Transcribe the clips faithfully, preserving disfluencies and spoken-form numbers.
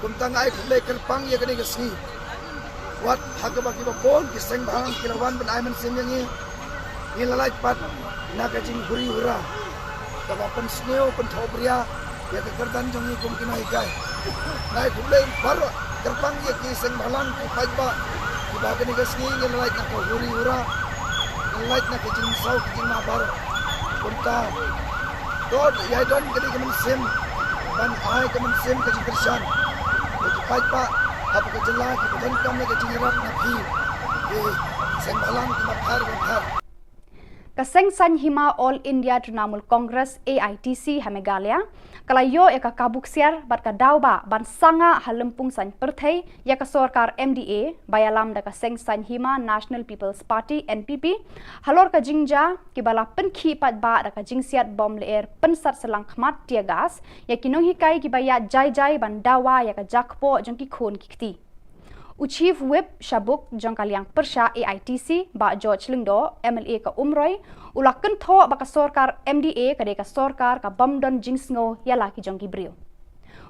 Kumta nga ai khublei kyrpang ïa kane ka sngi. Wat ha kaba kiba bun ki seng bhalang ki la wan ban ai mynsiem ïa ngi, ngi la lait pat na ka jinghuri hura kaba pynsniew pynthohbria ïa ka kyrdan jong ngi kum ki nonghikai. Nga ai khublei baroh kyrpang ïa ki seng bhalang ki paidbah kiba ha kane ka sngi ngi la lait na ka huri hura, ngi la lait na ka jingsaw ka jingma baroh. Kumta to ïa don kane ka mynsiem ban ai ka mynsiem ka jingkyrshan ïa ki paidbah hapoh ka jylla kiba donkam ïa ka jingïarap na phi ki seng bhalang kiba khar ba khar. Ka Seng Saiñ Hima All India Trinamool Congress, A I T C, ha Meghalaya ka la ïoh ïa ka kabu ksiar bad ka daw ba ban sangeh ha lympung saiñ pyrthei ïa ka sorkar M D A ba ïalam da ka Seng Saiñ Hima National People's Party, N P P, halor ka jingjia kiba la pynkhih paidbah da ka jingsiat bom lyer pynsat syllang khmat tear gas ïa ki nonghikai kiba ïaid jai jai ban dawa ïa ka jakpoh jong ki khun ki kti. U Chief Whip sha buk jong ka liang pyrshah A I T C, Bah George Lyngdoh, M L A ka Umroi, u la kynthoh ba ka sorkar M D A ka dei ka sorkar ka bym don jingsngew ïa la ki jong ki briew.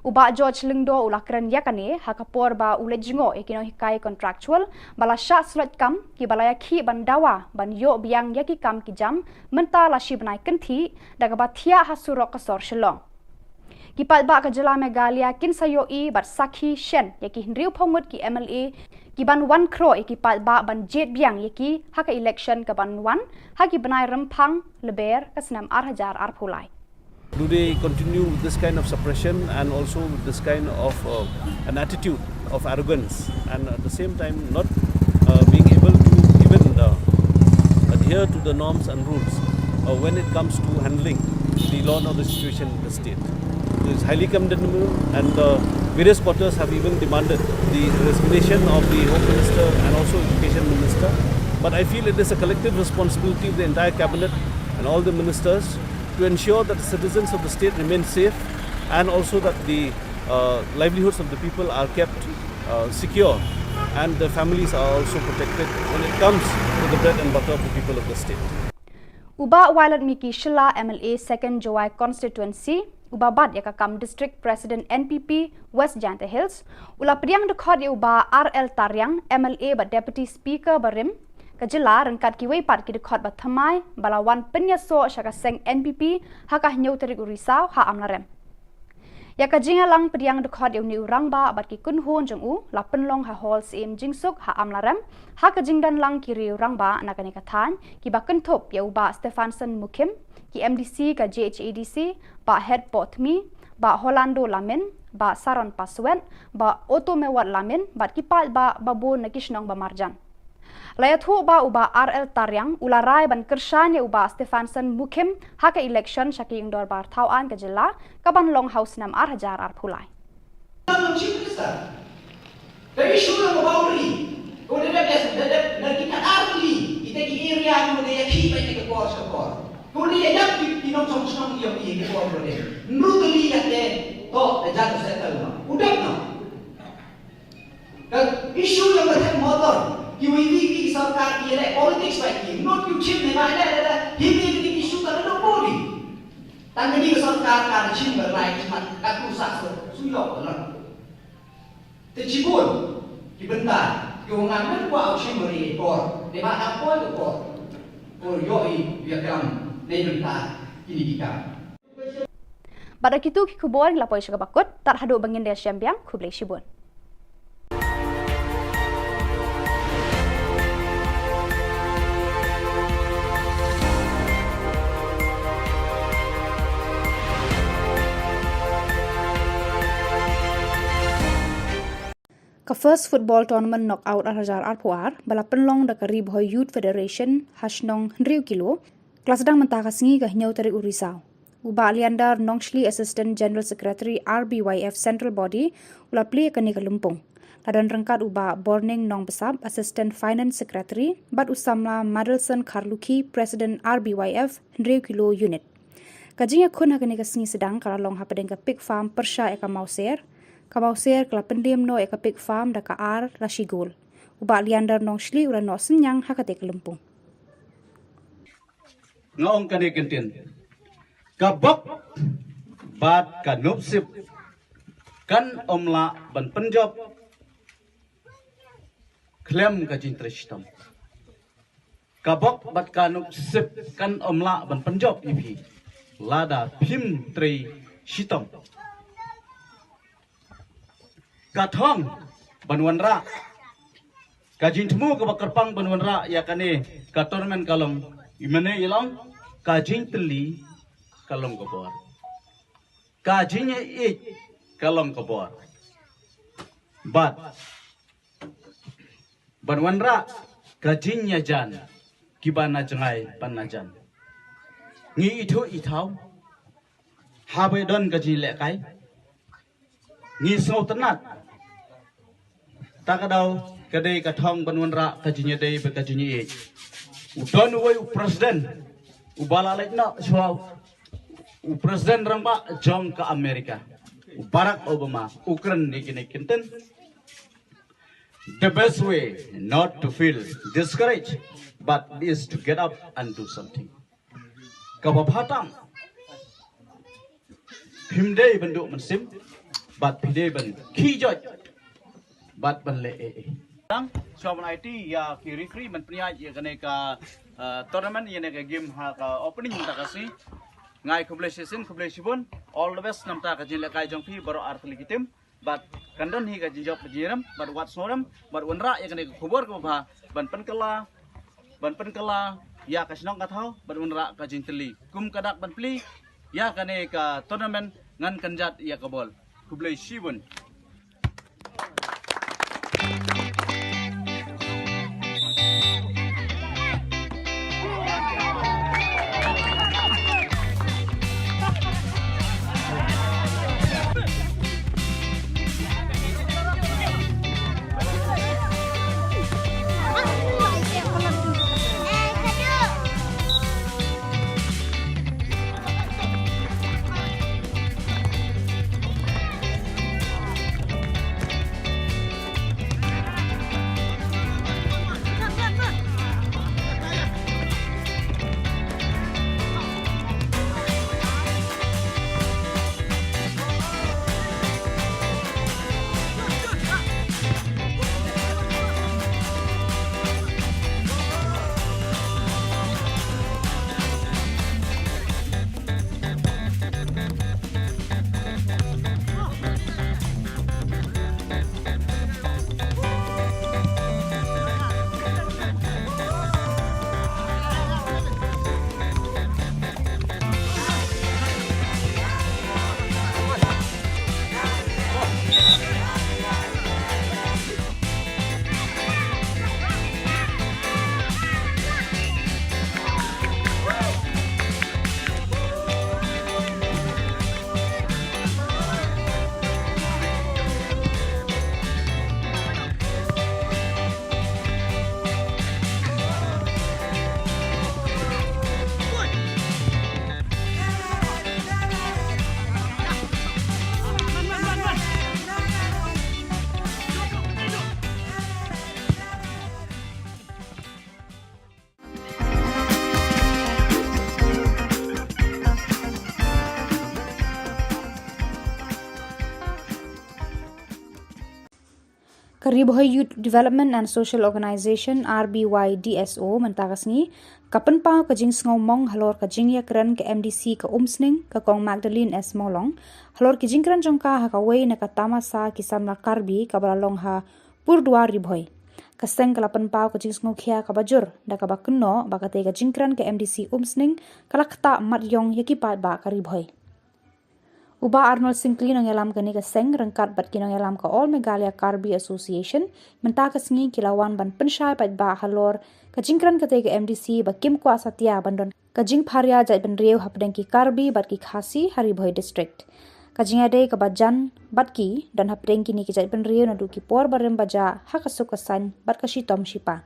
U Bah George Lyngdoh u la kren ïa kane ha ka por ba u leit jngoh ïa ki nonghikai contractual ba la shah sloit kam kiba la ïakhih ban dawa ban ïoh biang ïa ki kam ki jam mynta la shi bnai kynthih da kaba thiah ha surok ka sor Shillong. Ki paidbah ka jylla Meghalaya kin sa ïohi bad sakhi shen ïa ki hynriewphew ngut ki M L A ki ban wan khroh ïa ki paidbah ban jied biang ïa ki ha ka election ka ban wan ha ki bnai Rymphang Lber ka snem ar hajar arphew lai. Do they continue with this kind of suppression and also with this kind of uh, an attitude of arrogance and at the same time not uh, being able to even uh, adhere to the norms and rules uh, when it comes to handling the law and order situation in the state? It is highly condemnable, and uh, various quarters have even demanded the resignation of the Home Minister and also Education Minister. But I feel it is a collective responsibility of the entire cabinet and all the ministers to ensure that the citizens of the state remain safe and also that the uh, livelihoods of the people are kept uh, secure and the families are also protected when it comes to the bread and butter of the people of the state. U Bah Wailadmiki Shylla, M L A Second Jowai Constituency, uba bat ïa ka kam District President N P P West Jaintia Hills, u la pdiang dkhot ïa u Bah R L Tariang, M L A bad Deputy Speaker barim ka jylla ryngkat kiwei pat ki dkhot ba thymmai ba la wan pynïasoh sha ka seng N P P ha ka hynñiew tarik u Risaw ha Amlarem. Ïa ka jingïalang pdiang dkhot ïa une u rangbah bad ki kynhun jong u la pynlong ha Hall Syiem Jingsuk ha Amlarem ha ka jingdon lang ki riew rangbah na kane ka thaiñ kiba kynthup ïa u Bah Stephanson Mukhim, ki M D C ka J H A D C, Bah Hetpoh Tmi, Bah Holando Lamin, Bah Saron Paswet, Bah Oto Mewat Lamin bad ki paidbah ba bun na ki shnong ba marjan. La ïathuh ba u Bah R L Tariang u la rai ban kyrshan ïa u Bah Stephanson Mukhim ha ka election sha ka ïing dorbar thaw aiñ ka jylla ka ban long ha u snem ar hajar arphew lai. Ka issue ka boundary, ko da dep, da dep na ki khatar tylli kita ki area ko da ïakhih beit na ka por sha ka por. Ko da ïa ïap ki nongshong shnong ïa ki ka por ko da. Hynriew tylli ïa te to da jan settle noh. U dep noh. Ka issue ïa ka thep motor, kiwei kiwei ki sorkar ki leh politics bad ki, not ki u chim ne ba leh leh leh, hi hi ki issue ka la dong body. Tang kane ka sorkar ka la chim ba lai ki mat ka tu sa so, su ïoh ka la. Te chibun ki bynta ki u ngan men kwah u chim ba ri por, ne ba ka poi ka por. Ko ïoh i ïa kam ne bynta kini ki kam. Bad da kitu ki khubor ngi la poi sha kaba kut, tad haduh ba ngin da ïashem biang, khublei shibun. Ka First Football Tournament Knockout ar hajar arphew ar, ba la pynlong da ka Ri Bhoi Youth Federation ha shnong hynriew kilo, ka la sdang mynta ka sngi ka hynñiew tarik u Risaw. U Bah Leander Nongshli, Assistant General Secretary R B Y F Central Body, u la plie kane ka lympung. La don ryngkat u Bah Borning Nongbsap, Assistant Finance Secretary, bad u samla Madelson Kharlukhi, President R B Y F hynriew kilo unit. Ka jingïakhun ha kane ka sngi sdang ka la long hapdeng ka pig farm pyrshah ïa ka Mawser. Ka Mawser ka la pyndem noh ïa ka pig farm da ka ar la shi gol. U Bah Leander Nongshli u la noh synñiang ha kata ka lympung. Nga ong kane ka ktien. Ka bok bad ka nopsip Kan ym lah ban pynjop khlem ka jingtrei shitom. Ka bok bad ka nuk sip kan ym lah ban pynjop ïa phi lada phim trei shitom. Ka thong ban wanrah, ka jingthmu kaba kyrpang ban wanrah ïa kane ka tournament ka long, i mane i long, ka jingtylli ka long ka bor. Ka jingïeit ka long ka bor. Bad ban wanrah ka jingïajan kiba na jngai ban na jan. Ngi ithuh ithaw haba don ka jinglehkai. Ngi sngewtynnat. Ta ka daw ka dei ka thong ban wanrah ka jingïadei bad ka jingïeit. U don uwei u president uba la leit noh shuwa, u president rangbah jong ka America, u Barack Obama, u kren ïa kine ki kyntien. The best way not to feel discouraged, but is to get up and do something. Kaba bha tam, phim dei ban duh mynsiem, bad phi dei ban khih joit bad ban leh ei ei. Tang shuwa ban aiti ïa ki referee ban pynïaid ïa kane ka, uh, tournament, ïa kane ka game ha ka opening mynta ka sngi. Nga ai khublei shisien, khublei shibun. All the best namar ka jinglehkai jong phi baroh artylli ki team. Bad kan don hi ka jingjop ka jingrem bad wat sngewrem bad wanrah ïa kane ka khubor kaba bha ban pynkylla, ban pynkylla ïa ka shnong ka thaw bad wanrah ka jingtylli. Kum ka dak ban plie ïa kane ka tournament, ngan kynjat ïa ka bol. Khublei shibun. Ka Ri Bhoi Youth Development and Social Organization, R B Y D S O, mynta ka sngi ka pynpaw ka jingsngewmong halor ka jingïakren ka M D C ka Umsning, ka Kong Magdalene S Mawlong, halor ki jingkren jong ka ha kawei na ka tamasa ki samla Karbi kaba la long ha Purduar Ri Bhoi. Ka seng ka la pynpaw ka jingsngewkhia kaba jur da kaba kynnoh ba katei ka jingkren ka M D C Umsning ka la ktah mat ïong ïa ki paidbah ka Ri Bhoi. U Bah Arnold Syngkli, nongïalam kane ka seng, ryngkat bad ki nongïalam ka All Meghalaya Karbi Association, mynta ka sngi ki la wan ban pynshai paidbah halor ka jingkren katei ka M D C ba kim kwah satia ban don ka jingpharia jaitbynriew hapdeng ki Karbi bad ki Khasi ha Ri Bhoi District. Ka jingïadei kaba jan bad ki don hapdeng kine ki jaitbynriew naduh ki por barim bajah ha ka suk ka saiñ bad ka shitom shipa.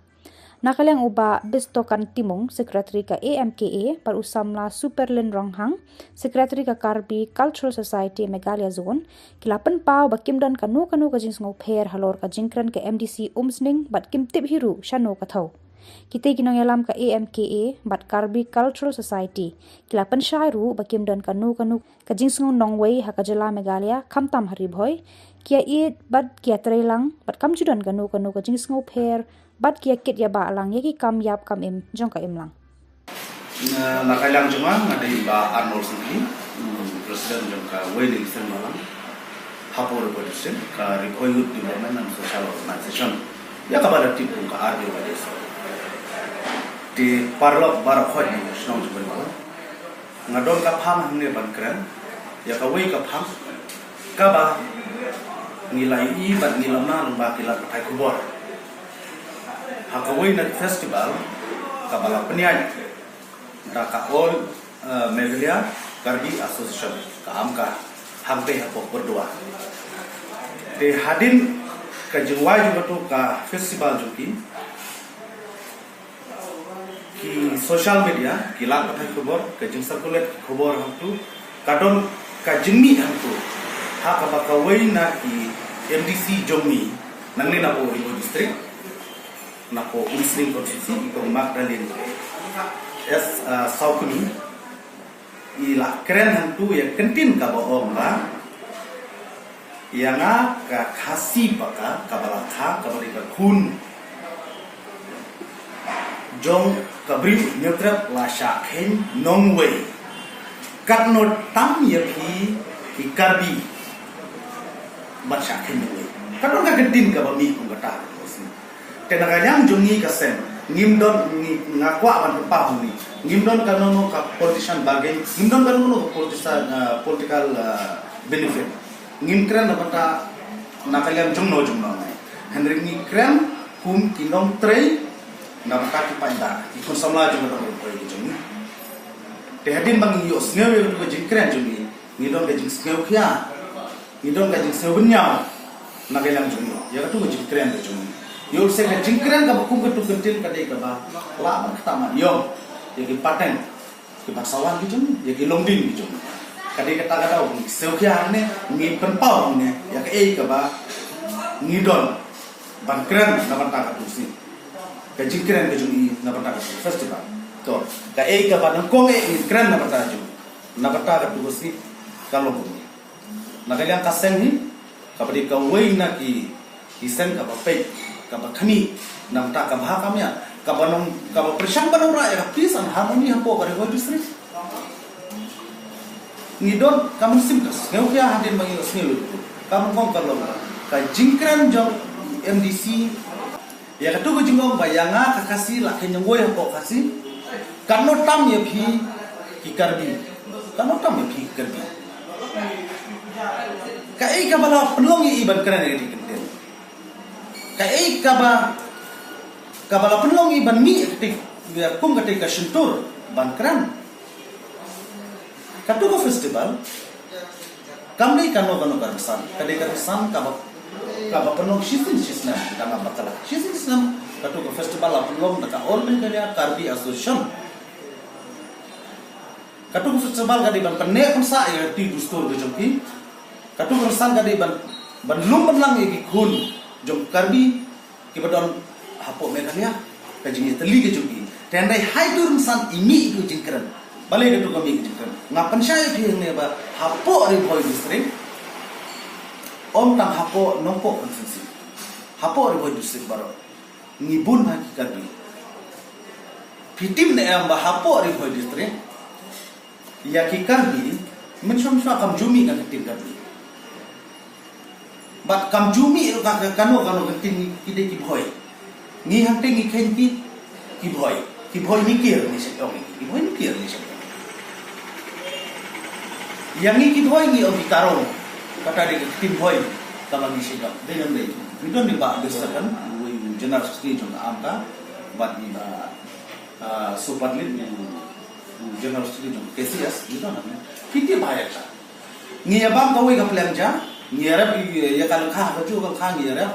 Na ka liang u Bah Bistokan Timung, Secretary ka A M K A, bad u samla Superlin Ronghang, Secretary ka Karbi Cultural Society Meghalaya Zone, ki la pynpaw ba kim don kano kano ka jingsngewpher halor ka jingkren ka M D C Umsning bad kim tip hi ruh shano ka thaw. Kita ki nongïalam ka A M K A bad Karbi Cultural Society ki la pynshai ruh ba kim don kano kano ka jingsngew nongwei ha ka jylla Meghalaya khamtam ha Ri Bhoi. Ki ïa ïeit bad ki ïa trei lang bad kam ju don kano kano ka jingsngew pher bad ki ïa kit ïa bah lang ïa ki kam ïap kam im jong ka imlang. Na, na ka liang jong nga, nga dei Bah Arnold Syngkli, mm, President jong kawei na ki seng balang hapoh Ri Bhoi District, ka Ri Bhoi Youth Development and Social Organization, ïa kaba la tip kum ka R B Y D S O. Te paralok baroh khoit na shnong jong Ri Bhoi, nga don ka phang hangne ban kren ïa kawei ka phang kaba ngi la ïohi bad ngi la mlah lyngba ki lad pathai khubor. Ha kawei na ki festival kaba la pynïaid da ka All, eh, Meghalaya Karbi Association, ka AMKA, hangtei hapoh Burdua. Te hadien ka jingwai jong katu ka festival jong ki, ki social media, ki lad pathai khubor, ka jing circulate ki khubor hangtu, ka don ka jingmih hangtu ha kaba kawei na ki M D C jong ngi nangne napoh Ri Bhoi District, napoh Umsning Constituency, i Kong Magdalene S, uh, Sawkmie, i la kren hangtu ïa ka ktien kaba ong ba ïa nga ka Khasi paka, kaba la kha, kaba dei ka khun jong ka briew Hynñiewtrep la shah kheiñ nongwei. Katno tam ïa phi ki Karbi ban shah kheiñ nongwei. Ka don ka ktien kaba mih kum kata. Te na ka liang jong ngi ka seng, ngim don, ngi, nga kwah ban pynpaw hangne, ngim don kano kano ka partisan bargain, ngim don kano kano ka partisan, uh, political, uh, benefit. Ngim kren na bynta na ka liang jongno jongno ngai. Hynrei ngi kren kum ki nongtrei na bynta ki paidbah, ki khun samla jong ka dong Ri Bhoi ki jong ngi. Te hadien ba ngi ïohsngew ïa katu ka jingkren jong ngi, ngi don ka jingsngewkhia, ngi don ka jingsngewbynñiaw na ka liang jong ngi ïa katu ka jingkren ka jong ngi. Ïoh lehse ka jingkren kaba kum katu ka ktien ka dei kaba lah ban kata ma ïong ïa ki pateng, ki ban sawan ki jong ngi, ïa ki longding ki jong ngi. Ka dei kata ka daw ngi sngewkhia hangne, ngi pynpaw hangne ïa kaei kaba ngi don ban kren na bynta katu ka sngi. Ka jingkren ka jong ngi na bynta katu ka festival. To, kaei kaba nyngkong eh ngi kren na bynta jong ngi, na bynta katu ka sngi, ka long kumne. Na ka liang ka seng hi, kaba dei kawei na ki, ki seng kaba peit, kaba khmih na bynta ka bha ka miat, kaba nong, kaba pyrshang ban wanrah ïa ka peace and harmony hapoh ka Ri Bhoi District. Ngi don ka mynsiem ka sngewkhia hadien ba ngi ïohsngew lut. Ka mut ka long ka jingkren jong M D C ïa katu ka jingong ba ïa nga ka Khasi la kheiñ nongwei hapoh Khasi. Katno tam ïa phi ki Karbi. Katno tam ïa phi ki Karbi. Kaei kaba la pynlong ïa i ban kren ïa kata ka ktien. Kaei kaba, kaba la pynlong i ban mih ïa kata, ïa kum kata ka shyntur ban kren. Katu ka festival kam dei kano kano ka rynsan, ka dei ka rynsan kaba, kaba pynlong shisien shisnem, ka nga bakla. Shisien shisnem katu ka festival la pynlong da ka All Meghalaya Karbi Association. Katu ka festival ka dei ban pynneh pynsah ïa ka riti dustur ka jong ki. Katu ka rynsan ka dei ban, ban lum ban lang ïa ki khun jong Karbi kiba don hapoh Meghalaya, ka jingïatylli ka jong ki. Te hynrei ha itu rynsan i mih itu jingkren. Balei katu ka mih jingkren? Nga pynshai ïa phi hangne ba hapoh Ri Bhoi District, ym tang hapoh Nongpoh Constituency, hapoh Ri Bhoi District baroh ngi bun bha ki Karbi. Phi tip ne em ba hapoh Ri Bhoi District ïa ki Karbi mynshuwa mynshuwa kam ju mih na ka ktien Karbi. Bad kam ju mih ruh ka, ka kano kano ka ktien, ki dei ki Bhoi. Ngi hangtei ngi kheiñ ki, ki Bhoi. Ki Bhoi Mikir ngi sa ong, ki Bhoi Mikir ngi sa ong. Ïa ngi ki Bhoi ngi ong ki Karong. Kata dei ka ktien Bhoi kaba ngi sa ong. Dei ne ym dei? Ngi don i Bah Bister kan, uwei u General Secretary jong ka AMKA, bad i Bah, ah, Soe Padlin, u, u General Secretary jong ka K C S, ngi don hangne. Ki tip bha ïa kata. Ngi ïa bam kawei ka pliang ja, ngi ïa rep ïa ka lyngkha ha kajuh ka lyngkha ngi ïa rep.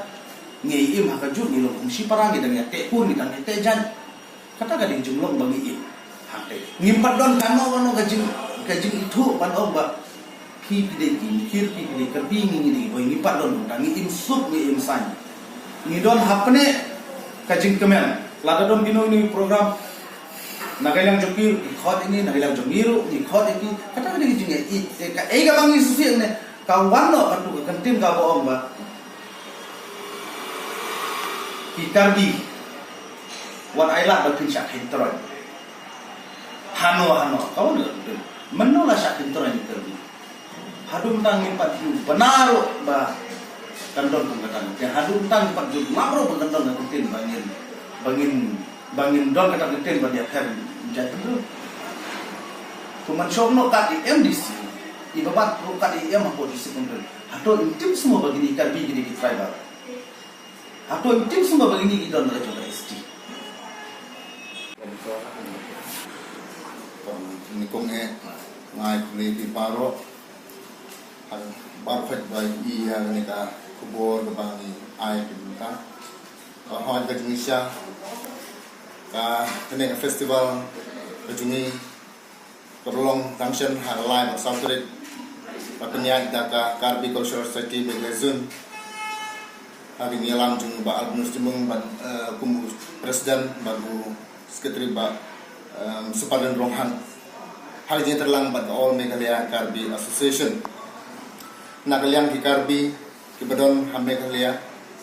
Ngi ïa im ha kajuh, ngi long kum shipara, ngi dang ïa teh kur, ngi dang ïa teh jaiñ. Kata ka dei jinglong ba ngi im. Hangtei ngim pat don kano kano ka jing, ka jingithuh ban ong ba phi ki dei ki Mikir, phi ki dei Karbi, ngi ngi dei Bhoi, ngim pat don. Ngi im suk, ngi im saiñ. Ngi don hapdeng ka jingkmen. Lada don kino kino program, na ka liang jong ki ruh ki khot ïa ngi, na ka liang jong ngi ruh ngi khot ïa ki. Kata ka dei ka jingïaid. Ka ei kaba ngi shu sngewthuh ne, ka wan noh katu ka kyntien kaba ong ba ki Karbi, wat ai lad ba phin shah kheiñ troiñ. Hano hano ka wan noh. Mynno la shah kheiñ troiñ ki Karbi? Haduh mynta ngim pat ju bna ruh ba kan don kum kata. Te haduh mynta ngim pat ju lap ruh ba kan don ka kyntien ba ngin, ba ngin, ba ngin don kata ka kyntien ban ïapher jait bynriew. Kumba shong noh kat i M D C, i ba bat ruh kat i M hapoh district council. Hato im tim sngewbha ba kine ki Karbi kine ki tribal? Hato im tim sngewbha ba kine ki don ka jong ka S T? Nyngkong eh, nga ai khublei ïa phi baroh. Baroh khoit ba ïohi ïa kane ka khubor kaba ngi ai phi mynta. Ka hoi ka jingshisha, ka kane ka festival ka jong ngi kaba long dang shen ha ka lai bad saw tarik, ka pynïaid da ka Karbi Cultural Society Meghalaya Zone. Ha ka jingïalam jong u Bah Albinus Jyrmang bad, eh, kum u president bad u secretary Bah, em, Supadin Ronghang. Ha ka jingïatreilang bad ka All Meghalaya Karbi Association. Na ka liang ki Karbi kiba don ha Meghalaya,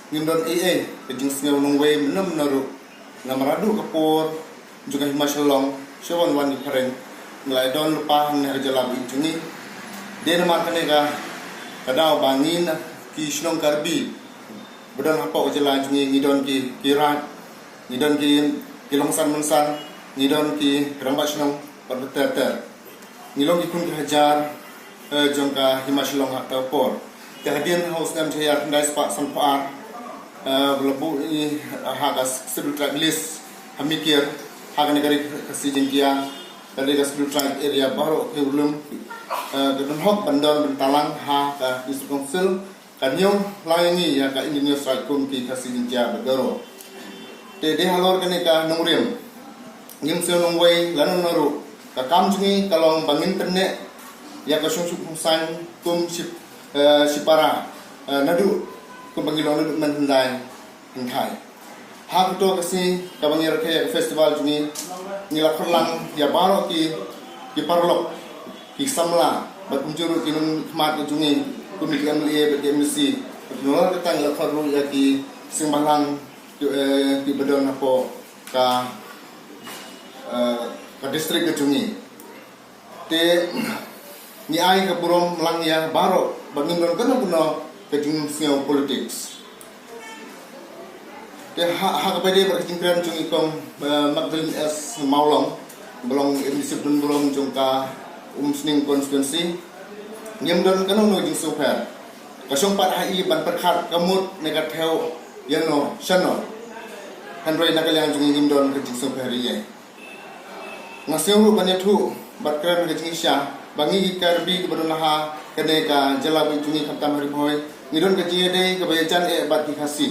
ngim don ei ei ka jingsngew nongwei mynno mynno ruh. Namar haduh ka por jong ka Hima Shillong, sha wan wan ki phareng, ngi la ïadon lypa hangne ha ka jylla ba ïeit jong ngi. Dei namar kane ka, ka daw ba ngi na ki shnong Karbi ba don hapoh ka jylla jong ngi, ngi don ki, ki raid, ngi don ki, ki longsan mynsan, ngi don ki rangbah shnong bad ter ter. Ngi long ki khun ki hajar, eh, jong ka Hima Shillong ha ka por. Te hadien ha u snem shi hajar khyndai spah sanphew ar, eh, ba la buh ïa ngi ha ka Scheduled Tribe list ha Mikir, ha kane ka ri Khasi Jaiñtia, ka ri ka Scheduled Tribe area baroh ki urlum, eh, ka don hok ban don ban talang ha ka District Council. Ka ñiew lang ïa ngi ïa ka Indigenous Right kum ki Khasi Jaiñtia bad Garo. Te dei halor kane ka nongrim, ngim sngew nongwei lano lano ruh. Ka kam jong ngi ka long ba ngin pynneh ïa ka shong suk shong saiñ kum shi, eh, shipara, eh, naduh kumba ngi long naduh mynhyndai hynrei ha kato ka sngi kaba ngi rakhe ïa ka festival jong ngi, ngi la khot lang ïa baroh ki, ki paralok, ki samla bad kumjuh ruh ki nongkhmat ka jong ngi kum ki M L A bad ki M D C. Bad nalor kata ngi la khot ruh ïa ki seng bhalang ki, eh, kiba don hapoh ka, eh, ka district ka jong ngi. Te ngi ai ka burom lang ïa baroh ba ngim don kano kano ka jingsngew politics. Te ha, ha kaba ïadei bad ka jingkren jong i kong, eh, Magdalene S Mawlong, ba long M D C ba donburom jong ka Umsning constituency, ngim don kano kano ka jingsngewpher. Ka shong pat ha i ban pyrkhat ka mut ne ka thew ïano shano. Hynrei na ka liang jong i ngim don ka jingsngewpher ïa i. Nga sngew ruh ban ïathuh bad kren ha ka jingshisha ba ngi ki Karbi kiba don ha kane ka jylla ba ïeit jong ngi khamtam ha Ri Bhoi, ngi don ka jingïadei kaba ïajan eh bad ki Khasi.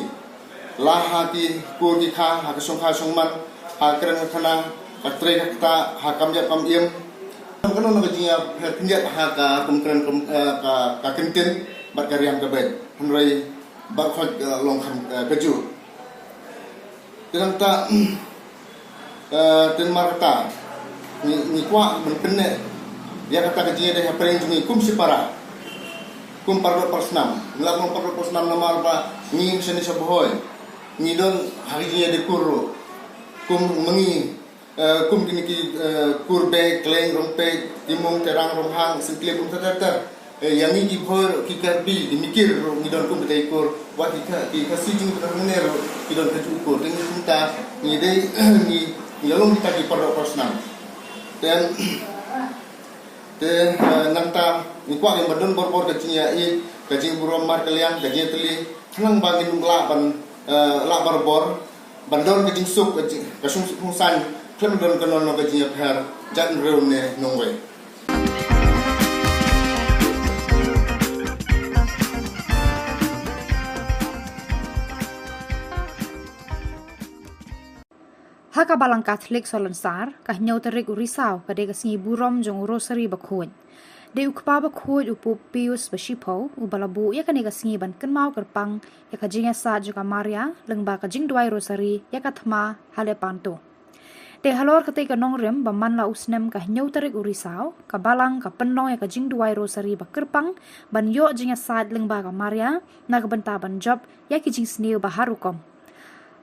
La ha ki kur ki kha, ha ka shongkha shongman, ha ka kren ka khana, ka trei ka ktah, ha kam ïap kam im. Kano kano ka jingïapher khyndiat ha ka kum kren kum, eh, ka, ka kyntien bad ka riam ka beit. Hynrei baroh khoit, eh, long kham, eh, kajuh. Te nangta, eh, te namar kata ngi, ngi kwah ban pynneh ïa kata ka jingïadei hapdeng jong ngi kum shipara, kum paralok parsnam. Ngi lah ban ong paralok parsnam namar ba ngi shane sha Bhoi ngi don ha ka jingïadei kur ruh, kum ma ngi, eh, kum kine ki, eh, kur Bhoi, Khleng, Rongpeit, Timung, Terang, Ronghang, Syntiew, kum ter ter ter. Eh, ïa ngi ki Bhoi ruh, ki Karbi, ki Mikir ruh ngi don kum kita ki kur, wat ki Kha-, ki Khasi jong ngi ba don hangne ruh ki don kajuh ki kur. Te ngi kumta ngi dei, ngi, ngi la long kita ki paralok parsnam. Te, te, eh, nangta ngi kwah ban don bor bor ka jingïaid, ka jingburom markylliang, ka jingïatylli, khnang ba ngin lah ban, eh, lah barabor ban don ka jingsuk, ka jing-, ka shong suk shong saiñ, khlem don kano kano ka jingïapher jait bynriew ne nongwei. Ha ka Balang Katholik Salonsar, ka hynñiew tarik u Risaw ka dei ka sngi burom jong u Rosary Bakhuid. Dei u Kpa Bakhuid u Pope Pius ba shiphew uba la buh ïa kane ka sngi ban kynmaw kyrpang ïa ka jingïasaid jong ka Maria lyngba ka jingduwai Rosary ïa ka thma ha Lepanto. Te halor katei ka nongrim ba man la u snem ka hynñiew tarik u Risaw, ka Balang ka pynlong ïa ka jingduwai Rosary ba kyrpang ban ïoh jingïasaid lyngba ka Maria na ka bynta ban jop ïa ki jingsniew ba har rukom.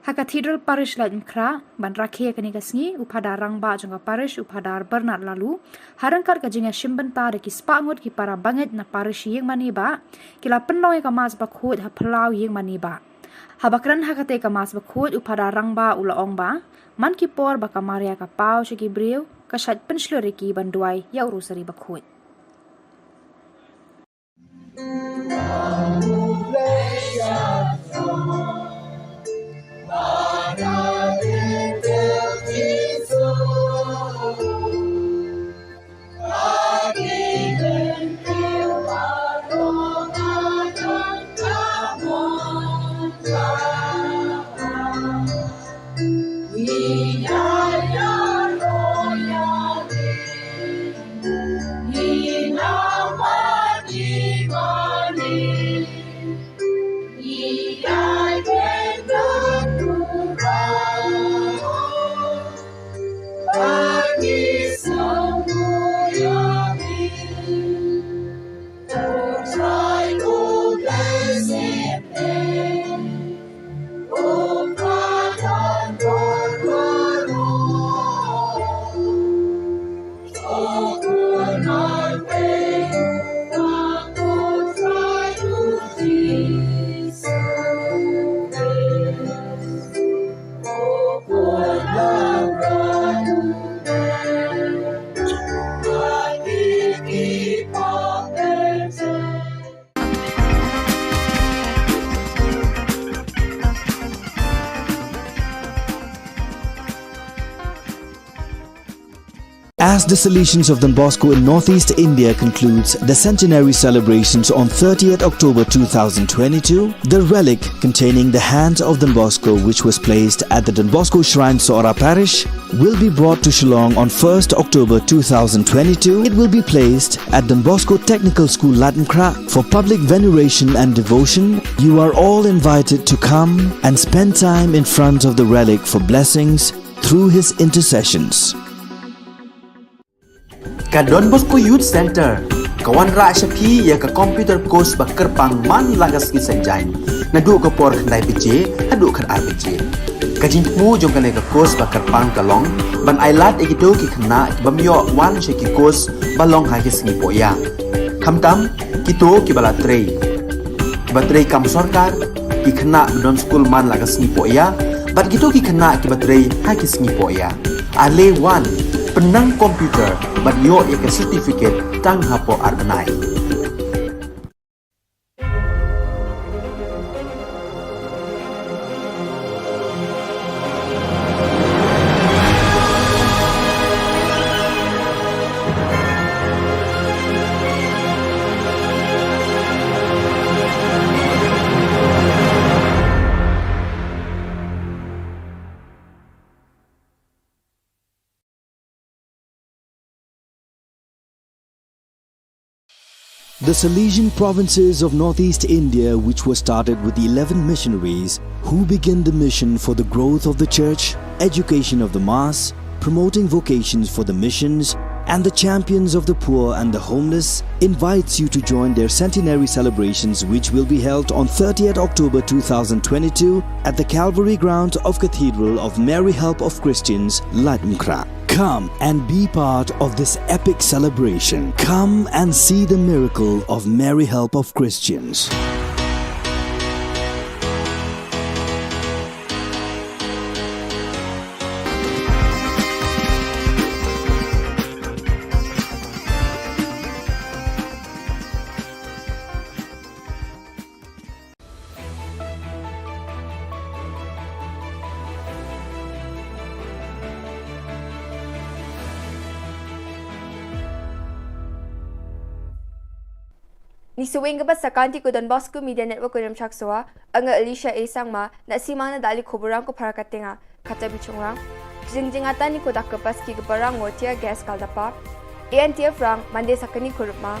Ha Cathedral Parish Laitumkhrah, ban rakhe ïa kane ka sngi, u Phadar Rangbah jong ka Parish, u Phadar Bernard Laloo, ha ryngkat ka jingïashim bynta da ki spah ngut ki para bangeit na Parish Ïingmane Bah, ki la pynlong ïa ka Mass Bakhuid ha phyllaw Ïingmane Bah. Haba kren ha katei ka Mass Bakhuid, u Phadar Rangbah u la ong ba man ki por ba ka Maria ka paw sha ki briew, ka shait pynshlur ïa ki ban duwai ïa u Rosary Bakhuid. As the Salesians of Don Bosco in Northeast India concludes the centenary celebrations on thirtieth October two thousand twenty-two, the relic containing the hands of Don Bosco, which was placed at the Don Bosco Shrine, Sohra Parish, will be brought to Shillong on first October two thousand twenty-two. It will be placed at Don Bosco Technical School, Laitumkhrah, for public veneration and devotion. You are all invited to come and spend time in front of the relic for blessings through his intercessions. Ka Don Bosco Youth Centre ka wanrah sha phi ïa ka computer course ba kyrpang man la ka sngi Saitjaiñ, naduh ka por khyndai baje haduh khatar baje. Ka jingthmu jong kane ka course ba kyrpang ka long ban ailad ïa kito ki khynnah ki bym ïoh wan sha ki course ba long ha ki sngi pohïa, khamtam kito kiba la trei, kiba trei kam sorkar, ki khynnah ba don skul man la ka sngi pohïa, bad kito ki khynnah kiba trei ha ki sngi pohïa. Ale wan, pynnang computer bad ïoh ïa ka certificate tang hapoh ar bnai. The Salesian provinces of Northeast India, which was started with eleven missionaries, who began the mission for the growth of the church, education of the mass, promoting vocations for the missions, and the champions of the poor and the homeless, invites you to join their centenary celebrations, which will be held on thirtieth October two thousand twenty-two at the Calvary grounds of Cathedral of Mary Help of Christians, Laitumkhrah. Come and be part of this epic celebration. Come and see the miracle of Mary Help of Christians. Ngi shu weng kaba sa ka Don Bosco Media Network u Nirmchak Soa, anga Alicia A Sangma, na simang na dali khuburang ko phara katenga, kata bichungrang. Jing jingatan ni ko dak kepas ki kebarang ngo tear gas kal dapa. A N T F rang mande sakani khurma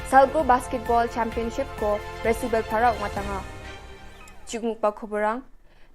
Salgo Basketball Championship ko Resubel Phara ong atanga. Jukmukpa khuburang,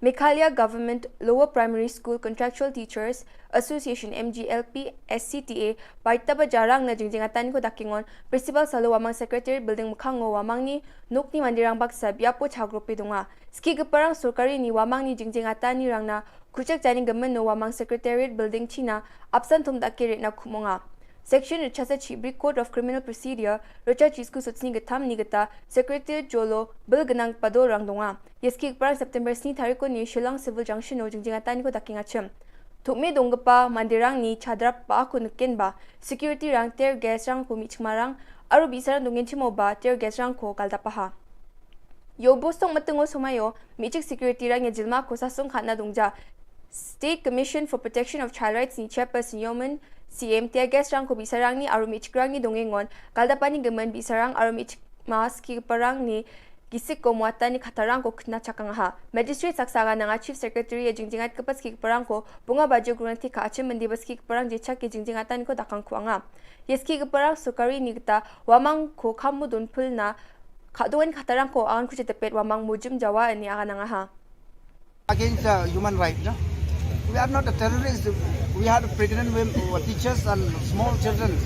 Meghalaya Government Lower Primary School Contractual Teachers Association M G L P S C T A baitaba jarang na jingjing atani ko dakingon Principal Salo Wamang Secretary Building mukhango Wamang ni nukni mandirang baksa biapo chagrope dunga. Ski geparang sorkari ni Wamang ni jingjing atani rang na kuchak jani gemen no Wamang Secretariat Building China apsan thum dake rit na khumonga. Section Richasa Chibri Code of Criminal Procedure, Richard Chisku Sutsni Getham ni geta, Secretary Jolo, Bill Genang Pado Rangdonga. Yeski Parang September sni tariko ni Shillong Civil Junction o jingjing atani ko daking achim. Thukmi donggepa mandirang ni chadrap ba aku nukin ba, security rang tear gas rang ko michmarang, aru bisarang dongin chimo ba tear gas rang ko kaldapaha. Yo bosong matengo somayo, michik security rang ya jilma ko sasung khatna dongja. State Commission for Protection of Child Rights ni chairperson Yomen, C M tear gas rang ko bisarang ni aru michik rang ni dongengon, kaldapani gemen bisarang aru michik mas ki parang ni gisik ko muatan ni khatarang ko kena chakang ha. Magistrate saksa ga nanga Chief Secretary ya jingjingat kepat ski parang ko bunga baju grunati ka achim mendi bas ki parang jechak ya jingjingatan ko dakang kuanga. Yeski parang sukari ni kita Wamang ko kamu don pul na kaduan khatarang ko angan kuchetepet Wamang mujum Jawa ni aga nanga ha. Against the human right, no? We are not a terrorist. We had pregnant women, uh, teachers and small children.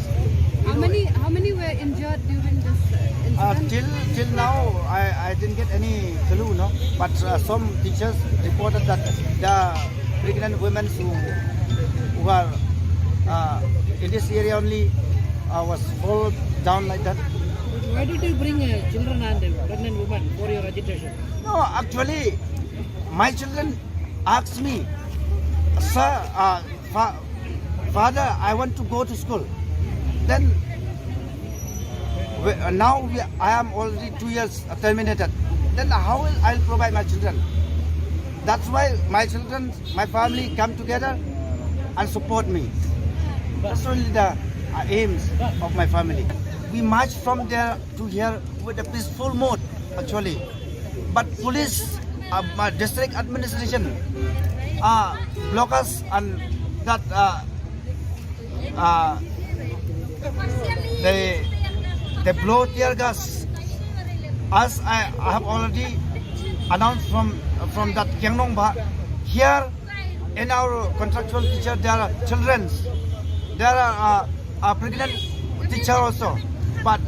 How many, how many were injured during this uh, Uh, incident? till till now, I, I didn't get any clue, no. But uh, some teachers reported that the pregnant women who who are uh, in this area only uh, was fall down like that. Why did you bring uh, children and uh, pregnant women for your agitation? No, actually, my children asked me, sir, uh, fa- father, I want to go to school. Then we, uh, now we, I am already two years uh, terminated. Then how will I provide my children? That's why my children, my family come together and support me. That's only the uh, aims of my family. We march from there to here with a peaceful mode, actually. But police, uh, uh, district administration, uh, block us and that uh, uh, they they blow tear gas. As I, I have already announced from from that Kiangnong Ba, here in our contractual teacher there are children, there are uh, a pregnant teacher also, but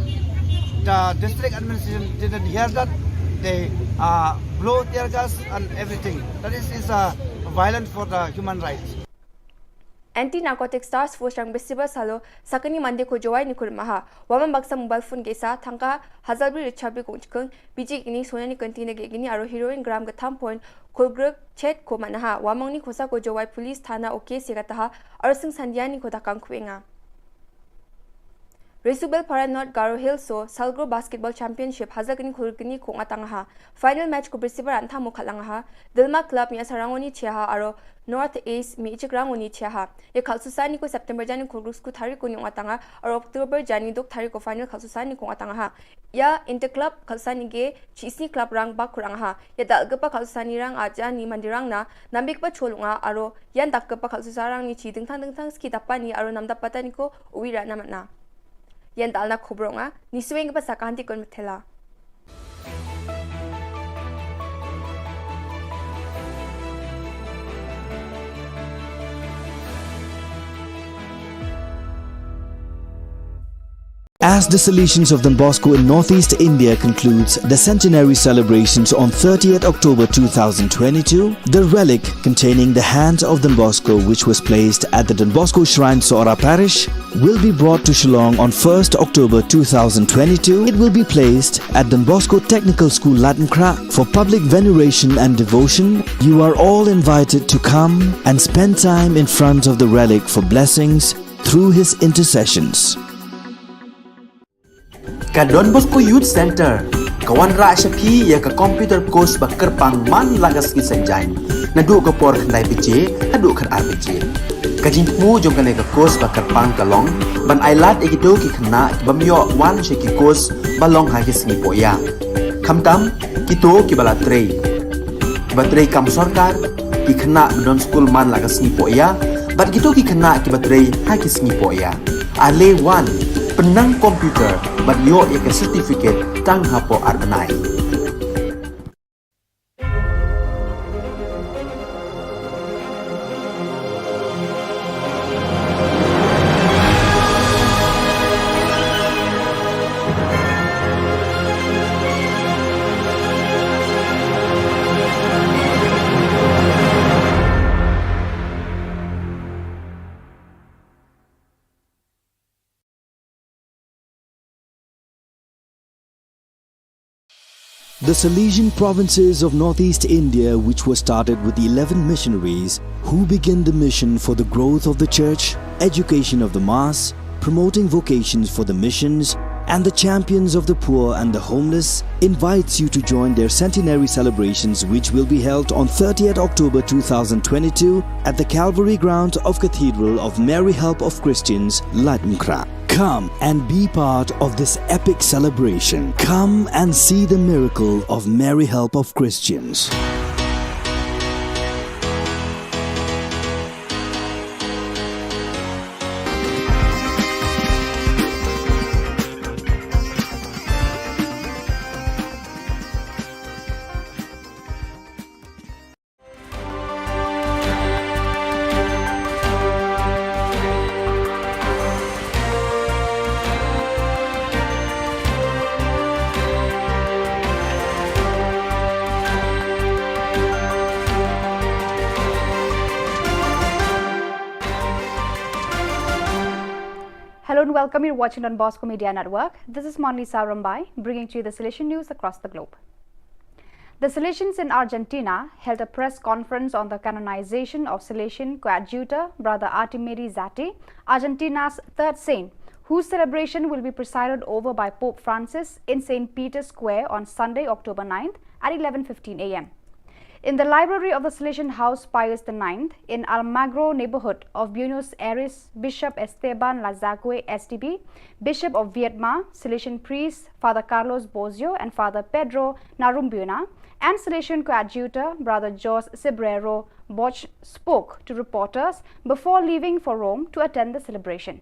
the district administration didn't hear that. They uh, blow tear gas and everything. That is, is uh, violent for the human rights. Anti Narcotics Task Force rang besiba salo sakani mande ko jowai ni kurmaha. Waman baksa mobile phone gesa thangka hazalbri richabri kong chikeng biji gini sonya ni kenti na gini aro heroin gram gatham point kulgruk chet ko manaha. Wamang ni kosa ko jowai police thana o case gataha aro sing sandiani ko dakang kuenga. Resubel Para North Garo Hills so Salgro Basketball Championship hazakani khulgni kong atangaha. Final match ko besiba ran thamo khalangaha. Dilma Club mi asarangoni chiaha aro North Ace mi ichik rangoni chiaha. Ya khalsusani ko September jani khulgruk sku thari ko nyong atanga aro October jani dok thari ko final khalsusani kong atangaha. Ya Interclub khalsusani ge chisni club rang bakurang ha. Ya dalgepa khalsusani rang aja ni mandirang na nambik pa cholunga aro yan dakgepa khalsusarang ni chi dingthang dingthang ski dapani aro namdapatani ko uwi rana mana. Yan dalna khubronga ni suweng pa sakanti kon methela. As the Salesians of Don Bosco in Northeast India concludes the centenary celebrations on thirtieth October two thousand twenty-two, the relic containing the hands of Don Bosco, which was placed at the Don Bosco Shrine, Sohra Parish, will be brought to Shillong on first October two thousand twenty-two. It will be placed at Don Bosco Technical School, Latnkrah, for public veneration and devotion. You are all invited to come and spend time in front of the relic for blessings through his intercessions. Ka Don Bosco Youth Center ka wanrah sha phi ïa ka computer course ba kyrpang man la ka sngi Saitjaiñ, naduh ka por khyndai baje haduh khatar baje. Ka jingthmu jong kane ka course ba kyrpang ka long ban ailad ïa kito ki khynnah ki bym ïoh wan sha ki course ba long ha ki sngi pohïa. Khamtam kito kiba la trei, kiba trei kam sorkar, ki khynnah ba don skul man la ka sngi pohïa bad kito ki khynnah kiba trei ha ki sngi pohïa. Ale wan, pynnang computer bad ïoh ïa ka certificate tang hapoh ar bnai. The Salesian provinces of northeast India, which were started with eleven missionaries, who began the mission for the growth of the church, education of the mass, promoting vocations for the missions, and the champions of the poor and the homeless, invites you to join their centenary celebrations, which will be held on thirtieth October two thousand twenty-two at the Calvary ground of Cathedral of Mary Help of Christians, Laitumkhrah. Come and be part of this epic celebration. Come and see the miracle of Mary Help of Christians. Hello and welcome. You're watching Don Bosco Media Network. This is Monlisa Rombai, bringing to you the Salesian news across the globe. The Salesians in Argentina held a press conference on the canonization of Salesian coadjutor Brother Artimiri Zatti, Argentina's third saint, whose celebration will be presided over by Pope Francis in Saint Peter's Square on Sunday, October ninth at eleven fifteen a m. In the library of the Salesian House Pius the ninth in Almagro neighborhood of Buenos Aires, Bishop Esteban Lazague, S D B, Bishop of Viedma, Salesian priest Father Carlos Bozio and Father Pedro Narumbuena, and Salesian coadjutor Brother Jos Cibrero Bosch spoke to reporters before leaving for Rome to attend the celebration.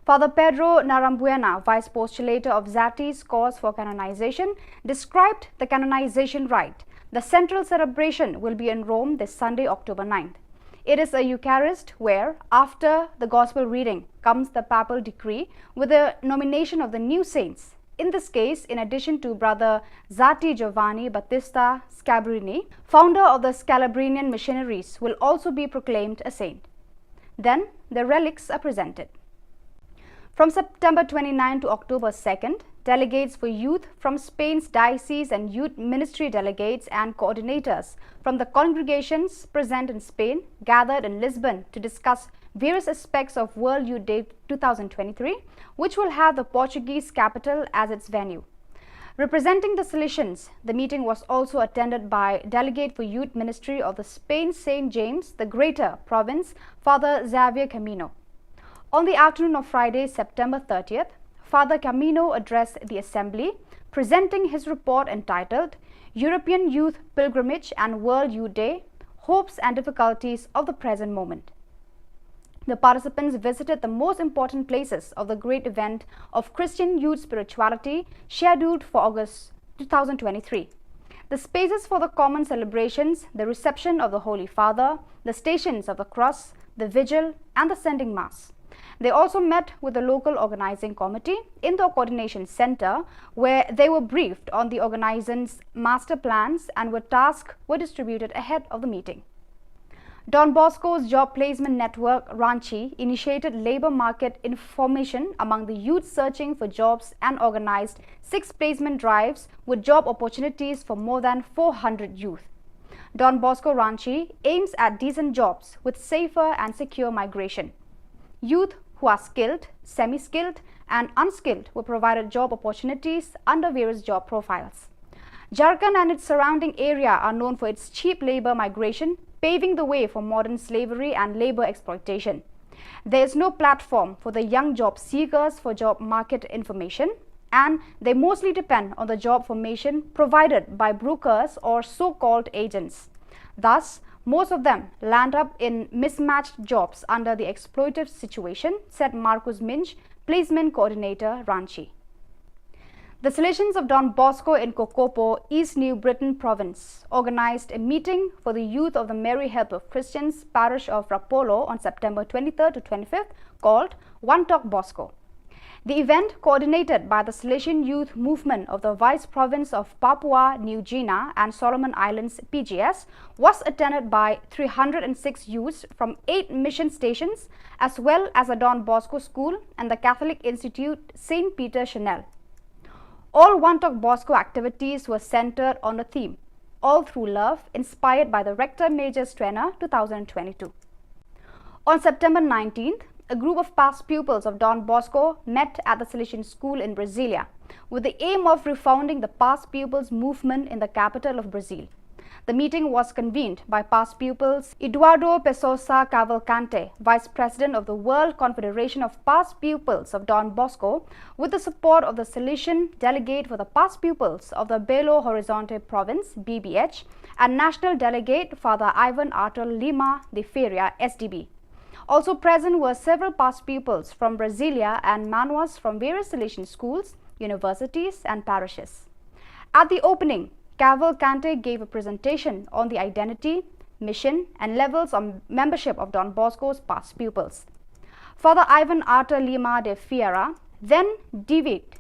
Father Pedro Narambuena, vice postulator of Zatti's cause for canonization, described the canonization rite. The central celebration will be in Rome this Sunday, October ninth. It is a Eucharist where, after the gospel reading, comes the papal decree with the nomination of the new saints. In this case, in addition to Brother Zatti, Giovanni Battista Scabrini, founder of the Scalabrinian missionaries, will also be proclaimed a saint. Then, the relics are presented. From September twenty-ninth to October second, delegates for youth from Spain's diocese and youth ministry delegates and coordinators from the congregations present in Spain gathered in Lisbon to discuss various aspects of World Youth Day two thousand twenty-three, which will have the Portuguese capital as its venue. Representing the Salesians, the meeting was also attended by Delegate for Youth Ministry of the Spain Saint James the Greater Province, Father Xavier Camino. On the afternoon of Friday, September thirtieth, Father Camino addressed the assembly, presenting his report entitled European Youth Pilgrimage and World Youth Day: Hopes and Difficulties of the Present Moment. The participants visited the most important places of the great event of Christian youth spirituality scheduled for August two thousand twenty-three. The spaces for the common celebrations, the reception of the Holy Father, the Stations of the Cross, the Vigil, and the Sending Mass. They also met with the local organizing committee in the coordination center, where they were briefed on the organizing's master plans and were tasks were distributed ahead of the meeting. Don Bosco's Job Placement Network, Ranchi, initiated labor market information among the youth searching for jobs and organized six placement drives with job opportunities for more than four hundred youth. Don Bosco Ranchi aims at decent jobs with safer and secure migration. Youth who are skilled, semi-skilled, and unskilled were provided job opportunities under various job profiles. Jharkhand and its surrounding area are known for its cheap labor migration, paving the way for modern slavery and labor exploitation. There is no platform for the young job seekers for job market information, and they mostly depend on the job formation provided by brokers or so-called agents. Thus, most of them land up in mismatched jobs under the exploitative situation, said Marcus Minch, placement coordinator, Ranchi. The Salesians of Don Bosco in Kokopo, East New Britain Province, organized a meeting for the youth of the Mary Help of Christians parish of Rapolo on September twenty-third to twenty-fifth called Wantok Bosco. The event, coordinated by the Salesian Youth Movement of the Vice Province of Papua New Guinea and Solomon Islands, P G S, was attended by three hundred and six youths from eight mission stations, as well as a Don Bosco school and the Catholic Institute Saint Peter Chanel. All Wantok Bosco activities were centered on a theme, All Through Love, inspired by the Rector Major's Trainer two thousand twenty-two. On September nineteenth, a group of past pupils of Don Bosco met at the Salesian School in Brasilia with the aim of refounding the past pupils movement in the capital of Brazil. The meeting was convened by past pupils Eduardo Pessoa Cavalcante, Vice President of the World Confederation of Past Pupils of Don Bosco, with the support of the Salesian delegate for the past pupils of the Belo Horizonte province, B B H, and national delegate Father Ivan Artur Lima de Ferreira, S D B. Also present were several past pupils from Brasilia and Manoas from various Salesian schools, universities, and parishes. At the opening, Cavalcante gave a presentation on the identity, mission, and levels of membership of Don Bosco's past pupils. Father Ivan Artur Lima de Ferreira then devied,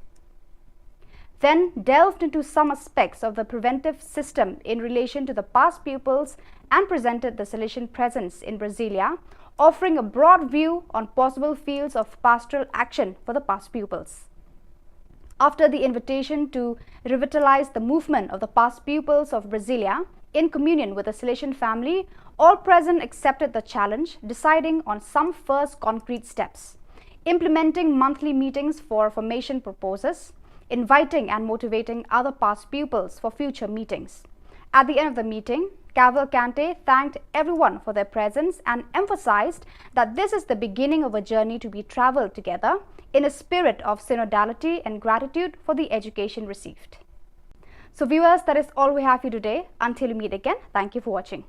then delved into some aspects of the preventive system in relation to the past pupils and presented the Salesian presence in Brasilia, offering a broad view on possible fields of pastoral action for the past pupils. After the invitation to revitalize the movement of the past pupils of Brasilia, in communion with the Salesian family, all present accepted the challenge, deciding on some first concrete steps: implementing monthly meetings for formation proposals, inviting and motivating other past pupils for future meetings. At the end of the meeting, Cavalcante thanked everyone for their presence and emphasized that this is the beginning of a journey to be traveled together in a spirit of synodality and gratitude for the education received. So viewers, that is all we have for you today. Until we meet again, thank you for watching.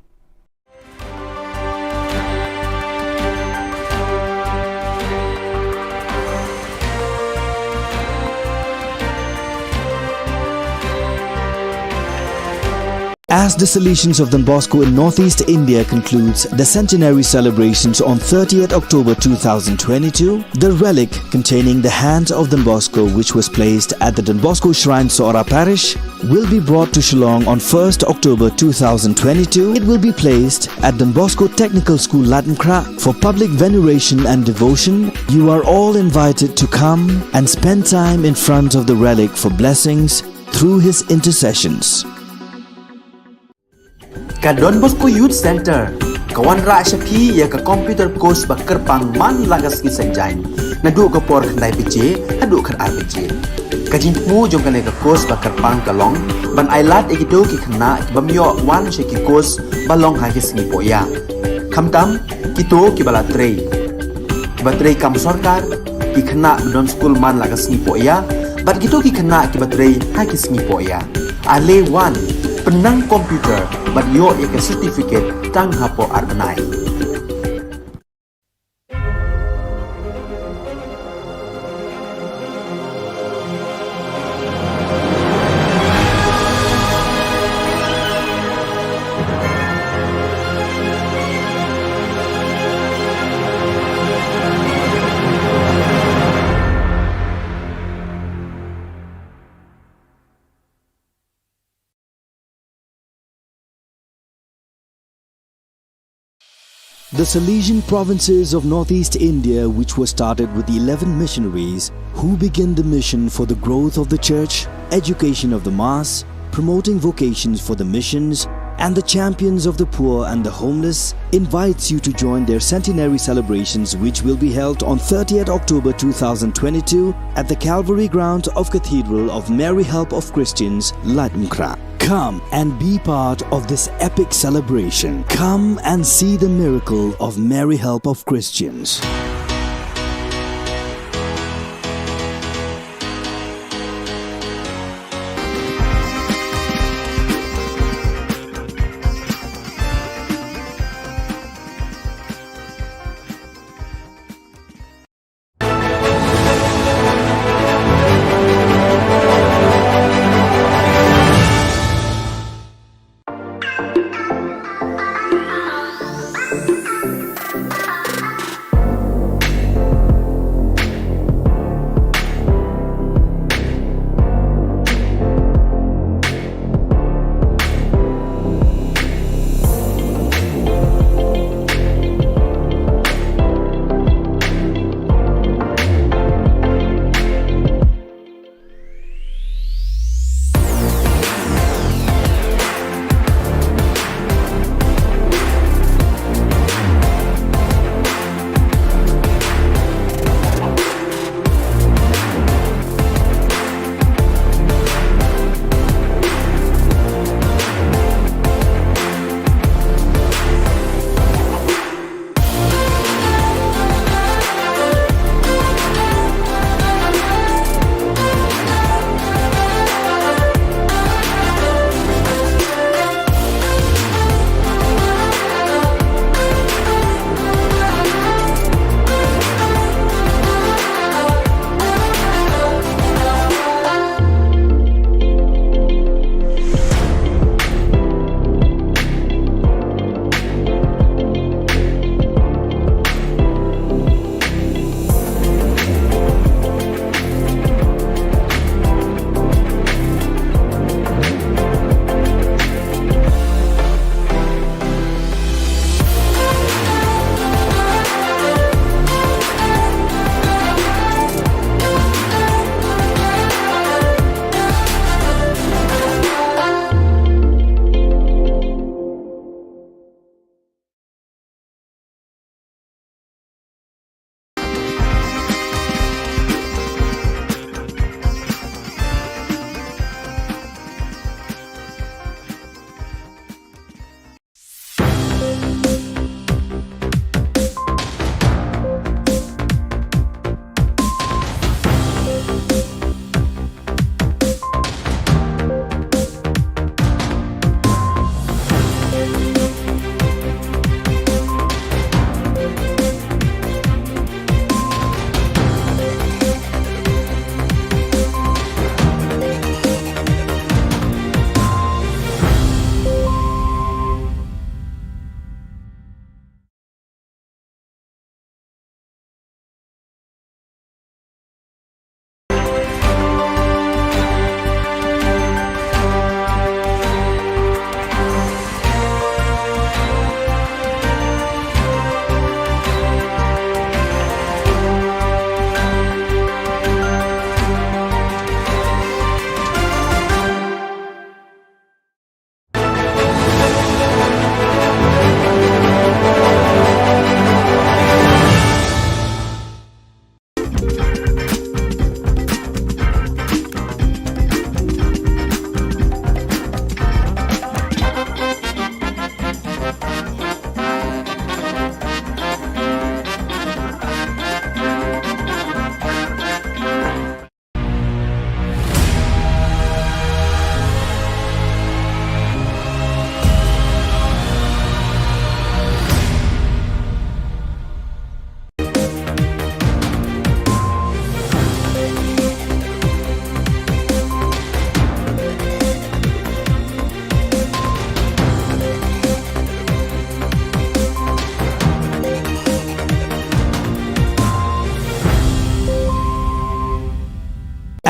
As the Salesians of Don Bosco in Northeast India concludes the centenary celebrations on thirtieth October two thousand twenty-two, the relic containing the hand of Don Bosco, which was placed at the Don Bosco Shrine, Sohra Parish, will be brought to Shillong on first October two thousand twenty-two. It will be placed at Don Bosco Technical School, Laitumkhrah, for public veneration and devotion. You are all invited to come and spend time in front of the relic for blessings through his intercessions. Ka Don Bosco Youth Centre ka wanrah sha phi ïa ka computer course ba kyrpang man la ka sngi Saitjaiñ, naduh ka por khyndai baje haduh khatar baje. Ka jingthmu jong kane ka course ba kyrpang ka long ban ailad ïa kito ki khynnah ki bym ïoh wan sha ki course ba long ha ki sngi pohïa, khamtam kito kiba la trei, kiba trei kam sorkar, ki khynnah ba don skul man la ka sngi pohïa, bad kito ki khynnah kiba trei ha ki sngi pohïa. Ale wan, pynnang computer bad ïoh ïa ka certificate tang hapoh ar bnai. The Salesian provinces of Northeast India, which was started with eleven missionaries who began the mission for the growth of the church, education of the mass, promoting vocations for the missions, and the champions of the poor and the homeless, invites you to join their centenary celebrations, which will be held on thirtieth October two thousand twenty-two at the Calvary grounds of Cathedral of Mary Help of Christians, Laitumkhrah. Come and be part of this epic celebration. Come and see the miracle of Mary Help of Christians.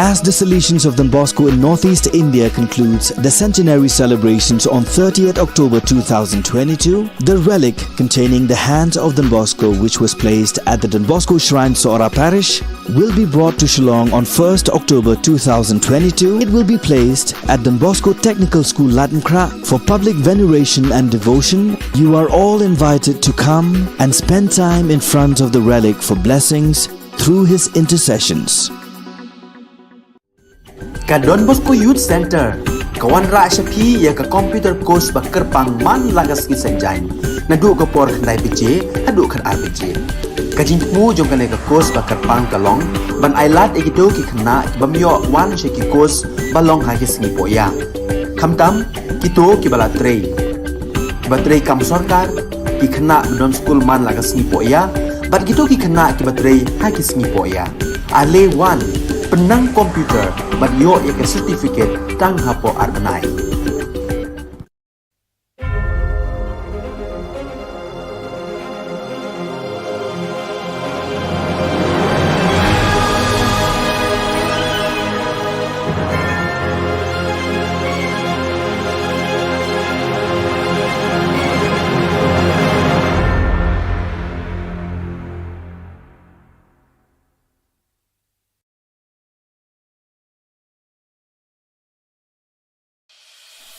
As the Salesians of Don Bosco in Northeast India concludes the centenary celebrations on thirtieth October two thousand twenty-two, the relic containing the hands of Don Bosco, which was placed at the Don Bosco Shrine, Sohra Parish, will be brought to Shillong on first October two thousand twenty-two. It will be placed at Don Bosco Technical School, Laitumkhrah, for public veneration and devotion. You are all invited to come and spend time in front of the relic for blessings through his intercessions. Ka Don Bosco Youth Centre ka wanrah sha phi ïa ka computer course ba kyrpang man la ka sngi Saitjaiñ, naduh ka por khyndai baje haduh khatar baje. Ka jingthmu jong kane ka course ba kyrpang ka long ban ailad ïa kito ki khynnah ki bym ïoh wan sha ki course ba long ha ki sngi pohïa. Khamtam kito kiba la trei, kiba trei kam sorkar, ki khynnah ba don skul man la ka sngi pohïa, bad kito ki khynnah kiba trei ha ki sngi pohïa. Ale wan, pynnang computer bad ïoh ïa ka certificate tang hapoh ar bnai.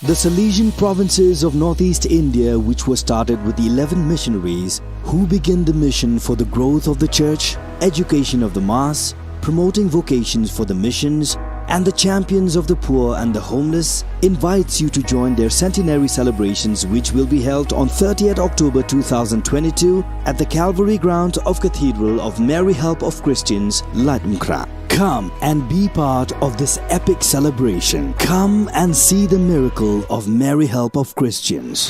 The Salesian provinces of Northeast India, which was started with eleven missionaries, who began the mission for the growth of the church, education of the mass, promoting vocations for the missions, and the champions of the poor and the homeless, invites you to join their centenary celebrations, which will be held on thirtieth October two thousand twenty-two at the Calvary grounds of Cathedral of Mary Help of Christians, Laitumkhrah. Come and be part of this epic celebration. Come and see the miracle of Mary Help of Christians.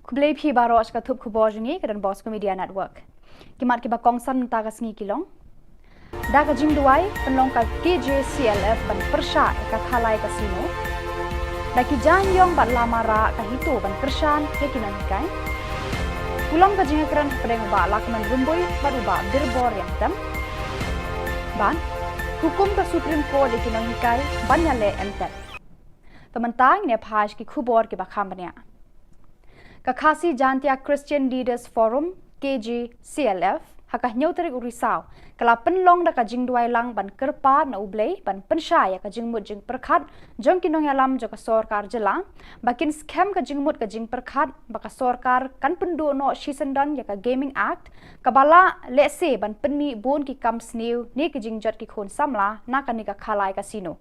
Khublei phi baroh sha ka thup khubor jong ngi ka Don Bosco Media Network. Ki mat kiba kongsan mynta ka sngi ki long: Da ka jingduwai pynlong ka K J C L F ban pyrshah ïa ka Khalai Casino. Da ki jaiñ ïong bad lama rah ka HITO ban kyrshan ïa ki nonghikai. Pulom ka jingïakren hapdeng u Bah Lahkmen Rymbui bad u Bah Birbor Ryngtem. Bad hukum ka Supreme Court ïa ki nonghikai ban ïaleh entet. Te mynta ngin ïa phai sha ki khubor kiba kham bniah. Ka Khasi Jaintia Christian Leaders Forum, K J C L F, ha ka hynñiew tarik u Risaw ka la pynlong da ka jingduwai lang ban kyrpad na U Blei ban pynshai ïa ka jingmut jingpyrkhat jong ki nongïalam jong ka sorkar jylla, ba kin skhem ka jingmut ka jingpyrkhat ba ka sorkar kan pynduh noh shisyndon ïa ka Gaming Act, kaba la lehse ban pynmih bun ki kam sniew ne ki jingjot ki khun samla na kane ka Khalai Casino.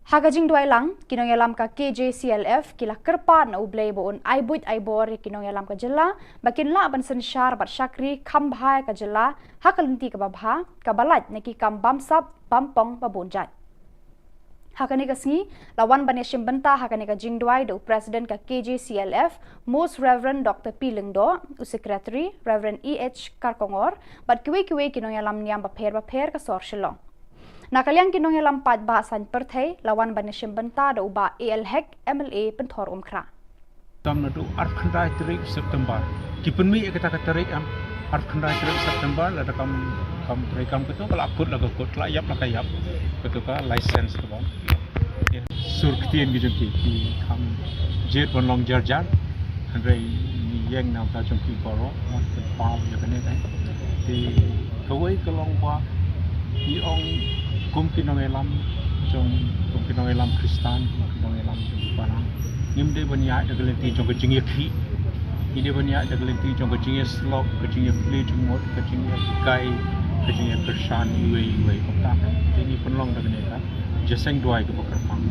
Ha ka jingduwai lang, ki nongïalam ka K J C L F ki la kyrpad na U Blei ba un ai buit ai bor ïa ki nongïalam ka jylla ba kin lah ban synshar bad shakri kham bha ïa ka jylla ha ka lynti kaba bha, kaba lait na ki kam bamsap bampong ba bun jait. Ha kane ka sngi la wan ban ïashim bynta ha kane ka jingduwai da u President ka K J C L F, Most Reverend Doctor P Lyngdoh, u Secretary Reverend E H Kharkongor, bad kiwei kiwei ki nongïalam niam bapher bapher ka sor Shillong. Na ka liang ki nongïalam paidbah saiñ pyrthei la wan ban ïashim bynta da u Bah A L Hek, M L A Pynthor Umkhrah. Tam naduh arphew khyndai tarik September. Ki pynmih ïa kata ka tarik, em, arphew khyndai tarik September, lada kam, kam trei kam kato ka la kut la ka kut, ka la ïap la ka ïap. Kato ka license ka bang. Sur ktien ki jong ki, ki kham jied ban long jar jar. Hynrei ngi ïeng na ka jong ki baroh, mat ka paw ïa kane ka. Te kawei ka long ba ngi ong kum ki nongïalam jong, kum ki nongïalam Khristan, kum ki nongïalam jong ki balang, ngim dei ban ïaid da ka lynti jong ka jingïakhih. Ngi dei ban ïaid da ka lynti jong ka jingïasyllok, ka jingïaplie jingmut, ka jingïahikai, ka jingïakyrshan iwei iwei. Kumta te ngi pynlong da kane ka jingïaseng duwai kaba kyrpang.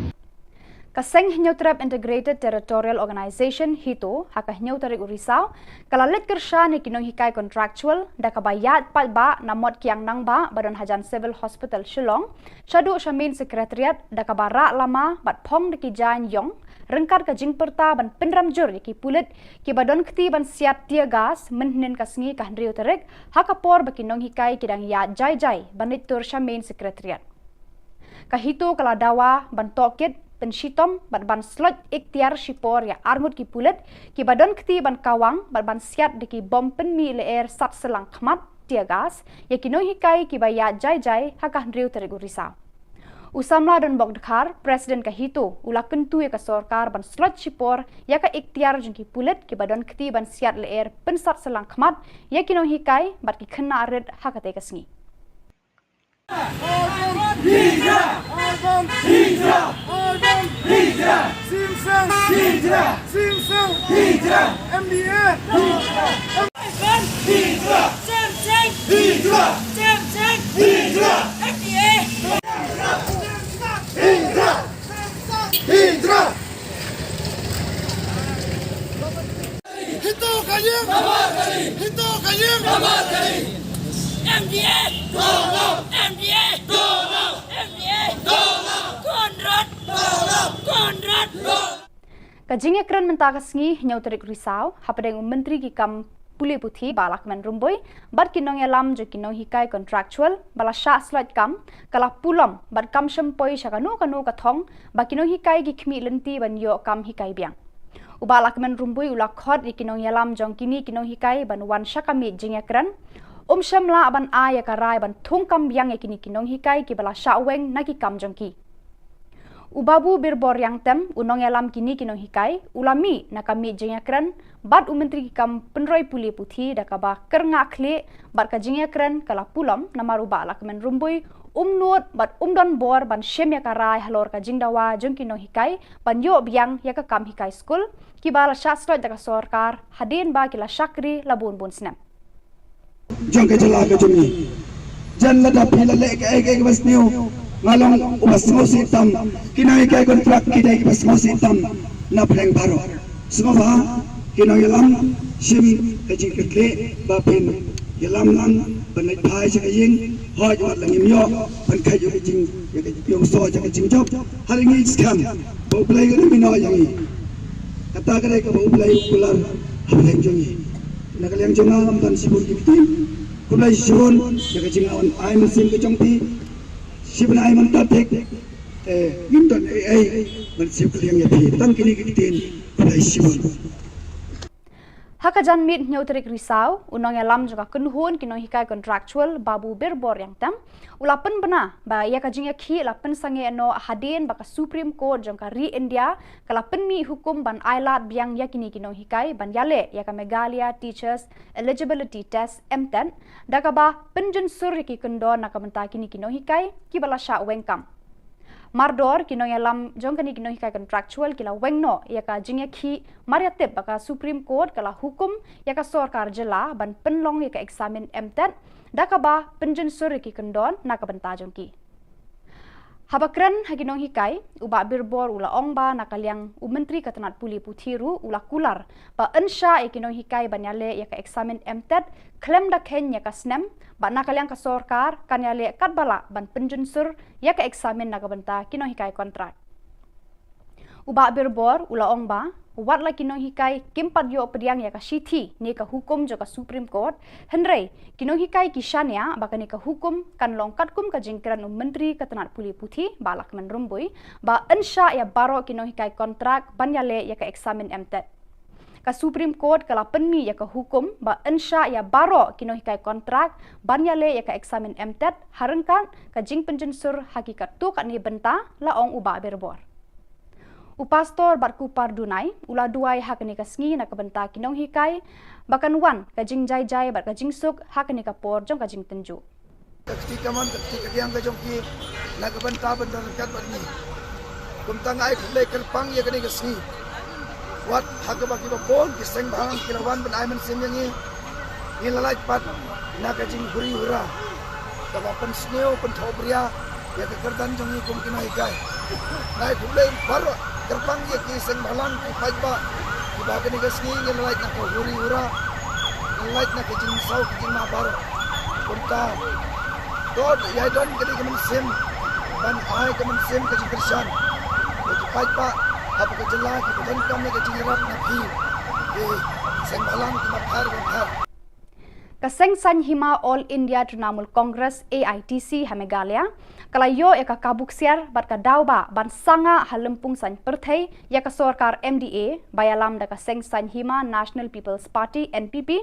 Ka seng Hynñiewtrep Integrated Territorial Organization, HITO, ha ka hynñiew tarik u Risaw, ka la leit kyrshan ïa ki nonghikai contractual da kaba ïaid paidbah na Mot Kiang Nangbah ba don hajan Civil Hospital Shillong, shaduh sha Main Secretariat da kaba rah lama bad phong da ki jaiñ ïong, ryngkat ka jingpyrta ban pynrem jur ïa ki pulit kiba don kti ban siat tear gas mynhynnin ka sngi ka hynriew tarik, ha ka por ba ki nonghikai ki dang ïaid jai jai ban leit tur sha Main Secretariat. Ka HITO ka la dawa ban tohkit, pynshitom bad ban sloit iktiar shipor ïa arngut ki pulit kiba don kti ban kawang bad ban siat da ki bom pynmih lyer sat syllang khmat, tear gas, ïa ki nonghikai kiba ïaid jai jai ha ka hynriew tarik u Risaw. U Samla Donbok Dkhar, President ka HITO, u la kyntu ïa ka sorkar ban sloit shipor ïa ka iktiar jong ki pulit kiba don kti ban siat lyer pynsat syllang khmat ïa ki nonghikai bad ki khynnah rit ha katei ka sngi. HITO ka ïeng! HITO ka ïeng! MDA! MDA! MDA! Conrad! Conrad! Ka jingïakren mynta ka sngi, hynñiew tarik Risaw, hapdeng u Myntri ki kam pule puthi Bah Lahkmen Rymbui bad ki nongïalam jong ki nonghikai contractual ba la shah sloit kam, ka la pulom bad kam shym poi sha kano kano ka thong ba ki nonghikai ki khmih lynti ban ïoh kam hikai biang. U Bah Lahkmen Rymbui u la khot ïa ki nongïalam jong kine ki nonghikai ban wan sha ka miej jingïakren. Um shym lah ban ai ïa ka rai ban thung kam biang ïa kine ki nonghikai kiba la shah weng na ki kam jong ki. U Babu Birbor Riangtem, u nongïalam kine ki nonghikai, u la mih na ka miej jingïakren bad u Myntri ki kam pynroi pule puthi da kaba kyrngah khlieh bad ka jingïakren ka la pulom namar u Bah Lahkmen Rymbui um nud bad um don bor ban shim ïa ka rai halor ka jingdawa jong ki nonghikai ban ïoh biang ïa ka kam hikai skul kiba la shah sloit da ka sorkar hadien ba ki la shakri la bun bun snem. Jong ka jylla ka jong ngi. Jan lada phi la leh kaei kaei kaba sniew, nga long uba sngewsih tam. Ki nonghikai contract ki dei kiba sngewsih tam na pdeng baroh. Sngewbha ki nongïalam, shim ka jingkitkhlieh ba phin ïalam lang ban leit phai sha ka ïing. Hooid, wat la ngim ïoh ban kheit ïa ka jing, ïa ka jingïohsngew ïa ka jingjop, ha ri ngi skhem ba U Blei u dang ïehnoh ïa ngi. Kata ka dei kaba U Blei u kular ha pdeng jong ngi. Na ka liang jong nga ngam don shibun ki ktien. Khublei shibun ïa ka jingwan ai mynsiem ka jong phi. Shibun ai mynta thik. Eh, ngim don ei ei ban siew kylliang ïa phi. Tang kine ki ktien. Khublei shibun. Ha ka janmiet hynñiew tarik Risaw, u nongïalam jong ka kynhun ki nonghikai contractual Babu Birbor Riangtem, u la pynbna ba ïa ka jingïakhih la pynsangeh noh hadien ba ka Supreme Court jong ka ri India ka la pynmih hukum ban ailad biang ïa kine ki nonghikai ban ïaleh ïa ka Meghalaya Teachers Eligibility Test, MTET, da kaba pynjynsur ïa ki kyndon na ka bynta kine ki nonghikai kiba la shah weng kam. Mardor ki nongïalam jong kane ki nonghikai contractual ki la weng noh ïa ka jingïakhih, mar ïa tip ba ka Supreme Court ka la hukum ïa ka sorkar jylla ban pynlong ïa ka eksamin MTET da kaba pynjynsur ïa ki kyndon na ka bynta jong ki. Haba kren ha ki nonghikai, u Bah Birbor u la ong ba na ka liang u Myntri ka tnat pule puthi ruh u la kular ba yn shah ïa ki nonghikai ban ïaleh ïa ka eksamin MTET khlem da kheiñ ïa ka snem, bad na ka liang ka sorkar kan ïaleh katba lah ban pynjynsur ïa ka eksamin na ka bynta ki nonghikai kontrak. U Bah Birbor u la ong ba wat la ki nonghikai kim pat ïoh pdiang ïa ka shithi ne ka hukum jong ka Supreme Court, hynrei ki nonghikai ki shaniah ba kane ka hukum kan long katkum ka jingkren u Myntri ka tnat pule puthi Bah Lahkmen Rymbui ba yn shah ïa baroh ki nonghikai kontrak ban ïaleh ïa ka eksamin MTET. Ka Supreme Court ka la pynmih ïa ka hukum ba yn shah ïa baroh ki nonghikai kontrak ban ïaleh ïa ka eksamin MTET ha ryngkat ka jingpynjynsur ha ki katto katne bynta, la ong u Bah Birbor. U Pastor Batkup Dunai u la duwai ha kane ka sngi na ka bynta ki nonghikai ba kan wan ka jingjai jai bad ka jingsuk ha kane ka por jong ka jingtynjuh. Ka kti kamon, ka kti kadiang ka jong ki na ka bynta ban don ryngkat bad ngi. Kumta nga ai khublei kyrpang ïa kane ka sngi. Wat ha kaba kiba bun ki seng bhalang ki la wan ban ai mynsiem ïa ngi, ngi la lait pat na ka jinghuri hura kaba pynsniew pynthohbria ïa ka kyrdan jong ngi kum ki nonghikai. Nga ai khublei baroh Kyrpang ïa ki seng bhalang ki paidbah kiba ha kane ka sngi ngin lait na ka huri hura, ngin lait na ka jingsaw ka jingmahbar. Kumta to ïa don ka dei ka mynsiem ban ai ka mynsiem ka jingkyrshan ïa ki paidbah ha ka jylla kiba donkam ïa ka jingïarap na phi ki seng bhalang kiba pher ba pher. Ka Seng Saiñ Hima All India Trinamool Congress, A I T C, ha Meghalaya ka la ïoh ïa ka kabu ksiar bad ka daw ba ban sangeh ha lympung saiñ pyrthei ïa ka sorkar M D A ba ïalam da ka Seng Saiñ Hima National People's Party, N P P,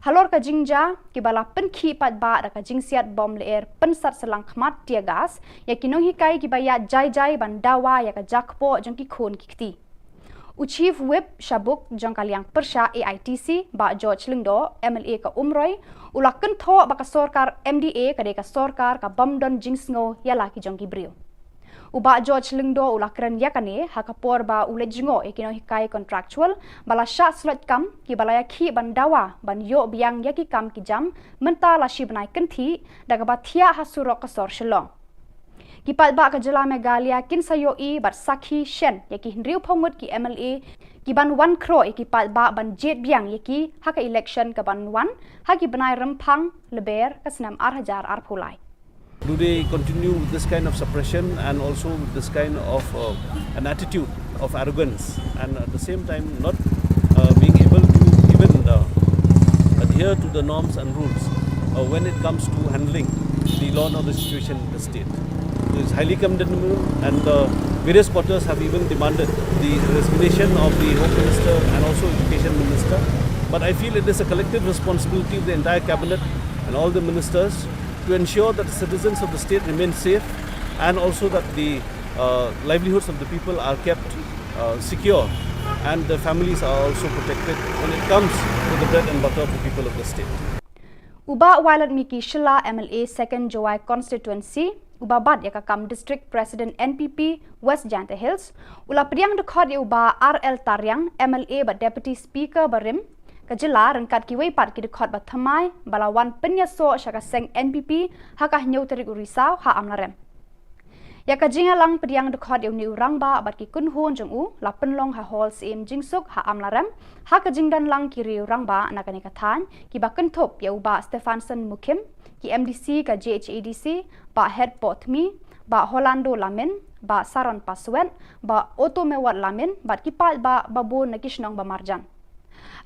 halor ka jingjia kiba la pynkhih paidbah da ka jingsiat bom lyer pynsat syllang khmat, tear gas, ïa ki nonghikai kiba ïaid jai jai ban dawa ïa ka jia kpoh jong ki khun ki kti. U Chief Whip sha buk jong ka liang pyrshah A I T C, Bah George Lyngdoh, M L A ka Umroi, u la kynthoh ba ka sorkar M D A ka dei ka sorkar ka bym don jingsngew ïa la ki jong ki briew. U Bah George Lyngdoh u la kren ïa kane ha ka por ba u leit jngoh ïa ki nonghikai contractual ba la shah sloit kam kiba la ïakhih ban dawa ban ïoh biang ïa ki kam ki jam mynta la shi bnai kynthih da kaba thiah ha surok ka sor Shillong. Ki paidbah ka jylla Meghalaya kin sa ïohi bad sakhi shen ïa ki hynriewphew ngut ki M L A kiban wan khroh ïa ki paidbah ban jied biang ïa ki ha ka election kaban wan ha ki bnai Rymphang Lber ka snem ar hajar arphew lai. Do they continue with this kind of suppression and also with this kind of uh, an attitude of arrogance and at the same time not uh, being able to even uh, adhere to the norms and rules uh, when it comes to handling the law and order situation in the state? It is highly condemnable, and the various quarters have even demanded the resignation of the Home Minister and also Education Minister. But I feel it is a collective responsibility of the entire cabinet and all the ministers to ensure that the citizens of the state remain safe and also that the uh, livelihoods of the people are kept uh, secure and the families are also protected when it comes to the bread and butter of the people of the state. U Bah Wailadmiki Shylla, M L A Second Jowai Constituency, uba bat ïa ka kam District President N P P West Jaintia Hills, u la pdiang dkhot ïa u Bah R L Tariang, M L A bad Deputy Speaker barim ka jylla ryngkat kiwei pat ki dkhot ba thymmai ba la wan pynïasoh sha ka seng N P P ha ka hynñiew tarik u Risaw ha Amlarem. Ïa ka jingïalang pdiang dkhot ïa une u rangbah bad ki kynhun jong u la pynlong ha Hall Syiem Jingsuk ha Amlarem ha ka jingdon lang ki riew rangbah na kane ka thaiñ kiba kynthup ïa u Bah Stephanson Mukhim, ki M D C ka J H A D C, Bah Hetpoh Tmi, Bah Holando Lamin, Bah Saron Paswet, Bah Oto Mewat Lamin bad ki paidbah babun na ki shnong ba marjan.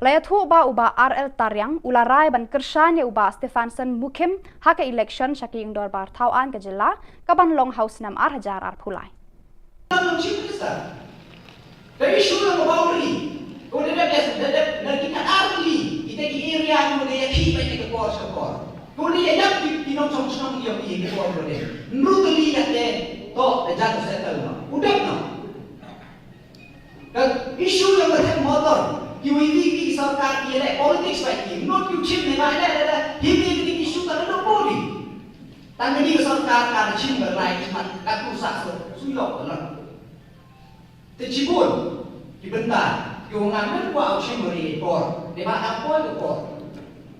La ïathuh ba u Bah R L Tariang u la rai ban kyrshan ïa u Bah Stephanson Mukhim ha ka election sha ka ïing dorbar thaw aiñ ka jylla kaban long ha u snem ar hajar arphew lai. Chief Minister, ka issue jong ka boundary, ka dei dep, dep, dep, na ki khatar tylli kita ki area ki dei ïakhih beit na ka por sha ka por. Ka dei ïa ïap ki, ki nongshong shnong ïa ki ka por ka dei. Hynriew tylli ïa te, to, da jan settle noh. U dep noh. Ka issue jong ka thep motor, kiwei kiwei ki sorkar ki ïaleh politics bad ki, not ki u chim ne ngai leh leh leh, hi hi ki issue ka dei body. Tang kane ka sorkar ka dei chim ba lai ki mat ka tu sa so, su ïoh ka long. Te chibun ki bynta ki ong ngan kwah u chim ba ri por, ne ba ka poi ka por.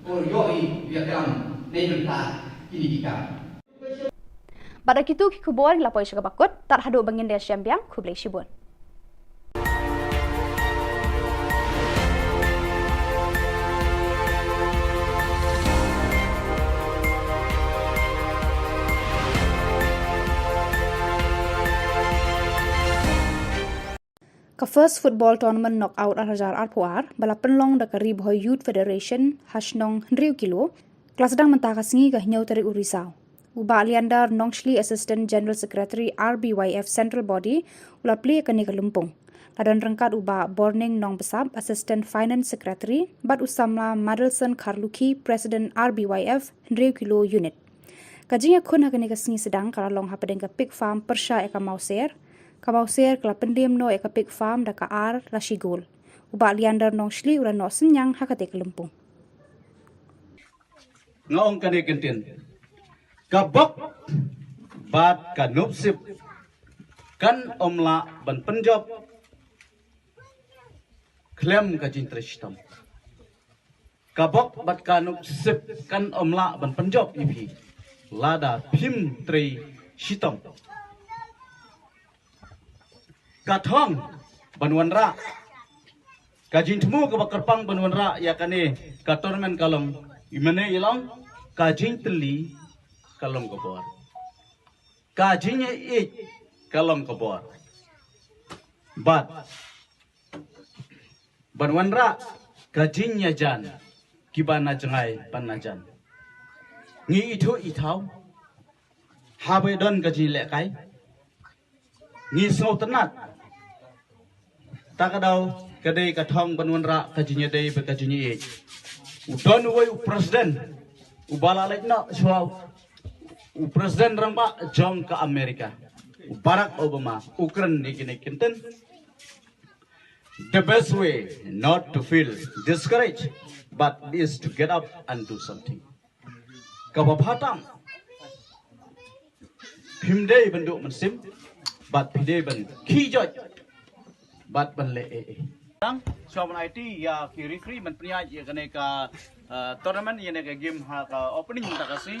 Ko ïoh i ïa kam ne bynta kine ki kam. Bad da kitu ki khubor ngi la poi sha kaba kut, tad haduh ba ngin da ïashem biang, khublei shibun. Ka First Football Tournament Knockout ar hajar arphew ar, ba la pynlong da ka Ri Bhoi Youth Federation ha shnong hynriew kilo, ka la sdang mynta ka sngi ka hynñiew tarik u Risaw. U Bah Leander Nongshli, Assistant General Secretary R B Y F Central Body, u la plie kane ka lympung. La don ryngkat u Bah Borning Nongbsap, Assistant Finance Secretary, bad u samla Madelson Kharlukhi, President R B Y F hynriew kilo unit. Ka jingïakhun ha kane ka sngi sdang ka la long hapdeng ka pig farm pyrshah ïa ka Mawser. Ka Mawser ka la pyndem noh ïa ka pig farm da ka ar la shi gol. U Bah Leander Nongshli u la noh synñiang ha kata ka lympung. Nga ong kane kyntien, ka bok bad ka nupsip kan ym lah ban pynjop khlem ka jingtrei shitom. Ka bok bad ka nupsip kan ym lah ban pynjop ïa phi lada phim trei shitom. Ka thong ban wanrah. Ka jingthmu kaba kyrpang ban wanrah ïa kane ka tournament ka long, i mane i long, ka jingtylli ka long ka bor. Ka jingïaieit ka long ka bor. Bad ban wanrah ka jingïajan kiba na jngai ban na jan. Ngi ithuh ithaw haba don ka jinglehkai. Ngi sngewtynnat. Ta ka daw ka dei ka thong ban wanrah ka jingïadei bad ka jingïaieit. U don uwei u president uba la leit noh shuwa, u president rangbah jong ka America, u Barack Obama, u kren ïa kine ki kyntien. The best way not to feel discouraged, but is to get up and do something. Kaba bha tam, phim dei ban duh mynsiem, bad phi dei ban khih joit bad ban leh ei ei. Tang, shuwa ban aiti ïa ki referee ban pynïaid ïa kane ka, eh, tournament, ïa kane ka game ha ka opening mynta ka sngi.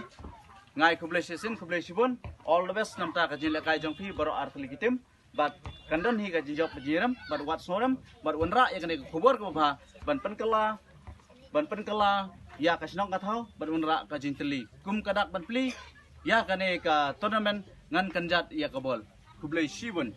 Nga ai khublei shisien, khublei shibun. All the best namar ka jinglehkai jong phi baroh artylli ki team. Bad kan don hi ka jingjop jingrem bad wat sngewrem bad wanrah ïa kane ka khubor kaba bha ban pynkylla, ban pynkylla ïa ka shnong ka thaw bad wanrah ka jingtylli. Kum ka dak ban plie ïa kane ka tournament, ngan kynjat ïa ka bol. Khublei shibun.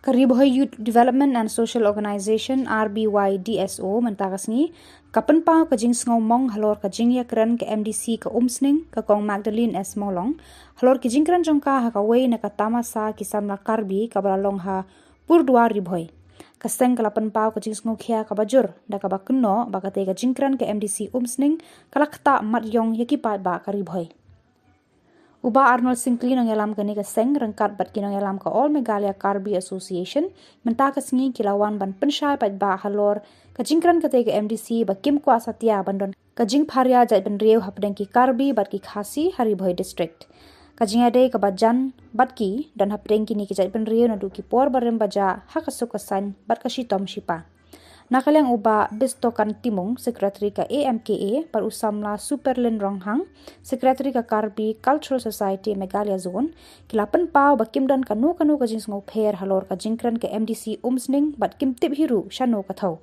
Ka Ri Bhoi Youth Development and Social Organization, R B Y D S O, mynta ka sngi ka pynpaw ka jingsngewmong halor ka jingïakren ka M D C ka Umsning, ka Kong Magdalene S Mawlong, halor ki jingkren jong ka ha kawei na ka tamasa ki samla Karbi kaba la long ha Purduar Ri Bhoi. Ka seng ka la pynpaw ka jingsngewkhia kaba jur da kaba kynnoh ba katei ka jingkren ka M D C Umsning ka la ktah mat ïong ïa ki paidbah ka Ri Bhoi. U Bah Arnold Syngkli, nongïalam kane ka seng, ryngkat bad ki nongïalam ka All Meghalaya Karbi Association, mynta ka sngi ki la wan ban pynshai paidbah halor ka jingkren katei ka M D C ba kim kwah satia ban don ka jingpharia jaitbynriew hapdeng ki Karbi bad ki Khasi ha Ri Bhoi District. Ka jingïadei kaba jan bad ki don hapdeng kine ki jaitbynriew naduh ki por barim bajah ha ka suk ka saiñ bad ka shitom shipa. Na ka liang u Bah Bistokan Timung, Secretary ka A M K A, bad u samla Superlin Ronghang, Secretary ka Karbi Cultural Society Meghalaya Zone, ki la pynpaw ba kim don kano kano ka jingsngewpher halor ka jingkren ka M D C Umsning bad kim tip hi ruh shano ka thew.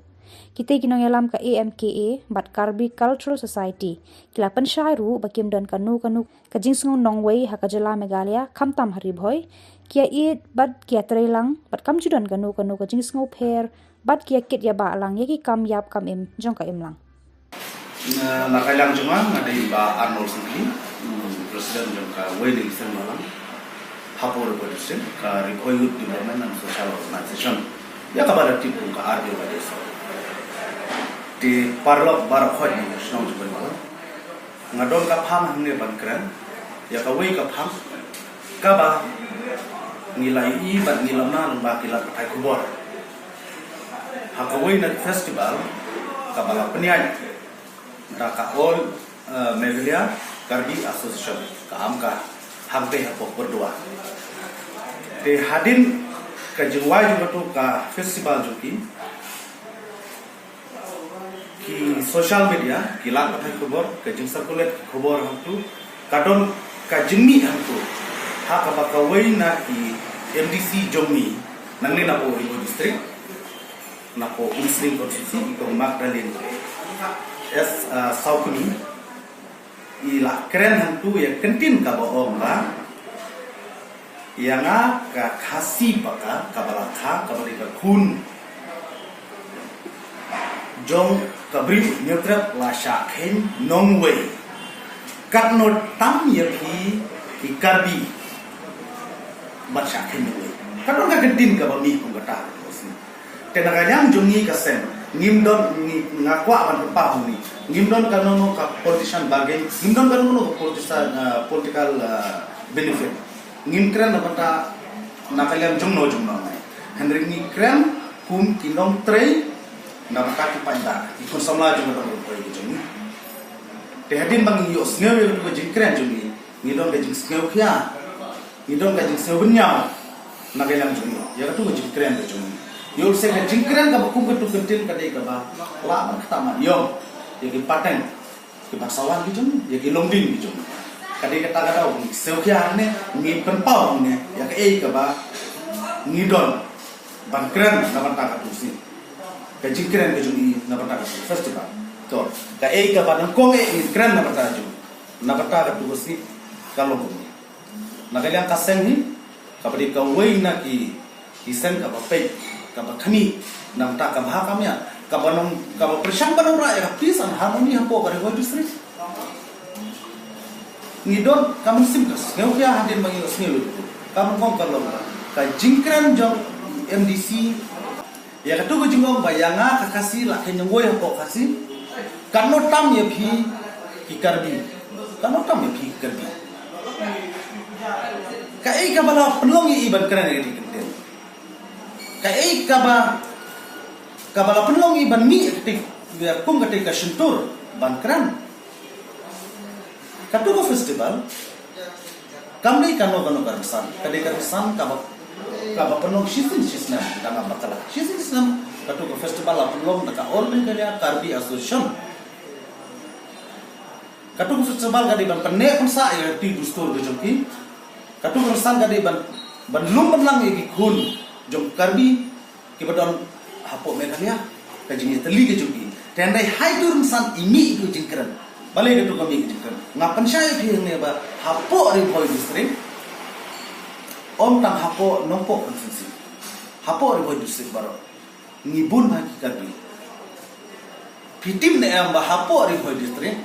Kitei ki nongïalam ka A M K A bad Karbi Cultural Society ki la pynshai ruh ba kim don kano kano ka jingsngew nongwei ha ka jylla Meghalaya, khamtam ha Ri Bhoi, ki ïaieit bad ki ïatreilang bad kam ju don kano kano ka jingsngewpher bad ki ïakit ïabah lang ïa ki kam ïap kam im jong ka imlang. Na, na ka liang jong nga, nga dei Bah Arnold Syngkli, mm, President jong kawei na ki seng balang. Hapoh Ri Bhoi District, ka Ri Bhoi Youth Development and Social Organization, ïa kaba la tip kum ka R B Y D S O. Te paralok baroh khoit na shnong jong ngi, nga don ka phang hangne ban kren ïa kawei ka phang kaba ngi la ïohi bad ngi la mane lyngba ki lad pathai khubor. Ha kawei na festival kaba la pynïaid da ka All, eh, Meghalaya Karbi Association, ka AMKA, hangtei hapoh Pyrduwa. Te hadien ka jingwai jong katu ka festival jong ki, ki social media, ki lad pathai khubor, ka jing circulate khubor hangtu, ka don ka jingmih hangtu ha kaba kawei na ki M D C jong ngi nangne napoh Ri Bhoi District, napoh Umsning constituency, i Kong Magdalene S, uh, Sawkmie, i la kren hangtu ïa ka ktien kaba ong ba ïa nga ka Khasi paka, kaba la kha, kaba dei ka khun jong ka briew Hynñiewtrep la shah kheiñ nongwei. Katno tam ïa phi ki Karbi ban shah kheiñ nongwei. Ka don ka ktien kaba mih kum kata. Te na ka liang jong ngi ka seng, ngim don, ngi, nga kwah ban pynpaw hangne, ngim don kano kano ka partisan bargain, ngim don kano kano ka partisan, uh, political, uh, benefit. Ngim kren na bynta na ka liang jongno jongno ngai. Hynrei ngi kren kum ki nongtrei na bynta ki paidbah, ki khun samla jong ka dong Ri Bhoi ka jong ngi. Te hadien ba ngi ïohsngew ïa katu ka jingkren jong ngi, ngi don ka jingsngewkhia, ngi don ka jingsngewbynñiaw na ka liang jong ngi ïa katu ka jingkren ka jong ngi. Ïoh lehse ka jingkren kaba kum katu ka ktien ka dei kaba lah ban ktah mat ïong ïa ki pateng, ki bangsawan ki jong ngi, ïa ki longdien ki jong ngi. Ka dei kata ka daw ngi sngewkhia hangne, ngi pynpaw hangne ïa kaei kaba ngi don ban kren na bynta katu ka sngi, ka jingkren ka jong ngi na bynta katu ka festival. To, kaei kaba nyngkong eh ngi kren na bynta ka jong ngi, na bynta katu ka sngi, ka long kumne. Na ka liang ka seng hi, kaba dei kawei na ki, ki seng kaba peit, kaba khmih na bynta ka bha ka miat, kaba nong, kaba pyrshang ban wanrah ïa ka peace and harmony hapoh ka Ri Bhoi District. Ngi don ka mynsiem ka sngewkhia hadien ba ngi ïohsngew lut. Ka nyngkong ka long ka jingkren jong M D C ïa katu ka jingong ba ïa nga ka Khasi la kheiñ nongwei hapoh Khasi. Katno tam ïa phi ki Karbi. Katno tam ïa phi ki Karbi. Kaei kaba la pynlong ïa i ban kren ïa kata ka ktien. Kaei kaba, kaba la pynlong i ban mih ïa kata, ïa kum kata ka shyntur ban kren. Katu ka festival kam dei kano kano ka rynsan, ka dei ka rynsan kaba, kaba pynlong shisien shisnem da nga bakla. Shisien shisnem katu ka festival la pynlong da ka All Meghalaya Karbi Association. Katu ka festival ka dei ban pynneh pynsah ïa ka riti dustur ka jong ki. Katu ka rynsan ka dei ban, ban lum ban lang ïa ki khun jong Karbi kiba don hapoh Meghalaya, ka jingïatylli ka jong ki. Te hynrei ha itu rynsan i mih itu jingkren. Balei katu ka mih ka jingkren? Nga pynshai ïa phi hangne ba hapoh Ri Bhoi District, ym tang hapoh Nongpoh constituency, hapoh Ri Bhoi District baroh ngi bun bha ki Karbi. Phi tip ne em ba hapoh Ri Bhoi District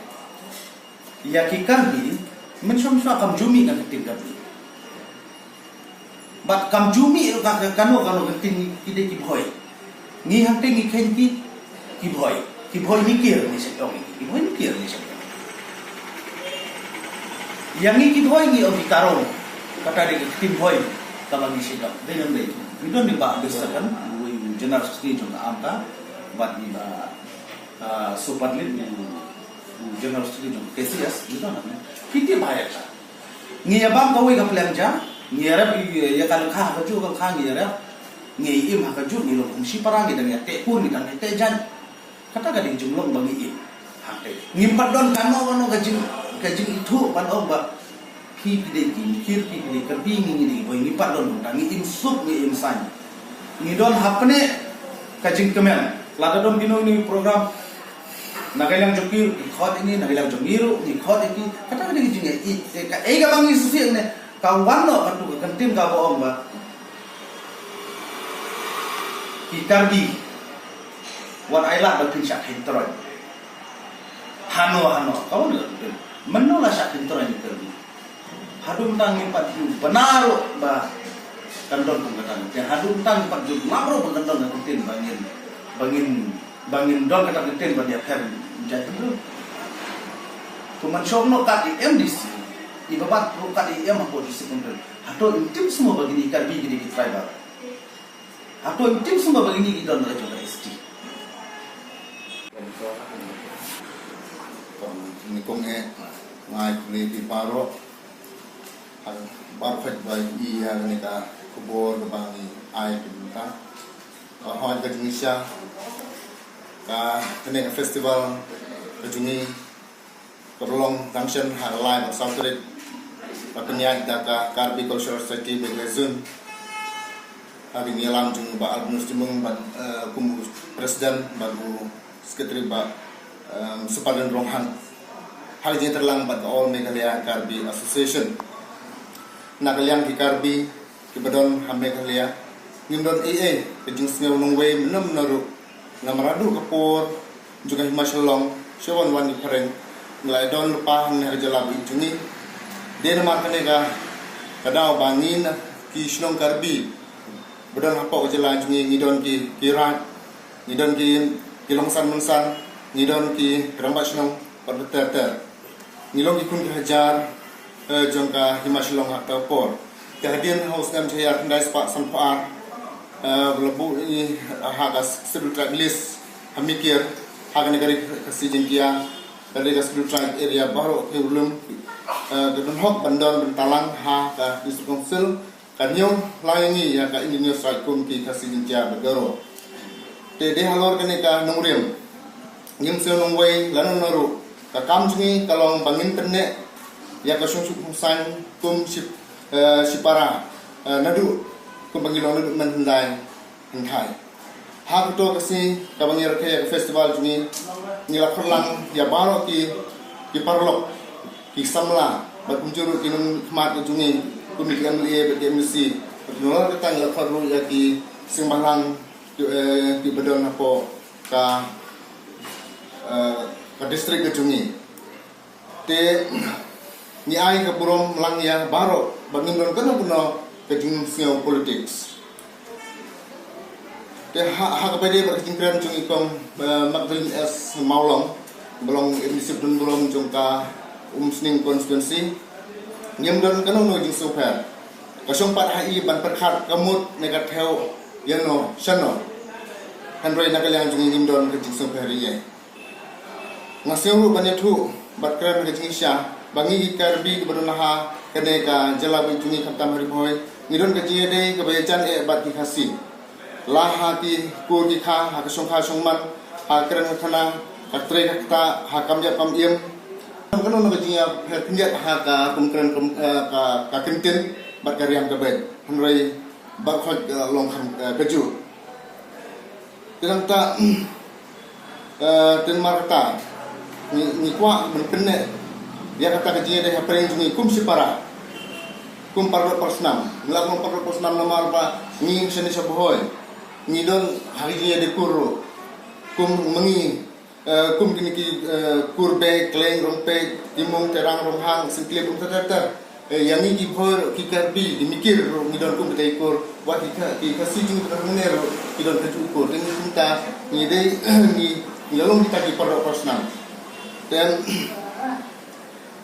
ïa ki Karbi mynshuwa mynshuwa kam ju mih ka ktien Karbi. Bad kam ju mih ruh ka, ka kano kano ka ktien, ki dei ki Bhoi. Ngi hangtei ngi kheiñ ki, ki Bhoi. Ki Bhoi Mikir ngi shu ong, ki Bhoi Mikir ngi shu ong. Ïa ngi ki Bhoi ngi ong ki Karong. Kata dei ka ktien Bhoi kaba ngi shu ong. Dei nang dei. Ngi don i Bah Bister kan, uwei u General Secretary jong ka AMKA, bad i Bah, ah, Soe Padlin, u, u General Secretary jong ka KCS, ngi don hangne. Ki tip bha ïa ka. Ngi ïa bam kawei ka pliang ja, ngi ïa rep ïa ka lyngkha, ha kajuh ka lyngkha ngi ïa rep. Ngi im ha kajuh, ngi long kum shipara, ngi dang ïa teh kur, ngi dang ïa teh jaiñ. Kata ka dei jinglong ba ngi im. Hangtei ngim pat don kano kano ka jing, ka jingithuh ban ong ba phi ki dei ki Mikir, phi ki dei Karbi, ngi, ngi dei Bhoi, ngim pat don kumta. Ngi im suk, ngi im saiñ. Ngi don hapdeng ka jingkmen. Lada don kino kino ki program, na ka liang jong ki ruh ki khot ïa ngi, na ka liang jong ngi ruh ngi khot ïa ki. Kata ka dei ka jingïeit. Te kaei kaba ngi sngewsih ne, ka wan noh katu ka ktien kaba ong ba ki Karbi, wat ai lad ba phin shah kheiñ tyroi. Hano hano, ka wan noh ka ktien. Mano la shah kheiñ tyroi ïa ki Karbi? Haduh mynta ngim pat ju bana ruh ba kan don kum kata ka ktien. Haduh mynta ngim pat ju lap ruh ba kan don ka ktien ba ngin, ba ngin, ba ngin don kata ka ktien ban ïapher jait bynriew. Kumba shong noh kat i M D C, i ba bat ruh kat i M hapoh district council. Hato im tim sngewbha ba kine ki Karbi kine ki tribal? Hato im tim sngewbha ba kine ki don ka jong ka S T? Nyngkong eh, nga ai khublei ïa phi baroh. Baroh khoit ba ïohi ïa kane ka khubor kaba ngi ai kane ka, ka hoi ka jingshisha, ka kane ka festival ka jong ngi kaba long dang shen ha ka lai bad saw tarik, ka pynïaid da ka Karbi Cultural Society Meghalaya Zone. Ha ka jingïalam jong u Bah Albinus Jyrmang bad, eh, kum u president bad u secretary Bah, em, Supadin Ronghang. Ha ka jingïatreilang bad ka All Meghalaya Karbi Association. Na ka liang ki Karbi kiba don ha Meghalaya, ngim don ei ei ka jingsngew nongwei mynno mynno ruh. Namar haduh ka por jong ka Hima Shillong, sha wan wan ki phareng, ngi la don lypa hangne ha ka jylla ba ïeit jong ngi. Dei namar kane ka, ka daw ba ngi na ki shnong Karbi ba don hapoh ka jylla jong ngi, ngi don ki, ki raid, ngi don ki, ki longsan mynsan, ngi don ki rangbah shnong bad ter ter. Ngi long ki khun ki hajar, eh, jong ka Hima Shillong ha kata ka por. Te hadien ha u snem shi hajar khyndai spah sanphew ar, eh, ba la buh ïa ngi ha ka Scheduled Tribe list ha Mikir, ha kane ka Ri Khasi Jaiñtia, ka dei ka Scheduled Tribe area baroh ki urlum, eh, ka don hok ban don ban talang ha ka District Council. Ka ñiew lang ïa ngi ïa ka Indigenous Right kum ki Khasi Jaiñtia bad Garo. Te dei halor kane ka nongrim, ngim sngew nongwei lano lano ruh. Ka kam jong ngi ka long ba ngin pynneh ïa ka shong suk shong saiñ kum shi, eh, shipara, eh, naduh kumba ngi long naduh mynhyndai hynthai. Ha kato ka sngi kaba ngi rakhe ïa ka festival jong ngi, ngi la khot lang ïa baroh ki, ki paralok, ki samla bad kumjuh ruh ki nongkhmat ka jong ngi kum ki M L A bad ki M D C. Bad kumjuh ruh kata ngi la khot ruh ïa ki seng bhalang, ki, eh, kiba don hapoh ka, eh, ka district ka jong ngi. Te ngi ai ka burom lang ïa baroh ba ngim don kano kano ka jingsngew politics. Te ha, ha kaba ïadei bad ka jingkren jong i kong, eh, Magdalene S Mawlong, ba long M D C ba don burom jong ka Umsning constituency, ngim don kano kano ka jingsngewpher. Ka shong pat ha i ban pyrkhat ka mut ne ka thew ïano shano. Hynrei na ka liang jong ngi ngim don ka jingsngewpher ïa i. Nga sngew ruh ban ïathuh bad kren ha ka jingshisha ba ngi ki Karbi kiba don ha kane ka jylla ba ïeit jong ngi khamtam ha Ri Bhoi, ngi don ka jingïadei kaba ïajan eh bad ki Khasi. La ha ki kur ki kha, ha ka shongkha shongman, ha ka kren ka khana, ka trei ka ktah, ha kam ïap kam im. Kano kano ka jingïapher khyndiat ha ka kum kren kum, eh, ka, ka kyntien bad ka riam ka beit. Hynrei baroh khoit, eh, long kham, eh, kajuh. Te nangta, eh, te namar kata ngi, ngi kwah ban pynneh ïa kata ka jingïadei hapdeng jong ngi kum shipara, kum paralok parsnam. Ngi lah ban ong paralok parsnam namar ba ngi shane sha Bhoi ngi don ha ka jingïadei kur ruh. Kum ma ngi, eh, kum kine ki, eh, kur Bei, Khleng, Rongpeit, Timung, Terang, Ronghang, Syntlie, um ter ter ter. Eh, ïa ngi ki Bhoi ruh, ki Karbi, ki Mikir ruh ngi don kum kita i kur. Wat ki Kha-, ki Khasi jong ngi ruh ki don kajuh i kur. Te ngi kumta ngi dei, ngi, ngi la long kita ki paralok parsnam. Te,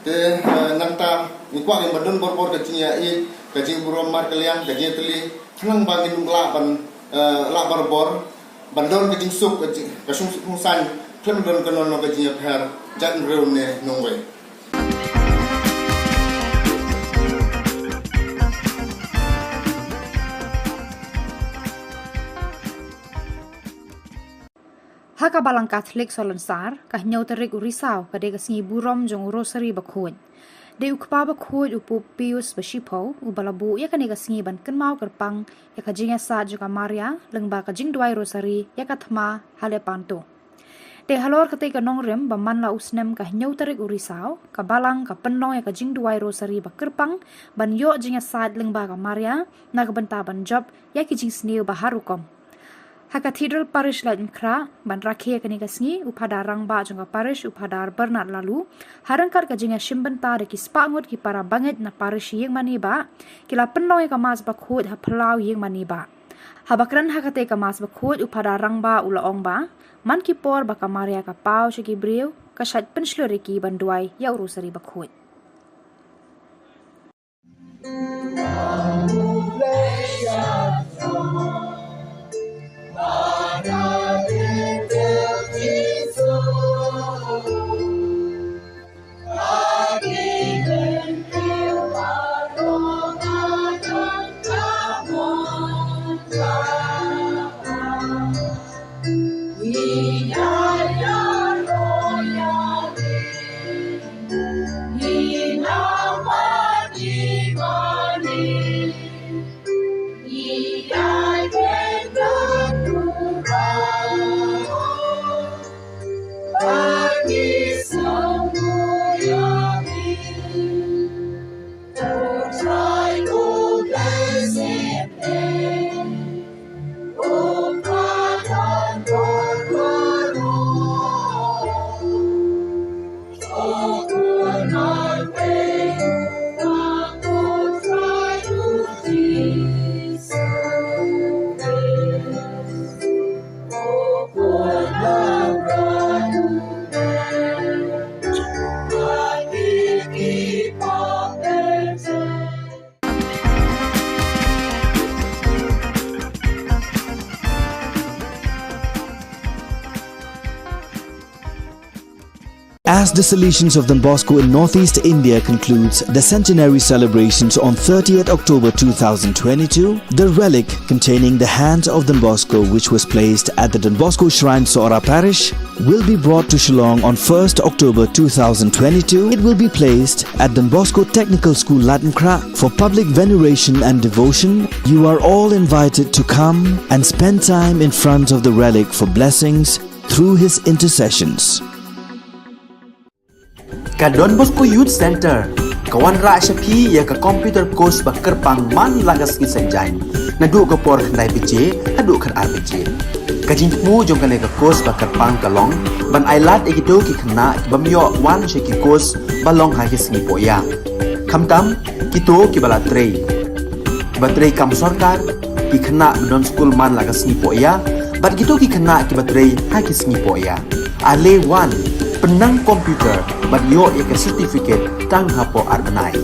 te, eh, nangta ngi kwah ban don bor bor ka jingïaid, ka jingburom markylliang, ka jingïatylli. Khnang ba ngin lah ban, eh, lah barabor ban don ka jingsuk, ka jing, ka shong suk shong saiñ, khlem don kano kano ka jingïapher jait bynriew ne nongwei. Ha ka Balang Katholik Salonsar, ka hynñiew tarik u Risaw ka dei ka sngi burom jong u Rosary Bakhuid. Dei u Kpa Bakhuid u Pope Pius ba shiphew uba la buh ïa kane ka sngi ban kynmaw kyrpang ïa ka jingïasaid jong ka Maria lyngba ka jingduwai Rosary ïa ka thma ha Lepanto. Te halor katei ka nongrim ba man la u snem ka hynñiew tarik u Risaw, ka Balang ka pynlong ïa ka jingduwai Rosary ba kyrpang ban ïoh jingïasaid lyngba ka Maria na ka bynta ban jop ïa ki jingsniew ba har rukom. Ha Cathedral Parish Laitumkhrah, ban rakhe ïa kane ka sngi, u Phadar Rangbah jong ka Parish, u Phadar Bernard Laloo, ha ryngkat ka jingïashim bynta da ki spah ngut ki para bangeit na Parish Ïingmane Bah, ki la pynlong ïa ka Mass Bakhuid ha phyllaw Ïingmane Bah. Haba kren ha katei ka Mass Bakhuid, u Phadar Rangbah u la ong ba, man ki por ba ka Maria ka paw sha ki briew, ka shait pynshlur ïa ki ban duwai ïa u Rosary Bakhuid. As the Salesians of Don Bosco in Northeast India concludes the centenary celebrations on thirtieth October two thousand twenty-two, the relic containing the hand of Don Bosco, which was placed at the Don Bosco Shrine, Sohra Parish, will be brought to Shillong on first October two thousand twenty-two. It will be placed at Don Bosco Technical School, Laitumkhrah, for public veneration and devotion. You are all invited to come and spend time in front of the relic for blessings through his intercessions. Ka Don Bosco Youth Centre ka wanrah sha phi ïa ka computer course ba kyrpang man la ka sngi Saitjaiñ, naduh ka por khyndai baje haduh khatar baje. Ka jingthmu jong kane ka course ba kyrpang ka long ban ailad ïa kito ki khynnah ki bym ïoh wan sha ki course ba long ha ki sngi pohïa, khamtam kito kiba la trei, kiba trei kam sorkar, ki khynnah ba don skul man la ka sngi pohïa, bad kito ki khynnah kiba trei ha ki sngi pohïa. Ale wan, pynnang computer bad ïoh ïa ka certificate tang hapoh ar bnai.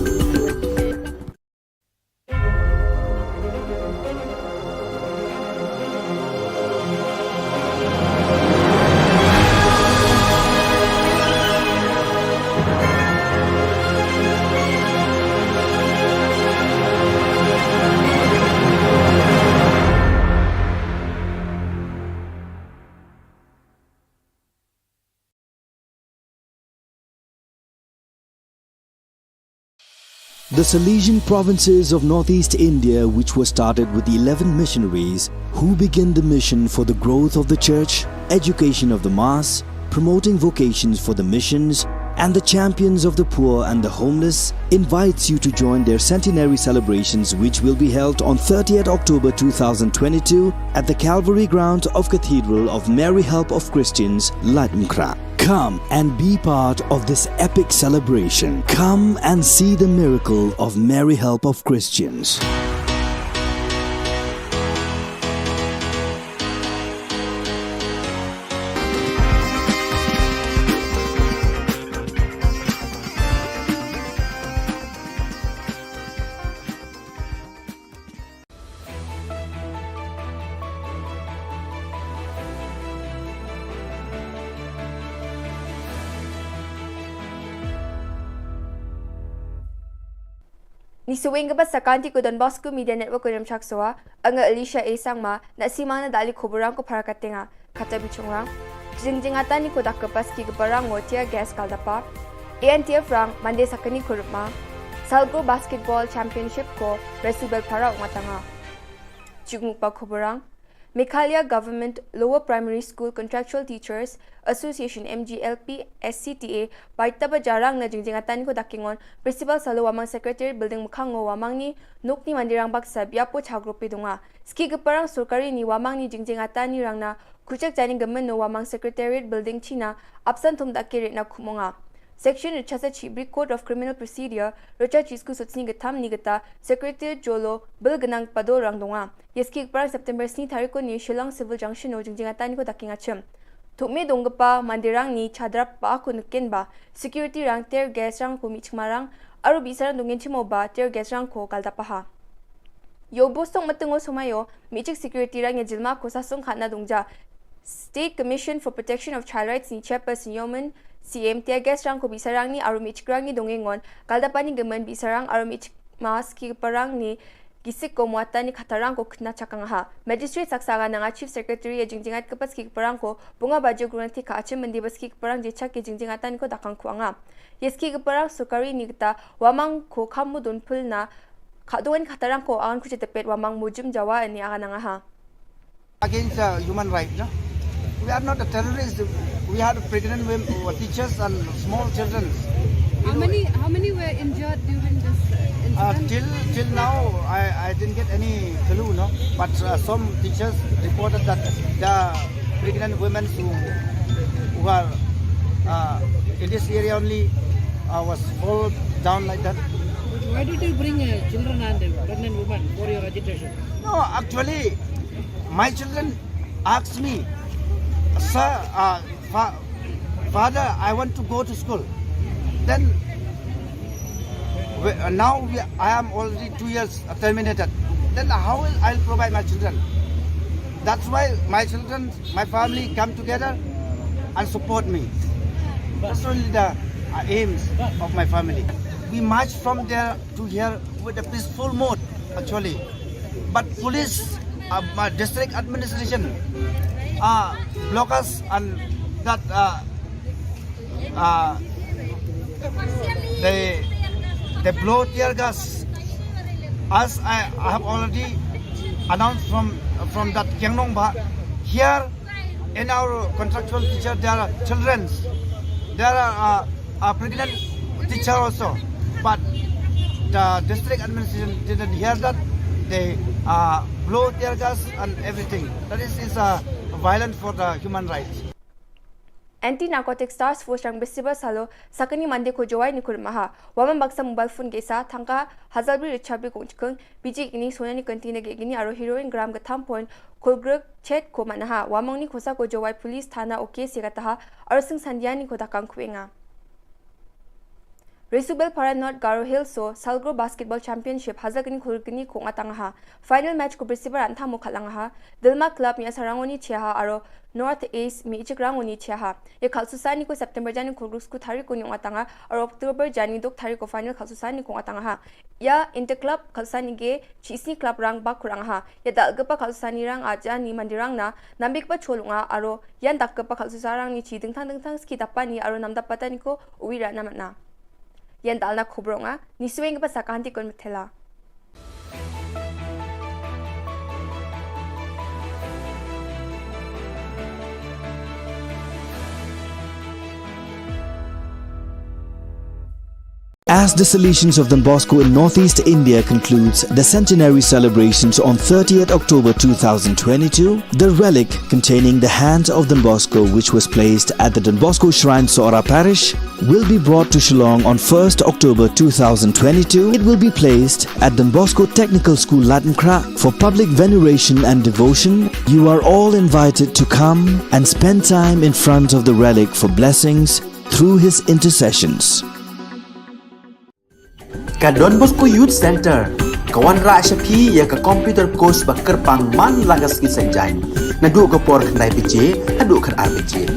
The Salesian provinces of Northeast India, which was started with eleven missionaries who began the mission for the growth of the church, education of the mass, promoting vocations for the missions, and the champions of the poor and the homeless, invites you to join their centenary celebrations, which will be held on thirtieth October two thousand twenty-two at the Calvary ground of Cathedral of Mary Help of Christians, Laitumkhrah. Come and be part of this epic celebration. Come and see the miracle of Mary Help of Christians. Ngi sa weng ka bad sa ka Aunty ko Don Bosco Media Network ko Nongshak Soa, nga Alicia A Sangma, na sima na da li khubor rang ko para ka tenga. Kata bichung rang. Jing jingatan ni ko dak kepas ki keparang ngo tear gas kal dapa. A N T F rang mande sakani ko rupma. Salgo Basketball Championship ko Resubel para ungatanga. Jingmuk pa khubor rang. Meghalaya Government Lower Primary School Contractual Teachers Association, M G L P S C T A, bai taba jarang na jingjingatan ko dakingon Principal Salo Wamang Secretary Building mukhango Wamang ni nukni mandirang baksa biapo chagrupi dunga. Ski keparang sorkari ni Wamang ni jingjingatan ni rangna kuchek jani gemen no Wamang Secretariat Building China apsan thum dake ret na kumonga. Section Richasa Chibri Code of Criminal Procedure, Richard Chisku Sutsni Gatam ni gata, Secretary Jolo, Bill Genang Pado Rangdonga. Yeski Parang September sni tariko ni Shillong Civil Junction o jingjingatan ko daking achim. Thukmi donggepa mandirang ni chadra pa aku nukin ba, security rang tear gas rang ko michmarang, aru bisarang dongin chimo ba tear gas rang ko kaldapaha. Yo bosong matengo somayo, michik security rang ya jilma ko sasong khatna dongja. State Commission for Protection of Child Rights ni chairperson Yomen, C M tear gas rang ko bisarang ni aru michik rang ni dongengon, kaldapani gemen bisarang aru michik mas ki parang ni gisik ko muatan ni khatarang ko kena chakang ha. Magistrate saksa ga nanga Chief Secretary ya jingjingat kepas ki parang ko bunga baju grunati ka achim mendi bas ki parang jechak ki jingjingatan ko dakang kuanga. Yes ki parang sukari ni kita wamang ko kamu dun pul na kaduen khatarang ko angan ku chetepet wamang mujum jawa ni aga nanga ha. Against uh, human rights. No? We are not a terrorist. We had pregnant women, uh, teachers and small children. How many how many were injured during this uh, incident? Uh, till till now, I, I didn't get any clue. No, but uh, some teachers reported that the pregnant women who who are uh, in this area only uh, was fall down like that. Why did you bring uh, children and uh, pregnant women for your agitation? No, actually, my children asked me, "Sir, uh, fa- Father, I want to go to school." Then we, uh, now we, I am already two years uh, terminated. Then how will I provide my children? That's why my children, my family come together and support me. That's only the uh, aims of my family. We march from there to here with a peaceful mode, actually. But police, uh, uh, district administration, uh, block us and that uh, uh, they they blow tear gas. As I, I have already announced from from that Kiangnong Ba, here in our contractual teacher, there are children, there are uh, a pregnant teacher also, but the district administration didn't hear that. They uh, blow tear gas and everything. That is, is uh, violent for the human rights. Anti Narcotics Task Force rang besiba salo sakani mande ko jowai ni kurmaha. Waman baksa mobile phone gesa thangka hazalbri richabri kongchikeng biji gini sona ni kenti na gini aro heroin gram gatham point kulgruk chet ko manaha. Wamang ni kosa ko jowai police thana oke si kataha aro sing sandiani ko dakang kuenga. Resubel Para North Garo Hills so Salgro Basketball Championship hazakni khurgni ko ngatangaha. Final match ko besiba rantha mo khalangaha. Dilma Club mi asarangoni chiaha aro North Ace mi ichikrangoni chiaha. Ya khalsusani ko September jani khurgruk sku thari ko ni ngatanga aro October jani dok thari ko final khalsusani ko ngatangaha. Ya Interclub khalsusani ge chisni club rang bak kurang ha. Ya dal gepa khalsusani rang aja ni mandirang na nambik pa cholunga aro yan dak gepa khalsusarang ni chi dingthang dingthang ski dapani aro namdap patani ko uwi ra namat na. Yan dal na khubronga ni sueng gepa sakahanti kon methela. As the Salesians of Don Bosco in Northeast India concludes the centenary celebrations on thirtieth October two thousand twenty-two, the relic containing the hand of Don Bosco, which was placed at the Don Bosco Shrine, Sohra Parish, will be brought to Shillong on first October two thousand twenty-two. It will be placed at Don Bosco Technical School, Latnakhrah, for public veneration and devotion. You are all invited to come and spend time in front of the relic for blessings through his intercessions. Ka Don Bosco Youth Center ka wanrah sha phi ïa ka computer course ba kyrpang man la ka sngi Saitjaiñ, naduh ka por khyndai baje haduh khatar baje.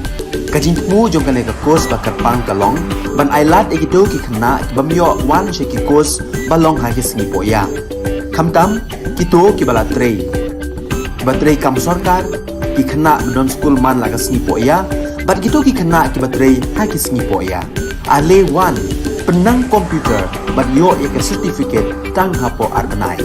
Ka jingthmu jong kane ka course ba kyrpang ka long ban ailad ïa kito ki khynnah ki bym ïoh wan sha ki course ba long ha ki sngi pohïa. Khamtam kito kiba la trei, kiba trei kam sorkar, ki khynnah ba don skul man la ka sngi pohïa, bad kito ki khynnah kiba trei ha ki sngi pohïa. Ale wan, pynnang computer bad ïoh ïa ka certificate tang hapoh ar bnai.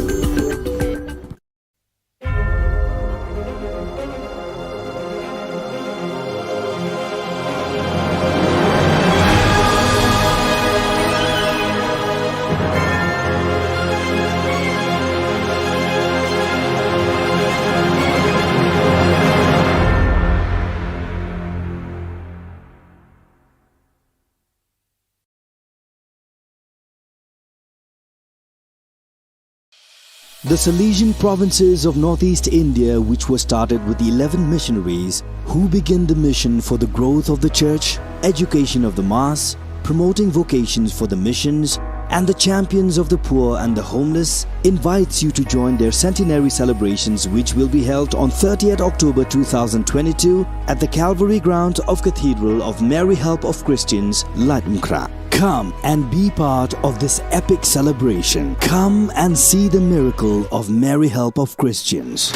The Salesian provinces of northeast India, which were started with eleven missionaries who began the mission for the growth of the church, education of the mass, promoting vocations for the missions, and the champions of the poor and the homeless, invites you to join their centenary celebrations, which will be held on thirtieth October two thousand twenty-two at the Calvary Ground of Cathedral of Mary Help of Christians, Laitumkhrah. Come and be part of this epic celebration. Come and see the miracle of Mary Help of Christians.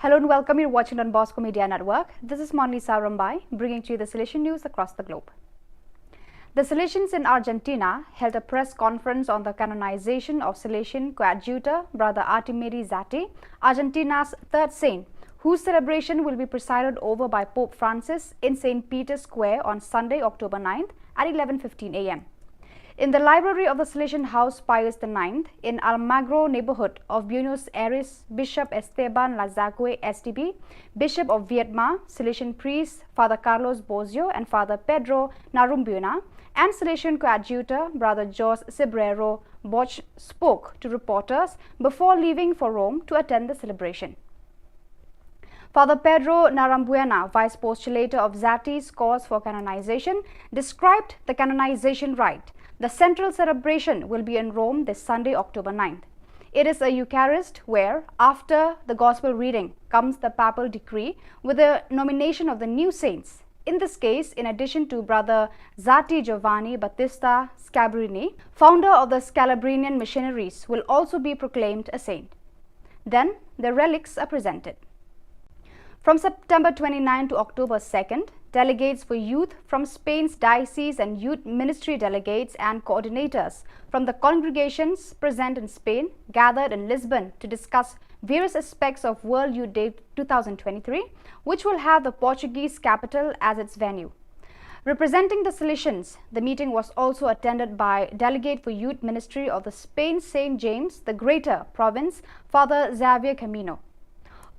Hello and welcome. You're watching Don Bosco Media Network. This is Monlisa Rombai, bringing to you the Salesian news across the globe. The Salesians in Argentina held a press conference on the canonization of Salesian coadjutor Brother Artimiri Zatti, Argentina's third saint, whose celebration will be presided over by Pope Francis in Saint Peter's Square on Sunday, October ninth at eleven fifteen a m. In the library of the Salesian House Pius the ninth in Almagro neighborhood of Buenos Aires, Bishop Esteban Lazague, S D B, Bishop of Viedma, Salesian priest Father Carlos Bozio and Father Pedro Narambuena, and Salesian coadjutor Brother Jose Cebrero Bosch spoke to reporters before leaving for Rome to attend the celebration. Father Pedro Narambuena, vice postulator of Zatti's cause for canonization, described the canonization rite. The central celebration will be in Rome this Sunday, October ninth. It is a Eucharist where, after the Gospel reading, comes the papal decree with the nomination of the new saints. In this case, in addition to Brother Zatti, Giovanni Battista Scalabrini, founder of the Scalabrinian missionaries, will also be proclaimed a saint. Then the relics are presented. From September twenty-ninth to October second, delegates for youth from Spain's diocese and youth ministry delegates and coordinators from the congregations present in Spain gathered in Lisbon to discuss various aspects of World Youth Day two thousand twenty-three, which will have the Portuguese capital as its venue. Representing the Salesians, the meeting was also attended by Delegate for Youth Ministry of the Spain Saint James the Greater province, Father Xavier Camino.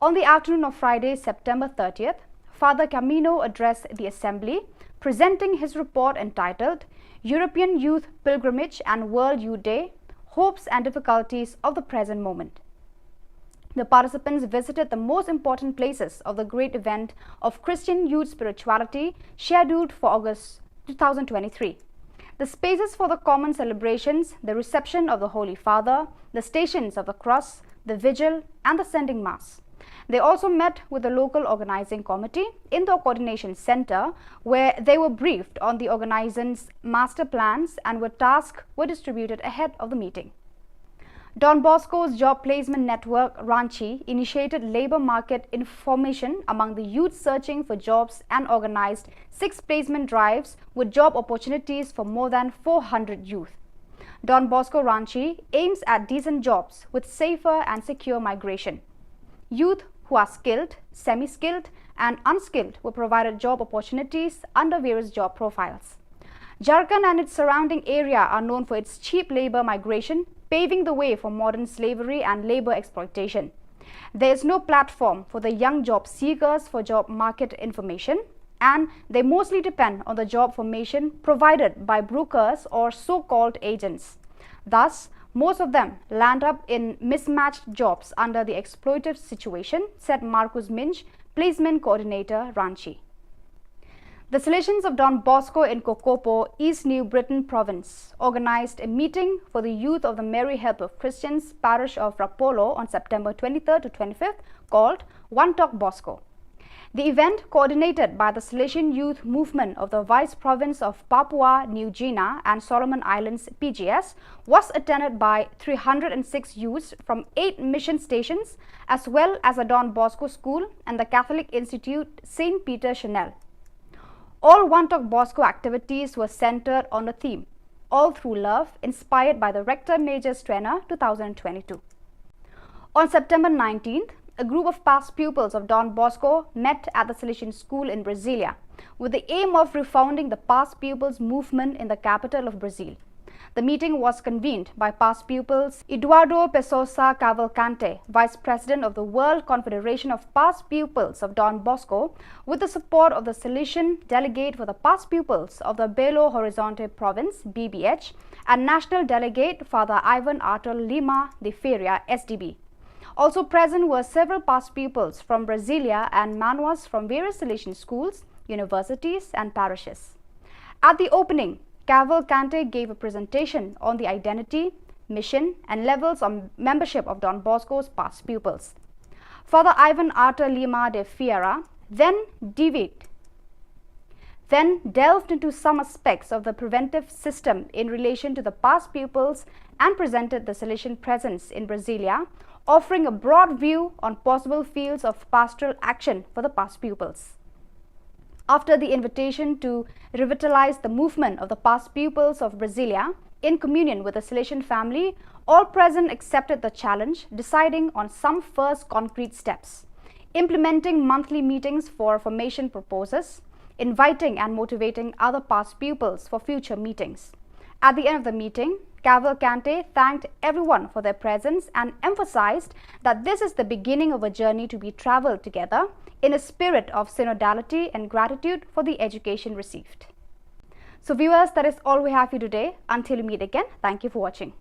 On the afternoon of Friday, September thirtieth, Father Camino addressed the assembly, presenting his report entitled European Youth Pilgrimage and World Youth Day: Hopes and Difficulties of the Present Moment. The participants visited the most important places of the great event of Christian youth spirituality scheduled for August two thousand twenty-three. The spaces for the common celebrations, the reception of the Holy Father, the Stations of the Cross, the Vigil, and the Sending Mass. They also met with the local organizing committee in the coordination center, where they were briefed on the organizing's master plans and were tasks were distributed ahead of the meeting. Don Bosco's Job Placement Network, Ranchi, initiated labor market information among the youth searching for jobs and organized six placement drives with job opportunities for more than four hundred youth. Don Bosco Ranchi aims at decent jobs with safer and secure migration. Youth who are skilled, semi-skilled, and unskilled were provided job opportunities under various job profiles. Jharkhand and its surrounding area are known for its cheap labor migration, paving the way for modern slavery and labor exploitation. There is no platform for the young job seekers for job market information, and they mostly depend on the job formation provided by brokers or so-called agents. Thus, most of them land up in mismatched jobs under the exploitative situation, said Marcus Minch, placement coordinator, Ranchi. The Salesians of Don Bosco in Kokopo, East New Britain Province, organized a meeting for the youth of the Mary Help of Christians parish of Rapolo on September twenty-third to twenty-fifth called One Talk Bosco. The event, coordinated by the Salesian Youth Movement of the Vice Province of Papua New Guinea and Solomon Islands, P G S, was attended by three hundred and six youths from eight mission stations, as well as the Don Bosco School and the Catholic Institute Saint Peter Chanel. All Wanttok Bosco activities were centered on the theme, All Through Love, inspired by the Rector Major's Trainer two thousand twenty-two. On September nineteenth, a group of past pupils of Don Bosco met at the Salesian School in Brasilia, with the aim of refounding the past pupils movement in the capital of Brazil. The meeting was convened by past pupils Eduardo Pessoa Cavalcante, Vice President of the World Confederation of Past Pupils of Don Bosco, with the support of the Salesian delegate for the past pupils of the Belo Horizonte province, B B H, and national delegate Father Ivan Arthur Lima de Ferreira, S D B. Also present were several past pupils from Brasilia and Manoas from various Salesian schools, universities, and parishes. At the opening, Cavalcante gave a presentation on the identity, mission, and levels of membership of Don Bosco's past pupils. Father Ivan Arthur Lima de Ferreira then deviated then delved into some aspects of the preventive system in relation to the past pupils and presented the Salesian presence in Brasilia, offering a broad view on possible fields of pastoral action for the past pupils. After the invitation to revitalize the movement of the past pupils of Brasilia, in communion with the Salesian family, all present accepted the challenge, deciding on some first concrete steps, implementing monthly meetings for formation proposals, inviting and motivating other past pupils for future meetings. At the end of the meeting, Cavalcante thanked everyone for their presence and emphasized that this is the beginning of a journey to be traveled together in a spirit of synodality and gratitude for the education received. So viewers, that is all we have for you today. Until we meet again, thank you for watching.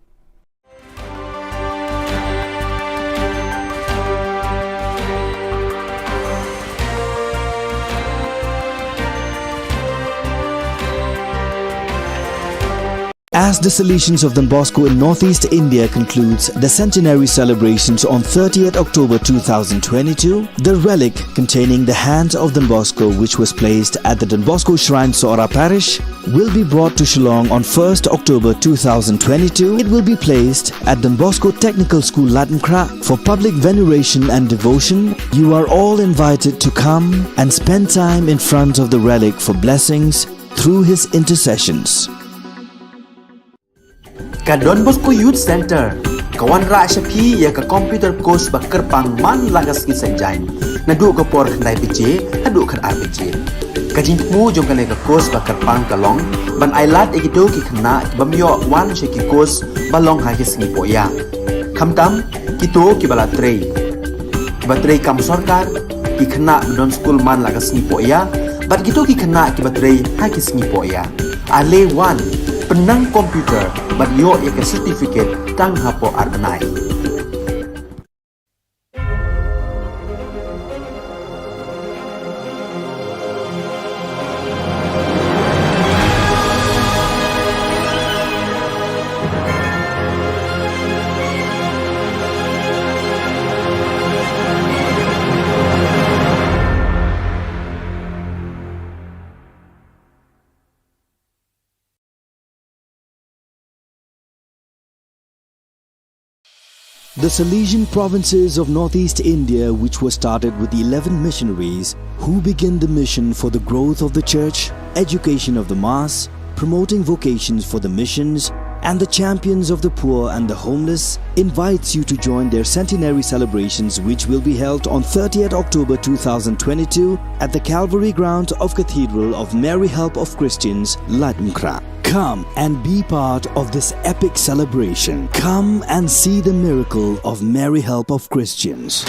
As the Salesians of Don Bosco in Northeast India concludes the centenary celebrations on thirtieth October two thousand twenty-two, the relic containing the hand of Don Bosco, which was placed at the Don Bosco Shrine, Sohra Parish, will be brought to Shillong on first October two thousand twenty-two. It will be placed at Don Bosco Technical School, Laitumkhrah, for public veneration and devotion. You are all invited to come and spend time in front of the relic for blessings through his intercessions. Ka Don Bosco Youth Center ka wanrah sha phi ïa ka computer course ba kyrpang man la ka sngi Saitjaiñ, naduh ka por khyndai baje haduh khatar baje. Ka jingthmu jong kane ka course ba kyrpang ka long ban ailad ïa kito ki khynnah ki bym ïoh wan sha ki course ba long ha ki sngi pohïa, khamtam kito kiba la trei, kiba trei kam sorkar, ki khynnah ba don skul man la ka sngi pohïa, bad kito ki khynnah kiba trei ha ki sngi pohïa. Ale wan, pynnang computer bad ïoh ïa ka certificate tang hapoh ar bnai. The Salesian provinces of Northeast India, which was started with eleven missionaries who began the mission for the growth of the church, education of the mass, promoting vocations for the missions, and the champions of the poor and the homeless, invites you to join their centenary celebrations, which will be held on thirtieth October two thousand twenty-two at the Calvary ground of Cathedral of Mary Help of Christians, Laitumkhrah. Come and be part of this epic celebration. Come and see the miracle of Mary Help of Christians.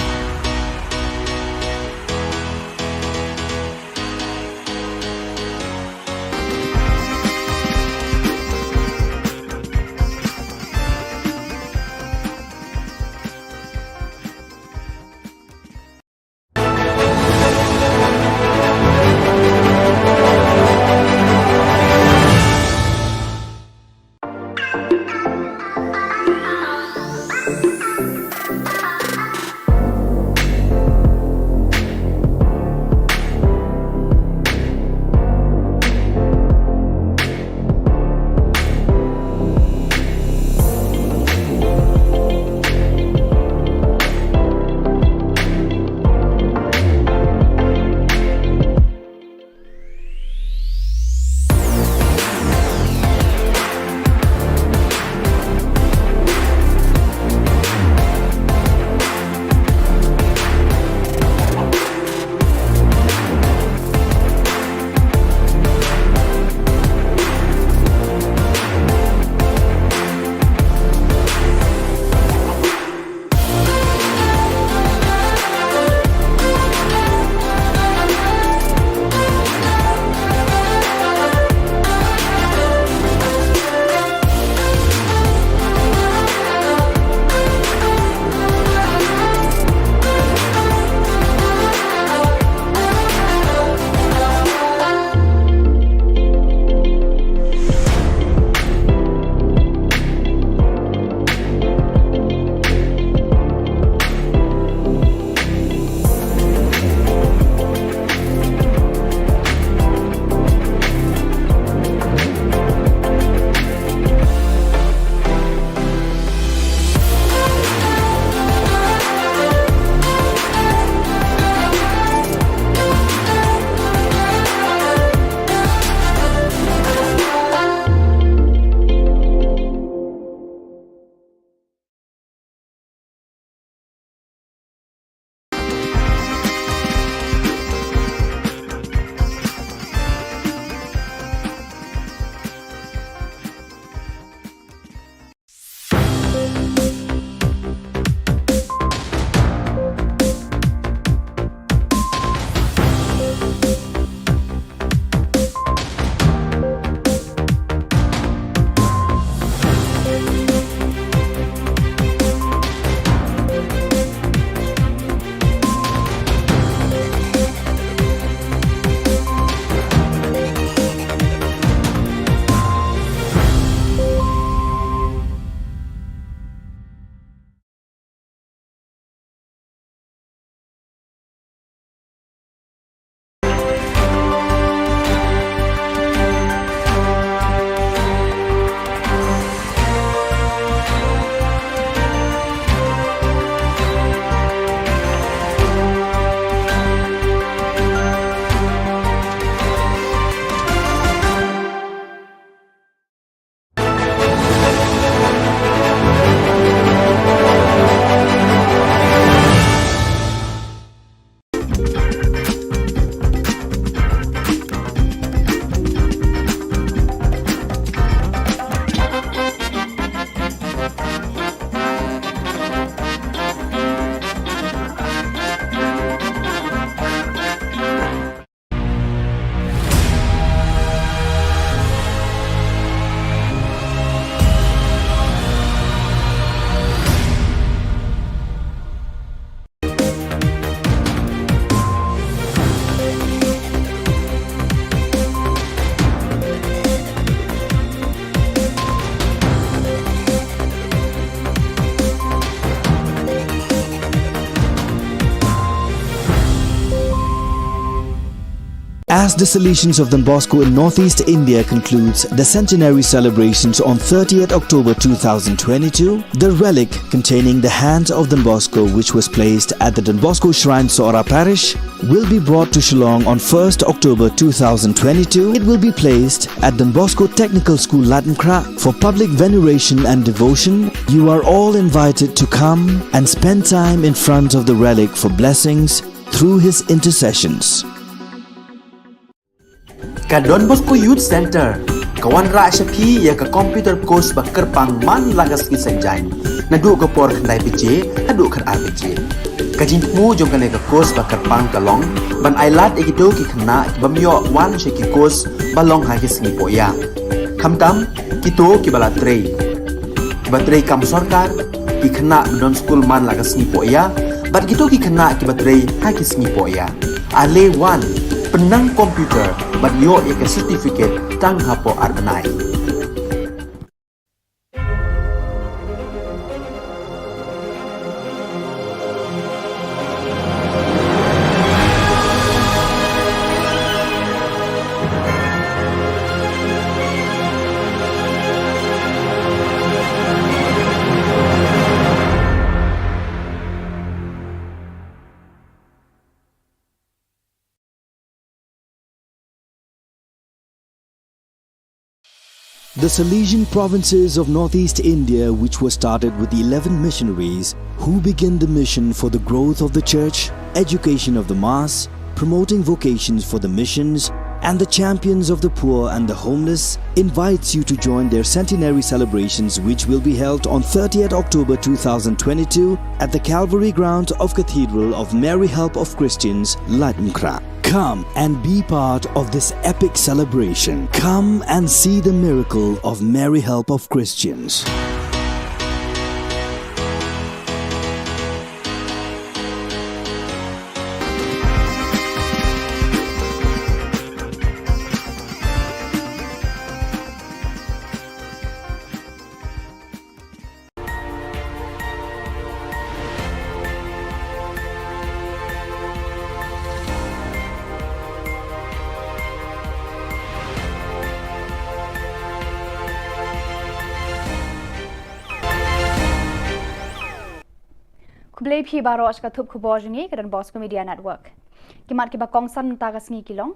As the Salesians of Don Bosco in Northeast India concludes the centenary celebrations on thirtieth October two thousand twenty-two, the relic containing the hands of Don Bosco, which was placed at the Don Bosco Shrine, Sohra Parish, will be brought to Shillong on first October two thousand twenty-two. It will be placed at Don Bosco Technical School, Laitumkhrah, for public veneration and devotion. You are all invited to come and spend time in front of the relic for blessings through his intercessions. Ka Don Bosco Youth Centre ka wanrah sha phi ïa ka computer course ba kyrpang man la ka sngi Saitjaiñ, naduh ka por khyndai baje haduh khatar baje. Ka jingthmu jong kane ka course ba kyrpang ka long ban ailad ïa kito ki khynnah ki bym ïoh wan sha ki course ba long ha ki sngi pohïa, khamtam kito kiba la trei, kiba trei kam sorkar, ki khynnah ba don skul man la ka sngi pohïa, bad kito ki khynnah kiba trei ha ki sngi pohïa. Ale wan, pynnang computer bad ïoh ïa ka certificate tang hapoh ar bnai. The Salesian provinces of Northeast India, which was started with eleven missionaries who began the mission for the growth of the church, education of the mass, promoting vocations for the missions, and the champions of the poor and the homeless, invites you to join their centenary celebrations, which will be held on thirtieth October two thousand twenty-two at the Calvary grounds of Cathedral of Mary Help of Christians, Laitumkhrah. Come and be part of this epic celebration. Come and see the miracle of Mary Help of Christians. Khublei phi baroh sha ka thup khubor jong ngi ka Don Bosco Media Network. Ki mat kiba kongsan mynta ka sngi ki long: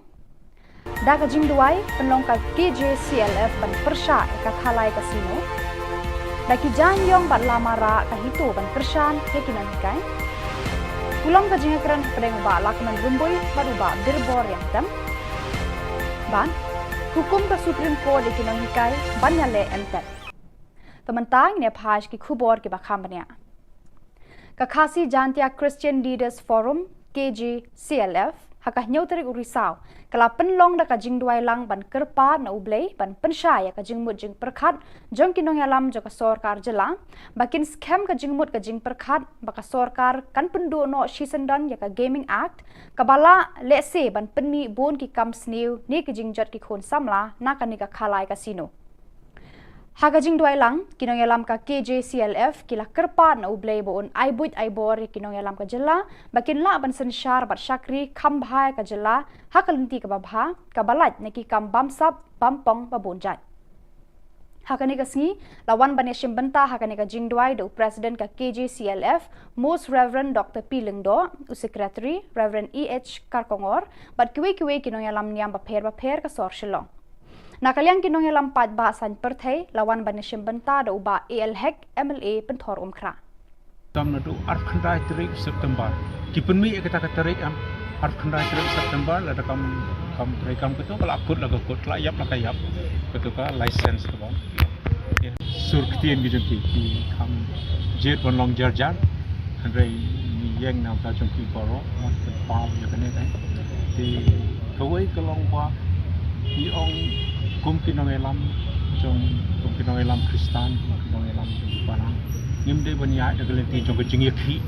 Da ka jingduwai pynlong ka K J C L F ban pyrshah ïa ka Khalai Casino. Da ki jaiñ ïong bad lama rah ka HITO ban pyrshang ïa ki nonghikai. Pulom ka jingïakren hapdeng u Bah Lahkmen Rymbui bad u Bah Birbor Riangtem. Bad hukum ka Supreme Court ïa ki nonghikai ban ïaleh entet. Te mynta ngin ïa phai sha ki khubor kiba kham bniah. Ka Khasi Jaintia Christian Leaders Forum, K J C L F, ha ka hynñiew tarik u Risaw ka la pynlong da ka jingduwai lang ban kyrpad na U Blei ban pynshai ïa ka jingmut jingpyrkhat jong ki nongïalam jong ka sorkar jylla, ba kin skhem ka jingmut ka jingpyrkhat ba ka sorkar kan pynduh noh shisyndon ïa ka Gaming Act, kaba la lehse ban pynmih bun ki kam sniew ne ki jingjot ki khun samla na kane ka Khalai Casino. Ha ka jingduwai lang, ki nongïalam ka K J C L F ki la kyrpad na U Blei ba un ai buit ai bor ïa ki nongïalam ka jylla ba kin lah ban synshar bad shakri kham bha ïa ka jylla ha ka lynti kaba bha, kaba lait na ki kam bamsap bampong ba bun jait. Ha kane ka sngi la wan ban ïashim bynta ha kane ka jingduwai da u President ka K J C L F, Most Reverend Doctor P Lyngdoh, u Secretary Reverend E H Kharkongor, bad kiwei kiwei ki nongïalam niam bapher bapher ka sor Shillong. Na ka liang ki nongïalam paidbah saiñ pyrthei la wan ban ïashim bynta da u Bah A L Hek, M L A Pynthor Umkhrah. Tam naduh arphew khyndai tarik September. Ki pynmih ïa kata ka tarik, em, arphew khyndai tarik September, lada kam, kam trei kam kato ka la kut la ka kut, ka la ïap la ka ïap. Kato ka license kaba sur ktien ki jong ki, ki kham jied ban long jar jar. Hynrei ngi ïeng na ka bynta jong ki baroh, wat ka paw ïa kane ka. Te kawei ka long ba ngi ong kum ki nongïalam jong, kum ki nongïalam Khristan, kum ki nongïalam jong ki balang, ngim dei ban ïaid da ka lynti jong ka jingïakhih.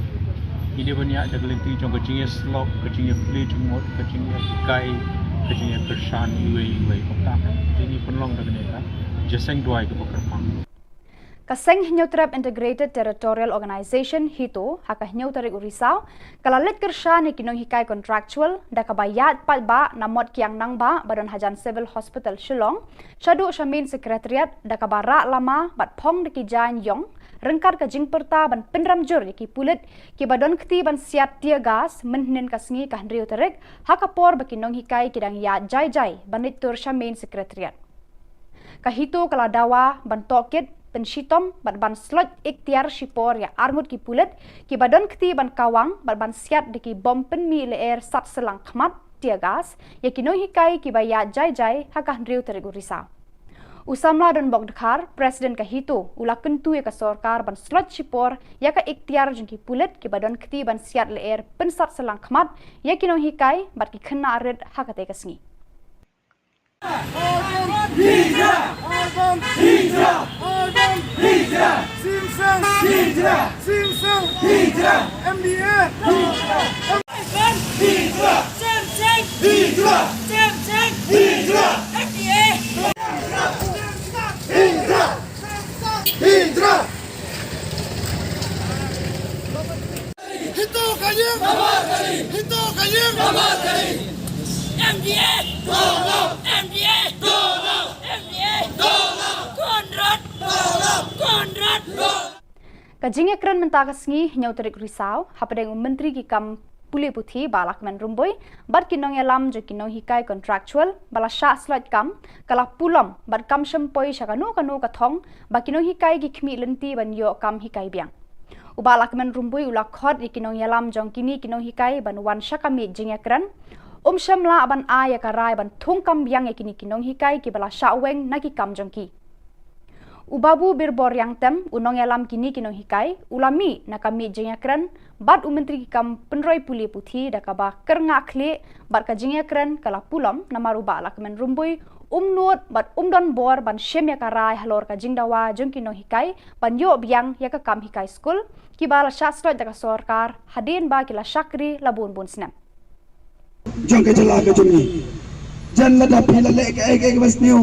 Ngi dei ban ïaid da ka lynti jong ka jingïasyllok, ka jingïaplie jingmut, ka jingïahikai, ka jingïakyrshan iwei iwei. Kumta te ngi pynlong da kane ka jingïaseng duwai kaba kyrpang. Ka seng Hynñiewtrep Integrated Territorial Organization, HITO, ha ka hynñiew tarik u Risaw, ka la leit kyrshan ïa ki nonghikai contractual da kaba ïaid paidbah na Mot Kiang Nangbah ba don hajan Civil Hospital Shillong, shaduh sha Main Secretariat da kaba rah lama bad phong da ki jaiñ ïong, ryngkat ka jingpyrta ban pynrem jur ïa ki pulit kiba don kti ban siat tear gas mynhynnin ka sngi ka hynriew tarik, ha ka por ba ki nonghikai ki dang ïaid jai jai ban leit tur sha Main Secretariat. Ka HITO ka la dawa ban tohkit, pynshitom bad ban sloit iktiar shipor ïa arngut ki pulit kiba don kti ban kawang bad ban siat da ki bom pynmih lyer sat syllang khmat, tear gas, ïa ki nonghikai kiba ïaid jai jai ha ka hynriew tarik u Risaw. U Samla Donbok Dkhar, President ka HITO, u la kyntu ïa ka sorkar ban sloit shipor ïa ka iktiar jong ki pulit kiba don kti ban siat lyer pynsat syllang khmat ïa ki nonghikai bad ki khynnah rit ha katei ka sngi. HITO ka ïing! HITO ka ïing! MDA! MDA! MDA! Conrad! Conrad! Ka jingïakren mynta ka sngi, hynñiew tarik Risaw, hapdeng u Myntri ki kam pule puthi Bah Lahkmen Rymbui bad ki nongïalam jong ki nonghikai contractual ba la shah sloit kam, ka la pulom bad kam shym poi sha kano kano ka thong ba ki nonghikai ki khmih lynti ban ïoh kam hikai biang. U Bah Lahkmen Rymbui u la khot ïa ki nongïalam jong kine ki nonghikai ban wan sha ka miej jingïakren. Um shym lah ban ai ïa ka rai ban thung kam biang ïa kine ki nonghikai kiba la shah weng na ki kam jong ki. U Babu Birbor Riangtem, u nongïalam kine ki nonghikai, u la mih na ka miej jingïakren bad u Myntri ki kam pynroi pule puthi da kaba kyrngah khlieh bad ka jingïakren ka la pulom namar u Bah Lahkmen Rymbui um nud bad um don bor ban shim ïa ka rai halor ka jingdawa jong ki nonghikai ban ïoh biang ïa ka kam hikai skul kiba la shah sloit da ka sorkar hadien ba ki la shakri la bun bun snem. Jong ka jylla ka jong ngi. Jan lada phi la leh kaei kaei kaba sniew,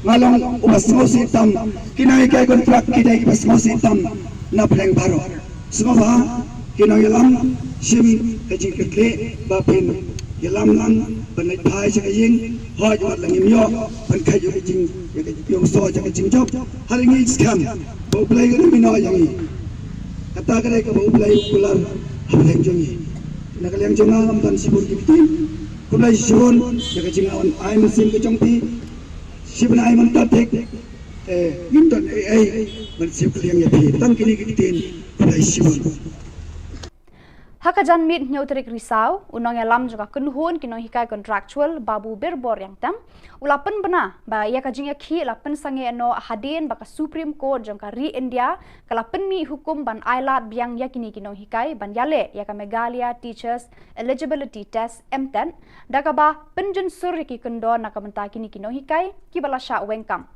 nga long uba sngewsih tam. Ki nonghikai contract ki dei kiba sngewsih tam na pdeng baroh. Sngewbha ki nongïalam, shim ka jingkitkhlieh ba phin ïalam lang ban leit phai sha ka ïing. Hooid, wat la ngim ïoh ban kheit ïa ka jing, ïa ka jingïohsngew ïa ka jingjop, ha ri ngi skhem ba U Blei u la mih noh ïa ngi. Kata ka dei kaba U Blei u kular ha pdeng jong ngi. Na ka liang jong nga ngam don shibun ki ktien. Khublei shibun ïa ka jingwan ai mynsiem ka jong phi. Shibun ai mynta thik. Eh, ngim don ei ei ban siew kylliang ïa phi. Tang kine ki ktien. Khublei shibun. Ha ka janmiet hynñiew tarik Risaw, u nongïalam jong ka kynhun ki nonghikai contractual Babu Birbor Riangtem u la pynbna ba ïa ka jingïakhih la pynsangeh noh hadien ba ka Supreme Court jong ka ri India ka la pynmih hukum ban ailad biang ïa kine ki nonghikai ban ïaleh ïa ka Meghalaya Teachers Eligibility Test, MTET, da kaba pynjynsur ïa ki kyndon na ka bynta kine ki nonghikai kiba la shah weng kam.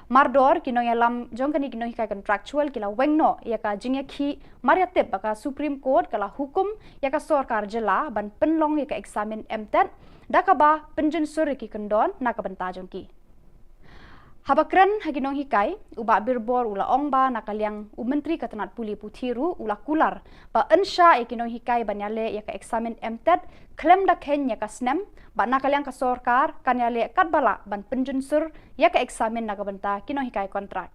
Mardor ki nongïalam jong kane ki nonghikai contractual ki la weng noh ïa ka jingïakhih mar ïa tip ba ka Supreme Court ka la hukum ïa ka sorkar jylla ban pynlong ïa ka eksamin MTET da kaba pynjynsur ïa ki kyndon na ka bynta jong ki. Haba kren ha ki nonghikai, u Bah Birbor u la ong ba na ka liang u Myntri ka tnat pule puthi ruh u la kular ba yn shah ïa ki nonghikai ban ïaleh ïa ka eksamin MTET khlem da kheiñ ïa ka snem, ba na ka liang ka sorkar kan ïaleh katba lah ban pynjynsur ïa ka eksamin na ka bynta ki nonghikai kontrak.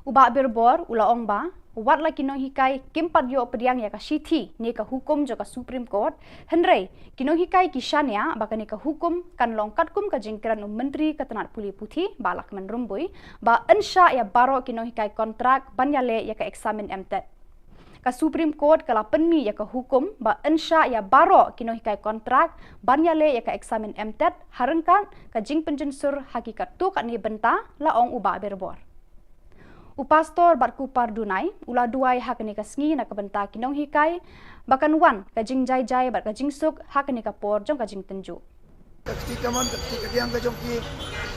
U Bah Birbor u la ong ba wat la ki nonghikai kim pat ïoh pdiang ïa ka shithi ne ka hukum jong ka Supreme Court, hynrei ki nonghikai ki shaniah ba kane ka hukum kan long katkum ka jingkren u Myntri ka tnat pule puthi Bah Lahkmen Rymbui ba yn shah ïa baroh ki nonghikai kontrak ban ïaleh ïa ka eksamin MTET. Ka Supreme Court ka la pynmih ïa ka hukum ba yn shah ïa baroh ki nonghikai kontrak ban ïaleh ïa ka eksamin MTET ha ryngkat ka jingpynjynsur ha ki katto katne bynta, la ong u Bah Birbor. U Pastor Batkuppar Dunai u la duwai ha kane ka sngi na ka bynta ki nonghikai ba kan wan ka jingjai jai bad ka jingsuk ha kane ka por jong ka jingtynjuh. Ka kti kamon, ka kti kadiang ka jong ki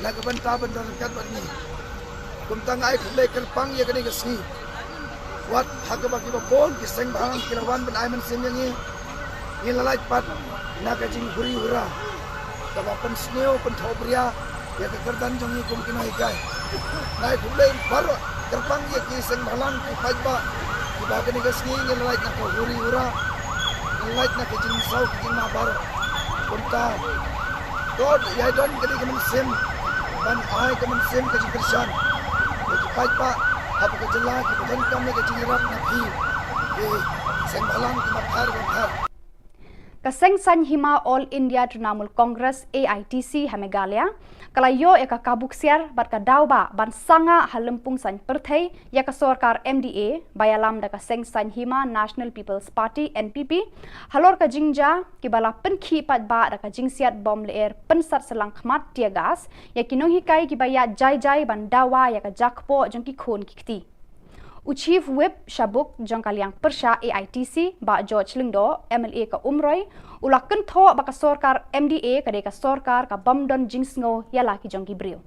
na ka bynta ban don ryngkat bad ngi. Kumta nga ai khublei kyrpang ïa kane ka sngi. Wat ha kaba kiba bun ki seng bhalang ki la wan ban ai mynsiem ïa ngi, ngi la lait pat na ka jinghuri hura kaba pynsniew pynthohbria ïa ka kyrdan jong ngi kum ki nonghikai. Nga ai khublei baroh Kyrpang ïa ki seng bhalang ki paidbah kiba kane ka sngi ngi la lait na ka huri hura, ngi la lait na ka jingsaw ka jingmabor. Kumta to ïa don kane ka mynsiem ban ai ka mynsiem ka jingkyrshan ïa ki paidbah haba ka jylla kiba donkam ïa ka jingïarap na phi ki seng bhalang kiba pher ba pher. Ka Seng Saiñ Hima All India Trinamool Congress, A I T C, ha Meghalaya ka la ïoh ïa ka kabu ksiar bad ka daw ba ban sangeh ha lympung saiñ pyrthei ïa ka sorkar M D A ba ïalam da ka Seng Saiñ Hima National People's Party, N P P, halor ka jingjia kiba la pynkhih paidbah da ka jingsiat bom lyer pynsat shyllangkhmat, tear gas, ïa ki nonghikai kiba ïaid jai jai ban dawa ïa ka jakpoh jong ki khun ki kti. U Chief Whip sha buk jong ka liang pyrshah A I T C, Bah George Lyngdoh, M L A ka Umroi, u la kynthoh ba ka sorkar M D A ka dei ka sorkar ka bym don jingsngew ïa la ki jong ki briew.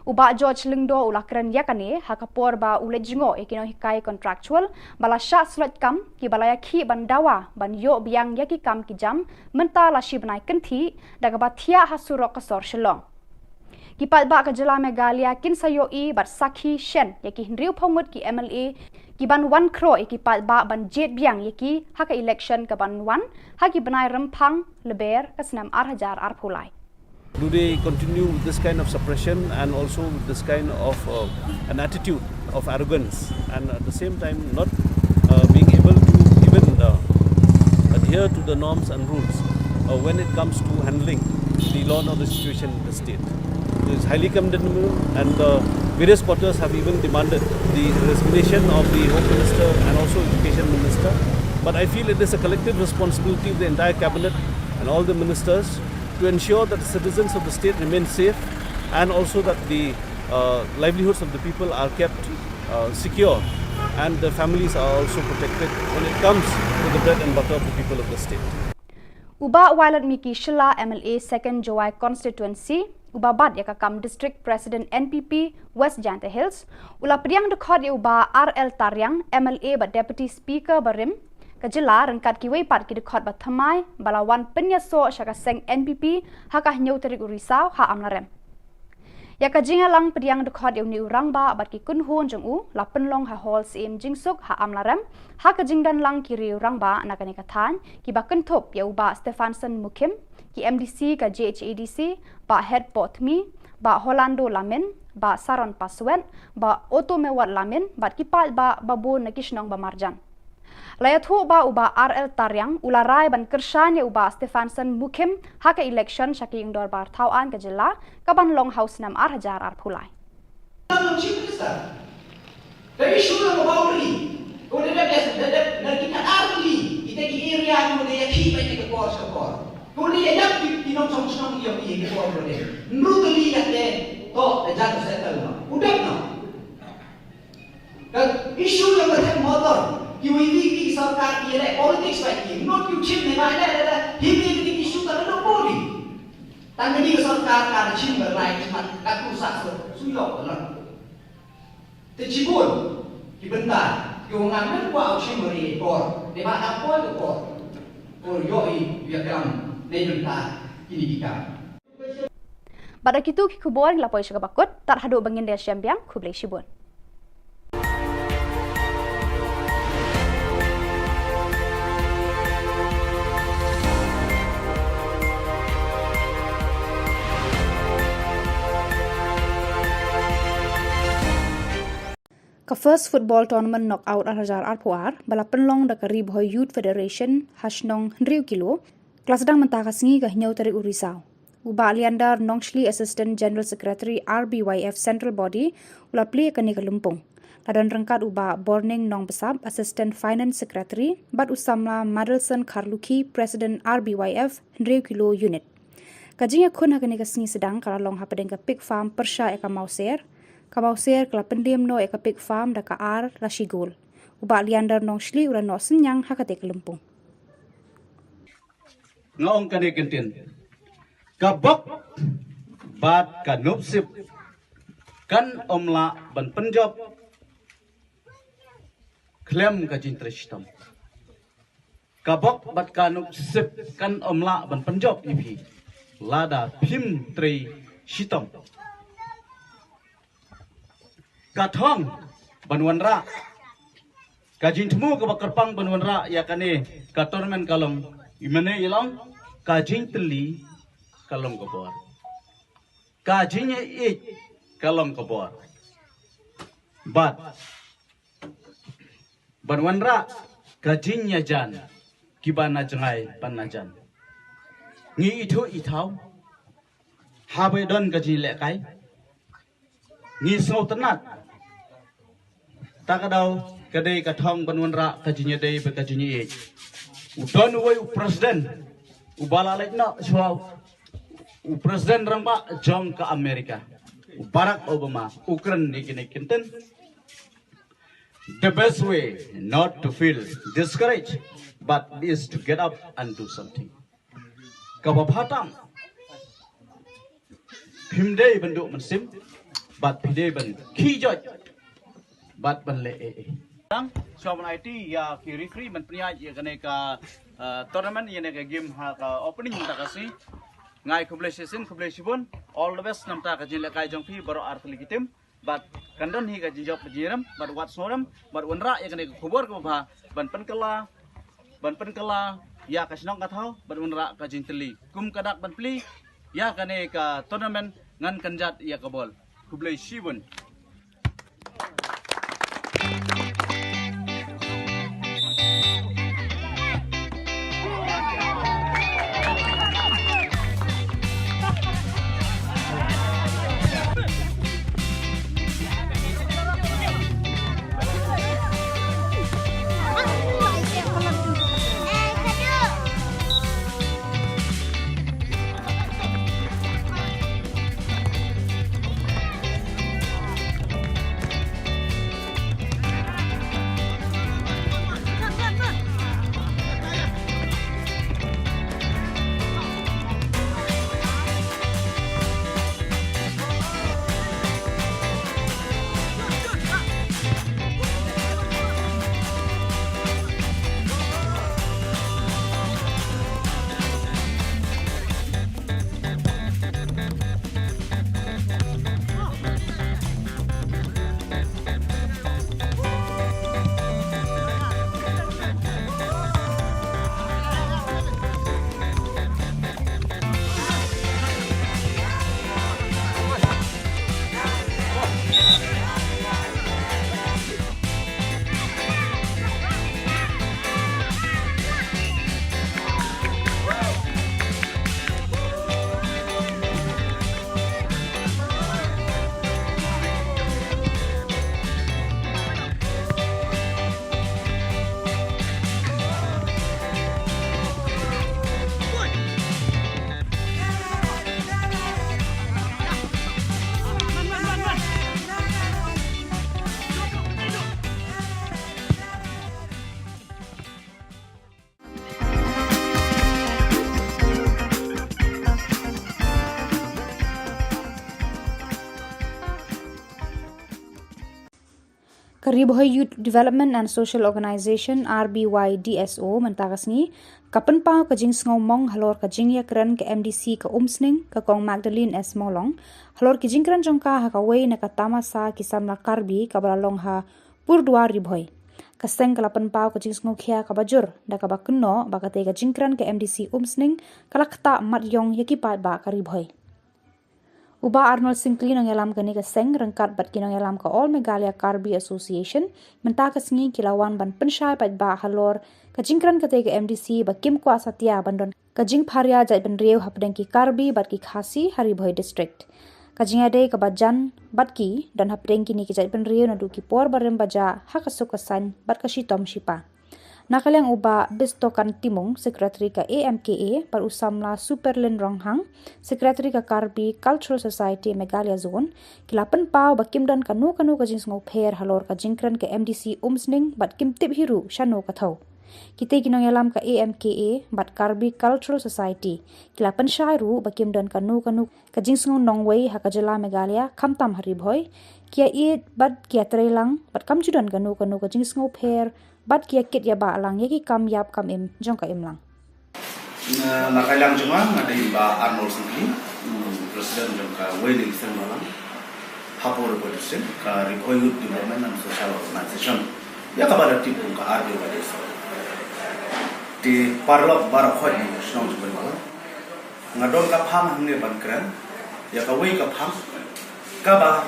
U Bah George Lyngdoh u la kren ïa kane ha ka por ba u leit jngoh ïa ki nonghikai contractual ba la shah sloit kam kiba la ïakhih ban dawa ban ïoh biang ïa ki kam ki jam mynta la shi bnai kynthih da kaba thiah ha surok ka sor Shillong. Ki paidbah ka jylla Meghalaya kin sa ïohi bad sakhi shen ïa ki hynriewphew ngut ki M L A ki ban wan khroh ïa ki paidbah ban jied biang ïa ki ha ka election ka ban wan ha ki bnai Rymphang Lber ka snem ar hajar arphew lai. Do they continue with this kind of suppression and also with this kind of uh, an attitude of arrogance, and at the same time not uh, being able to even uh, adhere to the norms and rules uh, when it comes to handling the law and order situation in the state? It is highly condemnable, and the various quarters have even demanded the resignation of the Home Minister and also Education Minister. But I feel it is a collective responsibility of the entire cabinet and all the ministers to ensure that the citizens of the state remain safe and also that the uh, livelihoods of the people are kept uh, secure and the families are also protected when it comes to the bread and butter of the people of the state. U Bah Violet Miki Shylla, M L A Second Jowai Constituency, uba bat ïa ka kam District President N P P West Jaintia Hills, u la pdiang dkhot ïa u Bah R L Tariang, M L A bad Deputy Speaker barim ka jylla, ryngkat kiwei pat ki dkhot ba thymmai ba la wan pynïasoh sha ka seng N P P ha ka hynñiew tarik u Risaw ha Amlarem. Ïa ka jingïalang pdiang dkhot ïa une u rangbah bad ki kynhun jong u la pynlong ha Hall Syiem Jingsuk ha Amlarem, ha ka jingdon lang ki riew rangbah na kane ka thaiñ kiba kynthup ïa u Bah Stephanson Mukhim, ki M D C ka J H A D C, Bah Hetbothmi, Bah Holando Lamin, Bah Saron Paswet, Bah Otomewot Lamin bad ki paidbah babun na ki shnong ba marjan. La ïathuh ba u Bah R L Tariang u la rai ban kyrshan ïa u Bah Stephanson Mukhim ha ka election sha ka ïing dorbar thaw aiñ ka jylla ka ban long ha u snem ar hajar arphew lai. Chief Minister, ka issue jong ka boundary, ko da dep, da dep na ki ar tylli kita ki area, ko da ïakhih beit na ka por sha ka por, ko da ïa ïap ki nongshong shnong ïa ki ka por ko da hynriew tylli ïa te. To da jan settle ma u dep no. Ka issue jong ka thep motor, kiwei ki sorkar ki ïaleh politics bad ki, not ki u chim ne ba ïaleh lada hi ki issue ka la dong body. Tang kane ka sorkar ka la chim ba rai khmat ka tu sa so su ïoh ka la. Te chibun ki bynta ki ong ngan kwah u chim ba ri por ne ba dang poi ka por. Ko ïoh i ïa kam ne bynta kine ki kam. Bad da kitu ki khubor ngi la poi sha kaba kut, tad haduh ba ngin da ïashem biang, khublei shibun. Ka First Football Tournament Knockout ar hajar arphew ar, ba la pynlong da ka Ri Bhoi Youth Federation ha shnong hynriew kilo, ka la sdang mynta ka sngi ka hynñiew tarik u Risaw. U Bah Leander Nongshli, Assistant General Secretary R B Y F Central Body, u la plie kane ka lympung. La don ryngkat u Bah Borning Nongbsap, Assistant Finance Secretary, bad u samla Madelson Kharlukhi, President R B Y F hynriew kilo unit. Ka jingïakhun ha kane ka sngi sdang ka la long hapdeng ka pig farm pyrshah ïa ka Mawser. Ka Mawser ka la pyndem noh ïa ka pig farm da ka ar la shi gol. U Bah Leander Nongshli u la noh synñiang ha kata ka lympung. Nga ong kane kyntien, ka bok bad ka nupsip kan ym lah ban pynjop khlem ka jingtrei shitom. Ka bok bad ka nupsip kan ym lah ban pynjop ïa phi lada phim trei shitom. Ka thong ban wanrah. Ka jingthmu kaba kyrpang ban wanrah ïa kane ka tournament ka long, i mane i long, ka jingtylli ka long ka bor. Ka jingïeit ka long ka bor. Bad ban wanrah ka jingïajan kiba na jngai ban na jan. Ngi ithuh ithaw haba don ka jinglehkai. Ngi sngewtynnat. Ta ka daw ka dei ka thong ban wanrah ka jingïadei bad ka jingïeit. U don uwei u president uba la leit noh shuwa, u president rangbah jong ka America, u Barack Obama, u kren ïa kine ki kyntien. The best way not to feel discouraged, but is to get up and do something. Kaba phatam, phim dei ban duh mynsiem, bad phi dei ban khie joit bad ban leh ei ei. Tang, shuwa ban aiti ïa ki referee ban pynïaid ïa kane ka, uh, tournament, ïa kane ka game ha ka opening mynta ka sngi. Nga ai khublei shisien, khublei shibun. All the best namar ka jinglehkai jong phi baroh artylli ki team. Bad kan don hi ka jingjop ka jingrem, bad wat sngewrem, bad wanrah ïa kane ka khubor kaba bha, ban pynkylla, ban pynkylla ïa ka shnong ka thaw, bad wanrah ka jingtylli. Kum ka dak ban plie ïa kane ka tournament, ngan kynjat ïa ka bol. Khublei shibun. Ka Ri Bhoi Youth Development and Social Organization, R B Y D S O, mynta ka sngi ka pynpaw ka jingsngewmong halor ka jingïakren ka M D C ka Umsning, ka Kong Magdalene S Mawlong, halor ki jingkren jong ka ha kawei na ka tamasa ki samla Karbi kaba la long ha Purdwar Ri Bhoi. Ka seng ka la pynpaw ka jingsngewkhia kaba jur da kaba kynnoh ba katei ka jingkren ka M D C Umsning ka la ktah mat ïong ïa ki paidbah ka Ri Bhoi. U Bah Arnold Syngkli, nongïalam kane ka seng, ryngkat bad ki nongïalam ka All Meghalaya Karbi Association, mynta ka sngi ki la wan ban pynshai paidbah halor ka jingkren katei ka M D C ba kim kwah satia ban don ka jingpharia jaitbynriew hapdeng ki Karbi bad ki Khasi ha Ri Bhoi District. Ka jingïadei kaba jan bad ki don hapdeng kine ki jaitbynriew naduh ki por barim bajah ha ka suk ka saiñ bad ka shitom shipa. Na ka liang u Bah Bistokan Timung, Secretary ka A M K A, bad u samla Superlin Ronghang, Secretary ka Karbi Cultural Society Meghalaya Zone, ki la pynpaw ba kim don kano kano ka jingsngewpher halor ka jingkren ka M D C Umsning bad kim tip hi ruh shano ka thew. Kitei ki nongïalam ka A M K A bad Karbi Cultural Society ki la pynshai ruh ba kim don kano kano ka jingsngew nongwei ha ka jylla Meghalaya, khamtam ha Ri Bhoi, ki ïaieit bad ki ïatreilang bad kam ju don kano kano ka jingsngewpher bad ki ïakit ïabah lang ïa ki kam ïap kam im jong ka imlang. Na, na ka liang jong nga, nga dei Bah Arnold Syngkli, mm, President jong kawei na ki seng balang. Hapoh Ri Bhoi District, ka Ri Bhoi Youth Development and Social Organization, ïa kaba la tip kum ka R B Y D S. Te paralok baroh khoit na shnong jong ngi, nga don ka phang hangne ban kren ïa kawei ka phang kaba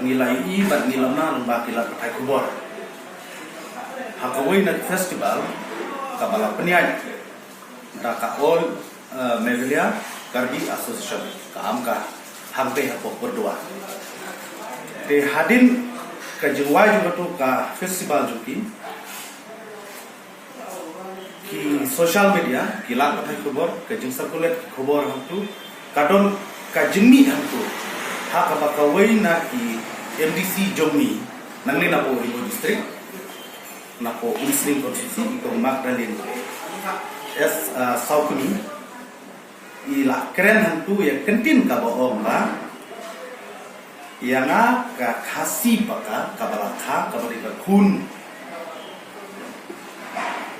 ngi la ïohi bad ngi la mad lyngba ki lad pathai khubor. Ha kawei na ki festival kaba la pynïaid da ka All, eh, Meghalaya Karbi Association, ka AMKA, hangtei hapoh Byrduwa. Te hadien ka jingwai jong katu ka festival jong ki, ki social media, ki lad pathai khubor, ka jingcirculate ki khubor hangtu, ka don ka jingmih hangtu ha kaba kawei na ki M D C jong ngi nangne napoh Ri Bhoi District, napoh Umsning Constituency, i Kong Magdalene S, ah, Sawkmie, i la kren hangtu ïa ka ktien kaba ong ba ïa nga ka Khasi Paka kaba la kha kaba dei ka khun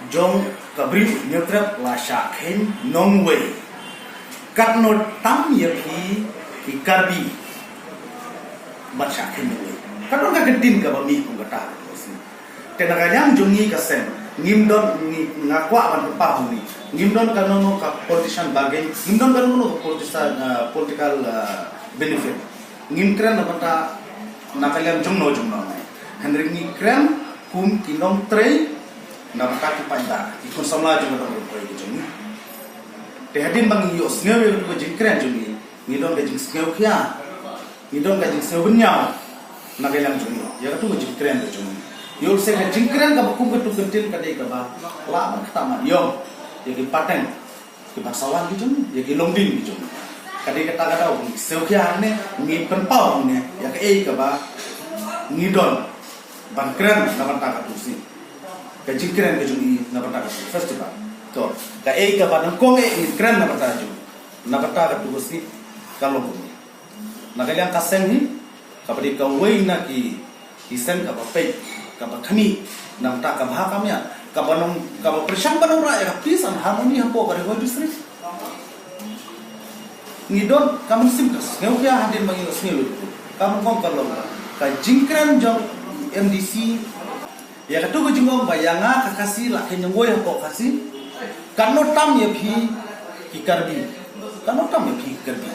jong ka briew Hynñiewtrep la shah kheiñ nongwei. Katno tam ïa phi ki Karbi ban shah kheiñ nongwei. Ka don ka ktien kaba mih kum kata. Te na ka liang jong ngi ka seng, ngim don, ngi, nga kwah ban pynpaw hangne, ngim don kano kano ka politician bargain, ngim don kano kano ka politician, ah, political, ah, benefit. Ngim kren na bynta na ka liang jongno jongno ngai. Hynrei ngi kren kum ki nongtrei na bynta ki paidbah, ki khun samla jong ka dong Ri Bhoi ka jong ngi. Te hadien ba ngi ïohsngew ïa katu ka jingkren jong ngi, ngi don ka jingsngewkhia, ngi don ka jingsngewbynñiaw na ka liang jong ngi ïa katu ka jingkren ka jong ngi. Ïoh lehse ka jingkren kaba kum katu ka ktien ka dei kaba lah ban ktah mat ïong ïa ki pateng, ki bangsawan ki jong ngi, ïa ki longdien ki jong ngi. Ka dei kata ka daw ngi sngewkhia hangne, ngi pynpaw hangne ïa kaei kaba ngi don ban kren na bynta katu ka sngi, ka jingkren ka jong ngi na bynta katu ka festival. To, kaei kaba nyngkong eh ngi kren na bynta jong, na bynta katu ka sngi, ka long kumne. Na ka liang ka seng hi, kaba dei kawei na ki, ki seng kaba peit, kaba khmih na ka bynta ka bha ka miat, kaba nong, kaba pyrshang ban wanrah ïa ka peace and harmony hapoh ka Ri Bhoi District. Ngi don ka mynsiem ka sngewkhia hadien ba ngi ïohsngew lut. Ka nyngkong ka long ka jingkren jong M D C ïa katu ka jingong ba ïa nga ka Khasi la kheiñ nongwei hapoh Khasi. Katno tam ïa phi ki Karbi. Katno tam ïa phi ki Karbi.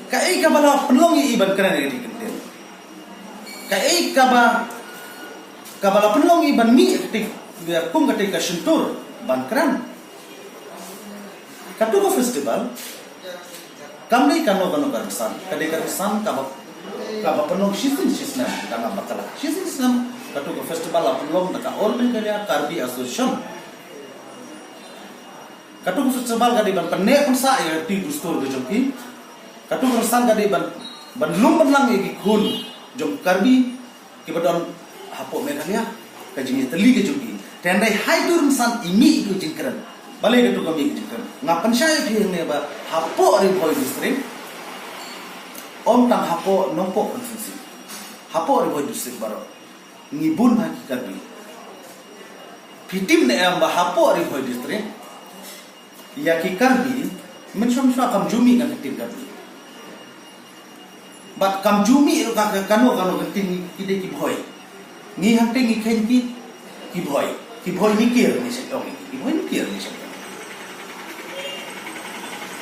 Kaei kaba la pynlong ïa i ban kren ïa kata ka ktien. Kaei kaba, kaba la pynlong ïa i ban mih ïa kata, ïa kum kata ka shyntur ban kren. Katu ka festival kam dei kano kano ka rynsan, ka dei ka rynsan kaba, kaba pynlong shisien shisnem, ka nga bakla. Shisien shisnem katu ka festival la pynlong da ka All Meghalaya Karbi Association. Katu ka festival ka dei ban pynneh pynsah ïa ka dustur ka jong ki. Katu ka rynsan ka dei ban, ban lum ban lang ïa ki khun jong Karbi kiba don hapoh Meghalaya, ka jingïatylli ka jong ki. Te hynrei ha itu rynsan i mih itu jingkren. Balei katu ka mih itu jingkren? Nga pynshai ïa phi hangne ba hapoh Ri Bhoi District, ym tang hapoh Nongpoh Constituency, hapoh Ri Bhoi District baroh ngi bun ha ki Karbi. Phi tip ne em ba hapoh Ri Bhoi District ïa ki Karbi, mynshuwa mynshuwa kam ju mih ka ktien Karbi. Bad kam ju mih ruh ka, ka kano kano ka ktien, ki dei ki Bhoi. Ngi hangtei ngi kheiñ ki, ki Bhoi. Ki Bhoi ni kier ni shet ong. Ki Bhoi ni kier ni shet ong.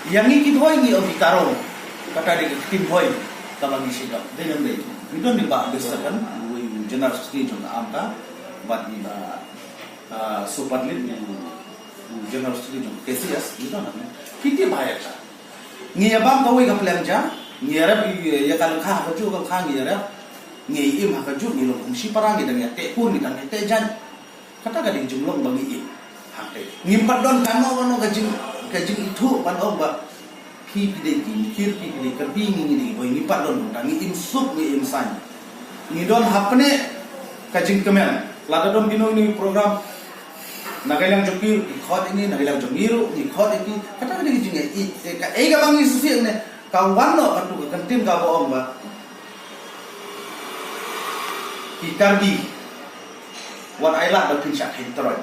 Ïa ngi ki Bhoi ngi ong ki Karong. Kata dei ka ktien Bhoi kaba ngi shet ong. Dei nam dei. Ngi don i Bah Bister kan, u General Secretary jong ka AMKA, bad i Bah, ah, Sopadlit, u General Secretary jong ka K C S, ngi don hangne. Ki tip bha ïa ka. Ngi ïa bam kawei ka pliang ja, ngi ïa rep ïa ka lyngkha ha kajuh ka lyngkha ngi ïa rep, ngi ïa im ha kajuh, ngi long kum shipara, ngi dang ïa teh kur, ngi dang ïa teh jaiñ. Kata ka dei ka jinglong ba ngi im. Hangtei ngim pat don kano kano ka jing, ka jingithuh ban ong ba phi phi dei ki Mikir, phi phi dei Karbi, ngi ngi dei Bhoi, ngim pat don, tang ngi im suk, ngi im saiñ. Ngi don hapdeng ka jingkmen. Lada don kino kino ki program, na ka liang jong ki ruh ki khot ïa ngi, na ka liang jong ngi ruh ngi khot ïa ki. Kata ka dei ka jingïeit. Kaei kaba ngi sngewsih ne, ka wan noh katu ka ktien kaba ong ba ki Karbi wat ai lad ba phin shah kheiñ tyroi.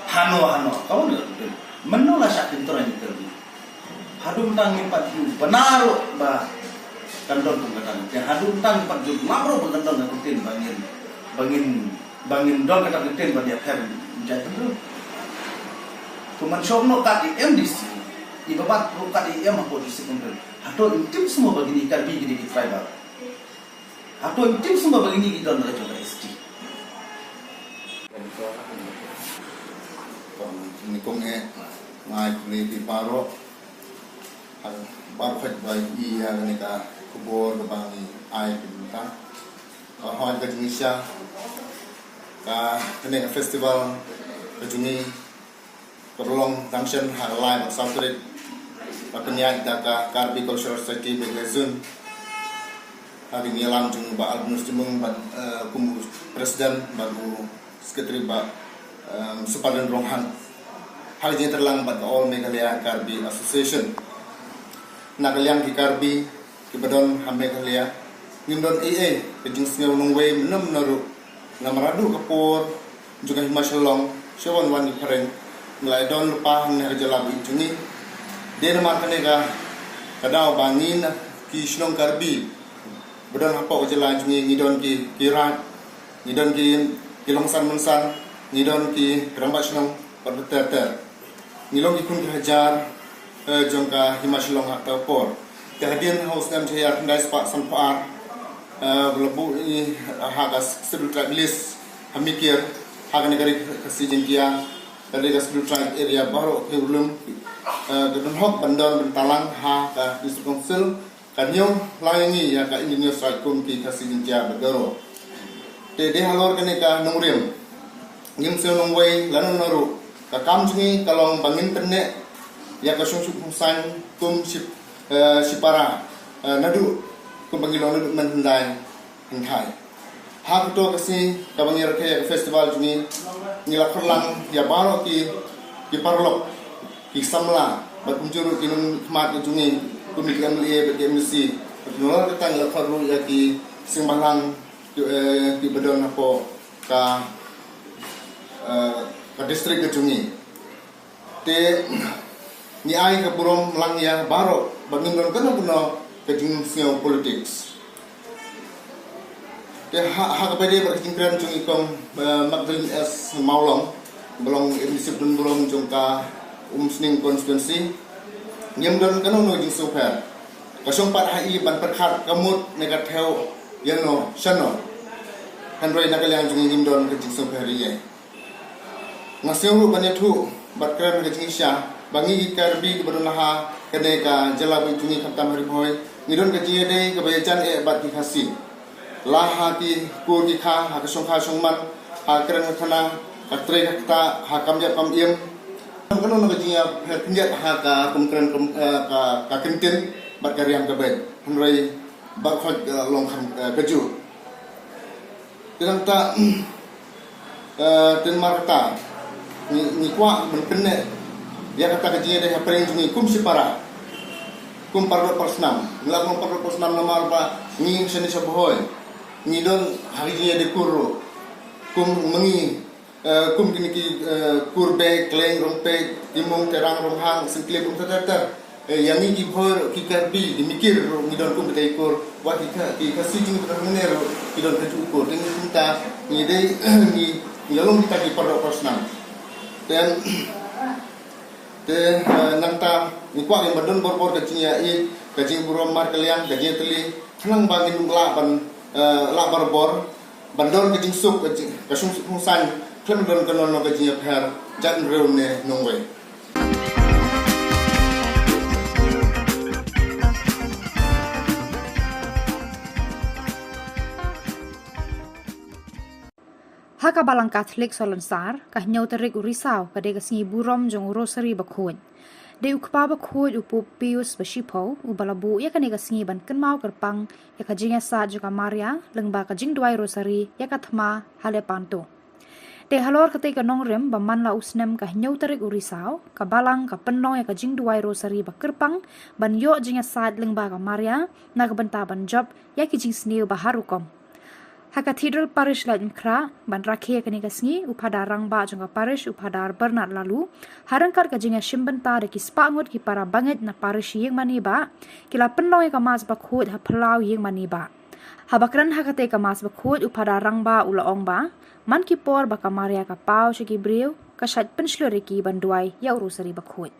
Hano hano ka wan noh ka ktien. Mynno la shah kheiñ tyroi ki Karbi? Haduh mynta ngim pat ju bana ruh ba kan don kum kata. Te haduh mynta ngim pat ju lam ruh ba kan don ka kyntien ba ngin, ba ngin, ba ngin don kata ka kyntien ban ïapher jaitbynriew. Kumban shong noh kat i M D C, i ba bat ruh kat i M hapoh district council. Hato im tip sngewbha ba kine ki Karbi kine ki tribal. Hato im tip sngewbha ba kine ki don ka jong ka S T. Nyngkong eh, nga ai khublei ïa phi baroh. Baroh khoit ba i ïa kane ka khubor kaba ngi ai phi mynta. Ka hoi ka jingshisha ka kane ka festival ka jong ngi ka long dang shen ha ka lai bad saw tarik. Ka pynïaid da ka Karbi Cultural Society Meghalaya Zone. Ha ka jingïalam jong u Bah Albinus Jyrmang bad, eh, kum u president bad u secretary Bah, em, Supaden Ronghang. Ha ka jingïatreilang bad ka All Meghalaya Karbi Association. Na ka liang ki Karbi kiba don ha Meghalaya, ngim don ei ei ka jingsngew nongwei mynno mynno ruh. Namar haduh ka por jong ka hima Shillong, sha wan wan ki phareng, ngi la don lypa hangne ha ka jylla ba ïeit jong ngi. Dei namar kane ka, ka daw ba ngi na ki shnong Karbi ba don hapoh ka jylla jong ngi, ngi don ki, ki raid, ngi don ki, ki longsan mynsan, ngi don ki rangbah shnong bad ter ter. Ngi long ki khun ki hajar, eh, jong ka hima Shillong ha kata ka por. Te hadien ha u snem shi hajar khyndai spah sanphew ar, eh, ba la buh ïa ha ka Scheduled Tribe list ha Mikir, ha kane ka ri Khasi Jaiñtia, ka ri ka Scheduled Tribe area baroh ki urlum, eh, ka don hok ban don ban tlang ha ka District Council. Ka ñiew lang ïa ngi ïa ka Indigenous Right kum ki Khasi Jaiñtia bad Garo. Te dei halor kane ka nongrim, ngim sngew nongwei lano lano ruh. Ka kam jong ngi ka long ba ngin pynneh ïa ka shong suk shong saiñ kum shi, eh, shipara, eh, naduh kum ba ngi long naduh mynhyndai hynthai. Ha kato ka sngi kaba ngi rakhe ïa ka festival jong ngi, ngi la khot lang ïa baroh ki, ki paralok, ki samla bad kumjuh ruh ki nongkhmat ka jong ngi kum ki M L A bad ki M D C. Bad nalor kata ngi la khot ruh ïa ki seng bhalang ki, eh, kiba don hapoh ka, eh, ka district ka jong ngi. Te ngi ai ka burom lang ïa baroh ba ngim don kano kano ka jingsngew politics. Te ha, ha kaba ïadei bad ka jingkren jong i Kong, eh, Magdalene S Mawlong, ba long M D C ba don burom jong ka Umsning constituency, ngim don kano kano jingsngewpher. Ka shong pat ha i ban pyrkhat ka mut ne ka thew ïano shano. Hynrei na ka liang jong ngi ngim don ka jingsngewpher ïa i. Nga sngew ruh ban ïathuh bad kren ha ka jingshisha ba ngi ki Karbi kiba don ha kane ka jylla ba ïeit jong ngi khamtam ha Ri Bhoi, ngi don ka jingïadei kaba ïajan eh bad ki Khasi. La ha ki kur ki kha, ha ka shongkha shongman, ha ka kren ka khana, ka trei ka ktah, ha kam ïap kam im. Kano kano ka jingïapher khyndiat ha ka kum kren kum, eh, ka, ka kyntien bad ka riam ka beit. Hynrei baroh khoit, eh, long kham, eh, kajuh. Te nangta, eh, te namar kata ngi, ngi kwah ban pynneh ïa kata ka jingïadei hapdeng jong ngi kum shipara, kum paralok parsnam. Ngi la kum paralok parsnam namar ba ngi shane sha Bhoi ngi don ha ka jingïadei kur ruh. Kum ma ngi, eh, kum kine ki, eh, kur Bhoi, Kleng, Rongpeit, Timung, Terang, Ronghang, Syngkli, kum ter ter ter. Eh, ïa ngi ki Bhoi, ki Karbi, ki Mikir ruh ngi don kum kita ki kur. Wat ki Kha-, ki Khasi jong ngi ba don hangne ruh ki don kajuh kur. Te ngi kumta ngi dei, ngi, ngi la long kita ki paralok parsnam. Te, te, eh, nangta ngi kwah ngin ban don bor bor ka jingïaid, ka jingburom markylliang, ka jingïatylli. Khnang ba ngin lah ban, eh, lah barabor ban don ka jingsuk, ka jing, ka shong suk shong saiñ, khlem don kano kano ka jingïapher jaitbynriew ne nongwei. Ha ka Balang Katholik Salonsar, ka hynñiew tarik u Risaw ka dei ka sngi burom jong u Rosary Bakhuid. Dei u Kpa Bakhuid u Pope Pius ba shiphew uba la buh ïa kane ka sngi ban kynmaw kyrpang ïa ka jingïasaid jong ka Maria lyngba ka jingduwai Rosary ïa ka thma ha Lepanto. Te halor katei ka nongrim ba man la u snem ka hynñiew tarik u Risaw, ka Balang ka pynlong ïa ka jingduwai Rosary ba kyrpang ban ïoh jingïasaid lyngba ka Maria na ka bynta ban jop ïa ki jingsniew ba har rukom. Ha Cathedral Parish Laitumkhrah, ban rakhe ïa kane ka sngi, u Phadar Rangbah jong ka Parish, u Phadar Bernard Laloo, ha ryngkat ka jingïashim bynta da ki spah ngut ki para bangeit na Parish Ïingmane Bah, ki la pynlong ïa ka Mass Bakhuid ha phyllaw Ïingmane Bah. Haba kren ha katei ka Mass Bakhuid, u Phadar Rangbah u la ong ba, man ki por ba ka Maria ka paw sha ki briew, ka shait pynshlur ïa ki ban duwai ïa u Rosary Bakhuid.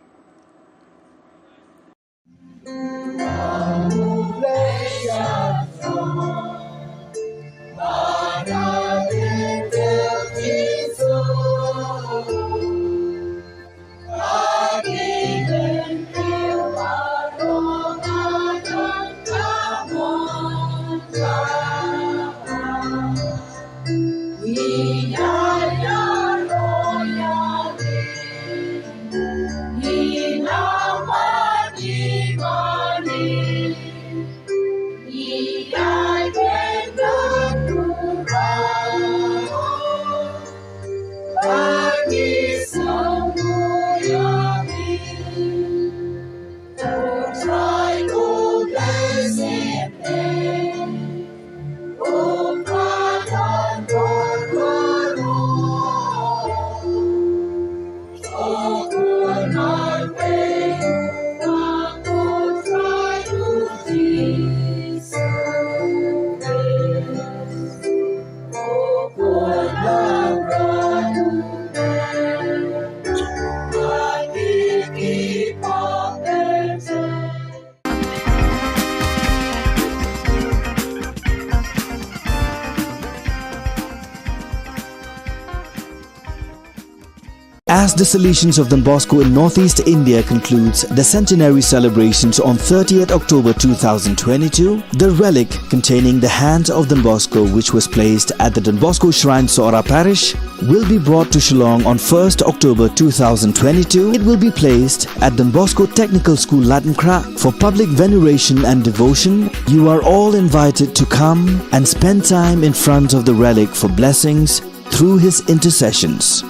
As the Salesians of Don Bosco in Northeast India concludes the centenary celebrations on thirtieth October two thousand twenty-two, the relic containing the hands of Don Bosco, which was placed at the Don Bosco Shrine, Sohra Parish, will be brought to Shillong on first October two thousand twenty-two. It will be placed at Don Bosco Technical School, Laitumkhrah, for public veneration and devotion. You are all invited to come and spend time in front of the relic for blessings through his intercessions.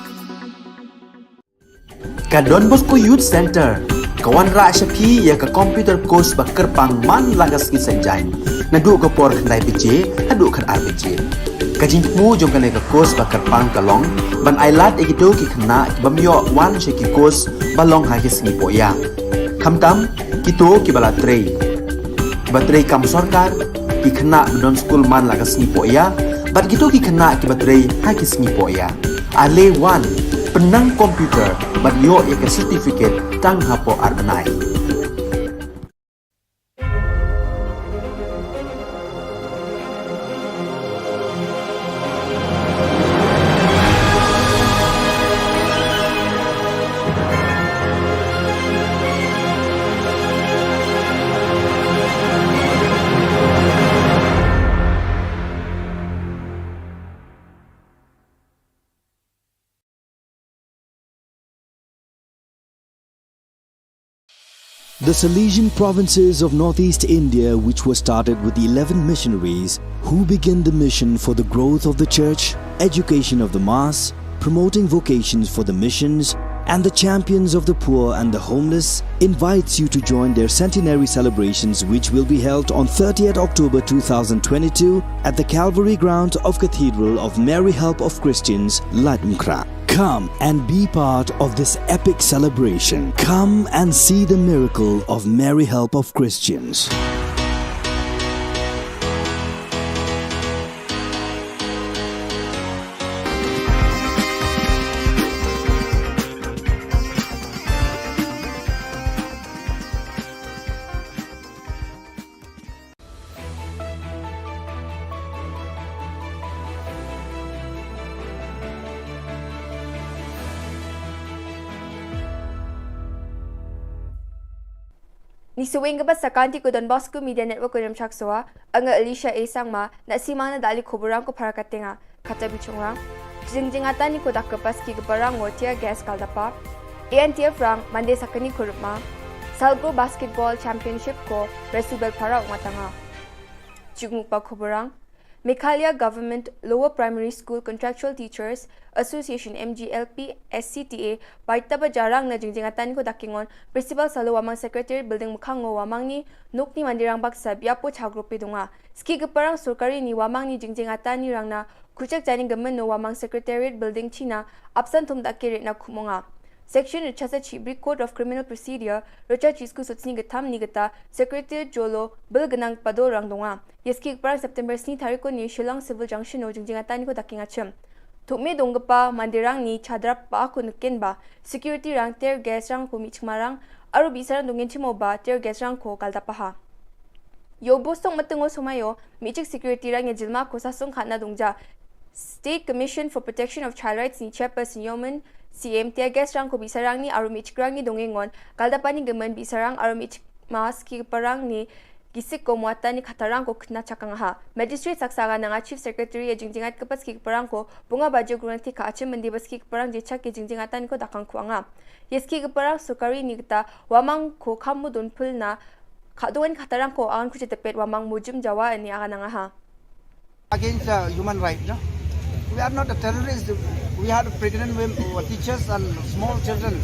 Ka Don Bosco Youth Center ka wanrah sha phi ïa ka computer course ba kyrpang man la ka sngi Saitjaiñ, naduh ka por khyndai baje haduh khatar baje. Ka jingthmu jong kane ka course ba kyrpang ka long ban ailad ïa kito ki khynnah ki bym ïoh wan sha ki course ba long ha ki sngi pohïa. Khamtam kito kiba la trei, kiba trei kam sorkar, ki khynnah ba don skul man la ka sngi pohïa, bad kito ki khynnah kiba trei ha ki sngi pohïa. Ale wan, pynnang computer bad ïoh ïa ka certificate tang hapoh ar bnai. The Salesian provinces of Northeast India, which was started with eleven missionaries who began the mission for the growth of the church, education of the mass, promoting vocations for the missions, and the champions of the poor and the homeless, invites you to join their centenary celebrations, which will be held on thirtieth October two thousand twenty-two at the Calvary ground of Cathedral of Mary Help of Christians, Laitumkhrah. Come and be part of this epic celebration. Come and see the miracle of Mary Help of Christians. Ngi sa weng ka bad sa ka Don Bosco Media Network ka Nongshak Sohra, nga Alicia A Sangma, na simang na da li khubor rang ko para ka tenga. Kata bichung rang. Jing jingatan ni ko dak kepas ki keparang ngo tear gas kal dapa. A N T F rang mande sakani ko rupma. Salgo Basketball Championship ko Resubel para ungatanga. Jukmuk pa khubor rang. Meghalaya Government Lower Primary School Contractual Teachers Association, M G L P S C T A, bai taba jarang na jingjingatan ko dakingon Principal Salo Wamang Secretary Building mukhango Wamang ni nukni mandirang baksa biapo chagrupi dunga. Ski keparang sorkari ni Wamang ni jingjingatan ni rangna kuchak jani gemen no Wamang Secretariat Building China apsan thum dake ret na kumonga. Section rchasa chibri Code of Criminal Procedure rcha chisku sutsni getam ni geta Secretariat jolo bel genang pado rang dunga. Yeski keparang September sni tariko ni Shillong Civil Junction no jingjingatan ko daking achim. Thukme donggepa mandirang ni chadrap pa aku nukin ba security rang tear gas rang ko michmarang aru bisarang dongin chimo ba tear gas rang ko kaldapaha. Yo bosong matengo somayo michik security rang ya jilma ko sasung khatna dongja. State Commission for Protection of Child Rights ni chairperson Yomen C M tear gas rang ko bisarang ni aru michik rang ni dongengon kaldapani gemen bisarang aru michik mas ki parang ni gisik ko muatan ni khatarang ko kena chakang ha. Magistrate saksa ga nanga Chief Secretary ya jingjingat kepas ki parang ko bunga baju grunati ka achim mendi bas ki parang jechak ya jingjingatan ko dakang kuanga. Yes ki parang sukari ni kita Wamang ko kamu dun pul na kaduen khatarang ko angan ku chetepet Wamang mujum Jawa ni aga nanga ha. Against the human right, no? We are not a terrorist. We had pregnant women, uh, teachers and small children.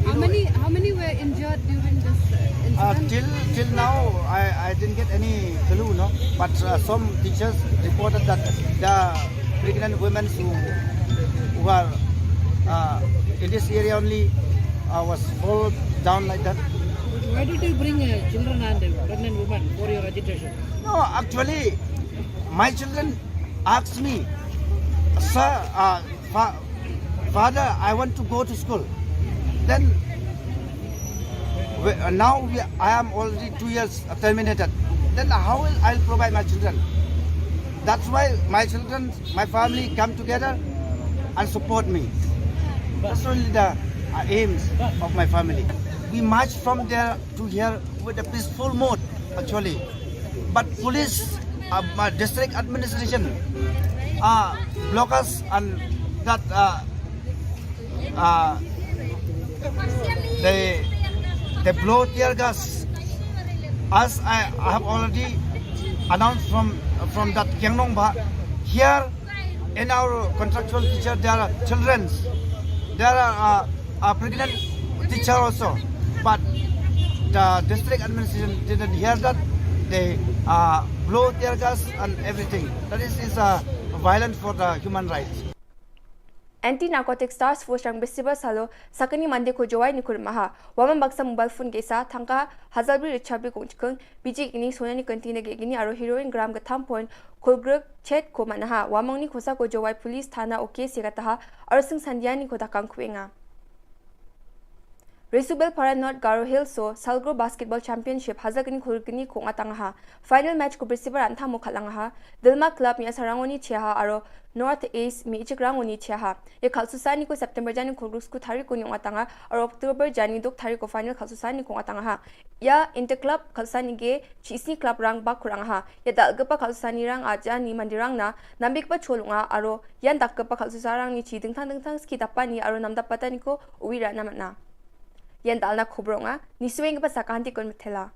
How many how many were injured during this uh, Uh, incident? till till now, I, I didn't get any clue, no. But uh, some teachers reported that the pregnant women who who are uh, in this area only uh, was fall down like that. Why did you bring uh, children and uh, pregnant women for your agitation? No, actually, my children asked me, sir, uh, fa- father, I want to go to school. Then we, uh, now we, I am already two years uh, terminated. Then how will I provide my children? That's why my children, my family come together and support me. That's only the uh, aims of my family. We march from there to here with a peaceful mode, actually. But police, uh, uh, district administration, uh, block us and that uh, uh, they they blow tear gas. As I, I have already announced from from that Kiangnong Ba, here in our contractual teacher there are children, there are uh, a pregnant teacher also, but the district administration didn't hear that. They uh, blow tear gas and everything. That is, is uh, violent for the human rights. Anti Narcotics Task Force rang besiba salo sakani mande ko Jowai ni kurmaha. Wamang baksa mobile phone gesa thangka hazalbri richabri kongchikeng biji ini sona ni kenti na gegini aro heroin gram gatham point kulgruk chet ko manaha. Wamang ni kosa ko Jowai Police Thana o case yagataha aro sing sandiani ko dakang kuenga. Resubel Para North Garo Hills so Salgro Basketball Championship hazakni khurgni kong atangaha. Final match ko besiba rantha mo khalangaha. Dilma Club mi asarangoni cheha aro North Ace mi ichik rangoni cheha. Ye khalsusani ko September jani khurgruk sku thari ko nyong atanga aro October jani duk thari ko final khalsusani kong atangaha. Ya Inter Club khalsusani ge chisni club rang bak kurang ha. Ya dal gepa khalsusani rang aja ni mandirang na nambik pa cholunga aro yan dak gepa khalsusarang ni chi dingthang dingthang ski dapani aro namdap patani ko uwi ra namatna. Yan dal na khubronga ni sueng gepa sakahanti kon methela.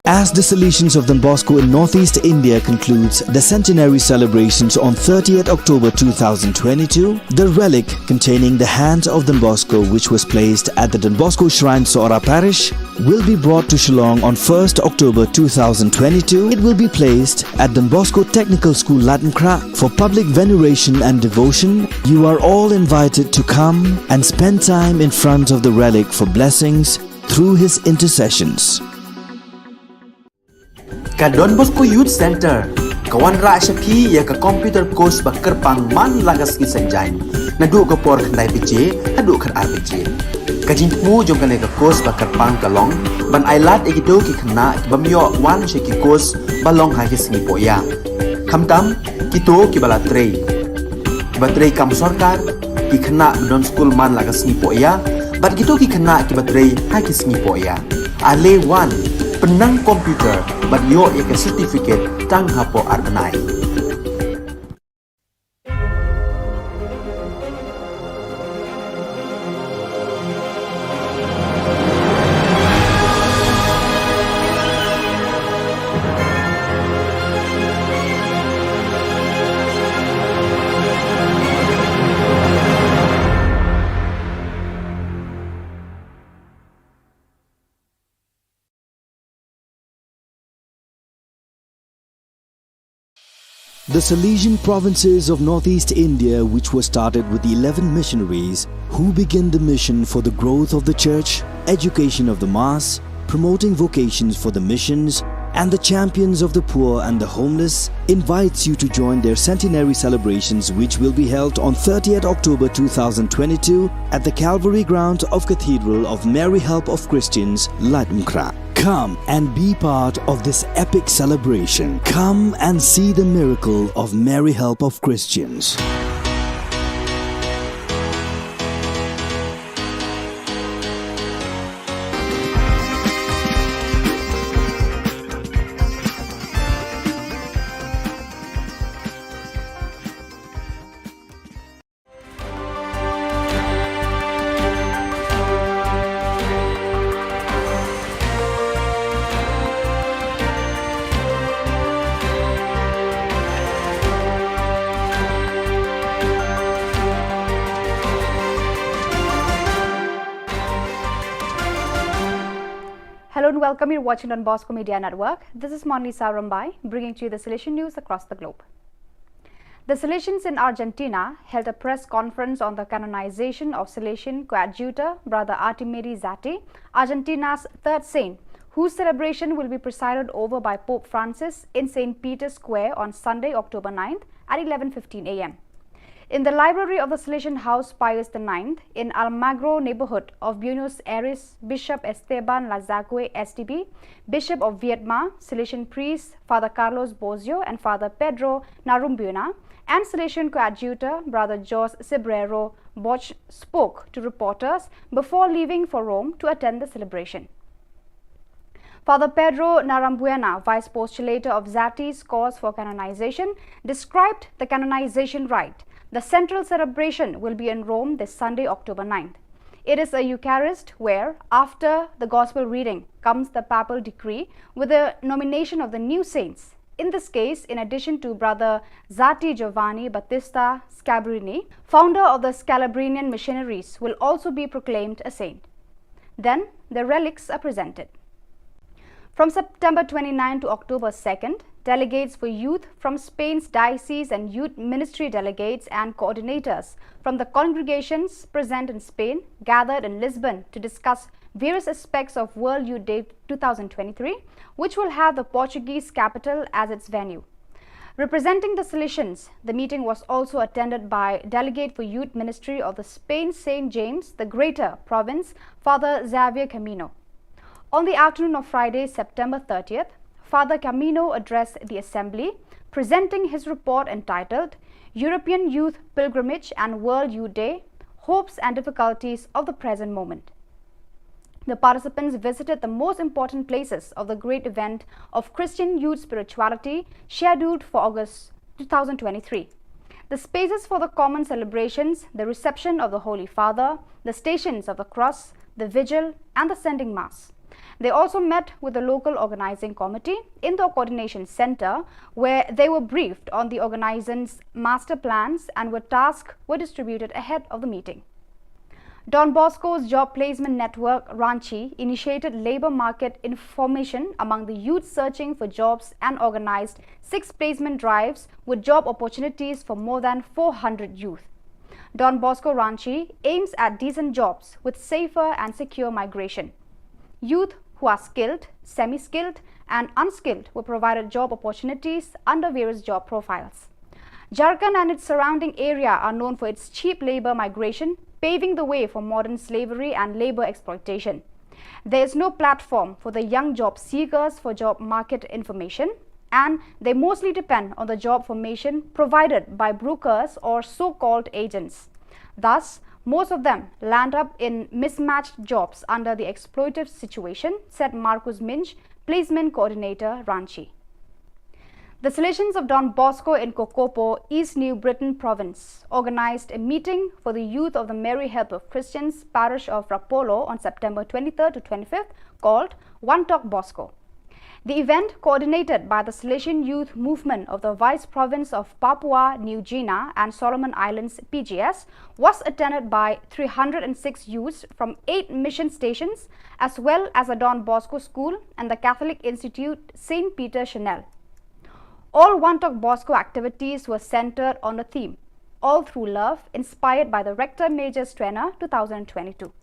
As the Salesians of Don Bosco in northeast India concludes the centenary celebrations on thirtieth October two thousand twenty-two, the relic containing the hand of Don Bosco, which was placed at the Don Bosco Shrine, Sohra Parish, will be brought to Shillong on first October two thousand twenty-two. It will be placed at Don Bosco Technical School, Latnkrah, for public veneration and devotion. You are all invited to come and spend time in front of the relic for blessings through his intercessions. Ka Don Bosco Youth Center ka wanrah sha phi ïa ka computer course ba kyrpang man la ka sngi Saitjaiñ, naduh ka por khyndai baje haduh khatar baje. Ka jingthmu jong kane ka course ba kyrpang ka long ban ailad ïa kito ki khynnah ki bym ïoh wan sha ki course ba long ha ki sngi pohïa. Khamtam kito kiba la trei, kiba trei kam sorkar, ki khynnah ba don skul man la ka sngi pohïa bad kito ki khynnah kiba trei ha ki sngi pohïa. Ale wan, pynnang computer bad ïoh ïa ka certificate tang hapoh ar bnai. The Salesian provinces of northeast India, which were started with eleven missionaries who began the mission for the growth of the church, education of the mass, promoting vocations for the missions, and the champions of the poor and the homeless, invites you to join their centenary celebrations, which will be held on thirtieth October two thousand twenty-two at the Calvary ground of Cathedral of Mary Help of Christians, Laitumkhrah. Come and be part of this epic celebration. Come and see the miracle of Mary Help of Christians. Hello and welcome. You're watching Don Bosco Media Network. This is Monlisa Rombai, bringing to you the Salesian news across the globe. The Salesians in Argentina held a press conference on the canonization of Salesian coadjutor Brother Artimiri Zatti, Argentina's third saint, whose celebration will be presided over by Pope Francis in Saint Peter's Square on Sunday, October ninth at eleven fifteen a m. In the library of the Salesian House Pius the ninth in Almagro neighborhood of Buenos Aires, Bishop Esteban Lazague, S D B, Bishop of Viedma, Salesian priests Father Carlos Bozio and Father Pedro Narambuena, and Salesian coadjutor Brother Jos Cibrero Bosch spoke to reporters before leaving for Rome to attend the celebration. Father Pedro Narambuena, vice postulator of Zatti's cause for canonization, described the canonization rite. The central celebration will be in Rome this Sunday, October ninth. It is a Eucharist where, after the Gospel reading, comes the papal decree with the nomination of the new saints. In this case, in addition to Brother Zatti, Giovanni Battista Scalabrini, founder of the Scalabrinian missionaries, will also be proclaimed a saint. Then the relics are presented. From September twenty-ninth to October second, delegates for youth from Spain's diocese and youth ministry delegates and coordinators from the congregations present in Spain gathered in Lisbon to discuss various aspects of World Youth Day two thousand twenty-three, which will have the Portuguese capital as its venue. Representing the Salesians, the meeting was also attended by Delegate for Youth Ministry of the Spain Saint James the Greater province, Father Xavier Camino. On the afternoon of Friday, September thirtieth, Father Camino addressed the assembly, presenting his report entitled European Youth Pilgrimage and World Youth Day: Hopes and Difficulties of the Present Moment. The participants visited the most important places of the great event of Christian youth spirituality scheduled for August two thousand twenty-three. The spaces for the common celebrations, the reception of the Holy Father, the Stations of the Cross, the Vigil, and the Sending Mass. They also met with the local organizing committee in the coordination center, where they were briefed on the organizing's master plans and were tasks were distributed ahead of the meeting. Don Bosco's Job Placement Network, Ranchi, initiated labor market information among the youth searching for jobs and organized six placement drives with job opportunities for more than four hundred youth. Don Bosco Ranchi aims at decent jobs with safer and secure migration. Youth who are skilled, semi skilled, and unskilled were provided job opportunities under various job profiles. Jharkhand and its surrounding area are known for its cheap labor migration, paving the way for modern slavery and labor exploitation. There is no platform for the young job seekers for job market information, and they mostly depend on the job formation provided by brokers or so called agents. Thus, most of them land up in mismatched jobs under the exploitative situation, said Marcus Minch, placement coordinator, Ranchi. The Salesians of Don Bosco in Kokopo, East New Britain Province, organized a meeting for the youth of the Mary Help of Christians parish of Rapolo on September twenty-third to twenty-fifth called One Talk Bosco. The event, coordinated by the Salesian Youth Movement of the Vice Province of Papua New Guinea and Solomon Islands, P G S, was attended by three hundred and six youths from eight mission stations, as well as a Don Bosco school and the Catholic Institute Saint Peter Chanel. All Wanttok Bosco activities were centered on the theme, All Through Love, inspired by the Rector Major's Trainer two thousand twenty-two.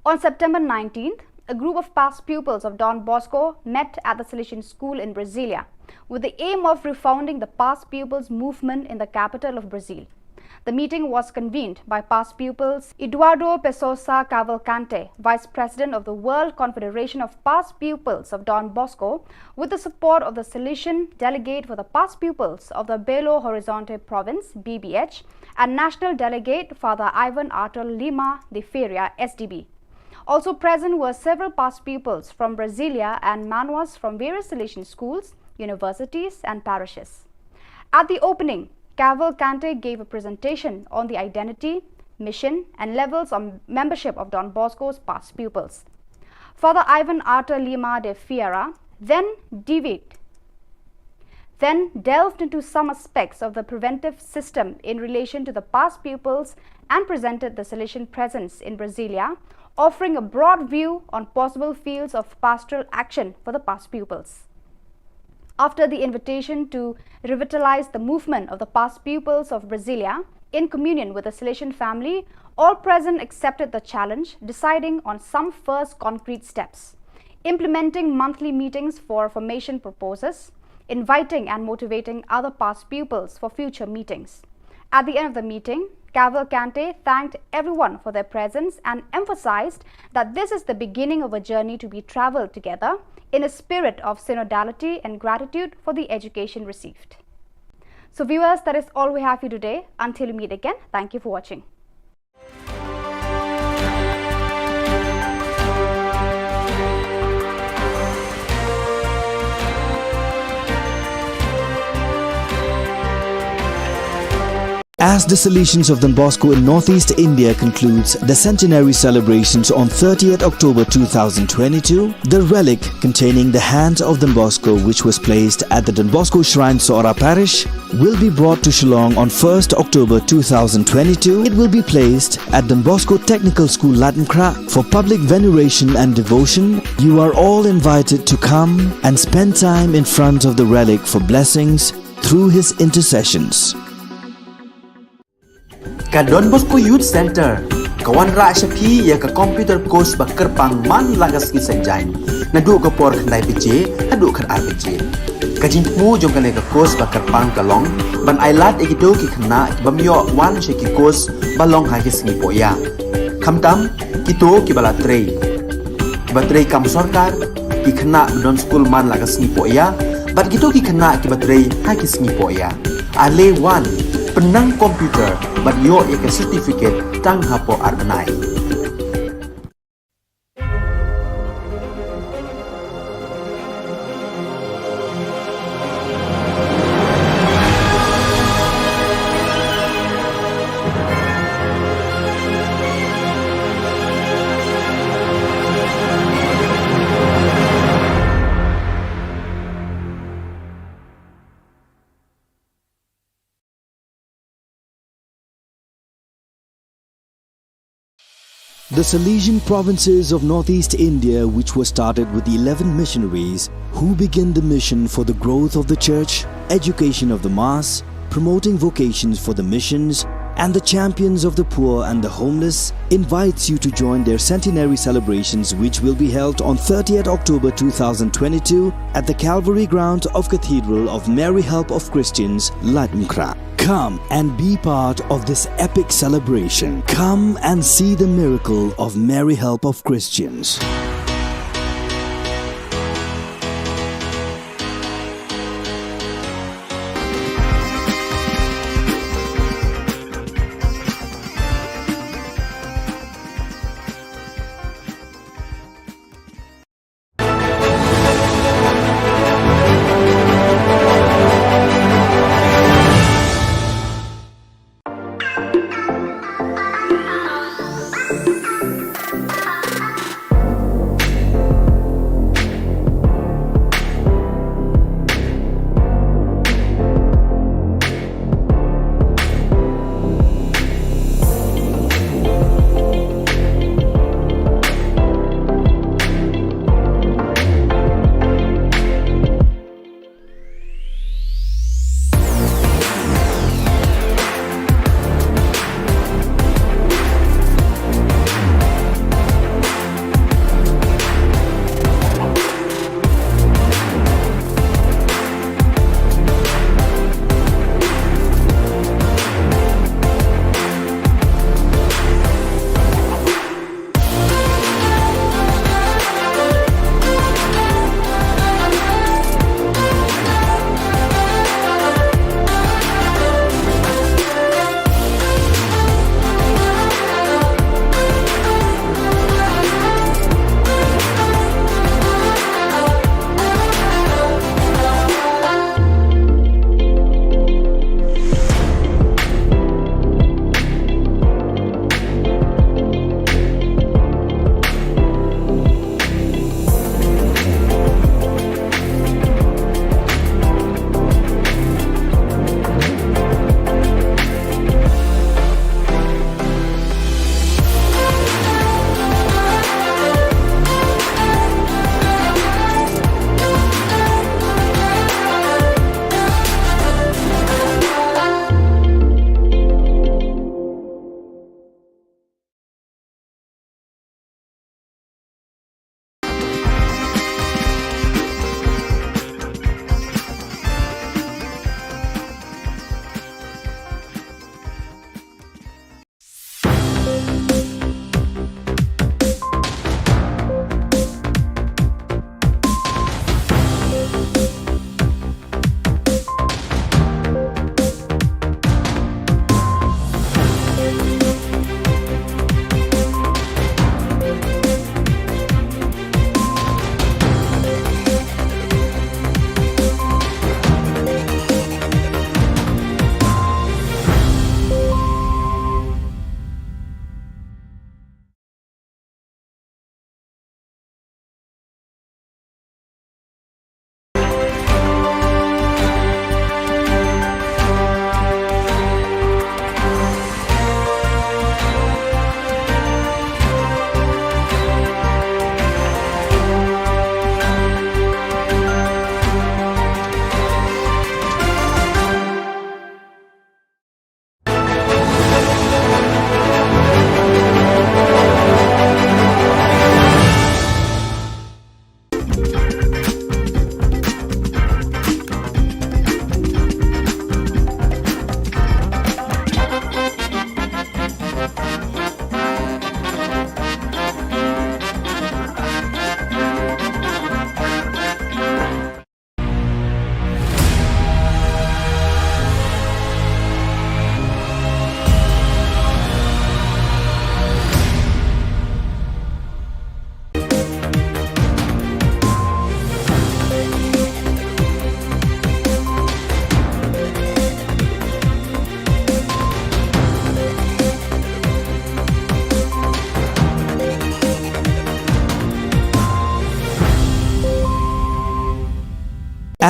On September nineteenth, a group of past pupils of Don Bosco met at the Salesian School in Brasilia, with the aim of refounding the past pupils movement in the capital of Brazil. The meeting was convened by past pupils Eduardo Pessoa Cavalcante, Vice President of the World Confederation of Past Pupils of Don Bosco, with the support of the Salesian delegate for the past pupils of the Belo Horizonte province, B B H, and national delegate Father Ivan Artur Lima de Ferreira, S D B. Also present were several past pupils from Brasilia and Manoas from various Salesian schools, universities, and parishes. At the opening, Cavalcante gave a presentation on the identity, mission, and levels of membership of Don Bosco's past pupils. Father Ivan Artur Lima de Ferreira then deviated then delved into some aspects of the preventive system in relation to the past pupils and presented the Salesian presence in Brasilia, offering a broad view on possible fields of pastoral action for the past pupils. After the invitation to revitalize the movement of the past pupils of Brasilia, in communion with the Salesian family, all present accepted the challenge, deciding on some first concrete steps: implementing monthly meetings for formation purposes, inviting and motivating other past pupils for future meetings. At the end of the meeting, Cavalcante thanked everyone for their presence and emphasized that this is the beginning of a journey to be traveled together in a spirit of synodality and gratitude for the education received. So, viewers, that is all we have for you today. Until we meet again, thank you for watching. As the Salesians of Don Bosco in Northeast India concludes the centenary celebrations on thirtieth October two thousand twenty-two, the relic containing the hand of Don Bosco, which was placed at the Don Bosco Shrine, Sohra Parish, will be brought to Shillong on first October two thousand twenty-two. It will be placed at Don Bosco Technical School, Laitumkhrah, for public veneration and devotion. You are all invited to come and spend time in front of the relic for blessings through his intercessions. Ka Don Bosco Youth Center ka wanrah sha phi ïa ka computer course ba kyrpang man la ka sngi Saitjaiñ, naduh ka por khyndai baje haduh khatar baje. Ka jingthmu jong kane ka course ba kyrpang ka long ban ailad ïa kito ki khynnah ki bym ïoh wan sha ki course ba long ha ki sngi pohïa, khamtam kito kiba la trei, kiba trei kam sorkar, ki khynnah ba don skul man la ka sngi pohïa, bad kito ki khynnah kiba trei ha ki sngi pohïa. Ale wan, pynnang computer bad ïoh ïa ka certificate tang hapoh ar bnai. The Salesian provinces of Northeast India, which was started with eleven missionaries who began the mission for the growth of the church, education of the mass, promoting vocations for the missions, and the champions of the poor and the homeless, invites you to join their centenary celebrations, which will be held on thirtieth October two thousand twenty-two at the Calvary ground of Cathedral of Mary Help of Christians, Laitumkhrah. Come and be part of this epic celebration. Come and see the miracle of Mary Help of Christians.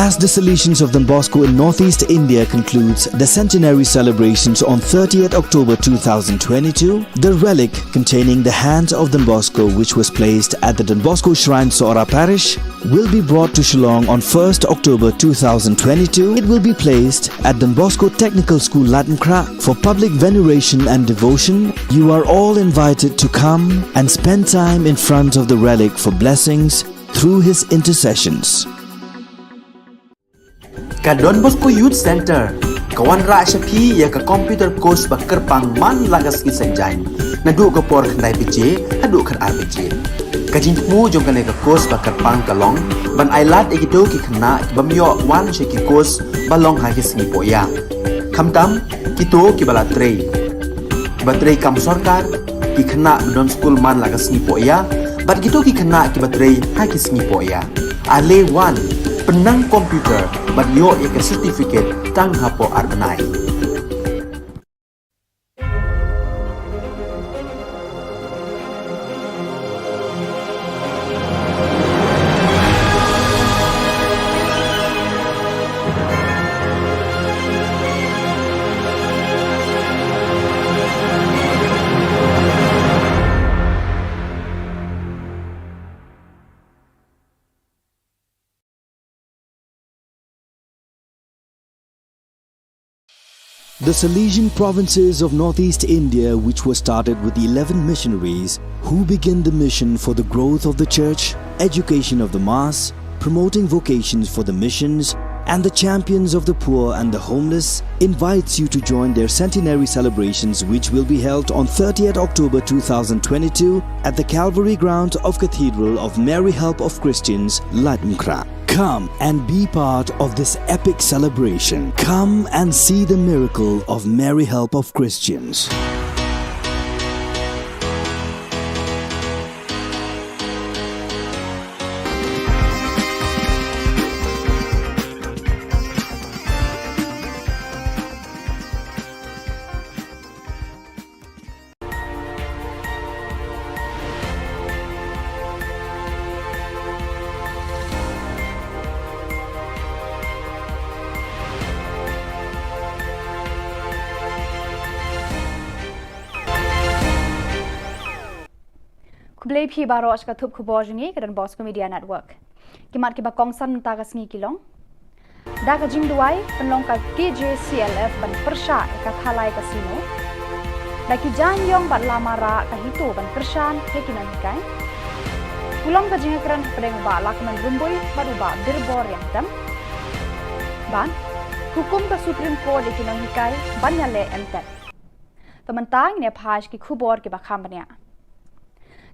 As the Salesians of Don Bosco in Northeast India concludes the centenary celebrations on thirtieth October two thousand twenty-two, the relic containing the hands of Don Bosco, which was placed at the Don Bosco Shrine, Sohra Parish, will be brought to Shillong on first October two thousand twenty-two. It will be placed at Don Bosco Technical School, Laitumkhrah, for public veneration and devotion. You are all invited to come and spend time in front of the relic for blessings through his intercessions. Ka Don Bosco Youth Centre ka wanrah sha phi ïa ka computer course ba kyrpang man la ka sngi Saitjaiñ, naduh ka por khyndai baje haduh khatar baje. Ka jingthmu jong kane ka course ba kyrpang ka long ban ailad ïa kito ki khynnah ki bym ïoh wan sha ki course ba long ha ki sngi pohïa, khamtam kito kiba la trei, kiba trei kam sorkar, ki khynnah ba don skul man la ka sngi pohïa, bad kito ki khynnah kiba trei ha ki sngi pohïa. Ale wan, pynnang computer bad ïoh ïa ka certificate tang hapoh ar bnai. The Salesian provinces of Northeast India, which was started with eleven missionaries who began the mission for the growth of the church, education of the mass, promoting vocations for the missions, and the champions of the poor and the homeless, invites you to join their centenary celebrations, which will be held on thirtieth October two thousand twenty-two at the Calvary ground of Cathedral of Mary Help of Christians, Laitumkhrah. Come and be part of this epic celebration. Come and see the miracle of Mary Help of Christians. Khublei phi baroh sha ka thup khubor jong ngi ka Don Bosco Media Network. Ki mat kiba kongsan mynta ka sngi ki long: Da ka jingduwai pynlong ka K J C L F ban pyrshah ïa ka Khalai Casino. Da ki jaiñ ïong bad lama rah ka HITO ban kyrshan ïa ki nonghikai. Pulom ka jingïakren hapdeng u Bah Lahkmen Rymbui bad u Bah Birbor Riangtem. Bad hukum ka Supreme Court ïa ki nonghikai ban ïaleh entet. Te mynta ngin ïa phai sha ki khubor kiba kham bniah.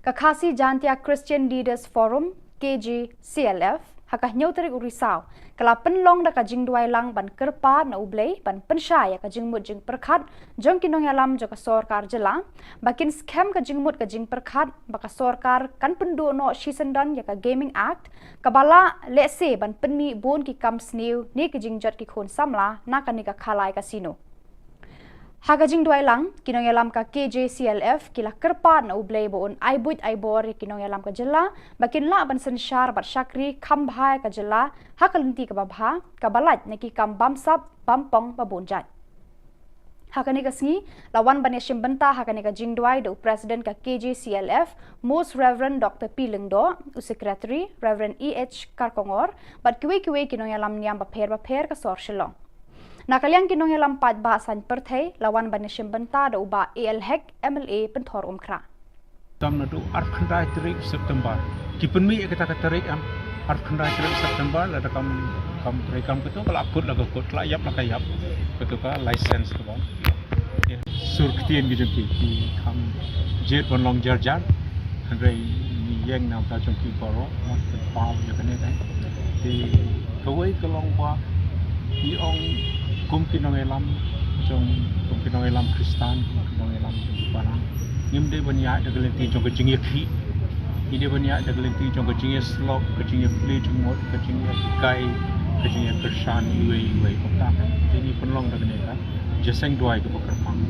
Ka Khasi Jaintia Christian Leaders Forum, K J C L F, ha ka hynñiew tarik u Risaw ka la pynlong da ka jingduwai lang ban kyrpad na U Blei ban pynshai ïa ka jingmut jingpyrkhat jong ki nongïalam jong ka sorkar jylla ba kin skhem ka jingmut ka jingpyrkhat ba ka sorkar kan pynduh noh shisyndon ïa ka Gaming Act kaba la lehse ban pynmih bun ki kam sniew ne ki jingjot ki khun samla na kane ka Khalai Casino. Ha ka jingduwai lang, ki nongïalam ka K J C L F ki la kyrpad na U Blei ba un ai buit ai bor ïa ki nongïalam ka jylla ba kin lah ban synshar bad shakri kham bha ïa ka jylla ha ka lynti kaba bha, kaba lait na ki kam bamsap bampong ba bun jait. Ha kane ka sngi la wan ban ïashim bynta ha kane ka jingduwai da u President ka K J C L F, Most Reverend Doctor P Lyngdoh, u Secretary Reverend E H Kharkongor, bad kiwei kiwei ki nongïalam niam bapher bapher ka sor Shillong. Na ka liang ki nongïalam paidbah saiñ pyrthei la wan ban ïashim bynta da u Bah A L Hek, M L A Pynthor Umkhrah. Tam naduh arphew khyndai tarik September. Ki pynmih ïa kata ka tarik, em, arphew khyndai tarik September, lada kam, kam trei kam kato ka la kut la ka kut, ka la ïap la ka ïap. Kato ka license ka bang. Ïa, sur ktien ki jong ki, ki kham jied ban long jar jar. Hynrei ngi ïeng na ka bynta jong ki baroh, mut ban paw ïa kane, eh. Te kawei ka long ba ngi ong kum ki nongïalam jong, kum ki nongïalam Khristan, kum ki nongïalam jong ki balang, ngim dei ban ïaid da ka lynti jong ka jingïakhih. Ngi dei ban ïaid da ka lynti jong ka jingïasyllok, ka jingïaplie jingmut, ka jingïahikai, ka jingïakyrshan iwei iwei. Kumta te ngi pynlong da kane ka jingïaseng duwai kaba kyrpang.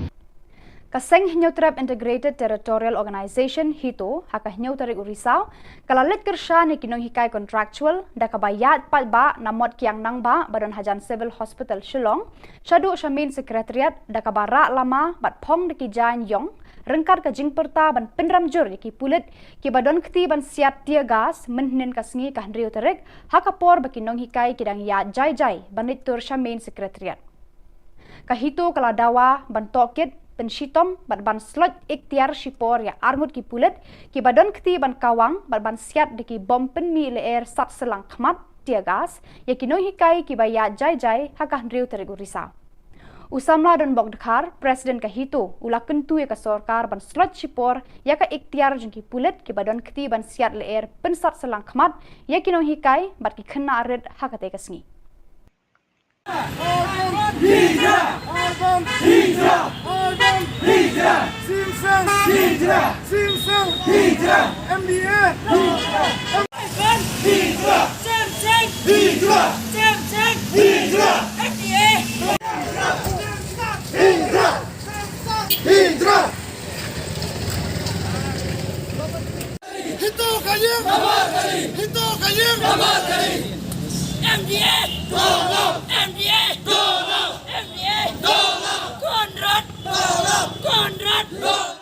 Ka Seng Hynñiewtrep Integrated Territorial Organization, HITO, ha ka hynñiew tarik u Risaw, ka la leit kyrshan ïa ki nonghikai contractual da kaba ïaid paidbah na Mot Kiang Nangbah ba don hajan Civil Hospital Shillong, shaduh sha Main Secretariat da kaba rah lama bad phong da ki jaiñ ïong, ryngkat ka jingpyrta ban pynrem jur ïa ki pulit kiba don kti ban siat tear gas mynhynnin ka sngi ka hynriew tarik, ha ka por ba ki nonghikai ki dang ïaid jai jai ban leit tur sha Main Secretariat. Ka HITO ka la dawa ban tohkit, pynshitom bad ban sloit iktiar shipor ïa arngut ki pulit kiba don kti ban kawang bad ban siat da ki bom pynmih lyer sat syllang khmat, tear gas, ïa ki nonghikai kiba ïaid jai jai ha ka hynriew tarik u Risaw. U Samla Donbok Dkhar, President ka HITO, u la kyntu ïa ka sorkar ban sloit shipor ïa ka iktiar jong ki pulit kiba don kti ban siat lyer pynsat syllang khmat ïa ki nonghikai bad ki khynnah rit ha katei ka sngi. Hito Kaying! Hito Kaying! M D A! Go home! M D A! Go home! M D A! Go home! Conrad! Go home! Conrad! Go home!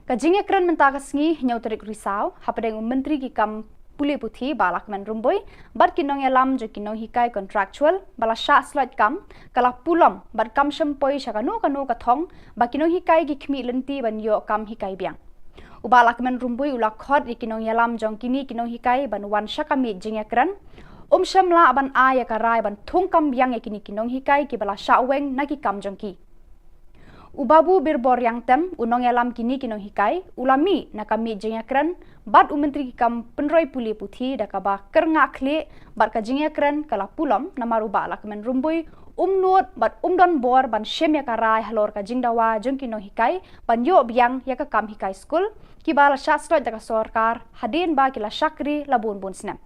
Ka jingïakren mynta ka sngi, hynñiew tarik Risaw, hapdeng u Myntri ki kam pule puthi Bah Lahkmen Rymbui bad ki nongïalam jong ki nonghikai contractual ba la shah sloit kam, ka la pulom bad kam shym poi sha kano kano ka thong ba ki nonghikai ki khmih lynti ban ïoh kam hikai biang. U Bah Lahkmen Rymbui u la khot ïa ki nongïalam jong kine ki nonghikai ban wan sha ka miej jingïakren. Um shym lah ban ai ïa ka rai ban thung kam biang ïa kine ki nonghikai kiba la shah weng na ki kam jong ki. U Babu Birbor Riangtem, u nongïalam kine ki nonghikai, u la mih na ka miej jingïakren bad u Myntri ki kam pynroi pule puthi da kaba kyrngah khlieh bad ka jingïakren ka la pulom namar u Bah Lahkmen Rymbui um nud bad um don bor ban shim ïa ka rai halor ka jingdawa jong ki nonghikai ban ïoh biang ïa ka kam hikai skul, kiba la shah sloit da ka sorkar hadien ba ki la shakri la bun bun snem.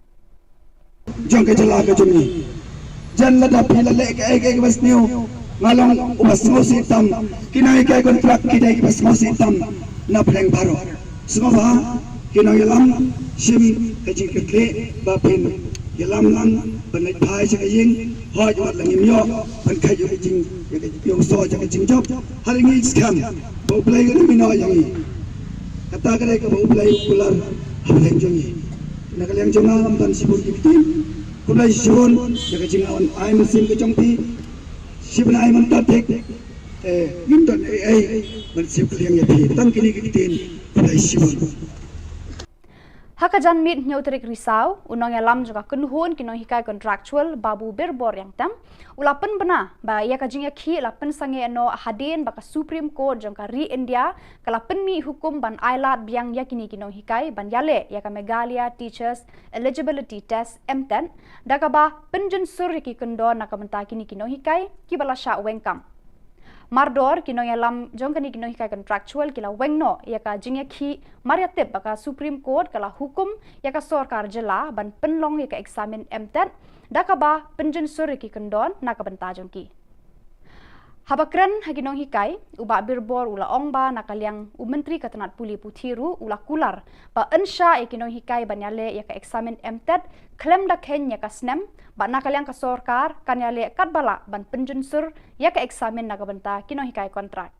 Jong ka jylla ka jong ngi. Jan lada phi la leh kaei kaei kaba sniew, nga long uba sngewsih tam. Ki nonghikai contract ki dei kiba sngewsih tam na pdeng baroh. Sngewbha ki nongïalam, shim ka jingkyrkieh ba phin ïalam lang ban leit phai sha ka ïing. Hooid, wat la ngim ïoh ban kheit ïa ka jing, ïa ka jingïohsngew ïa ka jingjop, ha ri ngi skhem ba U Blei u la mih noh ïa ngi. Kata ka dei kaba U Blei u kular hapdeng jong ngi. Na ka liang jong nga ngam don shibun ki ktien. Khublei shibun ïa ka jingwan ai mynsiem ka jong phi. Shibun ai mynta thik. Eh, ngim don ei ei ban siew kylliang ïa phi. Tang kine ki ktien. Khublei shibun. Ha ka janmiet hynñiew tarik Risaw, u nongïalam jong ka kynhun ki nonghikai contractual Babu Birbor Riangtem, u la pynbna ba ïa ka jingïakhih la pynsangeh noh hadien ba ka Supreme Court jong ka ri India ka la pynmih hukum ban ailad biang ïa kine ki nonghikai ban ïaleh ïa ka Meghalaya Teachers Eligibility Test, MTET, da kaba pynjynsur ïa ki kyndon na ka bynta kine ki nonghikai kiba la shah weng kam. Mardor ki nongïalam jong kane ki nonghikai contractual ki la weng noh ïa ka jingïakhih mar ïa tip ba ka Supreme Court ka la hukum ïa ka sorkar jylla ban pynlong ïa ka eksamin MTET da kaba pynjynsur ïa ki kyndon na ka bynta jong ki. Haba kren ha ki nonghikai, u Bah Birbor u la ong ba na ka liang u Myntri ka tnat pule puthi ruh u la kular ba yn shah ïa ki nonghikai ban ïaleh ïa ka eksamin MTET khlem da kheiñ ïa ka snem, bad na ka liang ka sorkar kan ïaleh katba lah ban pynjynsur ïa ka eksamin na ka bynta ki nonghikai kontrak.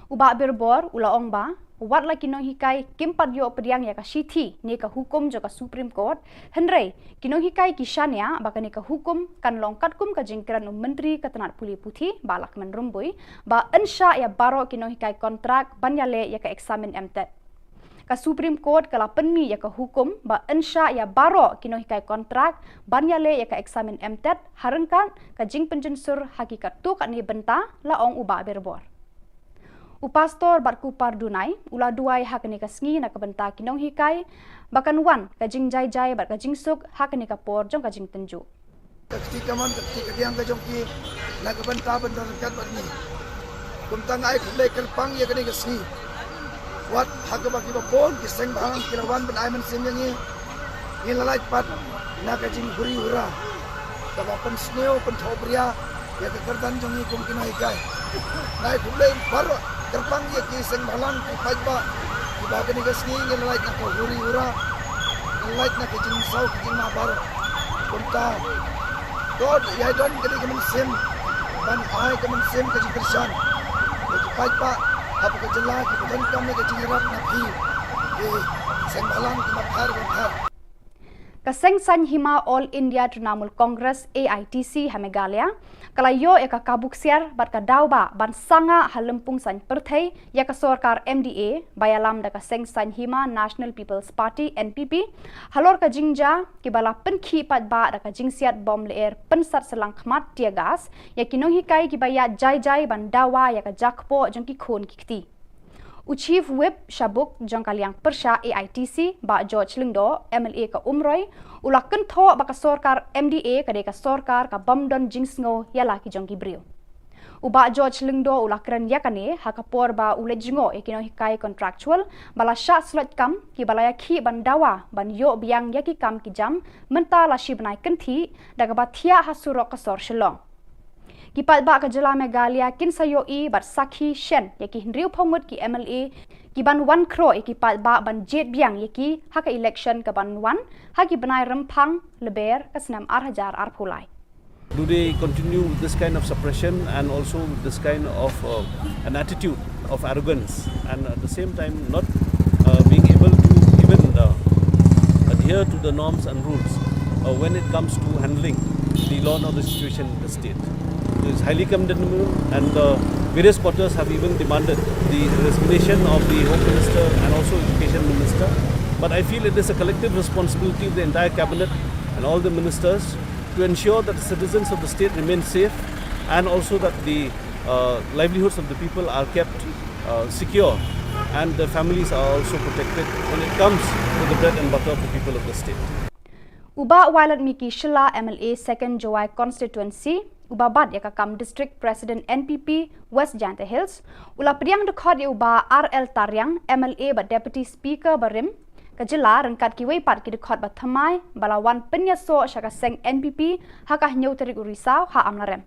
U Bah Birbor u la ong ba wat la ki nonghikai kim pat ïoh pdiang ïa ka shithi ne ka hukum jong ka Supreme Court, hynrei ki nonghikai ki shaniah ba kane ka hukum kan long katkum ka jingkren u Myntri ka tnat pule puthi Bah Lahkmen Rymbui ba yn shah ïa baroh ki nonghikai kontrak ban ïaleh ïa ka eksamin MTET. Ka Supreme Court ka la pynmih ïa ka hukum ba yn shah ïa baroh ki nonghikai kontrak ban ïaleh ïa ka eksamin MTET ha ryngkat ka jingpynjynsur ha ki katto katne bynta, la ong u Bah Birbor. U Pastor Batkup Pardunai u la duwai ha kane ka sngi na ka bynta ki nonghikai ba kan wan ka jingjai jai bad ka jingsuk ha kane ka por jong ka jingtynjuh. Ka kti kamon, ka kti kadiang ka jong ki na ka bynta ban don ryngkat bad ngi. Kumta nga ai khublei kyrpang ïa kane ka sngi. Wat ha kaba kiba bun ki seng bhalang ki la wan ban ai mynsiem ïa ngi, ngi la lait pat na ka jinghuri hura kaba pynsniew pynthohbria ïa ka kyrdan jong ngi kum ki nonghikai. Nga ai khublei baroh Kyrpang ïa ki seng bhalang ki paidbah kiba kane ka sngi ngin lait na ka huri hura, ngin lait na ka jingsaw ka jingmabor. Kumta to ïa don kane ka mynsiem ban ai ka mynsiem ka jingkyrshan ïa ki paidbah hapoh ka jylla kiba donkam ïa ka jingïarap na phi ki seng bhalang kiba pher ba pher. Ka Seng Saiñ Hima All India Trinamool Congress, A I T C, ha Meghalaya ka la ïoh ïa ka kabu ksiar bad ka daw ba ban sangeh ha lympung saiñ pyrthei ïa ka sorkar M D A ba ïalam da ka Seng Saiñ Hima National People's Party, N P P, halor ka jingjia kiba la pynkhih paidbah da ka jingsiat bom lyer pynsat shyllangkhmat, tear gas, ïa ki nonghikai kiba ïaid jai jai ban dawa ïa ka jia kpoh jong ki khun ki kti. U Chief Whip sha buk jong ka liang pyrshah A I T C, Bah George Lyngdoh, M L A ka Umroi, u la kynthoh ba ka sorkar M D A ka dei ka sorkar kaba ym don jingsngew ïa la ki jong ki briew. U Bah George Lyngdoh u la kren ïa kane ha ka por ba u leit jngoh ïa ki nonghikai contractual ba la shah sloit kam kiba la ïakhih ban dawa ban ïoh biang ïa ki kam ki jam mynta la shi bnai kynthih da kaba thiah ha surok ka sor Shillong. Ki paidbah ka jylla Meghalaya kin sa ïohi bad sakhi shen ïa ki hynriewphew ngut ki M L A kiban wan khroh ïa ki paidbah ban jied biang ïa ki ha ka election kaban wan ha ki bnai Rymphang Lber ka snem ar hajar arphew lai. Do they continue with this kind of suppression and also with this kind of uh, an attitude of arrogance and at the same time not uh, being able to even uh, adhere to the norms and rules uh, when it comes to handling the law and order situation in the state? It is highly condemnable, and the various quarters have even demanded the resignation of the Home Minister and also Education Minister. But I feel it is a collective responsibility of the entire cabinet and all the ministers to ensure that the citizens of the state remain safe and also that the uh, livelihoods of the people are kept uh, secure and the families are also protected when it comes to the bread and butter of the people of the state. U Bah Wailadmiki Shylla, M L A Second Jowai Constituency, uba bat ïa ka kam District President N P P West Jaintia Hills, u la pdiang dkhot ïa u Bah R L Tariang, M L A bad Deputy Speaker barim ka jylla ryngkat kiwei pat ki dkhot ba thymmai ba la wan pynïasoh sha ka seng N P P ha ka hynñiew tarik u Risaw ha Amlarem.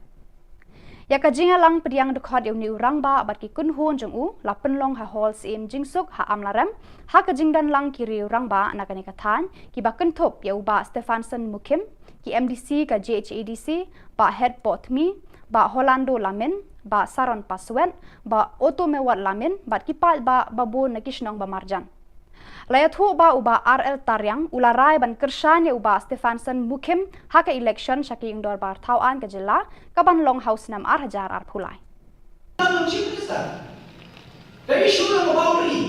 Ïa ka jingïalang pdiang dkhot ïa une u rangbah bad ki kynhun jong u la pynlong ha Hall Syiem Jingsuk ha Amlarem ha ka jingdon lang ki riew rangbah na kane ka thaiñ kiba kynthup ïa u Bah Stephanson Mukhim, ki M D C ka J H A D C, Bah Hetpoh Tmi, Bah Holando Lamin, Bah Saron Paswet, Bah Otomewot Lamin bad ki paidbah babun na ki shnong ba marjan. La ïathuh ba u Bah R L Tariang u la rai ban kyrshan ïa u Bah Stephanson Mukhim ha ka election sha ka ïing dorbar thaw aiñ ka jylla kaban long ha u snem ar hajar arphew lai. Tang Chief Minister. Ka issue long ka boundary.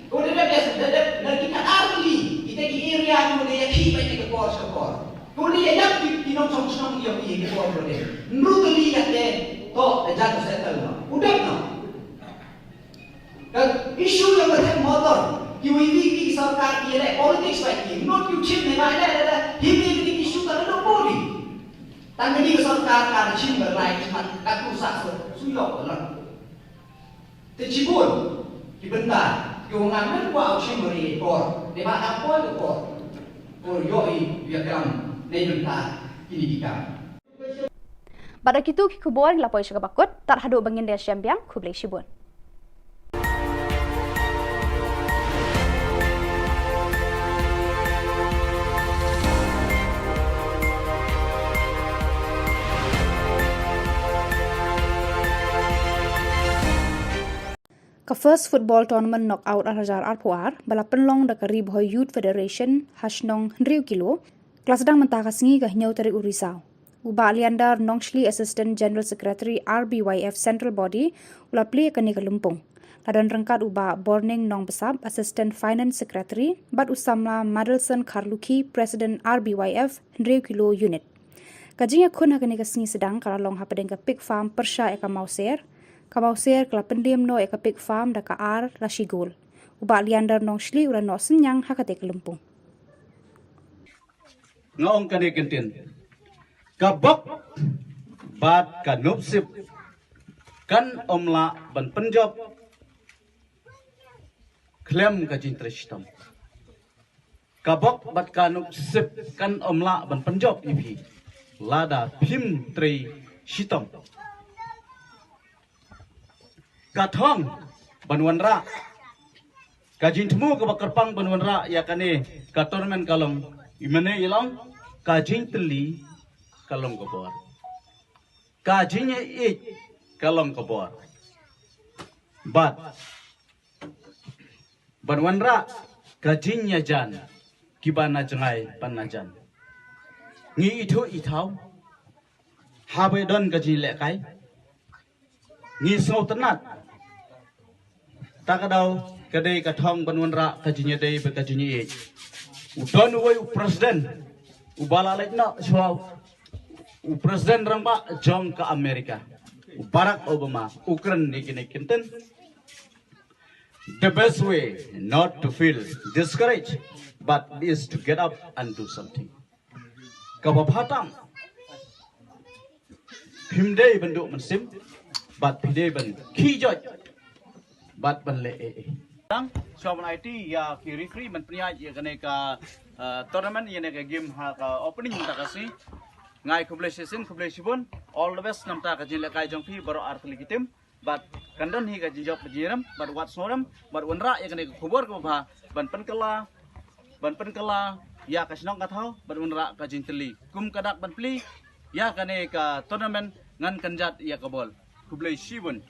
Ko da dep da dep na kita arli kita ki area ko da ïa ki ba ïa ka por sha por. Ko da ïa ïap ki ki nongshong shnong ïa ki ki por ko da. Nru tu li ka te to da jang settle no. U dep no. Ka issue long ka thep motor. Ki wi wi ki sorkar ki leh politics ba ki. Not you chim ne ba leh leh leh. Hi ki ki issue ka long body. Tang ka ni ka sorkar ka da chim ba lai chim ka tu sa so su yok ka long. Te chibun ki bynta ki ong ngan men kwah u shim ri por ne ba dang poi ka por. Por ïoh i ïa kam ne bynta kini ki kam. Bad da kitu ki khubor ngi la poi sha kaba kut, tad haduh ba ngin da shem biang, khublei shibun. Ka First Football Tournament Knockout ar hajar arphew ar ba la pynlong da ka Ri Bhoi Youth Federation ha shnong hynriew kilo, ka la sdang mynta ka sngi ka hynñiew tarik u Risaw. U Bah Leander Nongshli, Assistant General Secretary R B Y F Central Body, u la plie ïa kane ka lympung. La don ryngkat u Bah Borning Nongbsap, Assistant Finance Secretary, bad u samla Madelson Kharlukhi, President R B Y F hynriew kilo unit. Ka jingïakhun ha kane ka sngi sdang ka la long hapdeng ka pig farm pyrshah ïa ka Mawser. Ka Mawser ka la pynliem noh ïa ka pig farm da ka ar la shi gol. U Bah Leander Nongshli u la noh synñiang ha kata ka lympung. Nga ong kane ka ktien. Ka bok bad ka nopsip kan ym lah ban pynjop khlem ka jingtrei shitom. Ka bok bad ka nopsip kan ym lah ban pynjop ïa phi lada phim trei shitom. Ka thong ban wanrah. Ka jingthmu kaba kyrpang ban wanrah ïa kane ka tournament ka long, i mane i long, ka jingtylli ka long ka bor. Ka jingïeit ka long ka bor. Bad ban wanrah ka jingïajan kiba na jngai ban na jan. Ngi ithuh ithaw haba don ka jinglehkai. Ngi sngewtynnat. Ta ka daw ka dei ka thong ban wanrah ka jingïadei bad ka jingïeit. U don uwei u president uba la leit noh shuwa, u president rangbah jong ka America, u Barack Obama, u kren ïa kine ki kyntien. The best way not to feel discouraged, but is to get up and do something. Kaba bha tam, phim dei ban duh mynsiem, bad phi dei ban khie joit bad ban leh ei ei. Tang, shuwa ban aiti ïa ki referee ban pynïaid ïa kane ka, uh, tournament, ïa kane ka game ha ka opening mynta ka sngi. Nga ai khublei shisien, khublei shibun. All the best namar ka jinglehkai jong phi baroh artylli ki team. Bad kan don hi ka jingjop ka jingrem, bad wat sngewrem, bad wanrah ïa kane ka khubor kaba bha ban pynkylla, ban pynkylla ïa ka shnong ka thaw, bad wanrah ka jingtylli. Kum ka dak ban plie ïa kane ka tournament, ngan kynjat ïa ka bol. Khublei shibun.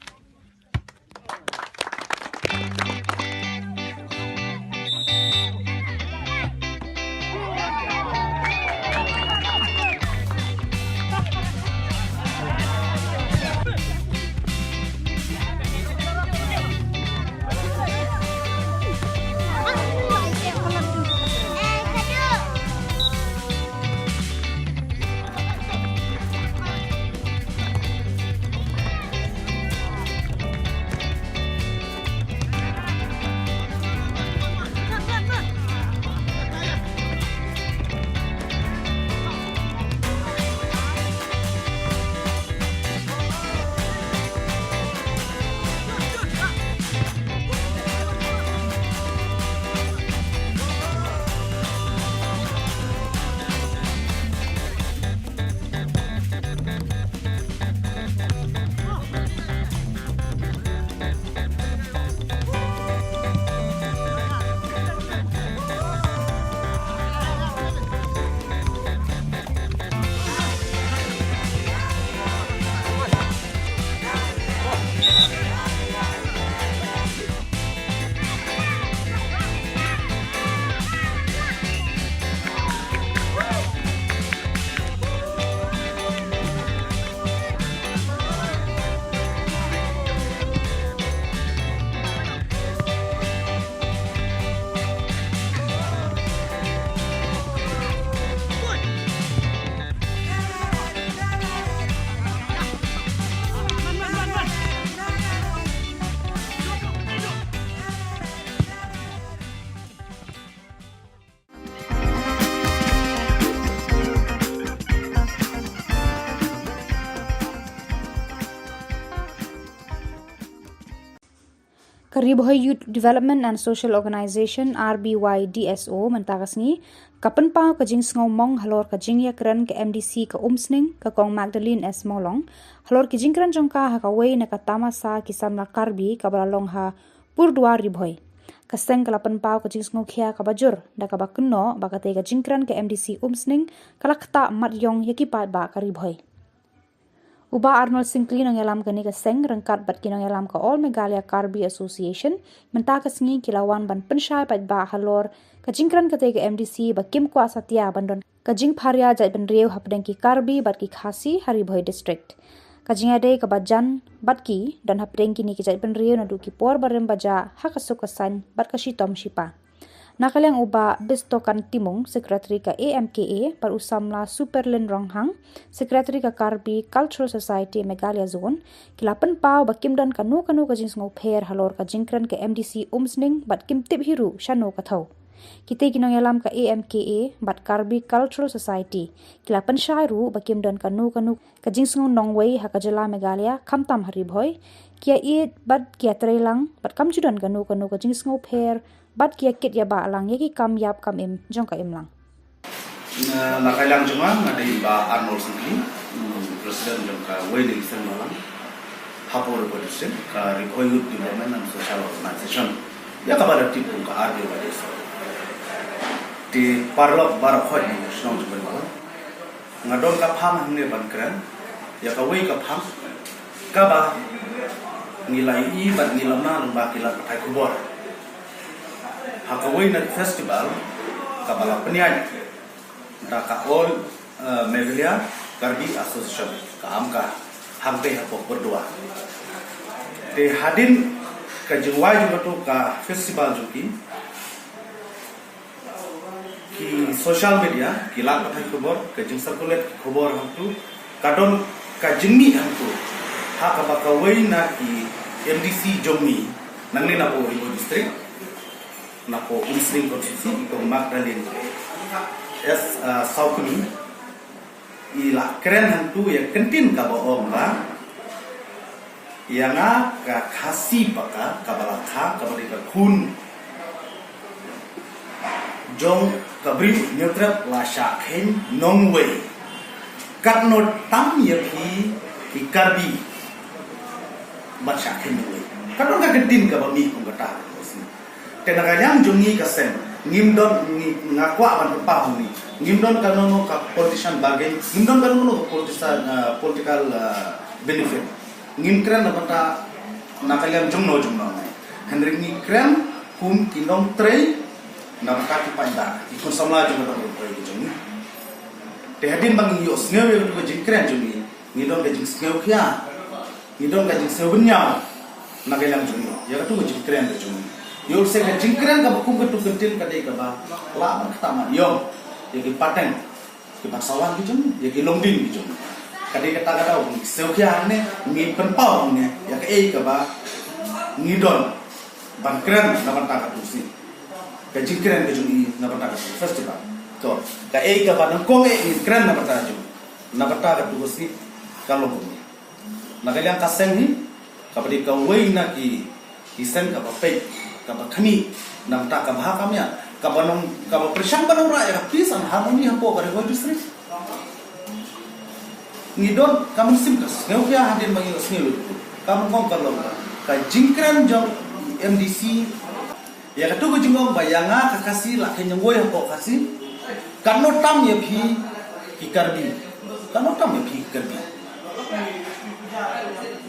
Ka Ri Bhoi Youth Development and Social Organization, R B Y D S O, mynta ka sngi ka pynpaw ka jingsngewmong halor ka jingïakren ka M D C ka Umsning, ka Kong Magdalene S Mawlong, halor ki jingkren jong ka ha kawei na ka tamasa ki samla Karbi kaba la long ha Purduar Ri Bhoi. Ka seng ka la pynpaw ka jingsngewkhia kaba jur da kaba kynnoh ba katei ka jingkren ka M D C Umsning ka la ktah mat ïong ïa ki paidbah ka Ri Bhoi. U Bah Arnold Syngkli, nongïalam kane ka seng, ryngkat bad ki nongïalam ka All Meghalaya Karbi Association, mynta ka sngi ki la wan ban pynshai paidbah halor ka jingkren katei ka M D C ba kim kwah satia ban don ka jingpharia jaitbynriew hapdeng ki Karbi bad ki Khasi ha Ri Bhoi District. Ka jingïadei kaba jan bad ki don hapdeng kine ki jaitbynriew naduh ki por barim bajah ha ka suk ka saiñ bad ka shitom shipa. Na ka liang u Bah Bistokan Timung, Secretary ka A M K A, bad u samla Superlin Ronghang, Secretary ka Karbi Cultural Society Meghalaya Zone, ki la pynpaw ba kim don kano kano ka jingsngewpher halor ka jingkren ka M D C Umsning bad kim tip hi ruh shano ka thaw. Kitei ki nongïalam ka A M K A bad Karbi Cultural Society ki la pynshai ruh ba kim don kano kano ka jingsngew nongwei ha ka jylla Meghalaya, khamtam ha Ri Bhoi, ki ïaieit bad ki ïatreilang bad kam ju don kano kano ka jingsngewpher bad ki ïakit ïabah lang ïa ki kam ïap kam im jong ka imlang. Na, na ka liang jong nga, nga dei Bah Arnold Syngkli, mm, President jong kawei na ki seng balang. Hapoh Ri Bhoi District, ka Ri Bhoi Youth Development and Social Organization, ïa kaba la tip kum ka R B Y D S. Te paralok baroh khoit na shnong jong ngi, nga don ka phang hangne ban kren ïa kawei ka phang kaba ngi la ïohi bad ngi la mad lyngba ki lad pathai khubor. Ha kawei na festival kaba la pynïaid da ka All, eh, Meghalaya Karbi Association, ka AMKA, hangtei hapoh Pyrduwai. Te hadien ka jingwai jong katu ka festival jong ki, ki social media, ki lad pathai khubor, ka jingcirculate ki khubor hangtu, ka don ka jingmih hangtu ha kaba kawei na ki M D C jong ngi nangne napoh Ri Bhoi District, napoh Umsning Constituency, i Kong Magdalene S, ah, Sawkmie, i la kren hangtu ïa ka kyntien kaba ong ba ïa nga ka Khasi Paka kaba la kha kaba dei ka khun jong ka briew Hynñiewtrep la shah kheiñ nongwei. Katno tam ïa phi ki Karbi ban shah kheiñ nongwei. Ka don ka kyntien kaba mih kum kata. Te na ka liang jong ngi ka seng, ngim don, ngi, nga kwah ban pynpaw ha ngi, ngim don kano kano ka politician bargain, ngim don kano kano ka politician, ah, political, ah, benefit. Ngim kren na bynta na ka liang jongno jongno. Hynrei ngi kren kum ki nongtrei na bynta ki paidbah, ki khun samla jong ka dong ka jong ngi. Te hadien ba ngi ïohsngew ïa katu ka jingkren jong ngi, ngi don ka jingsngewkhia, ngi don ka jingsngewbynñiaw na ka liang jong ngi ïa katu ka jingkren ka jong ngi. Ïoh lehse ka jingkren kaba kum katu ka kyntien ka dei kaba lah ban ktah mat ïong ïa ki pateng, ki ban sawan ki jong ngi, ïa ki longdien ki jong ngi. Ka dei kata ka daw ngi sngewkhia hangne, ngi pynpaw hangne ïa kaei kaba ngi don ban kren na bynta katu ka sngi. Ka jingkren ka jong ngi na bynta katu ka festival. To, kaei kaba nyngkong eh ngi kren na bynta ka jong ngi, na bynta katu ka sngi, ka long kumne. Na ka liang ka seng hi, kaba dei kawei na ki, ki seng kaba peit, kaba khmih na bynta ka bha ka miat, kaba nong, kaba pyrshang ban wanrah ïa ka peace and harmony hapoh ka Ri Bhoi District. Ngi don ka mynsiem ka sngewkhia hadien ba ngi ïohsngew ïa katu. Ka nyngkong ka long ka jingkren jong M D C ïa katu ka jingong ba ïa nga ka Khasi la kheiñ nongwei hapoh Khasi. Katno tam ïa phi ki Karbi. Katno tam ïa phi ki Karbi.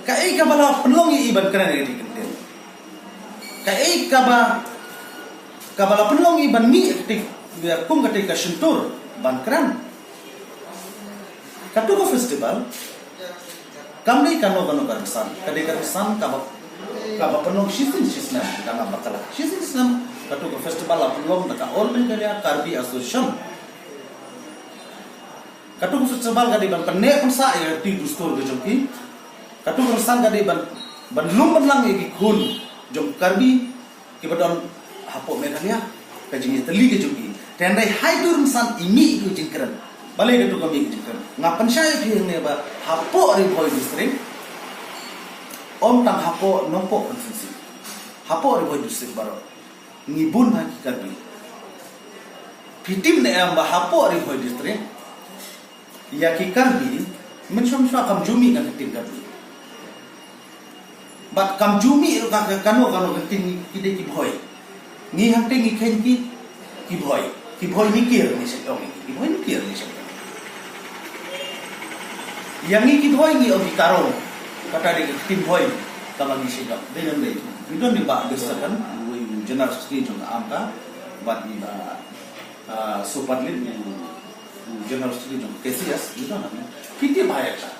Kaei kaba la pynlong ïa i ban kren ïa kata ka kyntien. Kaei kaba, kaba la pynlong ïa i ban mih ïa kata, ïa kum kata ka shyntur ban kren. Katu ka festival kam dei kano kano ka rynsan, ka dei ka rynsan kaba, kaba pynlong shisien shisnem, da nga bakla. Shisien shisnem katu ka festival la pynlong da ka All Meghalaya Karbi Association. Katu ka festival ka dei ban pynneh pynsah ïa ka ri dustur ka jong ki. Katu ka rynsan ka dei ban, ban lum ban lang ïa ki khun jong Karbi kiba don hapoh Meghalaya, ka jingïatylli ka jong ki. Te hynrei ha itu rynsan i mih itu jingkren. Balei katu ka mih itu jingkren? Nga pynshai ïa phi hangne ba hapoh Ri Bhoi District, ym tang hapoh Nongpoh Constituency, hapoh Ri Bhoi District baroh ngi bun ha ki Karbi. Phi tip ne em ba hapoh Ri Bhoi District ïa ki Karbi, mynshuwa mynshuwa kam ju mih na ka ktien Karbi. Bad kam ju mih ruh ka, ka kano kano ka ktien, ki dei ki Bhoi. Ngi hangtei ngi kheiñ ki, ki Bhoi. Ki Bhoi Nikir ngi shait ong, ki Bhoi Nikir ngi shait ong. Ïa ngi ki Bhoi ngi ong ki Karo. Kata dei ka ktien Bhoi kaba ngi shait ong. Dei ne em dei? Ngi don i Bah Birsakhan, uwei u General Secretary jong ka AMKA, bad i Bah, ah, Sopadlit, u, u General Secretary jong ka KCS, ngi don hangne. Phi tip ba ïa ka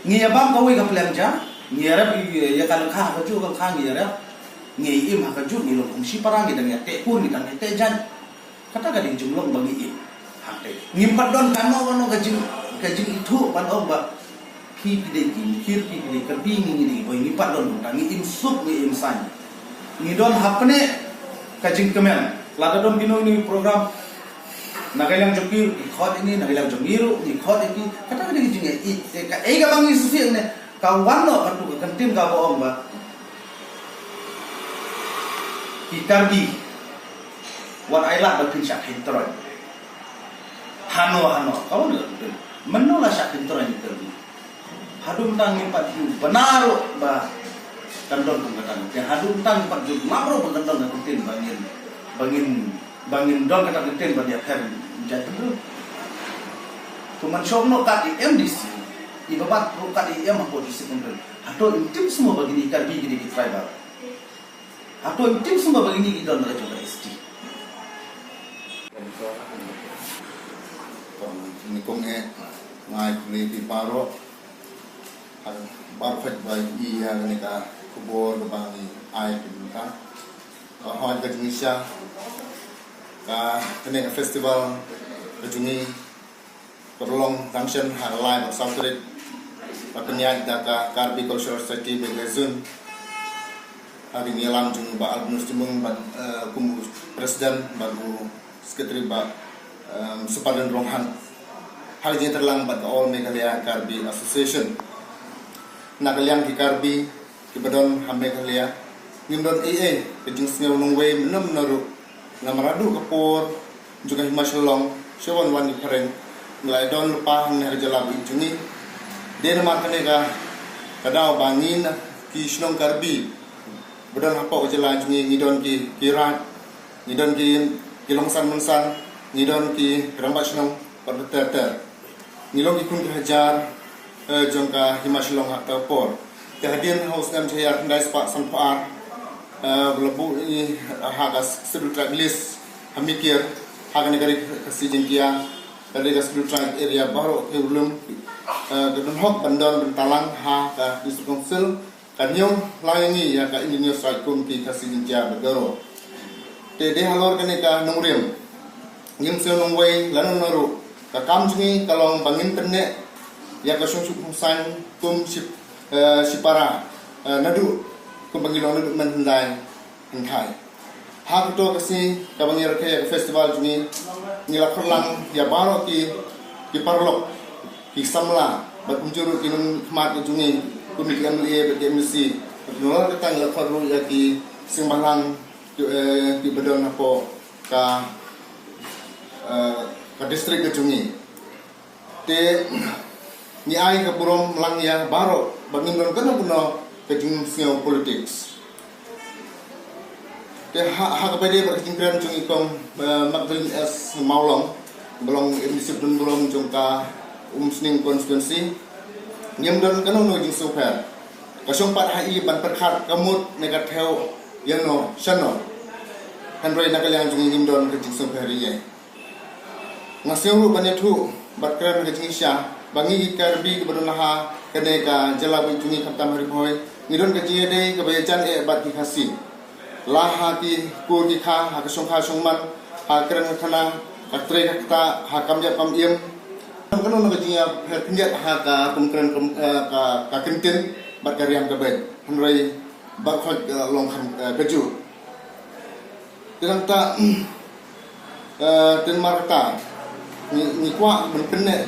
Ngi ïa bam kawei ka pliang ja, ngi ïa rep ïa ka lyngkha ha kajuh ka lyngkha ngi ïa rep, ngi im ha kajuh, ngi long kum shipara, ngi dang ïa teh kur, ngi dang ïa teh jaiñ. Kata ka dei jinglong ba ngi im. Hangtei ngim pat don kano kano ka jing, ka jingithuh ban ong ba phi ki dei ki Nikir, phi ki dei Karbi, ngi, ngi dei Bhoi, ngim pat don, tang ngi im suk, ngi im saiñ. Ngi don hapdeng ka jingkmen. Lada don kino kino program, na ka liang jong ki ruh ki khot ïa ngi, na ka liang jong ngi ruh ngi khot ïa ki. Kata ka dei ka jingïeit. Te kaei kaba ngi sngewsih ne, ka wan noh katu ka kyntien kaba ong ba ki Karbi, wat ai lad ba phin shah kheiñ tyroi. Hano hano, ka wan noh ka kyntien. Mynno la shah kheiñ tyroi ki Karbi? Haduh mynta ngim pat ju bna ruh ba kan don kum kata. Te haduh mynta ngim pat ju bna ruh ba kan don ka ktien ba ngin, ba ngin, ba ngin don kata ka ktien ba ïapher jait pynrung. Kumban shong noh kat i M D C, i ba bat ruh kat i M hapoh district council. Hato im tim sngewbha ba kine ki Karbi kine ki tribal. Hato im tim sngewbha ba kine ki don la jong ka S T. Ni kong eh, ngai kuli pi paro. Har bar fek bai i ya kane ka khubor ka bang i ai ka bynta. Ka hoi ka jingsha. Ka kane ka festival ka jong ngi ka long dang shen ha lai ba saw tarik. Ka pynïaid da ka Karbi Cultural Society Magazine. Ha ka ïalam jong ba Albinus Jumung bad, eh, kum u president bad u secretary ba, em, Supadin Ronghang. Ha ka jingïatreilang bad ka All Meghalaya Karbi Association. Na ka liang ki Karbi, ki ba don ha Meghalaya, ngim don ei ei ka jingsngew nongwei mynno mynno ruh. Namar haduh ka por jong ka hima Shillong, sha wan wan ki phareng, ngi la don lypa hangne ha ka jylla ba ïeit jong ngi. Dei namar kane ka, ka daw ba ngi na ki shnong Karbi ba don hapoh ka jylla jong ngi, ngi don ki, ki raid, ngi don ki, ki longsan mynsan, ngi don ki rangbah shnong bad ter ter. Ngi long ki khun ki hajar, eh, jong ka hima Shillong ha kata ka por. Te hadien ha u snem shi hajar khyndai spah sanphew ar, eh, ba la buh ïa ngi ha ka Scheduled Tribe list ha Mikir, ha kane ka Ri Khasi Jaiñtia, ka dei ka Scheduled Tribe area baroh ki urlum, eh, ka don hok ban don ban talang ha ka District Council. Ka ñiew lang ïa ngi ïa ka Indigenous Right kum ki Khasi Jaiñtia bad Garo. Te dei halor kane ka nongrim, ngim sngew nongwei lano lano ruh. Ka kam jong ngi ka long ba ngin pynneh ïa ka shong suk shong saiñ kum shi, eh, shipara, eh, naduh kum ba ngi long naduh mynhyndai hynthai. Ha kato ka sngi kaba ngi rakhe ïa ka festival jong ngi, ngi la khot lang ïa baroh ki, ki paralok, ki samla bad kumjuh ruh ki nongkhmat ka jong ngi, kum ki M L A bad ki M D C. Bad ngi la khot ruh ïa ki seng bhalang ki, eh, ki ba don hapoh ka, eh, ka district ka jong ngi. Te ngi ai ka burom lang ïa baroh ba ngim don kano kano ka jingsngew politics. Te ha, ha kaba ïadei bad ka jingkren jong i kong, eh, Magdalene S Mawlong, ba long M D C ba don burom jong ka Umsning constituency, ngim don kano kano jingsngewpher. Ka shong pat ha i ban pyrkhat ka mut ne ka thew ïano shano. Hynrei na ka liang jong ngi ngim don ka jingsngewpher ïa i. Nga sngew ruh ban ïathuh bad kren ka jingshisha ba ngi ki Karbi kiba don ha kane ka jylla ba ïeit jong ngi khamtam ha Ri Bhoi, ngi don ka jingïadei kaba ïajan eh bad ki Khasi. La ha ki kur ki kha, ha ka shongkha shongman, ha ka kren ka khana, ka trei ka ktah, ha kam ïap kam im. Kano kano ka jingïapher khyndiat ha ka kum kren kum, eh, ka, ka ktien bad ka riam ka beit. Hynrei baroh khoit, eh, long kham, eh, kajuh. Te nangta, eh, te namar kata ngi, ngi kwah ban pynneh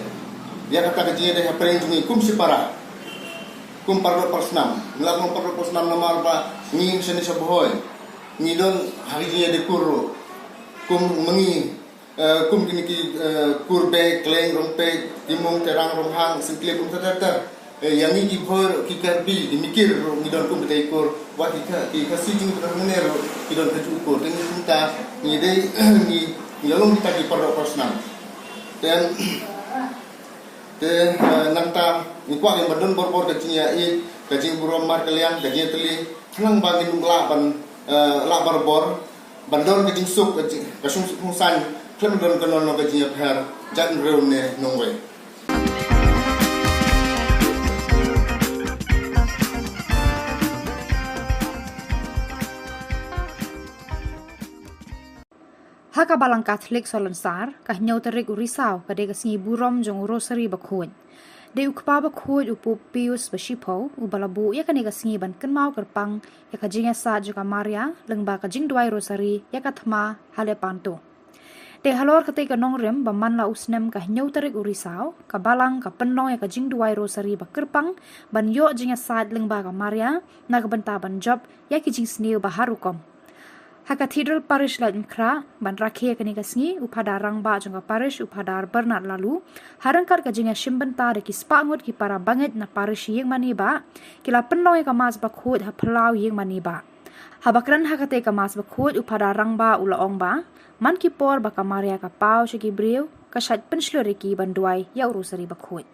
ïa kata ka jingïadei hapdeng jong ngi kum shipara, kum paralok parasnam. Ngi lah ban long paralok parasnam namar ba ngi shane sha Bhoi ngi don ha ka jingïadei kur ruh. Kum ma ngi, eh, kum kine ki, eh, kur Bhoi, Kleng, Rongpeit, Timung, Terang, Ronghang, Syntlie, kum ter ter. Eh, ïa ngi ki Bhoi, ki Karbi, ki Mikir ruh ngi don kum kita ki kur, wat ki Kha-, ki Khasi jong ngi ba don hangne ruh ki don kajuh ki kur. Te ngi kumta ngi dei, ngi, ngi long kita ki paralok parasnam. Te, te, eh, nangta ngi kwah ban don bor bor ka jingïaid, ka jingburom markylliang, ka jingïatylli, khnang ba ngin lah ban, eh, lah barabor ban don ka jingsuk, ka jing, ka shong suk shong saiñ, khlem don kano kano ka jingïapher jait hynriew ne nongwei. Ha ka Balang Katholik Salonsar, ka hynñiew tarik u Risaw ka dei ka sngi burom jong u Rosary Bakhuid. Dei u Kpa Bakhuid u Pope Pius ba shiphew uba la buh ïa kane ka sngi ban kynmaw kyrpang ïa ka jingïasaid jong ka Maria lyngba ka jingduwai Rosary ïa ka thma ha Lepanto. Te halor katei ka nongrim ba man la u snem ka hynñiew tarik u Risaw, ka Balang ka pynlong ïa ka jingduwai Rosary ba kyrpang ban ïoh jingïasaid lyngba ka Maria na ka bynta ban jop ïa ki jingsniew ba har rukom. Ha Cathedral Parish Laitumkhrah, ban rakhe ïa kane ka sngi, u Phadar Rangbah jong ka Parish, u Phadar Bernard Laloo, ha ryngkat ka jingïashim bynta da ki spah ngut ki para bangeit na Parish Ïingmane Bah, ki la pynlong ïa ka Mass Bakhuid ha phyllaw Ïingmane Bah. Haba kren ha katei ka Mass Bakhuid, u Phadar Rangbah u la ong ba, man ki por ba ka Maria ka paw sha ki briew, ka shait pynshlur ïa ki ban duwai ïa u Rosary Bakhuid.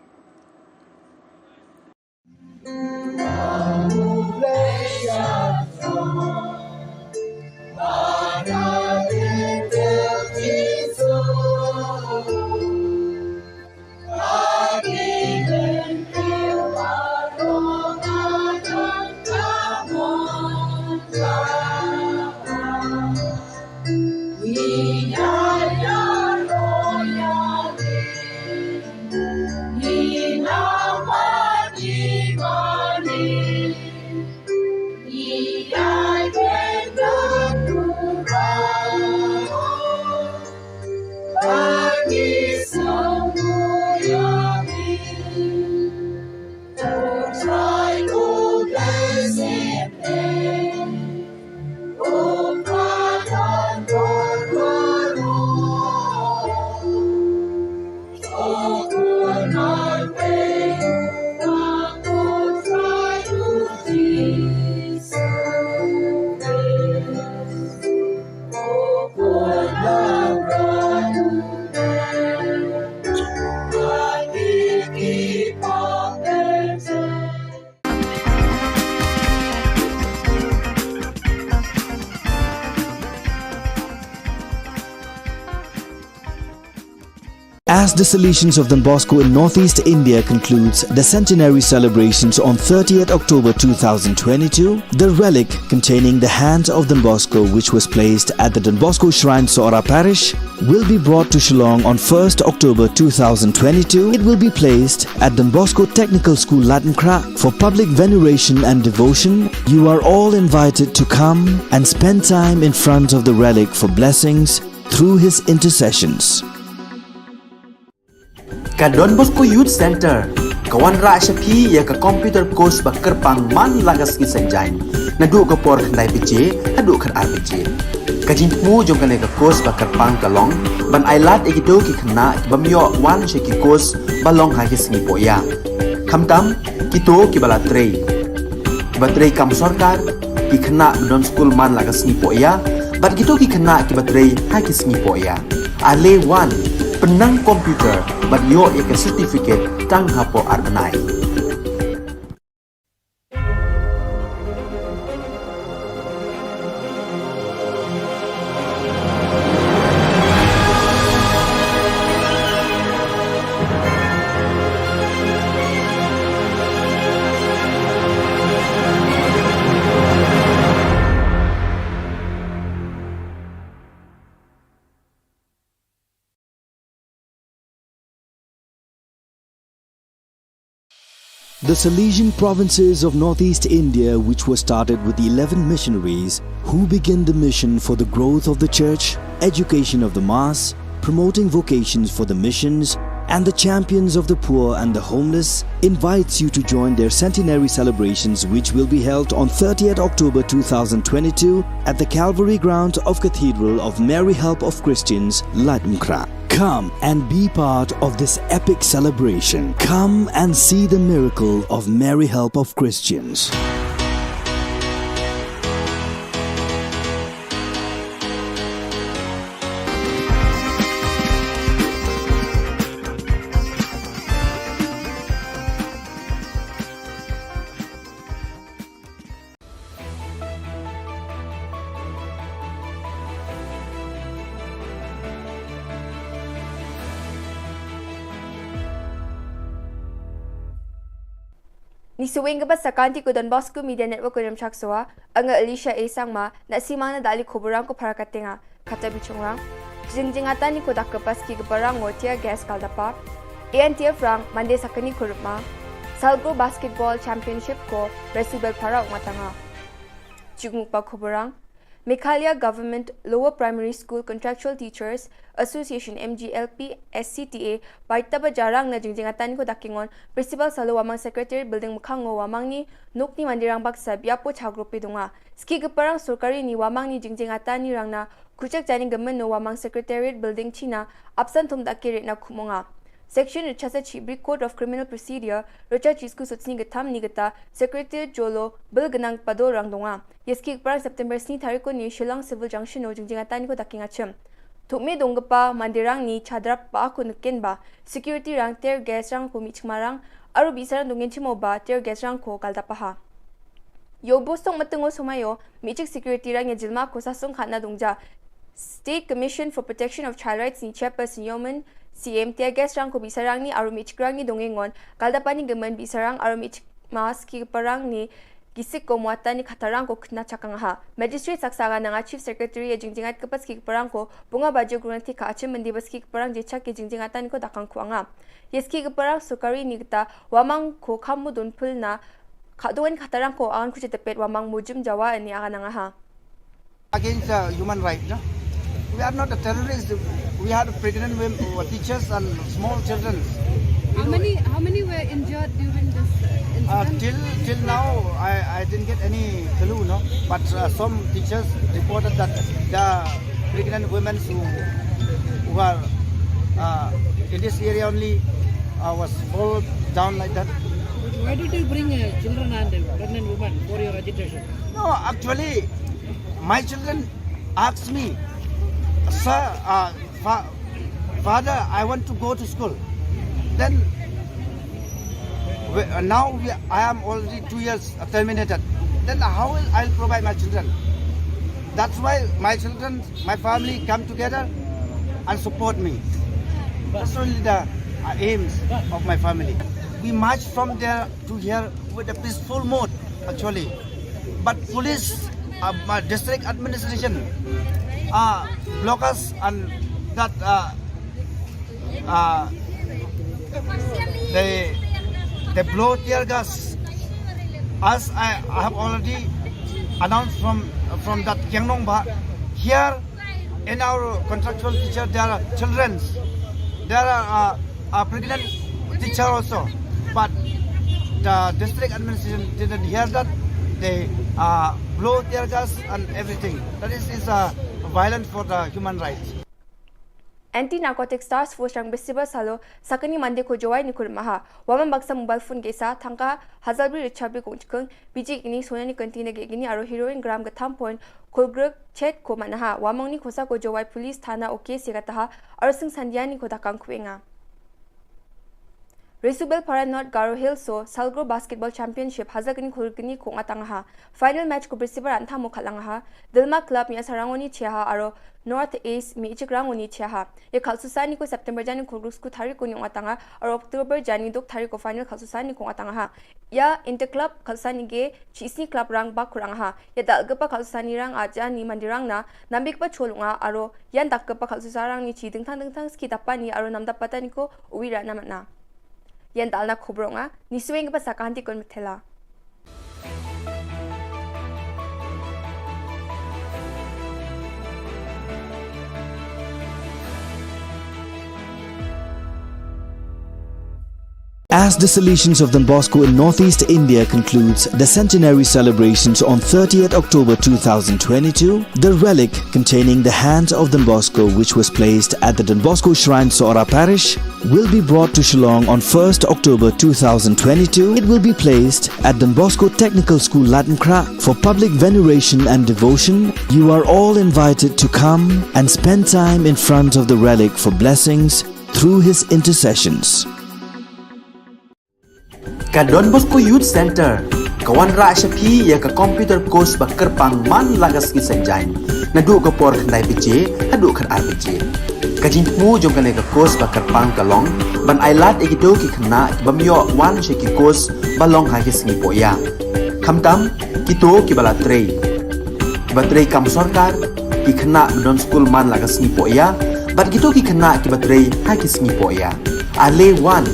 As the Salesians of Don Bosco in Northeast India concludes the centenary celebrations on thirtieth October two thousand twenty-two, the relic containing the hand of Don Bosco, which was placed at the Don Bosco Shrine, Sohra Parish, will be brought to Shillong on first October two thousand twenty-two. It will be placed at Don Bosco Technical School, Laitumkhrah, for public veneration and devotion. You are all invited to come and spend time in front of the relic for blessings through his intercessions. Ka Don Bosco Youth Centre ka wanrah sha phi ïa ka computer course ba kyrpang man la ka sngi Saitjaiñ, naduh ka por khyndai baje haduh khatar baje. Ka jingthmu jong kane ka course ba kyrpang ka long ban ailad ïa kito ki khynnah ki bym ïoh wan sha ki course ba long ha ki sngi pohïa, khamtam kito kiba la trei, kiba trei kam sorkar, ki khynnah ba don skul man la ka sngi pohïa, bad kito ki khynnah kiba trei ha ki sngi pohïa. Ale wan, pynnang computer bad ïoh ïa ka certificate tang hapoh ar bnai. The Salesian provinces of Northeast India, which were started with eleven missionaries, who began the mission for the growth of the church, education of the mass, promoting vocations for the missions, and the champions of the poor and the homeless, invites you to join their centenary celebrations, which will be held on thirtieth October two thousand twenty-two at the Calvary ground of Cathedral of Mary Help of Christians, Laitumkhrah. Come and be part of this epic celebration. Come and see the miracle of Mary Help of Christians. Ngi sa weng kaba sa ka Don Bosco Media Network Kynrem Chakswa, nga Alicia A Sangma, na simang na dali khuburang ko para katenga. Kata bichungrang, jingjingatan ni ko dak kepas ki keparang ngo tear gas kaldapa. A N T F rang mande sakani kurupma. Salgo Basketball Championship ko Resubel para umatanga. Jukmuk pa khuburang. Meghalaya Government Lower Primary School Contractual Teachers Association, M G L P S C T A, bai taba jarang na jingjingatan ko dakingon Principal Salo Wamang Secretary Building mukhango Wamang ni nukni mandirang baksa biapo chagrupi dunga. Ski keparang sorkari ni Wamang ni jingjingatan ni rangna kuchak jani gemen no Wamang Secretariat Building China apsan thum daki rit na kumonga. Section Richasa Chibri Code of Criminal Procedure, Rocha Chisku Sutsni Gatham Nigata, Secretary Jolo, Bill Ganang Pado Rangdonga. Yeski Parang September sni tariko ni Shillong Civil Junction o jingjingatan ko daking achim. Thukmi donggepa mandirang ni chadrap ba aku nukin ba, security rang tear gas rang ko michmarang, aru bisarang dongin chimo ba tear gas rang ko kaldapaha. Yo bosong matengo somayo, michik security rang ya jilma ko sasong khatna dongja. State Commission for Protection of Child Rights ni chairperson Yomen, C M tear gas rang ko bisarang ni aru michik rang ni dongengon, kaldapani gemen bisarang aru michik mas ki parang ni gisik ko muatan ni khatarang ko kena chakang ha. Magistrate saksa ga nanga Chief Secretary ya jingjingat kepas ki parang ko bunga baju grunati ka achim mendi bas ki parang jechak ki jingjingatan ko dakang kuanga. Yes ki parang sukari ni kita Wamang ko kamu dun pul na khaduan khatarang ko angan kuchetepet Wamang mujum Jawa ni aga nanga ha. Against uh, human rights. No? We are not a terrorist. We had pregnant women, uh, teachers and small children. How many how many were injured during this uh, Uh, incident? till till now, I, I didn't get any clue, no. But uh, some teachers reported that the pregnant women who who are uh, in this area only uh, was fall down like that. Why did you bring uh, children and uh, pregnant women for your agitation? No, actually, my children asked me, sir, uh, fa- father, I want to go to school. Then we, uh, now we, I am already two years uh, terminated. Then how will I provide my children? That's why my children, my family come together and support me. That's only the uh, aims of my family. We march from there to here with a peaceful mode, actually. But police, uh, uh, district administration, uh, block us and that uh, uh, they they blow tear gas. As I, I have already announced from from that Kiangnong Ba, here in our contractual teacher there are children, there are uh, a pregnant teacher also, but the district administration didn't hear that. They uh, blow tear gas and everything. That is, is uh, violent for the human rights. Anti Narcotics Task Force rang besiba salo sakani mande ko Jowai ni kurmaha. Waman baksa mobile phone gesa thangka hazalbri richabri kongchkeng biji ini sona ni kenti na gini aro heroin gram gatham point kulgruk chet ko manaha. Wamang ni kosa ko Jowai Police Thana o case ya kataha aro sing sandiani ko dakang kuenga. Resubel Para North Garo Hills so Salgro Basketball Championship hazakni khurgni kong atangaha. Final match ko brisibal antha mo khalangaha. Dilma Club mi asarangoni chiaha aro North Ace mi ichikrangoni chiaha. Ya khalsusani ko September jani khurgruk sku thari ko ni ong atanga aro October jani duk thari ko final khalsusani kong atangaha. Ya Inter Club khalsusani ge chisni club rang bak kurangaha. Ya dalgepa khalsusani rang aja ni mandirang na nambik pa cholunga aro yan dakgepa khalsusarang ni chi dingthang dingthang ski dapani aro namdapatani ko uwi ra namatna. Yan dalna khubronga ni sueng pa sakahanti kon methela. As the Salesians of Don Bosco in Northeast India concludes the centenary celebrations on thirtieth October two thousand twenty-two, the relic containing the hand of Don Bosco, which was placed at the Don Bosco Shrine, Sohra Parish, will be brought to Shillong on first October two thousand twenty-two. It will be placed at Don Bosco Technical School, Latnakhrah, for public veneration and devotion. You are all invited to come and spend time in front of the relic for blessings through his intercessions. Ka Don Bosco Youth Center ka wanrah sha phi ïa ka computer course ba kyrpang man la ka sngi Saitjaiñ, naduh ka por khyndai baje haduh khatar baje. Ka jingthmu jong kane ka course ba kyrpang ka long ban ailad ïa kito ki khynnah ki bym ïoh wan sha ki course ba long ha ki sngi pohïa. Khamtam kito kiba la trei, kiba trei kam sorkar, ki khynnah ba don skul man la ka sngi pohïa bad kito ki khynnah kiba trei ha ki sngi pohïa. Ale wan,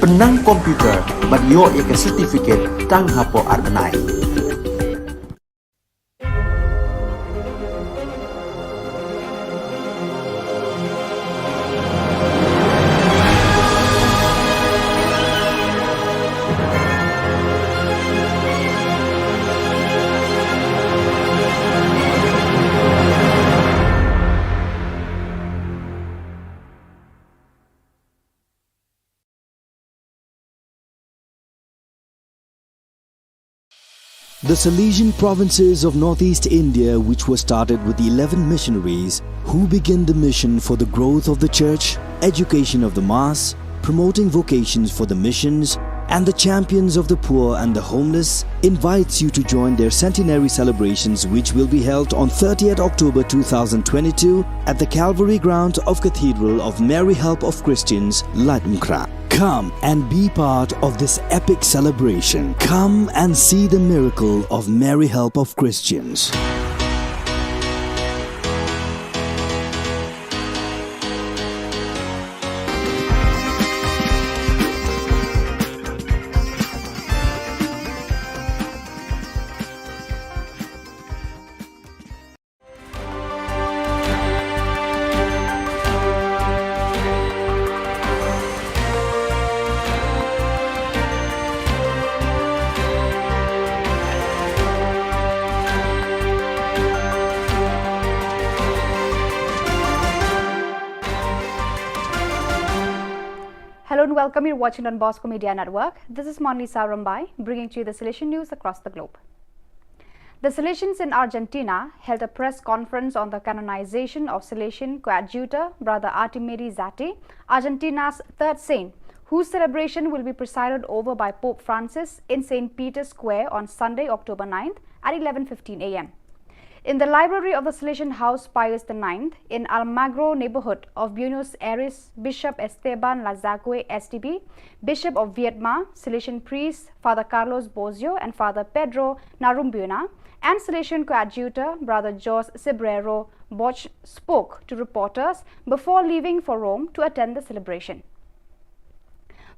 pynnang computer bad ïoh ïa ka certificate tang hapoh ar bnai. The Salesian provinces of northeast India, which were started with eleven missionaries who began the mission for the growth of the church, education of the mass, promoting vocations for the missions, and the champions of the poor and the homeless, invites you to join their centenary celebrations, which will be held on thirtieth October two thousand twenty-two at the Calvary Ground of Cathedral of Mary Help of Christians, Laitumkhrah. Come and be part of this epic celebration. Come and see the miracle of Mary Help of Christians. Hello and welcome. You're watching Don Bosco Media Network. This is Monlisa Rombai, bringing to you the Salesian news across the globe. The Salesians in Argentina held a press conference on the canonization of Salesian coadjutor Brother Artimiri Zatti, Argentina's third saint, whose celebration will be presided over by Pope Francis in Saint Peter's Square on Sunday, October ninth at eleven fifteen a m. In the library of the Salesian House Pius the ninth in Almagro neighborhood of Buenos Aires, Bishop Esteban Lazague, S D B, Bishop of Viedma, Salesian priests Father Carlos Bozio and Father Pedro Narambuena, and Salesian coadjutor Brother Jose Cibrero Bosch spoke to reporters before leaving for Rome to attend the celebration.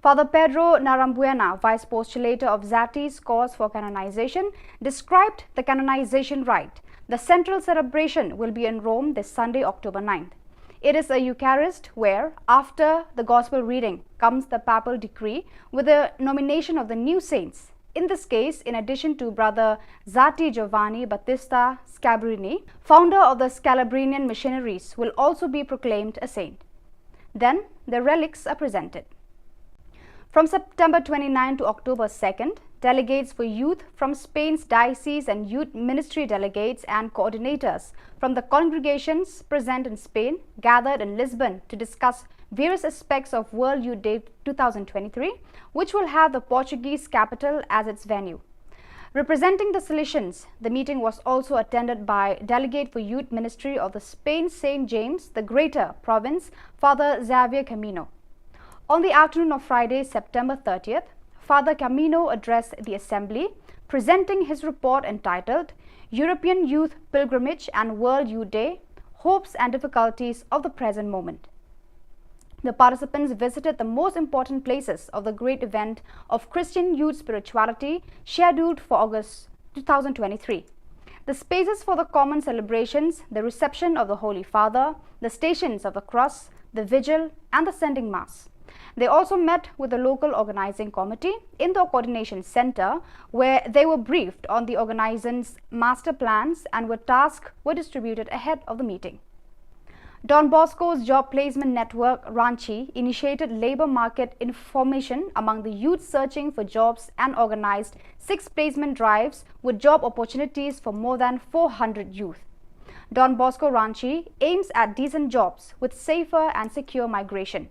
Father Pedro Narambuena, vice postulator of Zatti's cause for canonization, described the canonization rite. The central celebration will be in Rome this Sunday, October ninth. It is a Eucharist where, after the Gospel reading, comes the papal decree with the nomination of the new saints. In this case, in addition to Brother Zatti, Giovanni Battista Scalabrini, founder of the Scalabrinian missionaries, will also be proclaimed a saint. Then the relics are presented. From September twenty-ninth to October second, delegates for youth from Spain's diocese and youth ministry delegates and coordinators from the congregations present in Spain gathered in Lisbon to discuss various aspects of World Youth Day two thousand twenty-three, which will have the Portuguese capital as its venue. Representing the Salesians, the meeting was also attended by Delegate for Youth Ministry of the Spain Saint James the Greater province, Father Xavier Camino. On the afternoon of Friday, September thirtieth, Father Camino addressed the assembly, presenting his report entitled European Youth Pilgrimage and World Youth Day: Hopes and Difficulties of the Present Moment. The participants visited the most important places of the great event of Christian youth spirituality scheduled for August two thousand twenty-three. The spaces for the common celebrations, the reception of the Holy Father, the Stations of the Cross, the Vigil, and the Sending Mass. They also met with the local organizing committee in the coordination center, where they were briefed on the organizing's master plans and were tasks were distributed ahead of the meeting. Don Bosco's Job Placement Network, Ranchi, initiated labor market information among the youth searching for jobs and organized six placement drives with job opportunities for more than four hundred youth. Don Bosco Ranchi aims at decent jobs with safer and secure migration.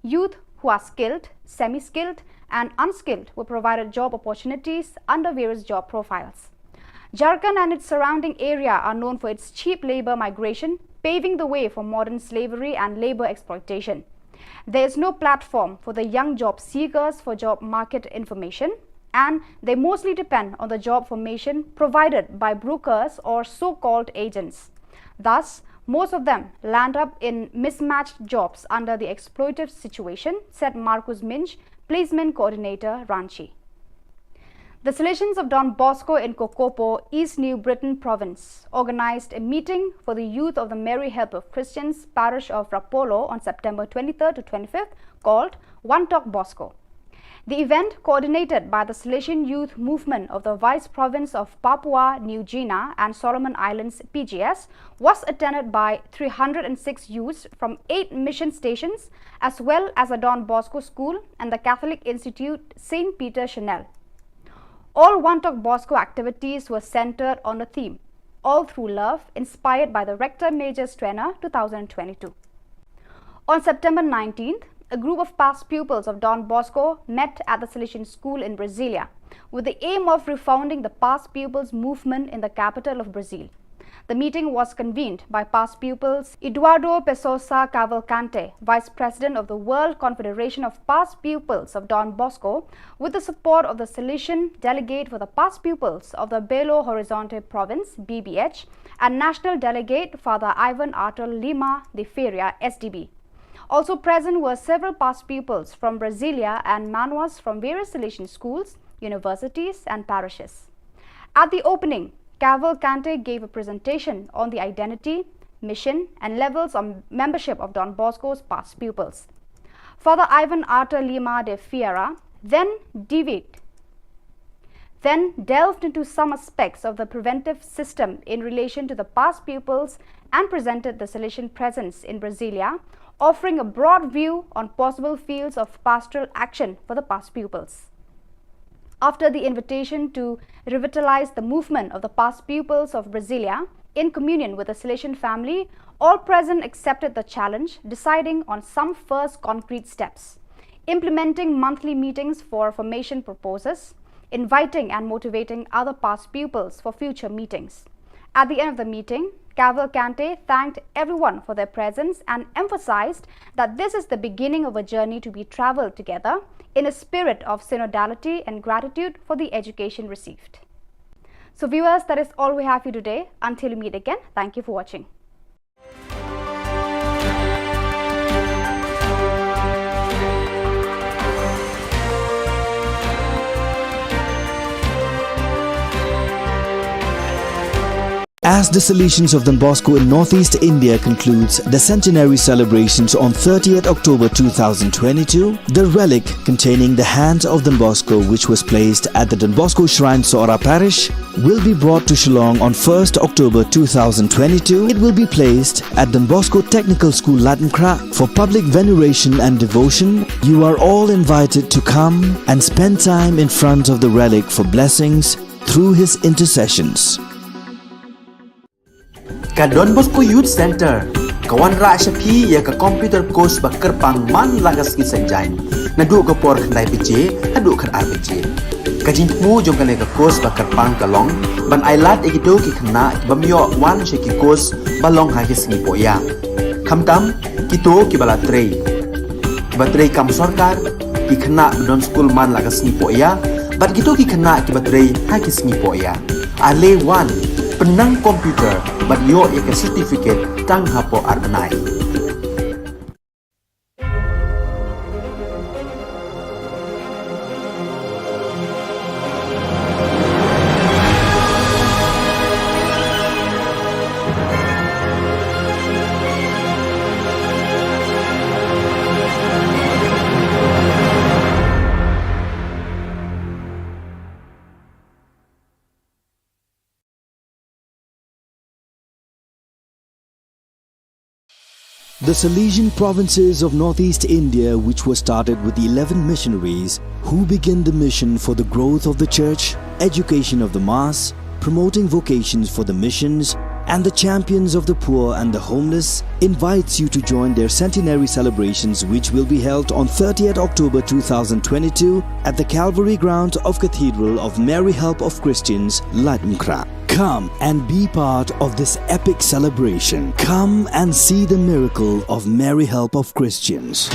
Youth who are skilled, semi-skilled, and unskilled were provided job opportunities under various job profiles. Jharkhand and its surrounding area are known for its cheap labor migration, paving the way for modern slavery and labor exploitation. There is no platform for the young job seekers for job market information, and they mostly depend on the job formation provided by brokers or so-called agents. Thus, most of them land up in mismatched jobs under the exploitative situation, said Marcus Minch, placement coordinator, Ranchi. The Salesians of Don Bosco in Kokopo, East New Britain Province, organized a meeting for the youth of the Mary Help of Christians parish of Rapolo on September twenty-third to twenty-fifth called One Talk Bosco. The event, coordinated by the Salesian Youth Movement of the Vice Province of Papua New Guinea and Solomon Islands, P G S, was attended by three hundred and six youths from eight mission stations, as well as a Don Bosco school and the Catholic Institute Saint Peter Chanel. All Wontok Bosco activities were centered on the theme, All Through Love, inspired by the Rector Major's Trainer two thousand twenty-two. On September nineteenth, a group of past pupils of Don Bosco met at the Salesian School in Brasilia with the aim of refounding the past pupils movement in the capital of Brazil. The meeting was convened by past pupils Eduardo Pessoa Cavalcante, Vice President of the World Confederation of Past Pupils of Don Bosco, with the support of the Salesian Delegate for the Past Pupils of the Belo Horizonte Province, B B H, and National Delegate Father Ivan Artur Lima de Ferreira, S D B. Also present were several past pupils from Brasilia and Manoas from various Salesian schools, universities, and parishes. At the opening, Cavalcante gave a presentation on the identity, mission, and levels of membership of Don Bosco's past pupils. Father Ivan Artur Lima de Ferreira then deviated then delved into some aspects of the preventive system in relation to the past pupils and presented the Salesian presence in Brasilia, offering a broad view on possible fields of pastoral action for the past pupils. After the invitation to revitalize the movement of the past pupils of Brasilia, in communion with the Salesian family, all present accepted the challenge, deciding on some first concrete steps, implementing monthly meetings for formation proposals, inviting and motivating other past pupils for future meetings. At the end of the meeting, Cavalcante thanked everyone for their presence and emphasized that this is the beginning of a journey to be traveled together in a spirit of synodality and gratitude for the education received. So viewers, that is all we have for you today. Until we meet again, thank you for watching. As the Salesians of Don Bosco in Northeast India concludes the centenary celebrations on thirtieth October two thousand twenty-two, the relic containing the hand of Don Bosco, which was placed at the Don Bosco Shrine, Sohra Parish, will be brought to Shillong on first October two thousand twenty-two. It will be placed at Don Bosco Technical School, Laitumkhrah, for public veneration and devotion. You are all invited to come and spend time in front of the relic for blessings through his intercessions. Ka Don Bosco Youth Centre ka wanrah sha phi ïa ka computer course ba kyrpang man la ka sngi Saitjaiñ, naduh ka por khyndai baje haduh khatar baje. Ka jingthmu jong kane ka course ba kyrpang ka long ban ailad ïa kito ki khynnah ki bym ïoh wan sha ki course ba long ha ki sngi pohïa, khamtam kito kiba la trei, kiba trei kam sorkar, ki khynnah ba don skul man la ka sngi pohïa, bad kito ki khynnah kiba trei ha ki sngi pohïa. Ale wan, pynnang computer bad ïoh ïa ka certificate tang hapoh ar bnai. The Salesian provinces of Northeast India, which was started with eleven missionaries who began the mission for the growth of the church, education of the mass, promoting vocations for the missions, and the champions of the poor and the homeless, invites you to join their centenary celebrations, which will be held on thirtieth October two thousand twenty-two at the Calvary Ground of Cathedral of Mary Help of Christians, Laitumkhrah. Come and be part of this epic celebration. Come and see the miracle of Mary Help of Christians.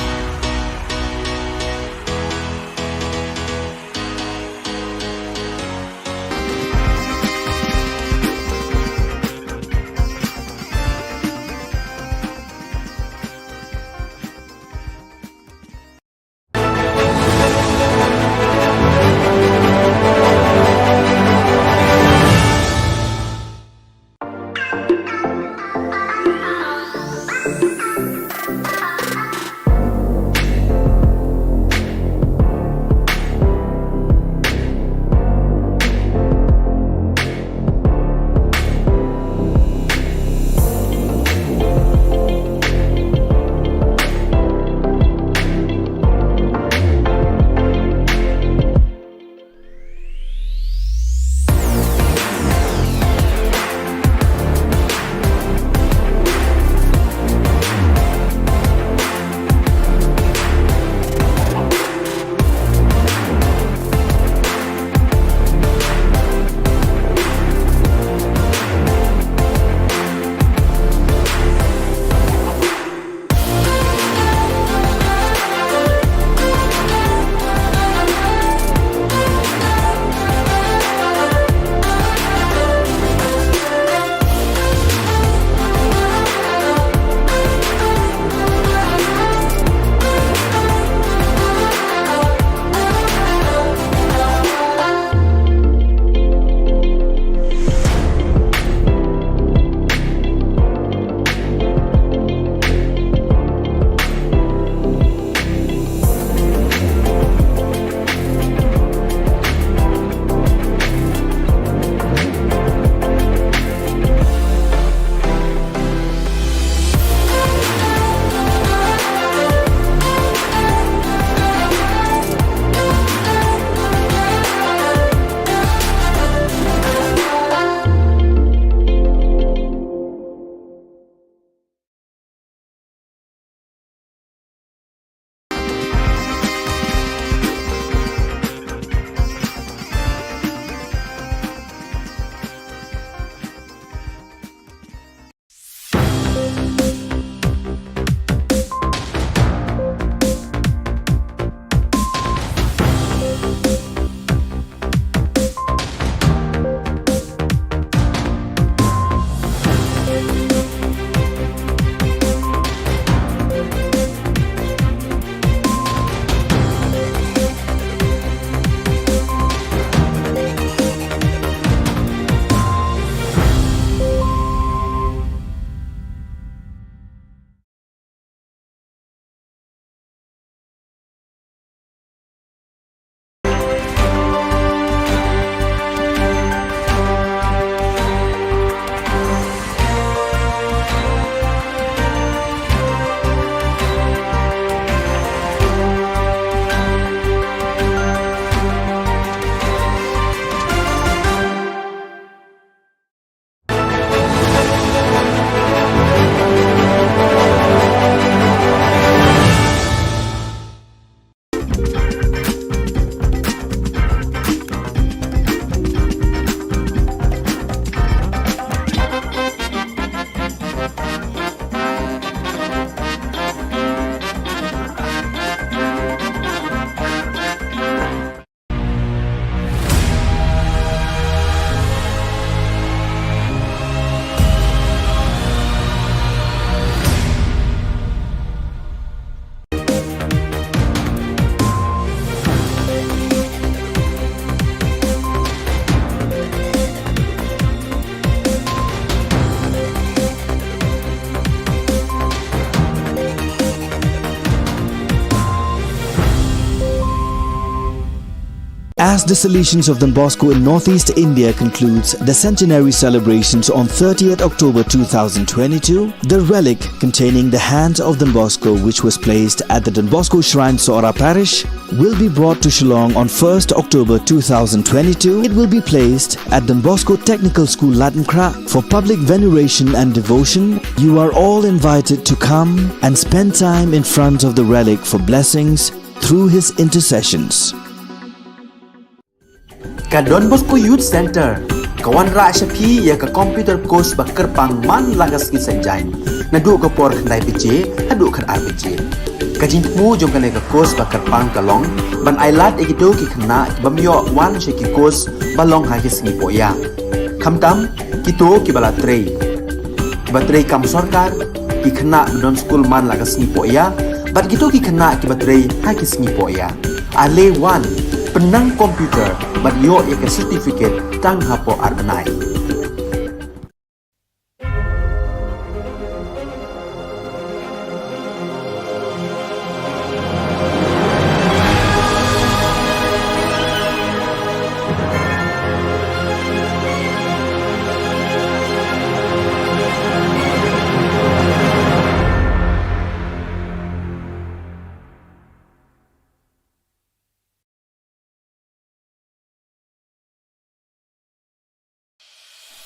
The Salesians of Don Bosco in Northeast India concludes the centenary celebrations on thirtieth October two thousand twenty-two. The relic containing the hand of Don Bosco, which was placed at the Don Bosco Shrine, Sohra Parish, will be brought to Shillong on first October two thousand twenty-two. It will be placed at Don Bosco Technical School, Laitumkhrah, for public veneration and devotion. You are all invited to come and spend time in front of the relic for blessings through his intercessions. Ka Don Bosco Youth Centre ka wanrah sha phi ïa ka computer course ba kyrpang man la ka sngi Saitjaiñ, naduh ka por khyndai baje haduh khatar baje. Ka jingthmu jong kane ka course ba kyrpang ka long ban ailad ïa kito ki khynnah ki bym ïoh wan sha ki course ba long ha ki sngi pohïa. Khamtam kito kiba la trei, kiba trei kam sorkar, ki khynnah ba don skul man la ka sngi pohïa, bad kito ki khynnah kiba trei ha ki sngi pohïa. Ale wan, pynnang computer bad ïoh ïa ka certificate tang hapoh ar bnai.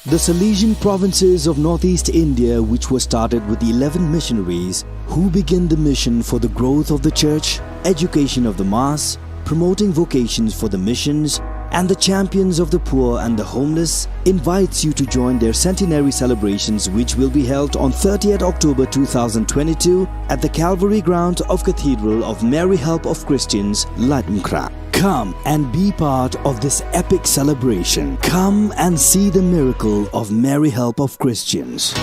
The Salesian provinces of Northeast India, which was started with eleven missionaries who began the mission for the growth of the church, education of the mass, promoting vocations for the missions, and the champions of the poor and the homeless, invites you to join their centenary celebrations, which will be held on thirtieth October two thousand twenty-two at the Calvary ground of Cathedral of Mary Help of Christians, Laitumkhrah. Come and be part of this epic celebration. Come and see the miracle of Mary Help of Christians.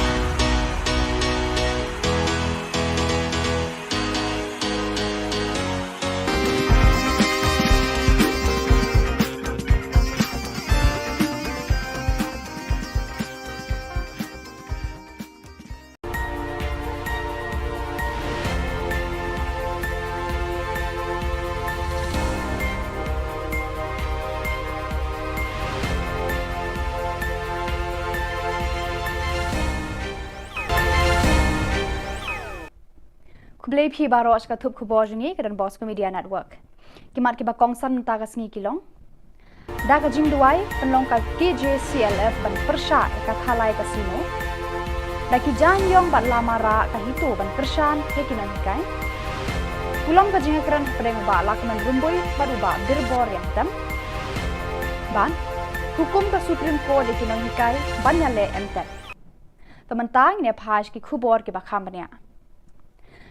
Khublei phi baroh sha ka thup khubor jong ngi ka Don Bosco Media Network. Ki mat kiba kongsan mynta ka sngi ki long: Da ka jingduwai pynlong ka K J C L F ban pyrshah ïa ka Khalai Casino. Da ki jaiñ ïong bad lama rah ka HITO ban kyrshan ïa ki nonghikai. Pulom ka jingïakren hapdeng u Bah Lahkmen Rymbui bad u Bah Birbor Riangtem. Bad hukum ka Supreme Court ïa ki nonghikai ban ïaleh entet. Te mynta ngin ïa phai sha ki khubor kiba kham bniah.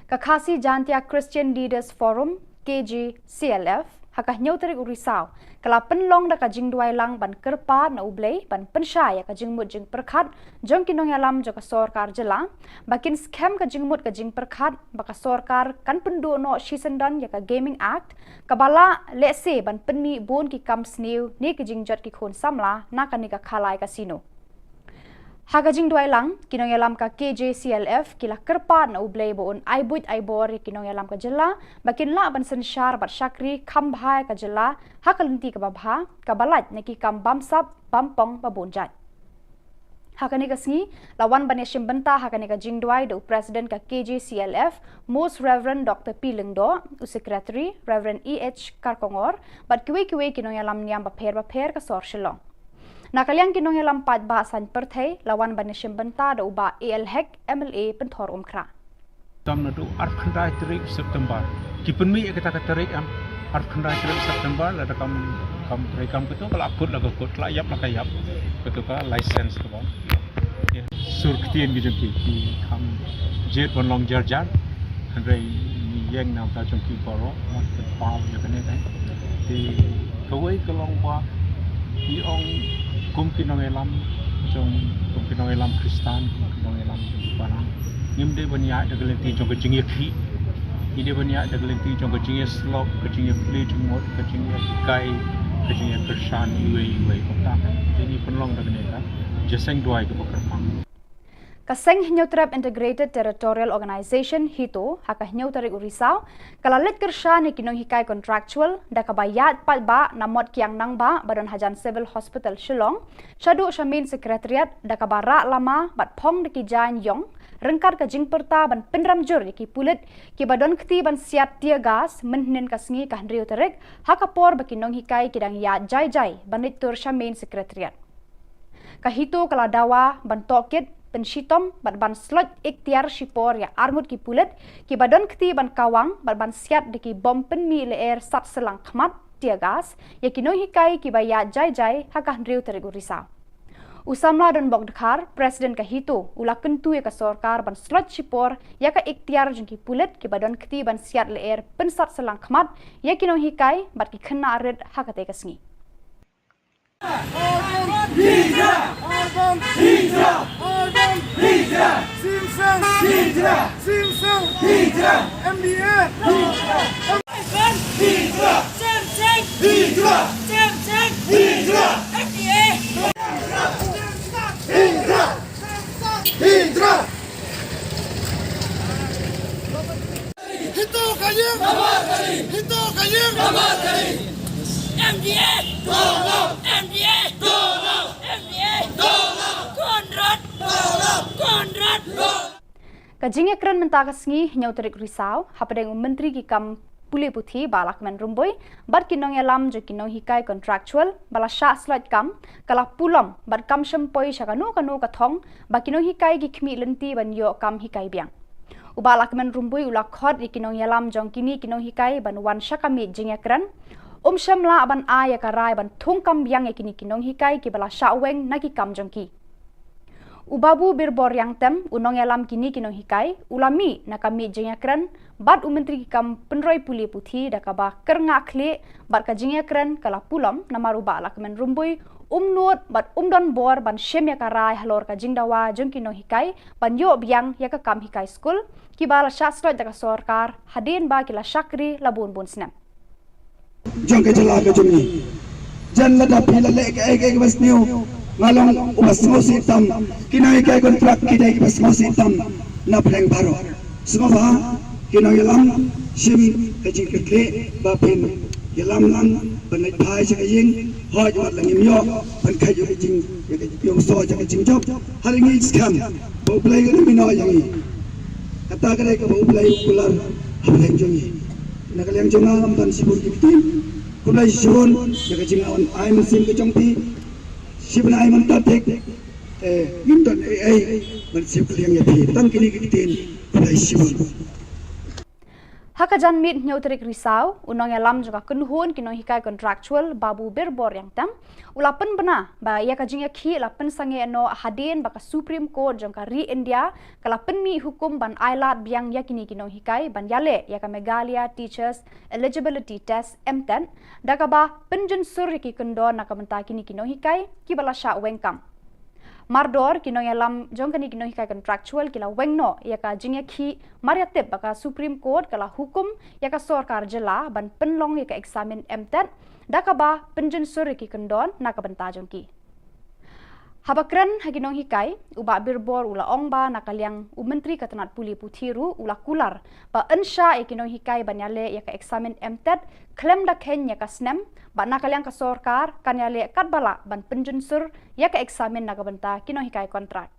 Ka Khasi Jaintia Christian Leaders Forum, K J C L F, ha ka hynñiew tarik u Risaw ka la pynlong da ka jingduwai lang ban kyrpad na U Blei ban pynshai ïa ka jingmut jingpyrkhat jong ki nongïalam jong ka sorkar jylla ba kin skhem ka jingmut ka jingpyrkhat ba ka sorkar kan pynduh noh shisyndon ïa ka Gaming Act kaba la lehse ban pynmih bun ki kam sniew ne ki jingjot ki khun samla na kane ka Khalai Casino. Ha ka jingduwai lang, ki nongïalam ka K J C L F ki la kyrpad na U Blei ba un ai buit ai bor ïa ki nongïalam ka jylla ba kin lah ban synshar bad shakri kham bha ïa ka jylla ha ka lynti kaba bha, kaba lait na ki kam bamsap bampong ba bun jait. Ha kane ka sngi la wan ban ïashim bynta ha kane ka jingduwai da u President ka K J C L F, Most Reverend Doctor P Lyngdoh, u Secretary Reverend E H Kharkongor, bad kiwei kiwei ki nongïalam niam bapher bapher ka sor Shillong. Na ka liang ki nongïalam paidbah saiñ pyrthei la wan ban ïashim bynta da u Bah A L Hek, M L A Pynthor Umkhrah. Tam naduh arphew khyndai tarik September. Ki pynmih ïa kata ka tarik em, arphew khyndai tarik September, lada kam, kam trei kam kito ka la kut la ka kut, ka la ïap la ka ïap. Kito ka license kaba ïa, sur ktien ki jong ki, ki kham jied ban long jar jar. Hynrei ngi ïeng na ka bynta jong ki baroh, mut ban paw ïa kane. Te kawei ka long ba ngi ong kum ki nongïalam jong, kum ki nongïalam Khristan, kum ki nongïalam jong ki balang, ngim dei ban ïaid da ka lynti jong ka jingïakhih. Ngi dei ban ïaid da ka lynti jong ka jingïasyllok, ka jingïaplie jingmut, ka jingïahikai, ka jingïakyrshan iwei iwei. Kumta te ngi pynlong da kane ka jingïaseng duwai kaba kyrpang. Ka seng Hynñiewtrep Integrated Territorial Organization, HITO, ha ka hynñiew tarik u Risaw, ka la leit kyrshan ïa ki nonghikai contractual da kaba ïaid paidbah na Mot Kiang Nangbah ba don hajan Civil Hospital Shillong, shaduh sha Main Secretariat da kaba rah lama bad phong da ki jaiñ ïong, ryngkat ka jingpyrta ban pynrem jur ïa ki pulit kiba don kti ban siat tear gas mynhynnin ka sngi ka hynriew tarik, ha ka por ba ki nonghikai ki dang ïaid jai jai ban leit tur sha Main Secretariat. Ka HITO ka la dawa ban tohkit, pynshitom bad ban sloit iktiar shipor ïa arngut ki pulit kiba don kti ban kawang bad ban siat da ki bom pynmih lyer sat syllang khmat, tear gas, ïa ki nonghikai kiba ïaid jai jai ha ka hynriew tarik u Risaw. U samla Donbok Dkhar, President ka HITO, u la kyntu ïa ka sorkar ban sloit shipor ïa ka iktiar jong ki pulit kiba don kti ban siat lyer pynsat syllang khmat ïa ki nonghikai bad ki khynnah rit ha katei ka sngi. HITO ka ïeng! HITO ka ïeng! MDA! MDA! MDA! Conrad! Conrad! Ka jingïakren mynta ka sngi, hynñiew tarik Risaw, hapdeng u Myntri ki kam pule puthi Bah Lahkmen Rymbui bad ki nongïalam jong ki nonghikai contractual ba la shah sloit kam, ka la pulom bad kam shym poi sha kano kano ka thong ba ki nonghikai ki khmih lynti ban ïoh kam hikai biang. U Bah Lahkmen Rymbui u la khot ïa ki nongïalam jong kine ki nonghikai ban wan sha ka miej jingïakren. Um shym lah ban ai ïa ka rai ban thung kam biang ïa kine ki nonghikai kiba la shah weng na ki kam jong ki. U Babu Birbor Riangtem, u nongïalam kine ki nonghikai, u la mih na ka miej jingïakren bad u Myntri ki kam pynroi pule puthi da kaba kyrngah khlieh bad ka jingïakren ka la pulom namar u Bah Lahkmen Rymbui um nud bad um don bor ban shim ïa ka rai halor ka jingdawa jong ki nonghikai ban ïoh biang ïa ka kam hikai skul kiba la shah sloit da ka sorkar hadien ba ki la shakri la bun bun snem. Jong ka jylla ka jong ngi. Jan lada phi la leh kaei kaei kaba sniew, nga long uba sngewsih tam. Ki nonghikai contract ki dei kiba sngewsih tam na pdeng baroh. Sngewbha ki nongïalam, shim ka jingkyrkieh ba phin ïalam lang ban leit phai sha ka ïing. Hooid, wat la ngim ïoh ban kheit ïa ka jing, ïa ka jingïohsngew ïa ka jingjop, ha ri ngi skhem ba U Blei un ïehnoh ïa ngi. Kata ka dei kaba U Blei u kular ha pdeng jong ngi. Na ka liang jong nga ngam don shibun ki ktien. Khublei shibun ïa ka jingwan ai mynsiem ka jong phi. Shibun ai mynta thik. Eh, ngim don ei ei ban siew kylliang ïa phi. Tang kine ki ktien. Khublei shibun. Ha ka janmiet hynñiew tarik Risaw, u nongïalam jong ka kynhun ki nonghikai contractual Babu Birbor Riangtem, u la pynbna ba ïa ka jingïakhih la pynsangeh noh hadien ba ka Supreme Court jong ka ri India ka la pynmih hukum ban ailad biang ïa kine ki nonghikai ban ïaleh ïa ka Meghalaya Teachers Eligibility Test, MTET, da kaba pynjynsur ïa ki kyndon na ka bynta kine ki nonghikai kiba la shah weng kam. Mardor ki nongïalam jong kane ki nonghikai contractual ki la weng noh ïa ka jingïakhih mar ïa tip ba ka Supreme Court ka la hukum ïa ka sorkar jylla ban pynlong ïa ka eksamin MTET da kaba pynjynsur ïa ki kyndon na ka bynta jong ki. Haba kren ha ki nonghikai, u Bah Birbor u la ong ba na ka liang u Myntri ka tnat pule puthi ruh u la kular ba yn shah ïa ki nonghikai ban ïaleh ïa ka eksamin MTET khlem da kheiñ ïa ka snem, ba na ka liang ka sorkar kan ïaleh katba lah ban pynjynsur ïa ka eksamin na ka bynta ki nonghikai kontrak.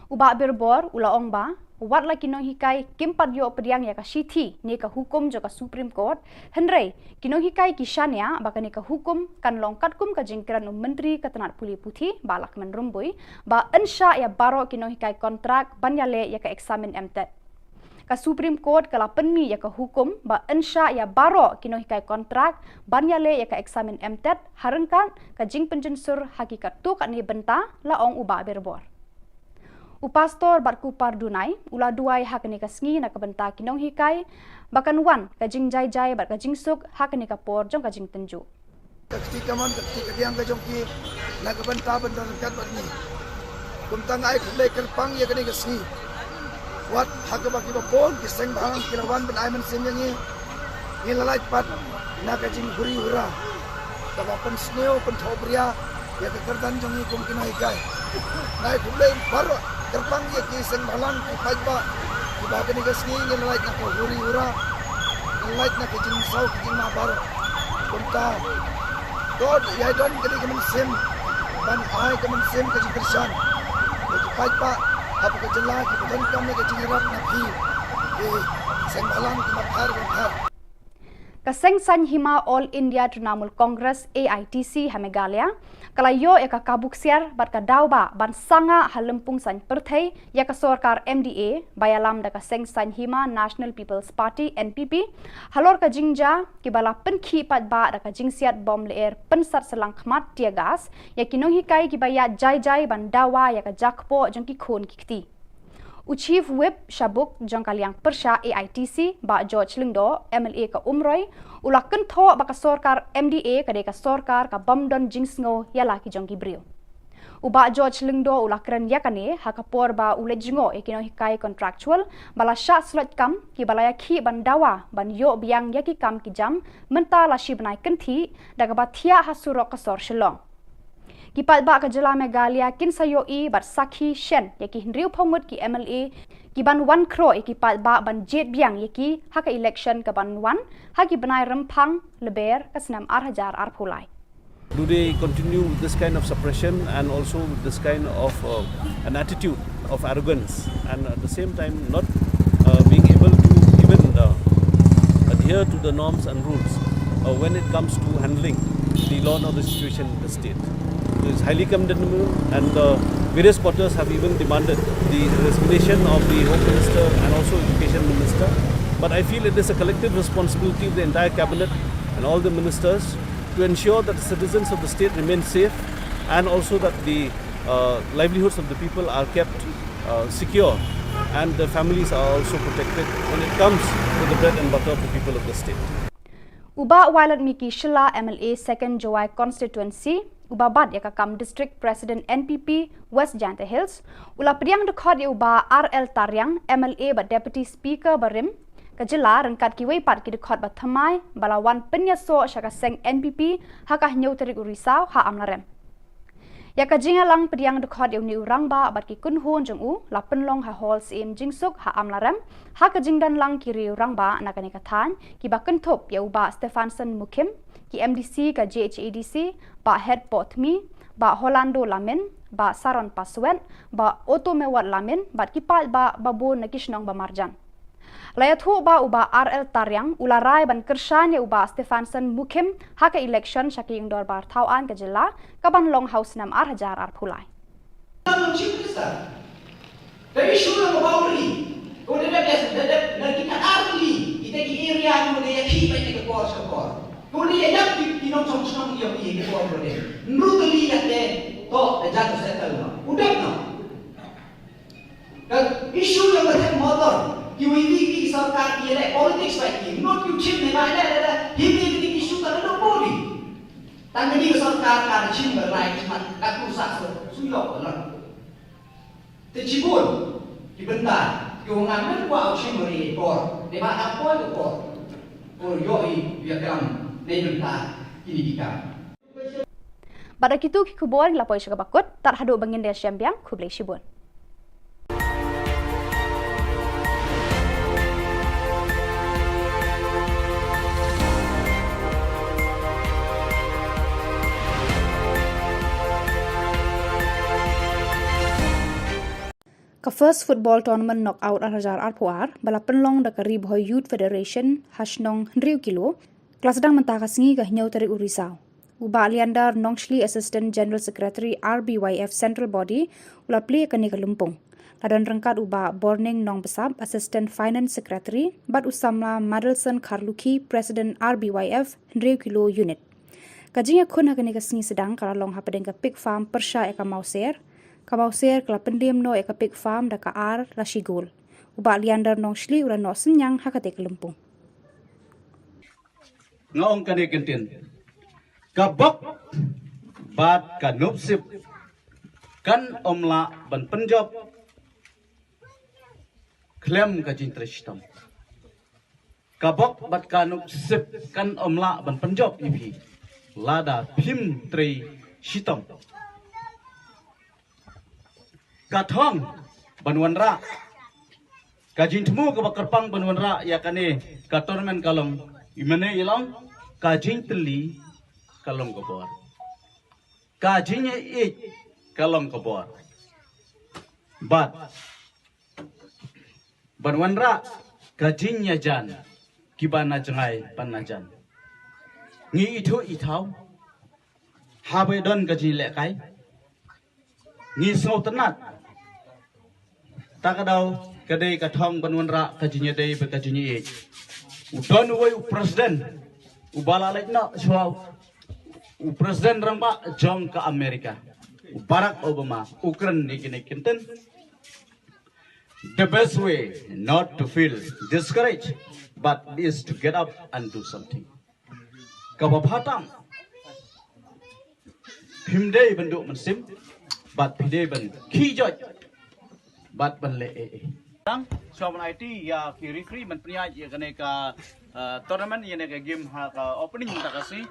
U Bah Birbor u la ong ba wat la ki nonghikai kim pat ïoh pdiang ïa ka shithi ne ka hukum jong ka Supreme Court, hynrei ki nonghikai ki shaniah ba kane ka hukum kan long katkum ka jingkren u Myntri ka tnat pule puthi Bah Lahkmen Rymbui ba yn shah ïa baroh ki nonghikai kontrak ban ïaleh ïa ka eksamin MTET. Ka Supreme Court ka la pynmih ïa ka hukum ba yn shah ïa baroh ki nonghikai kontrak ban ïaleh ïa ka eksamin MTET ha ryngkat ka jingpynjynsur ha ki katto katne bynta, la ong u Bah Birbor. U Pastor Batkup Pardunai u la duwai ha kane ka sngi na ka bynta ki nonghikai ba kan wan ka jingjai jai bad ka jingsuk ha kane ka por jong ka jingtynjuh. Ka kti kamon, ka kti kadiang ka jong ki na ka bynta ban don ryngkat bad ngi. Kumta nga ai khublei kyrpang ïa kane ka sngi. Wat ha kaba kiba bun ki seng bhalang ki la wan ban ai mynsiem ïa ngi, ngi la lait pat na ka jinghuri hura kaba pynsniew pynthohbria ïa ka kyrdan jong ngi kum ki nonghikai. Nga ai khublei baroh Kyrpang ïa ki seng bhalang ki paidbah kiba kane ka sngi ngin lait na ka huri hura, ngin lait na ka jingsaw ka jingmahbar. Kumta to ïa don kane ka mynsiem ban ai ka mynsiem ka jingkyrshan ïa ki paidbah haba ka jylla kiba donkam ïa ka jingïarap na phi, ki seng bhalang kiba pher ba pher. Ka Seng Saiñ Hima All India Trinamool Congress, A I T C, ha Meghalaya ka la ïoh ïa ka kabu ksiar bad ka daw ba ban sangeh ha lympung saiñ pyrthei ïa ka sorkar M D A ba ïalam da ka Seng Saiñ Hima National People's Party, N P P, halor ka jingjia kiba la pynkhih paidbah da ka jingsiat bom lyer pynsat shyllangkhmat, tear gas, ïa ki nonghikai kiba ïaid jai jai ban dawa ïa ka jia kpoh jong ki khun ki kti. U Chief Whip sha buk jong ka liang pyrshah A I T C, Bah George Lyngdoh, M L A ka Umroi, u la kynthoh ba ka sorkar M D A ka dei ka sorkar kaba ym don jingsngew ïa la ki jong ki briew. U Bah George Lyngdoh u la kren ïa kane ha ka por ba u leit jngoh ïa ki nonghikai contractual ba la shah sloit kam kiba la ïakhih ban dawa ban ïoh biang ïa ki kam ki jam mynta la shi bnai kynthih da kaba thiah ha surok ka sor Shillong. Ki paidbah ka jylla Meghalaya kin sa ïohi bad sakhi shen ïa ki hynriewphew ngut ki M L A kiban wan khroh ïa ki paidbah ban jied biang ïa ki ha ka election kaban wan ha ki bnai Rymphang Lber ka snem ar hajar arphew lai. Do they continue with this kind of suppression and also with this kind of uh, an attitude of arrogance and at the same time not uh, being able to even uh, adhere to the norms and rules uh, when it comes to handling the law and order situation in the state? It is highly condemnable, and the various quarters have even demanded the resignation of the Home Minister and also Education Minister. But I feel it is a collective responsibility of the entire cabinet and all the ministers to ensure that the citizens of the state remain safe and also that the uh, livelihoods of the people are kept uh, secure and the families are also protected when it comes to the bread and butter of the people of the state. U Bah Violet Miki Shylla, M L A Second Jowai Constituency, uba bat ïa ka kam District President N P P West Jaintia Hills, u la pdiang dkhot ïa u Bah R L Tariang, M L A bad Deputy Speaker barim ka jylla ryngkat kiwei pat ki dkhot ba thymmai ba la wan pynïasoh sha ka seng N P P ha ka hynñiew tarik u Risaw ha Amlarem. Ïa ka jingïalang pdiang dkhot ïa une u rangbah bad ki kynhun jong u la pynlong ha Hall Syiem Jingsuk ha Amlarem, ha ka jingdon lang ki riew rangbah na kane ka thaiñ kiba kynthup ïa u Bah Stephanson Mukhim, ki M D C ka J H A D C, Bah Hetpoh Tmi, Bah Holando Lamin, Bah Saron Paswet, Bah Otomewot Lamin bad ki paidbah babun na ki shnong ba marjan. La ïathuh ba u Bah R L Tariang u la rai ban kyrshan ïa u Bah Stephanson Mukhim ha ka election sha ka ïing dorbar thaw aiñ ka jylla kaban long ha u snem ar hajar arphew lai. Tang Chief Minister. Ka issue long ka boundary. Ko da da da da da ki ka ar li kita ki area ko da ïa ki ba ki ka por sha por. Ko da ïa ïap ki ki nongshong shnong ïa ki ki por ko da. Nru ka li ka te to da jang settle no. U dep no. Ka issue jong ka thep motor, ki V V P, ki sorkar, ki leh politics ba ki, not ki chim ne ba leh leh leh, hi ki ki issue ka dong body. Tang ka sorkar ka chim ba lai chim ka tu sa so, su yok ba lang. Te chibun ki bynta ki ong ngan men kwah chim ri kor, ne ba na poi ko kor. Ko yo i ya kam ne bynta kini ki kam. Bad da kitu ki khubor ngi la poi sha kaba kut, tad haduh ba ngin da shem biang, khublei shibun. Ka First Football Tournament Knockout ar hajar arphew ar, ba la pynlong da ka Ri Bhoi Youth Federation ha shnong hynriew kilo, ka la sdang mynta ka sngi ka hynñiew tarik u Risaw. U Bah Leander Nongshli, Assistant General Secretary R B Y F Central Body, u la plie kane ka lympung. La don ryngkat u Bah Borning Nongbsap, Assistant Finance Secretary, bad u samla Madelson Kharlukhi, President R B Y F hynriew kilo unit. Ka jingïakhun ha kane ka sngi sdang ka la long hapdeng ka pig farm pyrshah ïa ka Mawser. Ka Mawser ka la pynliem noh ïa ka pig farm da ka ar la shi gol. U Bah Leander Nongshli u la noh synñiang ha kata ka lympung. Nga ong kane kyntien. Ka bok bad ka nupsip kan ym lah ban pynjop khlem ka jingtrei shitom. Ka bok bad ka nupsip kan ym lah ban pynjop ïa phi lada phim trei shitom. Ka thong ban wanrah. Ka jingthmu kaba kyrpang ban wanrah ïa kane ka tournament ka long, i mane i long, ka jingtylli ka long ka bor. Ka jingïeit ka long ka bor. Bad ban wanrah ka jingïajan kiba na jngai ban na jan. Ngi ithuh ithaw haba don ka jinglehkai. Ngi sngewtynnat. Ta ka daw ka dei ka thong ban wanrah ka jingïadei bad ka jingïeit. U don uwei u president uba la leit noh shuwa, u president rangbah jong ka America, u Barack Obama, u kren ïa kine ki kyntien. The best way not to feel discouraged, but is to get up and do something. Kaba bha tam, phim dei ban duh mynsiem, bad phi dei ban khie joit bad ban leh ei ei. Tang, shuwa ban aiti ïa ki referee ban pynïaid ïa kane ka, uh, tournament, ïa kane ka game ha ka opening mynta ka sngi.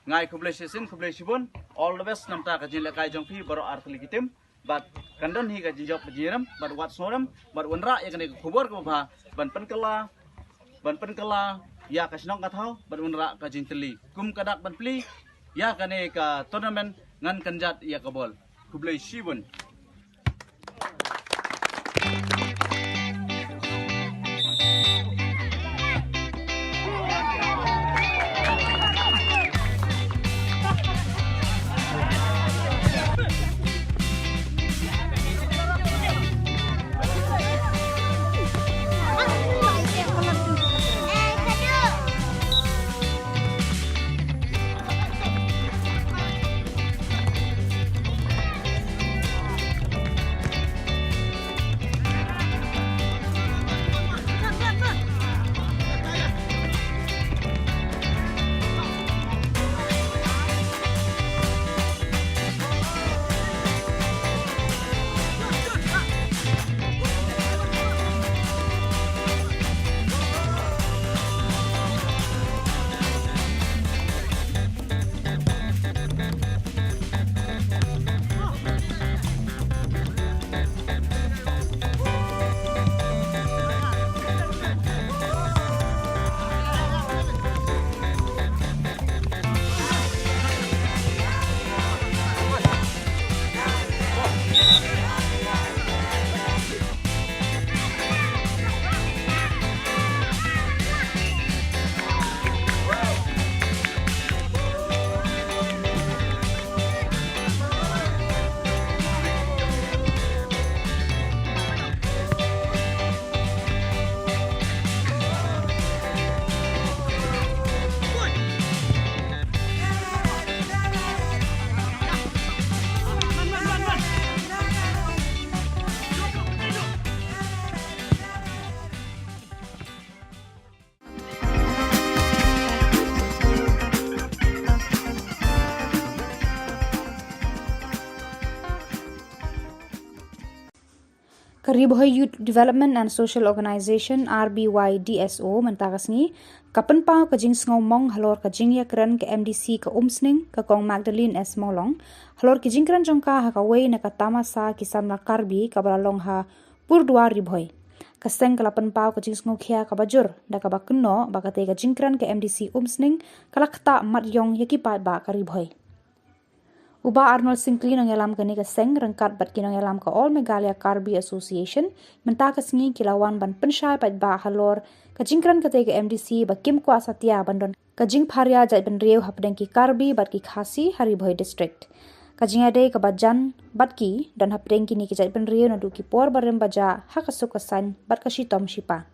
Nga ai khublei shisien, khublei shibun. All the best namar ka jinglehkai jong phi baroh artylli ki team. Bad kan don hi ka jingjop ka jingrem, bad wat sngewrem, bad wanrah ïa kane ka khubor kaba bha, ban pynkylla, ban pynkylla ïa ka shnong ka thaw, bad wanrah ka jingtylli. Kum ka dak ban plie ïa kane ka tournament, ngan kynjat ïa ka bol. Khublei shibun. Ka Ri Bhoi Youth Development and Social Organization, R B Y D S O, mynta ka sngi ka pynpaw ka jingsngewmong halor ka jingïakren ka M D C ka Umsning, ka Kong Magdalene S Mawlong, halor ki jingkren jong ka ha kawei na ka tamasa ki samla Karbi kaba la long ha Purduar Ri Bhoi. Ka seng ka la pynpaw ka jingsngewkhia kaba jur da kaba kynnoh ba katei ka jingkren ka M D C Umsning ka la ktah mat ïong ïa ki paidbah ka Ri Bhoi. U Bah Arnold Syngkli, nongïalam kane ka seng, ryngkat bad ki nongïalam ka All Meghalaya Karbi Association, mynta ka sngi ki la wan ban pynshai paidbah halor ka jingkren katei ka M D C ba kim kwah satia ban don ka jingpharia jaitbynriew hapdeng ki Karbi bad ki Khasi ha Ri Bhoi District. Ka jingïadei kaba jan bad ki don hapdeng kine ki jaitbynriew naduh ki por barim bajah ha ka suk ka saiñ bad ka shitom shipa.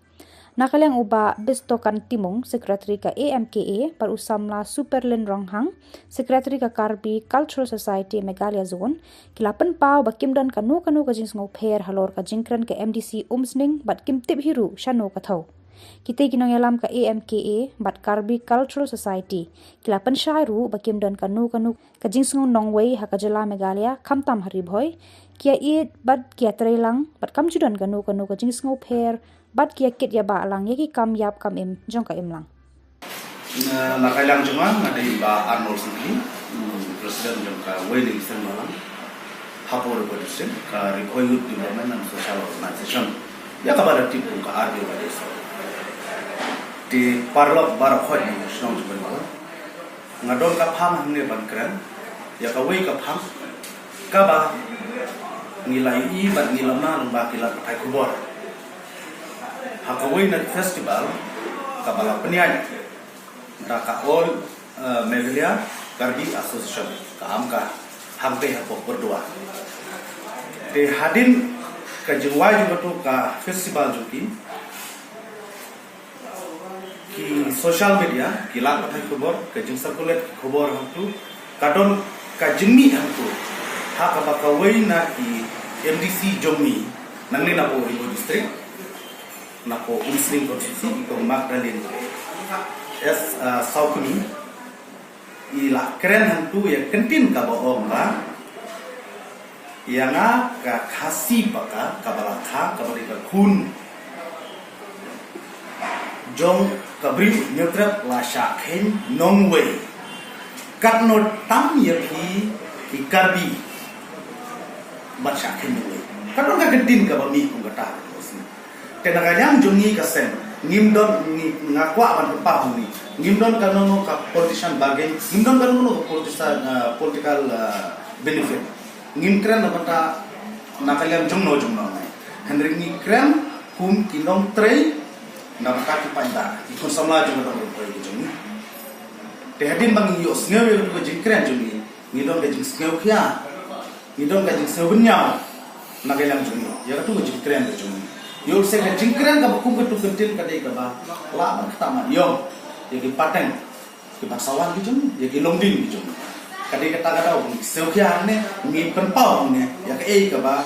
Na ka liang u Bah Bistokan Timung, Secretary ka A M K A, bad u samla Superlin Ronghang, Secretary ka Karbi Cultural Society Meghalaya Zone, ki la pynpaw ba kim don kano kano ka jingsngewpher halor ka jingkren ka M D C Umsning bad kim tip hi ruh shano ka thaw. Kitei ki nongïalam ka A M K A bad Karbi Cultural Society ki la pynshai ruh ba kim don kano kano ka jingsngew nongwei ha ka jylla Meghalaya, khamtam ha Ri Bhoi, ki ïaieit bad ki ïatreilang bad kam ju don kano kano ka jingsngewpher bad ki ïakit ïabah lang ïa ki kam ïap kam im jong ka imlang. Na, na ka liang jong nga, nga dei Bah Arnold Syngkli, President jong kawei na ki seng balang. Hapoh Ri Bhoi District, ka Ri Bhoi Youth Development and Social Organization, ïa kaba la tip kum ka R B Y D S O. Te paralok baroh khoit na shnong jong ngi, nga don ka phang hangne ban kren ïa kawei ka phang kaba ngi la ïohi bad ngi la mad lyngba ki lad pathai khubor. Ha kawei na festival kaba la pynïaid da ka All, eh, Meghalaya Karbi Association, ka AMKA, hangtei hapoh Pyrduwai. Te hadien ka jingwai jong katu ka festival jong ki, ki social media, ki lad pathai khubor, ka jingcirculate ki khubor hangtu, ka don ka jingmih hangtu ha kaba kawei na ki M D C jong ngi nangne napoh Ri Bhoi District, napoh Umsning Constituency, i Kong Magdalene S, ah, Sawkmie, i la kren hangtu ïa ka kyntien kaba ong ba ïa nga ka Khasi Paka kaba la kha kaba dei ka khun jong ka briew Hynñiewtrep la shah kheiñ nongwei. Katno tam ïa phi ki Karbi ban shah kheiñ nongwei. Ka don ka kyntien kaba mih kum kata. Te na ka liang jong ngi ka seng, ngim don, ngi, nga kwah ban pynpaw ha ngi, ngim don kano kano ka politician bargain, ngim don kano kano ka politician, ah, political, ah, benefit. Ngim kren na bynta na ka liang jongno jongno ngi. Hynrei ngi kren kum ki nongtrei na bynta ki paidbah, ki khun samla jong ka dong Ri Bhoi ka jong ngi. Te hadien ba ngi ïohsngew ïa katu ka jingkren jong ngi, ngi don ka jingsngewkhia, ngi don ka jingsngewbynñiaw na ka liang jong ngi ïa katu ka jingkren ka jong ngi. Ïoh lehse ka jingkren kaba kum katu ka kyntien ka dei kaba lah ban ktah mat ïong ïa ki pateng, ki ban sa wan ki jong ngi, ïa ki longdien ki jong ngi. Ka dei kata ka daw ngi sngewkhia hangne, ngi pynpaw hangne ïa kaei kaba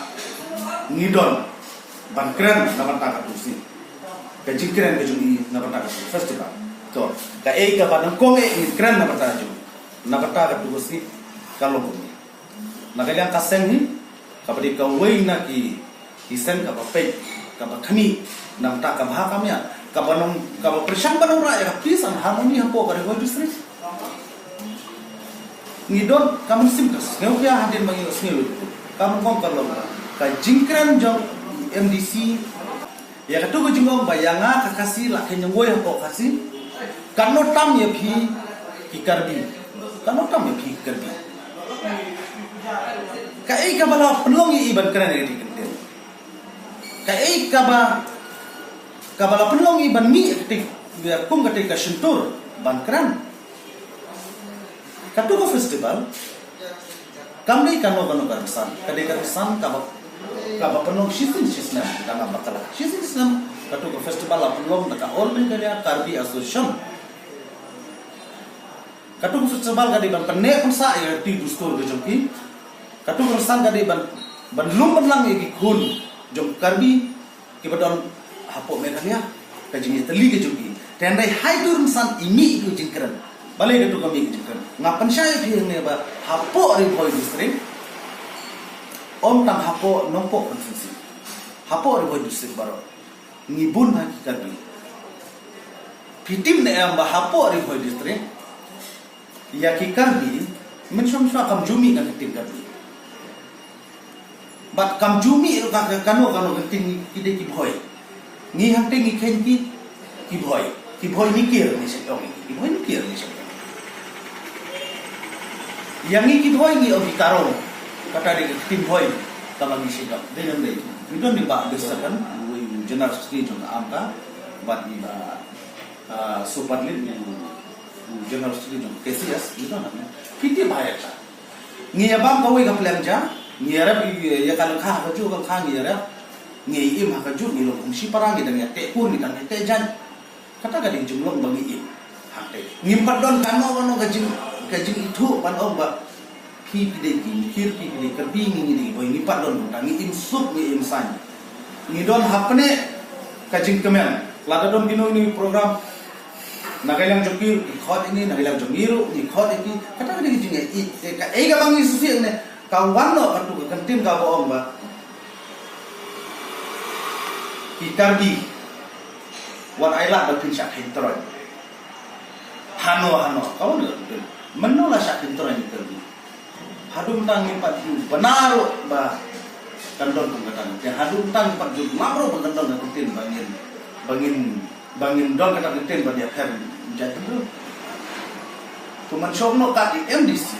ngi don ban kren na bynta katu ka sngi. Ka jingkren ka jong ngi na bynta katu ka festival. To, kaei kaba nyngkong eh ngi kren na bynta ka jong ngi, na bynta katu ka sngi, ka long kumne. Na ka liang ka seng hi, kaba dei kawei na ki, ki seng kaba peit, kaba khmih na bynta ka bha ka miat, kaba nong, kaba pyrshang ban nongrah ïa ka peace and harmony hapoh ka Ri Bhoi District. Ngi don ka mynsiem ka sngewkhia hadien ba ngi ïohsngew ïa ka nyngkong ka long ka jingkren jong M D C. Ïa katu ka jingong ba ïa nga ka Khasi la kheiñ nongwei hapoh Khasi. Katno tam ïa phi ki Karbi. Katno tam ïa phi ki Karbi. Kaei kaba la pynlong ïa i ban kren ïa kata ka kyntien. Kaei kaba, kaba la pynlong ïa i ban mih ïa kata, ïa kum kata ka shyntur ban kren. Katu ka festival kam dei kano kano ka rynsan, ka dei ka rynsan kaba, kaba pynlong shisien shisnem, da nga bakla. Shisien shisnem katu ka festival la pynlong da ka All Meghalaya Karbi Association. Katu ka festival ka dei ban pynneh pynsah ïa ka riti dustur ka jong ki. Katu ka rynsan ka dei ban, ban lum ban lang ïa ki khun jong Karbi kiba don hapoh Meghalaya, ka jingïatylli ka jong ki. Te hynrei ha itu rynsan i mih itu jingkren. Balei katu ka mih ka jingkren? Nga pynshai ïa phi hangne ba hapoh Ri Bhoi District, ym tang hapoh Nongpoh Constituency, hapoh Ri Bhoi District baroh ngi bun ha ki Karbi. Phi tip ne em ba hapoh Ri Bhoi District ïa ki Karbi, mynshuwa mynshuwa kam ju mih na ka ktien Karbi. Bad kam ju mih ruh ka, ka kano kano ka ktien, ki dei ki Bhoi. Ngi hangtei ngi kheiñ ki, ki Bhoi. Ki Bhoi Nikir ngi shait ong, ki Bhoi Nikir ngi shait ong. Ïa ngi ki Bhoi ngi ong ki Karong. Kata dei ka ktien Bhoi kaba ngi shait ong. Dei ne em dei? Ngi don i Bah Bisakan, uwei u General Secretary jong ka AMKA, bad i Bah, ah, Supadlit, u, u General Secretary jong ka KCS, ngi don hangne. Phi tip ba ïa ka Ngi ïa bam kawei ka pliang ja, ngi ïa rep ïa ka lyngkha ha kajuh ka lyngkha ngi ïa rep, ngi ïa im ha kajuh, ngi long kum shipara, ngi dang ïa teh kur, ngi dang ïa teh jaiñ. Kata ka dei jinglong ba ngi im. Hangtei ngim pat don kano kano ka jing, ka jingithuh ban ong ba phi phi dei ki Nikir, phi phi dei Karbi, ngi ngi dei Bhoi, ngi pat don, tang ngi im suk, ngi im saiñ. Ngi don hapdeng ka jingkmen. Lada don kino kino program, na ka liang jong ki, ki khot ïa ngi, na ka liang jong ngi ruh ngi khot ïa ki. Kata ka dei ka jingïeit. Te kaei kaba ngi sngewsih ne, ka wan noh katu ka kyntien kaba ong ba ki Karbi, wat ai lad ba phin shah kheiñ troiñ. Hano hano, ka wan noh ka kyntien. Mynno la shah kheiñ troiñ ki Karbi? Haduh mynta ngim pat ju bna ruh ba kan don kum kata. Te haduh mynta ngim pat ju bna ruh ba kan don ka ktien ba ngin, ba ngin, ba ngin don kata ka ktien ba ïapher jait pynrung. Kumban shong noh kat i M D C,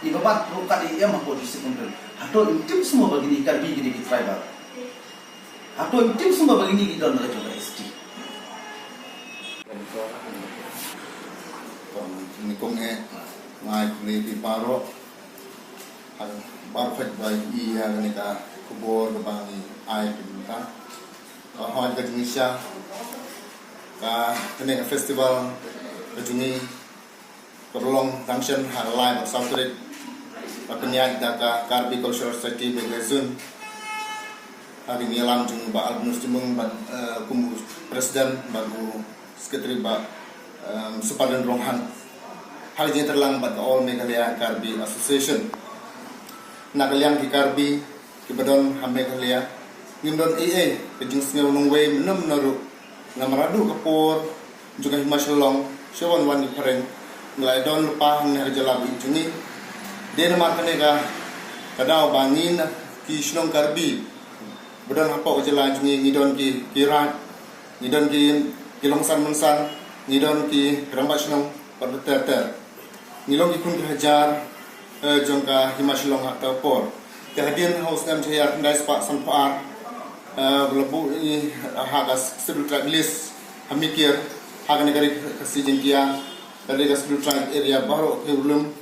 i ba bat ruh kat i M hapoh district council. Hato im tim semua ba kine ki Karbi kine ki tribal. Hato im tim semua ba kine ki don la jong ka S T. Ni kong eh, ngai kuli pi paro. Hang bar fek bai i ya kane ka khubor ka bang i ai pin ka. Ka hoi ka jingïasha ka kane ka festival ka jong ngi ka ba long dang shen ha lai bad saw tarik. Ka pynïaid da ka Karbi Cultural Society Meghalaya Zone. Ha ka jingïalam jong Bah Albinus Timung bad, eh, kum u president bad u secretary Bah, em, Superden Ronghang. Ha ka jingïatreilang bad ka All Meghalaya Karbi Association. Na ka liang ki Karbi ki ba don ha Meghalaya, ngim don ei ei ka jingsngew nongwei mynno mynno ruh. Namar haduh ka por jong ka hima Shillong, sha wan wan ki phareng, ngi la don lypa hangne ha ka jylla ba ïeit jong ngi. Dei namar kane ka, ka daw ba ngi na ki shnong Karbi ba don hapoh ka jylla jong ngi, ngi don ki, ki raid, ngi don ki, ki longsan mynsan, ngi don ki rangbah shnong bad ter ter. Ngi long ki khun ki hajar, eh, jong ka hima Shillong ha kata ka por. Te hadien ha u snem shi hajar khyndai spah sanphew ar, eh, ba la buh ngi ha ka Scheduled Tribe list ha Mikir, ha kane ka Ri Khasi Jaiñtia, ka dei ka Scheduled Tribe area baroh ki urlum,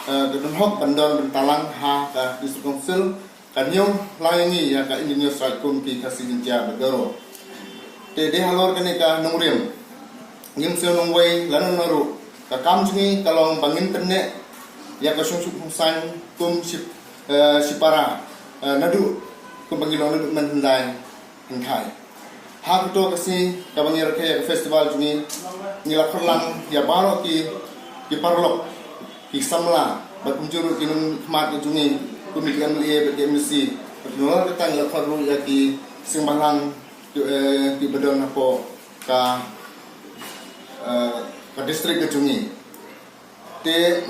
eh, ka don hok ban don ban talang ha ka District Council. Ka ñiew lang ïa ngi ïa ka Indigenous Right kum ki Khasi Jaiñtia bad Garo. Te dei halor kane ka nongrim, ngim sngew nongwei lano lano ruh. Ka kam jong ngi ka long ba ngin pynneh ïa ka shong suk shong saiñ kum shi, eh, shipara, eh, naduh kum ba ngi long naduh mynhyndai hynthai. Ha kato ka sngi kaba ngi rakhe ïa ka festival jong ngi, ngi la khot lang ïa baroh ki, ki paralok, ki samla bad kumjuh ruh ki nongkhmat ka jong ngi kum ki M L A bad ki M D C. Bad kumjuh ruh kata ngi la khot ruh ïa ki seng bhalang ki, eh, ki ba don hapoh ka, eh, ka district ka jong ngi. Te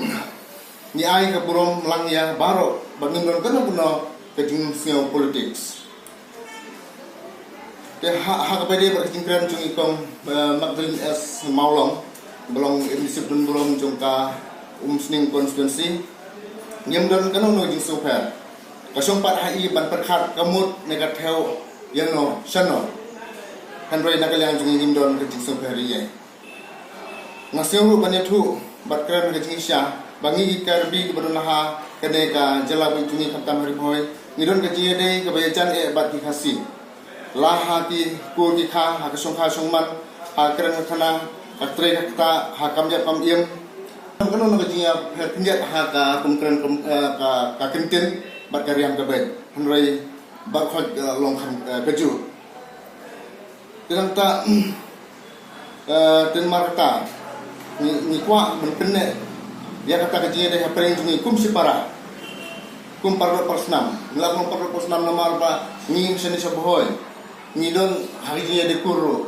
ngi ai ka burom lang ïa baroh ba ngim don kano kano ka jingsngew politics. Te ha, ha kaba ïadei bad ka jingkren jong i kong, eh, Magdalene S Mawlong, ba long M D C ba don burom jong ka Umsning constituency, ngim don kano kano jingsngewpher. Ka shong pat ha i ban pyrkhat ka mut ne ka thew ïano shano. Hynrei na ka liang jong ngi ngim don ka jingsngewpher ïa i. Nga sngew ruh ban ïathuh bad kren ka jingshisha ba ngi ki Karbi kiba don ha kane ka jylla ba ïeit jong ngi khamtam ha Ri Bhoi, ngi don ka jingïadei kaba ïajan eh bad ki Khasi. La ha ki kur ki kha, ha ka shongkha shongman, ha ka kren ka khana, ka trei ka ktah, ha kam ïap kam im. Kano kano ka jingïapher khyndiat ha ka kum kren kum, eh, ka, ka ktien bad ka riam ka beit. Hynrei baroh khoit, eh, long kham, eh, kajuh. Te nangta, eh, te namar kata ngi, ngi kwah ban pynneh ïa kata ka jingïadei hapdeng jong ngi kum shipara, kum paralok parasnam. Ngi lah ban long paralok parasnam namar ba ngi shane sha Bhoi ngi don ha ka jingïadei kur ruh.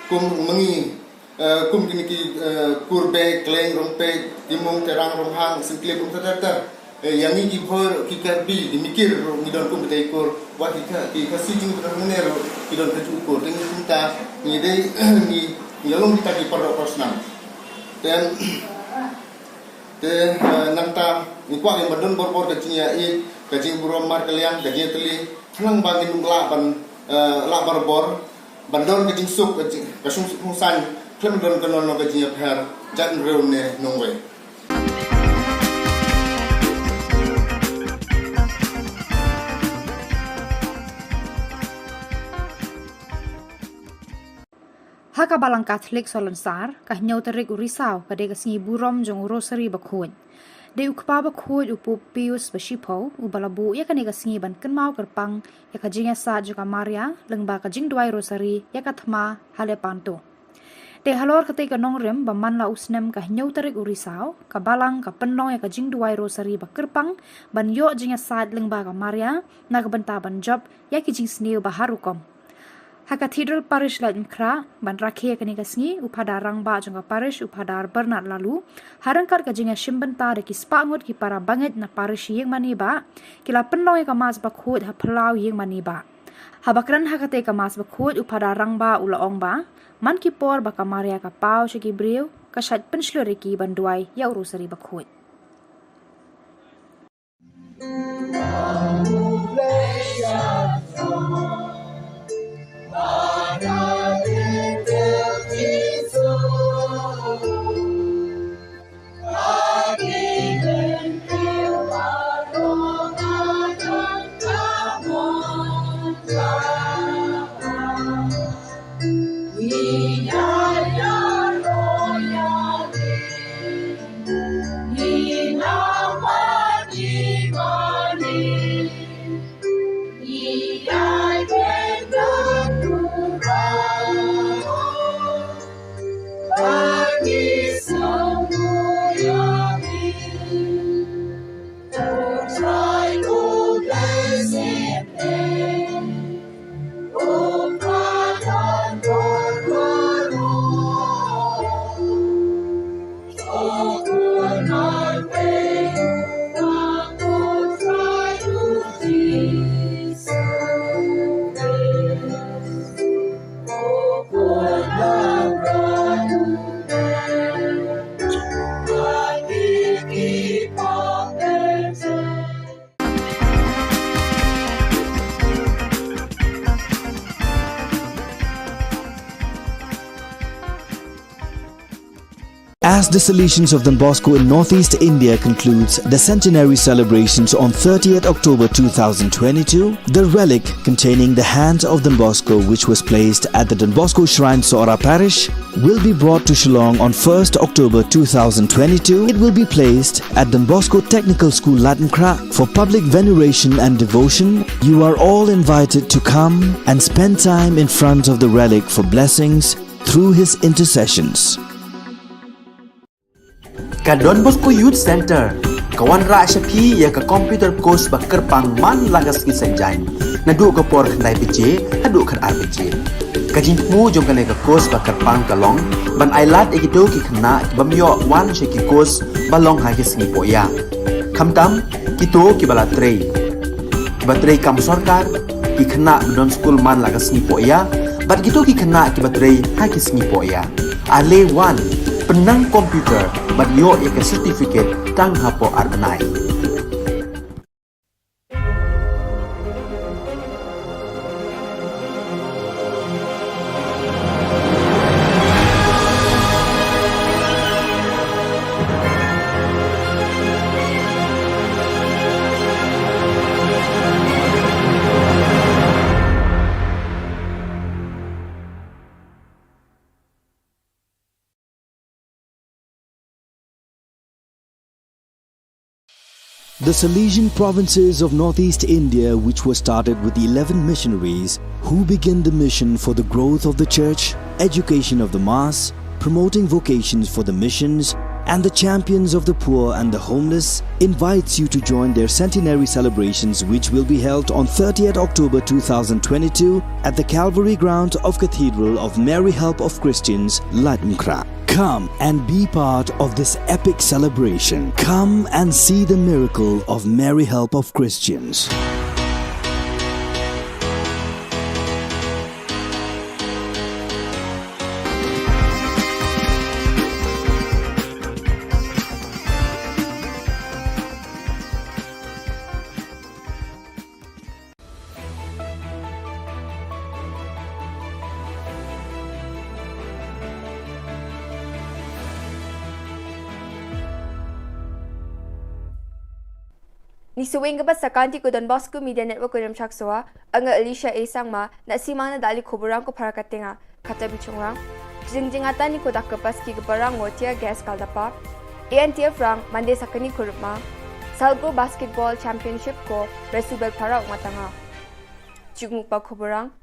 Kum ma ngi, eh, kum kine ki, eh, kur Bhoi, Kleng, Rongpeit, Timung, Terang, Ronghang, Syntlie, kum ter ter. Eh, ïa ngi ki Bhoi, ki Karbi, ki Mikir ruh ngi don kum kita i kur, wat ki Kha-, ki Khasi jingpynrung ne ruh ki don kajuh i kur. Te ngi kumta ngi dei, ngi, ngi long kita ki paralok parasnam. Te, te, eh, nangta ngi kwah ban don bor bor ka jingïaid, ka jingburom markylliang, ka jingïatylli, khnang ba ngin lah ban, eh, lah barabor ban don ka jingsuk, ka jing, ka shong suk shong saiñ, khlem don kano kano ka jingïapher jait hynriew ne nongwei. Ha ka Balang Katholik Salonsar, ka hynñiew tarik u Risaw ka dei ka sngi burom jong u Rosary Bakhuid. Dei u Kpa Bakhuid u Pope Pius ba shiphew uba la buh ïa kane ka sngi ban kynmaw kyrpang ïa ka jingïasaid jong ka Maria lyngba ka jingduwai Rosary ïa ka thma ha Lepanto. Te halor katei ka nongrim ba man la u snem ka hynñiew tarik u Risaw, ka Balang ka pynlong ïa ka jingduwai Rosary ba kyrpang ban ïoh jingïasaid lyngba ka Maria na ka bynta ban jop ïa ki jingsniew ba har rukom. Ha Cathedral Parish Laitumkhrah, ban rakhe ïa kane ka sngi, u Phadar Rangbah jong ka Parish, u Phadar Bernard Laloo, ha ryngkat ka jingïashim bynta da ki spah ngut ki para bangeit na Parish Ïingmane Bah, ki la pynlong ïa ka Mass Bakhuid ha phyllaw Ïingmane Bah. Haba kren ha katei ka Mass Bakhuid, u Phadar Rangbah u la ong ba, man ki por ba ka Maria ka paw sha ki briew, ka shait pynshlur ïa ki ban duwai ïa u Rosary Bakhuid. As the Salesians of Don Bosco in Northeast India concludes the centenary celebrations on thirtieth October two thousand twenty-two, the relic containing the hands of Don Bosco, which was placed at the Don Bosco Shrine, Sohra Parish, will be brought to Shillong on first October two thousand twenty-two. It will be placed at Don Bosco Technical School, Laitumkhrah, for public veneration and devotion. You are all invited to come and spend time in front of the relic for blessings through his intercessions. Ka Don Bosco Youth Centre ka wanrah sha phi ïa ka computer course ba kyrpang man la ka sngi Saitjaiñ, naduh ka por khyndai baje haduh khatar baje. Ka jingthmu jong kane ka course ba kyrpang ka long ban ailad ïa kito ki khynnah ki bym ïoh wan sha ki course ba long ha ki sngi pohïa, khamtam kito kiba la trei, kiba trei kam sorkar, ki khynnah ba don skul man la ka sngi pohïa, bad kito ki khynnah kiba trei ha ki sngi pohïa. Ale wan, pynnang computer bad ïoh ïa ka certificate tang hapoh ar bnai. The Salesian provinces of Northeast India, which was started with eleven missionaries, who began the mission for the growth of the church, education of the mass, promoting vocations for the missions, and the champions of the poor and the homeless, invites you to join their centenary celebrations, which will be held on thirtieth October two thousand twenty-two at the Calvary grounds of Cathedral of Mary Help of Christians, Laitumkhrah. Come and be part of this epic celebration. Come and see the miracle of Mary Help of Christians. Ngi sa weng ka bad sa ka Anti ko Don Bosco Media Network ko Nongshak Soa, nga Alicia A Sangma, na simang na dali khuburang ko para katenga, kata bichungrang. Jing jingatan ni ko dak ka pas ki ka barang ngo tear gas kal dapa. A N T F rang mande sakani ko rupma. Salgo Basketball Championship ko resuber para ungatanga. Jukmuk pa khuburang.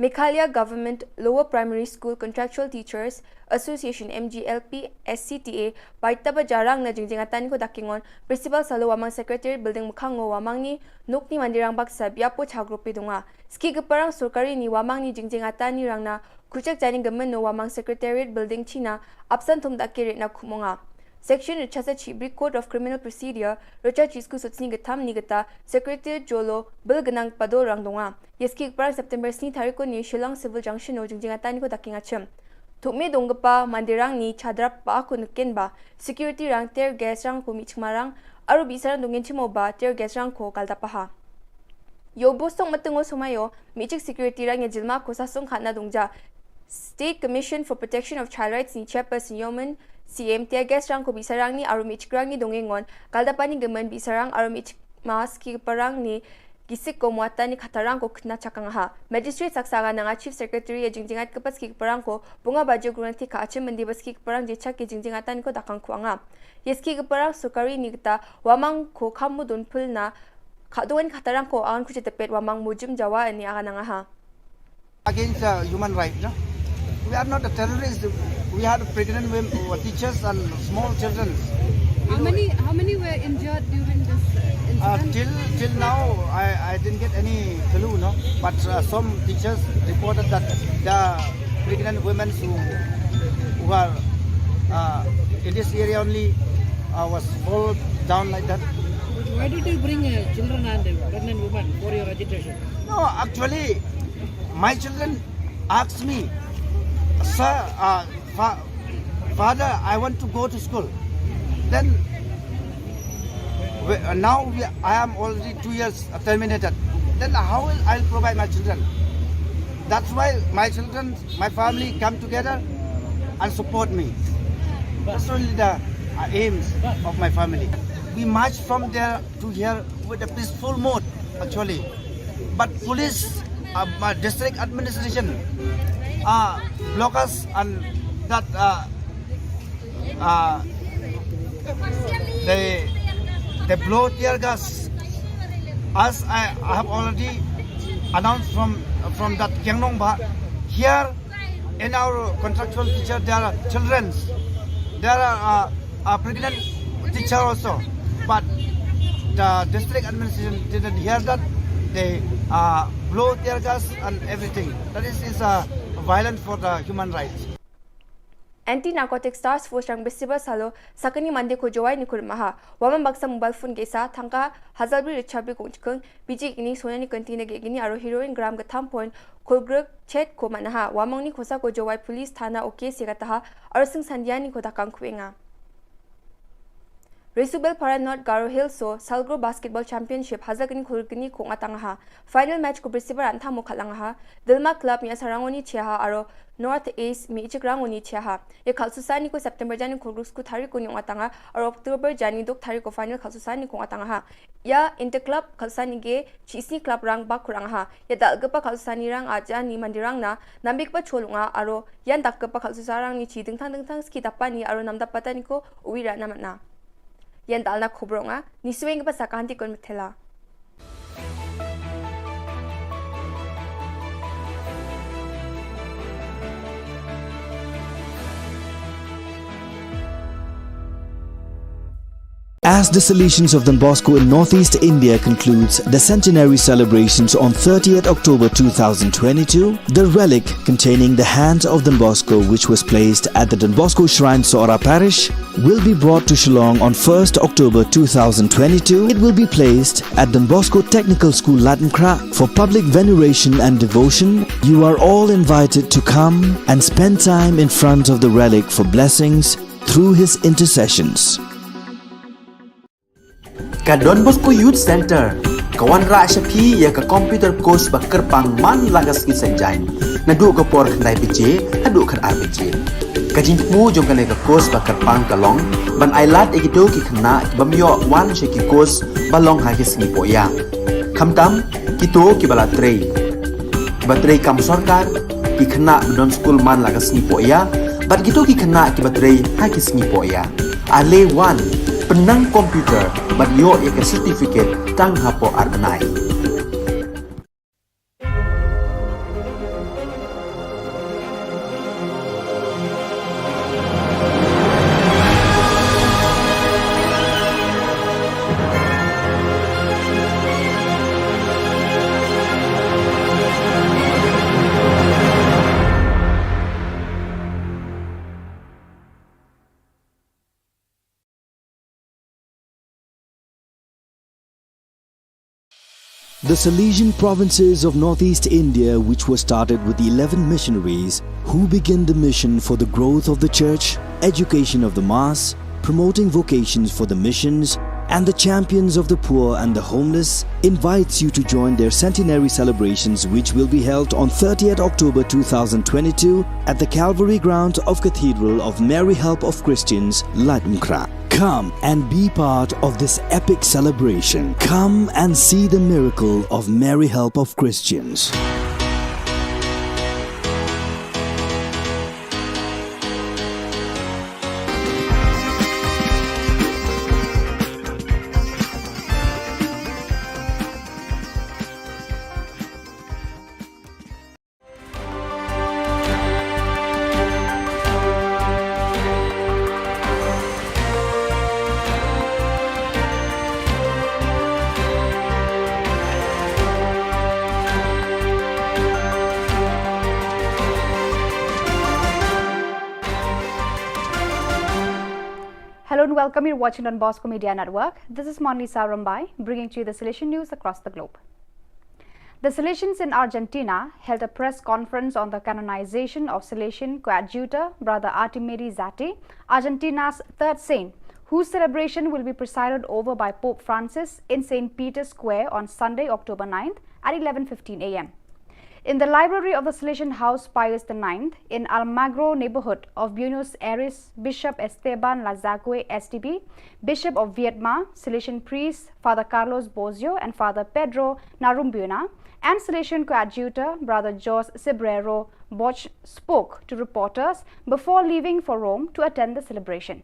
Meghalaya Government Lower Primary School Contractual Teachers Association, M G L P S C T A, bai taba jarang na jingjingatan ko dakingon Principal Salo Wamang Secretariat Building mukhango Wamang ni nukni mandirang baksa biapo chagrupi dunga. Ski geparang sorkari ni Wamang ni jingjingatan ni rangna kuchak jani gemen no Wamang Secretariat Building China apsan thum daki rit na khumonga. Section Richasa Chibri Code of Criminal Procedure, Richard Chisku Sutsni Getham ni geta, Secretary Jolo, Bill Genang Pado Rangdonga. Yeski Parang September sni tariko ni Shillong Civil Junction o jingjingatan ko daking achim. Thukmi donggepa mandirang ni chadrap ba aku nukin ba, security rang tear gas rang kumi chikmarang, aru bisarang dongin chimo ba tear gas rang ko kaldapaha. Yo bosong matengo sumayo, michik security rang ya jilma ko sasung khatna dongja. State Commission for Protection of Child Rights ni Chairperson Yomen, C M tear gas rang ko bisarang ni aru michik rang ni dongengon, kaldapani gemen bisarang aru michik mas ki parang ni gisik ko muatan ni khatarang ko kena chakang ha. Magistrate saksa nga nanga Chief Secretary ya jingjingat kepat ski parang ko bunga baju grunati ka achim mendi bas ki parang jechak ki jingjingatan ko dakang kuanga. Yeski parang sukari ni kita Wamang ko kamu dun pul na kaduan khatarang ko angan kuchetepet Wamang mujum Jawa ni aga nanga ha. Against uh, human rights. No? We are not a terrorist. We had pregnant women, uh, teachers and small children. How many how many were injured during this uh, Uh, incident? till till now, I, I didn't get any clue, no. But uh, some teachers reported that the pregnant women who who are uh, in this area only uh, was fall down like that. Why did you bring uh, children and uh, pregnant women for your agitation? No, actually, my children asked me, sir, uh, fa- father, I want to go to school. Then we, uh, now we, I am already two years uh, terminated. Then how will I provide my children? That's why my children, my family come together and support me. That's only the uh, aims of my family. We march from there to here with a peaceful mode, actually. But police, uh, uh, district administration, uh, block us and that uh, uh, they they blow tear gas. As I have already announced from from that Kiangnong Ba, here in our contractual teacher there are children, there are uh, a pregnant teacher also, but the district administration didn't hear that. They uh, blow tear gas and everything. That is, is uh, violent for the human rights. Anti Narcotics Task Force rang besiba salo sakani mande ko jowai ni kurmaha. Waman baksa mobile phone gesa thangka hazalbri richabri kong chikeng biji ini sona ni kenti na gini aro heroin gram gatham point kulgruk chet ko manaha. Wamang ni kosa ko jowai police thana o case ya kataha aro sing sandiani ko dakang kuenga. Resubel Para North Garo Hills so Salgro Basketball Championship hazakni khulgni kong atangaha. Final match ko brisibal antha mo khalangaha. Dilma Club mi asarangoni chiaha aro North Ace mi ichikrangoni chiaha. Ya khalsusani ko September jani khulgruk sku thari ko nyong atanga aro October jani duk thari ko final khalsusani kong atangaha. Ya Interclub khalsusani ge chisni club rang bakurang ha. Ya dal gepa khalsusani rang aja ni mandirang na nambik pa cholunga aro yan dak gepa khalsusarang ni chi dingthang dingthang ski dapani aro namdapatani ko uwi rana mana. Yan dalna khobrong a ni suweng ba sakanti kon methela. As the Salesians of Don Bosco in Northeast India concludes the centenary celebrations on thirtieth October two thousand twenty-two, the relic containing the hands of Don Bosco, which was placed at the Don Bosco Shrine, Sohra Parish, will be brought to Shillong on first October two thousand twenty-two. It will be placed at Don Bosco Technical School, Latnkhra, for public veneration and devotion. You are all invited to come and spend time in front of the relic for blessings through his intercessions. Ka Don Bosco Youth Center ka wanrah sha phi ïa ka computer course ba kyrpang man la ka sngi Saitjaiñ, naduh ka por khyndai baje haduh khatar baje. Ka jingthmu jong kane ka course ba kyrpang ka long ban ailad ïa kito ki khynnah ki bym ïoh wan sha ki course ba long ha ki sngi pohïa, khamtam kito kiba la trei, kiba trei kam sorkar, ki khynnah ba don skul man la ka sngi pohïa bad kito ki khynnah kiba trei ha ki sngi pohïa. Ale wan, pynnang computer bad ïoh ïa ka certificate tang hapoh ar bnai. The Salesian provinces of northeast India, which were started with eleven missionaries who began the mission for the growth of the church, education of the mass, promoting vocations for the missions, and the champions of the poor and the homeless, invites you to join their centenary celebrations, which will be held on thirtieth October two thousand twenty-two at the Calvary Ground of Cathedral of Mary Help of Christians, Laitumkhrah. Come and be part of this epic celebration. Come and see the miracle of Mary Help of Christians. Hello and welcome. You're watching Don Bosco Media Network. This is Monlisa Rombai, bringing to you the Salesian news across the globe. The Salesians in Argentina held a press conference on the canonization of Salesian coadjutor Brother Artimiri Zatti, Argentina's third saint, whose celebration will be presided over by Pope Francis in Saint Peter's Square on Sunday, October ninth at eleven fifteen a m. In the library of the Salesian House Pius the ninth in Almagro neighborhood of Buenos Aires, Bishop Esteban Lazague, S D B, Bishop of Viedma, Salesian priest Father Carlos Bozio and Father Pedro Narambuena, and Salesian coadjutor Brother Jose Cibrero Bosch spoke to reporters before leaving for Rome to attend the celebration.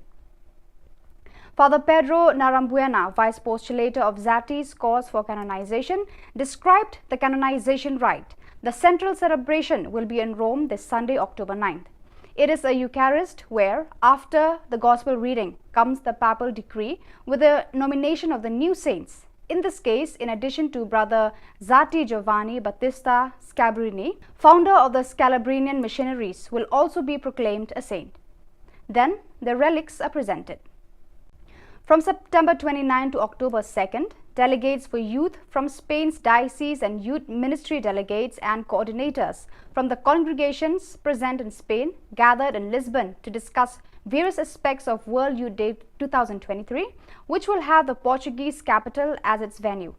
Father Pedro Narambuena, vice postulator of Zatti's cause for canonization, described the canonization rite. The central celebration will be in Rome this Sunday, October ninth. It is a Eucharist where, after the Gospel reading, comes the papal decree with the nomination of the new saints. In this case, in addition to Brother Zatti, Giovanni Battista Scabrini, founder of the Scalabrinian missionaries, will also be proclaimed a saint. Then the relics are presented. From September twenty-ninth to October second, delegates for youth from Spain's diocese and youth ministry delegates and coordinators from the congregations present in Spain gathered in Lisbon to discuss various aspects of World Youth Day two thousand twenty-three, which will have the Portuguese capital as its venue.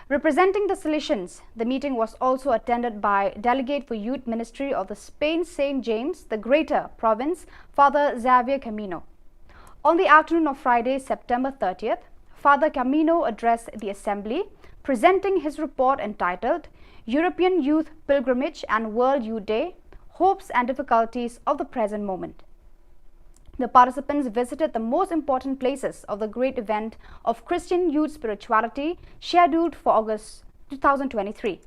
Representing the Salesians, the meeting was also attended by Delegate for Youth Ministry of the Spain Saint James the Greater province, Father Xavier Camino. On the afternoon of Friday, September thirtieth, Father Camino addressed the assembly, presenting his report entitled European Youth Pilgrimage and World Youth Day: Hopes and Difficulties of the Present Moment. The participants visited the most important places of the great event of Christian youth spirituality scheduled for August two thousand twenty-three.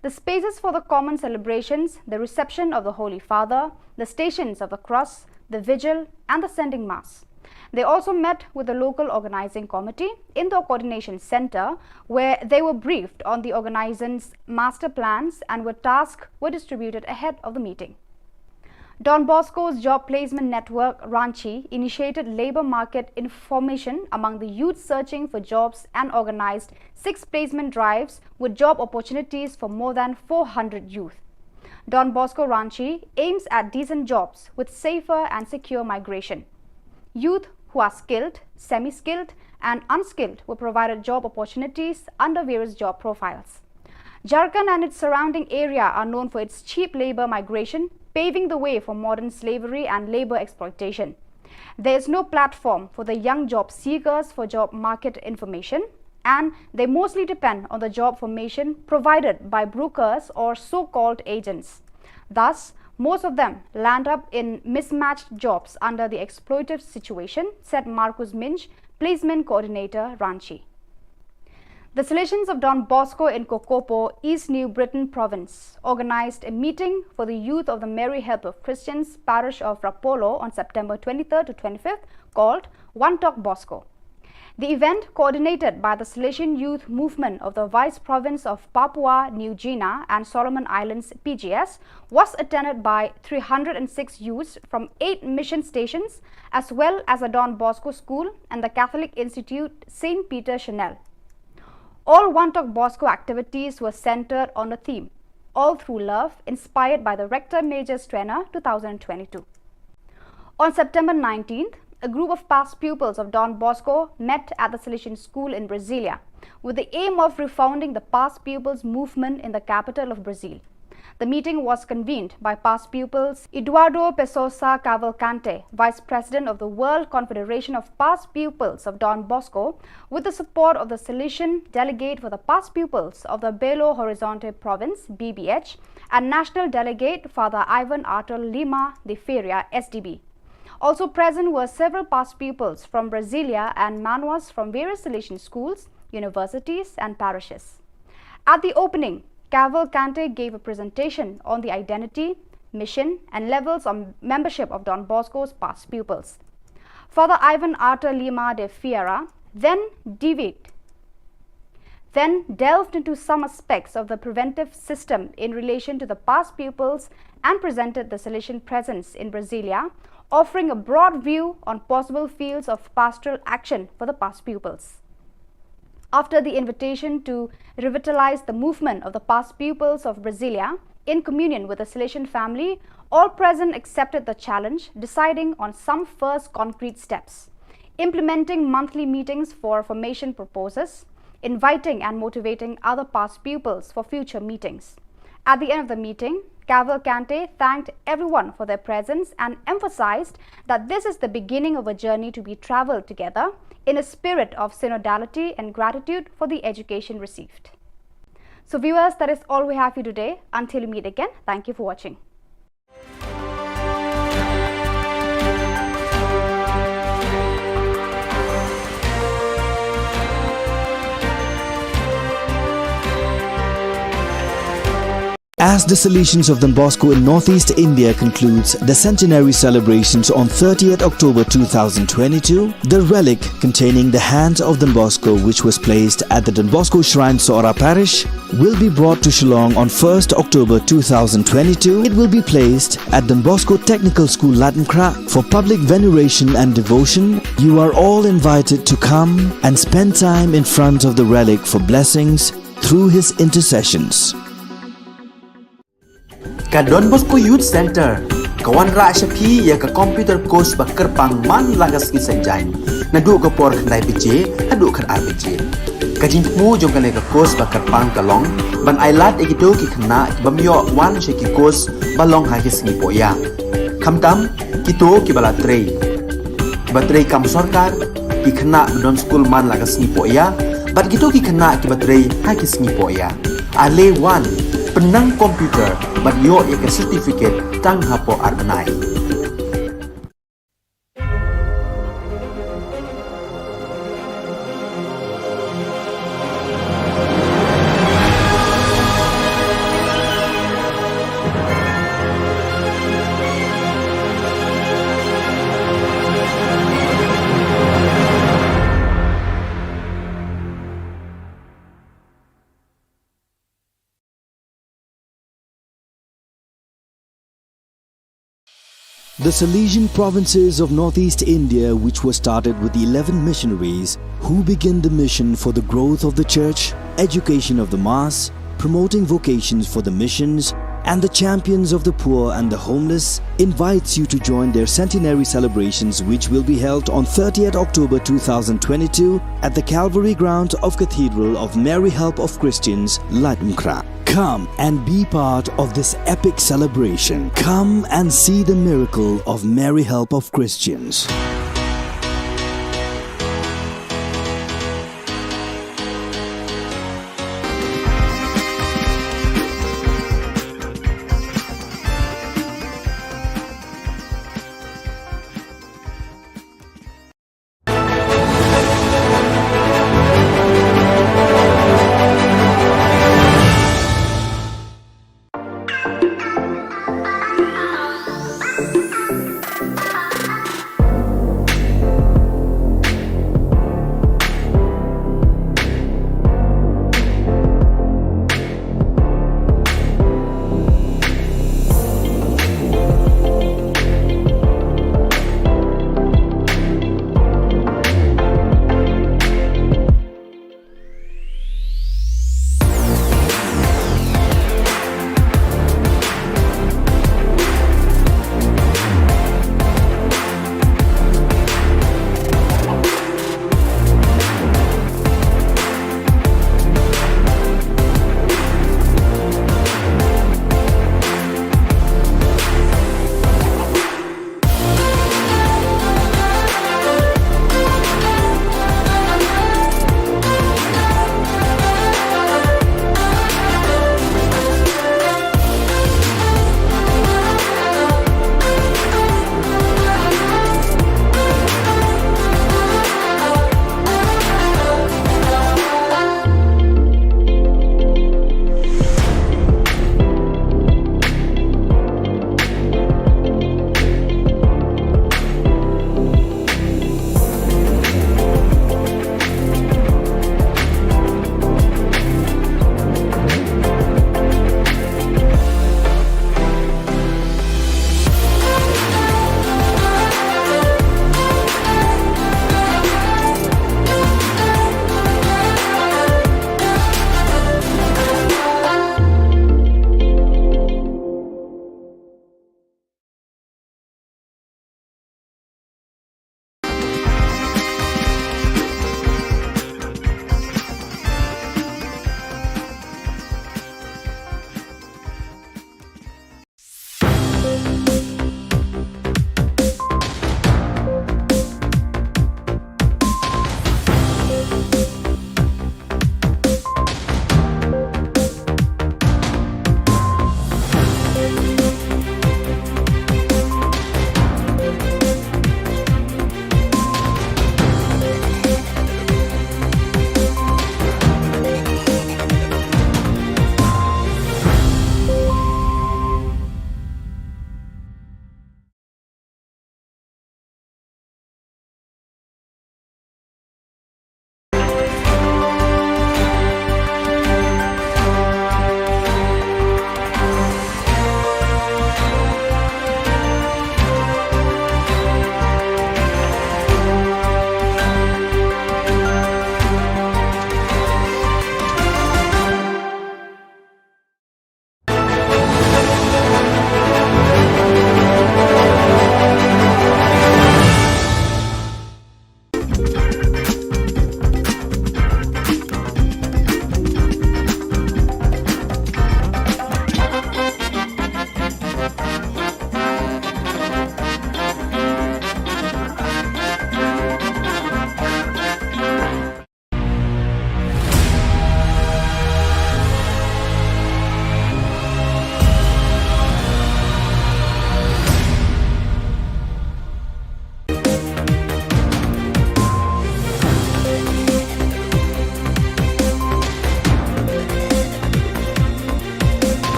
The spaces for the common celebrations, the reception of the Holy Father, the stations of the cross, the vigil, and the sending mass. They also met with the local organizing committee in the coordination center, where they were briefed on the organizing's master plans and were tasks were distributed ahead of the meeting. Don Bosco's Job Placement Network, Ranchi, initiated labor market information among the youth searching for jobs and organized six placement drives with job opportunities for more than four hundred youth. Don Bosco Ranchi aims at decent jobs with safer and secure migration. Youth who are skilled, semi-skilled, and unskilled were provided job opportunities under various job profiles. Jharkhand and its surrounding area are known for its cheap labor migration, paving the way for modern slavery and labor exploitation. There is no platform for the young job seekers for job market information, and they mostly depend on the job formation provided by brokers or so-called agents. Thus, most of them land up in mismatched jobs under the exploitative situation, said Marcus Minch, placement coordinator, Ranchi. The Salesians of Don Bosco in Kokopo, East New Britain Province, organized a meeting for the youth of the Mary Help of Christians parish of Rapolo on September twenty-third to twenty-fifth called One Talk Bosco. The event, coordinated by the Salesian Youth Movement of the Vice Province of Papua New Guinea and Solomon Islands, P G S, was attended by three hundred and six youths from eight mission stations, as well as a Don Bosco school and the Catholic Institute Saint Peter Chanel. All Wantok Bosco activities were centered on the theme, All Through Love, inspired by the Rector Major's Trainer two thousand twenty-two. On September nineteenth, a group of past pupils of Don Bosco met at the Salesian School in Brasilia with the aim of refounding the past pupils movement in the capital of Brazil. The meeting was convened by past pupils Eduardo Pessoa Cavalcante, Vice President of the World Confederation of Past Pupils of Don Bosco, with the support of the Salesian delegate for the past pupils of the Belo Horizonte province, B B H, and national delegate Father Ivan Artur Lima de Ferreira, S D B. Also present were several past pupils from Brasilia and Manoas from various Salesian schools, universities, and parishes. At the opening, Cavalcante gave a presentation on the identity, mission, and levels of membership of Don Bosco's past pupils. Father Ivan Artur Lima de Ferreira then deviated then delved into some aspects of the preventive system in relation to the past pupils and presented the Salesian presence in Brasilia, offering a broad view on possible fields of pastoral action for the past pupils. After the invitation to revitalize the movement of the past pupils of Brasilia, in communion with the Salesian family, all present accepted the challenge, deciding on some first concrete steps, implementing monthly meetings for formation purposes, inviting and motivating other past pupils for future meetings. At the end of the meeting, Cavalcante thanked everyone for their presence and emphasized that this is the beginning of a journey to be traveled together in a spirit of synodality and gratitude for the education received. So viewers, that is all we have for you today. Until we meet again, thank you for watching. As the Salesians of Don Bosco in Northeast India concludes the centenary celebrations on thirtieth October two thousand twenty-two, the relic containing the hand of Don Bosco, which was placed at the Don Bosco Shrine, Sohra Parish, will be brought to Shillong on first October two thousand twenty-two. It will be placed at Don Bosco Technical School, Laitumkhrah, for public veneration and devotion. You are all invited to come and spend time in front of the relic for blessings through his intercessions. Ka Don Bosco Youth Center ka wanrah sha phi ïa ka computer course ba kyrpang man la ka sngi Saitjaiñ, naduh ka por khyndai baje haduh khatar baje. Ka jingthmu jong kane ka course ba kyrpang ka long ban ailad ïa kito ki khynnah ki bym ïoh wan sha ki course ba long ha ki sngi pohïa, khamtam kito kiba la trei, kiba trei kam sorkar, ki khynnah ba don skul man la ka sngi pohïa, bad kito ki khynnah kiba trei ha ki sngi pohïa. Ale wan, pynnang computer bad ïoh ïa ka certificate tang hapoh ar bnai. The Salesian provinces of Northeast India, which was started with eleven missionaries who began the mission for the growth of the church, education of the mass, promoting vocations for the missions, and the champions of the poor and the homeless, invites you to join their centenary celebrations, which will be held on thirtieth October two thousand twenty-two at the Calvary ground of Cathedral of Mary Help of Christians, Laitumkhrah. Come and be part of this epic celebration. Come and see the miracle of Mary Help of Christians.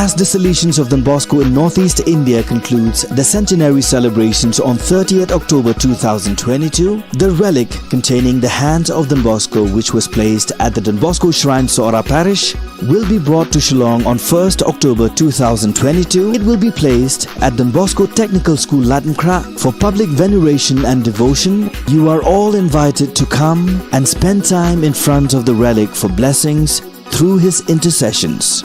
As the Salesians of Don Bosco in Northeast India concludes the centenary celebrations on thirtieth October two thousand twenty-two, the relic containing the hands of Don Bosco, which was placed at the Don Bosco Shrine, Sohra Parish, will be brought to Shillong on first October two thousand twenty-two. It will be placed at Don Bosco Technical School, Laitumkhrah, for public veneration and devotion. You are all invited to come and spend time in front of the relic for blessings through his intercessions.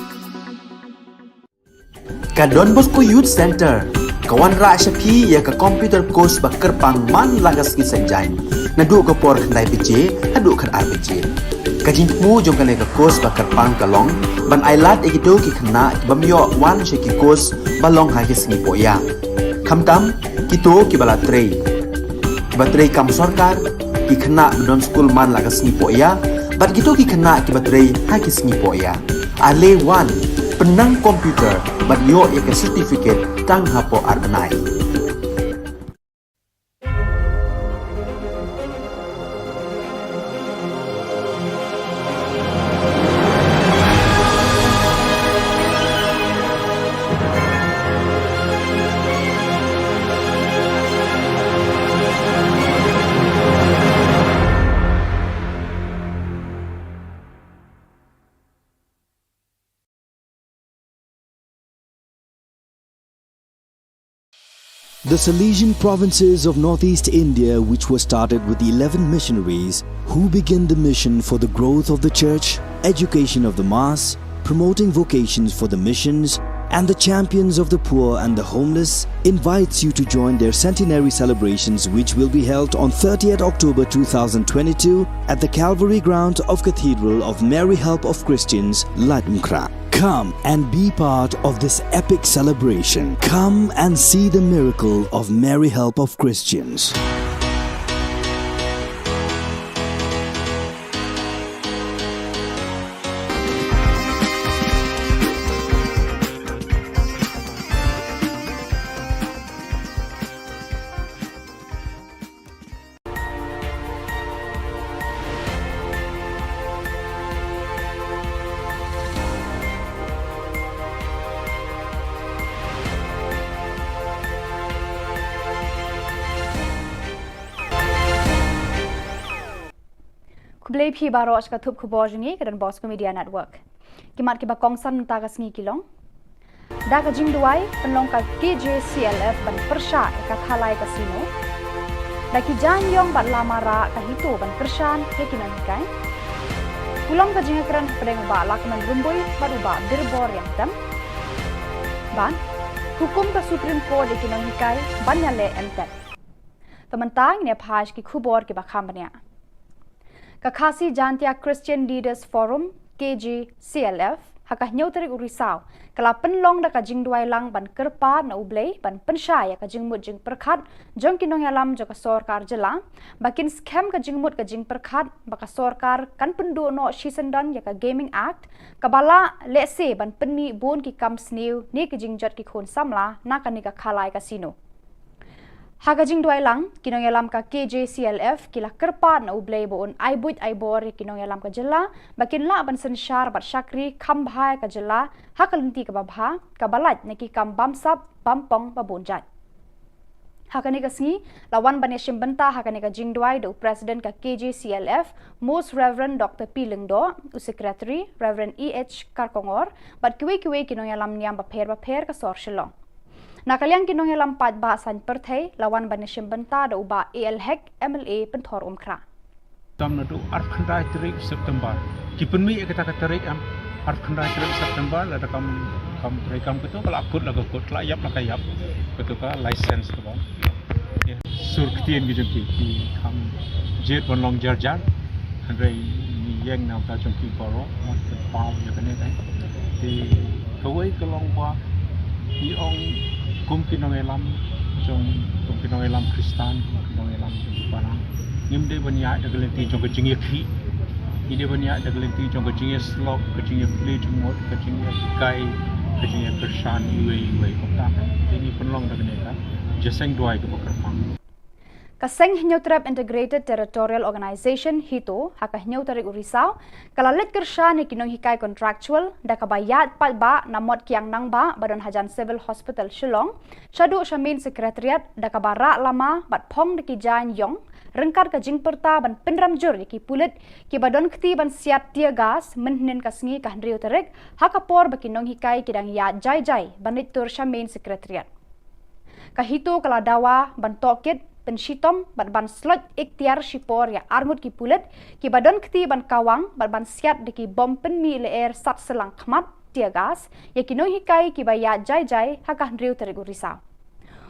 Ka Don Bosco Youth Centre ka wanrah sha phi ïa ka computer course ba kyrpang man la ka sngi Saitjaiñ, naduh ka por khyndai baje haduh khatar baje. Ka jingthmu jong kane ka course ba kyrpang ka long ban ailad ïa kito ki khynnah ki bym ïoh wan sha ki course ba long ha ki sngi pohïa, khamtam kito kiba la trei, kiba trei kam sorkar, ki khynnah ba don skul man la ka sngi pohïa, bad kito ki khynnah kiba trei ha ki sngi pohïa. Ale wan, pynnang computer bad ïoh ïa ka certificate tang hapoh ar bnai. The Salesian provinces of Northeast India, which was started with eleven missionaries who began the mission for the growth of the church, education of the mass, promoting vocations for the missions, and the champions of the poor and the homeless, invites you to join their centenary celebrations, which will be held on thirtieth October two thousand twenty-two at the Calvary Ground of Cathedral of Mary Help of Christians, Laitumkhrah. Come and be part of this epic celebration. Come and see the miracle of Mary Help of Christians. Khublei phi baroh sha ka thup khubor jong ngi ka Don Bosco Media Network. Ki mat kiba kongsan mynta ka sngi ki long: Da ka jingduwai pynlong ka K J C L F ban pyrshah ïa ka Khalai Casino. Da ki jaiñïong bad lama rah ka HITO ban kyrshan ïa ki nonghikai. Kulong ka jingïakren hapdeng u Bah Lahkmen Rymbui bad u Bah Birbor Riangtem. Bad hukum ka Supreme Court ïa ki nonghikai ban ïaleh M.Ted. Te mynta ngin ïa phai sha ki khubor kiba kham bniah. Ka Khasi Jaintia Christian Leaders Forum, K J C L F, ha ka hynñiew tarik u Risaw ka la pynlong da ka jingduwai lang ban kyrpad na U Blei ban pynshai ïa ka jingmut jingpyrkhat jong ki nongïalam jong ka sorkar jylla, ba kin skhem ka jingmut ka jingpyrkhat ba ka sorkar kan pynduh noh shisyndon ïa ka Gaming Act, kaba lah lehse ban pynmih bun ki kam sniew ne ki jingjot ki khun samla na kane ka Khalai Casino. Ha ka jingduwai lang, ki nongïalam ka K J C L F ki la kyrpad na U Blei ba un ai buit ai bor ïa ki nongïalam ka jylla, ba kin lah ban synshar bad shakri kham bha ïa ka jylla ha ka lynti kaba bha, kaba lait na ki kam bamsap bampong ba bun jait. Ha kane ka sngi la wan ban ïashim bynta ha kane ka jingduwai da u President ka K J C L F, Most Reverend Doctor P Lyngdoh, u Secretary, Reverend E H Kharkongor, bad kiwei kiwei ki nongïalam niam bapher bapher ka sor Shillong. Na ka liang ki nongïalam paidbah saiñ pyrthei la wan ban ïashim bynta da u Bah A L Hek, M L A Pynthor Umkhrah. Tam naduh arphew khyndai tarik September. Ki pynmih ïa kata ka tarik em, arphew khyndai tarik September, lada kam, kam trei kam kato ka la kut la ka kut, ka la ïap la ka ïap. Kato ka license kaba ïa, sur ktien ki jong ki, ki kham jied ban long jar jar. Hynrei ngi ïeng na ka bynta jong ki baroh, mut ka paw ïa kane ka. Te kawei ka long ba ngi ong kum ki nongïalam jong, kum ki nongïalam Khristan, kum ki nongïalam jong ki balang, ngim dei ban ïaid da ka lynti jong ka jingïakhih. Ngi dei ban ïaid da ka lynti jong ka jingïasyllok, ka jingïaplie jingmut, ka jingïahikai, ka jingïakyrshan iwei iwei. Kumta te ngi pynlong da kane ka jingïaseng duwai kaba kyrpang. Ka Seng Hynñiewtrep Integrated Territorial Organization, HITO, ha ka hynñiew tarik u Risaw, ka la leit kyrshan ïa ki nonghikai contractual da kaba ïaid paidbah na Mot Kiang Nangbah ba don hajan Civil Hospital Shillong shaduh sha Main Secretariat da kaba rah lama bad phong da ki jaiñ ïong, ryngkat ka jingpyrta ban pynrem jur ïa ki pulit kiba don kti ban siat tear gas mynhynnin ka sngi ka hynriew tarik, ha ka por ba ki nonghikai ki dang ïaid jai jai ban leit tur sha Main Secretariat. Ka HITO ka la dawa ban tohkit, pynshitom bad ban sloit iktiar shipor ïa arngut ki pulit kiba don kti ban kawang bad ban siat da ki bom pynmih lyer sat syllang khmat, tear gas, ïa ki nonghikai kiba ïaid jai jai ha ka hynriew tarik u Risaw.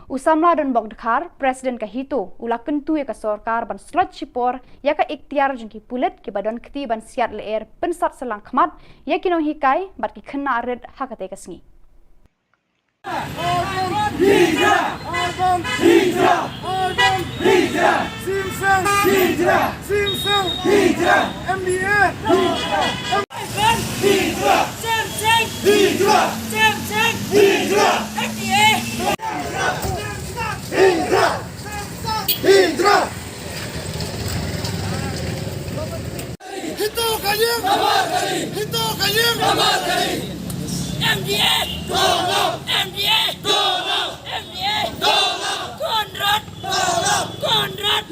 U Samla Donbok Dkhar, President ka HITO, u la kyntu ïa ka sorkar ban sloit shipor ïa ka iktiar jong ki pulit kiba don kti ban siat lyer pynsat syllang khmat ïa ki nonghikai bad ki khynnah rit ha katei ka sngi. HITO ka ïeng! HITO ka ïeng! MDA! MDA! MDA! Conrad! Conrad!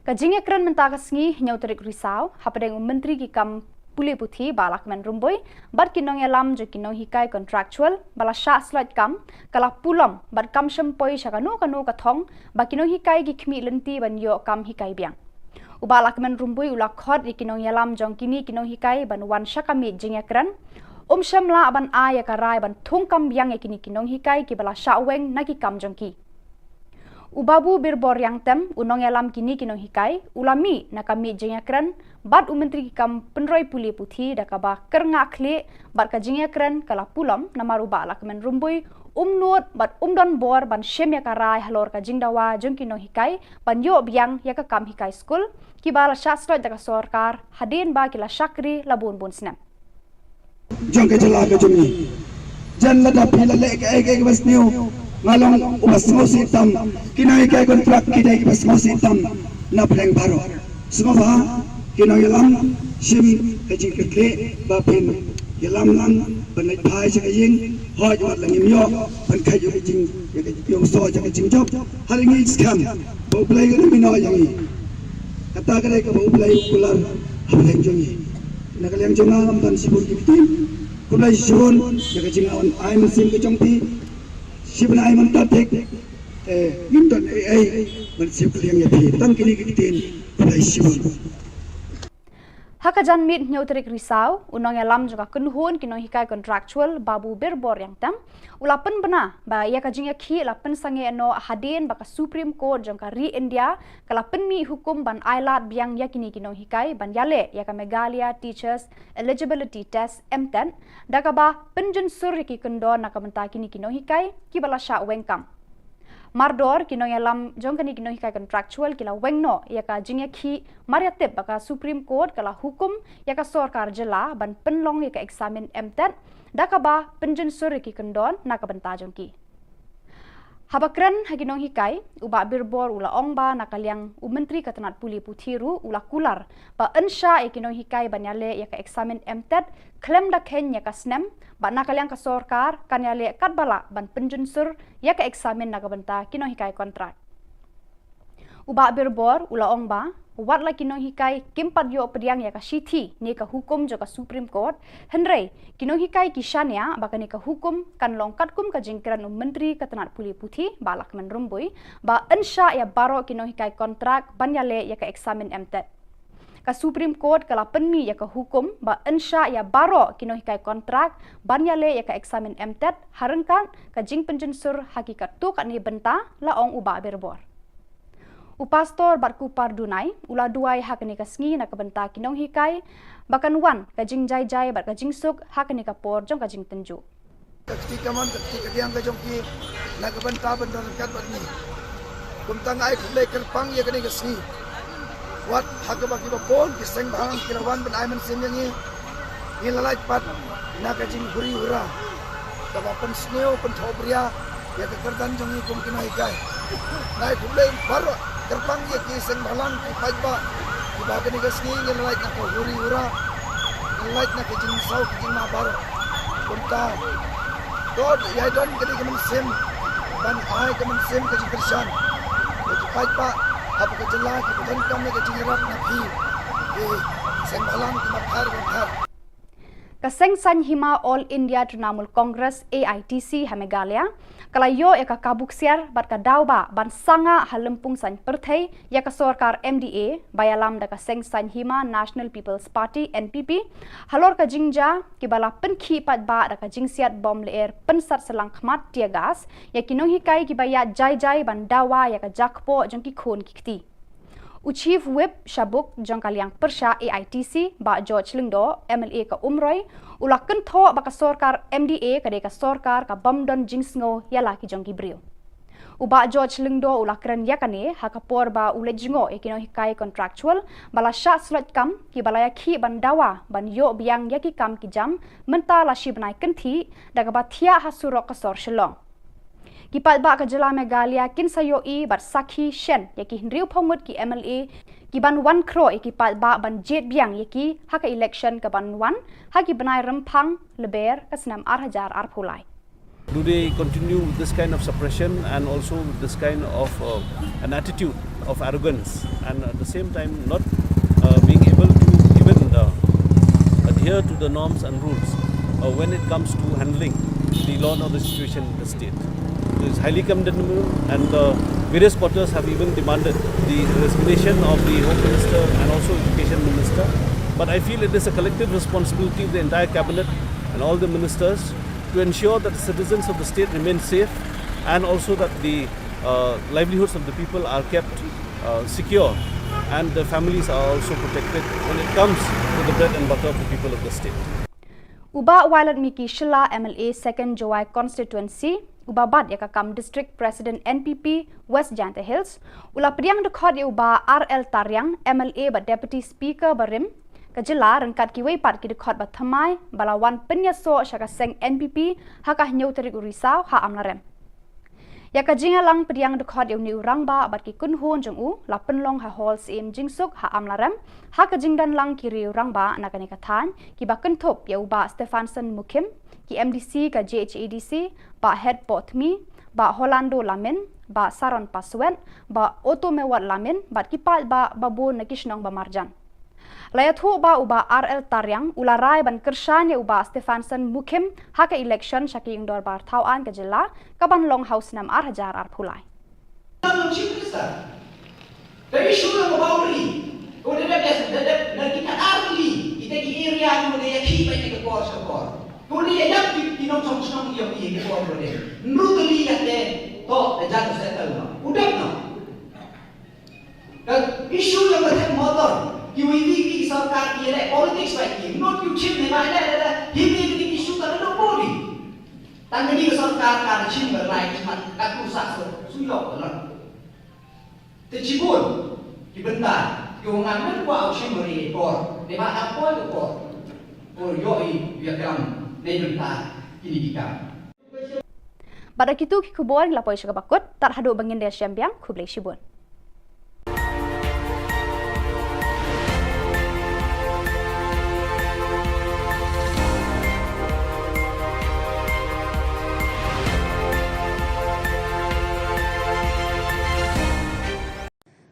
Ka jingïakren mynta ka sngi, hynñiew tarik Risaw, hapdeng u Myntri ki kam pule puthi, Bah Lahkmen Rymbui, bad ki nongïalam jong ki nonghikai contractual ba la shah sloit kam, ka la pulom bad kam shym poi sha kano kano ka thong ba ki nonghikai ki khmih lynti ban ïoh kam hikai biang. U Bah Lahkmen Rymbui u la khot ïa ki nongïalam jong kine ki nonghikai ban wan sha ka miej jingïakren. Um shym lah ban ai ïa ka rai ban thung kam biang ïa kine ki nonghikai kiba la shah weng na ki kam jong ki. U Babu Birbor Riangtem, u nongïalam kine ki nonghikai, u la mih na ka miej jingïakren bad u Myntri ki kam pynroi pule puthi da kaba kyrngah khlieh bad ka jingïakren ka la pulom namar u Bah Lahkmen Rymbui um nud bad um don bor ban shim ïa ka rai halor ka jingdawa jong ki nonghikai ban ïoh biang ïa ka kam hikai skul kiba la shah sloit da ka sorkar hadien ba ki la shakri la bun bun snem. Jong ka jylla ka jong ngi. Jan lada phi la leh kaei kaei kaba sniew, nga long uba sngewsih tam. Ki nonghikai contract ki dei kiba sngewsih tam na pdeng baroh. Sngewbha ki nongïalam, shim ka jingkyrkieh ba phin ïalam lang ban leit phai sha ka ïing, hooid wat la ngim ïoh ban kheit ïa ka jing, ïa ka ïoh soh ïa ka jingjop. Hynrei ngi skhem ba U Blei un ïehnoh ïa ngi. Kata ka dei kaba U Blei u kular ha pdeng jong ngi. Na ka liang jong nga ngam don shibun ki ktien. Khublei shibun ïa ka jingwan ai mynsiem ka jong phi. Shibun ai mynta thik. Eh, ngim don ei ei ban siew kylliang ïa phi. Tang kine ki ktien. Khublei shibun. Ha ka janmiet hynñiew tarik Risaw, u nongïalam jong ka kynhun ki nonghikai contractual, Babu Birbor Riangtem, u la pynbna ba ïa ka jingïakhih la pynsangeh noh hadien ba ka Supreme Court jong ka ri India ka la pynmih hukum ban ailad biang ïa kine ki nonghikai ban ïaleh ïa ka Meghalaya Teachers Eligibility Test, MTET, da kaba pynjynsur ïa ki kyndon na ka bynta kine ki nonghikai kiba la shah weng kam. Mardor ki nongïalam jong kane ki nonghikai contractual ki la weng noh ïa ka jingïakhih, mar ïa tip ba ka Supreme Court ka la hukum ïa ka sorkar jylla ban pynlong ïa ka eksamin MTET da kaba pynjynsur ïa ki kyndon na ka bynta jong ki. Haba kren ha ki nonghikai, u Bah Birbor u la ong ba na ka liang u Myntri ka tnat pule puthi ruh u la kular ba yn shah ïa ki nonghikai ban ïaleh ïa ka eksamin MTET khlem da kheiñ ïa ka snem, ba na ka liang ka sorkar kan ïaleh katba lah ban pynjynsur ïa ka eksamin na ka bynta ki nonghikai kontrak. U Bah Birbor u la ong ba wat la ki nonghikai kim pat ïoh pdiang ïa ka shithi ne ka hukum jong ka Supreme Court, hynrei ki nonghikai ki shaniah ba kane ka hukum kan long katkum ka jingkren u Myntri ka tnat pule puthi, Bah Lahkmen Rymbui, ba yn shah ïa baroh ki nonghikai kontrak ban ïaleh ïa ka eksamin MTET. Ka Supreme Court ka la pynmih ïa ka hukum ba yn shah ïa baroh ki nonghikai kontrak ban ïaleh ïa ka eksamin MTET, ha ryngkat ka jingpynjynsur ha ki katto katne bynta, la ong u Bah Birbor. U Pastor Batkuppar Dunai u la duwai ha kane ka sngi na ka bynta ki nonghikai ba kan wan ka jingjai jai bad ka jingsuk ha kane ka por jong ka jingtynjuh. Ka kti kamon, ka kti kadiang ka jong ki na ka bynta ban don ryngkat bad ngi. Kumta nga ai khublei kyrpang ïa kane ka sngi. Wat ha kaba kiba bun ki seng bhalang ki la wan ban ai mynsiem ïa ngi, ngi la lait pat na ka jinghuri hura kaba pynsniew pynthohbria ïa ka kyrdan jong ngi kum ki nonghikai. Nga ai khublei baroh Kyrpang ïa ki seng bhalang ki paidbah kiba kane ka sngi ngin lait na ka huri hura, ngin lait na ka jingsaw ka jingmahbar. Kumta to ïa don kane ka mynsiem ban ai ka mynsiem ka jingkyrshan ïa ki paidbah hapoh ka jylla kiba donkam ïa ka jingïarap na phi ki seng bhalang kiba pher ba pher. Ka Seng Saiñ Hima All India Trinamool Congress, A I T C, ha Meghalaya ka la ïoh ïa ka kabu ksiar bad ka daw ba ban sangeh ha lympung saiñ pyrthei ïa ka sorkar M D A ba ïalam da ka Seng Saiñ Hima National People's Party, N P P, halor ka jingjia kiba la pynkhih paidbah da ka jingsiat bom lyer pynsat shyllangkhmat, tear gas, ïa ki nonghikai kiba ïaid jai jai ban dawa ïa ka jakpoh jong ki khun ki kti. U Chief Whip sha buk jong ka liang pyrshah A I T C, Bah George Lyngdoh, M L A ka Umroi, u la kynthoh ba ka sorkar M D A ka dei ka sorkar ka bym don jingsngew ïa la ki jong ki briew. U Bah George Lyngdoh u la kren ïa kane ha ka por ba u leit jngoh ïa ki nonghikai contractual ba la shah sloit kam kiba la ïakhih ban dawa ban ïoh biang ïa ki kam ki jam mynta la shi bnai kynthih da kaba thiah ha surok ka sor Shillong. Ki paidbah ka jylla Meghalaya kin sa ïohi bad sakhi shen ïa ki hynriewphew ngut ki M L A ki ban wan khroh ïa ki paidbah ban jied biang ïa ki ha ka election ka ban wan ha ki bnai Rymphang Lber ka snem ar hajar arphew lai. Do they continue with this kind of suppression and also with this kind of uh, an attitude of arrogance and at the same time not uh, being able to even uh, adhere to the norms and rules uh, when it comes to handling the law and order situation in the state? It is highly condemnable, and uh, various quarters have even demanded the resignation of the Home Minister and also Education Minister. But I feel it is a collective responsibility of the entire cabinet and all the ministers to ensure that the citizens of the state remain safe and also that the uh, livelihoods of the people are kept uh, secure and the families are also protected when it comes to the bread and butter of the people of the state. U Bah Wailadmiki Shylla, M L A Second Jowai Constituency, uba bat ïa ka kam District President N P P West Jaintia Hills, u la pdiang dkhot ïa u Bah R L Tariang, M L A bad Deputy Speaker barim ka jylla, ryngkat kiwei pat ki dkhot ba thymmai ba la wan pynïasoh sha ka seng N P P ha ka hynñiew tarik u Risaw ha Amlarem. Ïa ka jingïalang pdiang dkhot ïa une u rangbah bad ki kynhun jong u la pynlong ha Hall Syiem Jingsuk ha Amlarem, ha ka jingdon lang ki riew rangbah na kane ka thaiñ kiba kynthup ïa u Bah Stephanson Mukhim, ki M D C ka J H A D C, Bah Hetbothmi, Bah Holando Lamin, Bah Saron Paswet, Bah Otomewot Lamin bad ki paidbah babun na ki shnong ba marjan. La ïathuh ba u Bah R L Tariang u la rai ban kyrshan ïa u Bah Stephanson Mukhim ha ka election sha ka ïing dorbar thaw aiñ ka jylla ka ban long ha u snem ar hajar arphew lai. Chief Minister, the issue of boundary, ko da da da da na kita arli, kita ki area ni mo da ya ki ba ki ko ko. Ko ni ya ki ki nong song song ya ki ko ko de. Ndu to li ya te to da jan settle no. U dek no. Ka issue jong ka thep motor, ki V P P ki sorkar ki leh politics ba ki, not you chim ne ba leh leh leh, hi hi ki issue ka leh body. Tang ka ni ka sorkar ka chim ba lai chim ka tu sa so, su yok ka lon. Te chibun, ki bynta, ki ong ngan men kwa chim ba ri por, ne ba ka por ka por. Por yo i, ya kam, ne bynta, ki ni ki kam. Bad da kitu ki khubor ngi la poi sha kaba kut, tad haduh ba ngin da ïashem biang, khublei shibun.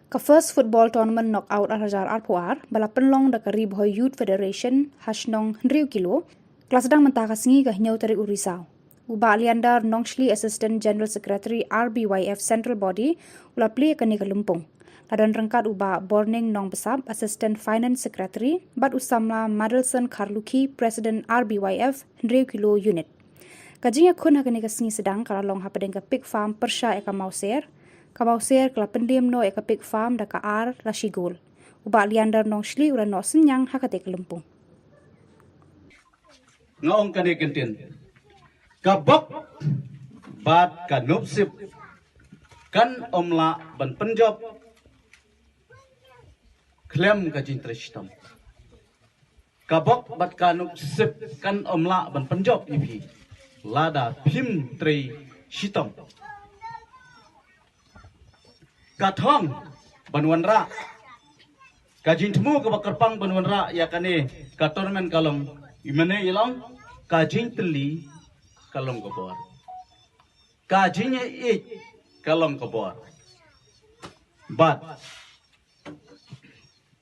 Ka First Football Tournament Knockout ar hajar arphew ar, ba la pynlong da ka Ri Bhoi Youth Federation, ha shnong hynriew kilo, ka la sdang mynta ka sngi ka hynñiew tarik u Risaw. U Bah Leander Nongshli, Assistant General Secretary R B Y F Central Body, u la plie ïa kane ka lympung. La don ryngkat u Bah Borning Nongbsap, Assistant Finance Secretary, bad u samla Madelson Kharlukhi, President R B Y F hynriew kilo unit. Ka jingïakhun ha kane ka sngi sdang ka la long hapdeng ka pig farm pyrshah ïa ka Mawser. Ka Mawser ka la pyndem noh ïa ka pig farm da ka ar la shi gol. U Bah Leander Nongshli u la noh synñiang ha kata ka lympung. Nga ong kane kyntien. Ka bok bad ka nopsip kan ym lah ban pynjop khlem ka jingtrei shitom. Ka bok bad ka nopsip kan ym lah ban pynjop ïa phi lada phim trei shitom. Ka thong ban wanrah. Ka jingthmu kaba kyrpang ban wanrah ïa kane ka tournament ka long, i mane i long, ka jingtylli ka long ka bor. Ka jingïaieit ka long ka bor. Bad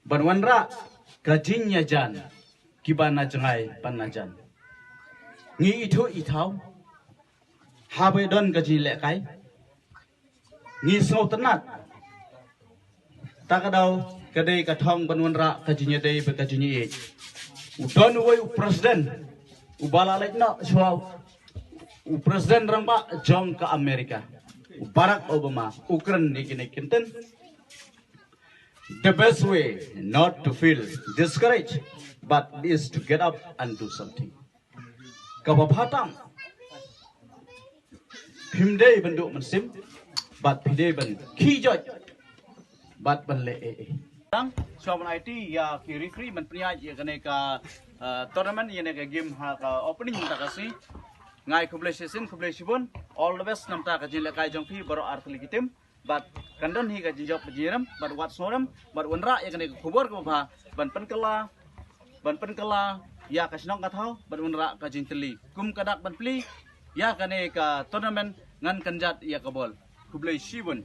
ban wanrah ka jingïajan kiba na jngai ban na jan. Ngi ithuh ithaw haba don ka jinglehkai. Ngi sngewtynnat. Ta ka daw ka dei ka thong ban wanrah ka jingïadei bad ka jingïaieit. U don uwei u president uba la leit noh shuwa, u president rangbah jong ka America, u Barack Obama, u kren ïa kine ki kyntien. The best way not to feel discouraged, but is to get up and do something. Kaba bha tam, phim dei ban duh mynsiem, bad phi dei ban khih joit bad ban leh ei ei. Tang, shuwa ban aiti ïa ki referee ban pynïaid ïa kane ka, uh, tournament, ïa kane ka game ha ka opening mynta ka sngi. Nga ai khublei shisien, khublei shibun. All the best namar ka jinglehkai jong phi baroh artylli ki team. Bad kan don hi ka jingjop ka jingrem bad wat sngewrem bad wanrah ïa kane ka khubor kaba bha ban pynkylla, ban pynkylla ïa ka shnong ka thaw bad wanrah ka jingtylli. Kum ka dak ban plie ïa kane ka tournament ngan kynjat ïa ka bol. Khublei shibun.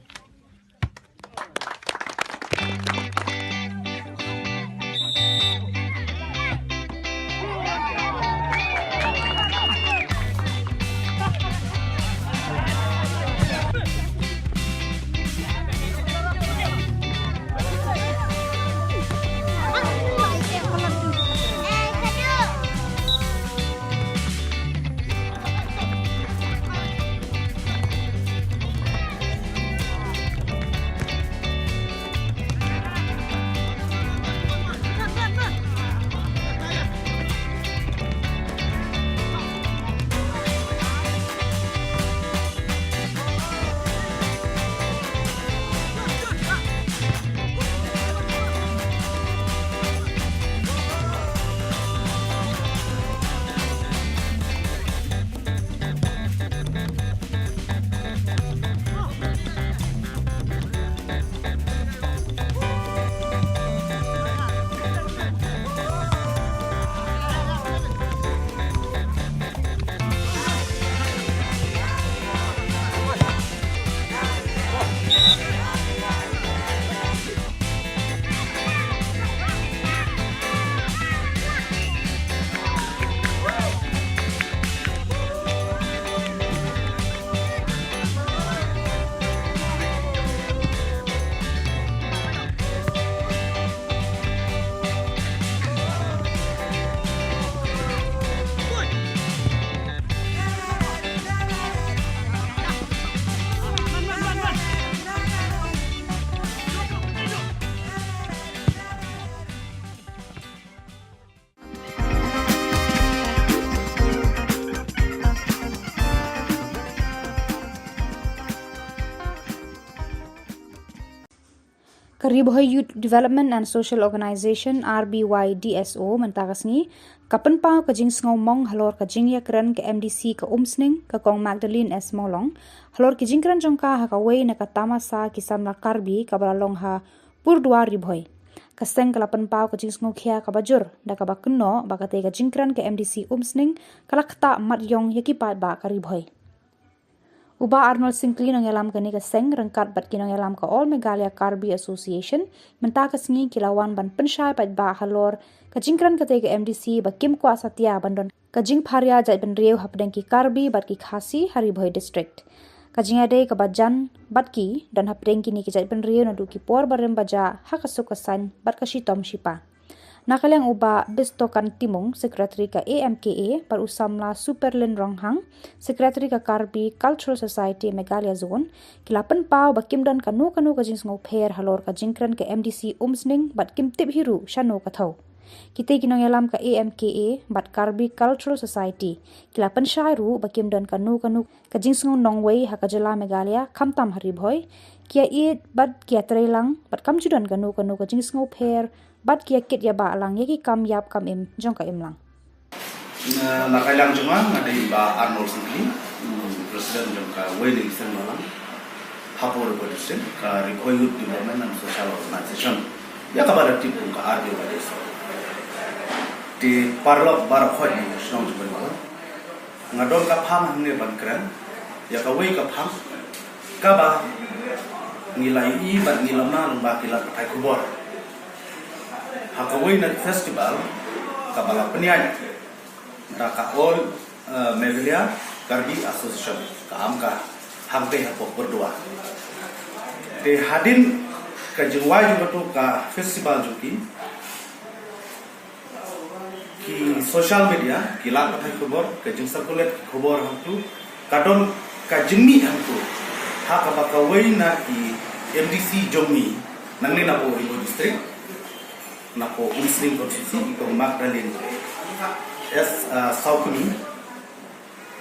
Ka Ri Bhoi Youth Development and Social Organization, R B Y D S O, mynta ka sngi ka pynpaw ka jingsngewmong halor ka jingïakren ka M D C ka Umsning, ka Kong Magdalene S Mawlong, halor ki jingkren jong ka ha kawei na ka tamasa ki samla Karbi kaba la long ha Purduar Ri Bhoi. Ka seng ka la pynpaw ka jingsngewkhia kaba jur da kaba kynnoh ba katei ka jingkren ka M D C Umsning ka la ktah mat ïong ïa ki paidbah ka Ri Bhoi. U Bah Arnold Syngkli, nongïalam kane ka seng, ryngkat bad ki nongïalam ka All Meghalaya Karbi Association, mynta ka sngi ki la wan ban pynshai paidbah halor ka jingkren katei ka M D C ba kim kwah satia ban don ka jingpharia jaitbynriew hapdeng ki Karbi bad ki Khasi ha Ri Bhoi District. Ka jingïadei kaba jan bad ki don hapdeng kine ki jaitbynriew naduh ki por barim bajah ha ka suk ka saiñ bad ka shitom shipa. Na ka liang u Bah Bistokan Timung, Secretary ka A M K A, bad u samla Superlin Ronghang, Secretary ka Karbi Cultural Society Meghalaya Zone, ki la pynpaw ba kim don kano kano ka jingsngewpher halor ka jingkren ka M D C Umsning bad kim tip hi ruh shano ka thew. Kitei ki nongïalam ka A M K A bad Karbi Cultural Society ki la pynshai ruh ba kim don kano kano ka jingsngew nongwei ha ka jylla Meghalaya, khamtam ha Ri Bhoi, ki ïaieit bad ki ïatreilang bad kam ju don kano kano ka jingsngewpher bad ki ïakit ïabah lang ïa ki kam ïap kam im jong ka imlang. Na, na ka liang jong nga, nga dei Bah Arnold Syngkli, mm, President jong kawei na ki seng balang. Hapoh Ri Bhoi District, ka Ri Bhoi Youth Development and Social Organization, ïa kaba la tip kum ka R B Y D S O. Te paralok baroh khoit na shnong jong ngi, nga don ka phang hangne ban kren ïa kawei ka phang kaba ngi la ïohi bad ngi la mad lyngba ki lad pathai khubor. Ha kawei na festival kaba la pynïaid da ka All, eh, Meghalaya Karbi Association, ka AMKA, hangtei hapoh Purdua. Te hadien ka jingwai jong katu ka festival jong ki, ki social media, ki lad pathai khubor, ka jing circulate ki khubor hangtu, ka don ka jingmih hangtu ha kaba kawei na ki M D C jong ngi nangne napoh Ri Bhoi District, napoh Umsning constituency, i Kong Magdalene S, ah, Sawkmie,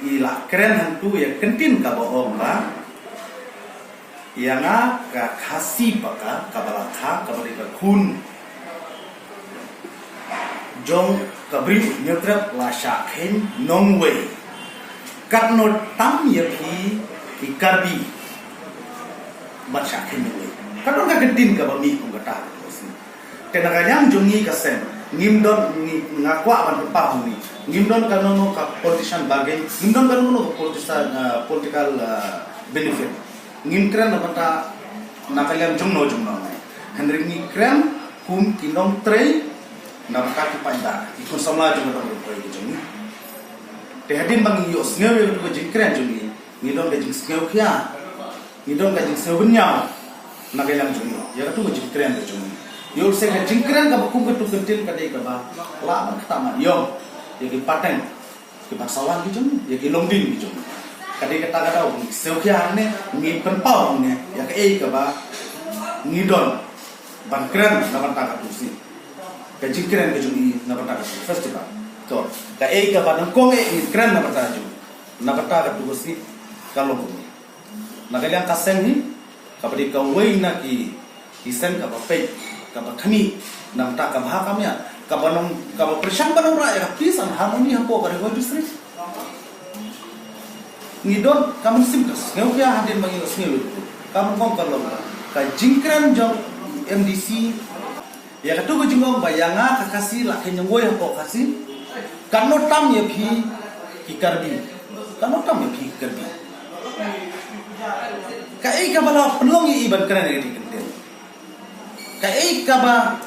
i la kren hangtu ïa ka ktien kaba ong ba, ïa nga ka Khasi Paka kaba la kha kaba dei ka khun jong ka briew Hynñiewtrep la shah kheiñ nongwei. Katno tam ïa phi ki Karbi ban shah kheiñ nongwei. Ka don ka ktien kaba mih kum kata. Te na ka liang jong ngi ka seng, ngim don, ngi, nga kwah ban pynpaw ha ngi, ngim don kano kano ka politician bargain, ngim don kano kano ka politician, ah, political, ah, benefit. Ngim kren na bynta na ka liang jongno jongno ngi. Hynrei ngi kren kum ki nongtrei na bynta ki paidbah, ki khun samla jong ka dong Ri Bhoi ka jong ngi. Te hadien ba ngi ïohsngew ïa ka jingkren jong ngi, ngi don ka jingsngewkhia, ngi don ka jingsngewbynñiaw na ka liang jong ngi ïa katu ka jingkren ka jong ngi. Ïoh lehse ka jingkren kaba kum katu ka ktien ka dei kaba lah ban kata ma ïong ïa ki pateng, ki ban sawan ki jong ngi, ïa ki longdien ki jong ngi. Ka dei kata ka daw ngi sngewkhia hangne, ngi pynpaw hangne ïa kaei kaba ngi don ban kren na bynta katu ka sngi, ka jingkren ka jong ngi na bynta katu ka festival. To, kaei kaba nyngkong eh ngi kren na bynta jong ngi, na bynta katu ka sngi, ka long kumne. Na ka liang ka seng hi, kaba dei kawei na ki, ki seng kaba peit, kaba khmih na bynta ka bha ka maian, kaba nong, kaba pyrshang ban wanrah ïa ka peace and harmony hapoh ka Ri Bhoi District. Ngi don ka mynsiem ka sngewkhia hadien ba ngi la sngew ïa ka. Kaba nyngkong ka long ka jingkren jong M D C ïa katu ka jingong ba ïa nga ka Khasi la kheiñ nongwei hapoh Khasi. Katno tam ïa phi ki Karbi. Katno tam ïa phi ki Karbi. Kaei kaba la pynlong ïa i ban kren ïa kata ka ktien. Kaei kaba,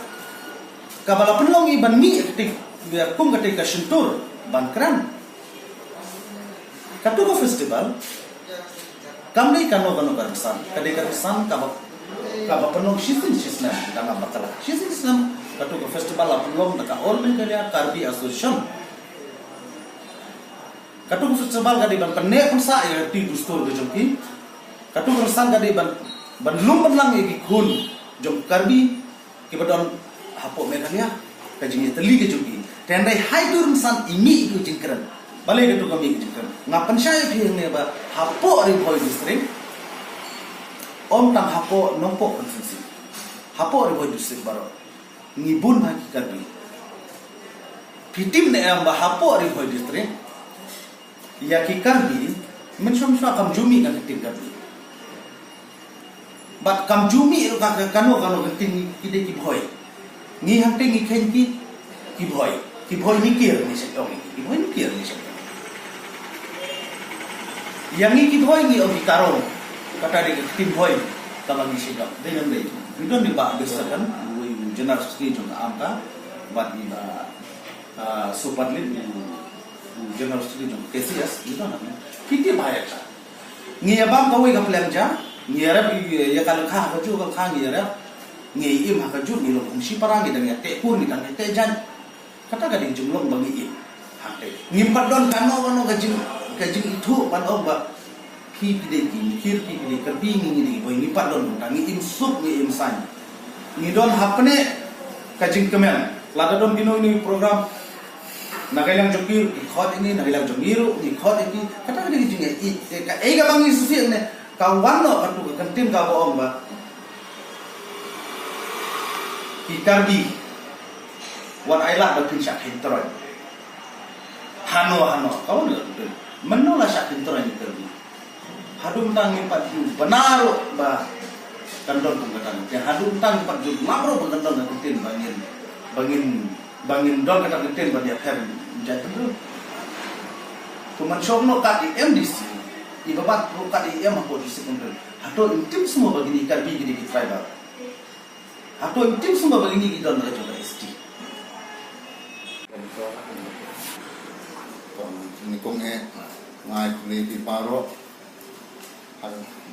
kaba la pynlong i ban mih ïa kata, ïa kum kata ka shyntur ban kren. Katu ka festival kam dei kano kano ka rynsan, ka dei ka rynsan kaba, kaba pynlong shisien shisnem da nga bakla. Shisien shisnem katu ka festival la pynlong da ka All Meghalaya Karbi Association. Katu ka festival ka dei ban pynneh pynsah ïa ka ri dustur ka jong ki. Katu ka rynsan ka dei ban, ban lum ban lang ïa ki khun jong Karbi kiba don hapoh Meghalaya, ka jingïatylli ka jong ki. Te hynrei ha itu rynsan i mih itu jingkren. Balei katu ka mih ka jingkren? Nga pynshai ïa phi hangne ba hapoh Ri Bhoi District, ym tang hapoh Nongpoh constituency, hapoh Ri Bhoi District baroh ngi bun bha ki Karbi. Phi tip ne em ba hapoh Ri Bhoi District ïa ki Karbi, mynshuwa mynshuwa kam ju mih ka ktien Karbi. Bad kam ju mih ruh ka, ka kano kano ka ktien, ki dei ki Bhoi. Ngi hangtei ngi kheiñ ki, ki Bhoi. Ki Bhoi Mikir ngi sa ong ïa ki. Ki Bhoi Mikir ngi sa ong. Ïa ngi ki Bhoi ngi ong ki Karong. Kata dei ka ktien Bhoi kaba ngi sa ong. Dei ne em dei? Ngi don i Bah Bister kan, uwei u General Secretary jong ka AMKA, bad i Bah, ah, Soe Padlin, u, u General Secretary jong ka KCS, ngi don hangne. Ki tip bha ïa ka. Ngi ïa bam kawei ka Pylliang Ja, ngi ïarep ïa ka lyngkha ha kajuh ka lyngkha ngi ïarep. Ngi im ha kajuh, ngi long kum shipara, ngi dang ïateh kur, ngi dang ïateh jaiñ. Kata ka dei jinglong ba ngi im. Hangtei ngim pat don kano kano ka jing, ka jingithuh ban ong ba phi, phi dei ki Mikir, phi, phi dei Karbi, ngi, ngi dei Bhoi, ngim pat don kumta. Ngi im suk, ngi im saiñ. Ngi don hapdeng ka jingkmen. Lada don kino kino ki program, na ka liang jong ki ruh ki khot ïa ngi, na ka liang jong ngi ruh ngi khot ïa ki. Kata ka dei ka jingïeit. Kaei kaba ngi sngewsih ne, ka wan noh katu ka ktien kaba ong ba ki Karbi, wat ai lad ba phin shah kheiñ troiñ. Hano hano, ka wan noh katu. Mano la shah kheiñ troiñ ki Karbi? Haduh mynta ngim pat ju bna ruh ba kan don kum kata. Te haduh mynta ngim pat ju lap ruh ba kan don ka ktien ba ngin, ba ngin, ba ngin don kata ka ktien ban ïapher jait bynriew. Kumba shong noh kat i M D C, i ba bat ruh kat i M hapoh district council. Hato im tim sngewbha ba kine ki Karbi kine ki tribal. Hato im tim sngewbha ba kine ki don ka jong ka S T. Nyngkong eh, nga ai khublei ïa phi baroh.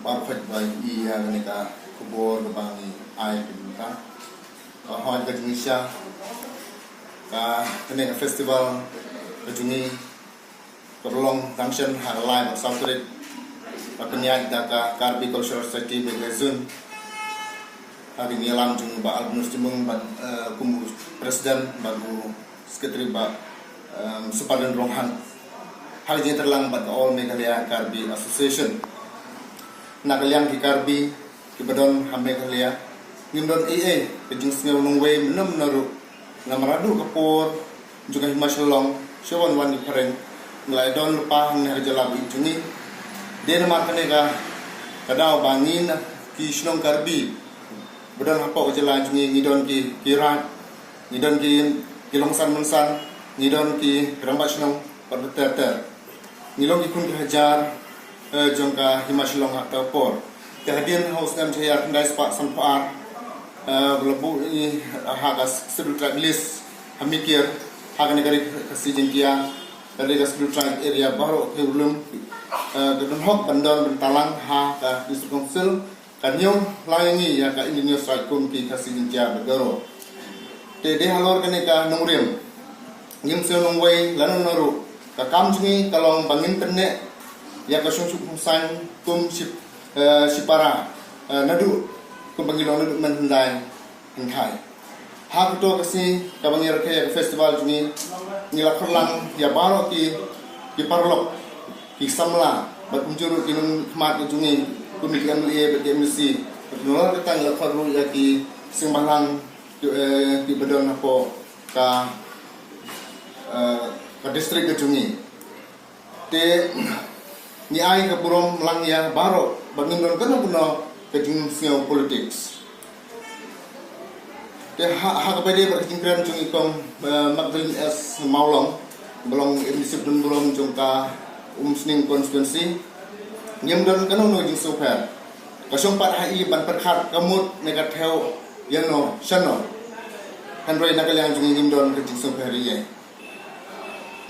Baroh khoit ba ïohi ïa kane ka khubor kaba ngi ai phi mynta. Ka hoi ka jingshisha, ka kane ka festival ka jong ngi kaba long dang shen ha ka lai bad saw tarik, ka pynïaid da ka Karbi Cultural Society Bhoi Kharzun ha ka jingïalam jong u Bah Albinus Jyrmung bad, eh, kum u president bad u secretary Bah, em, Supadin Ronghang, ha ka jingïatreilang bad ka All Meghalaya Karbi Association. Na ka liang ki Karbi kiba don ha Meghalaya, ngim don ei ei ka jingsngew nongwei mynno mynno ruh. Namar haduh ka por jong ka Hima Shillong, sha wan wan ki phareng, ngi la ïadon lypa hangne ha ka jylla ba ïeit jong ngi. Dei namar kane ka, ka daw ba ngi na ki shnong Karbi ba don hapoh ka jylla jong ngi, ngi don ki, ki raid, ngi don ki, ki longsan mynsan, ngi don ki rangbah shnong bad ter ter. Ngi long ki khun ki hajar, eh, jong ka Hima Shillong ha kata ka por. Te hadien ha u snem shi hajar khyndai spah sanphew ar, eh, ba la buh ïa ngi ha ka Scheduled Tribe list ha Mikir, ha kane ka ri Khasi Jaiñtia, ka ri ka Scheduled Tribe area baroh ki urlum, eh, ka don hok ban don ban talang ha ka District Council. Ka ñiew lang ïa ngi ïa ka Indigenous Right kum ki Khasi Jaiñtia bad Garo. Te dei halor kane ka nongrim, ngim sngew nongwei lano lano ruh. Ka kam jong ngi ka long ba ngin pynneh ïa ka shongshit shongsaiñ kum shi, eh, shipara, eh, naduh kumba ngi long naduh mynhyndai hynrei ha kato ka sngi kaba ngi rakhe ïa ka festival jong ngi, ngi la khot lang ïa baroh ki, ki paralok, ki samla bad kumjuh ruh ki nongkhmat ka jong ngi kum ki M L A bad ki M D C. Bad kumjuh ruh kata ngi la khot ruh ïa ki seng bhalang ki, eh, kiba don hapoh ka, eh, ka district ka jong ngi. Te ngi ai ka burom lang ïa baroh ba ngim don kano kano ka jingsngew politics. Te ha, ha kaba ïadei bad ka jingkren jong i Kong, eh, Magdalene S Mawlong, ba long M D C ba don burom jong ka Umsning constituency, ngim don kano kano ka jingsngewpher. Ka shong pat ha i ban pyrkhat ka mut ne ka thew ïano shano. Hynrei na ka liang jong ngi ngim don ka jingsngewpher ïa i.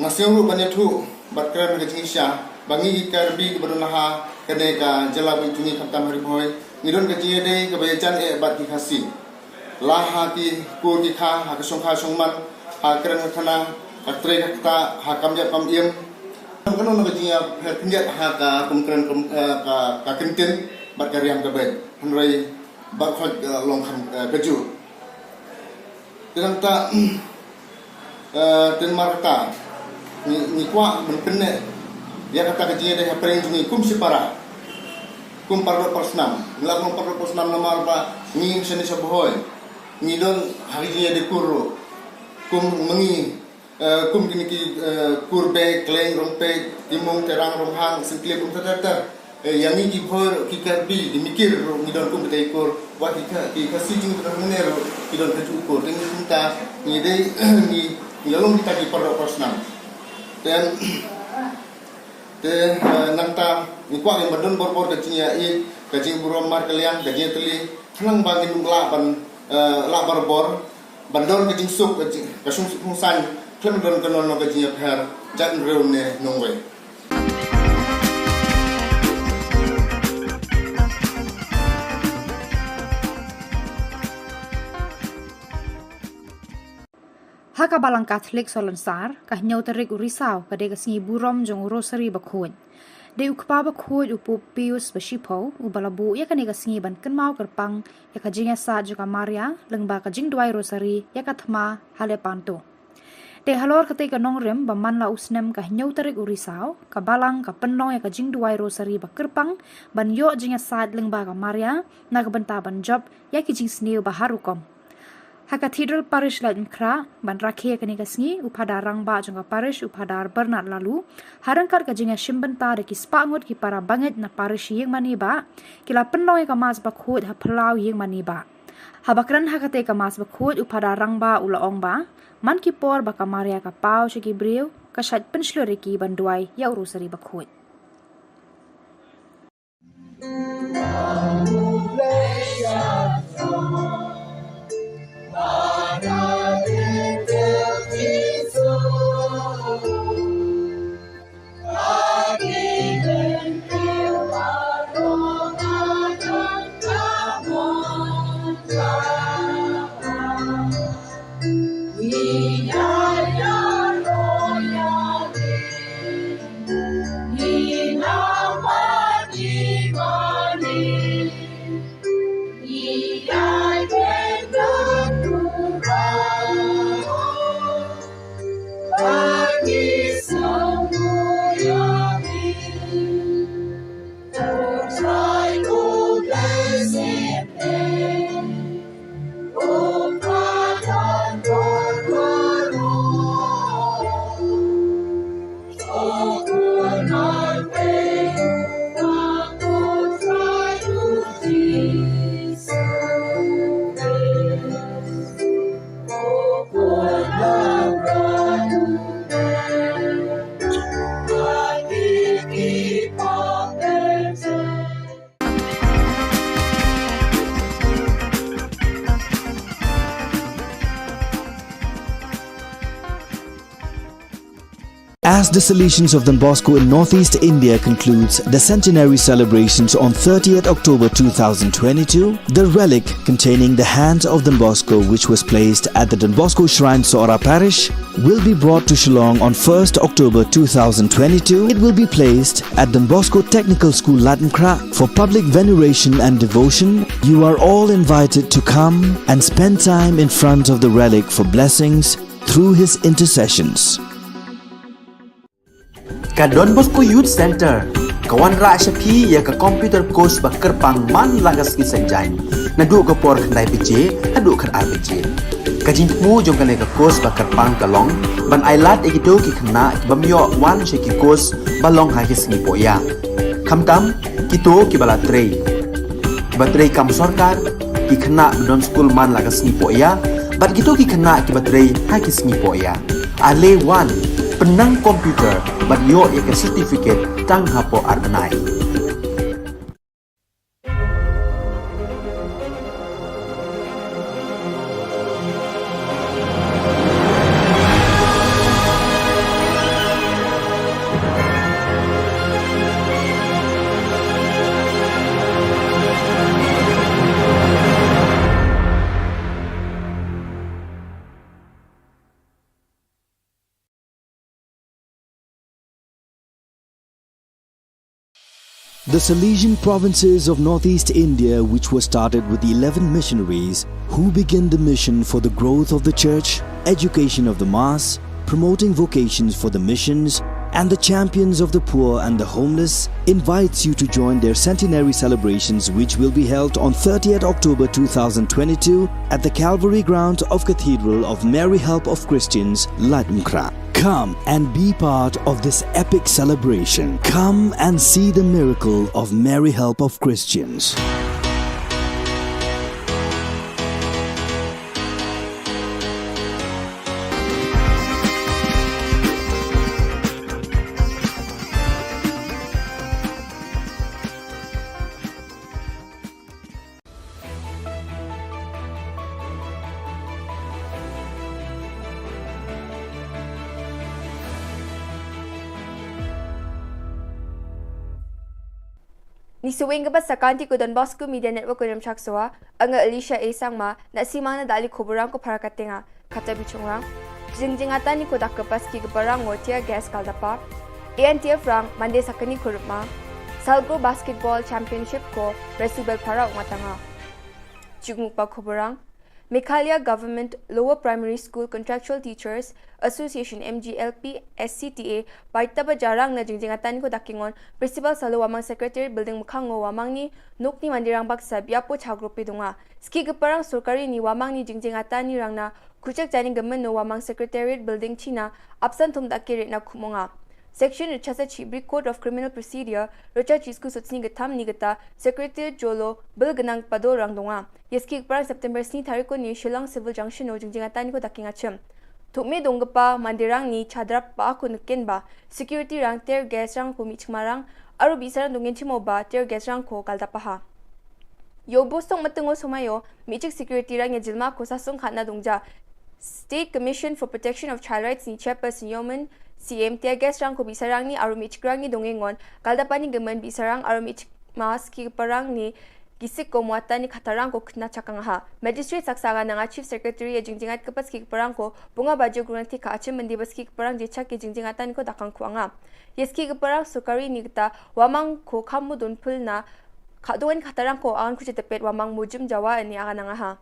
Nga sngew ruh ban ïathuh bad kren ha ka jingshisha ba ngi ki Karbi kiba don ha kane ka jylla ba ïeit jong ngi khamtam ha Ri Bhoi, ngi don ka jingïadei kaba ïajan eh bad ki Khasi. La ha ki kur ki kha, ha ka shongkha shongman, ha ka kren ka khana, ka trei ka ktah, ha kam ïap kam im. Kano kano ka jingïapher khyndiat ha ka kum kren kum, eh, ka, ka kyntien bad ka riam ka beit. Hynrei baroh khoit, eh, long kham, eh, kajuh. Te nangta, eh, te namar kata ngi, ngi kwah ban pynneh ïa kata ka jingïadei hapdeng jong ngi kum shipara, kum paralok parsnam. Ngi la kum paralok parsnam namar ba ngi shane sha Bhoi ngi don ha ka jingïadei kur ruh kum ma ngi, eh, kum kine ki, eh, kur Bei, Khleng, Rongpeit, Timung, Terang, Ronghang, Syngkli, kum ter ter ter. Eh, ïa ngi ki Bhoi ruh, ki Karbi, ki Mikir ruh ngi don kum kita i kur. Wat ki Kha-, ki Khasi jong ngi ba don hangne ruh ki don kajuh i kur. Te ngi kumta ngi dei, ngi, ngi la long kita ki paralok parsnam. Te, te, eh, nangta ngi kwah ban don bor bor ka jingïa-ïeit, ka jingburom markylliang, ka jingïatylli. Khnang ba ngin ym lah ban, eh, lah barabor ban don ka jingsuk, ka jing, ka shong, shongsaiñ khlem don kano kano ka jingïapher jaitbynriew ne nongwei. Ha ka Balang Katholik Salonsar, ka hynñiew tarik u Risaw ka dei ka sngi burom jong u Rosary Bakhuid. Dei u Kpa Bakhuid u Pope Pius ba shiphew uba la buh ïa kane ka sngi ban kynmaw kyrpang ïa ka jingïasaid jong ka Maria lyngba ka jingduwai Rosary ïa ka thma ha Lepanto. Te halor katei ka nongrim ba man la u snem ka hynñiew tarik u Risaw, ka Balang ka pynlong ïa ka jingduwai Rosary ba kyrpang ban ïoh jingïasaid lyngba ka Maria na ka bynta ban jop ïa ki jingsniew ba har rukom. Ha Cathedral Parish Laitumkhrah, ban rakhe ïa kane ka sngi, u Phadar Rangbah jong ka Parish, u Phadar Bernard Laloo, ha ryngkat ka jingïashim bynta da ki spah ngut ki para bangeit na Parish Ïingmane Bah, ki la pynlong ïa ka Mass Bakhuid ha phyllaw Ïingmane Bah. Haba kren ha katei ka Mass Bakhuid, u Phadar Rangbah u la ong ba, man ki por ba ka Maria ka paw sha ki briew, ka shait pynshlur ïa ki ban duwai ïa u Rosary Bakhuid. As the Salesians of Don Bosco in Northeast India concludes the centenary celebrations on thirtieth October two thousand twenty-two, the relic containing the hands of Don Bosco, which was placed at the Don Bosco Shrine, Sohra Parish, will be brought to Shillong on first October two thousand twenty-two. It will be placed at Don Bosco Technical School, Laitumkhrah, for public veneration and devotion. You are all invited to come and spend time in front of the relic for blessings through his intercessions. Ka Don Bosco Youth Centre ka wanrah sha phi ïa ka computer course ba kyrpang man la ka sngi Saitjaiñ, naduh ka por khyndai baje haduh khatar baje. Ka jingthmu jong kane ka course ba kyrpang ka long ban ailad ïa kito ki khynnah ki bym ïoh wan sha ki course ba long ha ki sngi pohïa, khamtam kito kiba la trei, kiba trei kam sorkar, ki khynnah ba don skul man la ka sngi pohïa, bad kito ki khynnah kiba trei ha ki sngi pohïa. Ale wan, pynnang computer bad ïoh ïa ka certificate tang hapoh ar bnai. The Salesian provinces of Northeast India, which was started with eleven missionaries who began the mission for the growth of the church, education of the mass, promoting vocations for the missions, and the champions of the poor and the homeless, invites you to join their centenary celebrations, which will be held on thirtieth October two thousand twenty-two at the Calvary grounds of Cathedral of Mary Help of Christians, Laitumkhrah. Come and be part of this epic celebration. Come and see the miracle of Mary Help of Christians. Ngi sa weng ka bad sa ka Don Bosco Media Network, Nongshak Sohra, nga Alicia A Sangma, na sien ma na dali khubor rang ko para ka tnga. Kata bichong rang. Jing jingatan ni ko dak ka pas ki ka barang ngo tear gas kal da pa. A N T F rang mande sa kani ko rupma. Salgo Basketball Championship ko Resubel Phara u ngatanga. Jukmuk pa khubor rang. Meghalaya Government Lower Primary School Contractual Teachers Association, M G L P S C T A, ba ïa kata ba jarang na jingjingïatani ko da ki ngon, Principal Salo Wamang Secretariat Building Mukhango Wamang ni, nok ni mandirang baksa biapo chagrupi dunga. Siki keparang sorkari ni Wamang ni jingjingïatani rang na, kuchek jani gemen no Wamang Secretariat Building China, apsan thum da ki rit na khumonga. Section Richard Chibri Code of Criminal Procedure, Richard Chisku Sutsni Gatham ni gata, Secretariat Jolo, Bill Genang Pado Rang Dunga. Ïa siki keparang September sni tariko ni Shillong Civil Junction o jingjingïatani ko da ki ngachem. Thukmi dong gepa mandirang ni chadrap ba aku nukin ba, security rang tear gas rang ko mi chikmarang, aru bisarang dongin chimo ba tear gas rang ko kaldapaha. Yo bosong matengo somayo, michik security rang ya jilma ko sasong khatna dongja. State Commission for Protection of Child Rights ni chairperson Yomen, C M tear gas rang ko bisarang ni aru michik rang ni dongengon, kaldapani gemen bisarang aru michik mas ki parang ni, gisik ko muatan ni khatarang ko kena chakang ha. Magistrate saksa nga nanga Chief Secretary ya jingjingat kepas ki parang ko, bunga bajo grunang tika achim mendi bas ki parang jechak ki jingjingatan ko dakang kuanga. Yes ki parang sorkari ni kata, Wamang ko kamu don pul na, khaduan khatarang ko angan kuchetepet Wamang mujum Jawa ini akan nanga ha.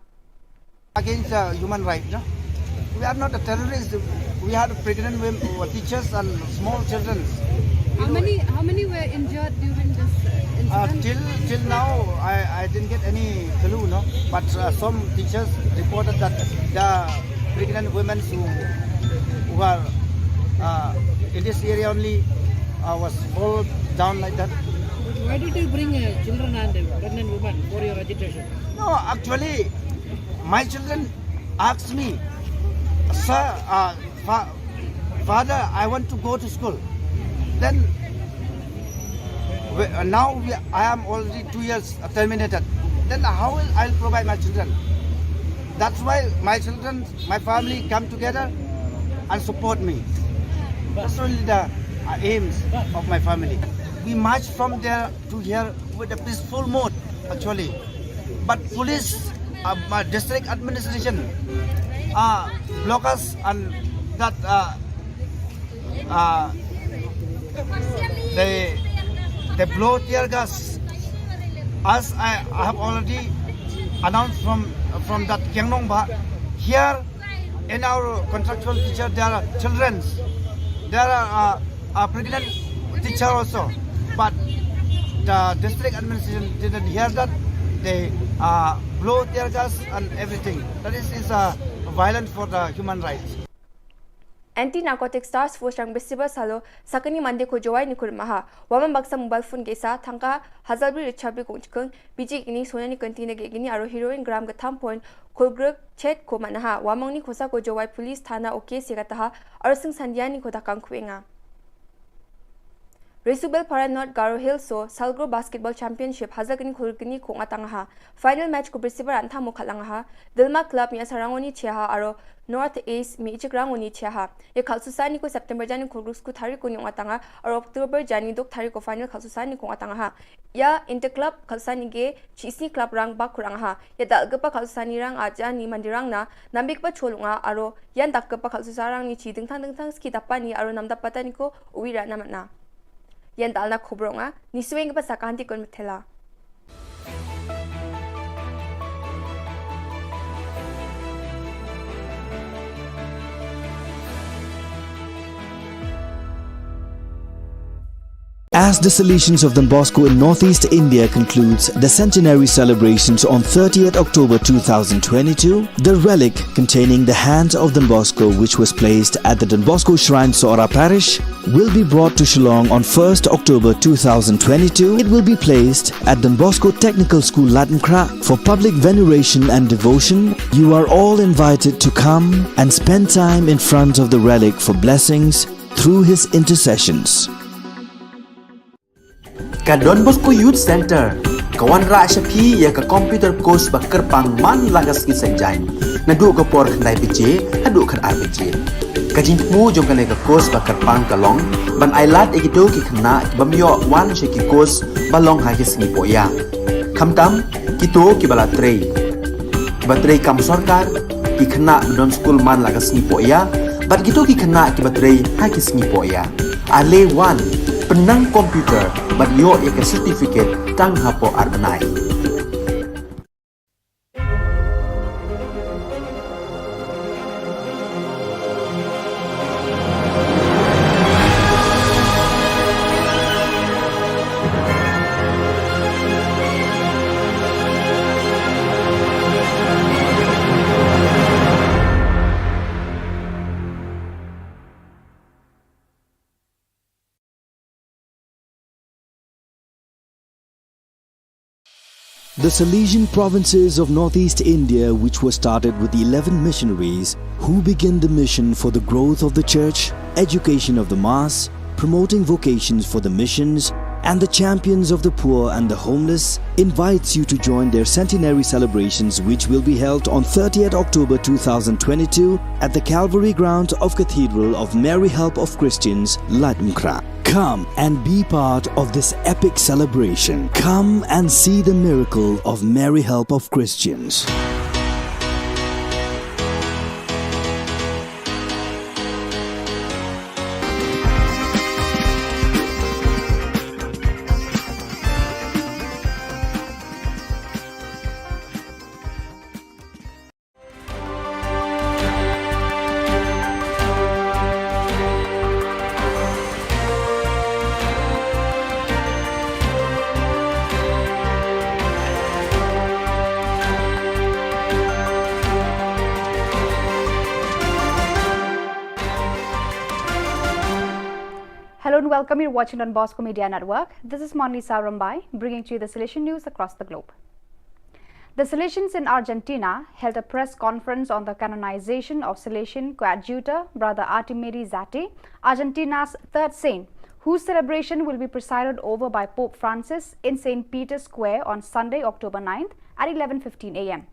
Against uh, human rights. No? We are not a terrorist. We had pregnant women, uh, teachers and small children. How many how many were injured during this uh, incident? Uh, till till now, I, I didn't get any clue. No, but uh, some teachers reported that the pregnant women who who are uh, in this area only uh, was fall down like that. Why did you bring uh, children and uh, pregnant women for your agitation? No, actually, my children asked me, sir, uh, fa- father, I want to go to school. Then we, uh, now we, I am already two years uh, terminated. Then how will I provide my children? That's why my children, my family come together and support me. That's only the uh, aims of my family. We march from there to here with a peaceful mode, actually. But police, uh, uh, district administration, uh, block us and that uh, uh, they they blow tear gas. As I, I have already announced from from that Kiangnongba, here in our contractual teacher there are children, there are uh, a pregnant teacher also, but the district administration didn't hear that. They uh, blow tear gas and everything. That is, is uh, violent for the human rights. Anti Narcotics Task Force rang bestiba salo sakani mande ko jowai ni kurmaha. Waman baksa mobile phone gesa thangka hazalbri richabri kong chikeng biji kini sona ni kenti na gini aro heroin gram gatham point kolgrek chet ko manaha. Wamong ni kosa ko jowai police thana oke segataha aro sing sandiani ko dakang kuenga. Resubel Para North Garo Hills so Salgro Basketball Championship hazakni khulkni kong atangaha. Final match ko brisibal antha mo khalangaha. Dilma Club mi asarangoni chiaha aro North Ace mi ichikrangoni chiaha. Ya khalsusani ko September jani khulgruk sku thari ko nyong atanga aro October jani dok thari ko final khalsusani kong atangaha. Ya Interclub khalsusani ge chisni club rang bakurang ha. Ya dal gepa khalsusani rang aja ni mandirang na nambik pa cholunga aro yan dak gepa khalsusarang ni chi dingthang dingthang ski dapani aro nam dapatani ko uwi rana mana. Yan dalna khobrong a ni sweng ba sakanti kon methela. As the Salesians of Don Bosco in northeast India concludes the centenary celebrations on thirtieth October two thousand twenty-two, the relic containing the hand of Don Bosco, which was placed at the Don Bosco Shrine, Sohra Parish, will be brought to Shillong on first October two thousand twenty-two. It will be placed at Don Bosco Technical School, Latnkrah, for public veneration and devotion. You are all invited to come and spend time in front of the relic for blessings through his intercessions. Ka Don Bosco Youth Center ka wanrah sha phi ïa ka computer course ba kyrpang man la ka sngi Saitjaiñ, naduh ka por khyndai baje haduh khatar baje. Ka jingthmu jong kane ka course ba kyrpang ka long ban ailad ïa kito ki khynnah ki bym ïoh wan sha ki course ba long ha ki sngi pohïa. Khamtam kito kiba la trei, kiba trei kam sorkar, ki khynnah ba don skul man la ka sngi pohïa bad kito ki khynnah kiba trei ha ki sngi pohïa. Ale wan, pynnang computer bad ïoh ïa ka certificate tang hapoh ar bnai. The Salesian provinces of northeast India, which were started with eleven missionaries who began the mission for the growth of the church, education of the mass, promoting vocations for the missions, and the champions of the poor and the homeless, invites you to join their centenary celebrations, which will be held on thirtieth October two thousand twenty-two at the Calvary Ground of Cathedral of Mary Help of Christians, Laitumkhrah. Come and be part of this epic celebration. Come and see the miracle of Mary Help of Christians. Hello and welcome. You're watching Don Bosco Media Network. This is Monlisa Rombai, bringing to you the Salesian news across the globe. The Salesians in Argentina held a press conference on the canonization of Salesian coadjutor Brother Artimiri Zatti, Argentina's third saint, whose celebration will be presided over by Pope Francis in Saint Peter's Square on Sunday, October ninth at eleven fifteen a m.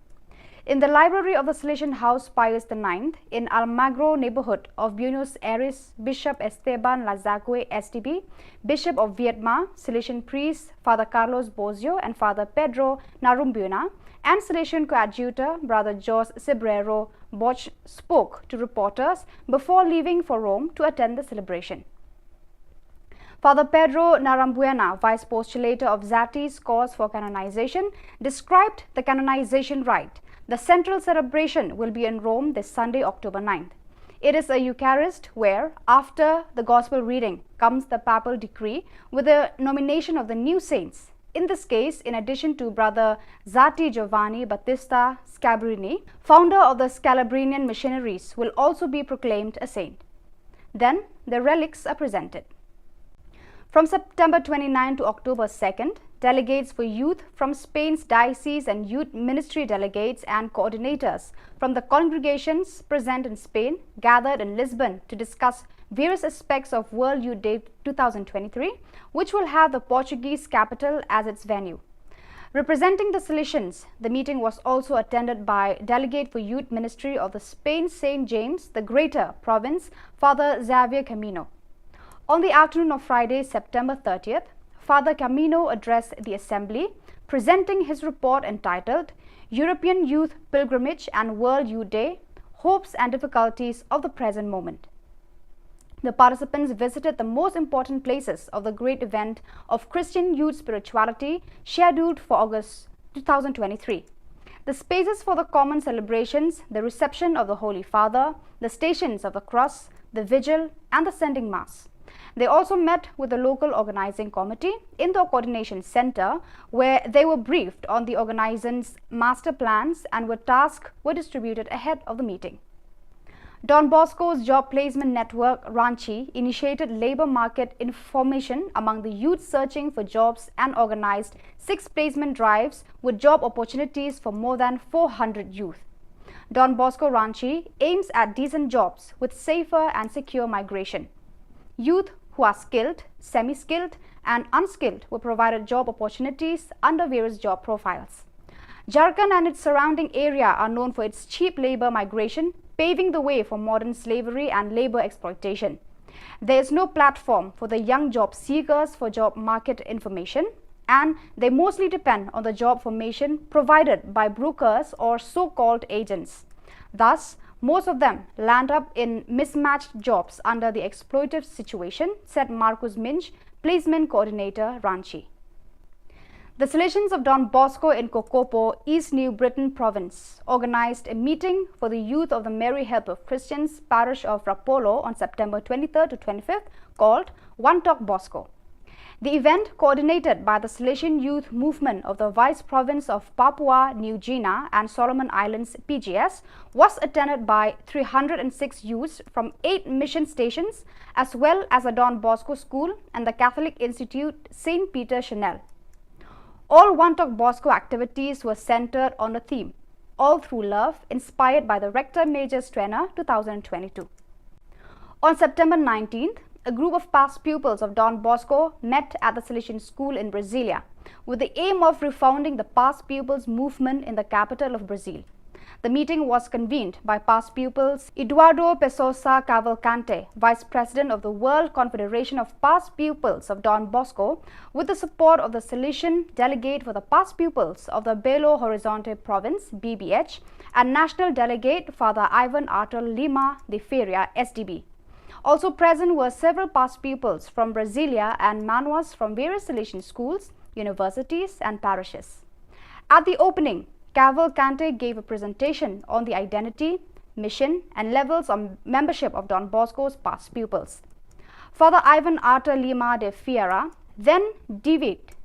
In the library of the Salesian House Pius the ninth in Almagro neighborhood of Buenos Aires, Bishop Esteban Lazague, S D B, Bishop of Viedma, Salesian priest Father Carlos Bozio and Father Pedro Narambuena, and Salesian coadjutor Brother Jos Cibrero Bosch spoke to reporters before leaving for Rome to attend the celebration. Father Pedro Narambuena, vice postulator of Zatti's cause for canonization, described the canonization rite. The central celebration will be in Rome this Sunday, October ninth. It is a Eucharist where, after the Gospel reading, comes the papal decree with the nomination of the new saints. In this case, in addition to Brother Zatti, Giovanni Battista Scalabrini, founder of the Scalabrinian missionaries, will also be proclaimed a saint. Then the relics are presented. From September twenty-ninth to October second, delegates for youth from Spain's diocese and youth ministry delegates and coordinators from the congregations present in Spain gathered in Lisbon to discuss various aspects of World Youth Day two thousand twenty-three, which will have the Portuguese capital as its venue. Representing the Salesians, the meeting was also attended by Delegate for Youth Ministry of the Spain Saint James the Greater province, Father Xavier Camino. On the afternoon of Friday, September thirtieth, Father Camino addressed the assembly, presenting his report entitled European Youth Pilgrimage and World Youth Day: Hopes and Difficulties of the Present Moment. The participants visited the most important places of the great event of Christian youth spirituality scheduled for August two thousand twenty-three. The spaces for the common celebrations, the reception of the Holy Father, the Stations of the Cross, the Vigil, and the Sending Mass. They also met with the local organizing committee in the coordination center, where they were briefed on the organizing's master plans and were tasks were distributed ahead of the meeting. Don Bosco's Job Placement Network, Ranchi, initiated labor market information among the youth searching for jobs and organized six placement drives with job opportunities for more than four hundred youth. Don Bosco, Ranchi, aims at decent jobs with safer and secure migration. Youth who are skilled, semi-skilled, and unskilled were provided job opportunities under various job profiles. Jharkhand and its surrounding area are known for its cheap labor migration, paving the way for modern slavery and labor exploitation. There is no platform for the young job seekers for job market information, and they mostly depend on the job formation provided by brokers or so-called agents. Thus, most of them land up in mismatched jobs under the exploitative situation, said Marcus Minch, placement coordinator, Ranchi. The Salesians of Don Bosco in Kokopo, East New Britain Province, organized a meeting for the youth of the Mary Help of Christians parish of Rapolo on September twenty-third to twenty-fifth called One Talk Bosco. The event, coordinated by the Salesian Youth Movement of the Vice Province of Papua New Guinea and Solomon Islands, P G S, was attended by three hundred and six youths from eight mission stations, as well as a Don Bosco school and the Catholic Institute Saint Peter Chanel. All Wanttok Bosco activities were centered on the theme, All Through Love, inspired by the Rector Major's Duenna two thousand twenty-two. On September nineteenth, a group of past pupils of Don Bosco met at the Salesian School in Brasilia with the aim of refounding the past pupils movement in the capital of Brazil. The meeting was convened by past pupils Eduardo Pessoa Cavalcante, Vice President of the World Confederation of Past Pupils of Don Bosco, with the support of the Salesian delegate for the past pupils of the Belo Horizonte province, B B H, and national delegate Father Ivan Artur Lima de Ferreira, S D B. Also present were several past pupils from Brasilia and Manoas from various Salesian schools, universities, and parishes. At the opening, Cavalcante gave a presentation on the identity, mission, and levels of membership of Don Bosco's past pupils. Father Ivan Artur Lima de Ferreira then deviated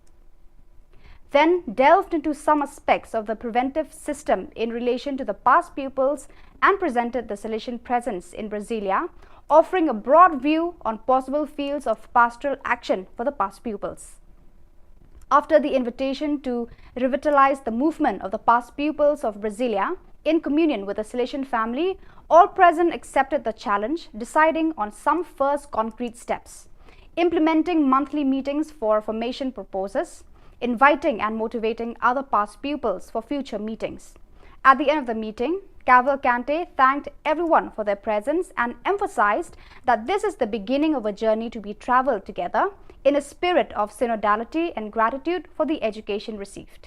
then delved into some aspects of the preventive system in relation to the past pupils and presented the Salesian presence in Brasilia, offering a broad view on possible fields of pastoral action for the past pupils. After the invitation to revitalize the movement of the past pupils of Brasilia, in communion with the Salesian family, all present accepted the challenge, deciding on some first concrete steps: implementing monthly meetings for formation purposes, inviting and motivating other past pupils for future meetings. At the end of the meeting, Cavalcante thanked everyone for their presence and emphasized that this is the beginning of a journey to be traveled together in a spirit of synodality and gratitude for the education received.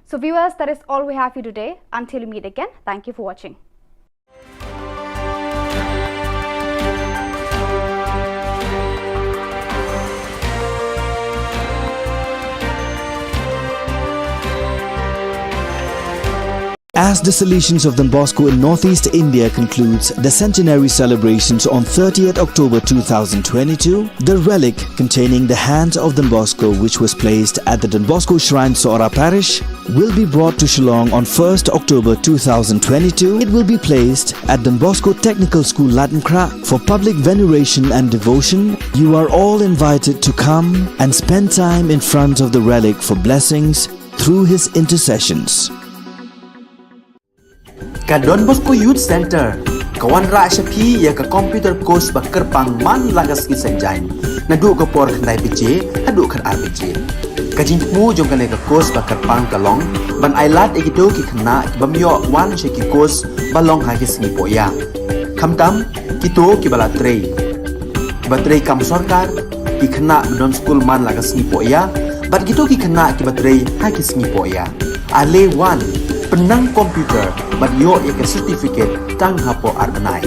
So viewers, that is all we have for you today. Until we meet again, thank you for watching. As the Salesians of Don Bosco in Northeast India concludes the centenary celebrations on thirtieth October two thousand twenty-two, the relic containing the hands of Don Bosco, which was placed at the Don Bosco Shrine, Sohra Parish, will be brought to Shillong on first October two thousand twenty-two. It will be placed at Don Bosco Technical School, Laitumkhrah, for public veneration and devotion. You are all invited to come and spend time in front of the relic for blessings through his intercessions. Ka Don Bosco Youth Centre ka wanrah sha phi ïa ka computer course ba kyrpang man la ka sngi Saitjaiñ, naduh ka por khyndai baje haduh khatar baje. Ka jingthmu jong kane ka course ba kyrpang ka long ban ailad ïa kito ki khynnah ki bym ïoh wan sha ki course ba long ha ki sngi pohïa, khamtam kito kiba la trei, kiba trei kam sorkar, ki khynnah ba don skul man la ka sngi pohïa, bad kito ki khynnah kiba trei ha ki sngi pohïa. Ale wan, pynnang computer bad ïoh ïa ka certificate tang hapoh ar bnai.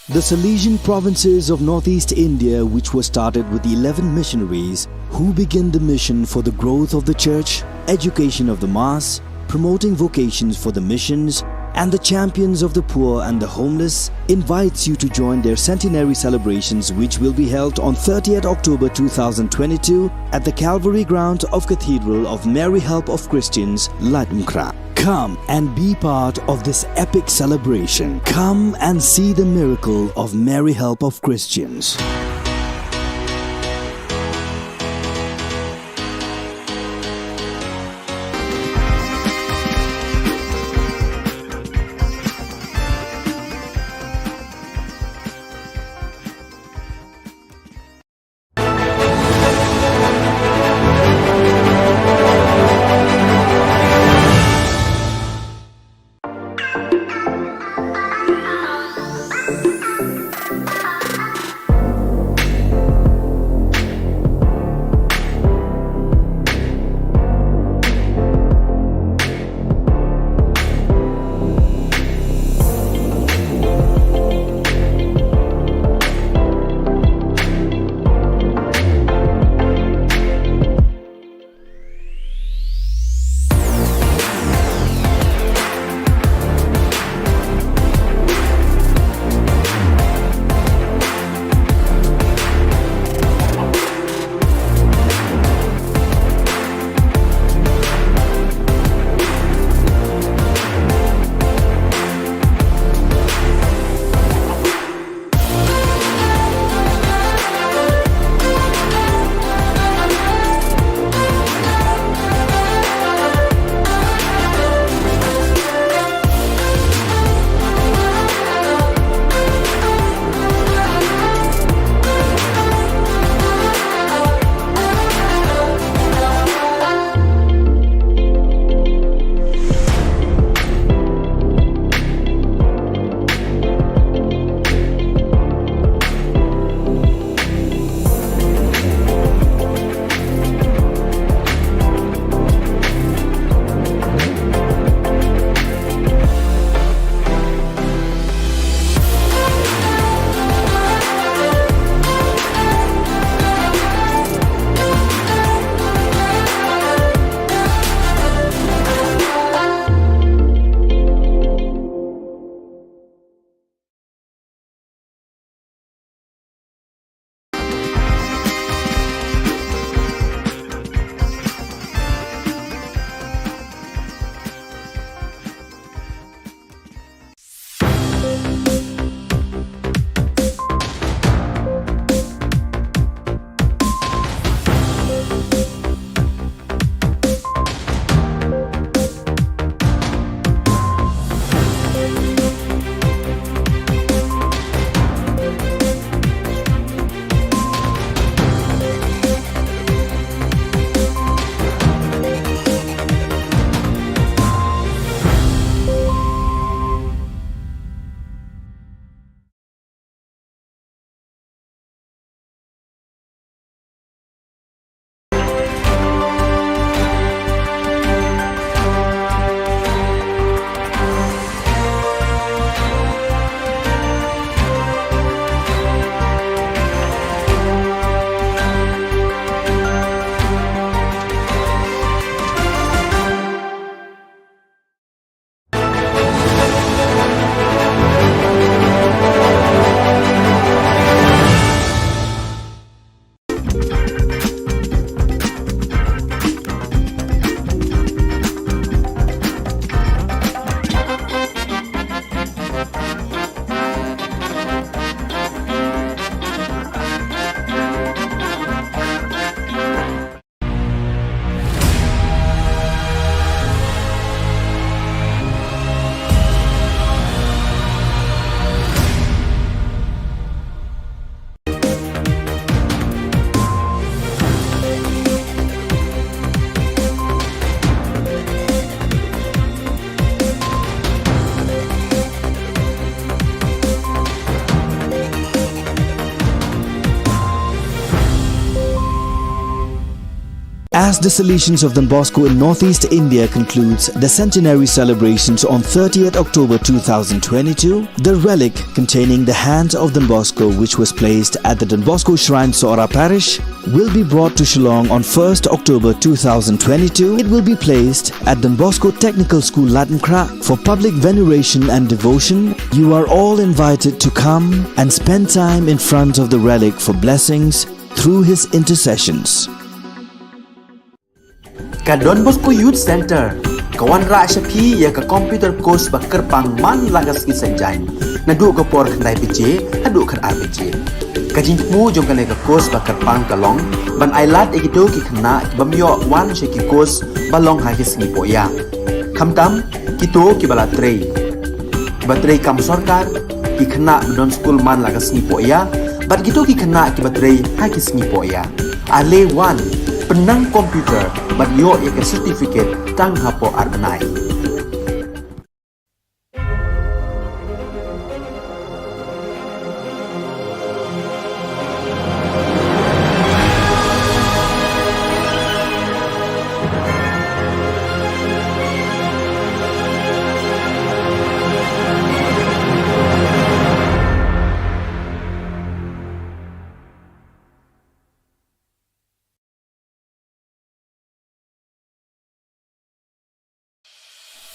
The Salesian provinces of Northeast India, which was started with eleven missionaries who began the mission for the growth of the church, education of the mass, promoting vocations for the missions, and the champions of the poor and the homeless, invites you to join their centenary celebrations, which will be held on thirtieth October two thousand twenty-two at the Calvary ground of Cathedral of Mary Help of Christians, Laitumkhrah. Come and be part of this epic celebration. Come and see the miracle of Mary Help of Christians. As the Salesians of Don Bosco in Northeast India concludes the centenary celebrations on thirtieth October two thousand twenty-two, the relic containing the hands of Don Bosco, which was placed at the Don Bosco Shrine, Sohra Parish, will be brought to Shillong on first October two thousand twenty-two. It will be placed at Don Bosco Technical School, Laitumkhrah, for public veneration and devotion. You are all invited to come and spend time in front of the relic for blessings through his intercessions. Ka Don Bosco Youth Centre ka wanrah sha phi ïa ka computer course ba kyrpang man la ka sngi Saitjaiñ, naduh ka por khyndai baje haduh khatar baje. Ka jingthmu jong kane ka course ba kyrpang ka long ban ailad ïa kito ki khynnah ki bym ïoh wan sha ki course ba long ha ki sngi pohïa. Khamtam kito kiba la trei, kiba trei kam sorkar, ki khynnah ba don skul man la ka sngi pohïa, bad kito ki khynnah kiba trei ha ki sngi pohïa. Ale wan, pynnang computer bad ïoh ïa ka certificate tang hapoh ar bnai.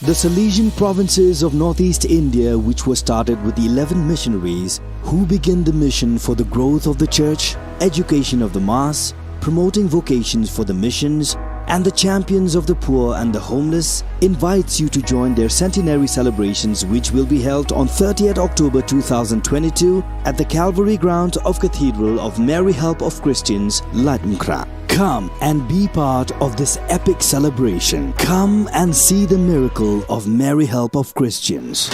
The Salesian provinces of Northeast India, which was started with eleven missionaries, who began the mission for the growth of the church, education of the mass, promoting vocations for the missions, and the champions of the poor and the homeless, invites you to join their centenary celebrations, which will be held on thirtieth October two thousand twenty-two at the Calvary ground of Cathedral of Mary Help of Christians, Laitumkhrah. Come and be part of this epic celebration. Come and see the miracle of Mary Help of Christians.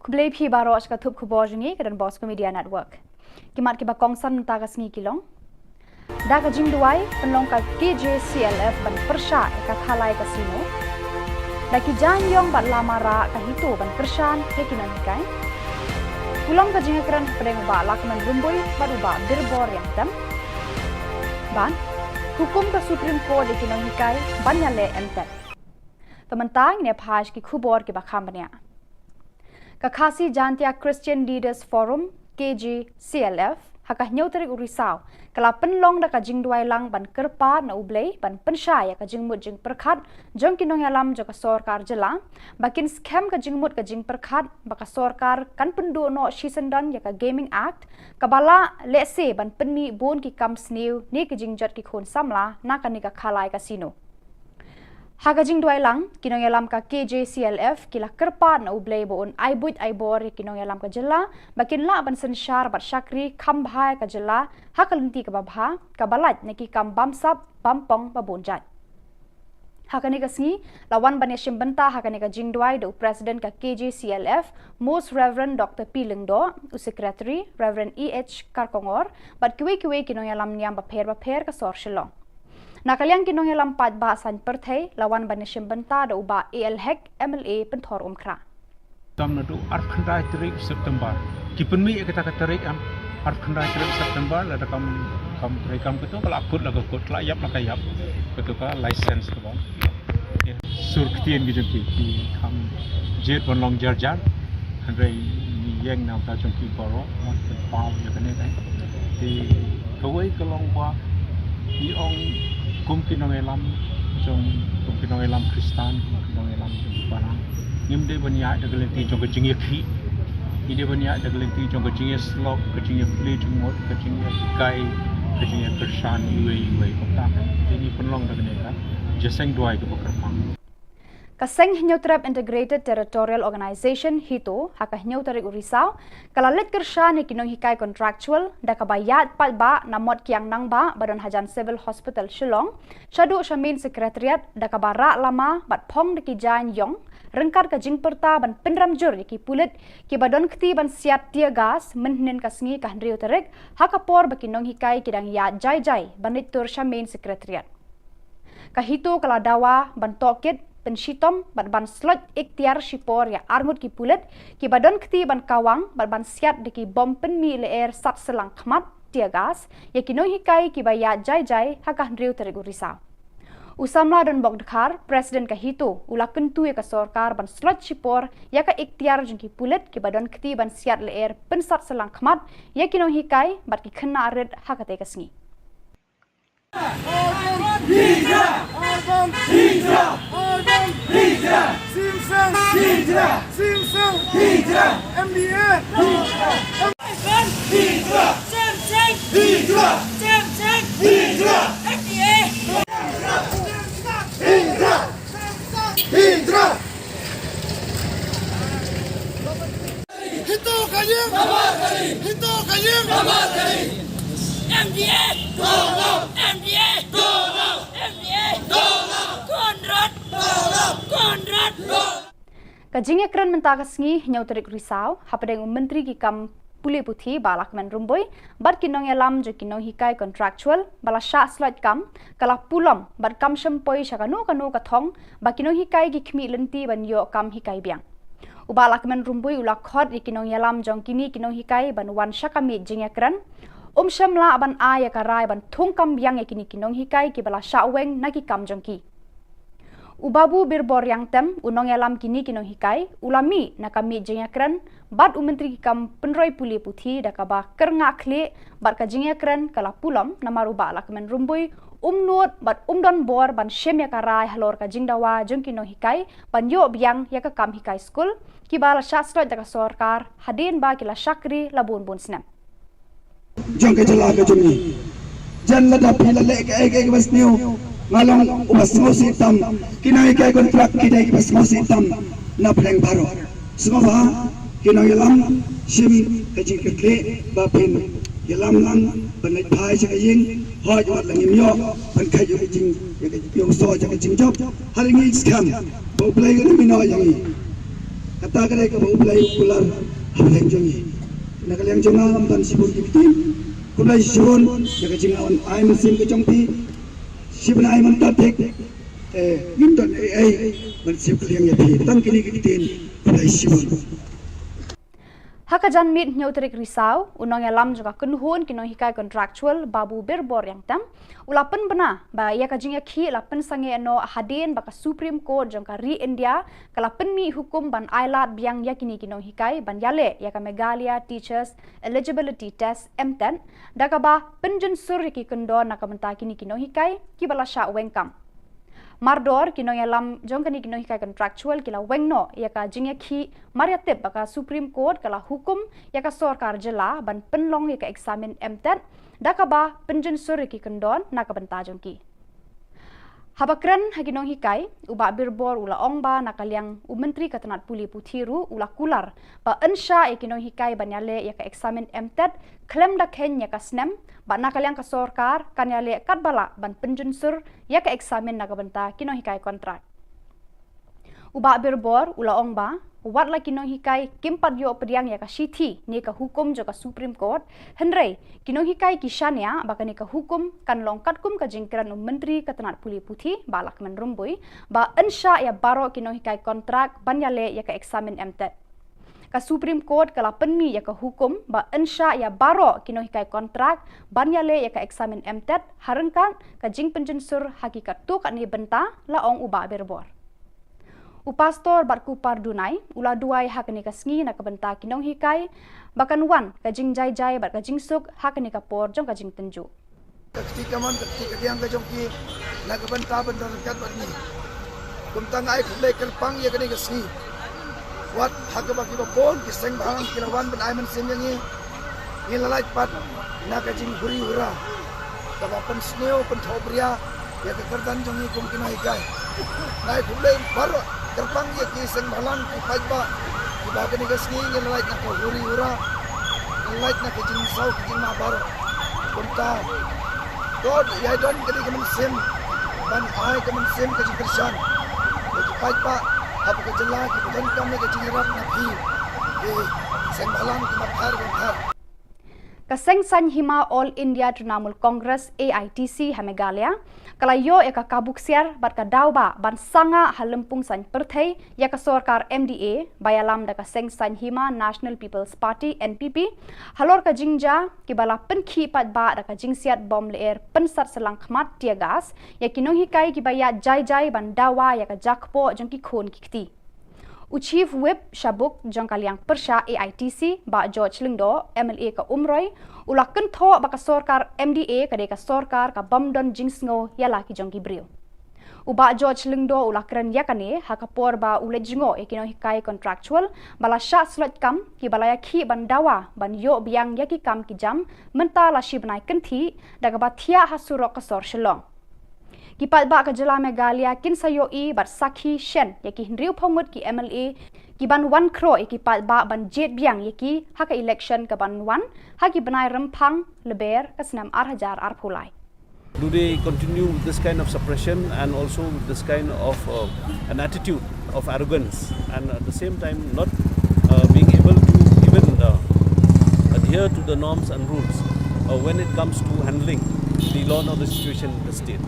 Khublei phi baroh sha ka thup khubor jong ngi ka Don Bosco Media Network. Ki mat kiba kongsan mynta ka sngi ki long: Da ka jingduwai pynlong ka K J C L F ban pyrshah ïa ka Khalai Casino. Da ki jaiñ ïong bad lama rah ka HITO ban kyrshan ïa ki nonghikai. Pulom ka jingïakren hapdeng u Bah Lahkmen Rymbui bad u Bah Birbor Ryngtem. Bad hukum ka Supreme Court ïa ki nonghikai ban ïaleh entet. Te mynta ngin ïa phai sha ki khubor kiba kham bniah. Ka Khasi Jaintia Christian Leaders Forum, K J C L F, ha ka hynñiew tarik u Risaw ka la pynlong da ka jingduwai lang ban kyrpad na U Blei ban pynshai ïa ka jingmut jingpyrkhat jong ki nongïalam jong ka sorkar jylla, ba kin skhem ka jingmut ka jingpyrkhat ba ka sorkar kan pynduh noh shisyndon ïa ka Gaming Act, kaba la lehse ban pynmih bun ki kam sniew ne ki jingjot ki khun samla na kane ka Khalai Casino. Ha ka jingduwai lang, ki nongïalam ka K J C L F ki la kyrpad na U Blei ba un ai buit ai bor ïa ki nongïalam ka jylla ba kin lah ban synshar bad shakri kham bha ïa ka jylla ha ka lynti kaba bha, kaba lait na ki kam bamsap bampong ba bun jait. Ha kane ka sngi la wan ban ïashim bynta ha kane ka jingduwai da u President ka K J C L F, Most Reverend Doctor P Lyngdoh, u Secretary Reverend E H Kharkongor, bad kiwei kiwei ki nongïalam niam bapher bapher ka sor Shillong. Na ka liang ki nongïalam paidbah saiñ pyrthei la wan ban ïashim bynta da u Bah A L Hek, M L A Pynthor Umkhrah. Tam naduh arphew khyndai tarik September. Ki pynmih ïa kata ka tarik, em, arphew khyndai tarik September, lada kam, kam trei kam kato ka la kut la ka kut, ka la ïap la ka ïap. Kato ka license kaba sur ktien ki jong ki, ki kham jied ban long jar jar. Hynrei ngi ïeng na ka bynta jong ki baroh, ban pynpaw ïa kane ka. Te kawei ka long ba ngi ong kum ki nongïalam jong, kum ki nongïalam Khristan, kum ki nongïalam jong ki balang, ngim dei ban ïaid da ka lynti jong ka jingïakhih. Ngi dei ban ïaid da ka lynti jong ka jingïasyllok, ka jingïaplie jingmut, ka jingïahikai, ka jingïakyrshan iwei iwei. Kumta te ngi pynlong da kane ka jingïaseng duwai kaba kyrpang. Ka seng Hynñiewtrep Integrated Territorial Organization, HITO, ha ka hynñiew tarik u Risaw, ka la leit kyrshan ïa ki nonghikai contractual da kaba ïaid paidbah na Mot Kiang Nangbah ba don hajan Civil Hospital Shillong, shaduh sha Main Secretariat da kaba rah lama bad phong da ki jaiñ ïong, ryngkat ka jingpyrta ban pynrem jur ïa ki pulit kiba don kti ban siat tear gas mynhynnin ka sngi ka hynriew tarik, ha ka por ba ki nonghikai ki dang ïaid jai jai ban leit tur sha Main Secretariat. Ka HITO ka la dawa ban tohkit, pynshitom bad ban sloit iktiar shipor ïa arngut ki pulit kiba don kti ban kawang bad ban siat da ki bom pynmih lyer sat syllang khmat, tear gas, ïa ki nonghikai kiba ïaid jai jai ha ka hynriew tarik u Risaw. U samla Donbok Dkhar, President ka HITO, u la kyntu ïa ka sorkar ban sloit shipor ïa ka iktiar jong ki pulit kiba don kti ban siat lyer pynsat syllang khmat ïa ki nonghikai bad ki khynnah rit ha katei ka sngi. Hijra! Hijra! Hijra! Hijra! Hijra! M D A! Hijra! Hijra! Hijra! M D A! Hijra! Hijra! Hito kayeng! Hito kayeng! M D A! M D A! Konrad! Konrad! Ka jingïakren mynta ka sngi, hynñiew tarik Risaw, hapdeng u Myntri ki kam pule puthi Bah Lahkmen Rymbui bad ki nongïalam jong ki nonghikai contractual ba la shah sloit kam, ka la pulom bad kam shym poi sha kano kano ka thong ba ki nonghikai ki khmih lynti ban ïoh kam hikai biang. U Bah Lahkmen Rymbui u la khot ïa ki nongïalam jong kine ki nonghikai ban wan sha ka miej jingïakren. Um shym lah ban ai ïa ka rai ban thung kam biang ïa kine ki nonghikai kiba la shah weng na ki kam jong ki. U Babu Birbor Riangtem, u nongïalam kine ki nonghikai, u la mih na ka miej jingïakren bad u Myntri ki kam pynroi pule puthi da kaba kyrngah khlieh bad ka jingïakren ka la pulom namar u Bah Lahkmen Rymbui um nud bad um don bor ban shim ïa ka rai halor ka jingdawa jong ki nonghikai ban ïoh biang ïa ka kam hikai skul kiba la shah sloit da ka sorkar hadien ba ki la shakri la bun bun snem. Jong ka jylla ka jong ngi. Jan lada phi la leh kaei kaei kaba sniew, nga long uba sngewsih tam. Ki nonghikai contract ki dei kiba sngewsih tam na pdeng baroh. Sngewbha ki nongïalam, shim ka jingkyrkieh ba phin ïalam lang ban leit phai sha ka ïing. Hooid, wat la ngim ïoh ban kheit ïa ka jing, ïa ka jingïohsngew ïa ka jingjop, ha ri ngi skhem ba U Blei un ïehnoh ïa ngi. Kata ka dei kaba U Blei u kular hapdeng jong ngi. Na ka liang jong nga, ym don shibun ki ktien. Khublei shibun ïa ka jingwan ai mynsiem ka jong phi. Shibun ai mynta thik, eh, ngim don ei ei ban siew kylliang ïa phi. Tang kine ki ktien. Khublei shibun. Ha ka janmiet hynñiew tarik Risaw, u nongïalam jong ka kynhun ki nonghikai contractual Babu Birbor Riangtem, u la pynbna ba ïa ka jingïakhih la pynsangeh noh hadien ba ka Supreme Court jong ka ri India ka la pynmih hukum ban ailad biang ïa kine ki nonghikai ban ïaleh ïa ka Meghalaya Teachers Eligibility Test, MTET, da kaba pynjynsur ïa ki kyndon na ka bynta kine ki nonghikai kiba la shah weng kam. Mardor, ki nongïalam jong kane ki nonghikai contractual ki la weng noh ïa ka jingïakhih, mar ïa tip ba ka Supreme Court ka la hukum ïa ka sorkar jylla ban pynlong ïa ka eksamin MTET da kaba pynjynsur ïa ki kyndon na ka bynta jong ki. Haba kren ha ki nonghikai, u Bah Birbor u la ong ba na ka liang u Myntri ka tnat pule puthi ruh u la kular ba yn shah ïa ki nonghikai ban ïaleh ïa ka eksamin MTET khlem da kheiñ ïa ka snem, bad na ka liang ka sorkar kan ïaleh katba lah ban pynjynsur ïa ka eksamin na ka bynta ki nonghikai kontrak. U Bah Birbor u la ong ba wat la ki nonghikai kim pat ïoh pdiang ïa ka shithi ne ka hukum jong ka Supreme Court, hynrei ki nonghikai ki shaniah ba kane ka hukum kan long katkum ka jingkren u Myntri ka tnat pule puthi Bah Lahkmen Rymbui ba yn shah ïa baroh ki nonghikai kontrak ban ïaleh ïa ka eksamin MTET. Ka Supreme Court ka la pynmih ïa ka hukum ba yn shah ïa baroh ki nonghikai kontrak ban ïaleh ïa ka eksamin MTET ha ryngkat ka jingpynjynsur ha ki katto katne bynta, la ong u Bah Birbor. U Pastor Batkuppar Dunai u la duwai ha kane ka sngi na ka bynta ki nonghikai ba kan wan ka jingjai jai bad ka jingsuk ha kane ka por jong ka jingtynjuh. Ka kti kamon, ka kti kadiang ka jong ki na ka bynta ban don ryngkat bad ngi. Kumta nga ai khublei kyrpang ïa kane ka sngi. Wat ha kaba kiba bun ki seng bhalang ki la wan ban ai mynsiem ïa ngi, ngi la lait pat na ka jingbuhrieh hura kaba pynsniew pynthohbria ïa ka kyrdan jong ngi kum ki nonghikai. Nga ai khublei baroh Kyrpang ïa ki seng bhalang ki paidbah kiba kane ka sngi ngin lait na ka huri hura, ngin lait na ka jingsaw ka jingmah baroh. Kumta to ïa don kane ka mynsiem ban ai ka mynsiem ka jingkyrshan ïa ki paidbah haba ka jylla kiba donkam ïa ka jingïarap na phi, ki seng bhalang kiba pher ba pher. Ka Seng Saiñ Hima All India Trinamool Congress, A I T C, ha Meghalaya ka la ïoh ïa ka kabu ksiar bad ka daw ba ban sangeh ha lympung saiñ pyrthei ïa ka sorkar M D A ba ïalam da ka Seng Saiñ Hima National People's Party, N P P, halor ka jingjia kiba la pynkhih paidbah da ka jingsiat bom lyer pynsat shyllangkhmat, tear gas, ïa ki nonghikai kiba ïaid jai jai ban dawa ïa ka jakpoh jong ki khun ki kti. U Chief Whip sha buk jong ka liang pyrshah A I T C, Bah George Lyngdoh, M L A ka Umroi, u la kynthoh ba ka sorkar M D A ka dei ka sorkar kaba ym don jingsngew ïa la ki jong ki briew. U Bah George Lyngdoh u la kren ïa kane ha ka por ba u leit jngoh ïa ki nonghikai contractual ba la shah sloit kam kiba la ïakhih ban dawa ban ïoh biang ïa ki kam ki jam mynta la shi bnai kynthih da kaba thiah ha surok ka sor Shillong. Ki paidbah ka jylla Meghalaya kin sa ïohi bad sakhi shen ïa ki hynriewphew ngut ki M L A kiban wan khroh ïa ki paidbah ban jied biang ïa ki ha ka election kaban wan ha ki bnai Rymphang Lber ka snem ar hajar arphew lai. Do they continue with this kind of suppression and also with this kind of uh, an attitude of arrogance and at the same time not uh, being able to even uh, adhere to the norms and rules uh, when it comes to handling the law and order situation in the state?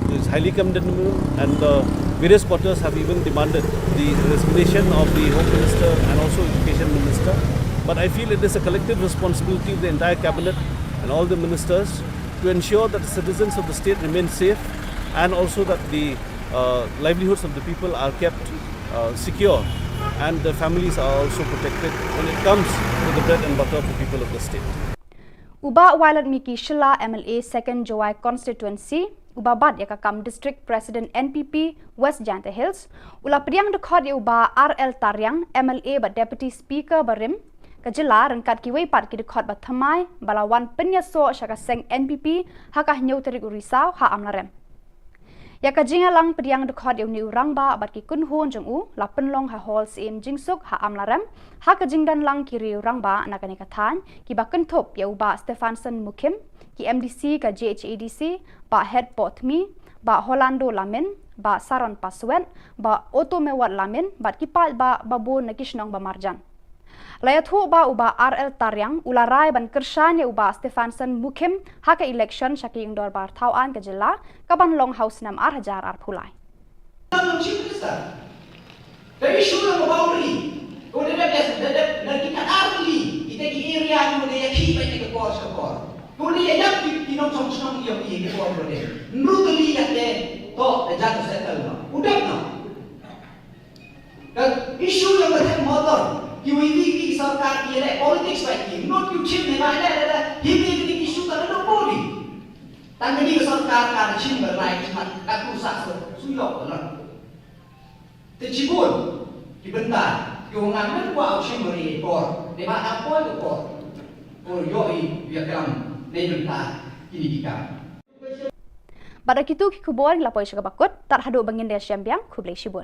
It is highly condemnable, and the various quarters have even demanded the resignation of the Home Minister and also Education Minister. But I feel it is a collective responsibility of the entire cabinet and all the ministers to ensure that the citizens of the state remain safe and also that the uh, livelihoods of the people are kept uh, secure and the families are also protected when it comes to the bread and butter of the people of the state. U Bah Wailadmiki Shylla, M L A Second Jowai Constituency, uba bat ïa ka kam District President N P P West Jaintia Hills, u la pdiang dkhot ïa u Bah R L Tariang, M L A bad Deputy Speaker barim ka jylla ryngkat kiwei pat ki dkhot ba thymmai ba la wan pynïasoh sha ka seng N P P ha ka hynñiew tarik u Risaw ha Amlarem. Ïa ka jingïalang pdiang dkhot ïa une u rangbah bad ki kynhun jong u la pynlong ha Hall Syiem Jingsuk ha Amlarem ha ka jingdon lang ki riew rangbah na kane ka thaiñ kiba kynthup ïa u Bah Stephanson Mukhim, ki M D C ka J H A D C, Bah Hetpoh Tmi, Bah Holando Lamin, Bah Saron Paswet, Bah Otomewot Lamin bad ki paidbah babun na ki shnong ba marjan. La ïathuh ba u Bah R L Tariang u la rai ban kyrshan ïa u Bah Stephanson Mukhim ha ka election sha ka ïing dorbar thaw aiñ ka jylla kaban long ha u snem ar hajar arphew lai. Tang Chief Minister. Ka issue long ka boundary. Ko da da da da da ki ka arli kita ki area ko da ïa ki ba ki ka por sha por. Ko da ïa ïap ki ki nongshong shnong ïa ki ki por ko da. Nru tu li ka te to da jang settle no. U dep no. Ka issue long ka thep motor. Ki wi wi ki sorkar ki leh politics ba ki. Not you chim ne ba leh leh leh. Hi ki ki issue ka long body. Tang ka ni ka sorkar ka da chim ka rai chmat ka tu sa so su yok ka long. Te chibun ki bynta ki ong ngan men kwah u shim ri por ne ba dang poi ka por. Ko ïohi ïa klam ne bynta kini ki kam. Bad da kitu ki khubor ngi la poi sha kaba kut, tad haduh ba ngin da shem biang, khublei shibun.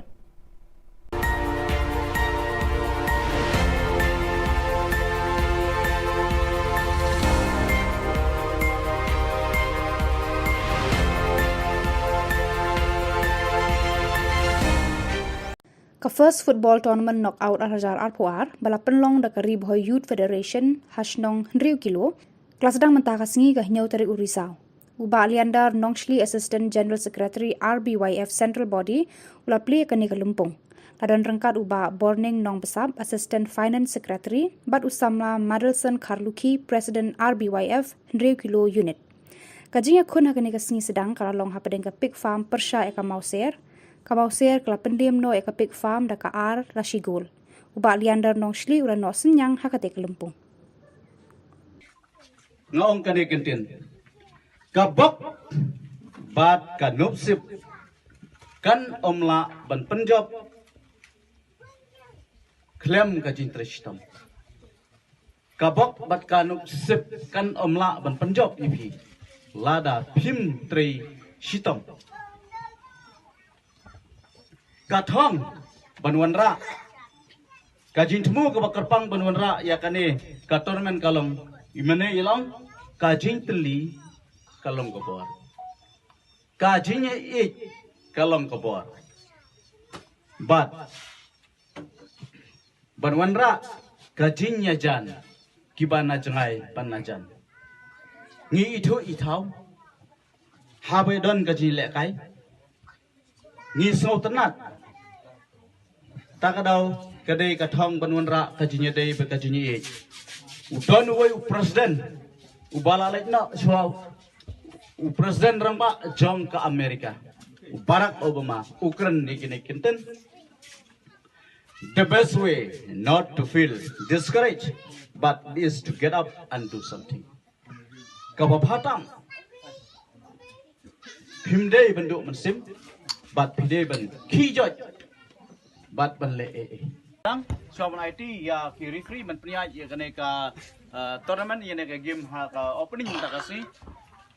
Ka First Football Tournament Knockout ar hajar arphew ar ba la pynlong da ka Ri Bhoi Youth Federation ha shnong hynriew kilo, ka la sdang mynta ka sngi ka hynñiew tarik u Risaw. U Bah Leander Nongshli, Assistant General Secretary R B Y F Central Body, u la plie ïa kane ka lympung. La don ryngkat u Bah Borning Nongbsap, Assistant Finance Secretary, bad u samla Madelson Kharlukhi, President R B Y F hynriew kilo unit. Ka jingïakhun ha kane ka sngi sdang ka la long hapdeng ka pig farm pyrshah ïa ka Mawser. Ka Mawser ka la pynliem noh ïa ka pig farm da ka ar la shi gol. U Bah Leander Nongshli u la noh synñiang ha kata ka lympung. Nga ong kane kyntien, ka bok bad ka nupsip kan ym lah ban pynjop khlem ka jingtrei shitom. Ka bok bad ka nupsip kan ym lah ban pynjop ïa phi lada phim trei shitom. Ka thong Ban wanrah ka jingthmu kaba kyrpang ban wanrah ïa kane ka tournament ka long, i mane i long, ka jingtylli ka long ka bor. Ka jingïeit ka long ka bor. Bad ban wanrah ka jingïajan kiba na jngai ban na jan. Ngi ithuh ithaw haba don ka jinglehkai. Ngi sngewtynnat. Ta ka daw ka dei ka thong ban wanrah ka jingïadei bad ka jingïeit. U don uwei u president uba la leit noh shuwa, u president rangbah jong ka America, u Barack Obama, u kren ïa kine ki kyntien. The best way not to feel discouraged, but is to get up and do something. Kaba bha tam, phim dei ban duh mynsiem, bad phi dei ban khih joit bad ban leh ei ei. Tang, shuwa ban aiti ïa ki referee ban pynïaid ïa kane ka, uh, tournament, ïa kane ka game ha ka opening mynta ka sngi.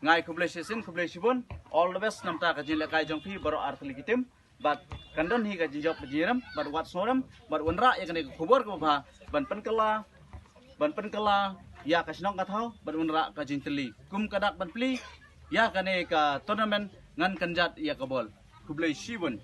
Nga ai khublei shisien, khublei shibun. All the best namar ka jinglehkai jong phi baroh artylli ki team. Bad kan don hi ka jingjop ka jingrem bad wat sngewrem bad wanrah ïa kane ka khubor kaba bha ban pynkylla, ban pynkylla ïa ka shnong ka thaw bad wanrah ka jingtylli. Kum ka dak ban plie ïa kane ka tournament ngan kynjat ïa ka bol. Khublei shibun.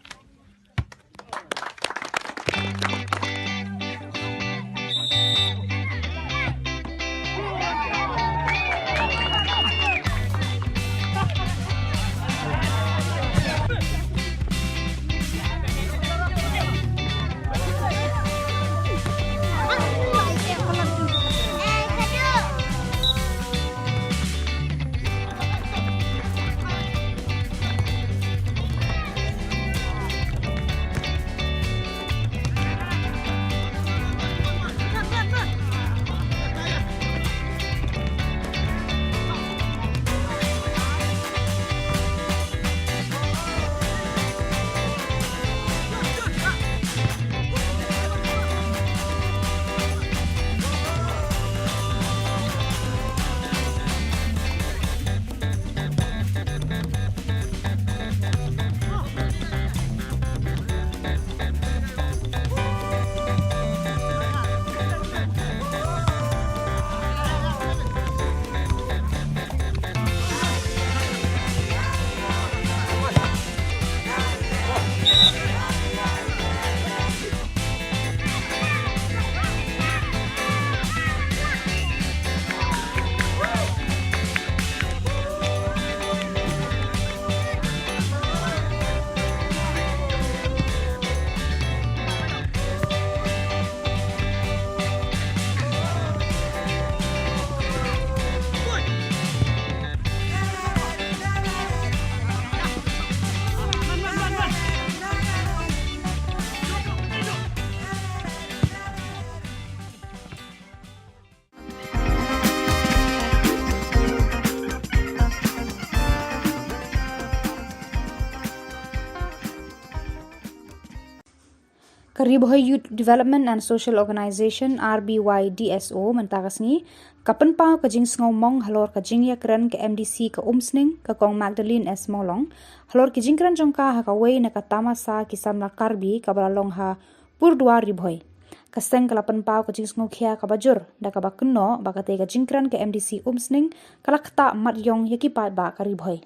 Ka Ri Bhoi Youth Development and Social Organization, R B Y D S O, mynta ka sngi ka pynpaw ka jingsngewmong halor ka jingïakren ka M D C ka Umsning, ka Kong Magdalene S Mawlong, halor ki jingkren jong ka ha kawei na ka tamasa ki samla Karbi kaba la long ha Purduar, Ri Bhoi. Ka seng ka la pynpaw ka jingsngewkhia kaba jur da kaba kynnoh ba katei ka jingkren ka M D C Umsning ka la ktah mat ïong ïa ki paidbah ka Ri Bhoi.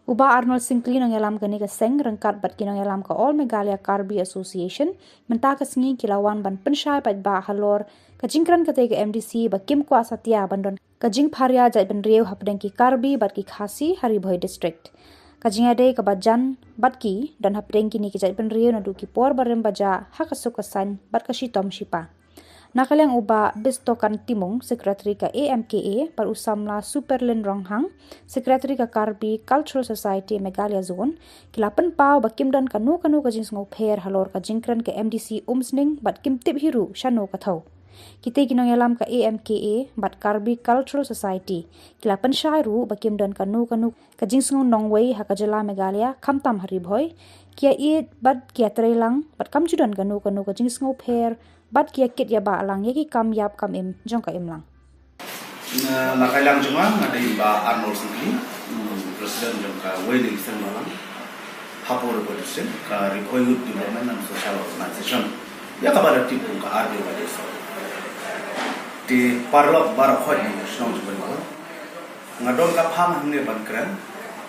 U Bah Arnold Syngkli, nongïalam kane ka seng, ryngkat bad ki nongïalam ka All Meghalaya Karbi Association, mynta ka sngi ki la wan ban pynshai paidbah halor ka jingkren katei ka M D C ba kim kwah satia ban don ka jingpharia jaitbynriew hapdeng ki Karbi bad ki Khasi ha Ri Bhoi District. Ka jingïadei kaba jan bad ki don hapdeng kine ki jaitbynriew naduh ki por barim bajah ha ka suk ka saiñ bad ka shitom shipa. Na ka liang u Bah Bistokan Timung, Secretary ka A M K A, bad u samla Superlin Ronghang, Secretary ka Karbi Cultural Society Meghalaya Zone, ki la pynpaw ba kim don kano kano ka jingsngewpher halor ka jingkren ka M D C Umsning bad kim tip hi ruh shano ka thew. Kitei ki nongïalam ka A M K A bad Karbi Cultural Society ki la pynshai ruh ba kim don kano kano ka jingsngew nongwei ha ka jylla Meghalaya, khamtam ha Ri Bhoi, ki ïaieit bad ki ïatreilang bad kam ju don kano kano ka jingsngewpher bad ki ïakit ïabah lang ïa ki kam ïap kam im jong ka imlang. Na, na ka liang jong nga, nga dei Bah Arnold Syngkli, mm, President jong kawei na ki seng balang. Hapoh Ri Bhoi District, ka Ri Bhoi Youth Development and Social Organization, ïa kaba la tip kum ka R B Y D S O. Te paralok baroh khoit na shnong jong ngi, nga don ka phang hangne ban kren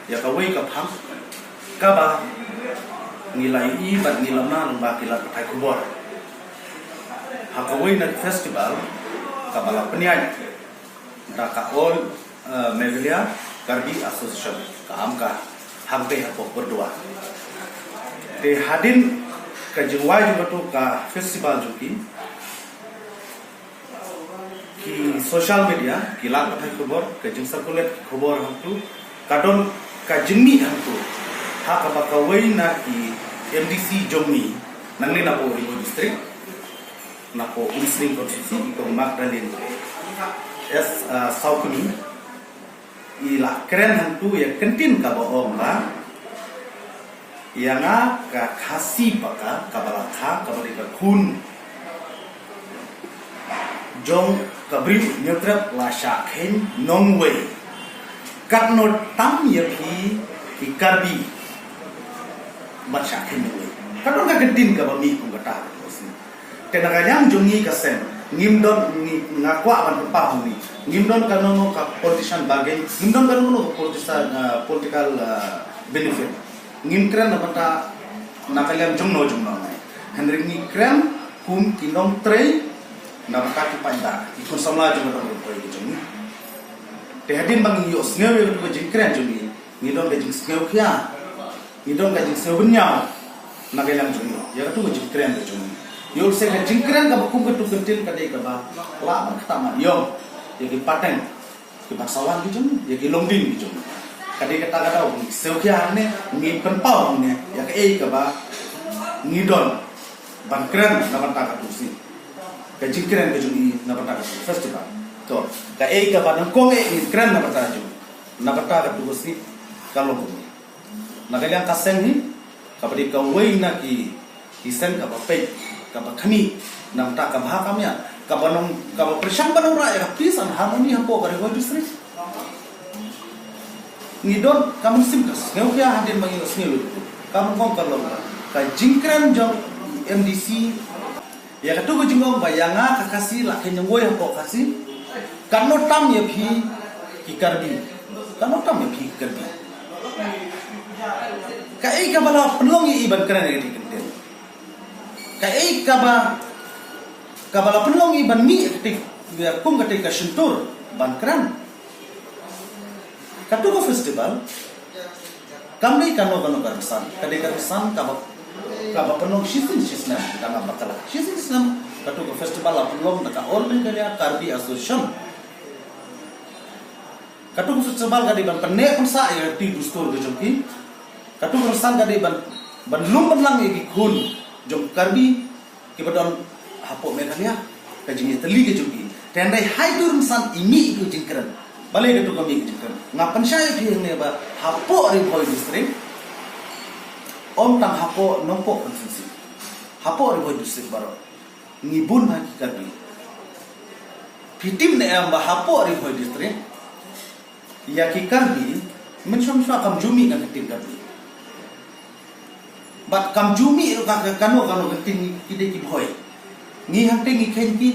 ïa kawei ka phang kaba ngi la ïohi bad ngi la mad lyngba ki lad pathai khubor. Ha kawei na ki festival kaba la pynïaid da ka All, eh, Meghalaya Karbi Association, ka AMKA, hangtei hapoh Burdwan. Te hadien ka jingwai jong katu ka festival jong ki, ki social media, ki lad pathai khubor, ka jingcirculate ki khubor hangtu, ka don ka jingmih hangtu ha kaba kawei na ki M D C jong ngi nangne napoh Ri Bhoi District, napoh Umsning constituency, i Kong Magdalene S, ah, Sawkmie, i la kren hangtu ïa ka ktien kaba ong ba ïa nga ka Khasi paka, kaba la kha, kaba dei ka khun jong ka briew Hynñiewtrep la shah kheiñ nongwei. Katno tam ïa phi ki Karbi ban shah kheiñ nongwei. Ka don ka ktien kaba mih kum kata. Te na ka liang jong ngi ka seng, ngim don, ngi, nga kwah ban pynpaw hangne, ngim don kano kano ka partisan bargain, ngim don kano kano ka partisan, ah, political, ah, benefit. Ngim kren na bynta na ka liang jongno jongno ngai. Hynrei ngi kren kum ki nongtrei na bynta ki paidbah, ki khun samla jong ka dong Ri Bhoi ka jong ngi. Te hadien ba ngi ïohsngew ïa ka jingkren jong ngi, ngi don ka jingsngewkhia, ngi don ka jingsngewbynñiaw na ka liang jong ngi ïa katu ka jingkren ka jong ngi. Ïoh lehse ka jingkren kaba kum katu ka ktien ka dei kaba lah ban kata mat ïong ïa ki pateng, ki bangsawan ki jong ngi, ïa ki longdien ki jong ngi. Ka dei kata ka daw ngi sngewkhia hangne, ngi pynpaw hangne ïa kaei kaba ngi don ban kren na bynta katu ka sngi, ka jingkren ka jong ngi na bynta katu ka festival. To, kaei kaba nyngkong eh ngi kren na bynta jong ngi, na bynta katu ka sngi, ka long kumne. Na ka liang ka seng hi, kaba dei kawei na ki, ki seng kaba peit, kaba khmih na bynta ka bha ka miat, kaba nong, kaba pyrshang ban wanrah ïa ka peace and harmony hapoh ka Ri Bhoi District. Ngi don ka mynsiem ka sngewkhia hadien ba ngi ïohsngew ïa katu. Ka mut ka long ka jingkren jong M D C ïa katu ka jingong ba ïa nga ka Khasi la kheiñ nongwei hapoh Khasi. Katno tam ïa phi ki Karbi. Katno tam ïa phi ki Karbi. Kaei kaba la pynlong ïa i ban kren ïa kata ka ktien. Kaei kaba, kaba la pynlong i ban mih ïa kata, ïa kum kata ka shyntur ban kren. Katu ka festival kam dei kano kano ka rynsan, ka dei ka rynsan kaba, kaba pynlong shisien shisnem, kaba bakla. Shisien shisnem katu ka festival la pynlong da ka All Meghalaya Karbi Association. Katu ka festival ka dei ban pynneh pynsah ïa ka riti dustur ka jong ki. Katu ka rynsan ka dei ban, ban lum ban lang ïa ki khun jong Karbi kiba don hapoh Meghalaya, ka jingïatylli ka jong ki. Te hynrei ha itu rynsan i mih itu jingkren. Balei katu ka mih ka jingkren? Nga pynshai ïa phi hangne ba hapoh Ri Bhoi District, ym tang hapoh Nongpoh constituency, hapoh Ri Bhoi District baroh ngi bun bha ki Karbi. Phi tip ne em ba hapoh Ri Bhoi District ïa ki Karbi mynshwa mynshwa kam ju mih ka ktien Karbi. Bad kam ju mih ruh ka, ka kano kano ka ktien, ki dei ki Bhoi. Ngi hangtei ngi kheiñ ki,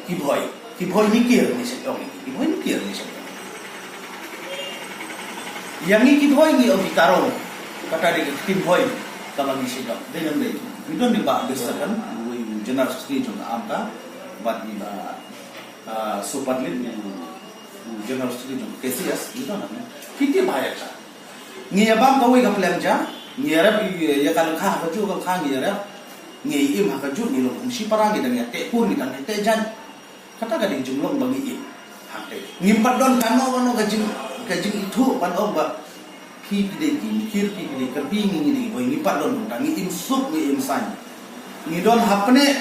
ki Bhoi. Ki Bhoi Nikir ngi shu ong, ki Bhoi Nikir ngi shu ong. Ïa ngi ki Bhoi ngi ong ki Karong. Kata dei ka ktien Bhoi kaba ngi shu ong. Dei nam dei. Ngi don i Bah Bister Khan, u General Secretary jong ka AMKA, bad i Bah, ah, Soe Padlin, u General Secretary jong ka KCS, ngi don hangne. Ki tip bha ïa ka. Ngi ïa bam kawei ka pleng ja, ngi ïa rep ïa ka lyngkha ha kajuh ka lyngkha ngi ïa rep. Ngi im ha kajuh, ngi long kum shipara, ngi dang ïa teh kur, ngi dang ïa teh jaiñ. Kata ka dei jinglong ba ngi im. Hangtei ngim pat don kano kano ka jing, ka jingithuh ban ong ba phi ki dei ki Nikir, phi ki dei Karbi, ngi, ngi dei Bhoi, ngim pat don. Ngi im suk, ngi im saiñ. Ngi don hapdeng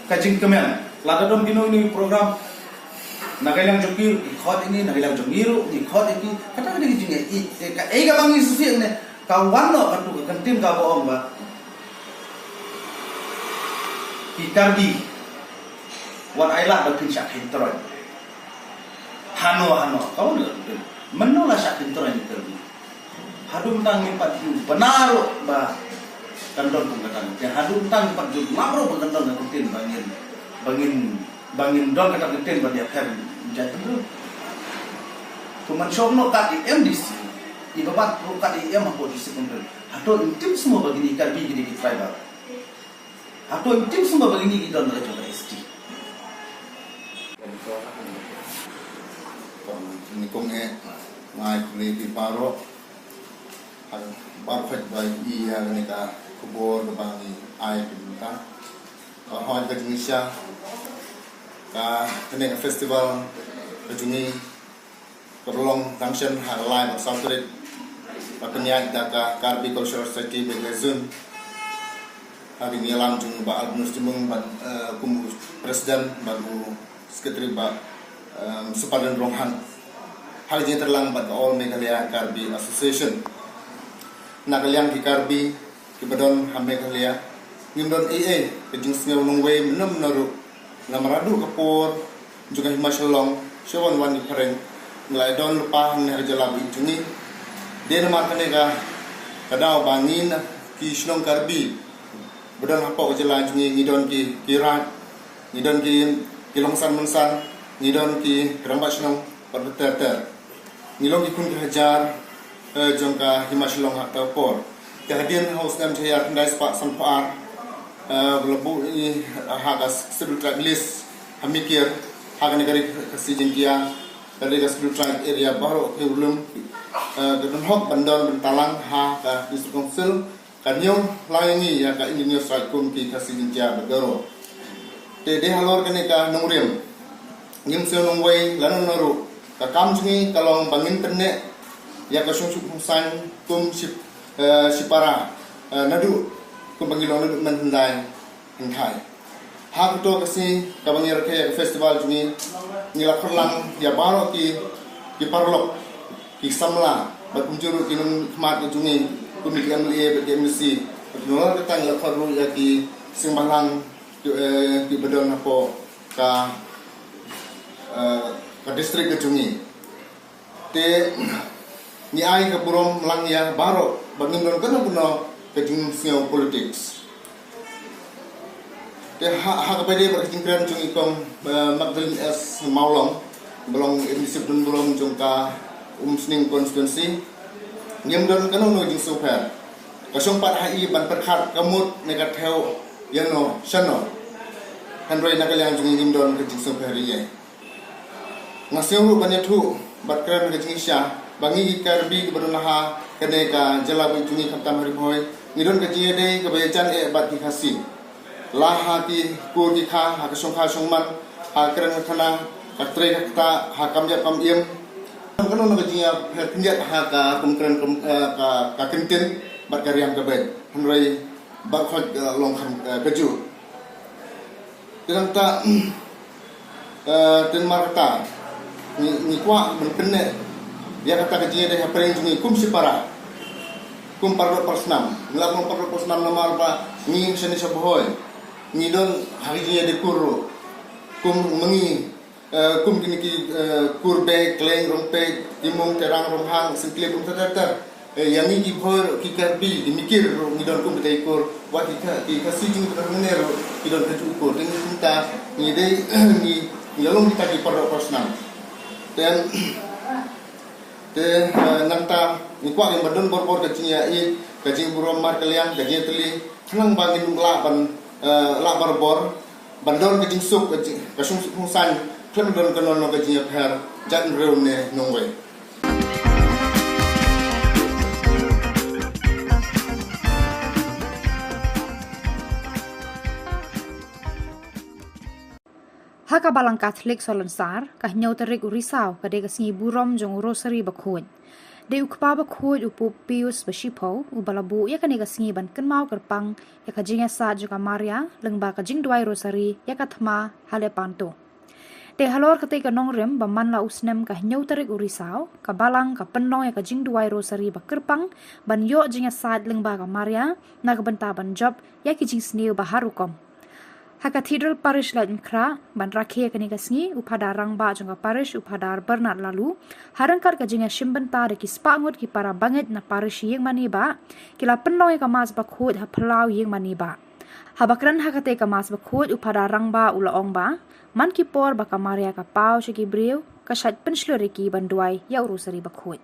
ka jingkmen. Lada don kino kino ki program, na ka liang jong ki ruh ki khot ïa ngi, na ka liang jong ngi ruh ngi khot ïa ki. Kata ka dei ka jingïeit. Te kaei kaba ngi sngewsih ne, ka wan noh katu ka ktien kaba ong ba ki Karbi wat ai lad ba phin shah kheiñ troiñ. Hano hano, ka wan noh ka ktien. Mano la shah kheiñ troiñ ki Karbi? Haduh mynta ngim pat ju bna ruh ba kan don kum kata. Te haduh mynta ngim pat ju lam ruh ba kan don ka ktien ba ngin, ba ngin, ba ngin don kata ka ktien ban ïapher jait bynriew. Kumban shong noh kat i M D C, i ba bat ruh kat i M hapoh district council. Hato im tim sngewbha ba kine ki Karbi kine ki tribal. Hato im tim sngewbha ba kine ki don ka jong ka S T. Nyngkong eh, nga ai khublei ïa phi baroh. Baroh khoit ba ïa kane ka khubor kaba ngi ai phi mynta. Ka hoi ka jingshisha, ka kane ka festival ka jong ngi kaba long dang shen ha ka lai bad saw tarik, ba pynïaid da ka Karbi Cultural Society Bad Lezun. Ha ka jingïalam jong Bah Albinus Jymung bad, eh, kum u president bad u secretary Bah, em, Supaden Ronghang. Ha ka jingïatreilang bad ka All Meghalaya Karbi Association. Na ka liang ki Karbi kiba don ha Meghalaya, ngim don ei ei ka jingsngew nongwei mynno mynno ruh. Namar haduh ka por jong ka Hima Shillong, sha wan wan ki phareng, ngi la don lypa hangne ha ka jylla ba ïeit jong ngi. Dei namar kane ka, ka daw ba ngi na ki shnong Karbi ba don hapoh ka jylla jong ngi, ngi don ki, ki raid, ngi don ki, ki longsan mynsan, ngi don ki rangbah shnong bad ter ter. Ngi long ki khun ki hajar, eh, jong ka Hima Shillong ha kata ka por. Te hadien ha u snem shi hajar khyndai spah sanphew ar, eh, ba la buh ïa ngi ha ka Scheduled Tribe list ha Mikir, ha kane ka Ri Khasi Jaiñtia, ka dei ka Scheduled Tribe area baroh ki urlum, eh, ka don hok ban don ban talang ha ka District Council. Ka ñiew lang ïa ngi ïa ka Indigenous Right kum ki Khasi Jaiñtia bad Garo. Te dei halor kane ka nongrim, ngim sngew nongwei lano lano ruh. Ka kam jong ngi ka long ba ngin pynneh ïa ka shongshit shongsaiñ kum shi, eh, shipara, eh, naduh kumba ngi long naduh mynhyndai hynrei ha kato ka sngi kaba ngi rakhe ïa ka festival jong ngi, ngi la khot lang ïa baroh ki, ki paralok, ki samla bad kumjuh ruh ki nongkhmat ka jong ngi kum ki M L A bad ki M D C. Bad nalor kata ngi la khot ruh ïa ki seng bhalang ki, eh, kiba don hapoh ka, eh, ka district ka jong ngi. Te ngi ai ka burom lang ïa baroh ba ngim don kano kano ka jingsngew politics. Te ha, ha kaba ïadei bad ka jingkren jong i Kong, eh, Magdalene S Mawlong, ba long M D C ba donburom jong ka Umsning constituency, ngim don kano kano jingsngewpher. Ka shong pat ha i ban pyrkhat ka mut ne ka thew ïano shano. Hynrei na ka liang jong ngi ngim don ka jingsngewpher ïa i. Nga sngew ruh ban ïathuh bad kren ha ka jingshisha ba ngi ki Karbi kiba don ha kane ka jylla ba ïeit jong ngi khamtam ha Ri Bhoi, ngi don ka jingïadei kaba ïajan eh bad ki Khasi. La ha ki kur ki kha, ha ka shongkha shongman, ha ka kren ka khana, ka trei ka ktah, ha kam ïap kam im. Kano kano ka jingïapher khyndiat ha ka kum kren kum, eh, ka, ka kyntien bad ka riam ka beit. Hynrei baroh khoit, eh, long kham, eh, kajuh. Te nangta, eh, te namar kata ngi, ngi kwah ban pynneh ïa kata ka jingïadei hapdeng jong ngi kum shipara, kum paradoh parasnam. Ngi la kum paradoh parasnam namar ba ngi shane sha Bhoi ngi don ha ka jingïadei kur ruh kum ma ngi, eh, kum kine ki, eh, kur Bei, Khleng, Rongpeit, Timung, Terang, Ronghang, Syngkli, kum ter ter ter. Eh, ïa ngi ki Bhoi ruh, ki Karbi, ki Mikir ruh ngi don kum kita i kur. Wat ki Kha-, ki Khasi jong ngi ruh ki don kajuh i kur. Te ngi kumta ngi dei, ngi, ngi la long kita ki paradoh parasnam. Te, te, eh, nangta ngi kwah ngi ban don bor bor ka jingïaid, ka jingburom markylliang, ka jingïatylli. Khnang ba ngin lah ban, eh, lah barabor ban don ka jingsuk, ka jing, ka shong, shongsaiñ khlem don kano kano ka jingïapher jaitbynriew ne nongwei. Ha ka Balang Katholik Salonsar, ka hynñiew tarik u Risaw ka dei ka sngi burom jong u Rosary Bakhuid. Dei u Kpa Bakhuid u Pope Pius ba shiphew uba la buh ïa kane ka sngi ban kynmaw kyrpang ïa ka jingïasaid jong ka Maria lyngba ka jingduwai Rosary ïa ka thma ha Lepanto. Te halor katei ka nongrim ba man la u snem ka hynñiew tarik u Risaw, ka Balang ka pynlong ïa ka jingduwai Rosary ba kyrpang ban ïoh jingïasaid lyngba ka Maria na ka bynta ban jop ïa ki jingsniew ba har rukom. Ha Cathedral Parish Laitumkhrah, ban rakhe ïa kane ka sngi, u Phadar Rangbah jong ka Parish, u Phadar Bernard Laloo, ha ryngkat ka jingïashim bynta da ki spah ngut ki para bangeit na Parish Ïingmane Bah, ki la pynlong ïa ka Mass Bakhuid ha phyllaw Ïingmane Bah. Haba kren ha katei ka Mass Bakhuid, u Phadar Rangbah u la ong ba, man ki por ba ka Maria ka paw sha ki briew, ka shait pynshlur ïa ki ban duwai ïa u Rosary Bakhuid.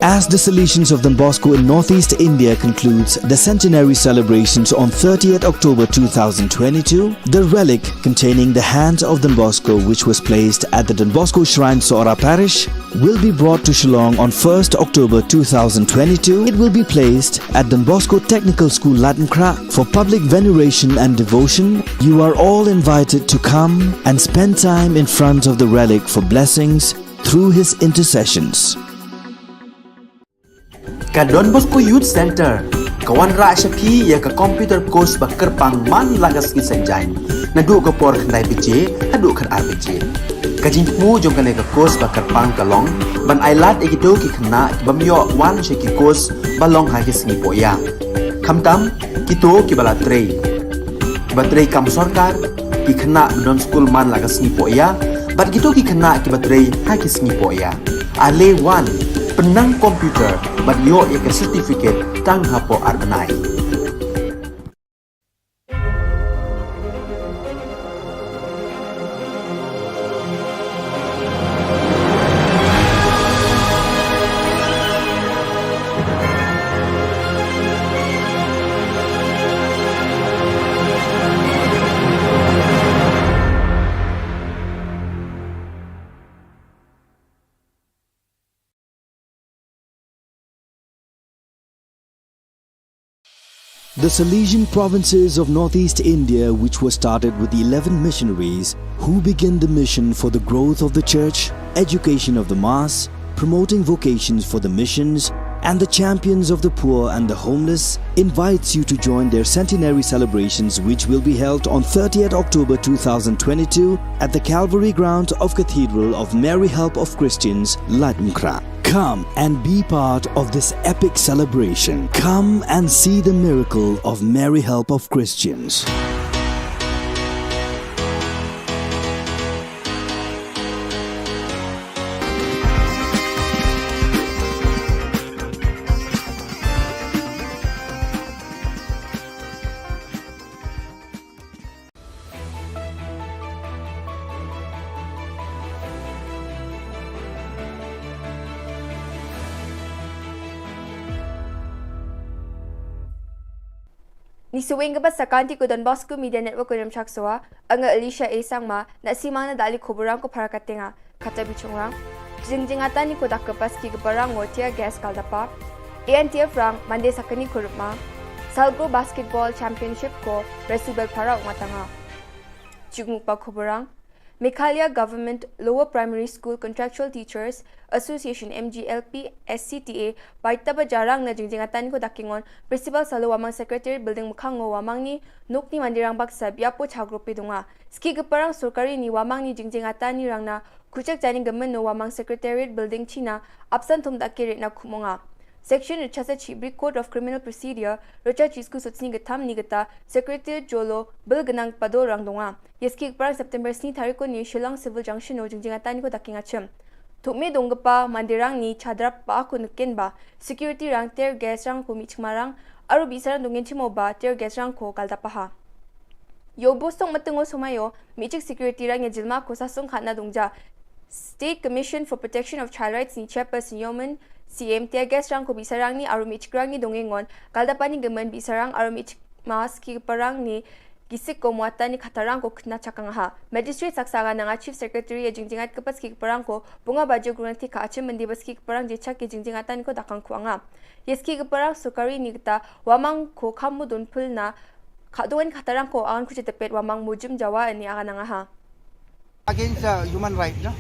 As the Salesians of Don Bosco in Northeast India concludes the centenary celebrations on thirtieth October two thousand twenty-two, the relic containing the hands of Don Bosco, which was placed at the Don Bosco Shrine, Sohra Parish, will be brought to Shillong on first October two thousand twenty-two. It will be placed at Don Bosco Technical School, Laitumkhrah, for public veneration and devotion. You are all invited to come and spend time in front of the relic for blessings through his intercessions. Ka Don Bosco Youth Centre ka wanrah sha phi ïa ka computer course ba kyrpang man la ka sngi Saitjaiñ, naduh ka por khyndai baje haduh khatar baje. Ka jingthmu jong kane ka course ba kyrpang ka long ban ailad ïa kito ki khynnah ki bym ïoh wan sha ki course ba long ha ki sngi pohïa, khamtam kito kiba la trei, kiba trei kam sorkar, ki khynnah ba don skul man la ka sngi pohïa, bad kito ki khynnah kiba trei ha ki sngi pohïa. Ale wan, pynnang computer bad ïoh ïa ka certificate tang hapoh ar bnai. The Salesian provinces of Northeast India, which was started with eleven missionaries who began the mission for the growth of the church, education of the mass, promoting vocations for the missions, and the champions of the poor and the homeless, invites you to join their centenary celebrations, which will be held on thirtieth October two thousand twenty-two at the Calvary grounds of Cathedral of Mary Help of Christians, Laitumkhrah. Come and be part of this epic celebration. Come and see the miracle of Mary Help of Christians. Ngi sa weng kaba sa ka Don Bosco Media Network u Nongshaksawa, nga Alicia A Sangma, na simang na dali khuburang ko para katenga, kata bichungrang. Jingjingatan ni ko dak kepas ki kebarang ngo tear gas kaldapa. A N T F rang mande sakani kurupma. Salgo Basketball Championship ko resubel para ungatanga. Jukmukpa khuburang. Meghalaya Government Lower Primary School Contractual Teachers Association, M G L P S C T A, bai taba jarang na jingjingatan ko dakingon Principal Salo Wamang Secretariat Building mukhango Wamang ni nukni mandirang baksa biapo chagrupi dunga. Ski keparang sorkari ni Wamang ni jingjingatan ni rangna kuchak jani gemen no Wamang Secretariat Building China apsan thum dakirit na kumonga. Section Richasa Chibri Code of Criminal Procedure, Rocha Chisku Sutsni Gatam Nigata, Secretary Jolo, Bill Ganang Pado Rangdonga. Yeski Prang September sni tariko ni Shillong Civil Junction o jingjingatan ko daking achim. Thukme donggepa mandirang ni chadrap pa aku nukin ba, security rang tear gas rang ko michmarang, aru bisarang dongin chimo ba tear gas rang ko kaldapaha. Yo bosong matengo somayo, michik security rang ya jilma ko sasong khatna dongja. State Commission for Protection of Child Rights ni Chairperson Yomen, C M tear gas rang ko bisarang ni aru michik rang ni dongengon, kaldapani gemen bisarang aru michik mas ki parang ni gisik ko muatan ni khatarang ko kena chakang ha. Magistrate saksa nga nanga Chief Secretary ya jingjingat kepas ki parang ko bunga baju gurang ti ka achim mendi bas ki parang jechak ki jingjingatan ko dakang kuanga. Yes ki parang sukari ni kata Wamang ko kamu dun pul na khaduan khatarang ko angan kuchetepet Wamang mujum Jawa ni aga nanga ha. Against uh, human rights. No?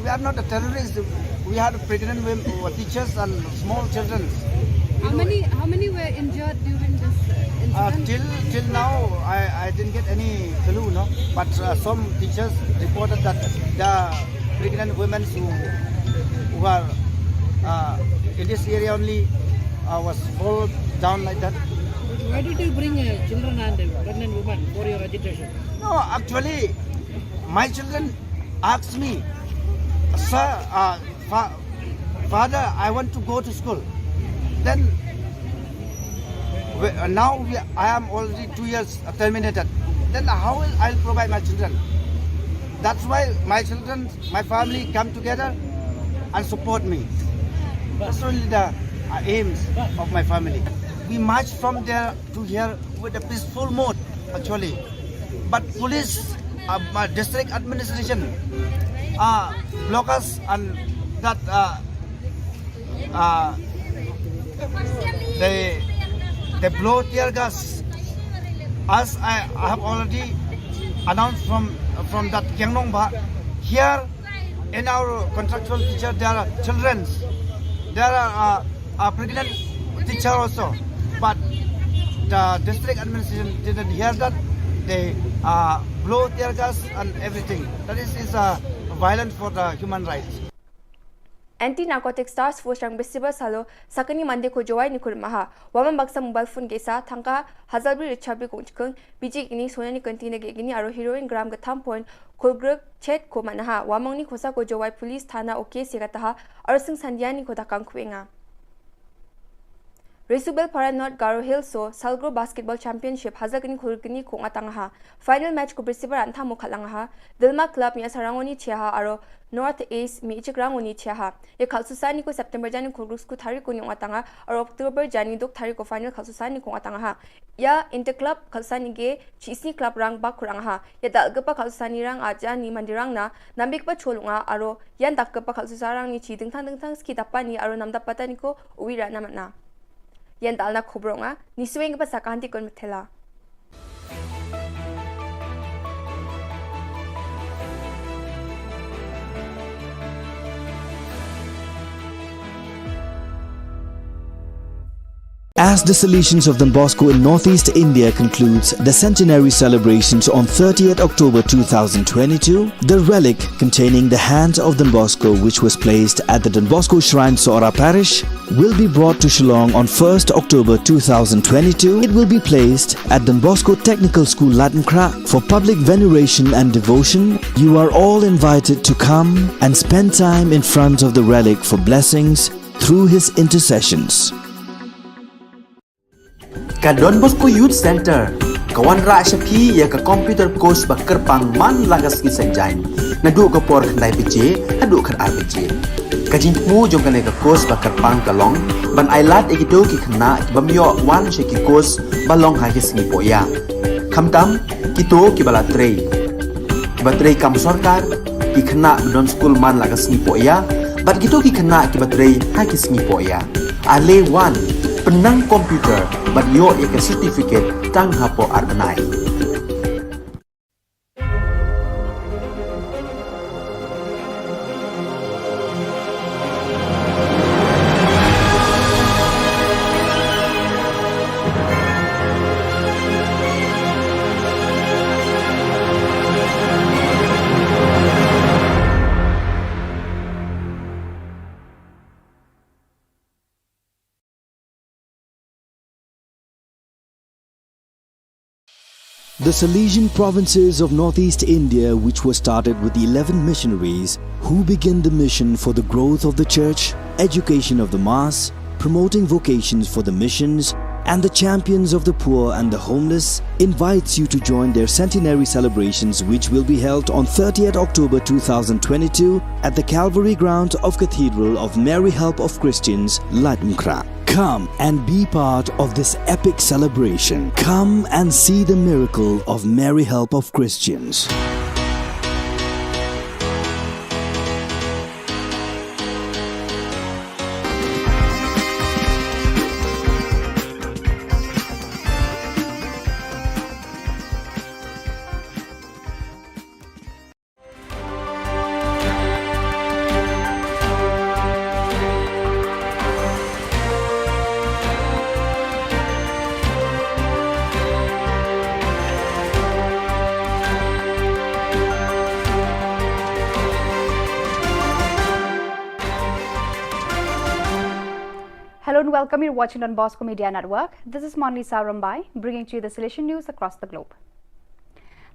We are not a terrorist. We had pregnant women, uh, teachers and small children. How many how many were injured during this uh, Uh, incident? till till now, I, I didn't get any clue, no. But uh, some teachers reported that the pregnant women who who are uh, in this area only uh, was fall down like that. Why did you bring uh, children and uh, pregnant women for your agitation? No, actually, my children asked me, sir, uh, fa- father, I want to go to school. Then we, uh, now we, I am already two years uh, terminated. Then how will I provide my children? That's why my children, my family come together and support me. That's only the uh, aims of my family. We march from there to here with a peaceful mode, actually. But police, uh, uh, district administration, uh, block us and that uh, uh, they they blow tear gas. As I, I have already announced from from that Kiangnongba, here in our contractual teacher there are children, there are uh, a pregnant teacher also, but the district administration didn't hear that. They uh, blow tear gas and everything. That is, is uh, violent for the human rights. Anti Narcotics Task Force rang bestiba salo sakani mande ko Jowai ni kurmaha. Waman baksa mobile phone gesa thangka hazalbri richabri kong chikeng biji kini sona ni kenti na gini aro heroin gram gatham point kulgruk chet ko manaha. Wamong ni kosa ko Jowai Police Thana oke se kataha aro sing sandiani ko dakang kuenga. Resubel Para North Garo Hills so Salgro Basketball Championship hazal kini khulur kini kong atang ha. Final match ko brisibal antha mo khalang ha. Dilma Club mi asarangoni chia ha aro North Ace mi ichik rangoni chia ha. Ya khalsusani ko September jani khulgruk sku thari ko nyong atang ha aro October jani duk thari ko final khalsusani kong atang ha. Ya Inter Club khalsusani ge Chisni club rang bak kurang ha. Ya dal gepa khalsusani rang aja ni mandirang na nambik pa cholung a aro yan dak gepa khalsusarang ni chi dingthang dingthang ski dapani aro nam dapatani ko uwi ra namat na. Yan dal na khubro nga ni sueng gepa sakahanti kon methela. As the Salesians of Don Bosco in northeast India concludes the centenary celebrations on thirtieth October two thousand twenty-two, the relic containing the hand of Don Bosco, which was placed at the Don Bosco Shrine, Sohra Parish, will be brought to Shillong on first October two thousand twenty-two. It will be placed at Don Bosco Technical School, Latnkrah, for public veneration and devotion. You are all invited to come and spend time in front of the relic for blessings through his intercessions. Ka Don Bosco Youth Center ka wanrah sha phi ïa ka computer course ba kyrpang man la ka sngi Saitjaiñ, naduh ka por khyndai baje haduh khatar baje. Ka jingthmu jong kane ka course ba kyrpang ka long ban ailad ïa kito ki khynnah ki bym ïoh wan sha ki course ba long ha ki sngi pohïa. Khamtam kito kiba la trei, kiba trei kam sorkar, ki khynnah ba don skul man la ka sngi pohïa bad kito ki khynnah kiba trei ha ki sngi pohïa. Ale wan, pynnang computer bad ïoh ïa ka certificate tang hapoh ar bnai. The Salesian provinces of northeast India, which were started with eleven missionaries who began the mission for the growth of the church, education of the mass, promoting vocations for the missions, and the champions of the poor and the homeless, invites you to join their centenary celebrations, which will be held on thirtieth October two thousand twenty-two at the Calvary Ground of Cathedral of Mary Help of Christians, Laitumkhrah. Come and be part of this epic celebration. Come and see the miracle of Mary Help of Christians. Hello and welcome. You're watching Don Bosco Media Network. This is Monlisa Rombai, bringing to you the Salesian news across the globe.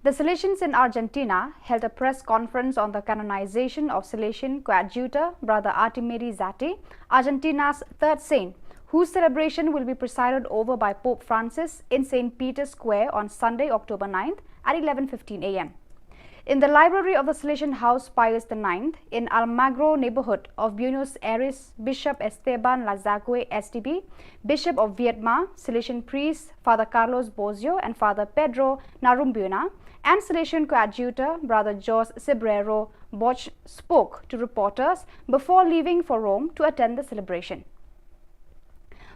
The Salesians in Argentina held a press conference on the canonization of Salesian coadjutor Brother Artimiri Zatti, Argentina's third saint, whose celebration will be presided over by Pope Francis in Saint Peter's Square on Sunday, October ninth at eleven fifteen a m. In the library of the Salesian House Pius the ninth in Almagro neighborhood of Buenos Aires, Bishop Esteban Lazague, S D B, Bishop of Viedma, Salesian priests Father Carlos Bozio and Father Pedro Narumbuena, and Salesian coadjutor Brother Jos Sibrero Boch spoke to reporters before leaving for Rome to attend the celebration.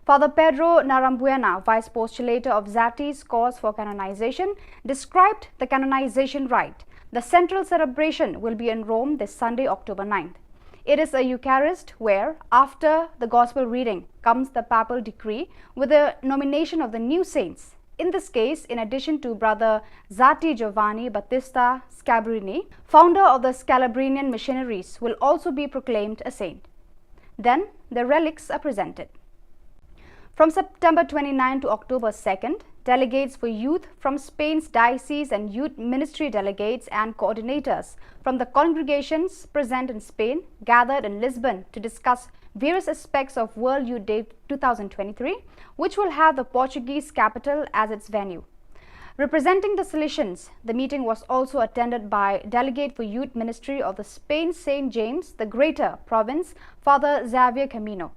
Father Pedro Narambuena, vice postulator of Zatti's cause for canonization, described the canonization rite. The central celebration will be in Rome this Sunday, October ninth. It is a Eucharist where, after the Gospel reading, comes the papal decree with the nomination of the new saints. In this case, in addition to Brother Zatti Giovanni Battista Scabrini, founder of the Scalabrinian missionaries, will also be proclaimed a saint. Then, the relics are presented. From September twenty-ninth to October second, delegates for youth from Spain's diocese and youth ministry delegates and coordinators from the congregations present in Spain gathered in Lisbon to discuss various aspects of World Youth Day two thousand twenty-three, which will have the Portuguese capital as its venue. Representing the Salesians, the meeting was also attended by Delegate for Youth Ministry of the Spain Saint James the Greater province, Father Xavier Camino.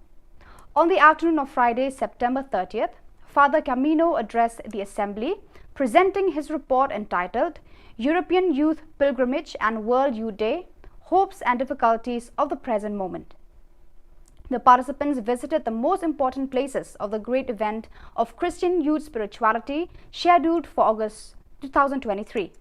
On the afternoon of Friday, September thirtieth, Father Camino addressed the assembly, presenting his report entitled European Youth Pilgrimage and World Youth Day: Hopes and Difficulties of the Present Moment. The participants visited the most important places of the great event of Christian youth spirituality scheduled for August two thousand twenty-three.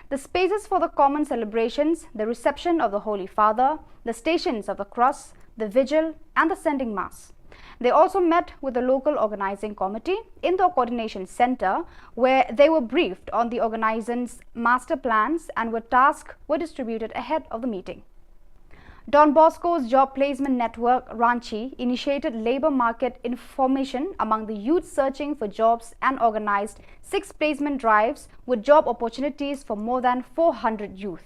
The spaces for the common celebrations, the reception of the Holy Father, the Stations of the Cross, the Vigil, and the Sending Mass. They also met with the local organizing committee in the coordination center, where they were briefed on the organizers' master plans and were tasks were distributed ahead of the meeting. Don Bosco's Job Placement Network, Ranchi, initiated labor market information among the youth searching for jobs and organized six placement drives with job opportunities for more than four hundred youth.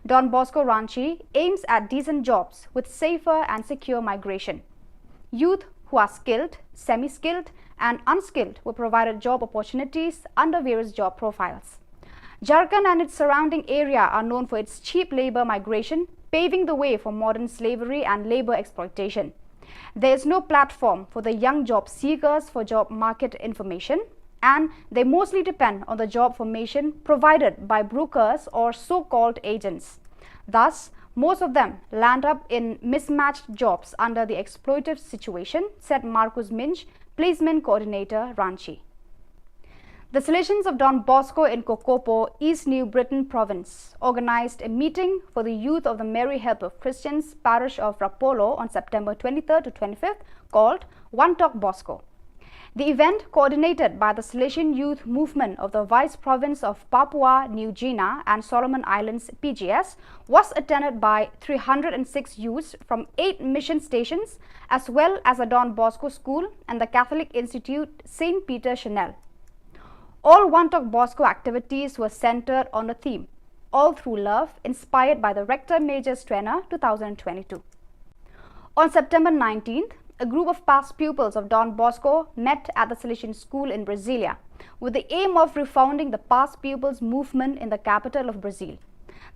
Don Bosco Ranchi aims at decent jobs with safer and secure migration. Youth who are skilled, semi-skilled, and unskilled were provided job opportunities under various job profiles. Jharkhand and its surrounding area are known for its cheap labor migration, paving the way for modern slavery and labor exploitation. There is no platform for the young job seekers for job market information, and they mostly depend on the job formation provided by brokers or so-called agents. Thus, most of them land up in mismatched jobs under the exploitative situation, said Marcus Minch, placement coordinator, Ranchi. The Salesians of Don Bosco in Kokopo, East New Britain Province, organized a meeting for the youth of the Mary Help of Christians parish of Rapolo on September twenty-third to twenty-fifth called One Talk Bosco. The event, coordinated by the Salesian Youth Movement of the Vice Province of Papua New Guinea and Solomon Islands, P G S, was attended by three hundred and six youths from eight mission stations, as well as the Don Bosco School and the Catholic Institute Saint Peter Chanel. All Wanttok Bosco activities were centered on the theme, All Through Love, inspired by the Rector Major's Duenna two thousand twenty-two. On September nineteenth, a group of past pupils of Don Bosco met at the Salesian School in Brasilia, with the aim of refounding the past pupils movement in the capital of Brazil.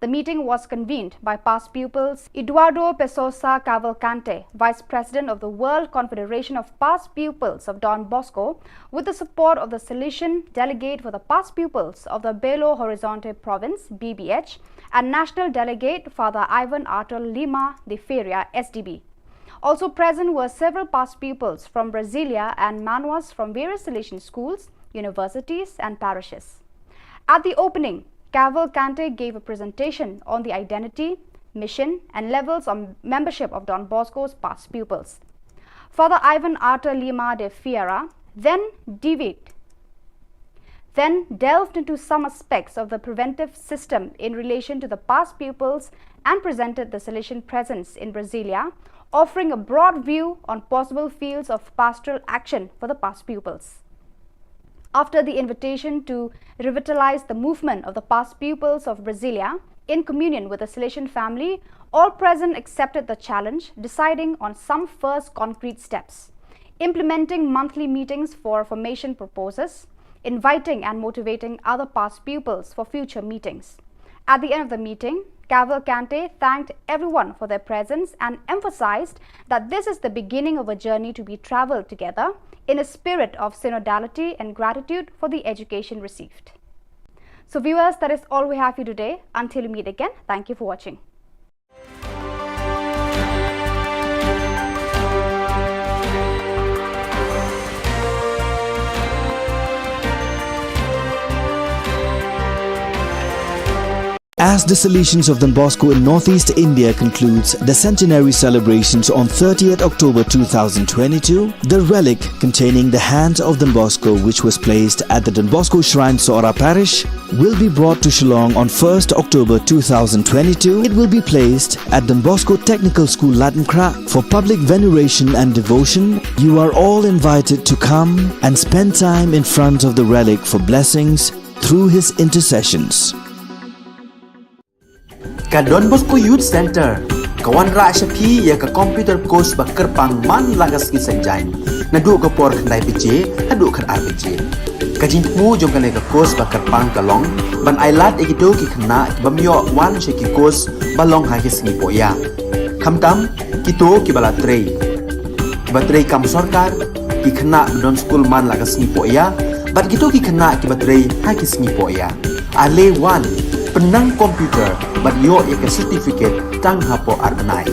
The meeting was convened by past pupils Eduardo Pessoa Cavalcante, Vice President of the World Confederation of Past Pupils of Don Bosco, with the support of the Salesian delegate for the past pupils of the Belo Horizonte province, B B H, and national delegate Father Ivan Arthur Lima de Ferreira, S D B. Also present were several past pupils from Brasilia and Manoas from various Salesian schools, universities, and parishes. At the opening, Cavalcante gave a presentation on the identity, mission, and levels of membership of Don Bosco's past pupils. Father Ivan Arthur Lima de Ferreira then deviated then delved into some aspects of the preventive system in relation to the past pupils and presented the Salesian presence in Brasilia, offering a broad view on possible fields of pastoral action for the past pupils. After the invitation to revitalize the movement of the past pupils of Brasilia, in communion with the Salesian family, all present accepted the challenge, deciding on some first concrete steps: implementing monthly meetings for formation purposes, inviting and motivating other past pupils for future meetings. At the end of the meeting, Cavalcante thanked everyone for their presence and emphasized that this is the beginning of a journey to be traveled together in a spirit of synodality and gratitude for the education received. So viewers, that is all we have for you today. Until we meet again, thank you for watching. As the Salesians of Don Bosco in Northeast India concludes the centenary celebrations on thirtieth October two thousand twenty-two, the relic containing the hand of Don Bosco, which was placed at the Don Bosco Shrine, Sohra Parish, will be brought to Shillong on first October two thousand twenty-two. It will be placed at Don Bosco Technical School, Laitumkhrah, for public veneration and devotion. You are all invited to come and spend time in front of the relic for blessings through his intercessions. Ka Don Bosco Youth Center ka wanrah sha phi ïa ka computer course ba kyrpang man la ka sngi Saitjaiñ, naduh ka por khyndai baje haduh khatar baje. Ka jingthmu jong kane ka course ba kyrpang ka long ban ailad ïa kito ki khynnah ki bym ïoh wan sha ki course ba long ha ki sngi pohïa, khamtam kito kiba la trei, kiba trei kam sorkar, ki khynnah ba don skul man la ka sngi pohïa, bad kito ki khynnah kiba trei ha ki sngi pohïa. Ale wan, pynnang computer bad ïoh ïa ka certificate tang hapoh ar bnai.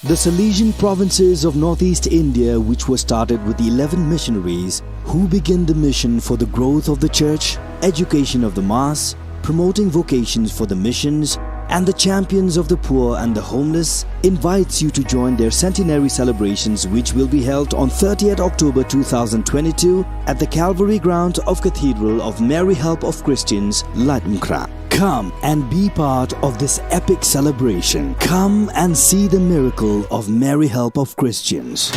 The Salesian provinces of Northeast India, which were started with eleven missionaries who began the mission for the growth of the church, education of the mass, promoting vocations for the missions, and the champions of the poor and the homeless, invites you to join their centenary celebrations, which will be held on thirtieth October two thousand twenty-two at the Calvary ground of Cathedral of Mary Help of Christians, Laitumkhrah. Come and be part of this epic celebration. Come and see the miracle of Mary Help of Christians.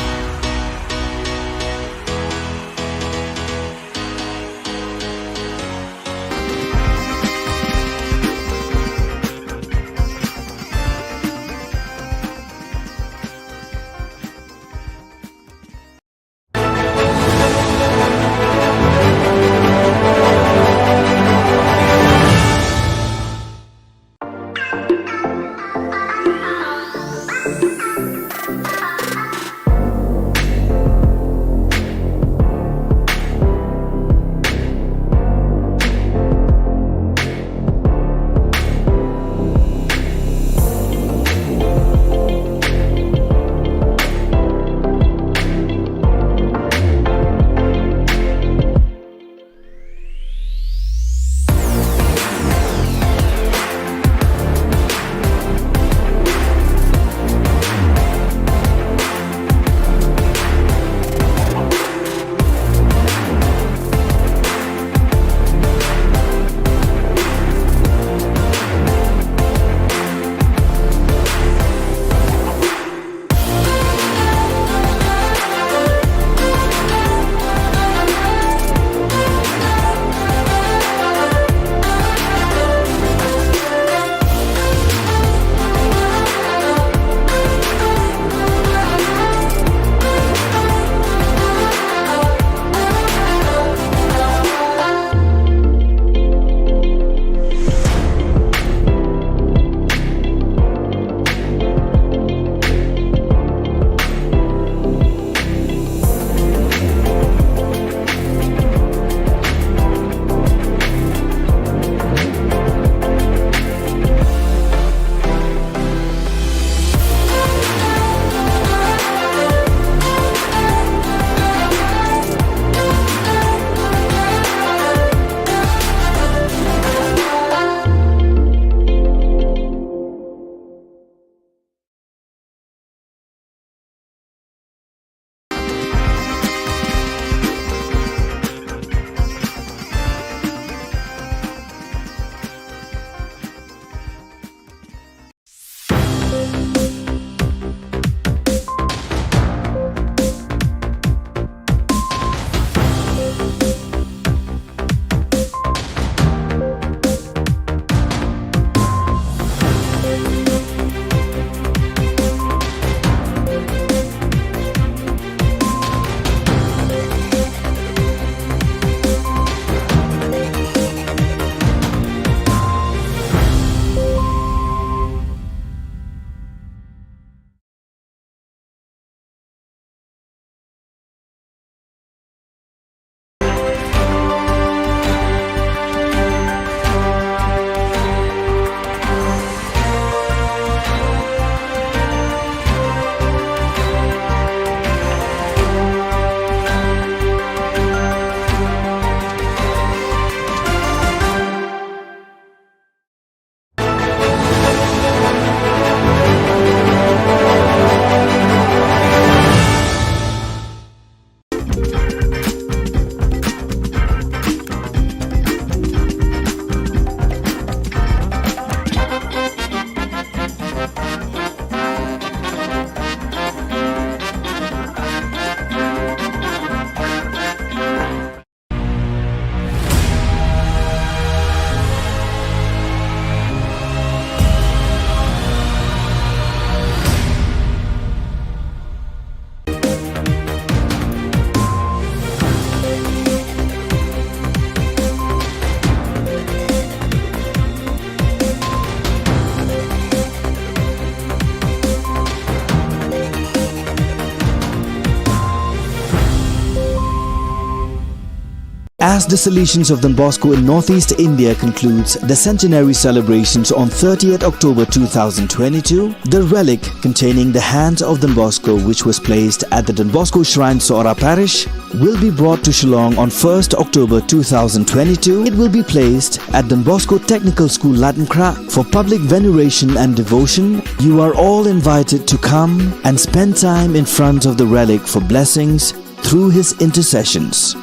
As the Salesians of Don Bosco in Northeast India concludes the centenary celebrations on thirtieth October two thousand twenty-two, the relic containing the hands of Don Bosco, which was placed at the Don Bosco Shrine, Sohra Parish, will be brought to Shillong on first October two thousand twenty-two. It will be placed at Don Bosco Technical School, Laitumkhrah, for public veneration and devotion. You are all invited to come and spend time in front of the relic for blessings through his intercessions.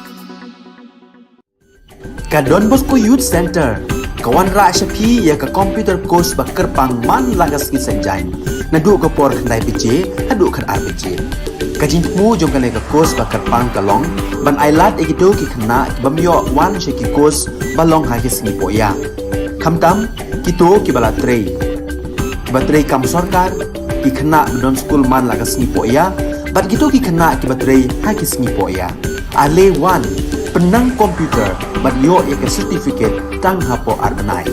Ka Don Bosco Youth Centre ka wanrah sha phi ïa ka computer course ba kyrpang man la ka sngi Saitjaiñ, naduh ka por khyndai baje haduh khatar baje. Ka jingthmu jong kane ka course ba kyrpang ka long ban ailad ïa kito ki khynnah ki bym ïoh wan sha ki course ba long ha ki sngi pohïa, khamtam kito kiba la trei, kiba trei kam sorkar, ki khynnah ba don skul man la ka sngi pohïa, bad kito ki khynnah kiba trei ha ki sngi pohïa. Ale wan, pynnang computer bad ïoh ïa ka certificate tang hapoh ar bnai.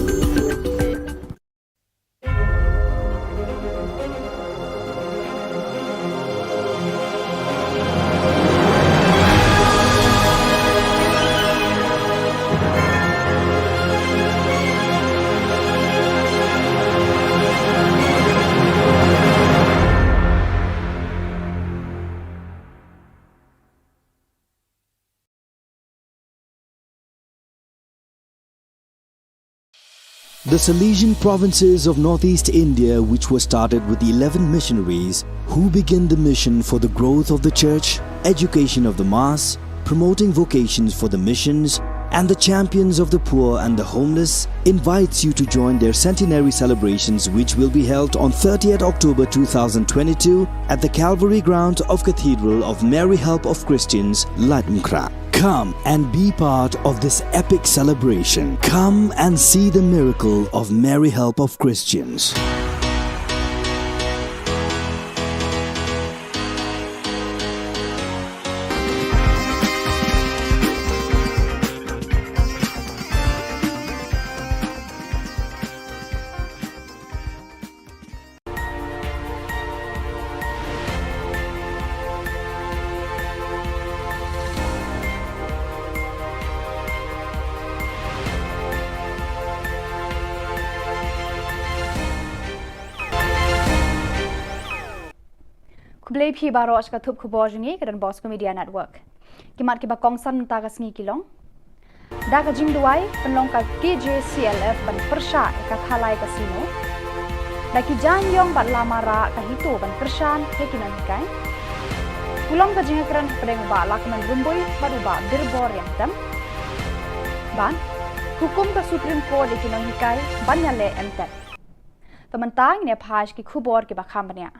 The Salesian provinces of Northeast India, which was started with eleven missionaries who began the mission for the growth of the church, education of the mass, promoting vocations for the missions, and the champions of the poor and the homeless, invites you to join their centenary celebrations, which will be held on thirtieth October two thousand twenty-two at the Calvary ground of Cathedral of Mary Help of Christians, Laitumkhrah. Come and be part of this epic celebration. Come and see the miracle of Mary Help of Christians. Khublei phi baroh sha ka thup khubor jong ngi ka Don Bosco Media Network. Ki mat kiba kongsan mynta ka sngi ki long: Da ka jingduwai pynlong ka K J C L F ban pyrshah ïa ka Khalai Casino. Da ki jaiñ ïong bad lama rah ka HITO ban pyrshang ïa ki nonghikai. Pulom ka jingïakren hapdeng u Bah Lahkmen Rymbui bad u Bah Birbor Ryngtem. Bad hukum ka Supreme Court ïa ki nonghikai ban ïaleh entet. Te mynta ngin ïa phai sha ki khubor kiba kham bniah.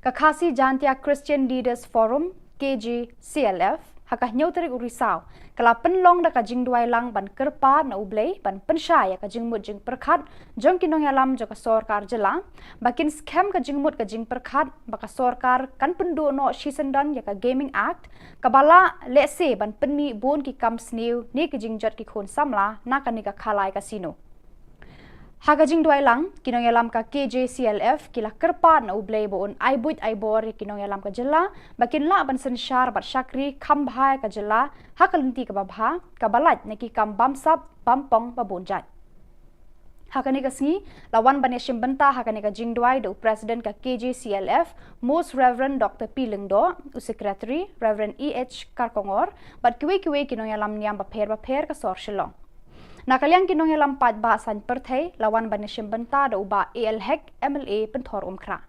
Ka Khasi Jaintia Christian Leaders Forum, K J C L F, ha ka hynñiew tarik u Risaw ka la pynlong da ka jingduwai lang ban kyrpad na U Blei ban pynshai ïa ka jingmut jingpyrkhat jong ki nongïalam jong ka sorkar jylla ba kin skhem ka jingmut ka jingpyrkhat ba ka sorkar kan pynduh noh shisyndon ïa ka Gaming Act kaba la lehse ban pynmih bun ki kam sniew ne ki jingjot ki khun samla na kane ka Khalai Casino. Ha ka jingduwai lang, ki nongïalam ka K J C L F ki la kyrpad na U Blei ba un ai buit ai bor ïa ki nongïalam ka jylla ba kin lah ban synshar bad shakri kham bha ïa ka jylla ha ka lynti kaba bha, kaba lait na ki kam bamsap bampong ba bun jait. Ha kane ka sngi la wan ban ïashim bynta ha kane ka jingduwai da u President ka K J C L F, Most Reverend Doctor P Lyngdoh, u Secretary Reverend E H Kharkongor, bad kiwei kiwei ki nongïalam niam bapher bapher ka sor Shillong. Na ka liang ki nongïalam paidbah saiñ pyrthei la wan ban ïashim bynta da u Bah A L Hek, M L A Pynthor Umkhrah.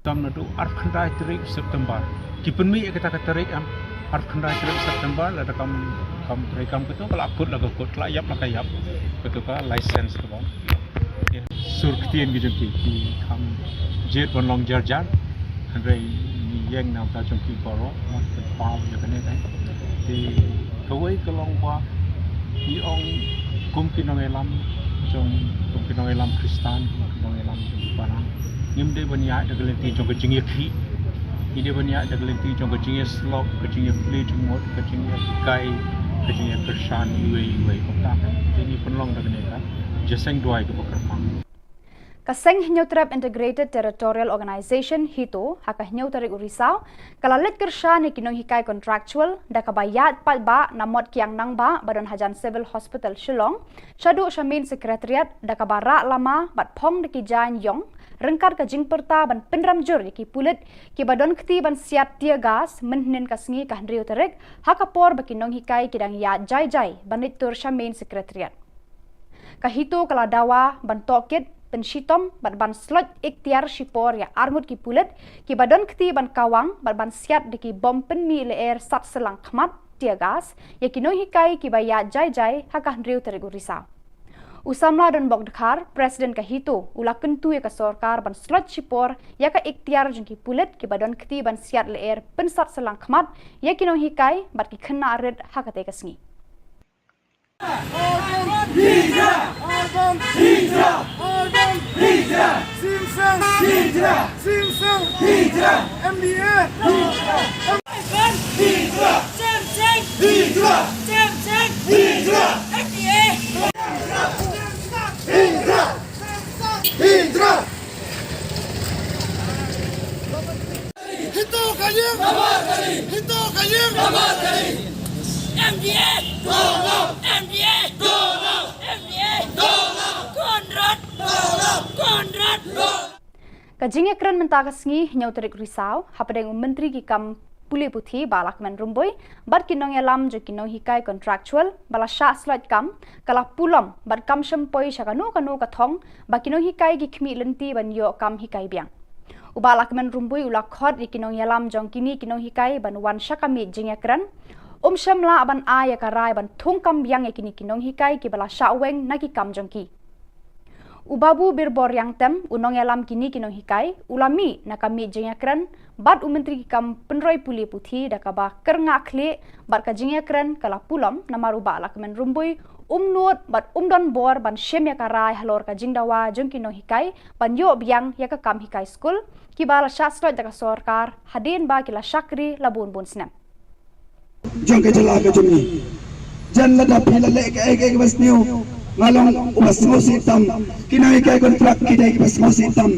Tam naduh arphew khyndai tarik September. Ki pynmih ïa kata ka tarik em, arphew khyndai tarik September, lada kam, kam trei kam kito ka la kut la ka kut, ka la ïap la ka ïap. Kito ka license kaba sur ktien ki jong ki, ki kham jied ban long jar jar. Hynrei ngi ïeng na ka bynta jong ki baroh, mat ka paw ïa kane ka. Te kawei ka long ba ngi ong kum ki nongïalam jong, kum ki nongïalam Khristan, kum ki nongïalam jong ki para, ngim dei ban ïaid da ka lynti jong ka jingïakhih. Ngi dei ban ïaid da ka lynti jong ka jingïasyllok, ka jingïaplie jingmut, ka jingïahikai, ka jingïakyrshan iwei iwei. Kumta te ngi pynlong da kane ka jingïaseng duwai kaba kyrpang. Ka Seng Hynñiewtrep Integrated Territorial Organization, HITO, ha ka hynñiew tarik u Risaw, ka la leit kyrshan ïa ki nonghikai contractual da kaba ïaid paidbah na Mot Kiang Nangbah ba don hajan Civil Hospital Shillong, shaduh sha Main Secretariat da kaba rah lama bad phong da ki jaiñ ïong, ryngkat ka jingpyrta ban pynrem jur ïa ki pulit kiba don kti ban siat tear gas mynhynnin ka sngi ka hynriew tarik, ha ka por ba ki nonghikai ki dang ïaid jai jai ban leit tur sha Main Secretariat. Ka HITO ka la dawa ban tohkit, pynshitom bad ban sloit iktiar shipor ïa arngut ki pulit kiba don kti ban kawang bad ban siat da ki bom pynmih lyer sat syllang khmat, tear gas, ïa ki nonghikai kiba ïaid jai jai ha ka hynriew tarik u Risaw. U Samla Donbok Dkhar, President ka HITO, u la kyntu ïa ka sorkar ban sloit shipor ïa ka iktiar jong ki pulit kiba don kti ban siat lyer pynsat syllang khmat ïa ki nonghikai bad ki khynnah rit ha katei ka sngi. HITO ka ïing! HITO ka ïing! MDA! MDA! MDA! Conrad! Conrad! Ka jingïakren mynta ka sngi, hynñiew tarik Risaw, hapdeng u Myntri ki kam pule puthi Bah Lahkmen Rymbui bad ki nongïalam jong ki nonghikai contractual ba la shah sloit kam, ka la pulom bad kam shym poi sha kano kano ka thong ba ki nonghikai ki khmih lynti ban ïoh kam hikai biang. U Bah Lahkmen Rymbui u la khot ïa ki nongïalam jong kine ki nonghikai ban wan sha ka miej jingïakren. Um shym lah ban ai ïa ka rai ban thung kam biang ïa kine ki nonghikai kiba la shah weng na ki kam jong ki. U Babu Birbor Riangtem, u nongïalam kine ki nonghikai, u la mih na ka miej jingïakren bad u Myntri ki kam pynroi pule puthi da kaba kyrngah khlieh bad ka jingïakren ka la pulom namar u Bah Lahkmen Rymbui um nud bad um don bor ban shim ïa ka rai halor ka jingdawa jong ki nonghikai ban ïoh biang ïa ka kam hikai skul kiba la shah sloit da ka sorkar hadien ba ki la shakri la bun bun snem. Jong ka jylla ka jong ngi. Jan lada phi la leh kaei kaei kaba sniew, nga long uba sngewsih tam. Ki nonghikai contract ki dei kiba sngewsih tam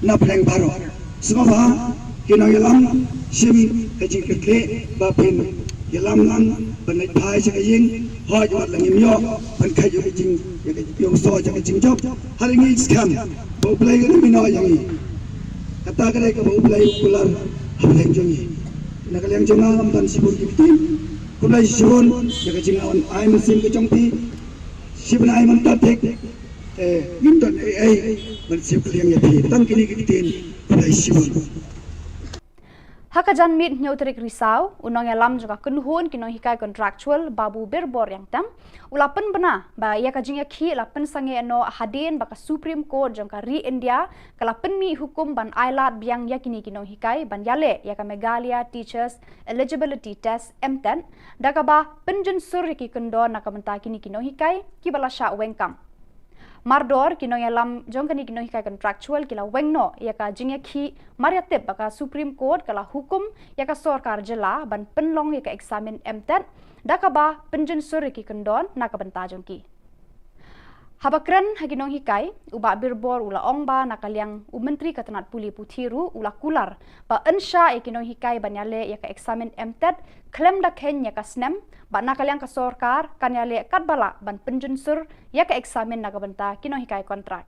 na pdeng baroh. Sngewbha ki nongïalam shim ka jingkyrkieh ba phin ïalam lang ban leit phai sha ka ïing. Hooid, wat la ngim ïoh ban kheit ïa ka jing, ïa ka jingïohsngew ïa ka jingjop, ha ri ngi skhem ba U Blei un ïehnoh ïa ngi. Kata ka dei kaba U Blei u kular ha pdeng jong ngi. Na ka liang jong nga ngam don shibun ki ktien. Khublei shibun ïa ka jingwan ai mynsiem ka jong phi. Shibun ai mynta thik. Eh, ngim don ei ei ban siew kylliang ïa phi. Tang kine ki ktien. Khublei shibun. Ha ka janmiet hynñiew tarik Risaw, u nongïalam jong ka kynhun ki nonghikai contractual Babu Birbor Riangtem u la pynbna ba ïa ka jingïakhih la pynsangeh noh hadien ba ka Supreme Court jong ka ri India ka la pynmih hukum ban ailad biang ïa kine ki nonghikai ban ïaleh ïa ka Meghalaya Teachers Eligibility Test, MTET, da kaba pynjynsur ïa ki kyndon na ka bynta kine ki nonghikai kiba la shah weng kam. Mardor ki nongïalam jong kane ki nonghikai contractual ki la weng noh ïa ka jingïakhih mar ïa tip ba ka Supreme Court ka la hukum ïa ka sorkar jylla ban pynlong ïa ka eksamin MTET da kaba pynjynsur ïa ki kyndon na ka bynta jong ki. Haba kren ha ki nonghikai, u Bah Birbor u la ong ba na ka liang u Myntri ka tnat pule puthi ruh u la kular ba yn shah ïa ki nonghikai ban ïaleh ïa ka eksamin MTET khlem da kheiñ ïa ka snem, ba na ka liang ka sorkar kan ïaleh katba lah ban pynjynsur ïa ka eksamin na ka bynta ki nonghikai kontrak.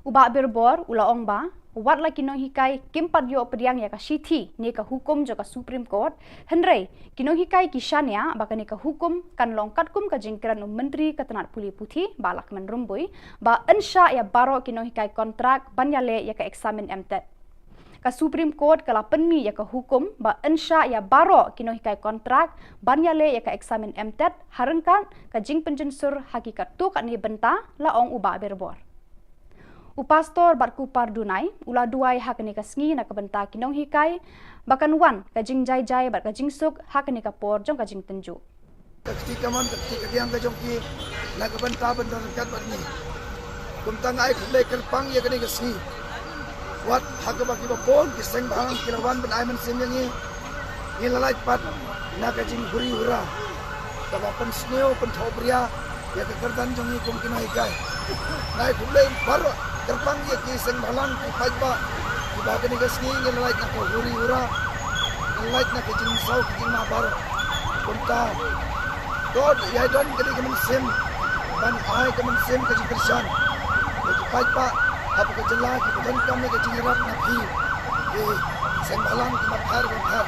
U Bah Birbor u la ong ba wat la ki nonghikai kim pat ïoh pdiang ïa ka shithi ne ka hukum jong ka Supreme Court, hynrei ki nonghikai ki shaniah ba kane ka hukum kan long katkum ka jingkren u Myntri ka tnat pule puthi Bah Lahkmen Rymbui ba yn shah ïa baroh ki nonghikai kontrak ban ïaleh ïa ka eksamin MTET. Ka Supreme Court ka la pynmih ïa ka hukum ba yn shah ïa baroh ki nonghikai kontrak ban ïaleh ïa ka eksamin MTET ha ryngkat ka jingpynjynsur ha ki katto katne bynta, la ong u Bah Birbor. U Pastor Batkuppar Dunai u la duwai ha kane ka sngi na ka bynta ki nonghikai ba kan wan ka jingjai jai bad ka jingsuk ha kane ka por jong ka jingtynjuh. Ka kti kamon, ka kti kadiang ka jong ki na ka bynta ban don ryngkat bad ngi. Kumta nga ai khublei kyrpang ïa kane ka sngi. Wat ha kaba kiba bun ki seng bhalang ki la wan ban ai mynsiem ïa ngi, ngi la lait pat na ka jinghuri hura kaba pynsniew pynthohbria ïa ka kyrdan jong ngi kum ki nonghikai. Nga ai khublei baroh Kyrpang ïa ki seng bhalang ki paidbah kiba kane ka sngi ngin lait na ka huri hura, ngin lait na ka jingsaw ka jingmabor. Kumta to ïa don kane ka mynsiem ban ai ka mynsiem ka jingkyrshan ïa ki paidbah haba ka jylla kiba donkam ïa ka jingïarap na phi ki seng bhalang kiba pher ba pher.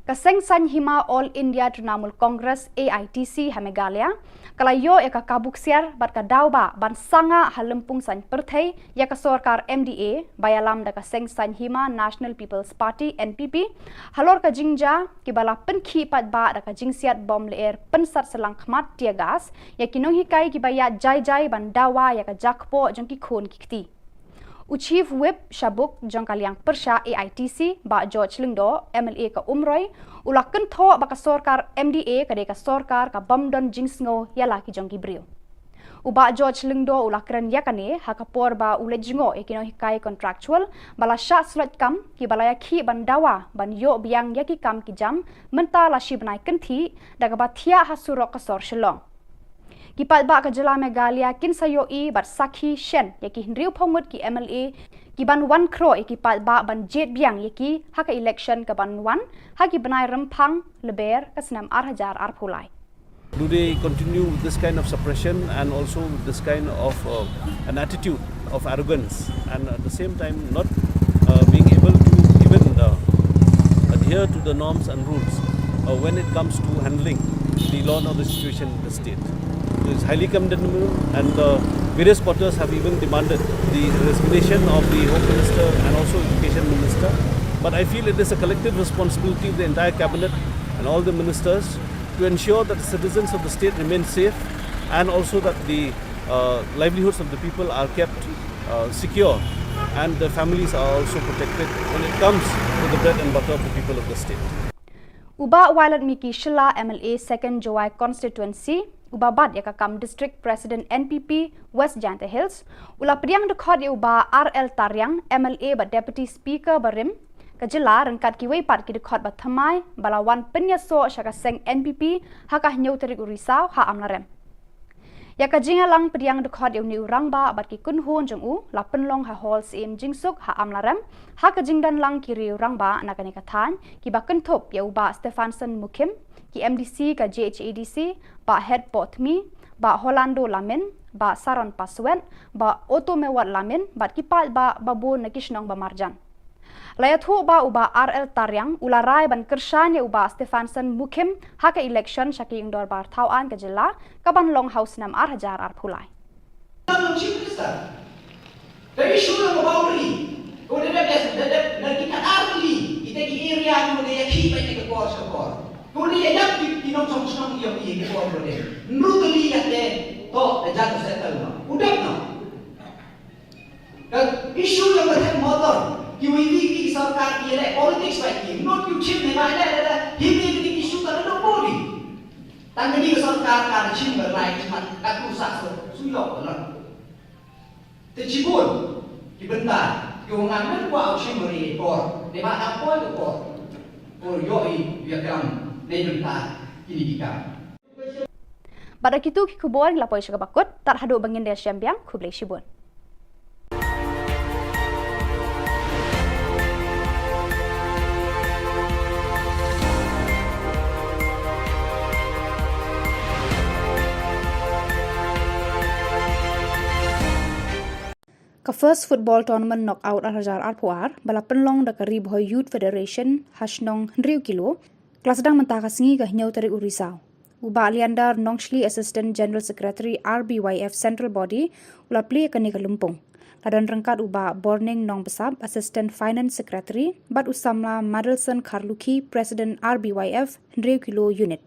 Ka Seng Saiñ Hima All India Trinamool Congress, A I T C, ha Meghalaya ka la ïoh ïa ka kabu ksiar bad ka daw ba ban sangeh ha lympung saiñ pyrthei ïa ka sorkar M D A ba ïalam da ka Seng Saiñ Hima National People's Party, N P P, halor ka jingjia kiba la pynkhih paidbah da ka jingsiat bom lyer pynsat shyllangkhmat, tear gas, ïa ki nonghikai kiba ïaid jai jai ban dawa ïa ka jakpoh jong ki khun ki kti. U Chief Whip sha buk jong ka liang pyrshah A I T C, Bah George Lyngdoh, M L A ka Umroi, u la kynthoh ba ka sorkar M D A ka dei ka sorkar ka bym don jingsngew ïa la ki jong ki briew. U Bah George Lyngdoh u la kren ïa kane ha ka por ba u leit jngoh ïa ki nonghikai contractual ba la shah sloit kam kiba la ïakhih ban dawa ban ïoh biang ïa ki kam ki jam mynta la shi bnai kynthih da kaba thiah ha surok ka sor Shillong. Ki paidbah ka jylla Meghalaya kin sa ïohi bad sakhi shen ïa ki hynriewphew ngut ki M L A ki ban wan khroh ïa ki paidbah ban jied biang ïa ki ha ka election ka ban wan ha ki bnai Rymphang Lber ka snem ar hajar arphew lai. Do they continue with this kind of suppression and also with this kind of uh, an attitude of arrogance and at the same time not uh, being able to even uh, adhere to the norms and rules uh, when it comes to handling the law and order situation in the state? It is highly condemnable, and the various quarters have even demanded the resignation of the Home Minister and also Education Minister. But I feel it is a collective responsibility of the entire cabinet and all the ministers to ensure that the citizens of the state remain safe and also that the uh, livelihoods of the people are kept uh, secure and the families are also protected when it comes to the bread and butter of the people of the state. U Bah Violet Miki Shylla, M L A Second Jowai Constituency, uba bat ïa ka kam District President N P P West Jaintia Hills, u la pdiang dkhot ïa u Bah R L Tariang, M L A bad Deputy Speaker barim ka jylla, ryngkat kiwei pat ki dkhot ba thymmai ba la wan pynïasoh sha ka seng N P P ha ka hynñiew tarik u Risaw ha Amlarem. Ïa ka jingïalang pdiang dkhot ïa une u rangbah bad ki kynhun jong u la pynlong ha Hall Syiem Jingsuk ha Amlarem, ha ka jingdon lang ki riew rangbah na kane ka thaiñ kiba kynthup ïa u Bah Stephanson Mukhim, ki M D C ka J H A D C, Bah Hetboh Tmi, Bah Holando Lamin, Bah Saron Paswet, Bah Otomewot Lamin bad ki paidbah babun na ki shnong ba marjan. La ïathuh ba u Bah R L Tariang u la rai ban kyrshan ïa u Bah Stephanson Mukhim ha ka election sha ka Ïing Dorbar Thaw Aiñ ka jylla ka ban long ha u snem ar hajar arphew lai. Chief Minister, the issue of the boundary, ko de de de de na ki ka ar li, ite ki area ko de ya ki ba ki ko ko. Ko de ya ki ki nong song song ya ki ko ko de. Nru de li ya de to de jan settle no. U de no. Ka issue jong ka thep motor, ki V V P, ki sorkar, ki leh politics ba ki, not you chim ne ba leh leh leh, hi hi ki issue ka dong body. Tang ka sorkar ka chim ba lai chim ka tu sa so, su yok ka lang. Te chibun ki bynta ki ong ngan men kwah chim ba ri por, ne ba ka poi ka por. Ko yo i ya kam ne bynta kini ki kam. Bad da kitu ki khubor ngi la poi sha kaba kut, tad haduh ba ngin da shem biang, khublei shibun. Ka First Football Tournament Knockout ar hajar arphew ar, ba la pynlong da ka Ri Bhoi Youth Federation ha shnong hynriew kilo, ka la sdang mynta ka sngi ka hynñiew tarik u Risaw. U Bah Leander Nongshli, Assistant General Secretary R B Y F Central Body, u la plie kane ka lympung. La don ryngkat u Bah Borning Nongbsap, Assistant Finance Secretary, bad u samla Madelson Kharlukhi, President R B Y F hynriew kilo unit.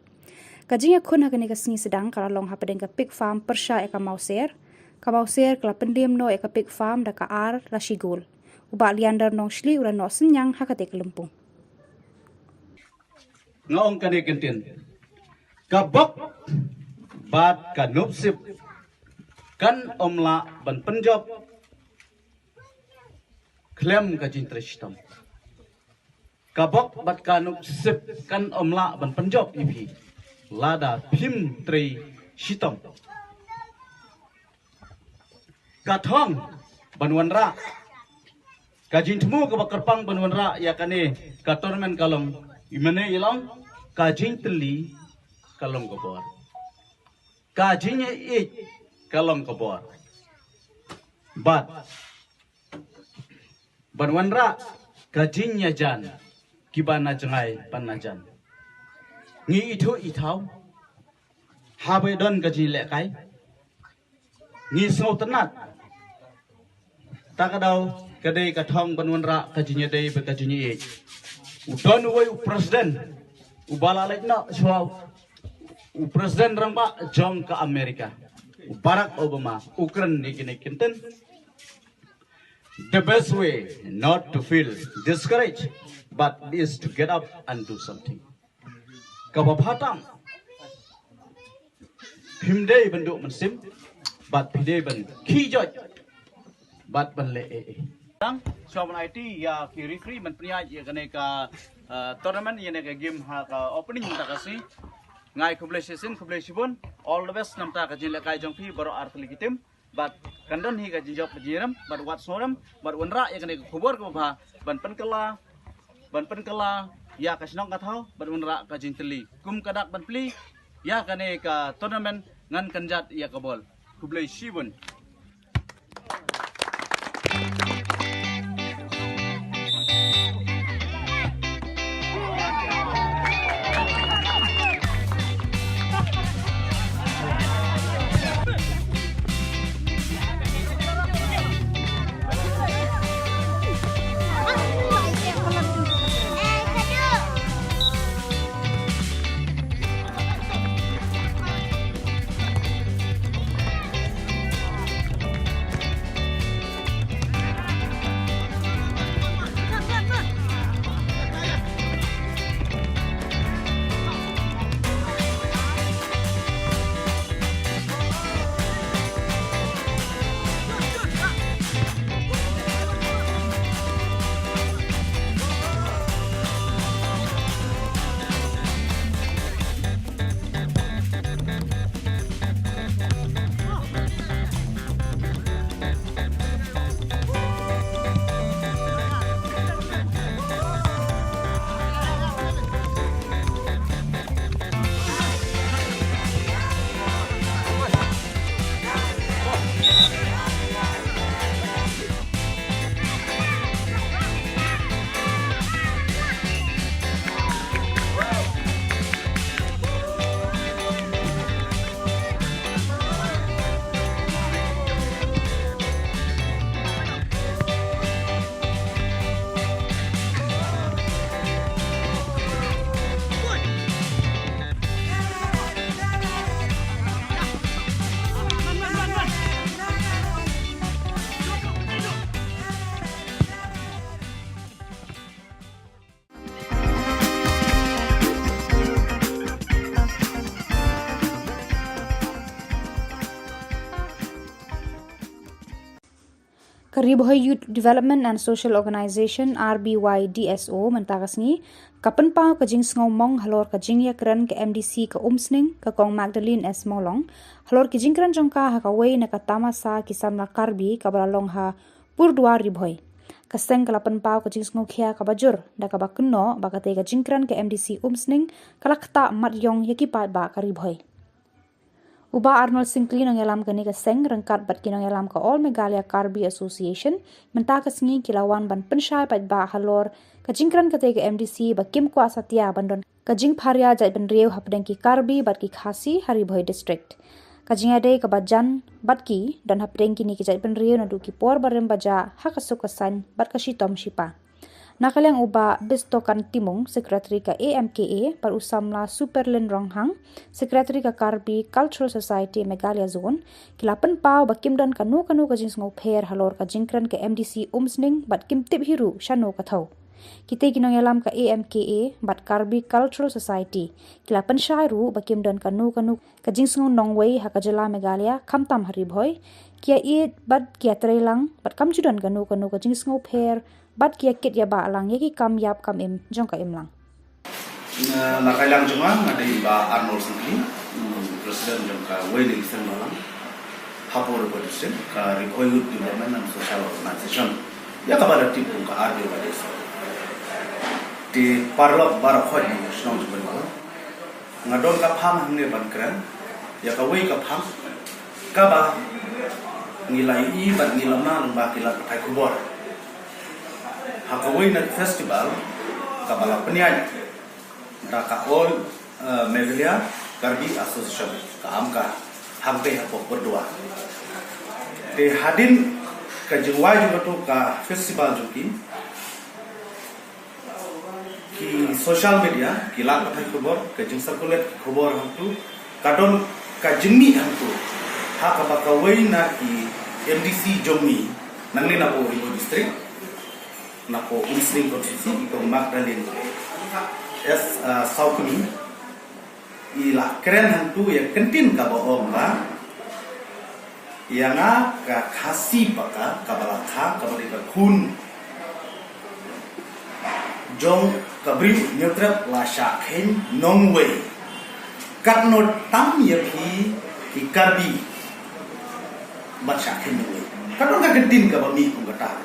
Ka jingïakhun ha kane ka sngi sdang ka la long hapdeng ka pig farm pyrshah ïa ka Mawser. Ka Mawser ka la pyndem noh ïa ka pig farm da ka ar la shi gol. U Bah Leander Nongshli u la noh synñiang ha kata ka lympung. Nga ong kane kyntien. Ka bok bad ka nupsip kan ym lah ban pynjop khlem ka jingtrei shitom. Ka bok bad ka nupsip kan ym lah ban pynjop ïa phi lada phim trei shitom. Ka thong ban wanrah. Ka jingthmu kaba kyrpang ban wanrah ïa kane ka tournament ka long, i mane i long, ka jingtylli ka long ka bor. Ka jingïeit ka long ka bor. Bad ban wanrah ka jingïajan kiba na jngai ban na jan. Ngi ithuh ithaw haba don ka jinglehkai. Ngi sngewtynnat. Ta ka daw ka dei ka thong ban wanrah ka jingïadei bad ka jingïeit. U don uwei u president uba la leit noh shuwa, u president rangbah jong ka America, u Barack Obama, u kren ïa kine ki kyntien. The best way not to feel discouraged, but is to get up and do something. Kaba phatang, phim dei ban duh mynsiem, bad phi dei ban khie joit bad ban leh ei ei. Tang, shuwa ban aiti ïa ki referee ban pynïaid ïa kane ka, uh, tournament, ïa kane ka game ha ka opening mynta ka sngi. Nga ai khublei shisien, khublei shibun. All the best namar ka jinglehkai jong phi baroh artylli ki team. Bad kan don hi ka jingjop ka jingrem, bad wat sngewrem, bad wanrah ïa kane ka khubor kaba bha, ban pynkylla, ban pynkylla ïa ka shnong ka thaw, bad wanrah ka jingtylli. Kum ka dak ban plie ïa kane ka tournament, ngan kynjat ïa ka bol. Khublei shibun. Ka Ri Bhoi Youth Development and Social Organization, R B Y D S O, mynta ka sngi ka pynpaw ka jingsngewmong halor ka jingïakren ka M D C ka Umsning, ka Kong Magdalene S Mawlong, halor ki jingkren jong ka ha kawei na ka tamasa ki samla Karbi kaba la long ha Purdwar Ri Bhoi. Ka seng ka la pynpaw ka jingsngewkhia kaba jur da kaba kynnoh ba katei ka jingkren ka M D C Umsning ka la ktah mat ïong ïa ki paidbah ka Ri Bhoi. U Bah Arnold Syngkli, nongïalam kane ka seng, ryngkat bad ki nongïalam ka All Meghalaya Karbi Association, mynta ka sngi ki la wan ban pynshai paidbah halor ka jingkren katei ka M D C ba kim kwah satia ban don ka jingpharia jaitbynriew hapdeng ki Karbi bad ki Khasi ha Ri Bhoi District. Ka jingïadei kaba jan bad ki don hapdeng kine ki jaitbynriew naduh ki por barim bajah ha ka suk ka saiñ bad ka shitom shipa. Na ka liang u Bah Bistokan Timung, Secretary ka A M K A, bad u samla Superlin Ronghang, Secretary ka Karbi Cultural Society Meghalaya Zone, ki la pynpaw ba kim don kano kano ka jingsngewpher halor ka jingkren ka M D C Umsning bad kim tip hi ruh shano ka thaw. Kitei ki nongïalam ka A M K A bad Karbi Cultural Society ki la pynshai ruh ba kim don kano kano ka jingsngew nongwei ha ka jylla Meghalaya, khamtam ha Ri Bhoi, ki ïaieit bad ki ïatreilang bad kam ju don kano kano ka jingsngewpher bad ki ïakit ïabah lang ïa ki kam ïap kam im jong ka imlang. Na, na ka liang jong nga, nga dei Bah Arnold Syngkli, mm, President jong kawei na ki seng balang. Hapoh Ri Bhoi District, ka Ri Bhoi Youth Development and Social Organization, ïa kaba la tip kum ka R B Y D S. Te paralok baroh khoit na shnong jong ngi, nga don ka phang hangne ban kren ïa kawei ka phang kaba ngi la ïohi bad ngi la mad lyngba ki lad pathai khubor. Ha kawei na festival kaba la pynïaid da ka All, eh, Meghalaya Karbi Association, ka AMKA, hangtei hapoh Burdua. Te hadien ka jingwai jong kato ka festival jong ki, ki social media, ki lad pathai khubor, ka jingcirculate ki khubor hangto, ka don ka jingmih hangto ha kaba kawei na ki M D C jong ngi nangne napoh Ri Bhoi District, napoh Umsning Constituency, i Kong Magdalene S, ah, Sawkmie, i la kren hangto ïa ka ktien kaba ong ba ïa nga ka Khasi ba ka, kaba la kha, kaba dei ka khun jong ka briew Hynñiewtrep la shah kheiñ nongwei. Katno tam ïa phi ki Karbi ban shah kheiñ nongwei. Ka don ka ktien kaba mih kum kata.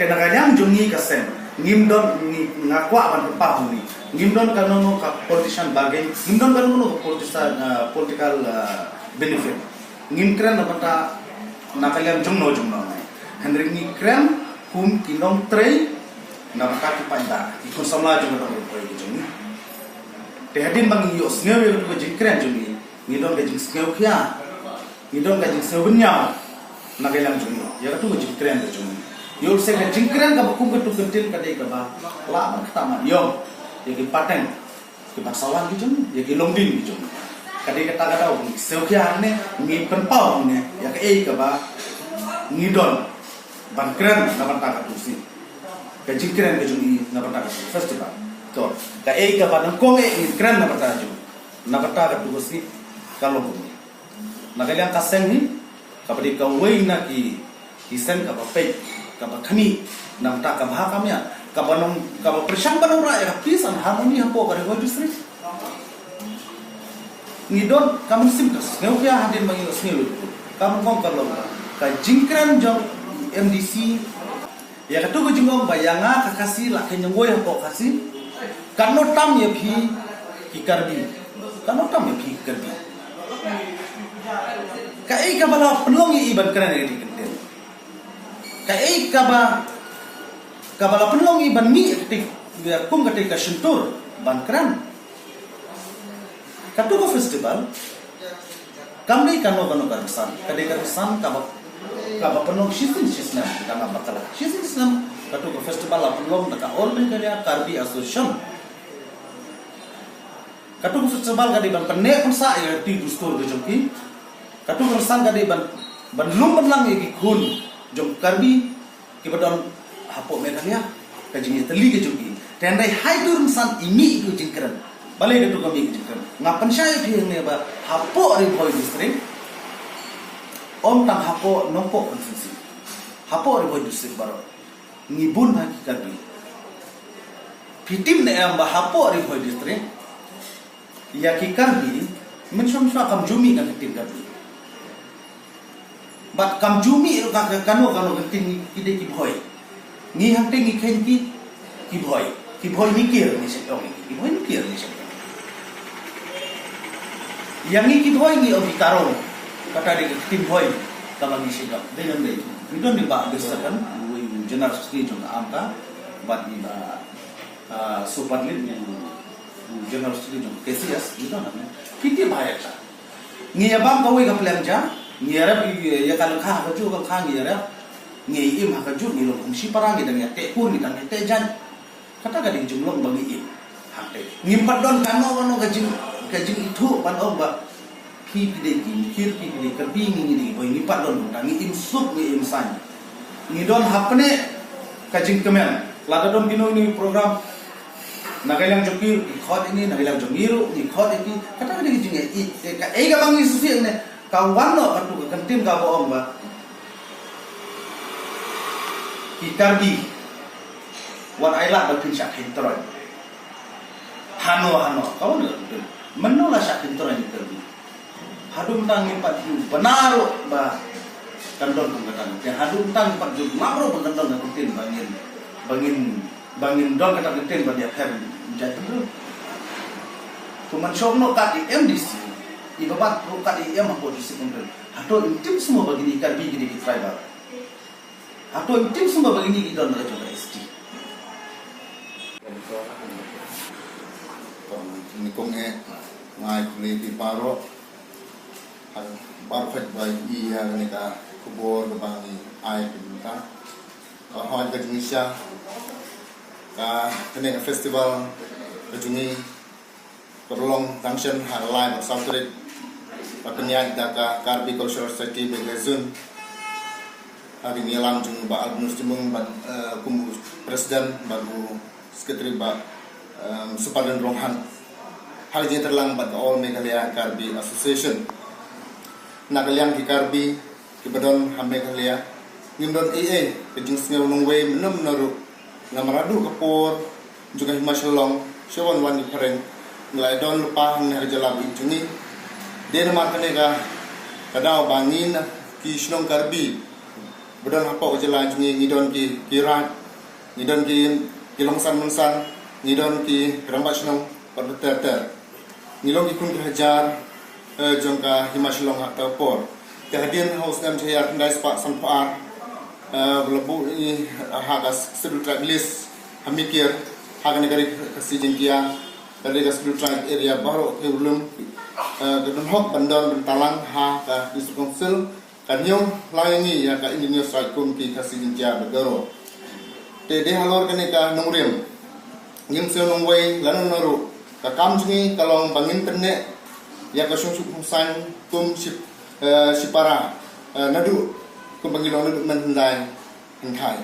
Te na ka liang jong ngi ka seng, ngim don, ngi, nga kwah ban pynpaw ha ngi, ngim don kano kano ka politician bargain, ngim don kano kano ka politician, ah, political, ah, benefit. Ngim kren na bynta na ka liang jongno jongno ngai. Hynrei ngi kren kum ki nongtrei na bynta ki paidbah, ki khun samla jong ka dong Ri Bhoi ka jong ngi. Te hadien ba ngi ïohsngew ïa ka jingkren jong ngi, ngi don ka jingsngewkhia, ngi don ka jingsngewbha na ka liang jong ngi ïa kato ka jingkren ka jong ngi. Ïoh lehse ka jingkren kaba kum kato ka ktien ka dei kaba lah ban ktah mat ïong ïa ki pateng, ki patsawan ki jong ngi, ïa ki longdien ki jong ngi. Ka dei kata ka daw ngi sngewkhia hangne, ngi pynpaw hangne ïa kaei kaba ngi don ban kren na bynta kato ka sngi. Ka jingkren ka jong ngi na bynta kato ka festival. To, kaei kaba nyngkong eh ngin kren na bynta jong, na bynta kato ka sngi ka long kumne. Na ka liang ka seng hi, kaba dei kawei na ki, ki seng kaba peit, kaba khmih na ka bynta ka bha ka miat, kaba nong, kaba pyrshang ban wanrah ïa ka peace and harmony hapoh ka Ri Bhoi District. Ngi don ka mynsiem ka sngewkhia hadien ba ngi ïohsngew ïa ka, kaba nyngkong ka long ka jingkren jong M D C ïa kato ka jingong ba ïa nga ka Khasi la kheiñ nongwei hapoh Khasi. Katno tam ïa phi ki Karbi. Katno tam ïa phi ki Karbi. Kaei kaba la pynlong ïa i ban kren ïa kata ka ktien. Kaei kaba, kaba la pynlong ïa i ban mih ïa kata, ïa kum kata ka shyntur ban kren. Kato ka festival kam dei kano kano ka rynsan, ka dei ka rynsan kaba, kaba pynlong shisien shisnem, ka nga bakla. Shisien shisnem, kato ka festival la pynlong da ka All Meghalaya Karbi Association. Kato ka festival ka dei ban pynneh pynsah ïa ka dustur ka jong ki. Kato ka rynsan ka dei ban, ban lum ban lang ïa ki khun jong Karbi kiba don hapoh Meghalaya, ka jingïatylli ka jong ki. Te hynrei ha ito i rynsan i mih ito i jingkren. Balei kato ka mih ka jingkren? Nga pynshai ïa phi hangne ba hapoh Ri Bhoi District, ym tang hapoh Nongpoh Constituency, hapoh Ri Bhoi District baroh ngi bun ha ki Karbi. Phi tip ne em ba hapoh Ri Bhoi District ïa ki Karbi, mynshuwa mynshuwa kam ju mih na ka ktien Karbi. Bad kam ju mih ruh ka, ka kano kano ka ktien, ki dei ki Bhoi. Ngi hangtei ngi kheiñ ki, ki Bhoi. Ki Bhoi ni kier ni shet ong. Ki Bhoi ni kier ni shet ong. Ïa ngi ki Bhoi ngi ong ki Karong. Kata dei ka ktien Bhoi kaba ngi shet ong. Dei nang dei. Ngi don dei Bah Bisakan, u General Secretary jong ka AMKA, bad i Bah, ah, Supadlit, u General Secretary jong K C S, ngi don hangne. Ki tip bha ïa kata. Ngi ïa bam kawei ka pleng ja, ngi ïa rep ïa ka lyngkha ha kajuh ka lyngkha ngi ïa rep. Ngi im ha kajuh, ngi long kum shipara, ngi dang ïa teh kur, ngi dang ïa teh jaiñ. Kata ka dei jinglong ba ngi im. Hangtei ngim pat don kano kano ka jing, ka jingithuh ban ong ba phi ki dei ki Mukir, phi ki dei Karbi, ngi, ngi dei Bhoi, ngim pat don kumta. Ngi im suk, ngi im saiñ. Ngi don hapdeng ka jingkmen. Lada don kino kino program, na ka liang jong ki ruh ki khot ïa ngi, na ka liang jong ngi ruh ngi khot ïa ki. Kata ka dei ka jingïeit. Kaei kaba ngi sngewsih ne, ka wan noh kato ka ktien kaba ong ba ki Karbi, wat ai lad ba phin shah kheiñ tyroi. Hano hano, ka wan noh. Mynno la shah kheiñ tyroi ki Karbi? Haduh mynta ngim pat ju bna ruh ba kan don kum kata ka ktien. Haduh mynta ngim pat ju bna ruh ba kan don ka ktien ba ngin, ba ngin, ba ngin don kata ka ktien ban ïapher jait bynriew. Kumban shong noh kat i M D C, i ba bat ruh kat i M hapoh district council. Hato im tim sngewbha ba kine ki Karbi kine ki tribal. Hato im tim sngewbha ba kine ki don ka jong ka S T. Ni kong eh, ngai kuli pi paro. Bar khaj bai i ya kane ka khubor ka bang i ai pun ka. Ka hoi ka jingïa ka kane ka festival ka jong ngi ka long tang shen ha lai bad saw tarik. Ka pynïaid da ka Karbi Cultural Society Begazun. Ha ki ngialam jong ba Albinus Jumung bad, eh, kum u president bad u secretary ba, em, Supadan Ronghang. Ha ki jingtyrlang bad ka All Meghalaya Karbi Association. Na ka liang ki Karbi ki ba don ha Meghalaya, ngim don ei ei ka jingsngew nongwei mynno mynno ruh. Namar haduh ka por jong ka hima Shillong, sha wan wan ki phareng, ngi la don lypa hangne ha ka jylla ba ïeit jong ngi. Dei namar kane ka, ka daw ba ngi na ki shnong Karbi ba don hapoh ka jylla jong ngi, ngi don ki, ki raid, ngi don ki, ki longsan mynsan, ngi don ki rangbah shnong bad ter ter. Ngi long ki khun ki hajar, eh, jong ka hima Shillong ha kata ka por. Te hadien ha u snem shi hajar khyndai spah sanphew ar, eh, ba la buh i ha ka Scheduled Tribe list ha Mikir, ha kane ka ri Khasi Jaiñtia, ka ri ka Scheduled Tribe area baroh ki urlum, eh, ka don hok ban don ban talang ha ka District Council. Ka ñiew lang ïa ngi ïa ka Indigenous Right kum ki Khasi Jaiñtia bad Garo. Te dei halor kane ka nongrim, ngim sngew nongwei lano lano ruh. Ka kam jong ngi ka long ba ngin pynneh ïa ka sngewsuk sngewsain kum shi, eh, shipara, eh, naduh kum ba ngi long naduh mynhyndai hynthai.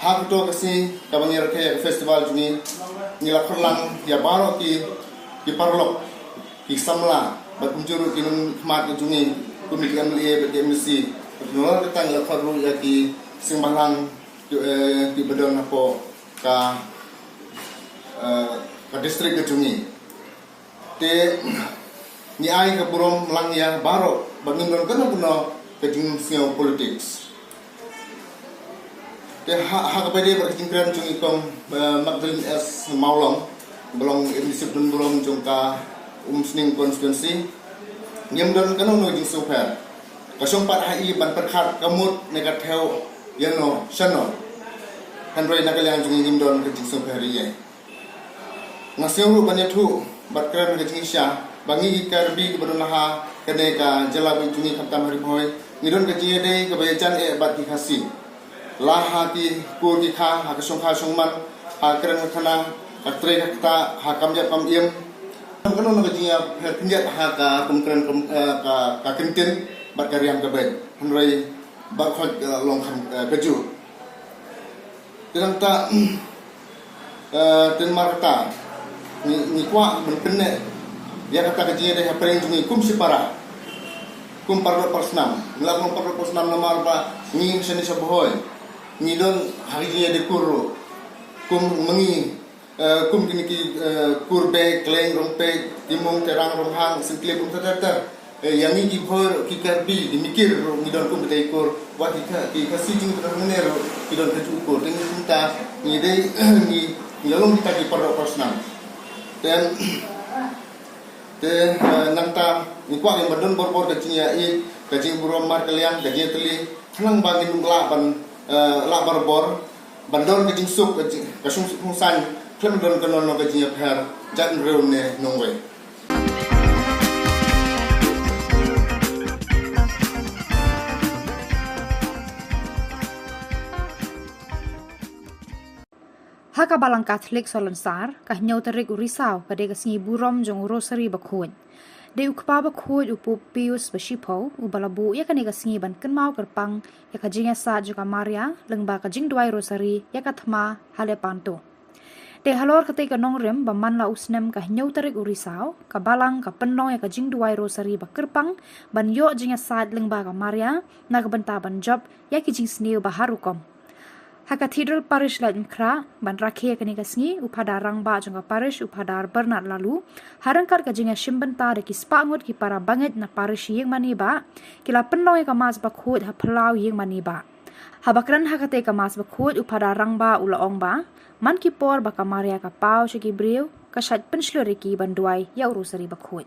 Ha kato ka sngi kaba ngi rakhe ïa ka festival jong ngi, ngi la khot lang ïa baroh ki, ki paralok, ki samla bad kumjuh ruh ki nongkhmat ka jong ngi kum ki M L A bad ki M D C. Bad nalor kata ngi la khot ruh ïa ki seng bhalang ki, eh, ki ba don hapoh ka, eh, ka district ka jong ngi. Te ngi ai ka burom lang ïa baroh ba ngim don kano kano ka jingsngew politics. Te ha, ha kaba ïadei bad ka jingkren jong i kong, eh, Magdalene S Mawlong, ba long M D C ba don burom jong ka Umsning constituency, ngim don kano kano jingsngewpher. Ka shong pat ha i ban pyrkhat ka mut ne ka thew ïano shano. Hynrei na ka liang jong ngi ngim don ka jingsngewpher ïa i. Nga sngew ruh ban ïathuh bad kren ha ka jingshisha ba ngi ki Karbi kiba don ha kane ka jylla ba ïeit jong ngi khamtam ha Ri Bhoi, ngi don ka jingïadei kaba ïajan eh bad ki Khasi. La ha ki kur ki kha, ha ka shongkha shongman, ha ka kren ka khana, ka trei ka ktah, ha kam ïap kam im. Kano kano ka jingïapher khyndiat ha ka kum kren kum, eh, ka, ka ktien bad ka riam ka beit. Hynrei baroh, eh, long kham, eh, kajuh. Te nangta, eh, te namar kata ngi, ngi kwah ban pynneh ïa kata ka jingïadei hapdeng jong ngi kum shipara, kum paralok parsnam. Ngi la long paralok parsnam namar ba ngi shane sha Bhoi ngi don ha ka jingïadei kur ruh. Kum ma ngi, eh, kum kine ki, eh, kur Bhoi, Khleng, Rongpeit, Timung, Terang, Ronghang, Synthle, kum ter ter ter. Eh, ïa ngi ki Bhoi, ki Karbi, ki Mikir ruh ngi don kum kita ki kur, wat ki Kha-, ki Khasi jingpyndonkam ruh ki don kajuh ki kur. Te ngi kumta ngi dei, ngi, ngi la long kita ki paralok parsnam. Te, te, eh, nangta ngi kwah ïa ban don bor bor ka jingïaid, ka jingburom markylliang, ka jingïatylli, khnang ba ngin lah ban, eh, lah barabor ban don ka jingsuk, ka jing, ka suk suk suk saiñ, khlem don kano kano ka jingïapher jait bynriew ne nongwei. Ha ka Balang Katholik Salonsar, ka hynñiew tarik u Risaw ka dei ka sngi burom jong u Rosary Bakhuid. Dei u Kpa Bakhuid u Pope Pius ba shiphew uba la buh ïa kane ka sngi ban kynmaw kyrpang ïa ka jingïasaid jong ka Maria lyngba ka jingduwai Rosary ïa ka thma ha Lepanto. Te halor katei ka nongrim ba man la u snem ka hynñiew tarik u Risaw, ka Balang ka pynlong ïa ka jingduwai Rosary ba kyrpang ban ïoh jingïasaid lyngba ka Maria na ka bynta ban jop ïa ki jingsniew ba har rukom. Ha Cathedral Parish Laitumkhrah, ban rakhe ïa kane ka sngi, u Phadar Rangbah jong ka Parish, u Phadar Bernard Laloo, ha ryngkat ka jingïashim bynta da ki spah ngut ki para bangeit na Parish Ïingmane Bah, ki la pynlong ïa ka Mass Bakhuid ha phyllaw Ïingmane Bah. Haba kren ha katei ka Mass Bakhuid, u Phadar Rangbah u la ong ba, man ki por ba ka Maria ka paw sha ki briew, ka shait pynshlur ïa ki ban duwai ïa u Rosary Bakhuid.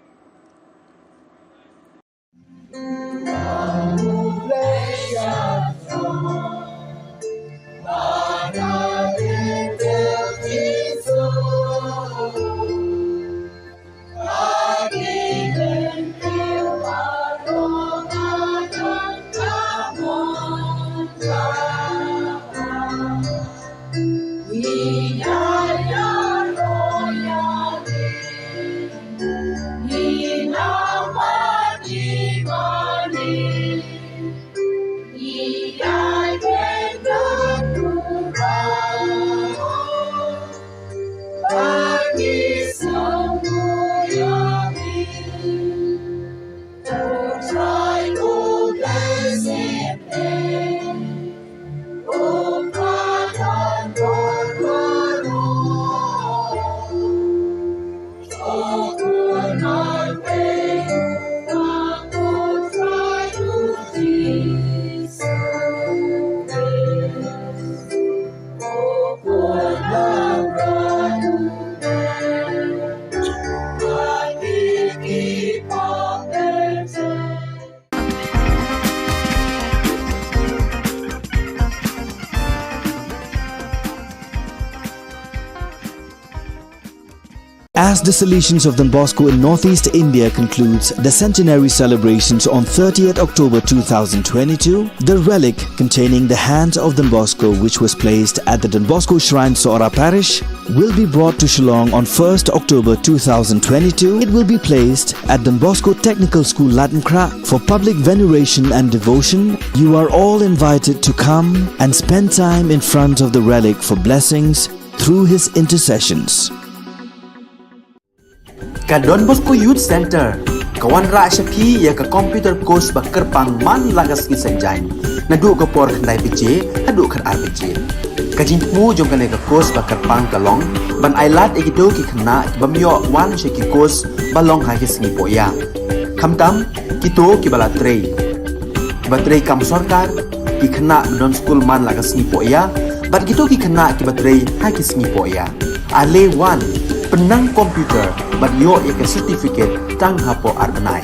As the Salesians of Don Bosco in Northeast India concludes the centenary celebrations on thirtieth October two thousand twenty-two, the relic containing the hands of Don Bosco, which was placed at the Don Bosco Shrine, Sohra Parish, will be brought to Shillong on first October two thousand twenty-two. It will be placed at Don Bosco Technical School, Laitumkhrah, for public veneration and devotion. You are all invited to come and spend time in front of the relic for blessings through his intercessions. Ka Don Bosco Youth Centre ka wanrah sha phi ïa ka computer course ba kyrpang man la ka sngi Saitjaiñ, naduh ka por khyndai baje haduh khatar baje. Ka jingthmu jong kane ka course ba kyrpang ka long ban ailad ïa kito ki khynnah ki bym ïoh wan sha ki course ba long ha ki sngi pohïa. Khamtam kito kiba la trei, kiba trei kam sorkar, ki khynnah ba don skul man la ka sngi pohïa, bad kito ki khynnah kiba trei ha ki sngi pohïa. Ale wan, pynnang computer bad ïoh ïa ka certificate tang hapoh ar bnai.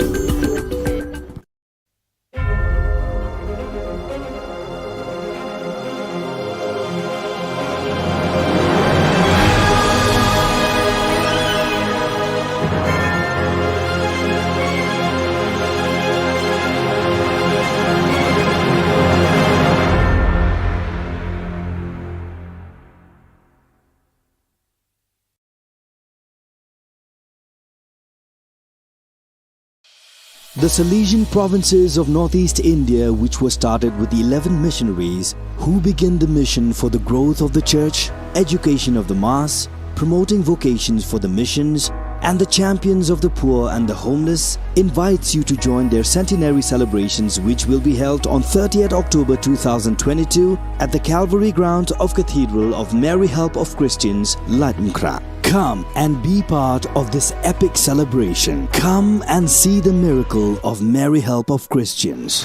The Salesian provinces of Northeast India, which was started with eleven missionaries, who began the mission for the growth of the church, education of the mass, promoting vocations for the missions, and the champions of the poor and the homeless, invites you to join their centenary celebrations, which will be held on thirtieth October two thousand twenty-two at the Calvary ground of Cathedral of Mary Help of Christians, Laitumkhrah. Come and be part of this epic celebration. Come and see the miracle of Mary Help of Christians.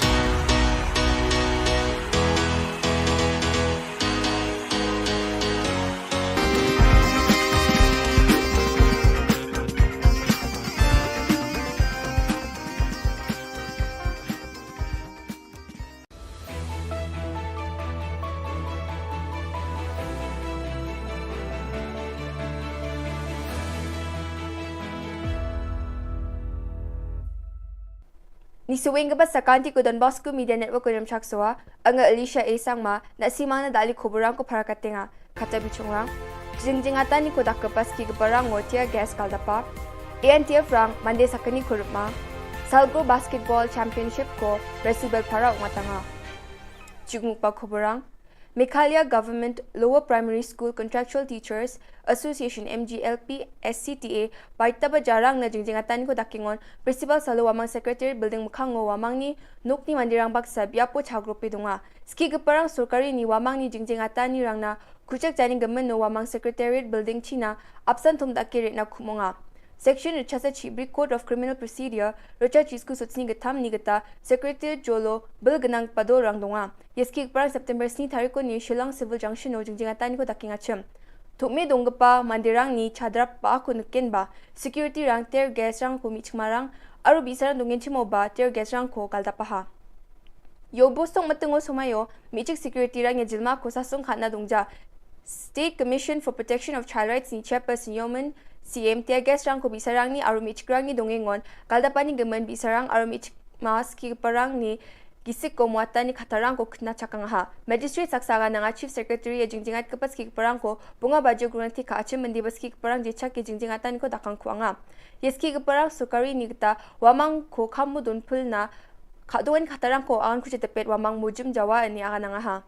Ngi sa weng ka bad sa ka Don Bosco Media Network ka Nongshak Sohra, nga Alicia A Sangma, na sdang na da ka khubor rang ko para ka tnga. Kata bishong rang. Jing jingatan ni ko da ka pas ki ka barang ngo tear gas kal da pa. A N T F rang mande sa kani ko rupma. Salgo Basketball Championship ko Resibel para u matanga. Jingmuk pa khubor rang. Meghalaya Government Lower Primary School Contractual Teachers Association, M G L P S C T A, bai taba jarang na jingjingatan ko dakingon Principal Salo Wamang Secretariat Building mukhango Wamang ni nukni mandirang baksa biapo chagrupi dunga. Ski keparang sorkari ni Wamang ni jingjingatan ni rangna kuchak jani gemen no Wamang Secretariat Building China apsan thum daki ret na kumonga. Section Richasa Chibri Code of Criminal Procedure, Richard Chisku Sutsni Gatam ni gata, Secretary Jolo, Bill Genang Pado Rangdonga. Yeski Prang September sni tariko ni Shillong Civil Junction o jingjingatan ko daking achim. Thukmi donggepa mandirang ni chadrap ba aku nukin ba, security rang tear gas rang kumi chikmarang, aru bisarang dongin chimo ba tear gas rang ko kaldapaha. Yo bosong matengo somayo, michik security rang ya jilma ko sasung khatna dongja. State Commission for Protection of Child Rights ni chairperson yomen, C M tear gas rang ko bisarang ni aru michik rang ni dongengon, kaldapani gemen bisarang aru michik mas ki parang ni gisik ko muatan ni khatarang ko kena chakang ha. Magistrate saksa ga nanga Chief Secretary ya jingjingat kepas ki parang ko bunga baju grunati ka achim mendi bas ki parang jechak ki jingjingatan ko dakang kuanga. Yes ki parang sukari ni kita wamang ko kamu dun pul na Khaduan khatarang ko angan ku chetepet wa mang mujim jawa ni angan angaha.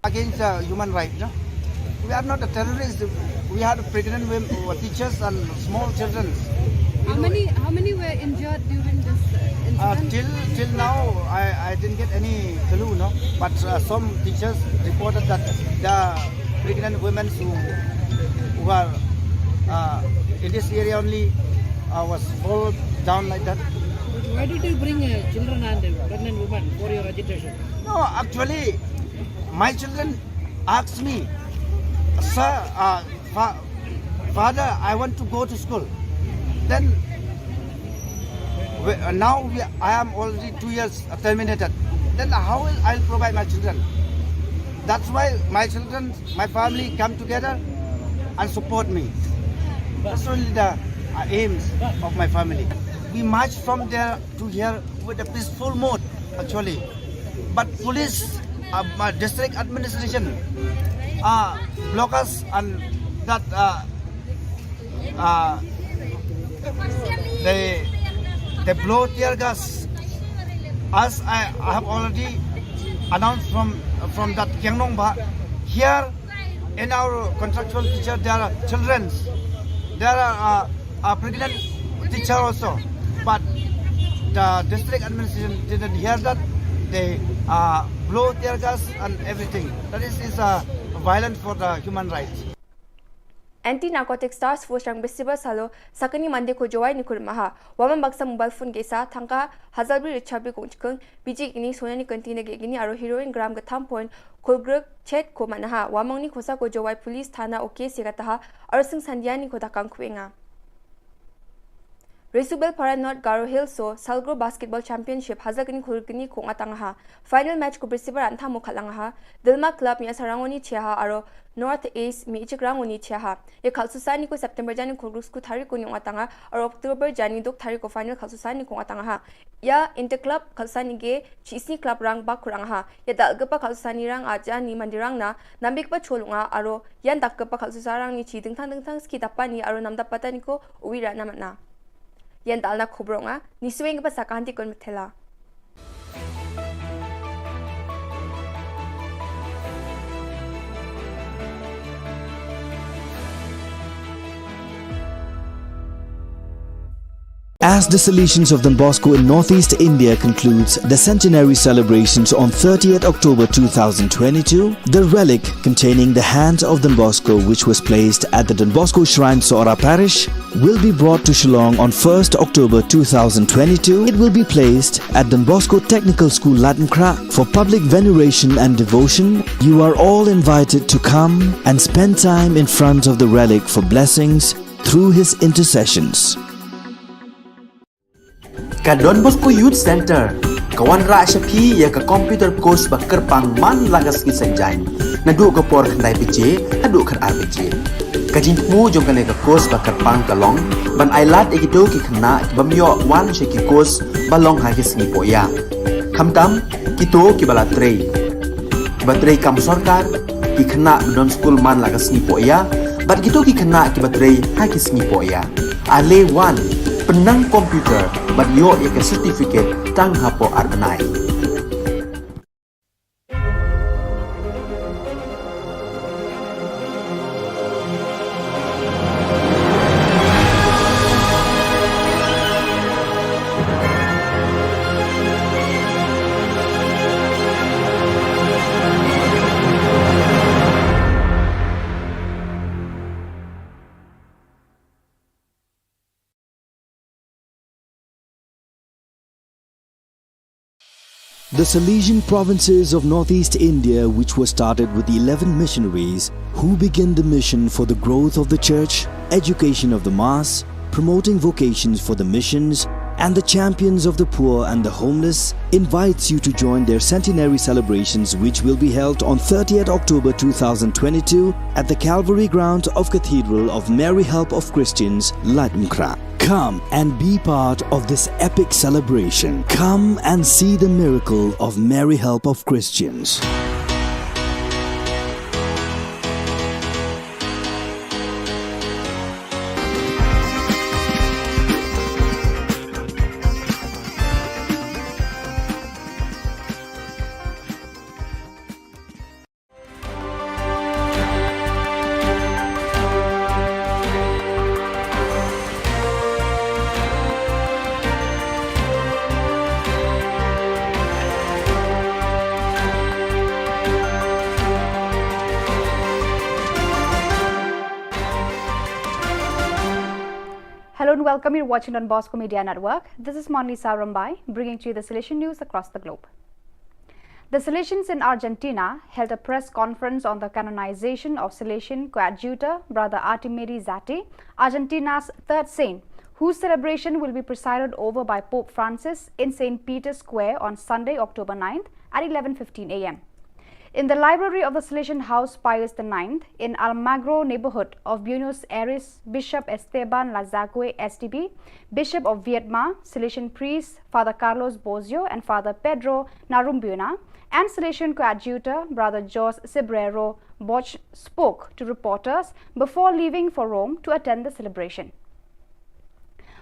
Against uh, human rights, no? We are not a terrorist. We had pregnant women, uh, teachers and small children. How many, how many were injured during this uh, Uh, incident? till till now, I, I didn't get any clue, no. But uh, some teachers reported that the pregnant women who who are uh, in this area only uh, was fall down like that. Why did you bring uh, children and uh, pregnant women for your agitation? No, actually, my children asked me, sir, uh, fa- father, I want to go to school. Then we, uh, now we, I am already two years uh, terminated. Then how will I provide my children? That's why my children, my family come together and support me. That's only the uh, aims of my family. We march from there to here with a peaceful mode, actually. But police, uh, uh, district administration, uh, block us and that uh, uh, they they blow tear gas. As I, I have already announced from from that Kiangnong Ba, here in our contractual teacher there are children, there are uh, a pregnant teacher also, but the district administration didn't hear that. They uh, blow tear gas and everything. That is, is uh, violent for the human rights. Anti Narcotics Task Force rang besiba salo sakani mande ko Jowai ni kurmaha. Waman baksa mobile phone gesa thangka hazalbri richabri kongchkeng biji kini sona ni kenti na gini aro heroin gram gatham point kolgrek chet ko manaha. Wamang ni kosa ko Jowai Police Thana o case ya kataha aro sing sandiani ko dakang kuenga. Resubel Para North Garo Hills so Salgro Basketball Championship hazakni khulkni ko ngatangaha. Final match ko besibar antha mo khalangaha. Dilma Club mi asarangoni chiaha aro North Ace mi ichikrangoni chiaha. Ya khalsusani ko September jani khulgruk sku thari ko ni ngatanga aro October jani dok thari ko final khalsusani ko ngatangaha. Ya Interclub khalsusani ge chisni club rang bakurang ha. Ya dal gepa khalsusani rang aja ni mandirang na nambik pa cholunga aro Yan dak kepa khalsusarang ni chi dingthang dingthang ski dapani aro nam dapatani ko uwi ra namat na. Yan dal na khubronga ni sueng kepa sakanti kon methela. As the Salesians of Don Bosco in Northeast India concludes the centenary celebrations on thirtieth October two thousand twenty-two, the relic containing the hand of Don Bosco, which was placed at the Don Bosco Shrine, Sohra Parish, will be brought to Shillong on first October two thousand twenty-two. It will be placed at Don Bosco Technical School, Latnakhrah, for public veneration and devotion. You are all invited to come and spend time in front of the relic for blessings through his intercessions. Ka Don Bosco Youth Center ka wanrah sha phi ïa ka computer course ba kyrpang man la ka sngi Saitjaiñ, naduh ka por khyndai baje haduh khatar baje. Ka jingthmu jong kane ka course ba kyrpang ka long ban ailad ïa kito ki khynnah ki bym ïoh wan sha ki course ba long ha ki sngi pohïa. Khamtam kito kiba la trei, kiba trei kam sorkar, ki khynnah ba don skul man la ka sngi pohïa, bad kito ki khynnah kiba trei ha ki sngi pohïa. Ale wan, pynnang computer bad ïoh ïa ka certificate tang hapoh ar bnai. The Salesian provinces of northeast India, which were started with eleven missionaries who began the mission for the growth of the church, education of the mass, promoting vocations for the missions, and the champions of the poor and the homeless, invites you to join their centenary celebrations, which will be held on thirtieth October two thousand twenty-two at the Calvary Ground of Cathedral of Mary Help of Christians, Laitumkhrah. Come and be part of this epic celebration. Come and see the miracle of Mary Help of Christians. Hello and welcome. You're watching Don Bosco Media Network. This is Monlisa Rombai, bringing to you the Salesian news across the globe. The Salesians in Argentina held a press conference on the canonization of Salesian coadjutor Brother Artimedi Zatti, Argentina's third saint, whose celebration will be presided over by Pope Francis in Saint Peter's Square on Sunday, October ninth at eleven fifteen a m. In the library of the Salesian House Pius the ninth in Almagro neighborhood of Buenos Aires, Bishop Esteban Lazague, S D B, Bishop of Viedma, Salesian priest Father Carlos Bozio and Father Pedro Narambuena, and Salesian coadjutor Brother Jose Cibrero Bosch spoke to reporters before leaving for Rome to attend the celebration.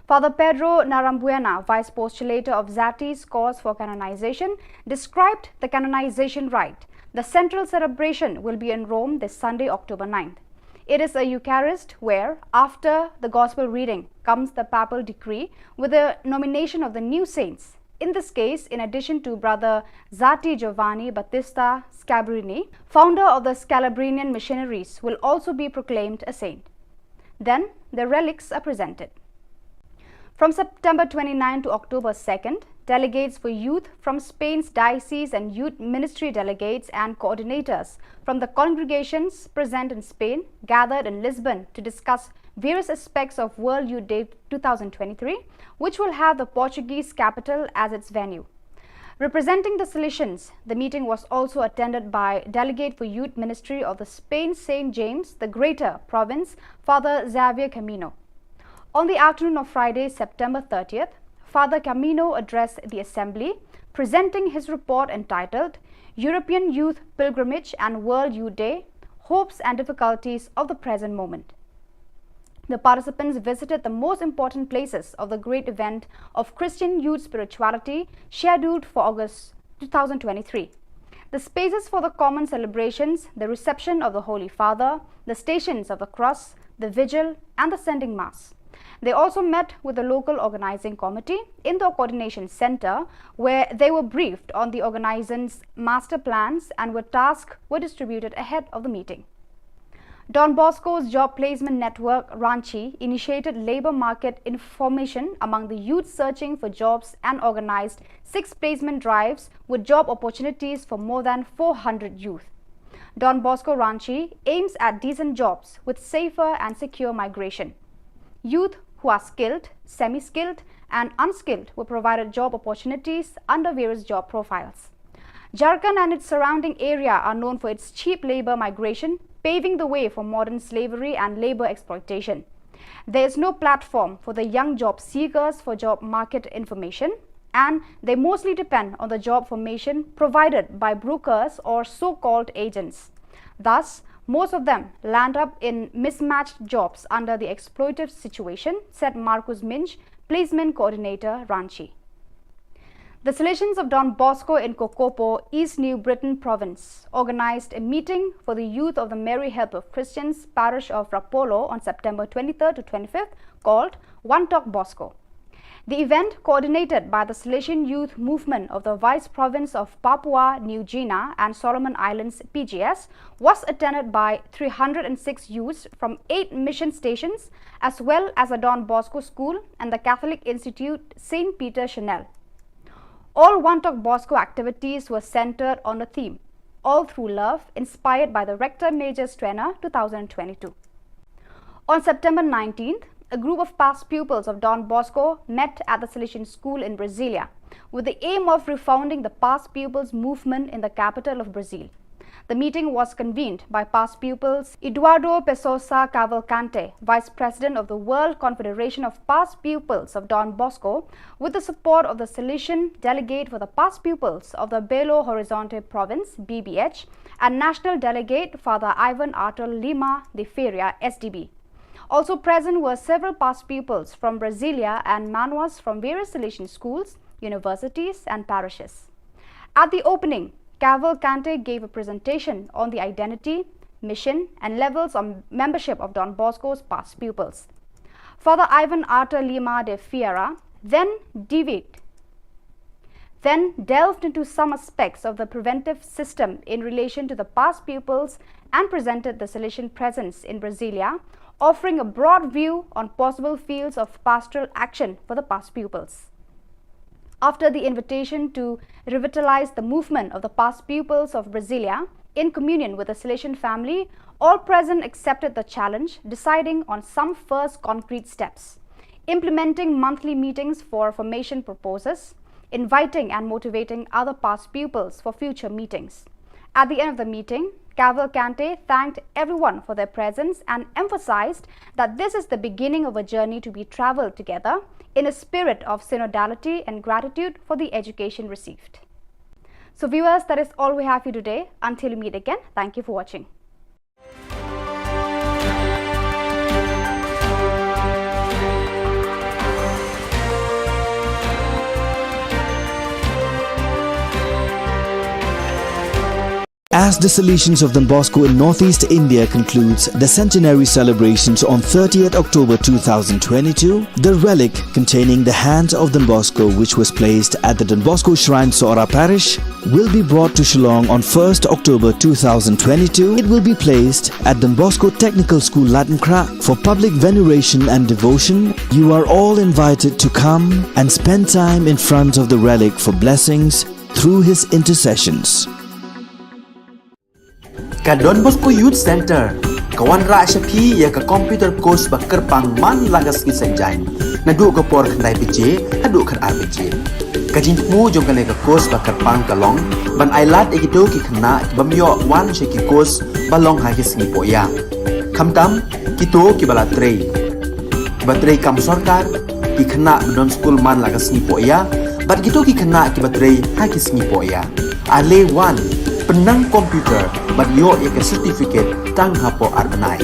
Father Pedro Narambuena, vice postulator of Zatti's cause for canonization, described the canonization rite. The central celebration will be in Rome this Sunday, October ninth. It is a Eucharist where, after the Gospel reading, comes the papal decree with the nomination of the new saints. In this case, in addition to Brother Zatti, Giovanni Battista Scabrini, founder of the Scalabrinian missionaries, will also be proclaimed a saint. Then the relics are presented. From September twenty-ninth to October second, delegates for youth from Spain's diocese and youth ministry delegates and coordinators from the congregations present in Spain gathered in Lisbon to discuss various aspects of World Youth Day two thousand twenty-three, which will have the Portuguese capital as its venue. Representing the Salesians, the meeting was also attended by Delegate for Youth Ministry of the Spain Saint James the Greater province, Father Xavier Camino. On the afternoon of Friday, September thirtieth, Father Camino addressed the assembly, presenting his report entitled European Youth Pilgrimage and World Youth Day: Hopes and Difficulties of the Present Moment. The participants visited the most important places of the great event of Christian youth spirituality scheduled for August two thousand twenty-three. The spaces for the common celebrations, the reception of the Holy Father, the stations of the cross, the vigil, and the sending mass. They also met with the local organizing committee in the coordination center, where they were briefed on the organizing's master plans and were tasks were distributed ahead of the meeting. Don Bosco's Job Placement Network, Ranchi, initiated labor market information among the youth searching for jobs and organized six placement drives with job opportunities for more than four hundred youth. Don Bosco Ranchi aims at decent jobs with safer and secure migration. Youth who are skilled, semi-skilled, and unskilled were provided job opportunities under various job profiles. Jharkhand and its surrounding area are known for its cheap labor migration, paving the way for modern slavery and labor exploitation. There is no platform for the young job seekers for job market information, and they mostly depend on the job formation provided by brokers or so-called agents. Thus, most of them land up in mismatched jobs under the exploitative situation, said Marcus Minch, placement coordinator, Ranchi. The Salesians of Don Bosco in Kokopo, East New Britain Province, organized a meeting for the youth of the Mary Help of Christians parish of Rapolo on September twenty-third to twenty-fifth called One Talk Bosco. The event, coordinated by the Salesian Youth Movement of the Vice Province of Papua New Guinea and Solomon Islands, P G S, was attended by three hundred and six youths from eight mission stations, as well as a Don Bosco school and the Catholic Institute Saint Peter Chanel. All Wanttok Bosco activities were centered on the theme, All Through Love, inspired by the Rector Major's Trainer two thousand twenty-two. On September nineteenth, a group of past pupils of Don Bosco met at the Salesian School in Brasilia with the aim of refounding the past pupils movement in the capital of Brazil. The meeting was convened by past pupils Eduardo Pessoa Cavalcante, Vice President of the World Confederation of Past Pupils of Don Bosco, with the support of the Salesian delegate for the past pupils of the Belo Horizonte province, B B H, and national delegate Father Ivan Artur Lima de Ferreira, S D B. Also present were several past pupils from Brasilia and Manoas from various Salesian schools, universities, and parishes. At the opening, Cavalcante gave a presentation on the identity, mission, and levels of membership of Don Bosco's past pupils. Father Ivan Artur Lima de Ferreira then deviated then delved into some aspects of the preventive system in relation to the past pupils and presented the Salesian presence in Brasilia, offering a broad view on possible fields of pastoral action for the past pupils. After the invitation to revitalize the movement of the past pupils of Brasilia, in communion with the Salesian family, all present accepted the challenge, deciding on some first concrete steps, implementing monthly meetings for formation proposals, inviting and motivating other past pupils for future meetings. At the end of the meeting, Cavalcante thanked everyone for their presence and emphasized that this is the beginning of a journey to be traveled together in a spirit of synodality and gratitude for the education received. So viewers, that is all we have for you today. Until we meet again, thank you for watching. As the Salesians of Don Bosco in Northeast India concludes the centenary celebrations on thirtieth October two thousand twenty-two, the relic containing the hand of Don Bosco, which was placed at the Don Bosco Shrine, Sohra Parish, will be brought to Shillong on first October two thousand twenty-two. It will be placed at Don Bosco Technical School, Laitumkhrah, for public veneration and devotion. You are all invited to come and spend time in front of the relic for blessings through his intercessions. Ka Don Bosco Youth Center ka wanrah sha phi ïa ka computer course ba kyrpang man la ka sngi Saitjaiñ, naduh ka por khyndai baje haduh khatar baje. Ka jingthmu jong kane ka course ba kyrpang ka long ban ailad ïa kito ki khynnah ki bym ïoh wan sha ki course ba long ha ki sngi pohïa, khamtam kito kiba la trei, kiba trei kam sorkar, ki khynnah ba don skul man la ka sngi pohïa, bad kito ki khynnah kiba trei ha ki sngi pohïa. Ale wan, pynnang computer bad ïoh ïa ka certificate tang hapoh ar bnai.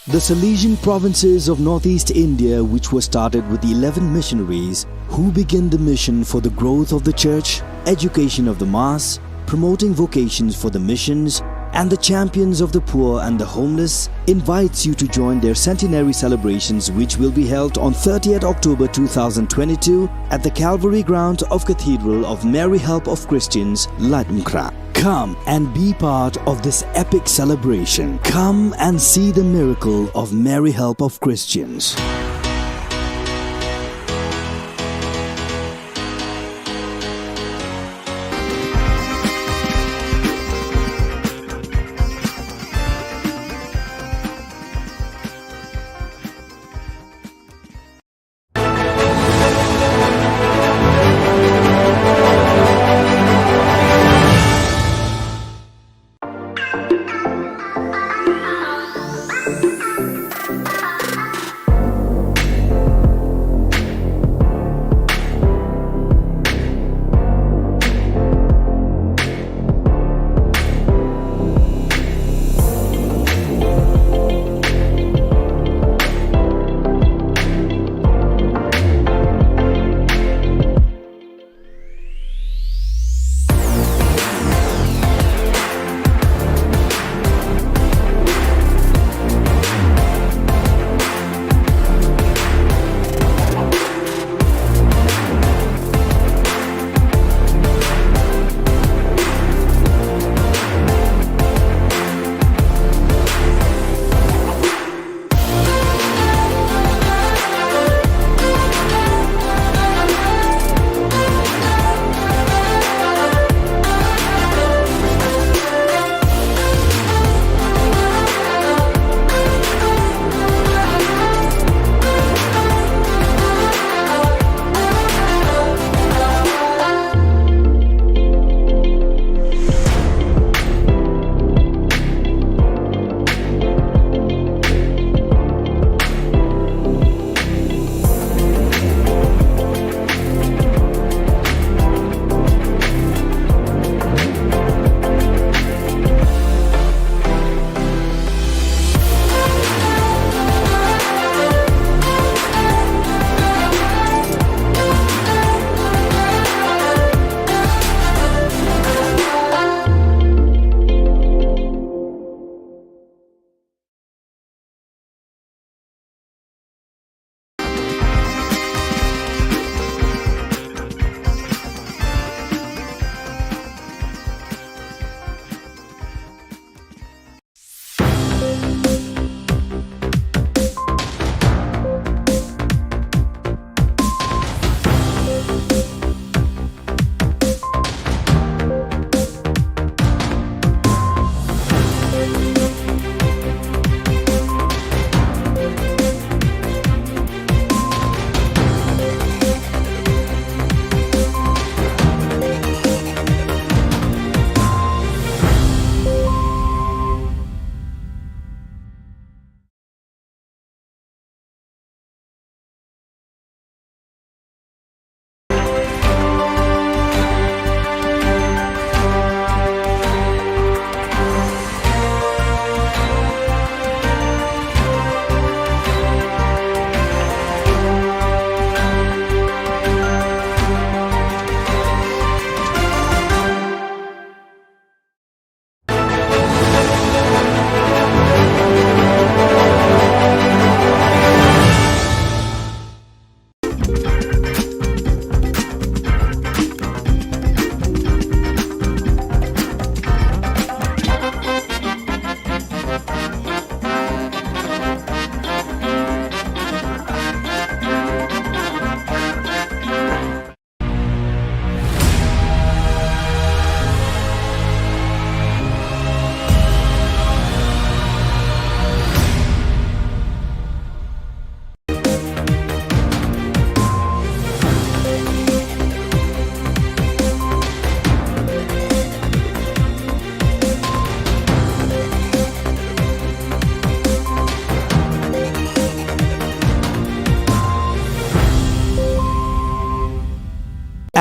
The Salesian provinces of Northeast India, which was started with the eleven missionaries who began the mission for the growth of the church, education of the mass, promoting vocations for the missions, and the champions of the poor and the homeless, invites you to join their centenary celebrations, which will be held on thirtieth October two thousand twenty-two at the Calvary Ground of Cathedral of Mary Help of Christians, Laitumkhrah. Come and be part of this epic celebration. Come and see the miracle of Mary Help of Christians.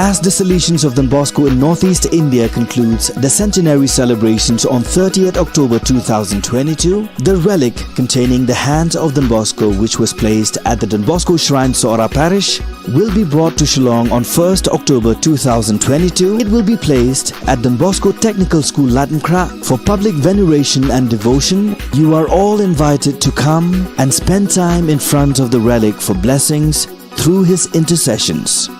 As the Salesians of Don Bosco in Northeast India concludes the centenary celebrations on thirtieth October two thousand twenty-two, the relic containing the hand of Don Bosco, which was placed at the Don Bosco Shrine, Sohra Parish, will be brought to Shillong on first October two thousand twenty-two. It will be placed at Don Bosco Technical School, Laitumkhrah, for public veneration and devotion. You are all invited to come and spend time in front of the relic for blessings through his intercessions.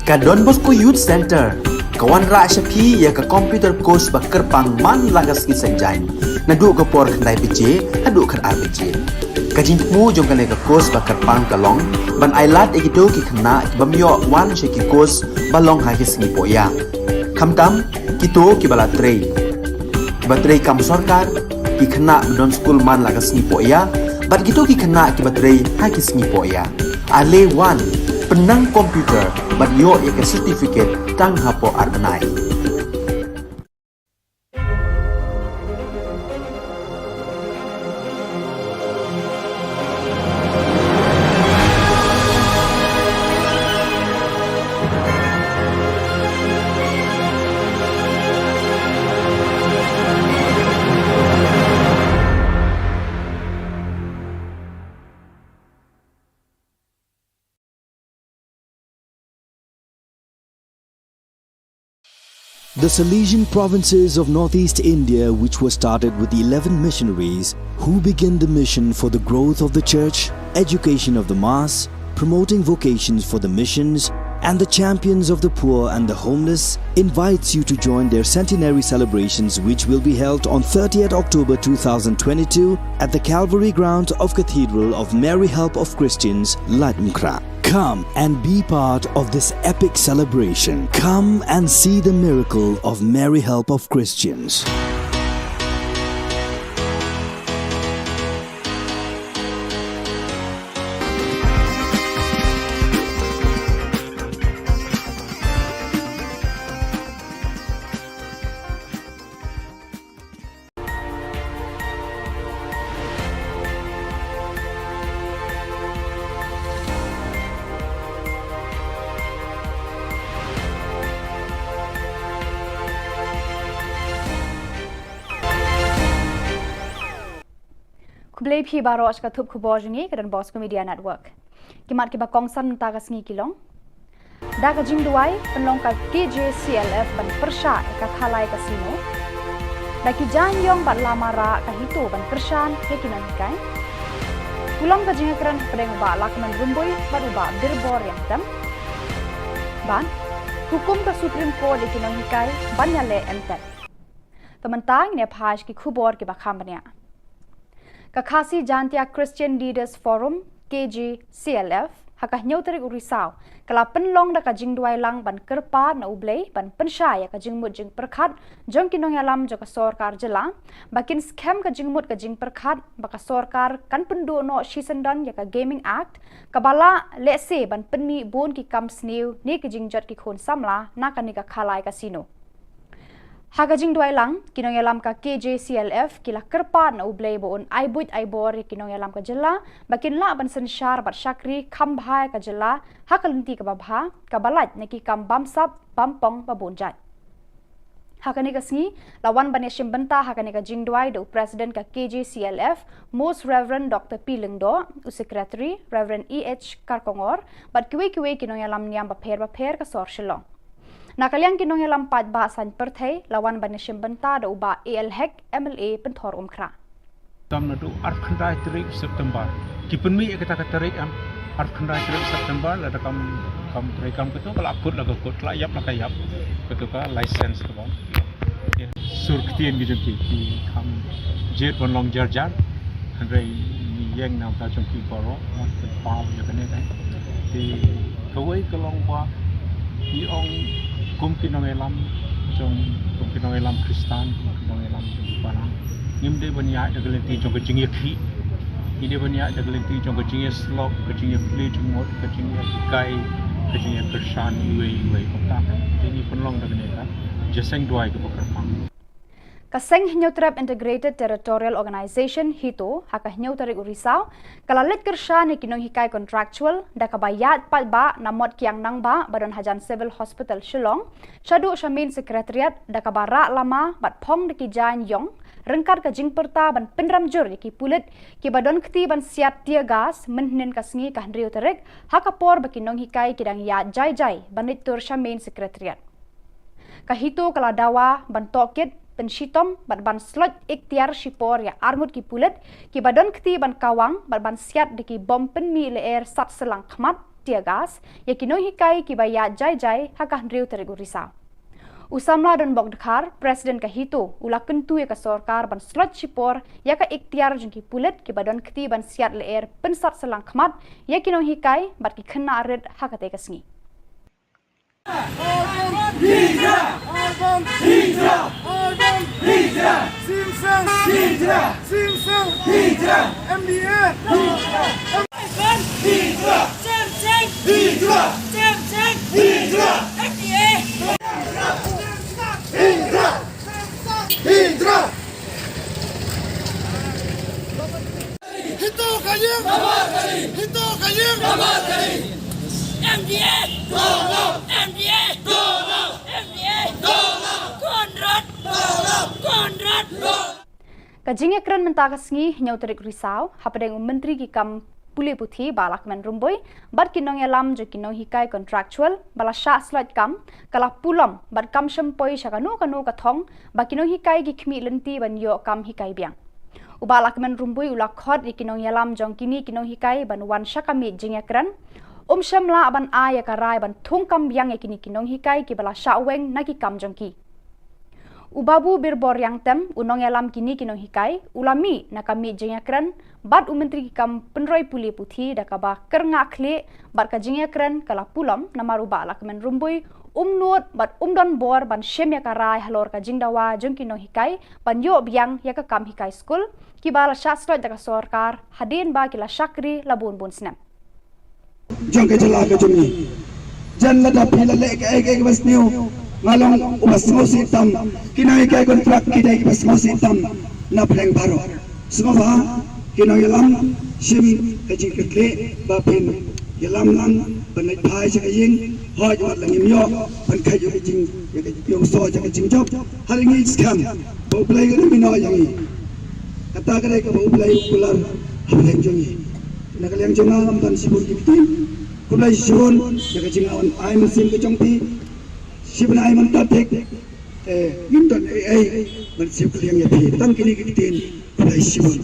Ka Don Bosco Youth Centre ka wanrah sha phi ïa ka computer course ba kyrpang man la ka sngi Saitjaiñ, naduh ka por khyndai baje haduh khatar baje. Ka jingthmu jong kane ka course ba kyrpang ka long ban ailad ïa kito ki khynnah ki bym ïoh wan sha ki course ba long ha ki sngi pohïa, khamtam kito kiba la trei, kiba trei kam sorkar, ki khynnah ba don skul man la ka sngi pohïa, bad kito ki khynnah kiba trei ha ki sngi pohïa. Ale wan, pynnang computer bad ïoh ïa ka certificate tang hapoh ar bnai. The Salesian provinces of Northeast India, which was started with eleven missionaries who began the mission for the growth of the church, education of the mass, promoting vocations for the missions, and the champions of the poor and the homeless, invites you to join their centenary celebrations, which will be held on thirtieth October two thousand twenty-two at the Calvary grounds of Cathedral of Mary Help of Christians, Laitumkhrah. Come and be part of this epic celebration. Come and see the miracle of Mary Help of Christians. Khublei phi baroh sha ka thup khubor jong ngi ka Don Bosco Media Network. Ki mat kiba kongsan mynta ka sngi ki long: Da ka jingduwai pynlong ka K J C L F ban pyrshah ïa ka Khalai Casino. Da ki jaiñïong bad lama rah ka HITO ban kyrshan ïa ki nonghikai. Kulong ka jingïakren hapdeng u Bah Lahkmen Rymbui bad u Bah Birbor Riangtem. Bad hukum ka Supreme Court ïa ki nonghikai ban ïaleh entet. Te mynta ngin ïa phai sha ki khubor kiba kham bniah. Ka Khasi Jaintia Christian Leaders Forum, K J C L F, ha ka hynñiew tarik u Risaw ka la pynlong da ka jingduwai lang ban kyrpad na U Blei ban pynshai ïa ka jingmut jingpyrkhat jong ki nongïalam jong ka sorkar jylla, ba kin skhem ka jingmut ka jingpyrkhat ba ka sorkar kan pynduh noh shisyndon ïa ka Gaming Act, kaba lah lehse ban pynmih bun ki kam sniew ne ki jingjot ki khun samla na kane ka Khalai Casino. Ha ka jingduwai lang, ki nongïalam ka K J C L F ki la kyrpad na U Blei ba un ai buit ai bor ïa ki nongïalam ka jylla, ba kin lah ban synshar bad shakri kham bha ïa ka jylla ha ka lynti kaba bha, kaba lait na ki kam bamsap bampong ba bun jait. Ha kane ka sngi, la wan ban ïashim bynta ha kane ka jingduwai da u President ka K J C L F, Most Reverend Doctor P Lyngdoh, u Secretary, Reverend E H Kharkongor, bad kiwei kiwei ki nongïalam niam bapher bapher ka sor Shillong. Na ka liang ki nongïalam paidbah saiñ pyrthei, la wan ban ïashim bynta da u Bah A L Hek, M L A Pynthor Umkhrah. Tam naduh arphew khyndai tarik September. Ki pynmih ïa kata ka tarik em, arphew khyndai tarik September, lada kam, kam trei kam kato ka la kut la ka kut, ka la ïap la ka ïap. Kato ka license kaba sur ktien ki jong ki, ki kham jied ban long jar jar. Hynrei ngi ïeng na ka bynta jong ki baroh, mut ban paw ïa kane ka. Te kawei ka long ba ngi ong kum ki nongïalam jong, kum ki nongïalam Khristan, kum ki nongïalam jong ki balang, ngim dei ban ïaid da ka lynti jong ka jingïakhih. Ngi dei ban ïaid da ka lynti jong ka jingïasyllok, ka jingïaplie jingmut, ka jingïahikai, ka jingïakyrshan iwei iwei. Kumta te ngi pynlong da kane ka jingïaseng duwai kaba kyrpang. Ka Seng Hynñiewtrep Integrated Territorial Organization, HITO, ha ka hynñiew tarik u Risaw, ka la leit kyrshan ïa ki nonghikai contractual da kaba ïaid paidbah na Mot Kiang Nangbah ba don hajan Civil Hospital Shillong shaduh sha Main Secretariat da kaba rah lama bad phong da ki jaiñ ïong ryngkat ka jingpyrta ban pynrem jur ïa ki pulit kiba don kti ban siat tear gas mynhynnin ka sngi ka hynriew tarik ha ka por ba ki nonghikai ki dang ïaid jai jai ban leit tur sha Main Secretariat. Ka HITO ka la dawa ban tohkit, pynshitom bad ban sloit iktiar shipor ïa arngut ki pulit kiba don kti ban kawang bad ban siat da ki bom pynmih lyer sat syllang khmat, tear gas, ïa ki nonghikai kiba ïaid jai jai ha ka hynriew tarik u Risaw. U Samla Donbok Dkhar, President ka HITO, u la kyntu ïa ka sorkar ban sloit shipor ïa ka iktiar jong ki pulit kiba don kti ban siat lyer pynsat syllang khmat ïa ki nonghikai bad ki khynnah rit ha katei ka sngi. HITO ka ïing! HITO ka ïing! MDA! MDA! MDA! Konrad! Konrad! Ka jingïakren mynta ka sngi, hynñiew tarik Risaw, hapdeng u Myntri ki kam pule puthi Bah Lahkmen Rymbui bad ki nongïalam jong ki nonghikai contractual ba la shah sloit kam, ka la pulom bad kam shym poi sha kano kano ka thong ba ki nonghikai ki khmih lynti ban ïoh kam hikai biang. U Bah Lahkmen Rymbui u la khot ïa ki nongïalam jong kine ki nonghikai ban wan sha ka miej jingïakren. Um shym lah ban ai ïa ka rai ban thung kam biang ïa kine ki nonghikai kiba la shah weng na ki kam jong ki. U Babu Birbor Riangtem, u nongïalam kine ki nonghikai, u la mih na ka miej jingïakren bad u Myntri ki kam pynroi pule puthi da kaba kyrngah khlieh bad ka jingïakren ka la pulom namar u Bah Lahkmen Rymbui um nud bad um don bor ban shim ïa ka rai halor ka jingdawa jong ki nonghikai ban ïoh biang ïa ka kam hikai skul kiba la shah sloit da ka sorkar hadien ba ki la shakri la bun bun snem. Jong ka jylla ka jong ngi. Jan lada phi la leh kaei kaei kaba sniew, nga long uba sngewsih tam. Ki nonghikai contract ki dei kiba sngewsih tam na pdeng baroh. Sngewbha ki nongïalam shim ka jingkitkhlieh ba phin ïalam lang ban leit phai sha ka ïing. Hooid, wat la ngim ïoh ban kheit ïa ka jing, ïa ka jingïohsngew ïa ka jingjop, ha ri ngi skhem ba U Blei un ïehnoh ïa ngi. Kata ka dei kaba U Blei u kular ha pdeng jong ngi. Na ka liang jong nga ngam don shibun ki ktien. Khublei shibun ïa ka jingwan ai mynsiem ka jong phi. Shibun ai mynta thik. Eh, ngim don ei ei ban siew kylliang ïa phi. Tang kine ki ktien. Khublei shibun.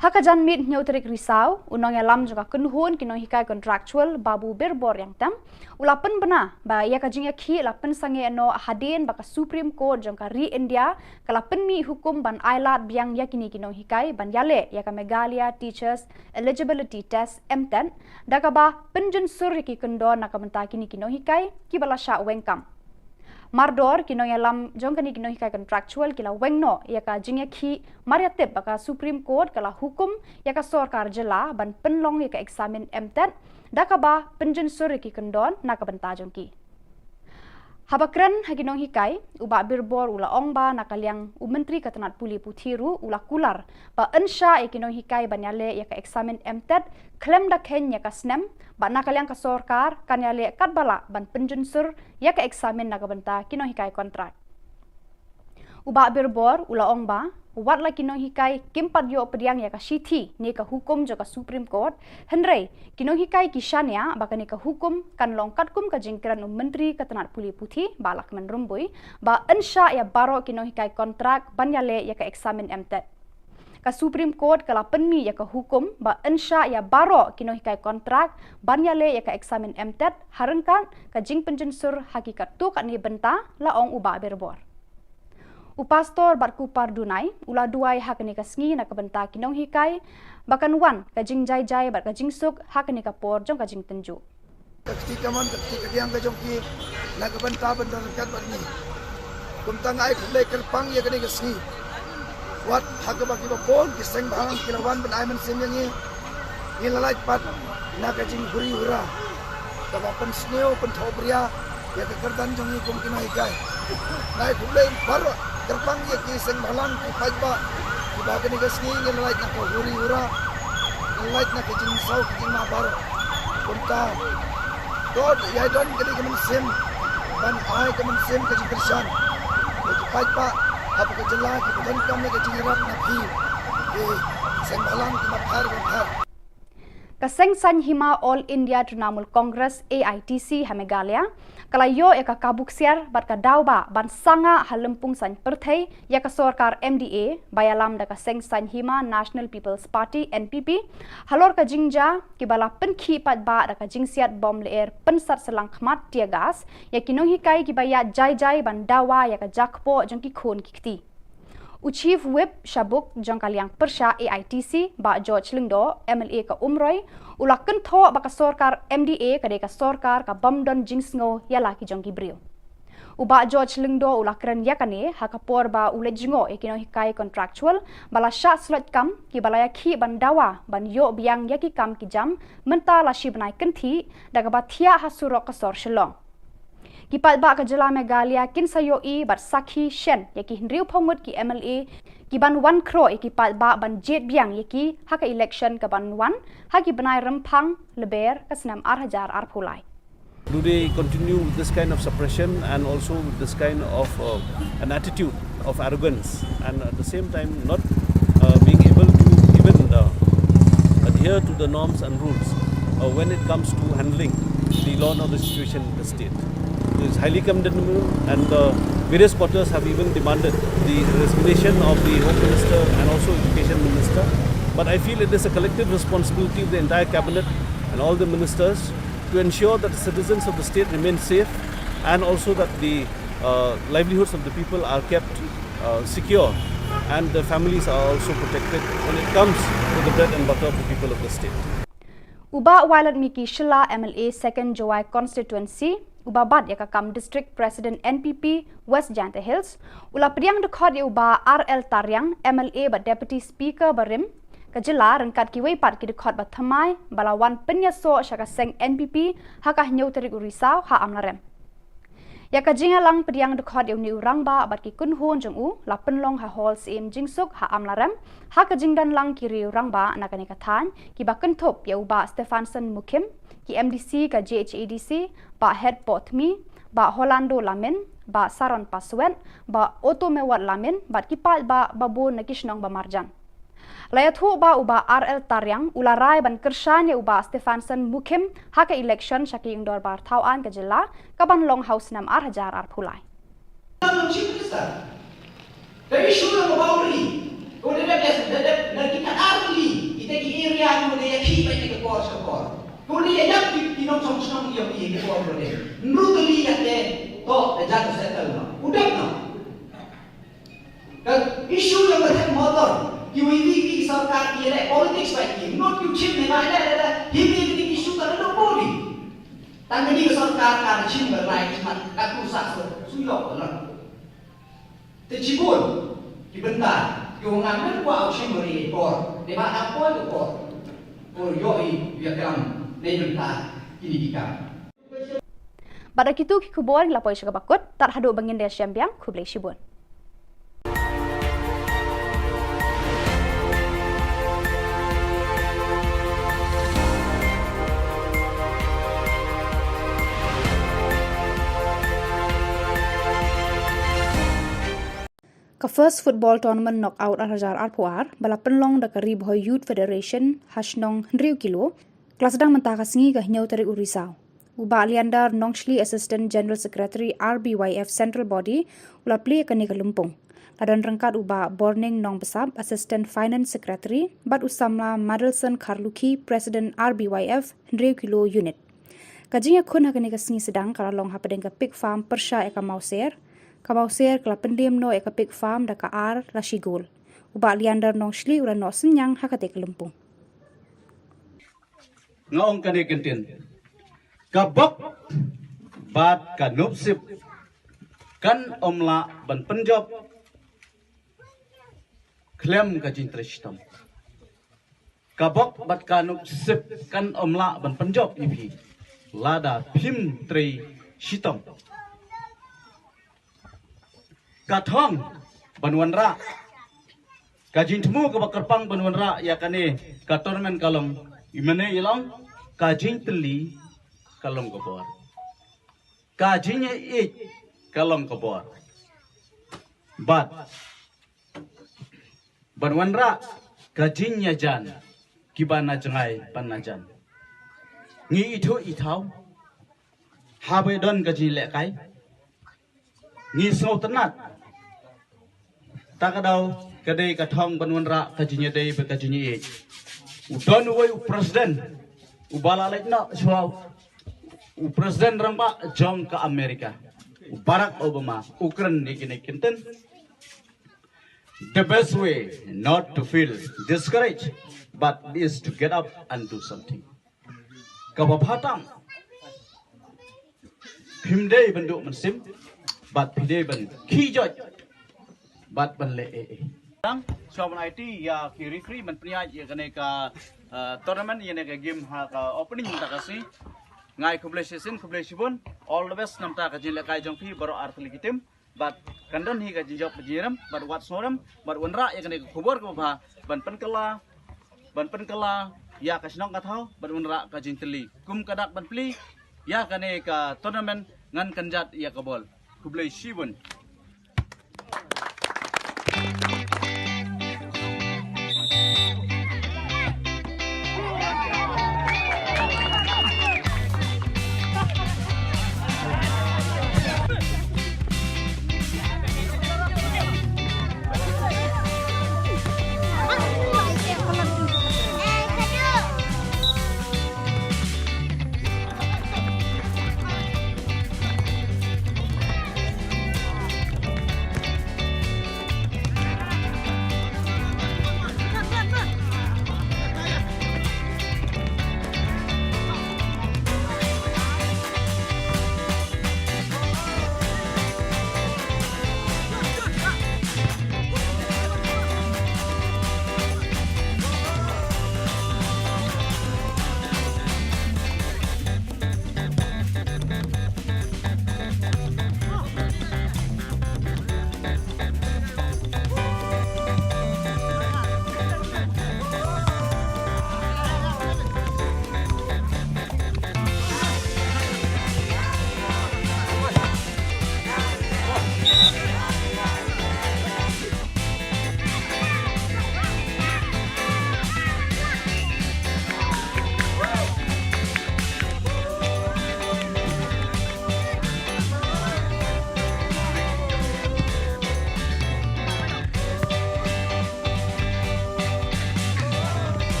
Ha ka janmiet hynñiew tarik Risaw, u nongïalam jong ka kynhun ki nonghikai contractual Babu Birbor Riangtem u la pynbna ba ïa ka jingïakhih la pynsangeh noh hadien ba ka Supreme Court jong ka ri India ka la pynmih hukum ban ailad biang ïa kine ki nonghikai ban ïaleh ïa ka Meghalaya Teachers Eligibility Test, MTET, da kaba pynjynsur ïa ki kyndon na ka bynta kine ki nonghikai kiba la shah weng kam. Mardor ki nongïalam jong kane ki nonghikai contractual ki la weng noh ïa ka jingïakhih mar ïa tip ba ka Supreme Court ka la hukum ïa ka sorkar jylla ban pynlong ïa ka eksamin MTET da kaba pynjynsur ïa ki kyndon na ka bynta jong ki. Haba kren ha ki nonghikai, u Bah Birbor u la ong ba na ka liang u Myntri ka tnat pule puthi ruh u la kular ba yn shah ïa ki nonghikai ban ïaleh ïa ka eksamin MTET khlem da kheiñ ïa ka snem, ba na ka liang ka sorkar kan ïaleh katba lah ban pynjynsur ïa ka eksamin na ka bynta ki nonghikai kontrak. U Bah Birbor u la ong ba wat la ki nonghikai kim pat ïoh pdiang ïa ka shithi ne ka hukum jong ka Supreme Court, hynrei ki nonghikai ki shaniah ba kane ka hukum kan long katkum ka jingkren u Myntri ka tnat pule puthi Bah Lahkmen Rymbui ba yn shah ïa baroh ki nonghikai kontrak ban ïaleh ïa ka eksamin MTET. Ka Supreme Court ka la pynmih ïa ka hukum ba yn shah ïa baroh ki nonghikai kontrak ban ïaleh ïa ka eksamin MTET ha ryngkat ka jingpynjynsur ha ki katto katne bynta, la ong u Bah Birbor. U Pastor Batkuppar Dunai u la duwai ha kane ka sngi na ka bynta ki nonghikai ba kan wan ka jingjai jai bad ka jingsuk ha kane ka por jong ka jingtynjuh. Ka kti kamon, ka kti kadiang ka jong ki na ka bynta ban don ryngkat bad ngi. Kumta nga ai khublei kyrpang ïa kane ka sngi. Wat ha kaba kiba bun ki seng bhalang ki la wan ban ai mynsiem ïa ngi, ngi la lait pat na ka jinghuri hura kaba pynsniew pynthohbria ïa ka kyrdan jong ngi kum ki nonghikai. Nga ai khublei baroh Kyrpang ïa ki seng bhalang ki paidbah kiba kane ka sngi ngi lait na ka huri hura, ngi lait na ka jingsaw ka jingmabor. Kumta to ïa don kane ka mynsiem ban ai ka mynsiem ka jingkyrshan ïa ki paidbah ha ka jylla kiba donkam ïa ka jingïarap na phi ki seng bhalang kiba pher ba pher. Ka Seng Saiñ Hima All India Trinamool Congress, A I T C, ha Meghalaya ka la ïoh ïa ka kabu ksiar bad ka daw ba ban sangeh ha lympung saiñ pyrthei ïa ka sorkar M D A ba ïalam da ka Seng Saiñ Hima National People's Party, N P P, halor ka jingjia kiba la pynkhih paidbah da ka jingsiat bom lyer pynsat shyllangkhmat, tear gas, ïa ki nonghikai kiba ïaid jai jai ban dawa ïa ka jakpoh jong ki khun ki kti. U Chief Whip sha buk jong ka liang pyrshah A I T C, Bah George Lyngdoh, M L A ka Umroi, u la kynthoh ba ka sorkar M D A ka dei ka sorkar ka bym don jingsngew ïa la ki jong ki briew. U Bah George Lyngdoh u la kren ïa kane ha ka por ba u leit jngoh ïa ki nonghikai contractual ba la shah sloit kam kiba la ïakhih ban dawa ban ïoh biang ïa ki kam ki jam mynta la shi bnai kynthih da kaba thiah ha surok ka sor Shillong. Ki paidbah ka jylla Meghalaya kin sa ïohi bad sakhi shen ïa ki hynriewphew ngut ki M L A ki ban wan khroh ïa ki paidbah ban jied biang ïa ki ha ka election ka ban wan ha ki bnai Rymphang Lber ka snem ar hajar arphew lai. Do they continue with this kind of suppression and also with this kind of uh, an attitude of arrogance and at the same time not uh, being able to even uh, adhere to the norms and rules uh, when it comes to handling the law and order situation in the state? It is highly condemnable, and the various quarters have even demanded the resignation of the Home Minister and also Education Minister. But I feel it is a collective responsibility of the entire cabinet and all the ministers to ensure that the citizens of the state remain safe and also that the uh, livelihoods of the people are kept uh, secure and the families are also protected when it comes to the bread and butter of the people of the state. U Bah Wailadmiki Shylla, M L A Second Jowai Constituency, uba bat ïa ka kam District President N P P West Jaintia Hills, u la pdiang dkhot ïa u Bah R L Tariang, M L A bad Deputy Speaker barim ka jylla, ryngkat kiwei pat ki dkhot ba thymmai ba la wan pynïasoh sha ka seng N P P ha ka hynñiew tarik u Risaw ha Amlarem. Ïa ka jingïalang pdiang dkhot ïa une u rangbah bad ki kynhun jong u la pynlong ha Hall Syiem Jingsuk ha Amlarem, ha ka jingdon lang ki riew rangbah na kane ka thaiñ kiba kynthup ïa u Bah Stephanson Mukhim, ki M D C ka J H A D C, Bah Hetbothmi, Bah Holando Lamin, Bah Saron Paswet, Bah Otomewot Lamin bad ki paidbah babun na ki shnong ba marjan. La ïathuh ba u Bah R L Tariang u la rai ban kyrshan ïa u Bah Stephanson Mukhim ha ka election sha ka ïing dorbar thaw aiñ ka jylla ka ban long ha u snem ar hajar arphew lai. Chief Minister, ka issue jong ka boundary, ko da dep, da dep na ki khatar tylli kita ki area, ko da ïakhih beit na ka por sha ka por, ko da ïa ïap ki nongshong shnong ïa ki ka por ko da. Hynriew tylli ïa te to da jan settle noh. U dep noh. Ka issue jong ka thep motor, kiwei kiwei ki sorkar ki leh politics bad ki, not ki u chim ne ba leh leh leh, hi ki ki issue ka leh body. Tang kane ka sorkar ka shim ka rai ki mat ka tu sa so, su yok ka lon. Te shibun ki bynta ki ong ngam leh kwah u shim ri por, ne ba da poi ka por. Ko ïohi ïa kam ne bynta kine ki kam. Bad da kitu ki khubor ngi la poi sha kaba kut, tad haduh ba ngin da ïashem biang, khublei shibun. Ka First Football Tournament Knockout ar hajar arphew ar, ba la pynlong da ka Ri Bhoi Youth Federation ha shnong hynriew kilo, ka la sdang mynta ka sngi ka hynñiew tarik u Risaw. U Bah Leander Nongshli, Assistant General Secretary R B Y F Central Body, u la plie ïa kane ka lympung. La don ryngkat u Bah Borning Nongbsap, Assistant Finance Secretary, bad u samla Madelson Kharlukhi, President R B Y F hynriew kilo unit. Ka jingïakhun ha kane ka sngi sdang ka la long hapdeng ka pig farm pyrshah ïa ka Mawser. Ka Mawser ka la pynliem noh ïa ka pig farm da ka ar la shi gol. U Bah Leander Nongshli u la noh synñiang ha kata ka lympung. Nga ong kane kyntien, ka bok bad ka nopsip kan ym lah ban pynjop khlem ka jingtrei shitom. Ka bok bad ka nopsip kan ym lah ban pynjop ïa phi lada phim trei shitom. Ka thong Ban wanrah ka jingthmu kaba kyrpang ban wanrah ïa kane ka tournament ka long, i mane i long, ka jingtylli ka long ka bor. Ka jingïeit ka long ka bor. Bad ban wanrah ka jingïajan kiba na jngai ban na jan. Ngi ithuh ithaw haba don ka jinglehkai, ngi sngewtynnat. Ta ka daw ka dei ka thong ban wanrah ka jingïadei bad ka jingïeit. U don uwei u president uba la leit noh shuwa, u president rangbah jong ka America, u Barack Obama, u kren ïa kine ki kyntien. The best way not to feel discouraged, but is to get up and do something. Kaba bha tam, phim dei ban duh mynsiem, bad phi dei ban khie joit bad ban leh ei ei. Tang, shuwa ban aiti ïa ki referee ban pynïaid ïa kane ka, uh, tournament, ïa kane ka game ha ka opening mynta ka sngi. Nga ai khublei shisien, khublei shibun. All the best namar ka jinglehkai jong phi baroh artylli ki team. Bad kan don hi ka jingjop ka jingrem bad wat sngewrem bad wanrah ïa kane ka khubor kaba bha ban pynkylla, ban pynkylla ïa ka shnong ka thaw bad wanrah ka jingtylli. Kum ka dak ban plie ïa kane ka tournament, ngan kynjat ïa ka bol. Khublei shibun.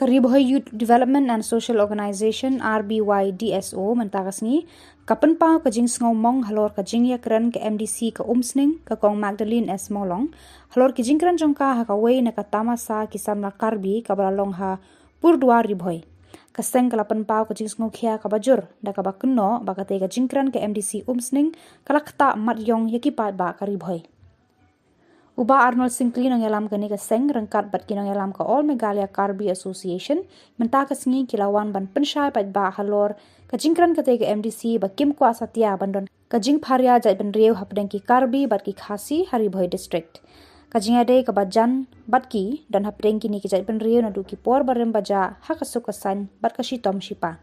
Ka Ri Bhoi Youth Development and Social Organization, R B Y D S O, mynta ka sngi ka pynpaw ka jingsngewmong halor ka jingïakren ka M D C ka Umsning, ka Kong Magdalene S Mawlong, halor ki jingkren jong ka ha kawei na ka tamasa ki samla Karbi kaba la long ha Purdwar Ri Bhoi. Ka seng ka la pynpaw ka jingsngewkhia kaba jur da kaba kynnoh ba katei ka jingkren ka M D C Umsning ka la ktah mat ïong ïa ki paidbah ka Ri Bhoi. U Bah Arnold Syngkli, nongïalam kane ka seng, ryngkat bad ki nongïalam ka All Meghalaya Karbi Association, mynta ka sngi ki la wan ban pynshai paidbah halor ka jingkren katei ka M D C ba kim kwah satia ban don ka jingpharia jaitbynriew hapdeng ki Karbi bad ki Khasi ha Ri Bhoi District. Ka jingïadei kaba jan bad ki don hapdeng kine ki jaitbynriew naduh ki por barim bajah ha ka suk ka saiñ bad ka shitom shipa.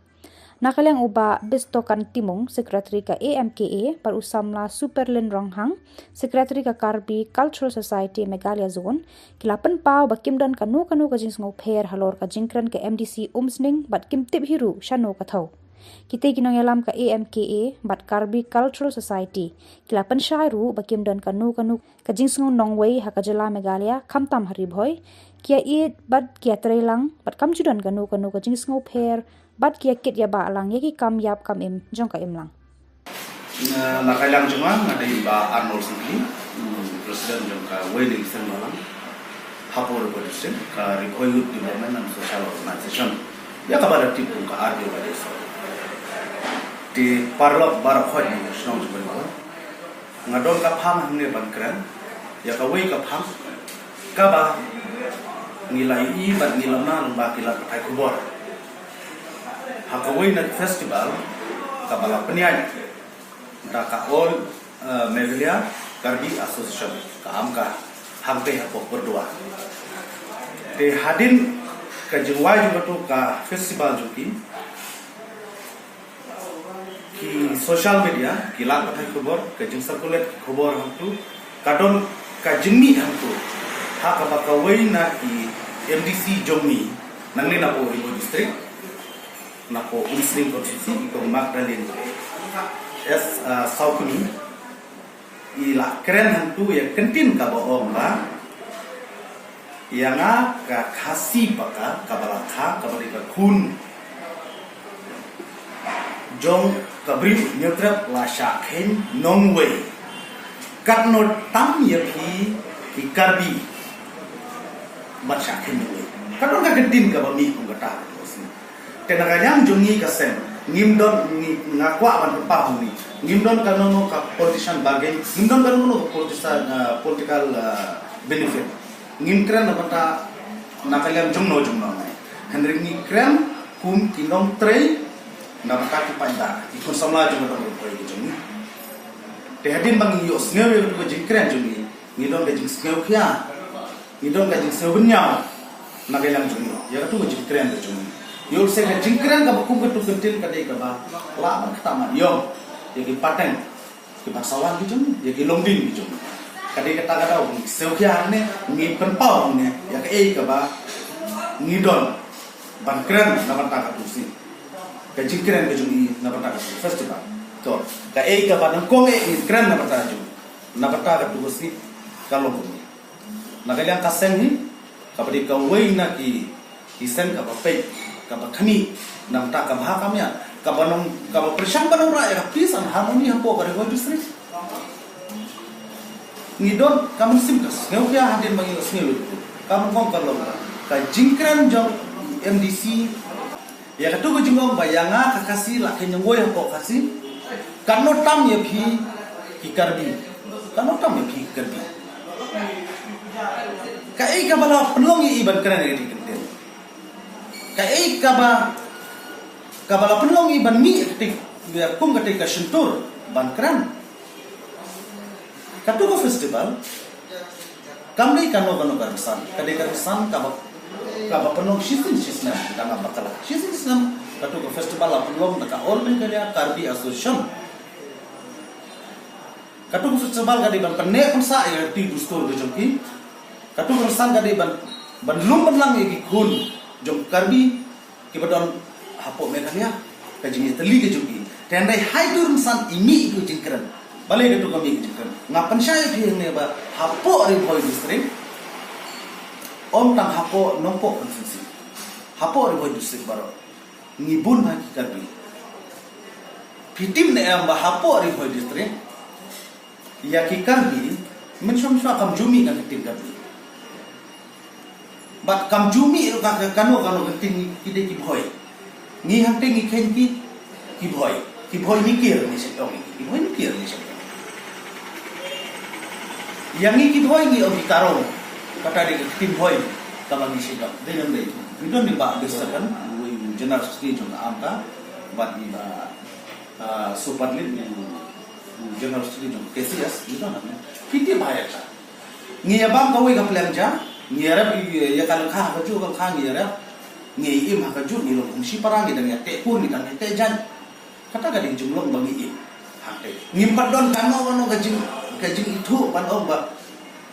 Na ka liang u Bah Bistokan Timung, Secretary ka A M K A, bad u samla Superlin Ronghang, Secretary ka Karbi Cultural Society Meghalaya Zone, ki la pynpaw ba kim don kano kano ka jingsngewpher halor ka jingkren ka M D C Umsning bad kim tip hi ruh shano ka thew. Kitei ki nongïalam ka A M K A bad Karbi Cultural Society ki la pynshai ruh ba kim don kano kano ka jingsngew nongwei ha ka jylla Meghalaya, khamtam ha Ri Bhoi, ki ïa ïeit bad ki ïa trei lang bad kam ju don kano kano ka jingsngewpher bad ki ïa kit ïa bah lang ïa ki kam ïap kam im jong ka imlang. Na, na ka liang jong nga, nga dei Bah Arnold Syngkli, mm, President jong kawei na ki seng balang. Hapoh Ri Bhoi District, ka Ri Bhoi Youth Development and Social Organization, ïa kaba la tip kum ka R B Y D S. Te paralok baroh khoit na shnong jong ngi, nga don ka phang hangne ban kren ïa kawei ka phang kaba ngi la ïohi bad ngi la mad lyngba ki lad pathai khubor. Ha kawei na ki festival kaba la pynïaid da ka All, eh, Meghalaya Karbi Association, ka AMKA, hangtei hapoh Pyrduwai. Te hadien ka jingwai jong katu ka festival jong ki, ki social media, ki lad pathai khubor, ka jingcirculate ki khubor hangtu, ka don ka jingmih hangtu ha kaba kawei na ki M D C jong ngi nangne napoh Ri Bhoi District, napoh Umsning constituency, i Kong Magdalene S, ah, Sawkmie, i la kren hangtu ïa ka ktien kaba ong ba ïa nga ka Khasi Paka kaba la kha kaba dei ka khun jong ka Bri Hynñiewtrep la shah kheiñ nongwei. Katno tam ïa phi ki Karbi ban shah kheiñ nongwei. Ka don ka ktien kaba mih kum kata. Te na ka liang jong ngi ka seng, ngim don, ngi, nga kwah ban pynpaw hangne, ngim don kano kano ka partisan bargain, ngim don kano kano ka partisan, ah, political, ah, benefit. Ngim kren na bynta na ka liang jongno jongno ngai. Hynrei ngi kren kum ki nongtrei na bynta ki paidbah, ki khun samla jong ka dong Ri Bhoi ka jong ngi. Te hadien ba ngi ïohsngew ïa katu ka jingkren jong ngi, ngi don ka jingsngewkhia, ngi don ka jingsngewbynñiaw na ka liang jong ngi ïa katu ka jingkren ka jong ngi. Ïoh lehse ka jingkren kaba kum katu ka ktien ka dei kaba lah ban ktah mat ïong ïa ki pateng, ki bangsawan ki jong ngi, ïa ki longdien ki jong ngi. Ka dei kata ka daw ngi sngewkhia hangne, ngi pynpaw hangne ïa kaei kaba ngi don ban kren na bynta katu ka sngi, ka jingkren ka jong ngi na bynta katu ka festival. To, kaei kaba nyngkong eh ngi kren na bynta jong, na bynta katu ka sngi, ka long kumne. Na ka liang ka seng hi kaba dei kawei na ki, ki seng kaba peit, kaba khmih na bynta ka bha ka miat, kaba nong, kaba pyrshang ban wanrah ïa ka peace and harmony hapoh ka Ri Bhoi District. Ngi don ka mynsiem ka sngewkhia hadien ba ngi la sngew lut. Ka mut ka long ka jingkren jong M D C ïa katu ka jingong ba ïa nga ka Khasi la kheiñ nongwei hapoh Khasi. Katno tam ïa phi ki Karbi. Katno tam ïa phi ki Karbi. Kaei kaba la pynlong ïa i ban kren ïa kata ka ktien. Kaei kaba, kaba la pynlong i ban mih ïa kata, ïa kum kata ka shyntur ban kren. Katu ka festival kam dei kano kano ka rynsan, ka dei ka rynsan kaba, kaba pynlong shisien shisnem da nga bakla. Shisien shisnem katu ka festival la pynlong da ka All Meghalaya Karbi Association. Katu ka festival ka dei ban pynneh pynsah ïa ka dustur ka jong ki. Katu ka rynsan ka dei ban, ban lum ban lang ïa ki khun jong Karbi kiba don hapoh Meghalaya, ka jingïatylli ka jong ki. Te hynrei ha itu rynsan i mih itu jingkren. Balei katu ka mih ka jingkren? Nga pynshai ïa phi hangne ba hapoh Ri Bhoi District, ym tang hapoh Nongpoh constituency, hapoh Ri Bhoi District baroh ngi bun ha ki Karbi. Phi tip ne em ba hapoh Ri Bhoi District ïa ki Karbi, mynshuwa mynshuwa kam ju mih ka ktien Karbi. Bad kam ju mih ruh ka, ka kano kano ka ktien, ki dei ki Bhoi. Ngi hangtei ngi kheiñ ki, ki Bhoi. Ki Bhoi ni kir ngi shu ong, ki Bhoi ni kir ngi shu ong. Ïa ngi ki Bhoi ngi ong ki Karong. Kata dei ka ktien Bhoi kaba ngi shu ong. Dei nam dei. Ngi don ni Bah Bister kan, u General Secretary jong ka AMKA, bad ni Bah, ah, Soe Padlin, u General Secretary jong ka KCS, ngi don hangne. Phi tip bha ïa ka. Ngi ïa bam kawei ka pliang ja, ngi ïa rep ïa ka lyngkha ha kajuh ka lyngkha ngi ïa rep, ngi im ha kajuh, ngi long kum shipara, ngi dang ïa teh kur, ngi dang ïa teh jaiñ. Kata ka dei jinglong ba ngi im. Hangtei ngim pat don kano kano ka jing, ka jingithuh ban ong ba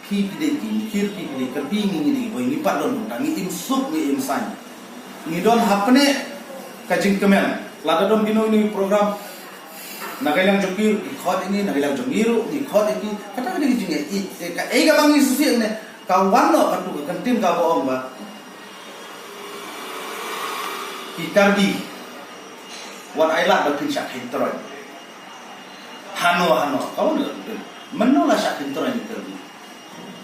phi ki dei ki Mukhir, phi ki dei Karbi, ngi, ngi dei Bhoi, ngim pat don, tang ngi im suk, ngi im saiñ. Ngi don hapdeng ka jingkmen. Lada don kino kino program, na ka liang jong ki, ki khot ïa ngi, na ka liang jong ngi ruh ngi khot ïa ki. Kata ka dei ka jingïeit. Te kaei kaba ngi sngewsih ne, ka wan noh katu ka ktien kaba ong ba ki Karbi wat ai lad ba phin shah kheiñ troiñ. Hano hano, ka wan noh ka ktien. Mynno la shah kheiñ troiñ ki Karbi?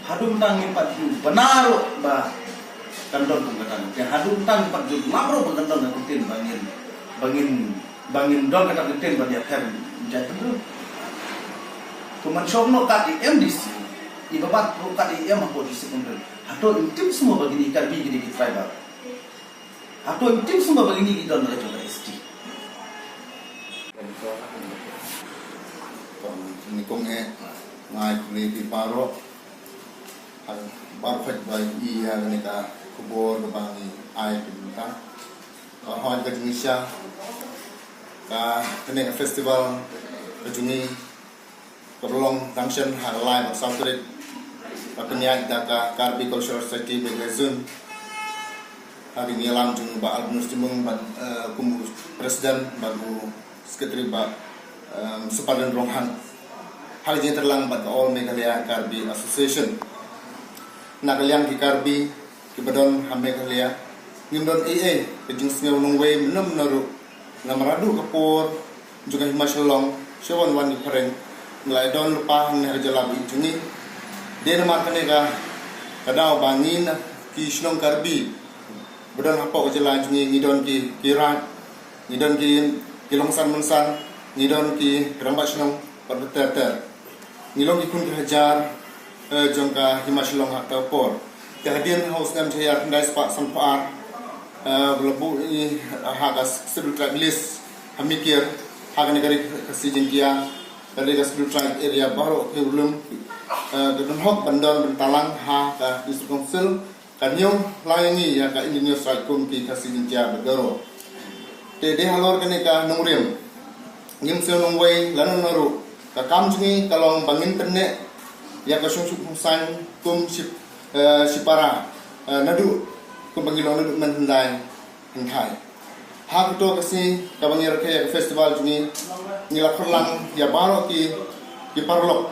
Har Tang ngi pat ju bana ruh ba kan don kum kata. Te haduh tang ngi pat ju lap ruh ba kan don ka ktien ba ngin, ba ngin, ba ngin don kata ka ktien ba ïapher jait bynriew. Kumban shong noh kat i M D C, i ba bat ruh kat i M hapoh district council. Hato im tim sngewbha ba kine ki Karbi kine ki tribal. Hato im tim sngewbha ba kine ki don la jong ka S T. Nyngkong eh, nga ai khublei ïa phi baroh. Baroh khoit ba ïa kane ka khubor kaba ngi ai phi mynta. Ka hoi ka jingshisha ka kane ka festival ka jong ngi kaba long dang shen ha ka lai bad saw tarik, ka pynïaid da ka Karbi Cultural Society Meghalaya Zone. Ha ka jingïalam jong u Bah Albinus Jyrmang bad, eh, kum u president bad u secretary Bah, em, Supaden Ronghang. Ha ka jingïatreilang bad ka All Meghalaya Karbi Association. Na ka liang ki Karbi kiba don ha Meghalaya, ngim don ei ei ka jingsngew nongwei mynno mynno ruh. Namar haduh ka por jong ka Hima Shillong, sha wan wan ki phareng, ngi la don lypa hangne ha ka jylla ba ïeit jong ngi. Dei namar kane ka, ka daw ba ngi na ki shnong Karbi ba don hapoh ka jylla jong ngi, ngi don ki, ki raid, ngi don ki, ki longsan mynsan, ngi don ki rangbah shnong bad ter ter. Ngi long ki khun ki hajar, eh, jong ka Hima Shillong ha kata ka por. Te hadien ha u snem shi hajar khyndai spah sanphew ar, eh, ba la buh ïa ngi ha ka Scheduled Tribe list ha Mikir, ha kane ka Ri Khasi Jaiñtia, ka dei ka Scheduled Tribe area baroh ki urlum, eh, ka don hok ban don ban talang ha ka District Council. Ka ñiew lang ïa ngi ïa ka Indigenous Right kum ki Khasi Jaiñtia bad Garo. Te dei halor kane ka nongrim, ngim sngew nongwei lano lano ruh. Ka kam jong ngi ka long ba ngin pynneh ïa ka shong suk shong saiñ kum shi, eh, shipara, eh, naduh kum ba ngi long naduh mynhyndai hynthai. Ha kato ka sngi kaba ngi rakhe ïa ka festival jong ngi, ngi la khot lang ïa baroh ki, ki paralok,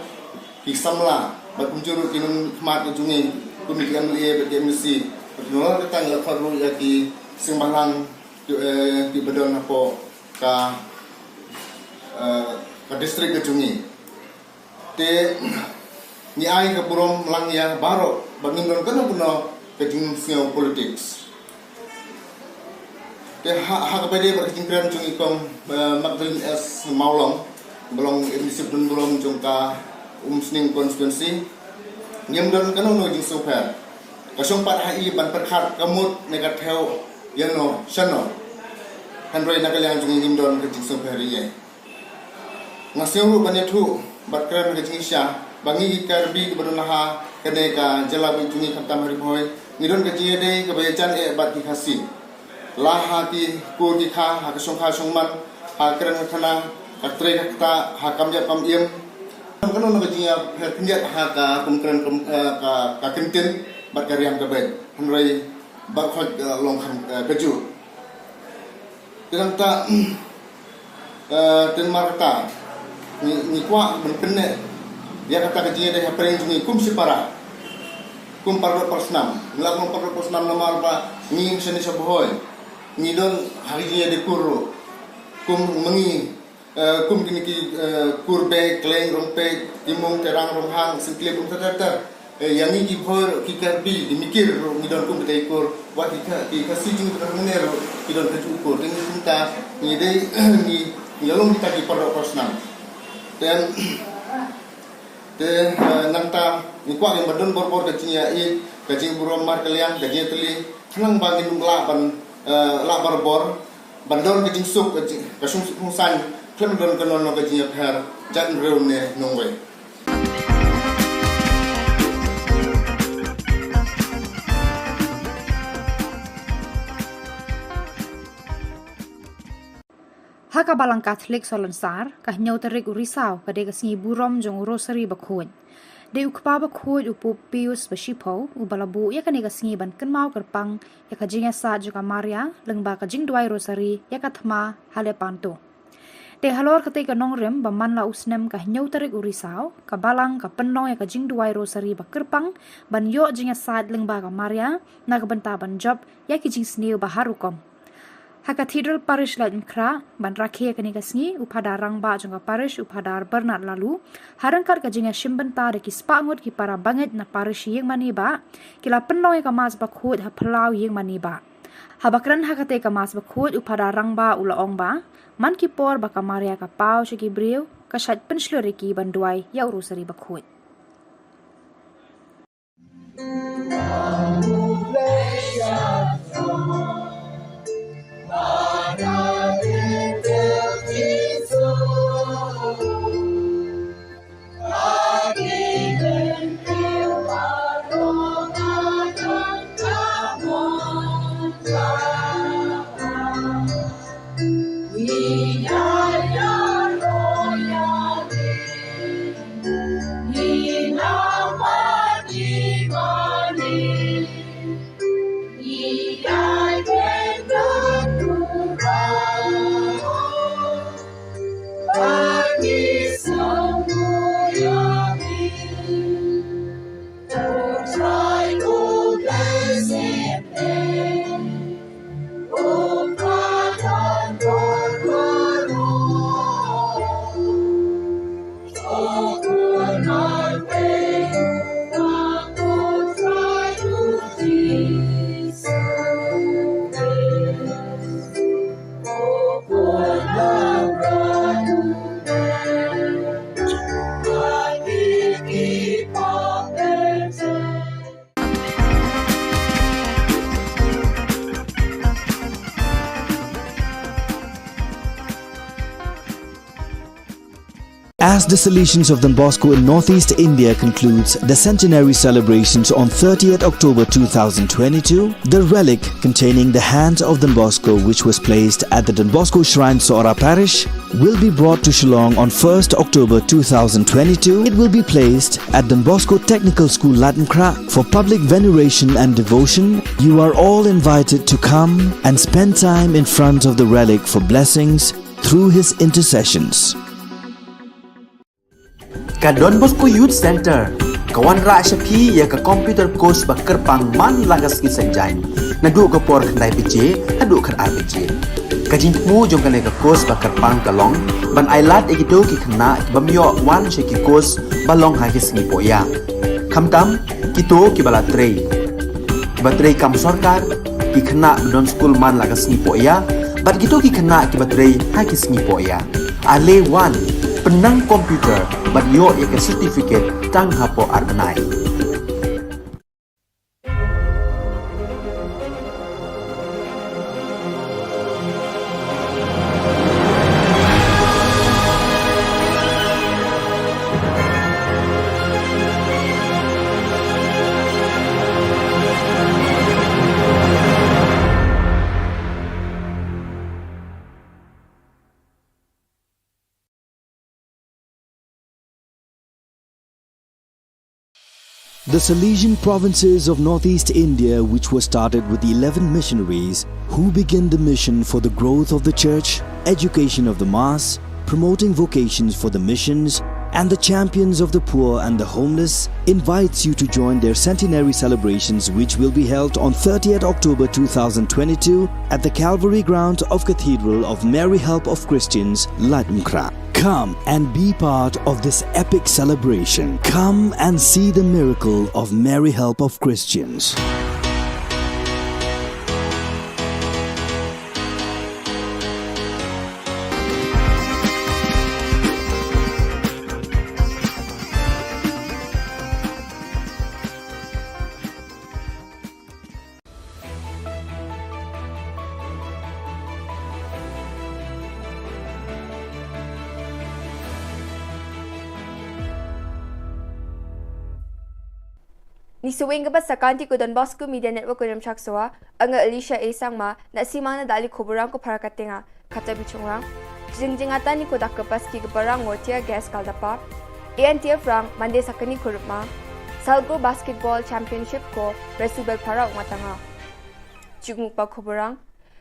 ki samla bad kumjuh ruh ki nongkhmat ka jong ngi kum ki M L A bad ki M D C. Bad nalor kata ngi la khot ruh ïa ki seng bhalang ki, eh, kiba don hapoh ka, eh, ka district ka jong ngi. Te ngi ai ka burom lang ïa baroh ba ngim don kano kano ka jingsngew politics. Te ha, ha kaba ïadei bad ka jingkren jong i Kong, eh, Magdalene S Mawlong, ba long M D C ba don burom jong ka Umsning constituency, ngim don kano kano jingsngewpher. Ka shong pat ha i ban pyrkhat ka mut ne ka thew ïano shano. Hynrei na ka liang jong ngi ngim don ka jingsngewpher ïa i. Nga sngew ruh ban ïathuh bad kren ha ka jingshisha ba ngi ki Karbi kiba don ha kane ka jylla ba ïeit jong ngi khamtam ha Ri Bhoi, ngi don ka jingïadei kaba ïajan eh bad ki Khasi. La ha ki kur ki kha, ha ka shongkha shongman, ha ka kren ka khana, ka trei ka ktah, ha kam ïap kam im. Kano kano ka jingïapher khyndiat ha ka kum kren kum, eh, ka, ka ktien bad ka riam ka beit. Hynrei baroh khoit, eh, long kham, eh, kajuh. Te nangta, eh, te namar kata ngi, ngi kwah ban pynneh ïa kata ka jingïadei hapdeng jong ngi kum shipara, kum paralok parasnam. Ngi la kum paralok parasnam namar ba ngi shane sha Bhoi ngi don ha ka jingïadei kur ruh. Kum ma ngi, eh, kum kine ki, eh, kur Bei, Khleng, Rongpeit, Timung, Terang, Ronghang, Syntiew, kum ter ter ter. Eh, ïa ngi ki Bhoi ruh, ki Karbi, ki Mikir ruh ngi don kum kita i kur. Wat ki Kha-, ki Khasi jong ngi ba don hangne ruh ki don kajuh i kur. Te ngi kumta ngi dei, ngi, ngi long kita ki paralok parasnam. Te, te, eh, nangta ngi kwah ban don bor bor ka jingïaid, ka jingburom markylliang, ka jingïatylli. Khnang ba ngin lah ban, eh, lah barabor ban don ka jingsuk, ka jing, ka shong suk shong saiñ, khlem don kano kano ka jingïapher jait bynriew ne nongwei. Ha ka Balang Katholik Salonsar, ka hynñiew tarik u Risaw ka dei ka sngi burom jong u Rosary Bakhuid. Dei u Kpa Bakhuid u Pope Pius ba shiphew uba la buh ïa kane ka sngi ban kynmaw kyrpang ïa ka jingïasaid jong ka Maria lyngba ka jingduwai Rosary ïa ka thma ha Lepanto. Te halor katei ka nongrim ba man la u snem ka hynñiew tarik u Risaw, ka Balang ka pynlong ïa ka jingduwai Rosary ba kyrpang ban ïoh jingïasaid lyngba ka Maria na ka bynta ban jop ïa ki jingsniew ba har rukom. Ha Cathedral Parish Laitumkhrah, ban rakhe ïa kane ka sngi, u Phadar Rangbah jong ka Parish, u Phadar Bernard Laloo, ha ryngkat ka jingïashim bynta da ki spah ngut ki para bangeit na Parish Ïingmane Bah, ki la pynlong ïa ka Mass Bakhuid ha phyllaw Ïingmane Bah. Haba kren ha katei ka Mass Bakhuid, u Phadar Rangbah u la ong ba, man ki por ba ka Maria ka paw sha ki briew, ka shait pynshlur ïa ki ban duwai ïa u Rosary Bakhuid. As the Salesians of Don Bosco in Northeast India concludes the centenary celebrations on thirtieth October two thousand twenty-two, the relic containing the hands of Don Bosco, which was placed at the Don Bosco Shrine, Sohra Parish, will be brought to Shillong on first October two thousand twenty-two. It will be placed at Don Bosco Technical School, Laitumkhrah, for public veneration and devotion. You are all invited to come and spend time in front of the relic for blessings through his intercessions. Ka Don Bosco Youth Centre ka wanrah sha phi ïa ka computer course ba kyrpang man la ka sngi Saitjaiñ, naduh ka por khyndai baje haduh khatar baje. Ka jingthmu jong kane ka course ba kyrpang ka long ban ailad ïa kito ki khynnah ki bym ïoh wan sha ki course ba long ha ki sngi pohïa, khamtam kito kiba la trei, kiba trei kam sorkar, ki khynnah ba don skul man la ka sngi pohïa, bad kito ki khynnah kiba trei ha ki sngi pohïa. Ale wan, pynnang computer bad ïoh ïa ka certificate tang hapoh ar bnai. The Salesian provinces of Northeast India, which was started with eleven missionaries who began the mission for the growth of the church, education of the mass, promoting vocations for the missions, and the champions of the poor and the homeless, invites you to join their centenary celebrations, which will be held on thirtieth October two thousand twenty-two at the Calvary Ground of Cathedral of Mary Help of Christians, Laitumkhrah. Come and be part of this epic celebration. Come and see the miracle of Mary Help of Christians. Ngi sa weng kaba sa ka Don Bosco Media Network u Nongshak Sowa, nga Alicia A Sangma, na simang na dali khuburang ko para katenga, kata bichungrang. Jing jingatan ni ko dak kepas ki kebarang ngo tear gas kaldapa. A N T F rang mande sakani kurupma. Salgo Basketball Championship ko resubel para ungatanga. Jukmuk pa khuburang.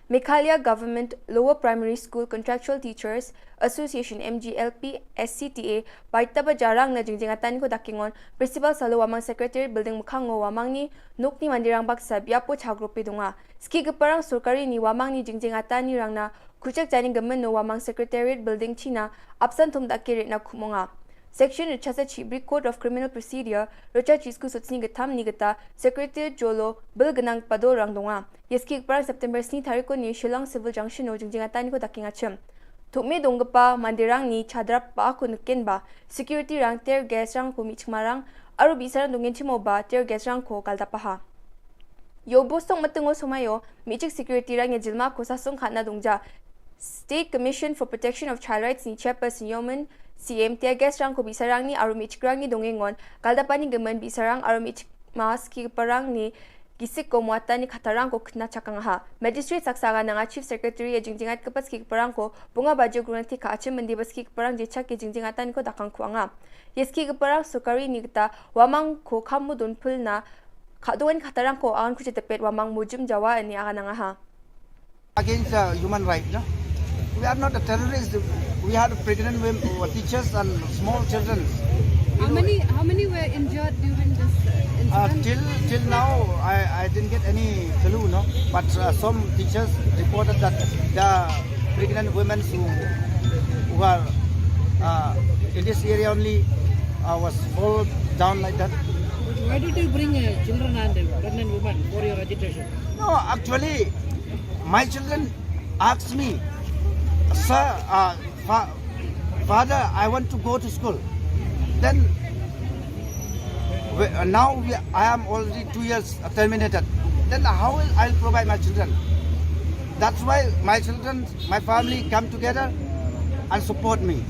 Meghalaya Government Lower Primary School Contractual Teachers Association, M G L P S C T A, bai taba jarang na jingjingatan ko dakingon Principal Salo Wamang Secretariat Building mukhango Wamang ni nukni mandirang baksa biapo chagrupi dunga. Ski geparang sorkari ni Wamang ni jingjingatan ni rangna kuchak jani gemen no Wamang Secretariat Building China apsan thum daki rit na kumonga. Section Richasa Chibri Code of Criminal Procedure, Rocha Chisku Sutsni Gatam Nigata, Secretary Jolo, Bill Ganang Pado Rangdonga. Yeski Prang September sni tariko ni Shillong Civil Junction o jingjingatan ko daking achim. Thukme donggepa mandirang ni chadrap ba ko nukin ba, security rang tear gas rang ko michmarang, aru bisarang dongin chimo ba tear gas rang ko kaldapaha. Yo bosong matengo somayo, michik security rang ya jilma ko sasung khana dongja. State Commission for Protection of Child Rights ni Chairperson Yomen, C M tear gas rang ko bisarang ni aru michik rang ni dongengon, kaldapani gemen bisarang aru michik mas ki parang ni gisik ko muatan ni khatarang ko kena chakang ha. Magistrate saksa ga nanga Chief Secretary ya jingjingat kepas ki parang ko bunga baju grunati ka achim mendi bas ki parang jechak ki jingjingatan ko dakang kuanga. Yes ki parang sukari ni kata Wamang ko kamu don pul na Kha duan khatarang ko angan ku chetepet wa mang mujum jawa ni aga nanga ha. Against uh, human rights, no? We are not a terrorist. We had pregnant women, uh, teachers and small children. How many, how many were injured during this uh, Uh, incident? Till till now, I, I didn't get any clue, no. But uh, some teachers reported that the pregnant women who who are uh, in this area only uh, was fall down like that. Why did you bring uh, children and uh, pregnant women for your agitation? No, actually, my children asked me, sir, uh, fa- father, I want to go to school. Then we, uh, now we, I am already two years uh, terminated. Then how will I provide my children? That's why my children, my family come together and support me.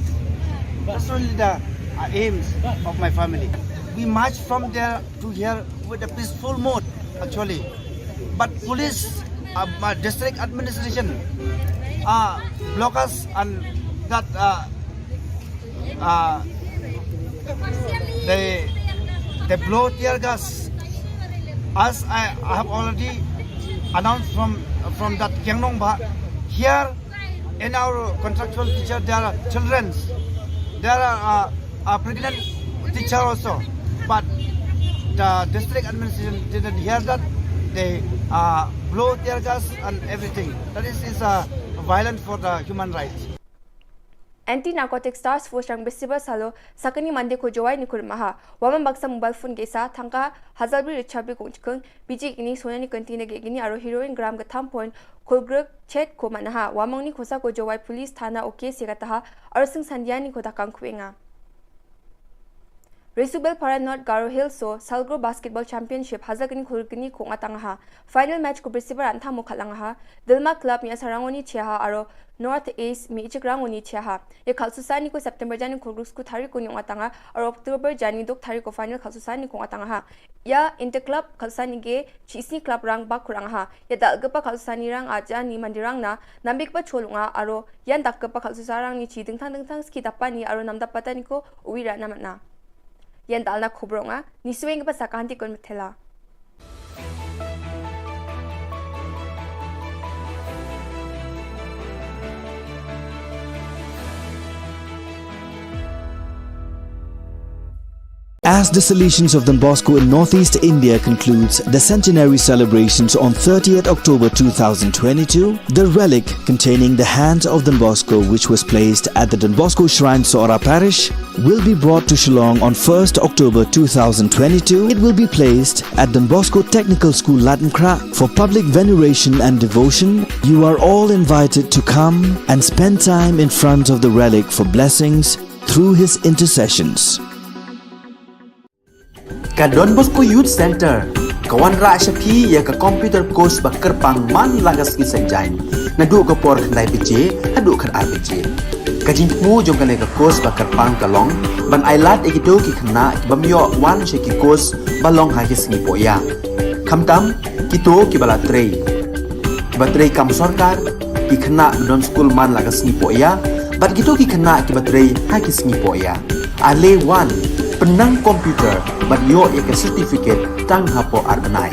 That's only the uh, aims of my family. We march from there to here with a peaceful mode, actually. But police, uh, uh, district administration, uh, block us and that uh, uh, they they blow tear gas. As I, I have already announced from from that Kiangnong Ba, here in our contractual teacher there are children, there are uh, a pregnant teacher also, but the district administration didn't hear that. They uh, blow tear gas and everything. That is, is uh, violent for the human rights. Anti Narcotics Task Force rang bestiba salo sakani mande ko Jowai ni kurmaha. Waman baksa mobile phone gesa thangka hazalbri richabri kong chikeng biji kini sonya ni kenti na gini aro heroin gram gatham point kolgrek chet ko manaha. Wamang ni kosa ko Jowai police thana oke se kataha aro sing sandiani ko dakang kuenga. Resubel Para North Garo Hills so Salgro Basketball Championship hazakni khulkni kong atangaha. Final match ko bestiba ran thamo khalangaha. Dilma Club mi asarangoni chiaha aro North Ace mi ichik rangoni chiaha. Ya khalsusani ko September jani khulgruk sku thari ko nyong atanga aro October jani dok thari ko final khalsusani kong atangaha. Ya Inter Club khalsusani ge Chisni club rang bak kurang ha. Ya dal gepa khalsusani rang aja ni mandirang na nambik pa cholunga aro yan dak gepa khalsusarang ni chi dingthang dingthang ski dapani aro nam dapatani ko uwi ra namat na. Yan dal na khubronga ni sueng gepa sakahanti kon methela. As the Salesians of Don Bosco in northeast India concludes the centenary celebrations on thirtieth October two thousand twenty-two, the relic containing the hand of Don Bosco, which was placed at the Don Bosco Shrine, Sohra Parish, will be brought to Shillong on first October two thousand twenty-two. It will be placed at Don Bosco Technical School, Latnkrah, for public veneration and devotion. You are all invited to come and spend time in front of the relic for blessings through his intercessions. Ka Don Bosco Youth Center ka wanrah sha phi ïa ka computer course ba kyrpang man la ka sngi Saitjaiñ, naduh ka por khyndai baje haduh khatar baje. Ka jingthmu jong kane ka course ba kyrpang ka long ban ailad ïa kito ki khynnah ki bym ïoh wan sha ki course ba long ha ki sngi pohïa. Khamtam kito kiba la trei, kiba trei kam sorkar, ki khynnah ba don skul man la ka sngi pohïa, bad kito ki khynnah kiba trei ha ki sngi pohïa. Ale wan, pynnang computer bad ïoh ïa ka certificate tang hapoh ar bnai.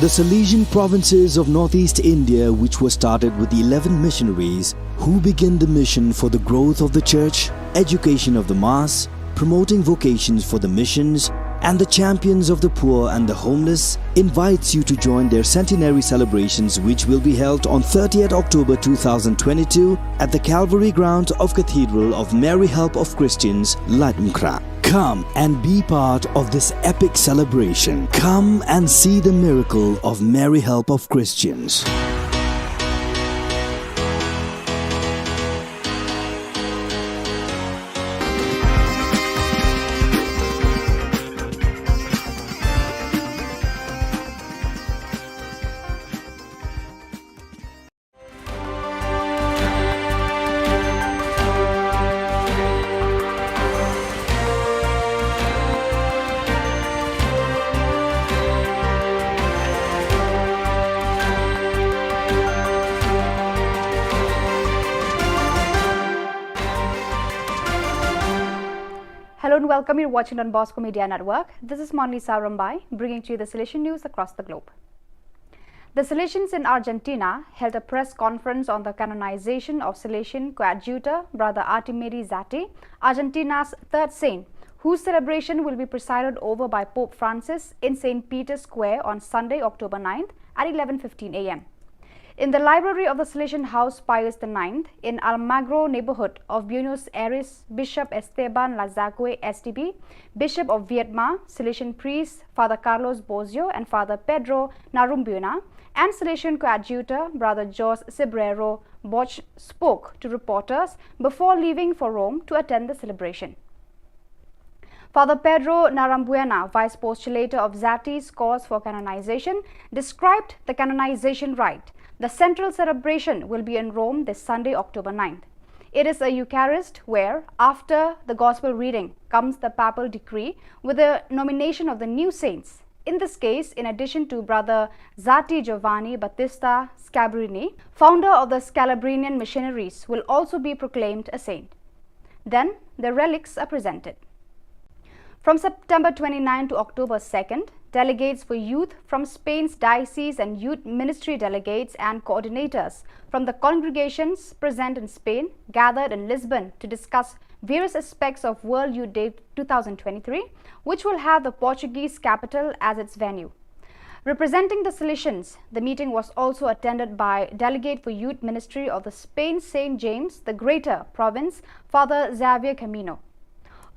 The Salesian provinces of northeast India, which were started with eleven missionaries who began the mission for the growth of the church, education of the mass, promoting vocations for the missions, and the champions of the poor and the homeless, invites you to join their centenary celebrations, which will be held on thirtieth October two thousand twenty-two at the Calvary Ground of Cathedral of Mary Help of Christians, Laitumkhrah. Come and be part of this epic celebration. Come and see the miracle of Mary Help of Christians. Hello and welcome. You're watching Don Bosco Media Network. This is Monlisa Rombai, bringing to you the Salesian news across the globe. The Salesians in Argentina held a press conference on the canonization of Salesian coadjutor Brother Artimiri Zatti, Argentina's third saint, whose celebration will be presided over by Pope Francis in Saint Peter's Square on Sunday, October ninth at eleven fifteen a m. In the library of the Salesian House Pius the ninth in Almagro neighborhood of Buenos Aires, Bishop Esteban Lazague, S D B, Bishop of Viedma, Salesian priests Father Carlos Bozio and Father Pedro Narambuena, and Salesian coadjutor Brother Jose Cibrero Bosch spoke to reporters before leaving for Rome to attend the celebration. Father Pedro Narambuena, vice postulator of Zatti's cause for canonization, described the canonization rite. The central celebration will be in Rome this Sunday, October ninth. It is a Eucharist where, after the Gospel reading, comes the papal decree with the nomination of the new saints. In this case, in addition to Brother Zatti, Giovanni Battista Scalabrini, founder of the Scalabrinian missionaries, will also be proclaimed a saint. Then the relics are presented. From September twenty-ninth to October second, delegates for youth from Spain's diocese and youth ministry delegates and coordinators from the congregations present in Spain gathered in Lisbon to discuss various aspects of World Youth Day two thousand twenty-three, which will have the Portuguese capital as its venue. Representing the Salesians, the meeting was also attended by Delegate for Youth Ministry of the Spain Saint James the Greater province, Father Xavier Camino.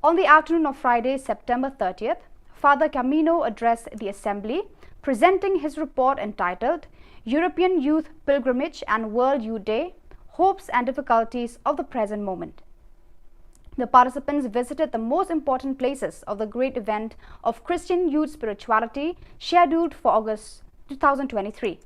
On the afternoon of Friday, September thirtieth, Father Camino addressed the assembly, presenting his report entitled European Youth Pilgrimage and World Youth Day: Hopes and Difficulties of the Present Moment. The participants visited the most important places of the great event of Christian youth spirituality scheduled for August two thousand twenty-three.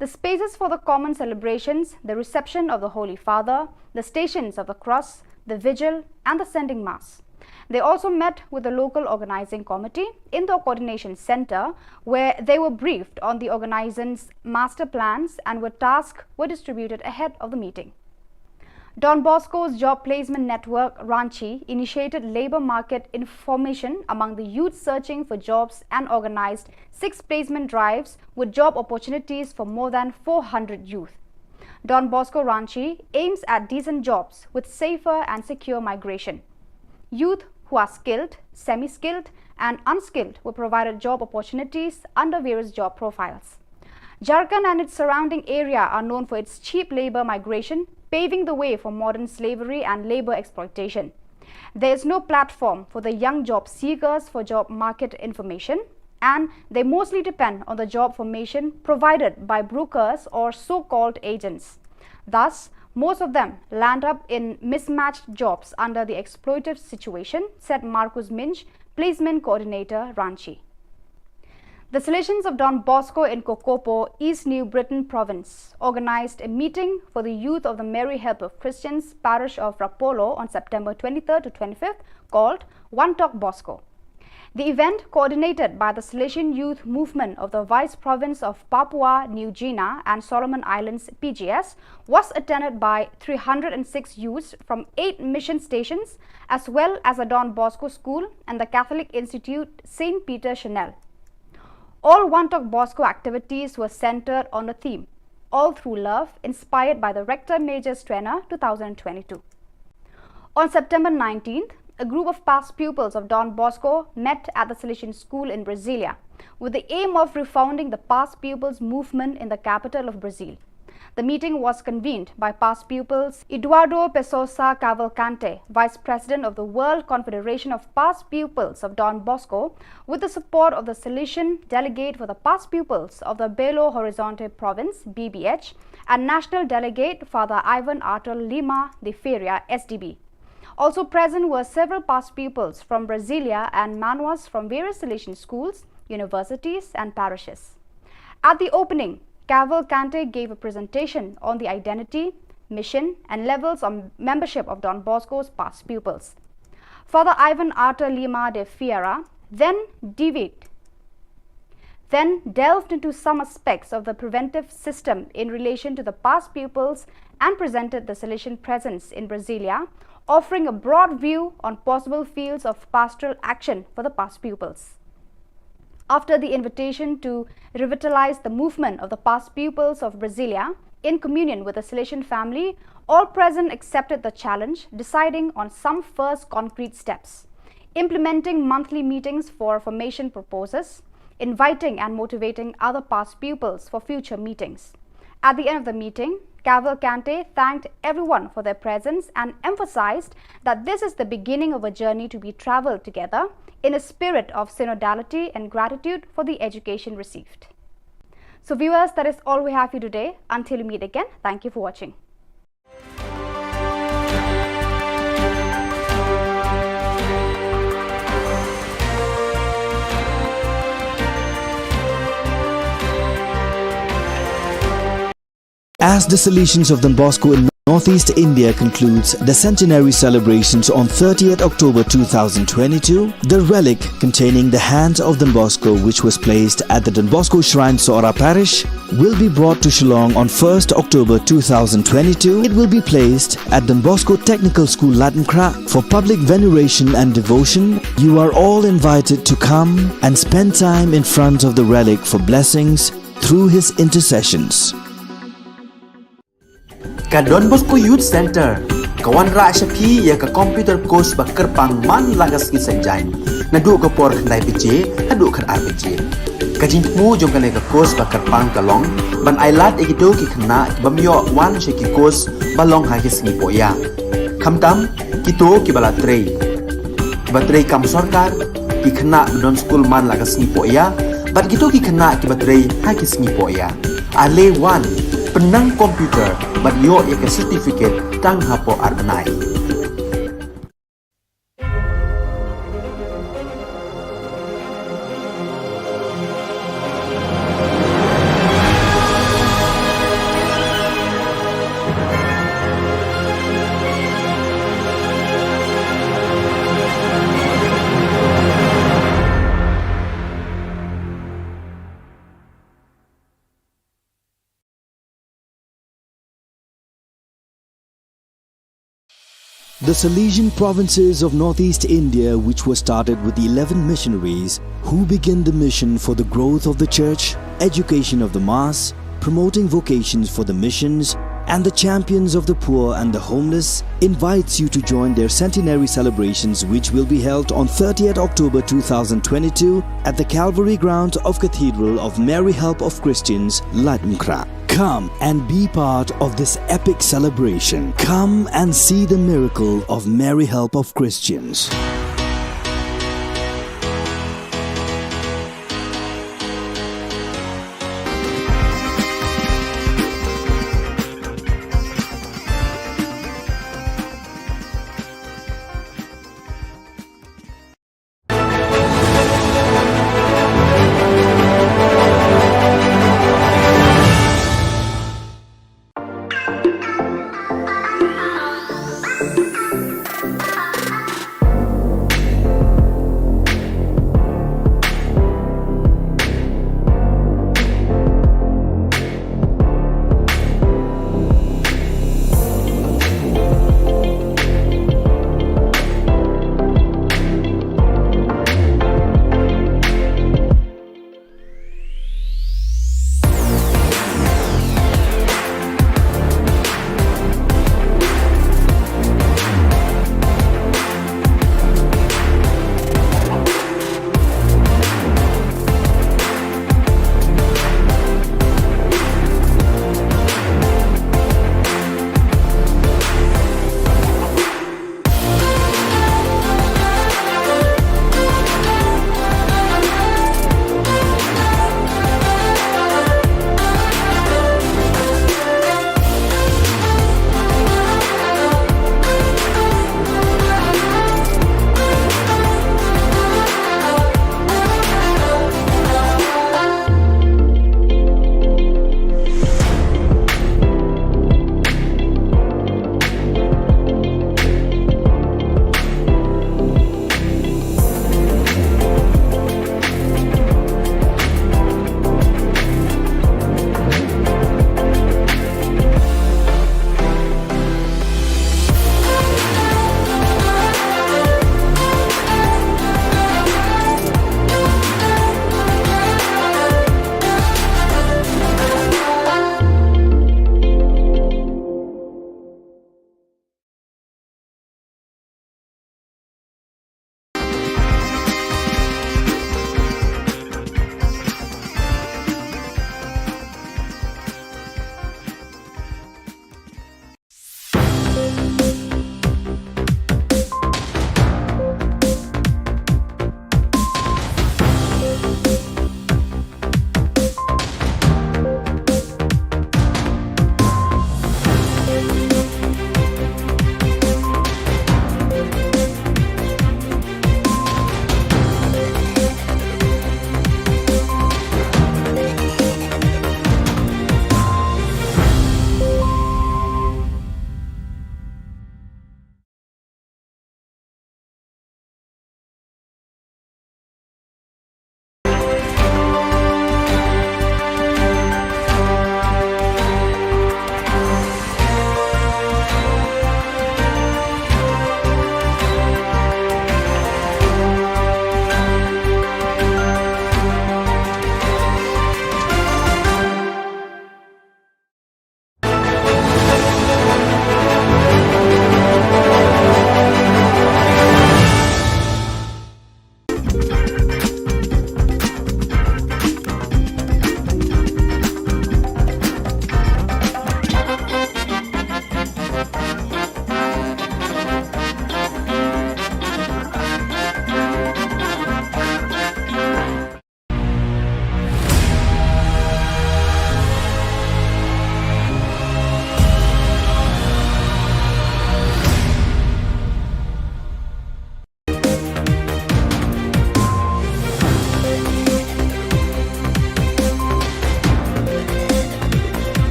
The spaces for the common celebrations, the reception of the Holy Father, the Stations of the Cross, the Vigil, and the Sending Mass. They also met with the local organizing committee in the coordination center, where they were briefed on the organizing's master plans and were tasks were distributed ahead of the meeting. Don Bosco's Job Placement Network, Ranchi, initiated labor market information among the youth searching for jobs and organized six placement drives with job opportunities for more than four hundred youth. Don Bosco Ranchi aims at decent jobs with safer and secure migration. Youth who are skilled, semi skilled, and unskilled were provided job opportunities under various job profiles. Jharkhand and its surrounding area are known for its cheap labor migration, paving the way for modern slavery and labor exploitation. There is no platform for the young job seekers for job market information, and they mostly depend on the job formation provided by brokers or so called agents. Thus, most of them land up in mismatched jobs under the exploitative situation, said Marcus Minch, placement coordinator, Ranchi. The Salesians of Don Bosco in Kokopo, East New Britain Province, organized a meeting for the youth of the Mary Help of Christians parish of Rapolo on September twenty-third to twenty-fifth called One Talk Bosco. The event, coordinated by the Salesian Youth Movement of the Vice Province of Papua New Guinea and Solomon Islands, P G S, was attended by three hundred and six youths from eight mission stations, as well as the Don Bosco School and the Catholic Institute Saint Peter Chanel. All Wanttok Bosco activities were centered on the theme, All Through Love, inspired by the Rector Major's Trainer two thousand twenty-two. On September nineteenth, a group of past pupils of Don Bosco met at the Salesian School in Brasilia, with the aim of refounding the past pupils movement in the capital of Brazil. The meeting was convened by past pupils Eduardo Pessoa Cavalcante, Vice President of the World Confederation of Past Pupils of Don Bosco, with the support of the Salesian delegate for the past pupils of the Belo Horizonte province, B B H, and national delegate Father Ivan Arthur Lima de Ferreira, S D B. Also present were several past pupils from Brasilia and Manoas from various Salesian schools, universities, and parishes. At the opening, Cavalcante gave a presentation on the identity, mission, and levels of membership of Don Bosco's past pupils. Father Ivan Arthur Lima de Ferreira then deviated then delved into some aspects of the preventive system in relation to the past pupils and presented the Salesian presence in Brasilia, offering a broad view on possible fields of pastoral action for the past pupils. After the invitation to revitalize the movement of the past pupils of Brasilia in communion with the Salesian family, all present accepted the challenge, deciding on some first concrete steps, implementing monthly meetings for formation proposals, inviting and motivating other past pupils for future meetings. At the end of the meeting, Cavalcante thanked everyone for their presence and emphasized that this is the beginning of a journey to be traveled together in a spirit of synodality and gratitude for the education received. So viewers, that is all we have for you today. Until we meet again, thank you for watching. As the Salesians of Don Bosco in Northeast India concludes the centenary celebrations on thirtieth October two thousand twenty-two, the relic containing the hand of Don Bosco, which was placed at the Don Bosco Shrine, Sohra Parish, will be brought to Shillong on first October two thousand twenty-two. It will be placed at Don Bosco Technical School, Laitumkhrah, for public veneration and devotion. You are all invited to come and spend time in front of the relic for blessings through his intercessions. Ka Don Bosco Youth Centre ka wanrah sha phi ïa ka computer course ba kyrpang man la ka sngi Saitjaiñ, naduh ka por khyndai baje haduh khatar baje. Ka jingthmu jong kane ka course ba kyrpang ka long ban ailad ïa kito ki khynnah ki bym ïoh wan sha ki course ba long ha ki sngi pohïa, khamtam kito kiba la trei, kiba trei kam sorkar, ki khynnah ba don skul man la ka sngi pohïa, bad kito ki khynnah kiba trei ha ki sngi pohïa. Ale wan, pynnang computer bad ïoh ïa ka certificate tang hapoh ar bnai. The Salesian provinces of Northeast India, which was started with eleven missionaries who began the mission for the growth of the church, education of the mass, promoting vocations for the missions, and the champions of the poor and the homeless, invites you to join their centenary celebrations, which will be held on thirtieth October two thousand twenty-two at the Calvary grounds of Cathedral of Mary Help of Christians, Laitumkhrah. Come and be part of this epic celebration. Come and see the miracle of Mary Help of Christians.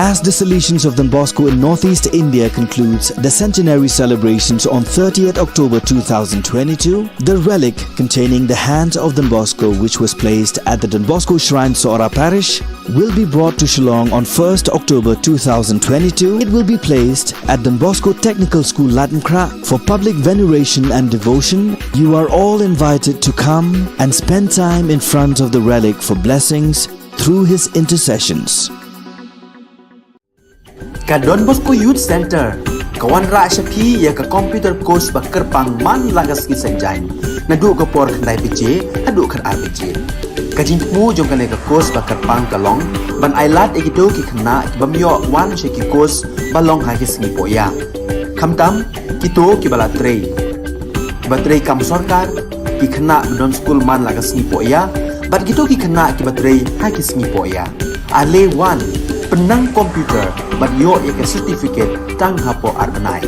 As the Salesians of Don Bosco in Northeast India concludes the centenary celebrations on thirtieth October two thousand twenty-two, the relic containing the hand of Don Bosco, which was placed at the Don Bosco Shrine, Sohra Parish, will be brought to Shillong on first October two thousand twenty-two. It will be placed at Don Bosco Technical School, Laitumkhrah, for public veneration and devotion. You are all invited to come and spend time in front of the relic for blessings through his intercessions. Ka Don Bosco Youth Centre ka wanrah sha phi ïa ka computer course ba kyrpang man la ka sngi Saitjaiñ, naduh ka por khyndai baje haduh khatar baje. Ka jingthmu jong kane ka course ba kyrpang ka long ban ailad ïa kito ki khynnah ki bym ïoh wan sha ki course ba long ha ki sngi pohïa. Khamtam kito kiba la trei, kiba trei kam sorkar, ki khynnah ba don skul man la ka sngi pohïa, bad kito ki khynnah kiba trei ha ki sngi pohïa. Ale wan, pynnang computer bad ïoh ïa ka certificate tang hapoh ar bnai.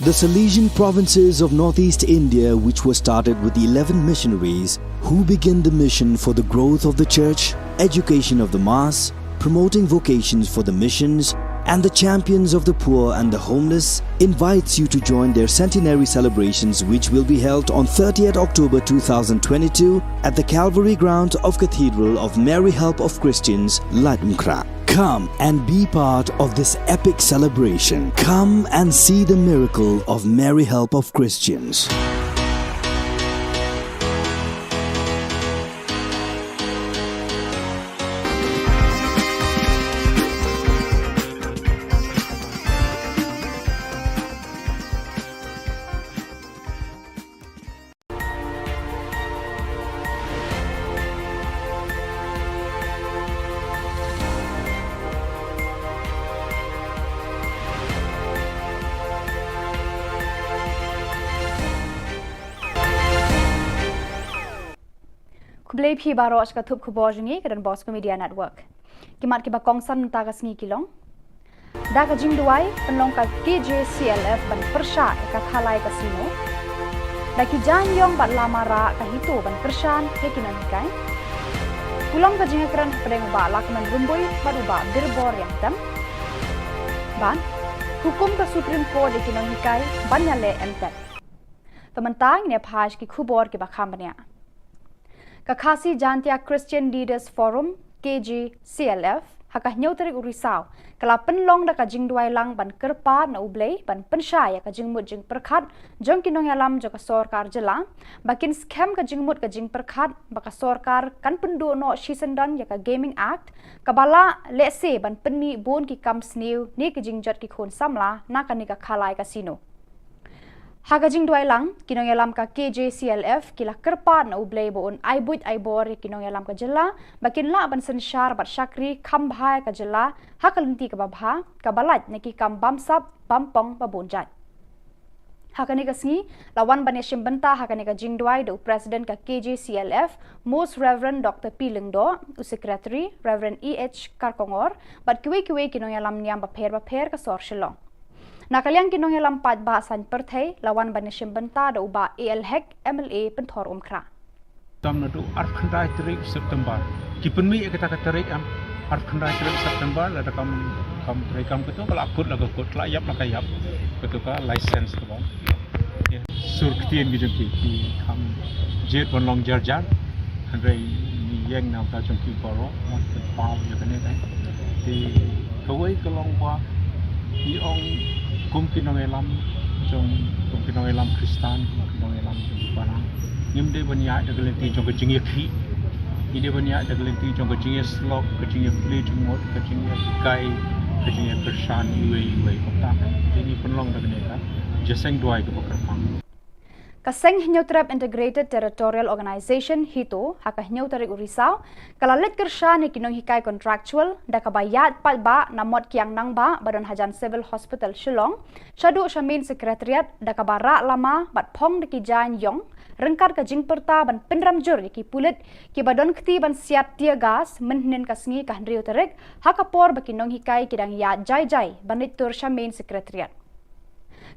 The Salesian provinces of Northeast India, which was started with eleven missionaries who began the mission for the growth of the church, education of the mass, promoting vocations for the missions, and the champions of the poor and the homeless, invites you to join their centenary celebrations, which will be held on thirtieth October two thousand twenty-two at the Calvary ground of Cathedral of Mary Help of Christians, Laitumkhrah. Come and be part of this epic celebration. Come and see the miracle of Mary Help of Christians. Khublei phi baroh sha ka thup khubor jong ngi ka Don Bosco Media Network. Ki mat kiba kongsan mynta ka sngi ki long: Da ka jingduwai pynlong ka K J C L F ban pyrshah ïa ka Khalai Casino. Da ki jaiñ ïong bad lama rah ka HITO ban kyrshan ïa ki nonghikai. Kulom ka jingïakren hapdeng u Bah Lahkmen Rymbui bad u Bah Birbor Ryngtem. Bad hukum ka Supreme Court ïa ki nonghikai ban ïaleh entet. Te mynta ngin ïa phai sha ki khubor kiba kham bniah. Ka Khasi Jaintia Christian Leaders Forum, K J C L F, ha ka hynñiew tarik u Risaw ka la pynlong da ka jingduwai lang ban kyrpad na U Blei ban pynshai ïa ka jingmut jingpyrkhat jong ki nongïalam jong ka sorkar jylla ba kin skhem ka jingmut ka jingpyrkhat ba ka sorkar kan pynduh noh shisyndon ïa ka Gaming Act kaba la lehse ban pynmih bun ki kam sniew ne ki jingjot ki khun samla na kane ka Khalai Casino. Ha ka jingduwai lang, ki nongïalam ka K J C L F ki la kyrpad na U Blei ba un ai buit ai bor ïa ki nongïalam ka jylla ba kin lah ban synshar bad shakri kham bha ïa ka jylla ha ka lynti kaba bha, kaba lait na ki kam bamsap bampong ba bun jait. Ha kane ka sngi la wan ban ïashim bynta ha kane ka jingduwai da u President ka K J C L F, Most Reverend Doctor P Lyngdoh, u Secretary Reverend E H Kharkongor, bad kiwei kiwei ki nongïalam niam bapher bapher ka sor Shillong. Na ka liang ki nongïalam paidbah saiñ pyrthei la wan ban ïashim bynta da u Bah A L Hek, M L A Pynthor Umkhrah. Tam naduh arphew khyndai tarik September. Ki pynmih ïa kata ka tarik, em, arphew khyndai tarik September, lada kam, kam trei kam kito ka la kut la ka kut, ka la ïap la ka ïap. Kito ka license kito. Ïa, sur ktien ki jong ki, ki kham jied ban long jar jar. Hynrei ngi ïeng na ka bynta jong ki baroh, mut ban paw ïa kane, eh. Te kawei ka long ba ngi ong kum ki nongïalam jong, kum ki nongïalam Khristan, kum ki nongïalam jong ki balang, ngim dei ban ïaid da ka lynti jong ka jingïakhih. Ngi dei ban ïaid da ka lynti jong ka jingïasyllok, ka jingïaplie jingmut, ka jingïahikai, ka jingïakyrshan iwei iwei. Kumta te ngi pynlong da kane ka jingduwai kaba kyrpang. Ka Seng Hynñiewtrep Integrated Territorial Organization, HITO, ha ka hynñiew tarik u Risaw, ka la leit kyrshan ïa ki nonghikai contractual da kaba ïaid paidbah na Mot Kiang Nangbah ba don hajan Civil Hospital Shillong shaduh sha Main Secretariat da kaba rah lama bad phong da ki jaiñ ïong ryngkat ka jingpyrta ban pynrem jur ïa ki pulit kiba don kti ban siat tear gas mynhynnin ka sngi ka hynriew tarik, ha ka por ba ki nonghikai ki dang ïaid jai jai ban leit tur sha Main Secretariat.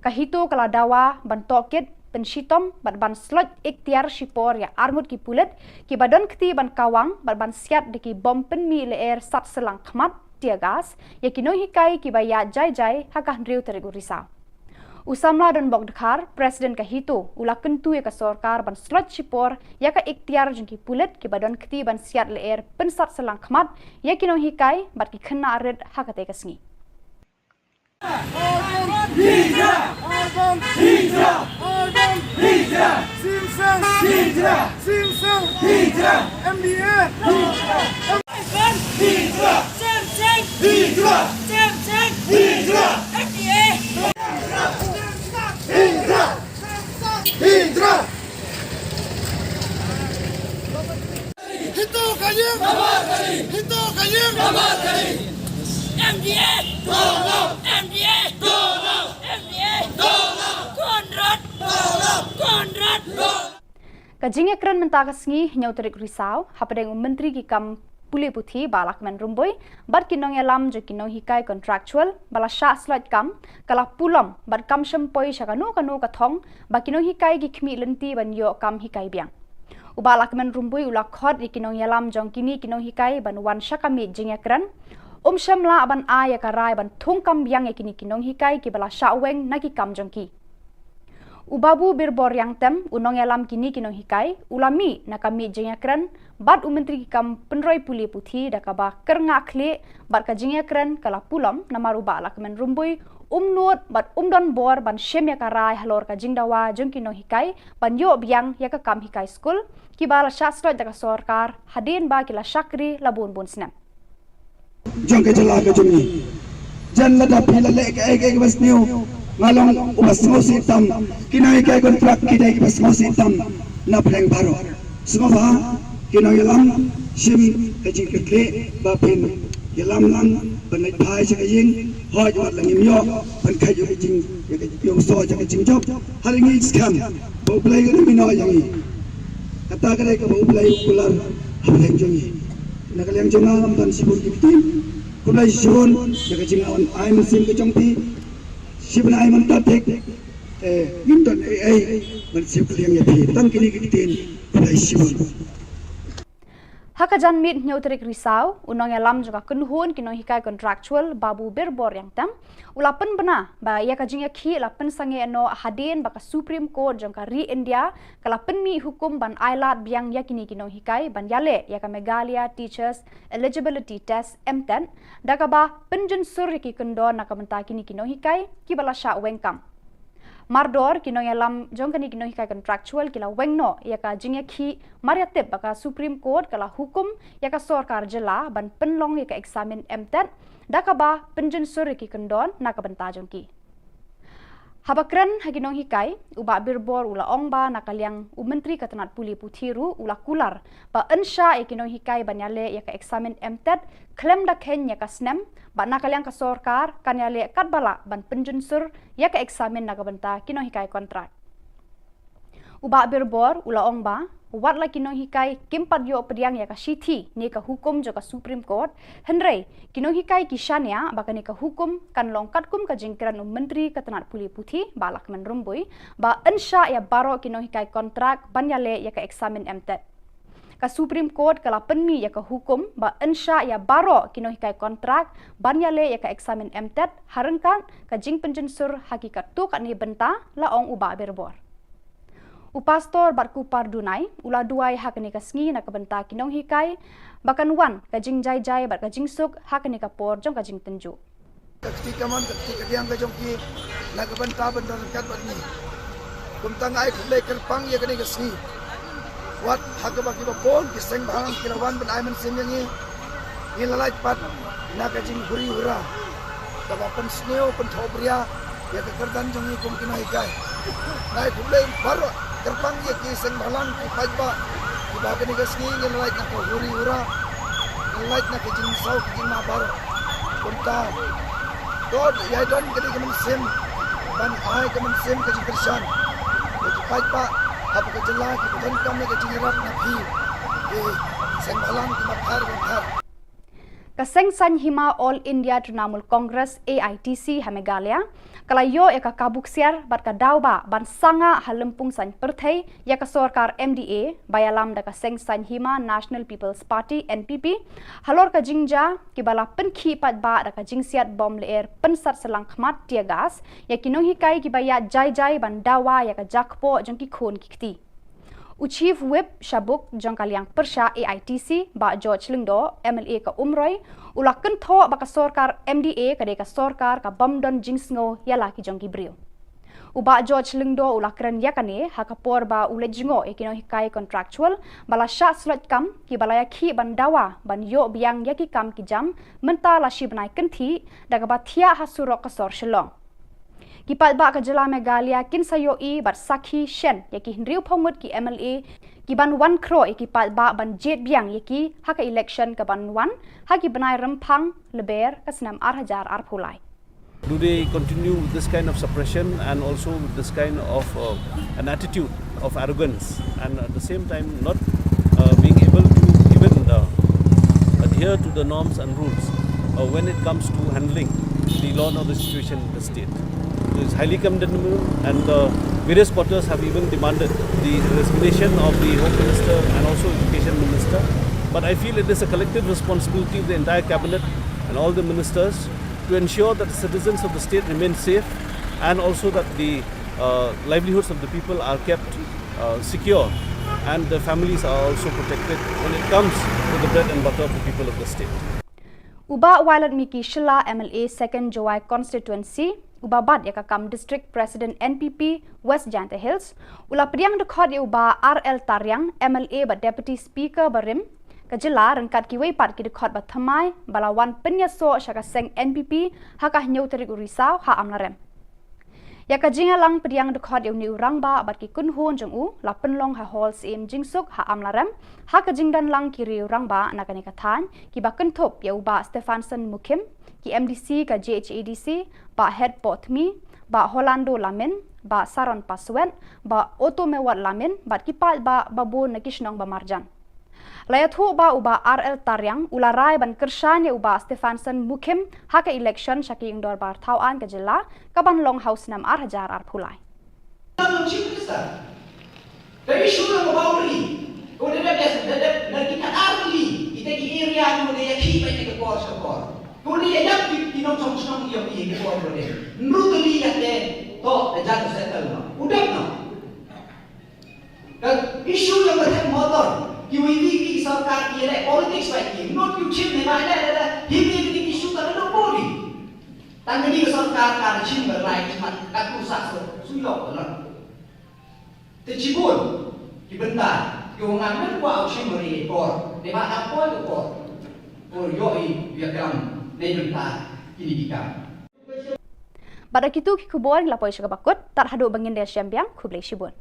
Ka HITO ka la dawa ban tohkit, pynshitom bad ban sloit iktiar shipor ïa arngut ki pulit kiba don kti ban kawang bad ban siat da ki bom pynmih lyer sat syllang khmat, tear gas, ïa ki nonghikai kiba ïaid jai jai ha ka hynriew tarik u Risaw. U Samla Donbok Dkhar, President ka HITO, u la kyntu ïa ka sorkar ban sloit shipor ïa ka iktiar jong ki pulit kiba don kti ban siat lyer pynsat syllang khmat ïa ki nonghikai bad ki khynnah rit ha katei ka sngi. Hito Kayim! Hito Kayim! M D A! Dono! M D A! Dono! M D A! Dono! Conrad! Dono! Conrad! Ka jingïakren mynta ka sngi, hynñiew tarik Risaw, hapdeng u Myntri ki kam pule puthi Bah Lahkmen Rymbui bad ki nongïalam jong ki nonghikai contractual ba la shah sloit kam, ka la pulom bad kam shym poi sha kano kano ka thong ba ki nonghikai ki khmih lynti ban ïoh kam hikai biang. U Bah Lahkmen Rymbui u la khot ïa ki nongïalam jong kine ki nonghikai ban wan sha ka miej jingïakren. Um shym lah ban ai ïa ka rai ban thung kam biang ïa kine ki nonghikai kiba la shah weng na ki kam jong ki. U Babu Birbor Riangtem, u nongïalam kine ki nonghikai, u la mih na ka miej jingïakren bad u Myntri ki kam pynroi pule puthi da kaba kyrngah khlieh bad ka jingïakren ka la pulom namar u Bah Lahkmen Rymbui um nud bad um don bor ban shim ïa ka rai halor ka jingdawa jong ki nonghikai ban ïoh biang ïa ka kam hikai skul kiba la shah sloit da ka sorkar hadien ba ki la shakri la bun bun snem. Jong ka jylla ka jong ngi. Jan lada phi la leh kaei kaei kaba sniew, nga long uba sngewsih tam. Ki nonghikai contract ki dei kiba sngewsih tam na pdeng baroh. Sngewbha ki nongïalam, shim ka jingkitkhlieh ba phin ïalam lang ban leit phai sha ka ïing, hooid wat la ngim ïoh ban kheit ïa ka jing, ïa ka jingïohsngew ïa ka jingjop. Hynrei ngi skhem ba U Blei un ïehnoh ïa ngi. Kata ka dei kaba U Blei u kular hapdeng jong ngi. Na ka liang jong nga ngam don shibun ki ktien. Khublei shibun ïa ka jingai mynsiem ka jong phi. Shibun ai mynta thik. Eh, ngim don ei ei ban siew kylliang ïa phi. Tang kine ki ktien. Khublei shibun. Ha ka janmiet hynñiew tarik Risaw, u nongïalam jong ka kynhun ki nonghikai contractual Babu Birbor Riangtem u la pynbna ba ïa ka jingïakhih la pynsangeh noh hadien ba ka Supreme Court jong ka ri India ka la pynmih hukum ban ailad biang ïa kine ki nonghikai ban ïaleh ïa ka Meghalaya Teachers Eligibility Test, MTET, da kaba pynjynsur ïa ki kyndon na ka bynta kine ki nonghikai kiba la shah weng kam. Mardor ki nongïalam jong kane ki nonghikai contractual ki la weng noh ïa ka jingïakhih mar ïa tip ba ka Supreme Court ka la hukum ïa ka sorkar jylla ban pynlong ïa ka eksamin MTET da kaba pynjynsur ïa ki kyndon na ka bynta jong ki. Haba kren ha ki nonghikai, u Bah Birbor u la ong ba na ka liang u Myntri ka tnat pule puthi ruh u la kular ba yn shah ïa ki nonghikai ban ïaleh ïa ka eksamin MTET khlem da kheiñ ïa ka snem, ba na ka liang ka sorkar kan ïaleh katba lah ban pynjynsur ïa ka eksamin na ka bynta ki nonghikai kontrak. U Bah Birbor u la ong ba wat la ki nonghikai kim pat ïoh pdiang ïa ka shithi ne ka hukum jong ka Supreme Court, hynrei ki nonghikai ki shaniah ba kane ka hukum kan long katkum ka jingkren u Myntri ka tnat pule puthi Bah Lahkmen Rymbui ba yn shah ïa baroh ki nonghikai kontrak ban ïaleh ïa ka eksamin MTET. Ka Supreme Court ka la pynmih ïa ka hukum ba yn shah ïa baroh ki nonghikai kontrak ban ïaleh ïa ka eksamin MTET ha ryngkat ka jingpynjynsur ha ki katto katne bynta, la ong u Bah Birbor. U Pastor Batkup Pardunai u la duwai ha kane ka sngi na ka bynta ki nonghikai ba kan wan ka jingjai jai bad ka jingsuk ha kane ka por jong ka jingtynjuh. Ka kti kamon, ka kti kadiang ka jong ki na ka bynta ban don ryngkat bad ngi. Kumta nga ai khublei kyrpang ïa kane ka sngi. Wat ha kaba kiba bun ki seng bhalang ki la wan ban ai mynsiem ïa ngi, ngi la lait pat na ka jinghuri hura kaba pynsniew pynthohbria ïa ka kyrdan jong ngi kum ki nonghikai. Nga ai khublei baroh Kyrpang ïa ki seng bhalang ki paidbah kiba ha kane ka sngi ngin lait na ka huri hura, ngin lait na ka jingsaw ka jingmahbar. Kumta to ïa don ka dei ka mynsiem ban ai ka mynsiem ka jingkyrshan ïa ki paidbah ha ka jylla kiba donkam ïa ka jingïarap na phi ki seng bhalang kiba pher ba pher. Ka Seng Saiñ Hima All India Trinamool Congress, A I T C, ha Meghalaya ka la ïoh ïa ka kabu ksiar bad ka daw ba ban sangeh ha lympung saiñ pyrthei ïa ka sorkar M D A ba ïalam da ka Seng Saiñ Hima National People's Party, N P P, halor ka jingjia kiba la pynkhih paidbah da ka jingsiat bom lyer pynsat shyllangkhmat, tear gas, ïa ki nonghikai kiba ïaid jai jai ban dawa ïa ka jia kpoh jong ki khun ki kti. U Chief Whip sha buk jong ka liang pyrshah A I T C, Bah George Lyngdoh, M L A ka Umroi, u la kynthoh ba ka sorkar M D A ka dei ka sorkar ka bym don jingsngew ïa la ki jong ki briew. U Bah George Lyngdoh u la kren ïa kane ha ka por ba u leit jngoh ïa ki nonghikai contractual ba la shah sloit kam kiba la ïakhih ban dawa ban ïoh biang ïa ki kam ki jam mynta la shi bnai kynthih da kaba thiah ha surok ka sor Shillong. Ki paidbah ka jylla Meghalaya kin sa ïohi bad sakhi shen ïa ki hynriewphew ngut ki M L A kiban wan khroh ïa ki paidbah ban jied biang ïa ki ha ka election kaban wan ha ki bnai Rymphang Lber ka snem ar hajar arphew lai. Do they continue with this kind of suppression and also with this kind of uh, an attitude of arrogance and at the same time not uh, being able to even uh, adhere to the norms and rules uh, when it comes to handling the law and order situation in the state? It is highly condemnable, and the various quarters have even demanded the resignation of the Home Minister and also Education Minister. But I feel it is a collective responsibility of the entire cabinet and all the ministers to ensure that the citizens of the state remain safe and also that the uh, livelihoods of the people are kept uh, secure and the families are also protected when it comes to the bread and butter of the people of the state. U Bah Wailadmiki Shylla, M L A Second Jowai Constituency, uba bat ïa ka kam District President N P P West Jaintia Hills, u la pdiang dkhot ïa u Bah R L Tariang, M L A bad Deputy Speaker barim ka jylla ryngkat kiwei pat ki dkhot ba thymmai ba la wan pynïasoh sha ka seng N P P ha ka hynñiew tarik u Risaw ha Amlarem. Ïa ka jingïalang pdiang dkhot ïa une u rangbah bad ki kynhun jong u la pynlong ha Hall Syiem Jingsuk ha Amlarem ha ka jingdon lang ki riew rangbah na kane ka thaiñ kiba kynthup ïa u Bah Stephanson Mukhim, ki M D C ka J H A D C, Bah Hetpoh Tmi, Bah Holando Lamin, Bah Saron Paswet, Bah Oto Mewat Lamin bad ki paidbah babun na ki shnong ba marjan. La ïathuh ba u Bah R L Tariang u la rai ban kyrshan ïa u Bah Stephanson Mukhim ha ka election sha ka ïing dorbar thaw aiñ ka jylla kaban long ha u snem ar hajar arphew lai. Tang Chief Minister. Ka issue lang ka boundary. Ko da da da da da ki ka ar li kita ki area ko da ïa ki ba ki ka por sha por. Ko da ïa ïap ki ki nong song song ïa ki ki por ko da. Nru tu li ïa te to da jang settle no. Udah no. Ka issue lang ka thep motor. Ki wi wi ki sorkar ki ïa politics ba ki. Not you chim ne ba ïa da da. Hi ki ki issue ka da body. Tang kini ka sorkar ka da chim ba lai ki mat ka tu sa so. Su yok la. Te chibun ki bynta ki ong ngan kwah u shim ri kor ne ba ka poi u kor. Kor ïohi ïa kam ne bynta kini ki kam. Bad da kitu ki khubor ngi la poi sha kaba kut, tad haduh ba ngin da shem biang, khublei shibun.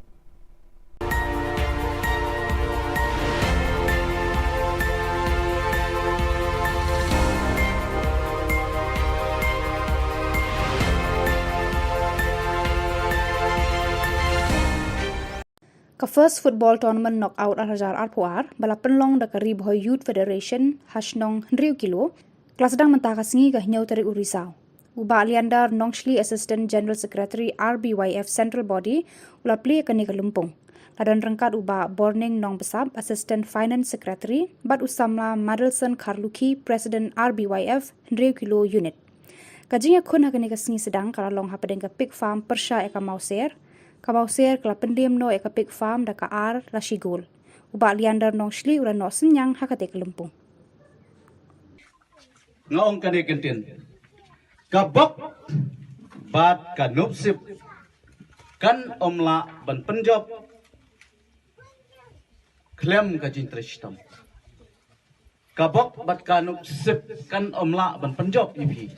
Ka First Football Tournament Knockout ar hajar arphew ar ba la pynlong da ka Ri Bhoi Youth Federation ha shnong hynriew kilo, ka la sdang mynta ka sngi ka hynñiew tarik u Risaw. U Bah Leander Nongshli, Assistant General Secretary R B Y F Central Body, u la plie ïa kane ka lympung. La don ryngkat u Bah Borning Nongbsap, Assistant Finance Secretary, bad u samla Madelson Kharlukhi, President R B Y F hynriew kilo unit. Ka jingïakhun ha kane ka sngi sdang ka la long hapdeng ka pig farm pyrshah ïa ka Mawser. Ka Mawser ka la pynliem noh ïa ka pig farm da ka ar la shi gol. U Bah Leander Nongshli u la noh synñiang ha kata ka lympung. Nga ong kane ka ktien, ka bok bad ka nopsip kan ym lah ban pynjop khlem ka jingtrei shitom. Ka bok bad ka nopsip kan ym lah ban pynjop ïa phi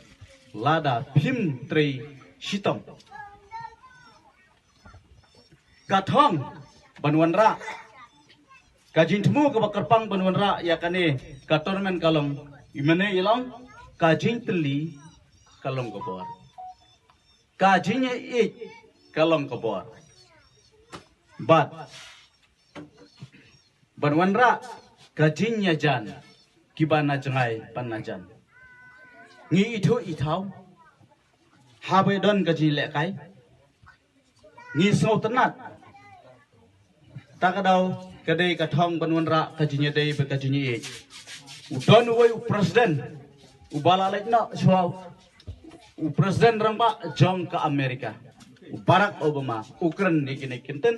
lada phim trei shitom. Ka thong Ban wanrah ka jingthmu kaba kyrpang ban wanrah ïa kane ka tournament ka long, i mane i long, ka jingtylli ka long ka bor. Ka jingïeit ka long ka bor. Bad ban wanrah ka jingïajan kiba na jngai ban na jan. Ngi ithuh ithaw haba don ka jinglehkai, ngi sngewtynnat. Ta ka daw ka dei ka thong ban wanrah ka jingïadei bad ka jingïeit. U don uwei u president uba la leit noh shuwa, u president rangbah jong ka America, u Barack Obama, u kren ïa kine ki kyntien.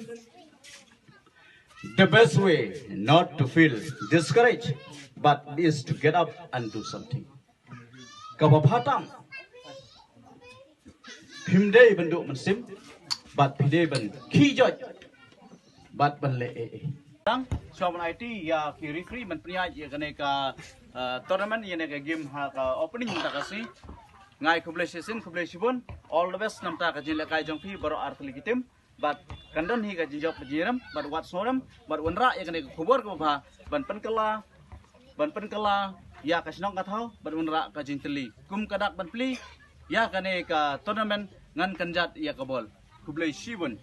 The best way not to feel discouraged, but is to get up and do something. Kaba bha tam, phim dei ban duh mynsiem, bad phi dei ban khie joit bad ban leh ei ei. Tang, shuwa ban aiti ïa ki referee ban pynïaid ïa kane ka, uh, tournament, ïa kane ka game ha ka opening mynta ka sngi. Nga ai khublei shisien, khublei shibun. All the best namar ka jinglehkai jong phi baroh artylli ki team. Bad kan don hi ka jingjop jingrem bad wat sngewrem bad wanrah ïa kane ka khubor kaba bha ban pynkylla, ban pynkylla ïa ka shnong ka thaw bad wanrah ka jingtylli. Kum ka dak ban plie ïa kane ka tournament, ngan kynjat ïa ka bol. Khublei shibun.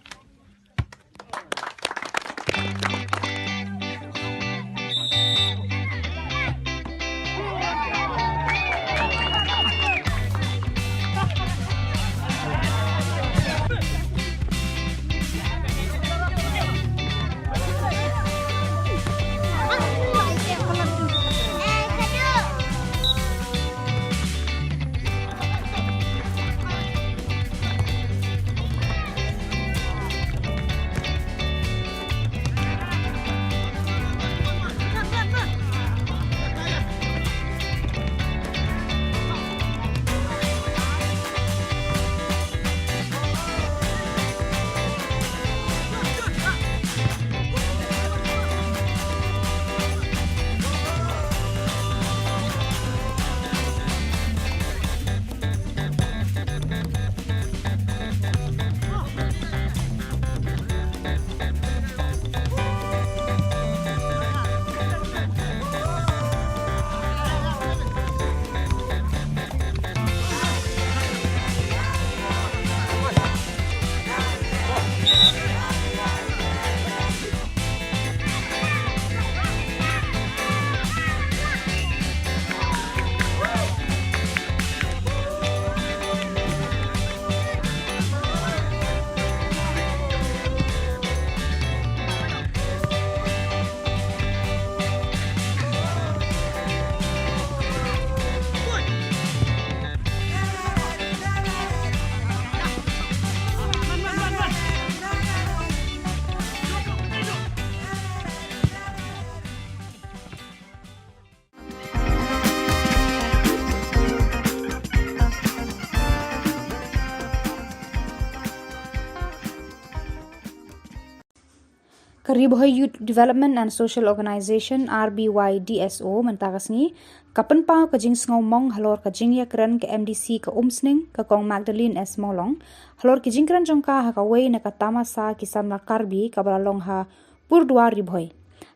Ka Ri Bhoi Youth Development and Social Organization, R B Y D S O, mynta ka sngi ka pynpaw ka jingsngewmong halor ka jingïakren ka M D C ka Umsning, ka Kong Magdalene S Mawlong, halor ki jingkren jong ka ha kawei na ka tamasa ki samla Karbi kaba la long ha Purdwar Ri Bhoi.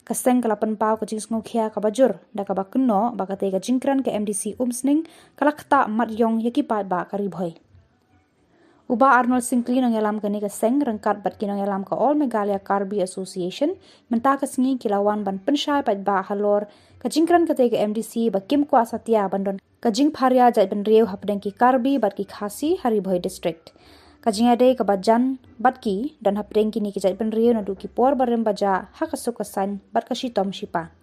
Ka seng ka la pynpaw ka jingsngewkhia kaba jur da kaba kynnoh ba katei ka jingkren ka M D C Umsning ka la ktah mat ïong ïa ki paidbah ka Ri Bhoi. U Bah Arnold Syngkli, nongïalam kane ka seng, ryngkat bad ki nongïalam ka All Meghalaya Karbi Association, mynta ka sngi ki la wan ban pynshai paidbah halor ka jingkren katei ka M D C ba kim kwah satia ban don ka jingpharia jaitbynriew hapdeng ki Karbi bad ki Khasi ha Ri Bhoi District. Ka jingïadei kaba jan bad ki don hapdeng kine ki jaitbynriew naduh ki por barim bajah ha ka suk ka saiñ bad ka shitom shipa.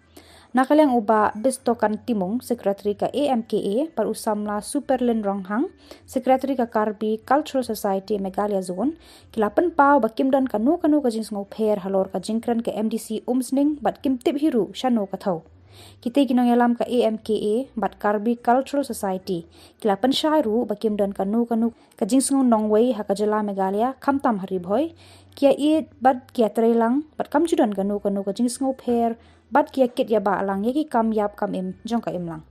Na ka liang u Bah Bistokan Timung, Secretary ka A M K A, bad u samla Superlin Ronghang, Secretary ka Karbi Cultural Society Meghalaya Zone, ki la pynpaw ba kim don kano kano ka jingsngewpher halor ka jingkren ka M D C Umsning bad kim tip hi ruh shano ka thaw. Kitei ki nongïalam ka A M K A bad Karbi Cultural Society ki la pynshai ruh ba kim don kano kano ka jingsngew nongwei ha ka jylla Meghalaya, khamtam ha Ri Bhoi, ki ïaieit bad ki ïatreilang bad kam ju don kano kano ka jingsngewpher bad ki ïakit ïabah lang ïa ki kam ïap kam im jong ka imlang.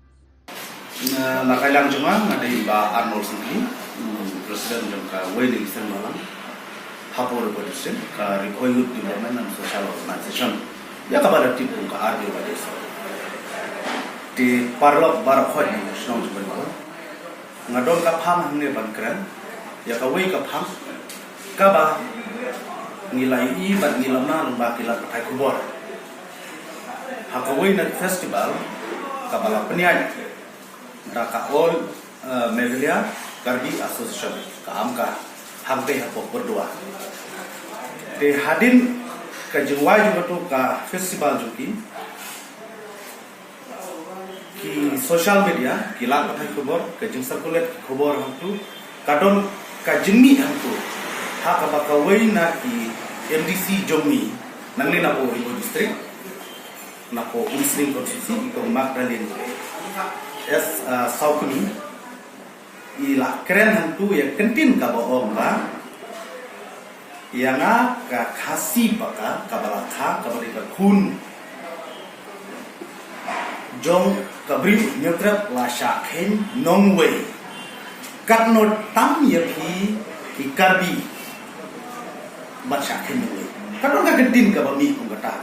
Na, na ka liang jong nga, nga dei Bah Arnold Syngkli, mm, President jong kawei na ki seng balang. Hapoh Ri Bhoi District, ka Ri Bhoi Youth Development and Social Organization, ïa kaba la tip kum ka R B Y D S. Te paralok baroh khoit na shnong jong ngi, nga don ka phang hangne ban kren ïa kawei ka phang kaba ngi la ïohi bad ngi la mad lyngba ki lad pathai khubor. Ha kawei na festival kaba la pynïaid da ka All, eh, Meghalaya Karbi Association, ka AMKA, hangtei hapoh Burdua. Te hadien ka jingwai jong katu ka festival jong ki, ki social media, ki lad pathai khubor, ka jingcirculate ki khubor hangtu, ka don ka jingmih hangtu ha kaba kawei na ki M D C jong ngi nangne napoh Ri Bhoi District, napoh Umsning constituency, i Kong Magdalene S, ah, Sawkmie, i la kren hangtu ïa ka ktien kaba ong ba ïa nga ka Khasi ba ka, kaba la kha, kaba dei ka khun jong ka briew Hynñiewtrep la shah kheiñ nongwei. Katno tam ïa phi ki Karbi ban shah kheiñ nongwei. Ka don ka ktien kaba mih kum kata.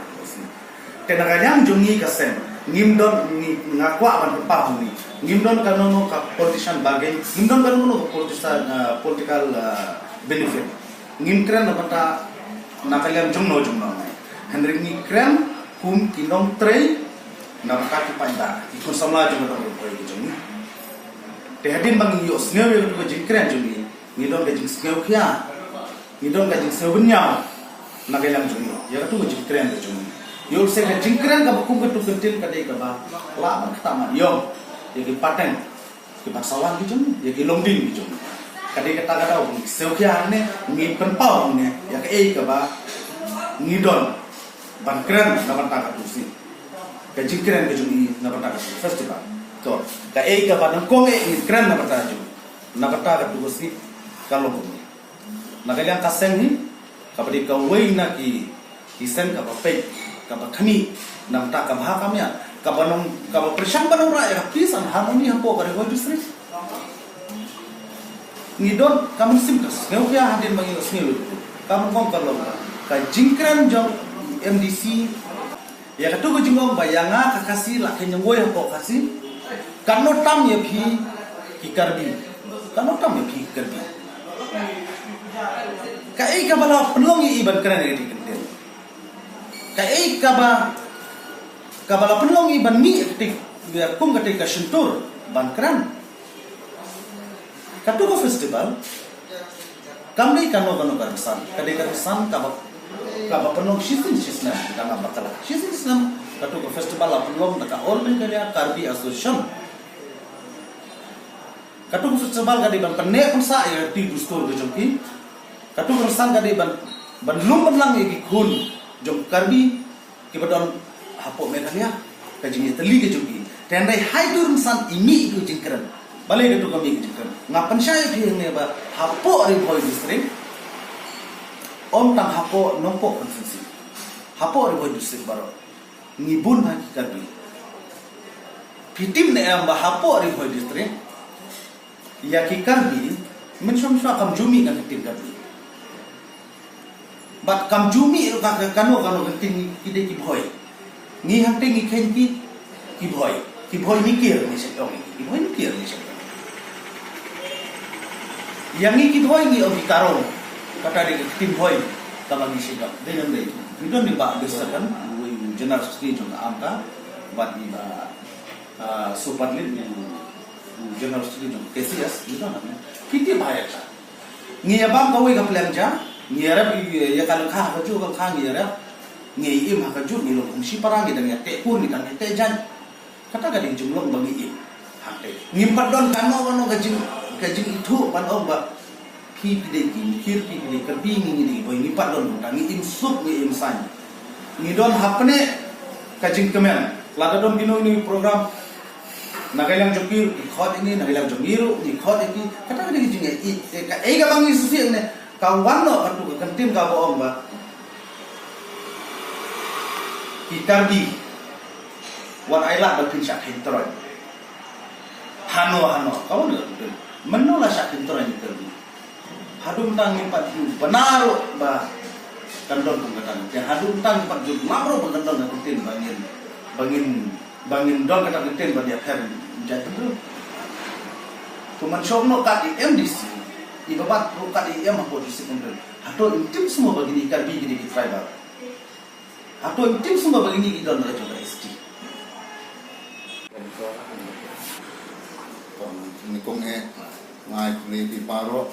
Te na ka liang jong ngi ka seng, ngim don, ngi, nga kwah ban pynpaw ha ngi, ngim don kano kano ka politician bargain, ngim don kano kano ka politician, ah, political, ah, benefit. Ngim kren na bynta na ka liang jongno jongno ngai. Hynrei ngi kren kum ki nongtrei na bynta ki paidbah, ki khun samla jong ka dong Ri Bhoi ka jong ngi. Te hadien ba ngi ïohsngew ïa katu ka jingkren jong ngi, ngi don ka jingsngewkhia, ngi don ka jingsngewbynñiaw na ka liang jong ngi ïa katu ka jingkren ka jong ngi. Ïoh lehse ka jingkren kaba kum katu ka ktien ka dei kaba lah ban ktah mat ïong ïa ki pateng, ki patsawan ki jong ngi, ïa ki longdien ki jong ngi. Ka dei kata ka daw ngi sngewkhia hangne, ngi pynpaw hangne ïa kaei kaba ngi don ban kren na bynta katu ka sngi. Ka jingkren ka jong ngi na bynta katu ka festival. To, kaei kaba nyngkong eh ngin kren na bynta jong, na bynta katu ka sngi ka long kumne. Na ka liang ka seng hi, kaba dei kawei na ki, ki seng kaba peit, kaba khmih na bynta ka bha ka miat, kaba nong, kaba pyrshang ban wanrah ïa ka peace and harmony hapoh ka Ri Bhoi District. Ngi don ka mynsiem ka sngewkhia hadien ba ngi ïohsngew ïa katu. Ka nyngkong ka long ka jingkren jong M D C ïa katu ka jingong ba ïa nga ka Khasi la kheiñ nongwei hapoh Khasi. Katno tam ïa phi ki Karbi. Katno tam ïa phi ki Karbi. Kaei kaba la pynlong ïa i ban kren ïa kata ka ktien. Kaei kaba, kaba la pynlong ïa i ban mih ïa kata, ïa kum kata ka shyntur ban kren. Katu ka festival kam dei kano kano ka rynsan, ka dei ka rynsan kaba, kaba pynlong shisien shisnem, ka nga bakla. Shisien shisnem katu ka festival la pynlong da ka All Meghalaya Karbi Association. Katu ka festival ka dei ban pynneh pynsah ïa ka dustur ka jong ki. Katu ka rynsan ka dei ban, ban lum ban lang ïa ki khun jong Karbi kiba don hapoh Meghalaya, ka jingïatylli ka jong ki. Te hynrei ha itu rynsan i mih itu jingkren. Balei katu ka mih ka jingkren? Nga pynshai ïa phi hangne ba hapoh Ri Bhoi District, ym tang hapoh Nongpoh constituency, hapoh Ri Bhoi District baroh ngi bun ha ki Karbi. Phi tip ne em ba hapoh Ri Bhoi District ïa ki Karbi, mynshuwa mynshuwa kam ju mih na ka ktien Karbi. Bad kam ju mih ruh ka, ka kano kano ka ktien, ki dei ki Bhoi. Ngi hangtei ngi kheiñ ki, ki Bhoi. Ki Bhoi ni kier ni shet ong. Ki Bhoi ni kier ni shet ong. Ïa ngi ki Bhoi ngi ong ki Karong. Kata dei ka ktien Bhoi kaba ngi shet ong. Dei nam dei. Ngi don i Bah Bister kan, u General Secretary jong ka AMKA, bad i Bah, ah, Sopadlit, u General Secretary jong ka KCS, ngi don nam. Ki tip bha ïa ka. Ngi ïa bam kawei ka pliang ja, ngi ïa rep ïa ka lyngkha ha kajuh ka lyngkha ngi ïa rep, ngi im ha kajuh, ngi long kum shipara, ngi dang ïa teh kur, ngi dang ïa teh jaiñ. Kata ka dei jinglong ba ngi im. Hangtei ngim pat don kano kano ka jing, ka jingithuh ban ong ba phi phi dei ki Mukhir, phi phi dei Karbi, ngi ngi dei Bhoi, ngi pat don kumta, ngi im suk, ngi im saiñ. Ngi don hapdeng ka jingkmen. Lada don kino kino program, na ka liang jong phi ruh ki khot ïa ngi, na ka liang jong ngi ruh ngi khot ïa ki. Kata ka dei ka jingïeit. Kaei kaba ngi sngewsih ne, ka wan noh katu ka ktien kaba ong ba ki Karbi, wat ai lad ba phin shah kheiñ tyroi. Hano hano, ka wan noh. Mynno la shah kheiñ tyroi ki Karbi? Haduh mynta ngim pat ju bna ruh ba kan don kum kata. Te haduh mynta ngim pat ju bna ruh ba kan don ka ktien ba ngin, ba ngin, ba ngin don kata ka ktien ba ïa pher jait tu. Kumban shong noh kat i M D C, i ba bat ruh kat i M hapoh district council. Hato im tip sngewbha ba kine ki Karbi kine ki tribal. Hato im tip sngewbha ba kine ki don ka jong ka S T. Ni kong eh, ngai kuli pi paro.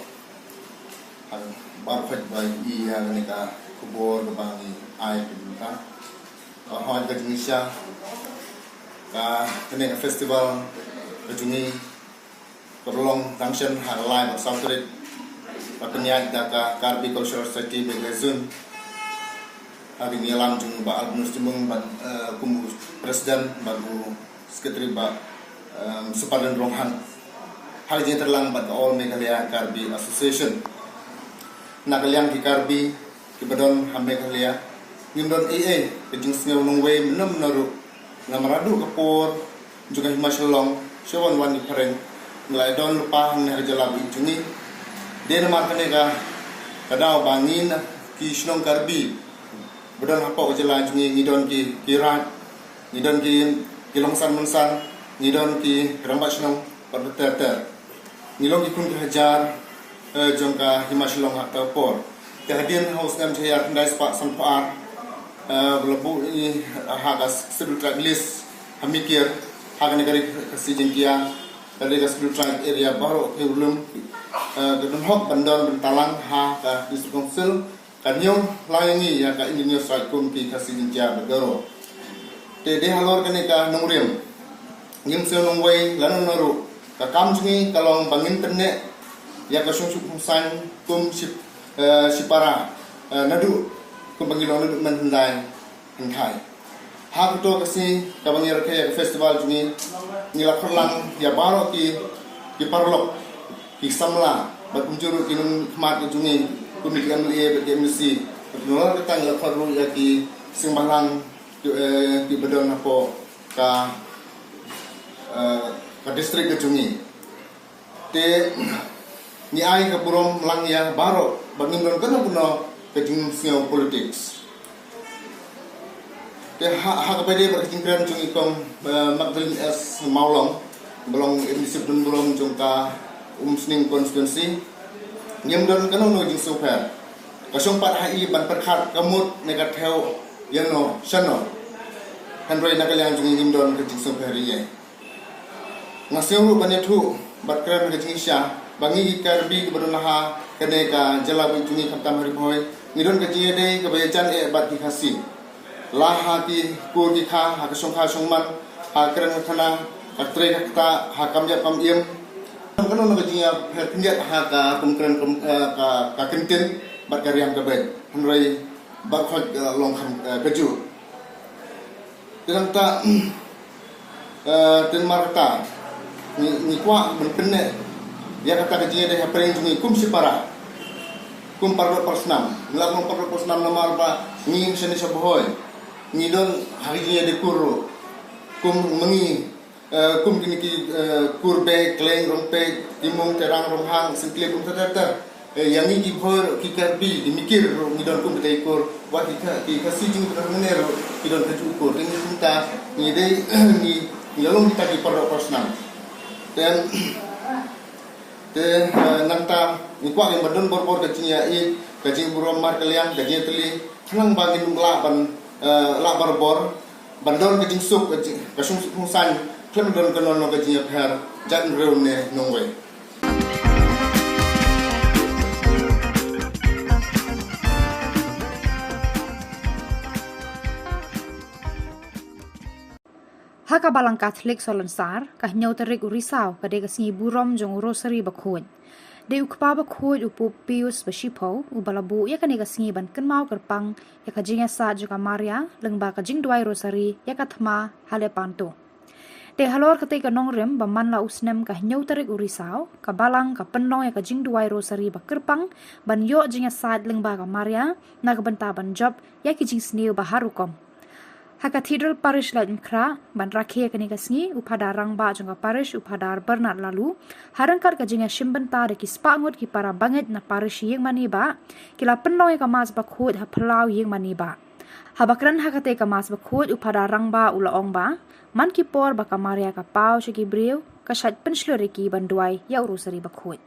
Bar khaj bai i ya kane ka khubor ka bang i ai pin ka. Ka hoi ka jingïa ka kane ka festival ka jong ngi ka long dang shen ha lai bad saw tarik. Ka pynïaid da ka Karbi Cultural Society Begazun. Ha ka jingïalam jong ba Albinus Jumung bad, eh, kum u president bad u secretary ba, em, Supadan Ronghang. Ha ka jingïatreilang bad ka All Meghalaya Karbi Association. Na ka liang ki Karbi ki ba don ha Meghalaya, ngim don ei ei ka jingsngew nongwei mynno mynno ruh. Namar haduh ka por jong ka hima Shillong, sha wan wan ki phareng, ngi la don lypa hangne ha ka jylla ba ïeit jong ngi. Dei namar kane ka, ka daw ba ngi na ki shnong Karbi ba don hapoh ka jylla jong ngi, ngi don ki, ki raid, ngi don ki, ki longsan mynsan, ngi don ki rangbah shnong bad ter ter. Ngi long ki khun ki hajar, eh, jong ka hima Shillong ha ka por. Te hadien ha u snem shi hajar khyndai spah sanphew ar, eh, ba la buh i ha ka Scheduled Tribe list ha Mikir, ha kane ka ri Khasi Jaiñtia, ka ri ka Scheduled Tribe area baroh ki urlum, eh, ka don hok ban don ban talang ha ka District Council. Ka ñiew lang ïa ngi ïa ka Indigenous Right kum ki Khasi Jaiñtia bad Garo. Te dei halor kane ka nongrim, ngim sngew nongwei lano lano ruh. Ka kam jong ngi ka long ba ngin pynneh ïa ka shong suk shong saiñ kum shi, eh, shipara, eh, naduh kum ba ngi long naduh mynhyndai hynthai. Ha kato ka sngi kaba ngi rakhe ïa ka festival jong ngi, ngi la khot lang ïa baroh ki, ki paralok, ki samla bad kumjuh ruh ki nongkhmat ka jong ngi kum ki M L A bad ki M D C. Bad nalor kata ngi la khot ruh ïa ki seng bhalang ki, eh, ki ba don hapoh ka, eh, ka district ka jong ngi. Te ngi ai ka burom lang ïa baroh ba ngim don kano kano ka jingsngew politics. Te ha, ha kaba ïadei bad ka jingkren jong i kong, eh, Magdalene S Mawlong, ba long M D C ba don burom jong ka Umsning constituency, ngim don kano kano jingsngewpher. Ka shong pat ha i ban pyrkhat ka mut ne ka thew ïano shano. Hynrei na ka liang jong ngi ngim don ka jingsngewpher ïa i. Nga sngew ruh ban ïathuh bad kren ka jingïasha ba ngi ki Karbi kiba don ha kane ka jylla ba ïeit jong ngi khamtam ha Ri Bhoi, ngi don ka jingïadei kaba ïajan eh bad ki Khasi. La ha ki kur ki kha, ha ka shongkha shongman, ha ka kren ka khana, ka trei ka ktah, ha kam ïap kam im. Kano kano ka jingïapher khyndiat ha ka kum kren kum, eh, ka, ka kyntien bad ka riam ka beit. Hynrei baroh, eh, long kham, eh, kajuh. Te nangta, eh, te namar kata ngi, ngi kwah ban pynneh ïa kata ka jingïadei hapdeng jong ngi kum shipara, kum paralok parsnam. Ngi la long paralok parsnam namar ba ngi shane sha Bhoi ngi don ha ka jingïadei kur ruh. Kum ma ngi, eh, kum kine ki, eh, kur Bhoi, Khleng, Rongpeit, Timung, Terang, Ronghang, Synthle, kum ter ter. Eh, ïa ngi ki Bhoi, ki Karbi, ki Mikir ruh ngi don kum kita i kur. Wat ki Kha-, ki Khasi jingpyndonkam ruh ki don kajuh i kur. Te ngi kumta ngi dei, ngi, ngi la long kita ki paralok parsnam. Te, te, eh, nangta ngi kwah ban don bor bor ka jingïaid, ka jingburom markylliang, ka jingïatylli. Khnang ba ngin lah ban, eh, lah barabor ban don ka jingsuk, ka jing, ka shong suk shong saiñ, khlem don kano kano ka jingïapher jait hynriew ne nongwei. Ha ka Balang Katholik Salonsar, ka hynñiew tarik u Risaw ka dei ka sngi burom jong u Rosary Bakhuid. Dei u Kpa Bakhuid u Pope Pius ba shiphew uba la buh ïa kane ka sngi ban kynmaw kyrpang ïa ka jingïasaid jong ka Maria lyngba ka jingduwai Rosary ïa ka thma ha Lepanto. Te halor katei ka nongrim ba man la u snem ka hynñiew tarik u Risaw, ka Balang ka pynlong ïa ka jingduwai Rosary ba kyrpang ban ïoh jingïasaid lyngba ka Maria na ka bynta ban jop ïa ki jingsniew ba har rukom. Ha Cathedral Parish Laitumkhrah, ban rakhe ïa kane ka sngi, u Phadar Rangbah jong ka Parish, u Phadar Bernard Laloo, ha ryngkat ka jingïashim bynta da ki spah ngut ki para bangeit na Parish Ïingmane Bah, ki la pynlong ïa ka Mass Bakhuid ha phyllaw Ïingmane Bah. Haba kren ha katei ka Mass Bakhuid, u Phadar Rangbah u la ong ba man ki por ba ka Maria ka paw sha ki briew, ka shait pynshlur ïa ki ban duwai ïa u Rosary Bakhuid.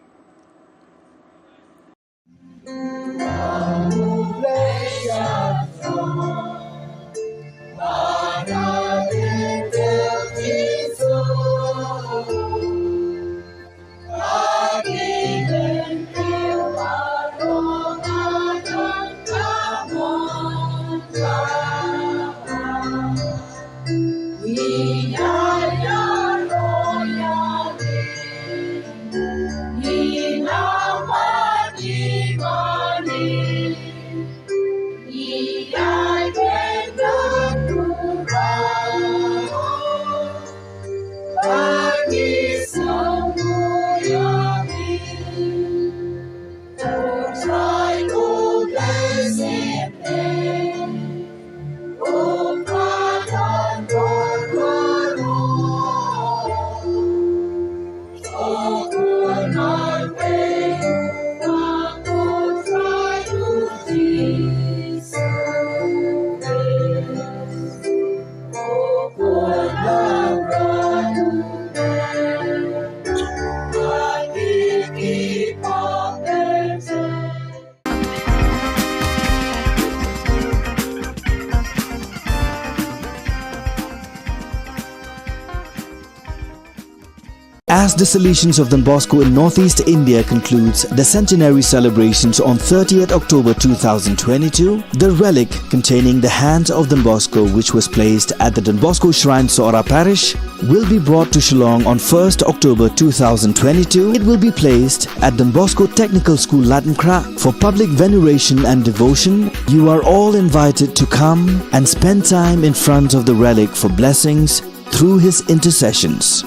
As the Salesians of Don Bosco in Northeast India concludes the centenary celebrations on thirtieth October two thousand twenty-two, the relic containing the hands of Don Bosco, which was placed at the Don Bosco Shrine, Sohra Parish, will be brought to Shillong on first October two thousand twenty-two. It will be placed at Don Bosco Technical School, Laitumkhrah, for public veneration and devotion. You are all invited to come and spend time in front of the relic for blessings through his intercessions.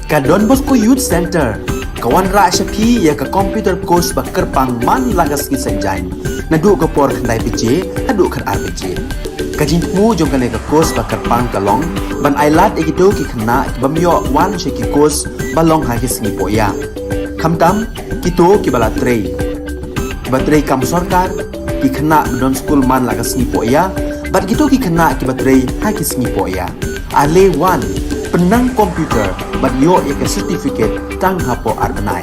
Ka Don Bosco Youth Centre ka wanrah sha phi ïa ka computer course ba kyrpang man la ka sngi Saitjaiñ, naduh ka por khyndai baje haduh khatar baje. Ka jingthmu jong kane ka course ba kyrpang ka long ban ailad ïa kito ki khynnah ki bym ïoh wan sha ki course ba long ha ki sngi pohïa, khamtam kito kiba la trei, kiba trei kam sorkar, ki khynnah ba don skul man la ka sngi pohïa, bad kito ki khynnah kiba trei ha ki sngi pohïa. Ale wan, pynnang computer bad ïoh ïa ka certificate tang hapoh ar bnai.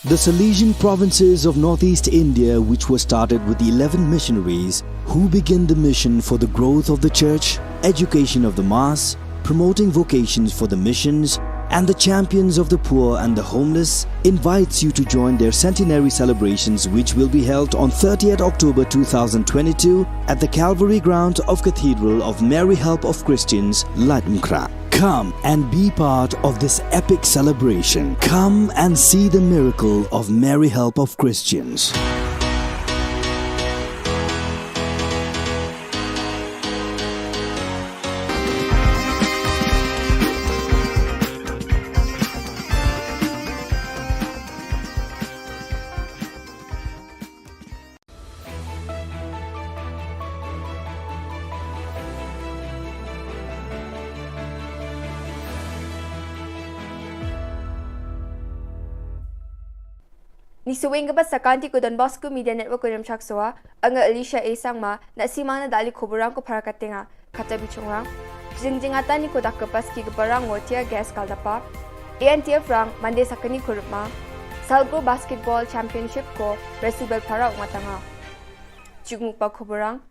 The Salesian provinces of Northeast India, which was started with eleven missionaries who began the mission for the growth of the church, education of the mass, promoting vocations for the missions, and the champions of the poor and the homeless, invites you to join their centenary celebrations, which will be held on thirtieth October two thousand twenty-two at the Calvary grounds of Cathedral of Mary Help of Christians, Laitumkhrah. Come and be part of this epic celebration. Come and see the miracle of Mary Help of Christians. Ngi sa weng ka bad sa ka Don Bosco Media Network Kynrem Chaksawa, nga Alicia A Sangma, na simang na dali khubrang ko phara ka tenga. Kata bichungrang, jing jingatan ni ko dak ka paski ka barang ngo tear gas kal dapa. A N T F rang mande sakani ko rupma. Salgo Basketball Championship ko resubel phara ungatanga. Jukmuk pa khubrang.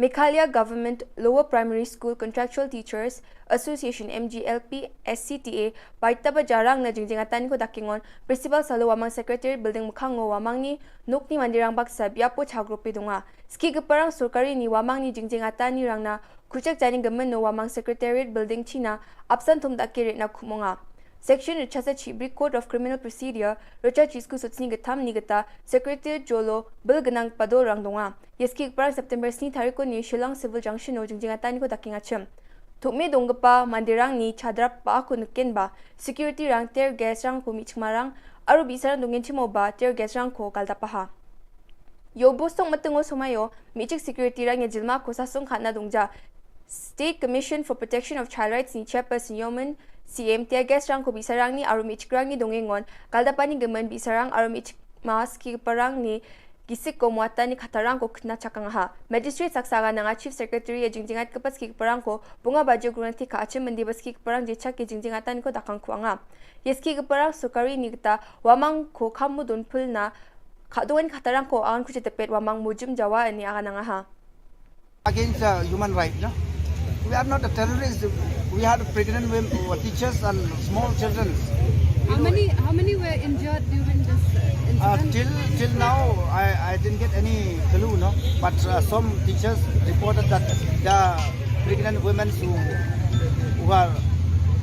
Meghalaya Government Lower Primary School Contractual Teachers Association, M G L P S C T A, bai taba jarang na jingjingatan ko dakingon Principal Salo Wamang Secretariat Building mukhango Wamang ni nukni mandirang baksa biapo chagrupi dunga. Ski geparang sorkari ni Wamang ni jingjingatan ni rangna kuchak jani gemen no Wamang Secretariat Building China apsan thum dakiri na khumonga. Section Richasa Chibri Code of Criminal Procedure, Richard Chisku Sutsni Getham ni geta, Secretary Jolo, Bill Genang Pado Rangdonga. Yeski Parang September sni tariko ni Shillong Civil Junction o jingjingatan ko daking achim. Thukmi donggepa mandirang ni chadrap pa aku nukin ba, security rang tear gas rang kumi chmarang, aru bisarang dongin chimo ba tear gas rang ko kaldapaha. Yo bosong matengo somayo, michik security rang ya jilma ko sasung khatna dongja. State Commission for Protection of Child Rights ni Chairperson Yomen, C M tear gas rang ko bisarang ni aru michik rang ni dongengon, kaldapani gemen bisarang aru michik mas ki parang ni gisik ko muatan ni khatarang ko kena chakang ha. Magistrate saksa ga nanga Chief Secretary ya jingjingat kepas ki parang ko bunga baju grunati ka achim mendi bas ki parang jechak ki jingjingatan ko dakang kuanga. Yes ki parang sukari ni kita Wamang ko kamu don pul na kaduan khatarang ko angan kuchetepet Wamang mujum Jawa ni aga nanga ha. Against uh, human rights. No? We are not a terrorist. We had pregnant women, uh, teachers and small children. How many how many were injured during this uh, Uh, incident? till till now, I, I didn't get any clue, no. But uh, some teachers reported that the pregnant women who who are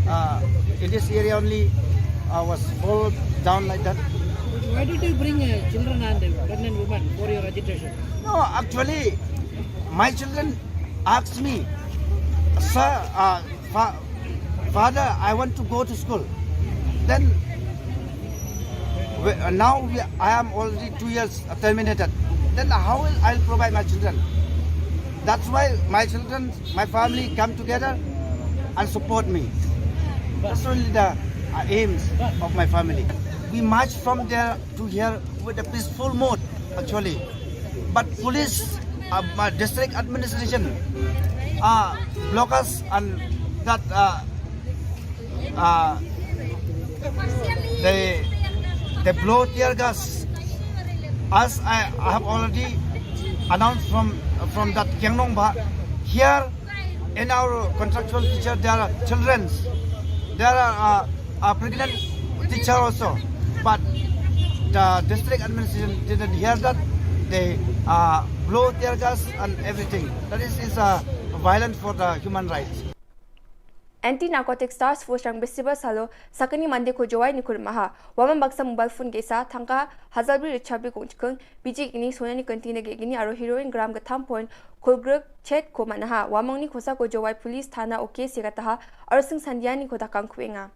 uh, in this area only uh, was fall down like that. Why did you bring uh, children and uh, pregnant women for your agitation? No, actually, my children asked me, sir, uh, fa- father, I want to go to school. Then we, uh, now we, I am already two years uh, terminated. Then how will I provide my children? That's why my children, my family come together and support me. That's only the uh, aims of my family. We march from there to here with a peaceful mode, actually. But police, uh, uh, district administration, uh, block us and that uh, uh, they they blow tear gas. As I have already announced from from that Kiangnong Ba, here in our contractual teacher there are children, there are uh, a pregnant teacher also, but the district administration didn't hear that. They uh, blow tear gas and everything. That is, is uh, violence for the human rights. Anti Narcotics Task Force rang besiba salo sakani mande ko jowai ni kurmaha. Waman baksa mobile phone gesa thangka hazalbri richabri kong chikeng biji gini sonya ni kenti na gini aro heroin gram gatham point kolgrek chet ko manaha. Wamang ni kosa ko jowai police thana oke se kataha aro sing sandiani ko dakang kuenga.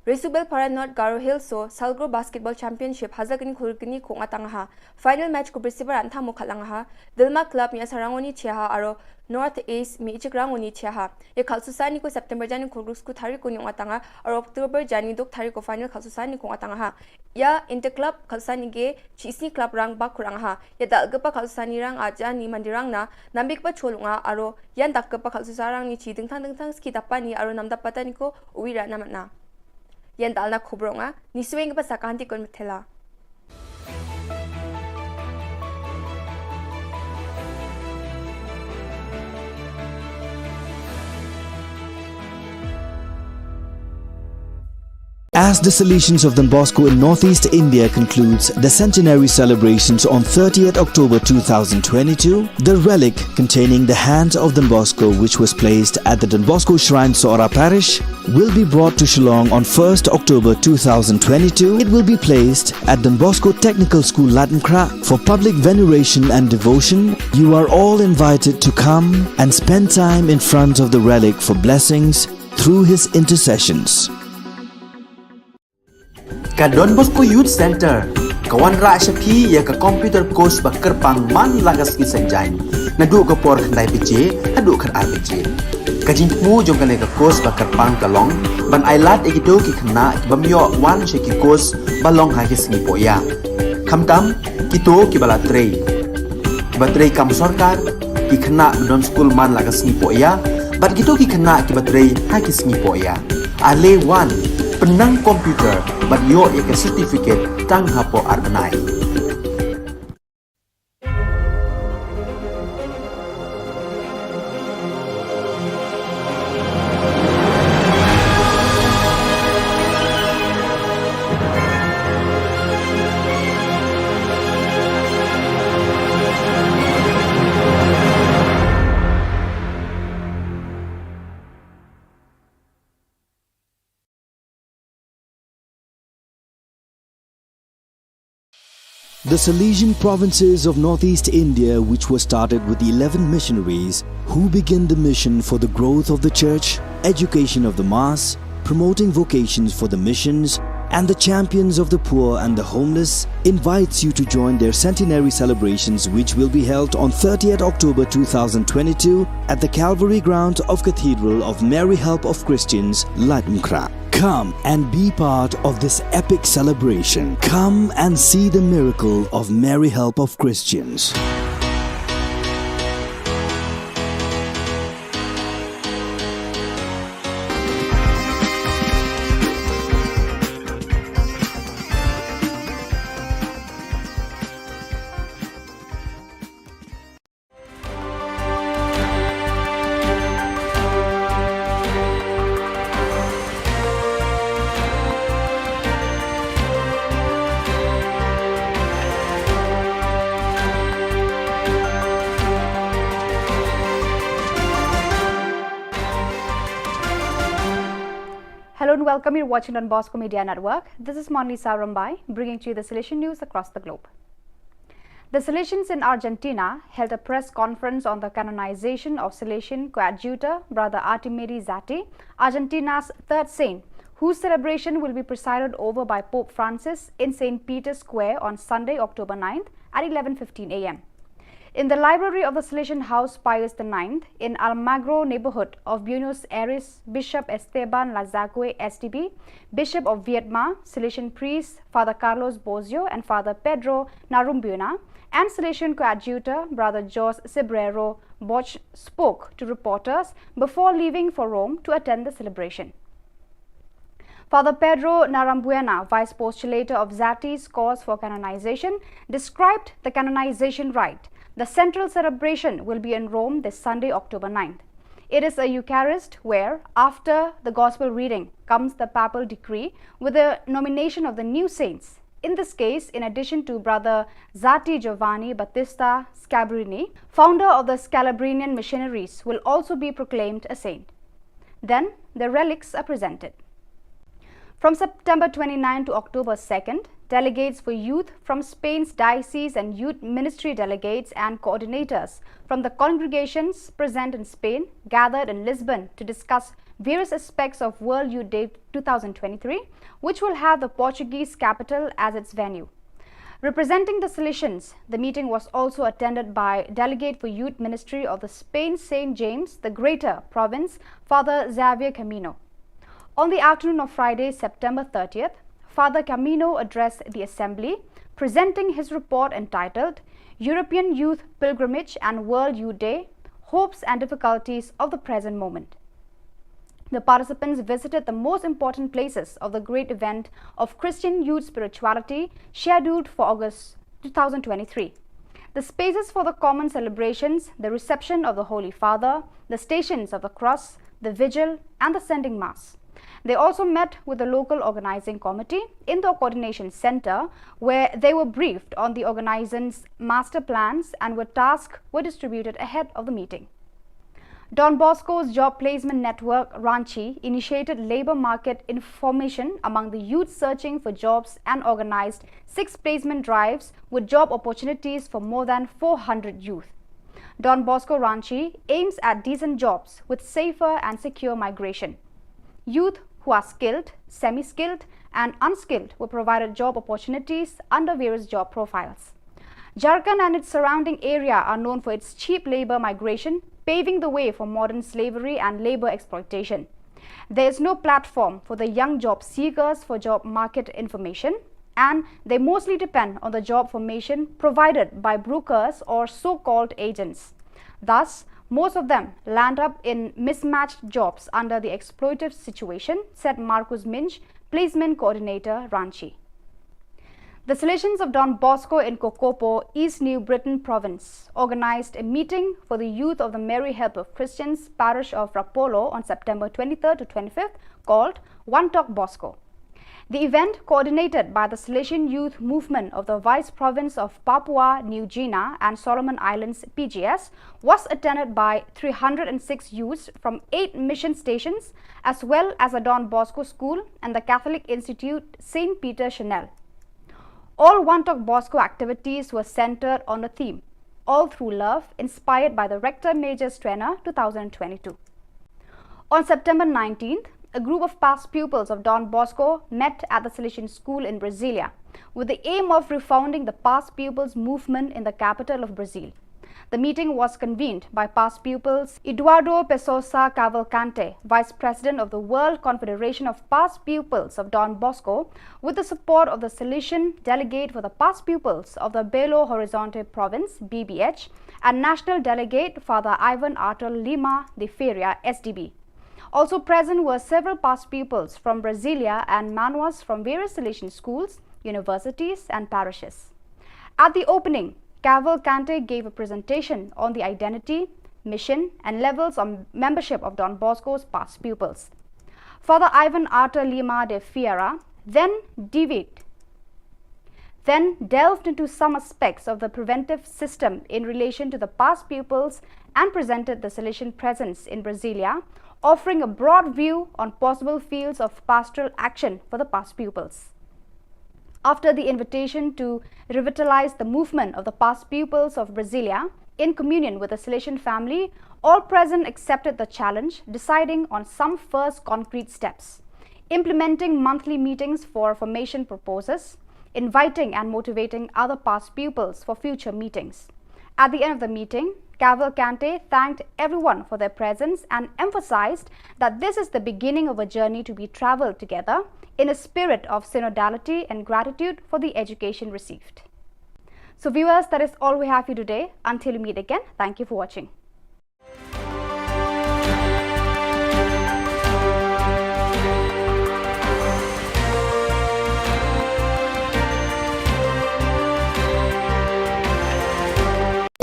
Resubel Para North Garo Hills so Salgro Basketball Championship hazakni khulgni kong atangaha. Final match ko besiba rantha mo khalangaha. Dilma Club mi asarangoni chiaha aro North Ace mi ichikrangoni chiaha. Ya khalsusani ko September jani khulgruk sku thari ko nyong atanga aro October jani duk thari ko final khalsusani kong atangaha. Ya Interclub khalsusani ge chisni club rang bak kurang ha. Ya dal gepa khalsusani rang aja ni mandirang na nambik pa cholunga aro yan dak gepa khalsusarang ni chi dingthang dingthang ski dapani aro namdapatani ko uwi rana matna. Yan dalna khubronga ni suweng gepa sakanti kon methela. As the Salesians of Don Bosco in Northeast India concludes the centenary celebrations on thirtieth October two thousand twenty-two, the relic containing the hand of Don Bosco, which was placed at the Don Bosco Shrine, Sohra Parish, will be brought to Shillong on first October two thousand twenty-two. It will be placed at Don Bosco Technical School, Latnkhrak, for public veneration and devotion. You are all invited to come and spend time in front of the relic for blessings through his intercessions. Ka Don Bosco Youth Center ka wanrah sha phi ïa ka computer course ba kyrpang man la ka sngi saitjaiñ, naduh ka por khyndai baje haduh khatar baje. Ka jingthmu jong kane ka course ba kyrpang ka long ban ailad ïa kito ki khynnah ki bym ïoh wan sha ki course ba long ha ki sngi pohïa. Khamtam kito kiba la trei, kiba trei kam sorkar, ki khynnah ba don skul man la ka sngi pohïa bad kito ki khynnah kiba trei ha ki sngi pohïa. Ale wan, pynnang computer bad ïoh ïa ka certificate tang hapoh ar bnai. The Salesian provinces of northeast India, which were started with eleven missionaries who began the mission for the growth of the church, education of the mass, promoting vocations for the missions, and the champions of the poor and the homeless, invites you to join their centenary celebrations, which will be held on thirtieth October two thousand twenty-two at the Calvary ground of Cathedral of Mary Help of Christians, Laitumkhrah. Come and be part of this epic celebration. Come and see the miracle of Mary Help of Christians. Hello and welcome. You're watching Don Bosco Media Network. This is Monlisa Rombai, bringing to you the Salesian news across the globe. The Salesians in Argentina held a press conference on the canonization of Salesian coadjutor Brother Artimiri Zatti, Argentina's third saint, whose celebration will be presided over by Pope Francis in Saint Peter's Square on Sunday, October ninth at eleven fifteen a m. In the library of the Salesian House Pius the ninth in Almagro neighborhood of Buenos Aires, Bishop Esteban Lazague, S D B, Bishop of Viedma, Salesian priest Father Carlos Bozio and Father Pedro Narambuena, and Salesian coadjutor Brother Jose Cibrero Bosch spoke to reporters before leaving for Rome to attend the celebration. Father Pedro Narambuena, vice postulator of Zatti's cause for canonization, described the canonization rite. The central celebration will be in Rome this Sunday, October ninth. It is a Eucharist where, after the Gospel reading, comes the papal decree with the nomination of the new saints. In this case, in addition to Brother Zatti Giovanni Battista Scabrini, founder of the Scalabrinian missionaries, will also be proclaimed a saint. Then the relics are presented. From September twenty-ninth to October second, delegates for youth from Spain's diocese and youth ministry delegates and coordinators from the congregations present in Spain gathered in Lisbon to discuss various aspects of World Youth Day two thousand twenty-three, which will have the Portuguese capital as its venue. Representing the Salesians, the meeting was also attended by Delegate for Youth Ministry of the Spain Saint James the Greater province, Father Xavier Camino. On the afternoon of Friday, September thirtieth, Father Camino addressed the assembly, presenting his report entitled European Youth Pilgrimage and World Youth Day: Hopes and Difficulties of the Present Moment. The participants visited the most important places of the great event of Christian youth spirituality scheduled for August two thousand twenty-three. The spaces for the common celebrations, the reception of the Holy Father, the stations of the cross, the vigil, and the sending mass. They also met with the local organizing committee in the coordination center, where they were briefed on the organizing's master plans and were tasks were distributed ahead of the meeting. Don Bosco's Job Placement Network, Ranchi, initiated labor market information among the youth searching for jobs and organized six placement drives with job opportunities for more than four hundred youth. Don Bosco Ranchi aims at decent jobs with safer and secure migration. Youth who are skilled, semi skilled, and unskilled were provided job opportunities under various job profiles. Jharkhand and its surrounding area are known for its cheap labor migration, paving the way for modern slavery and labor exploitation. There is no platform for the young job seekers for job market information, and they mostly depend on the job formation provided by brokers or so called agents. Thus, most of them land up in mismatched jobs under the exploitative situation, said Marcus Minch, placement coordinator, Ranchi. The Salesians of Don Bosco in Kokopo, East New Britain Province, organized a meeting for the youth of the Mary Help of Christians parish of Rapolo on September twenty-third to twenty-fifth called One Talk Bosco. The event, coordinated by the Salesian Youth Movement of the Vice Province of Papua New Guinea and Solomon Islands, P G S, was attended by three hundred and six youths from eight mission stations, as well as a Don Bosco school and the Catholic Institute Saint Peter Chanel. All Wanttok Bosco activities were centered on the theme, All Through Love, inspired by the Rector Major's Trainer two thousand twenty-two. On September nineteenth, a group of past pupils of Don Bosco met at the Salesian School in Brasilia with the aim of refounding the past pupils movement in the capital of Brazil. The meeting was convened by past pupils Eduardo Pessoa Cavalcante, Vice President of the World Confederation of Past Pupils of Don Bosco, with the support of the Salesian delegate for the past pupils of the Belo Horizonte province, B B H, and national delegate Father Ivan Artur Lima de Ferreira, S D B. Also present were several past pupils from Brasilia and Manoas from various Salesian schools, universities, and parishes. At the opening, Cavalcante gave a presentation on the identity, mission, and levels of membership of Don Bosco's past pupils. Father Ivan Artur Lima de Ferreira then deviated then delved into some aspects of the preventive system in relation to the past pupils and presented the Salesian presence in Brasilia, offering a broad view on possible fields of pastoral action for the past pupils. After the invitation to revitalize the movement of the past pupils of Brasilia, in communion with the Salesian family, all present accepted the challenge, deciding on some first concrete steps, implementing monthly meetings for formation proposals, inviting and motivating other past pupils for future meetings. At the end of the meeting, Cavalcante thanked everyone for their presence and emphasized that this is the beginning of a journey to be traveled together in a spirit of synodality and gratitude for the education received. So viewers, that is all we have for you today. Until we meet again, thank you for watching.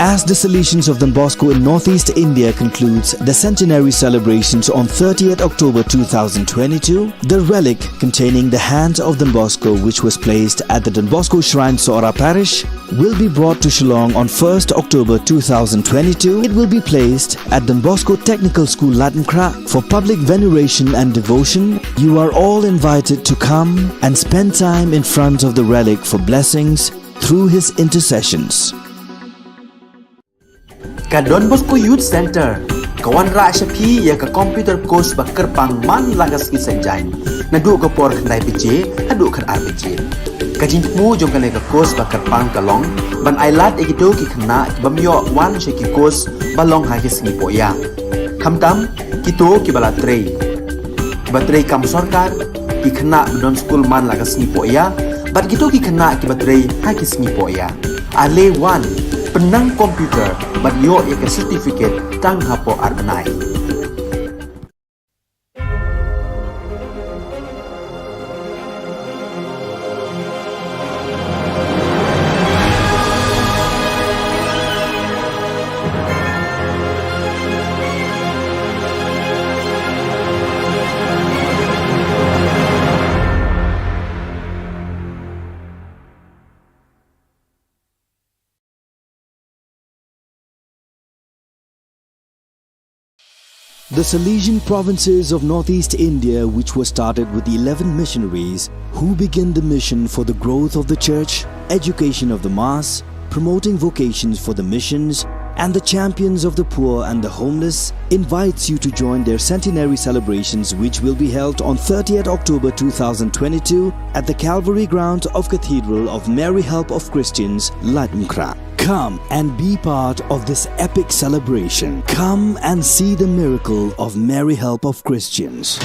As the Salesians of Don Bosco in Northeast India concludes the centenary celebrations on thirtieth October two thousand twenty-two, the relic containing the hand of Don Bosco, which was placed at the Don Bosco Shrine, Sohra Parish, will be brought to Shillong on first October two thousand twenty-two. It will be placed at Don Bosco Technical School, Laitumkhrah, for public veneration and devotion. You are all invited to come and spend time in front of the relic for blessings through his intercessions. Ka Don Bosco Youth Center ka wanrah sha phi ïa ka computer course ba kyrpang man la ka sngi Saitjaiñ, naduh ka por khyndai baje haduh khatar baje. Ka jingthmu jong kane ka course ba kyrpang ka long ban ailad ïa kito ki khynnah ki bym ïoh wan sha ki course ba long ha ki sngi pohïa. Khamtam kito kiba la trei, kiba trei kam sorkar, ki khynnah ba don skul man la ka sngi pohïa, bad kito ki khynnah kiba trei ha ki sngi pohïa. Ale wan, pynnang computer bad ïoh ïa ka certificate tang hapoh ar bnai. The Salesian provinces of Northeast India, which was started with eleven missionaries who began the mission for the growth of the church, education of the mass, promoting vocations for the missions, and the champions of the poor and the homeless, invites you to join their centenary celebrations, which will be held on thirtieth October two thousand twenty-two at the Calvary ground of Cathedral of Mary Help of Christians, Laitumkhrah. Come and be part of this epic celebration. Come and see the miracle of Mary Help of Christians.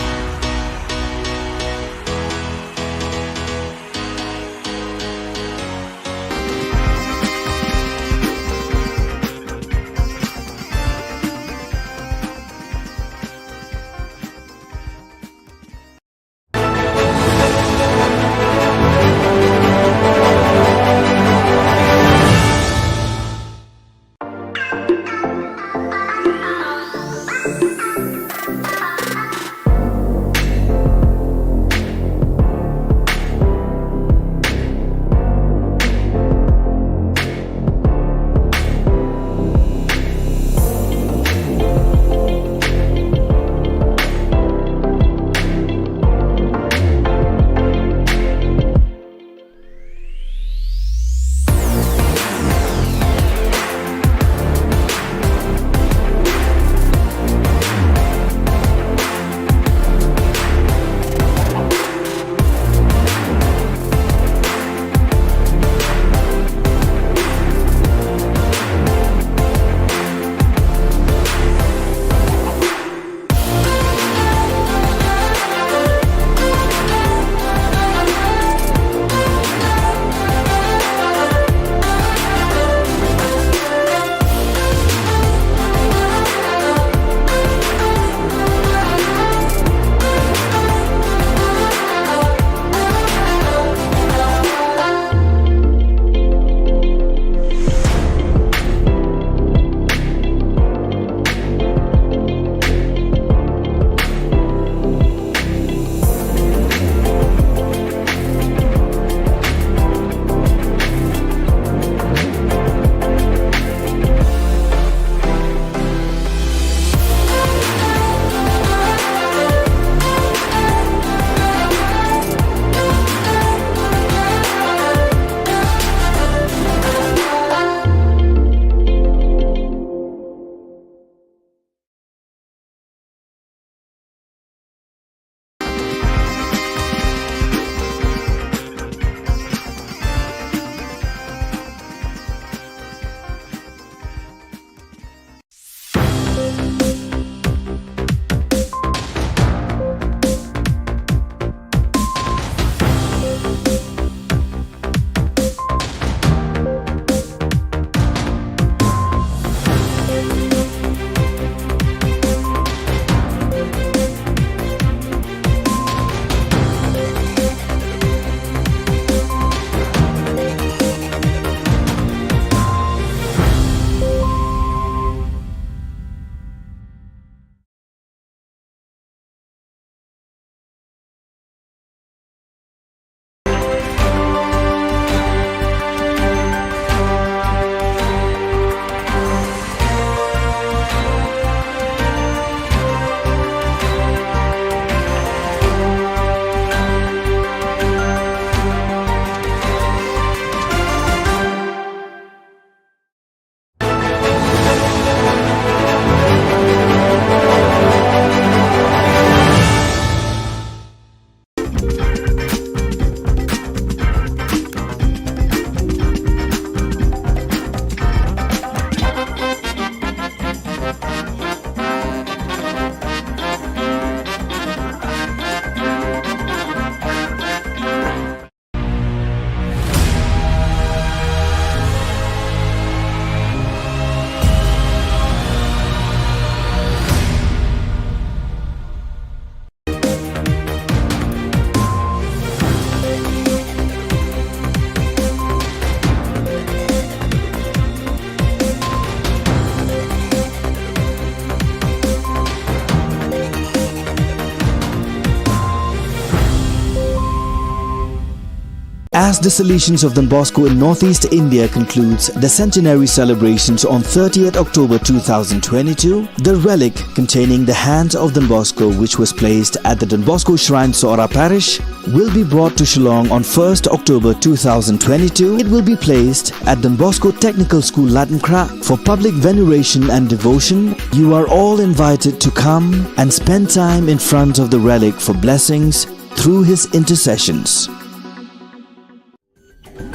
As the Salesians of Don Bosco in Northeast India concludes the centenary celebrations on thirtieth October two thousand twenty-two, the relic containing the hands of Don Bosco, which was placed at the Don Bosco Shrine, Sohra Parish, will be brought to Shillong on first October two thousand twenty-two. It will be placed at Don Bosco Technical School, Laitumkhrah, for public veneration and devotion. You are all invited to come and spend time in front of the relic for blessings through his intercessions.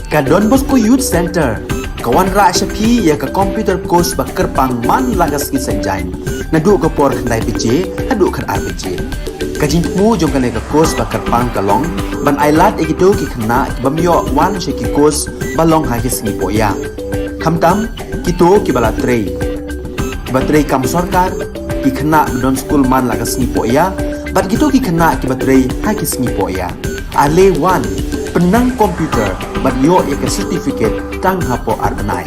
Ka Don Bosco Youth Centre ka wanrah sha phi ïa ka computer course ba kyrpang man la ka sngi Saitjaiñ, naduh ka por khyndai baje haduh khatar baje. Ka jingthmu jong kane ka course ba kyrpang ka long ban ailad ïa kito ki khynnah ki bym ïoh wan sha ki course ba long ha ki sngi pohïa. Khamtam kito kiba la trei, kiba trei kam sorkar, ki khynnah ba don skul man la ka sngi pohïa, bad kito ki khynnah kiba trei ha ki sngi pohïa. Ale wan, pynnang computer bad ïoh ïa ka certificate tang hapoh ar bnai.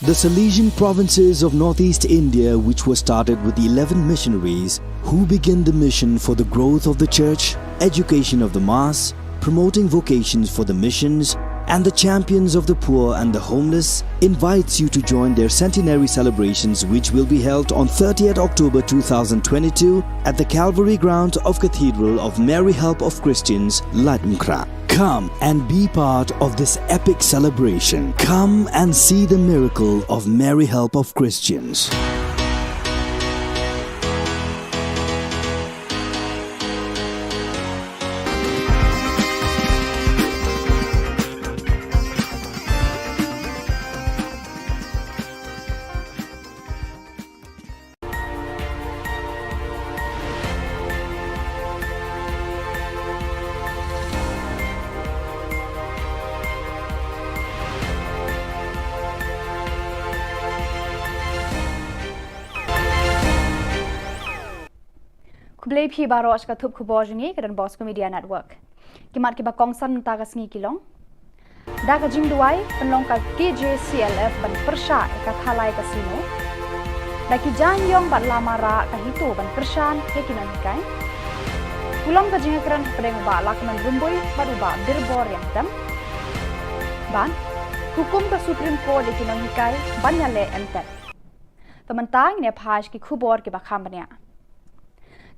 The Salesian provinces of Northeast India, which was started with eleven missionaries, who began the mission for the growth of the church, education of the mass, promoting vocations for the missions, and the champions of the poor and the homeless, invites you to join their centenary celebrations, which will be held on thirtieth October two thousand twenty-two at the Calvary ground of Cathedral of Mary Help of Christians, Laitumkhrah. Come and be part of this epic celebration. Come and see the miracle of Mary Help of Christians. Khublei phi baroh sha ka thup khubor jong ngi ka Don Bosco Media Network. Ki mat kiba kongsan mynta ka sngi ki long: Da ka jingduwai pynlong ka K J C L F ban pyrshah ïa ka Khalai Casino. Da ki jaiñ ïong bad lama rah ka HITO ban kyrshan ïa ki nonghikai. Pulom ka jingïakren hapdeng u Bah Lahkmen Rymbui bad u Bah Birbor Ryngtem. Bad hukum ka Supreme Court ïa ki nonghikai ban ïaleh entet. Te mynta ngin ïa phai sha ki khubor kiba kham bniah.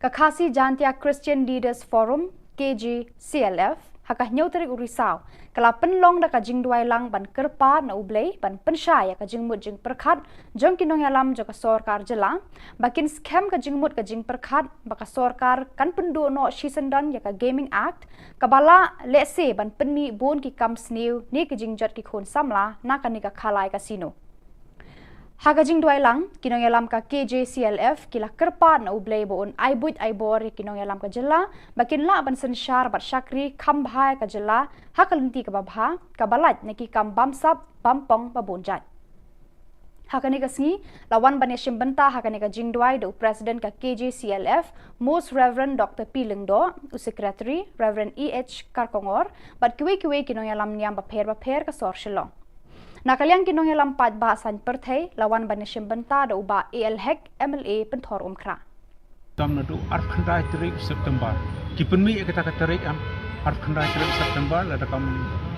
Ka Khasi Jaintia Christian Leaders Forum, K J C L F, ha ka hynñiew tarik u Risaw ka la pynlong da ka jingduwai lang ban kyrpad na U Blei ban pynshai ïa ka jingmut jingpyrkhat jong ki nongïalam jong ka sorkar jylla, ba kin skhem ka jingmut ka jingpyrkhat ba ka sorkar kan pynduh noh shisyndon ïa ka Gaming Act, kaba la lehse ban pynmih bun ki kam sniew ne ki jingjot ki khun samla na kane ka Khalai Casino. Ha ka jingduwai lang, ki nongïalam ka K J C L F ki la kyrpad na U Blei ba un ai buit ai bor ïa ki nongïalam ka jylla ba kin lah ban synshar bad shakri kham bha ïa ka jylla ha ka lynti kaba bha, kaba lait na ki kam bamsap bampong ba bun jait. Ha kane ka sngi la wan ban ïashim bynta ha kane ka jingduwai da u President ka K J C L F, Most Reverend Doctor P Lyngdoh, u Secretary Reverend E H Kharkongor, bad kiwei kiwei ki nongïalam niam bapher bapher ka sor Shillong. Na ka liang ki nongïalam paidbah saiñ pyrthei la wan ban ïashim bynta da u Bah A L Hek, M L A Pynthor Umkhrah. Tam naduh arphew khyndai tarik September. Ki pynmih ïa kata ka tarik, em, arphew khyndai tarik September, lada kam,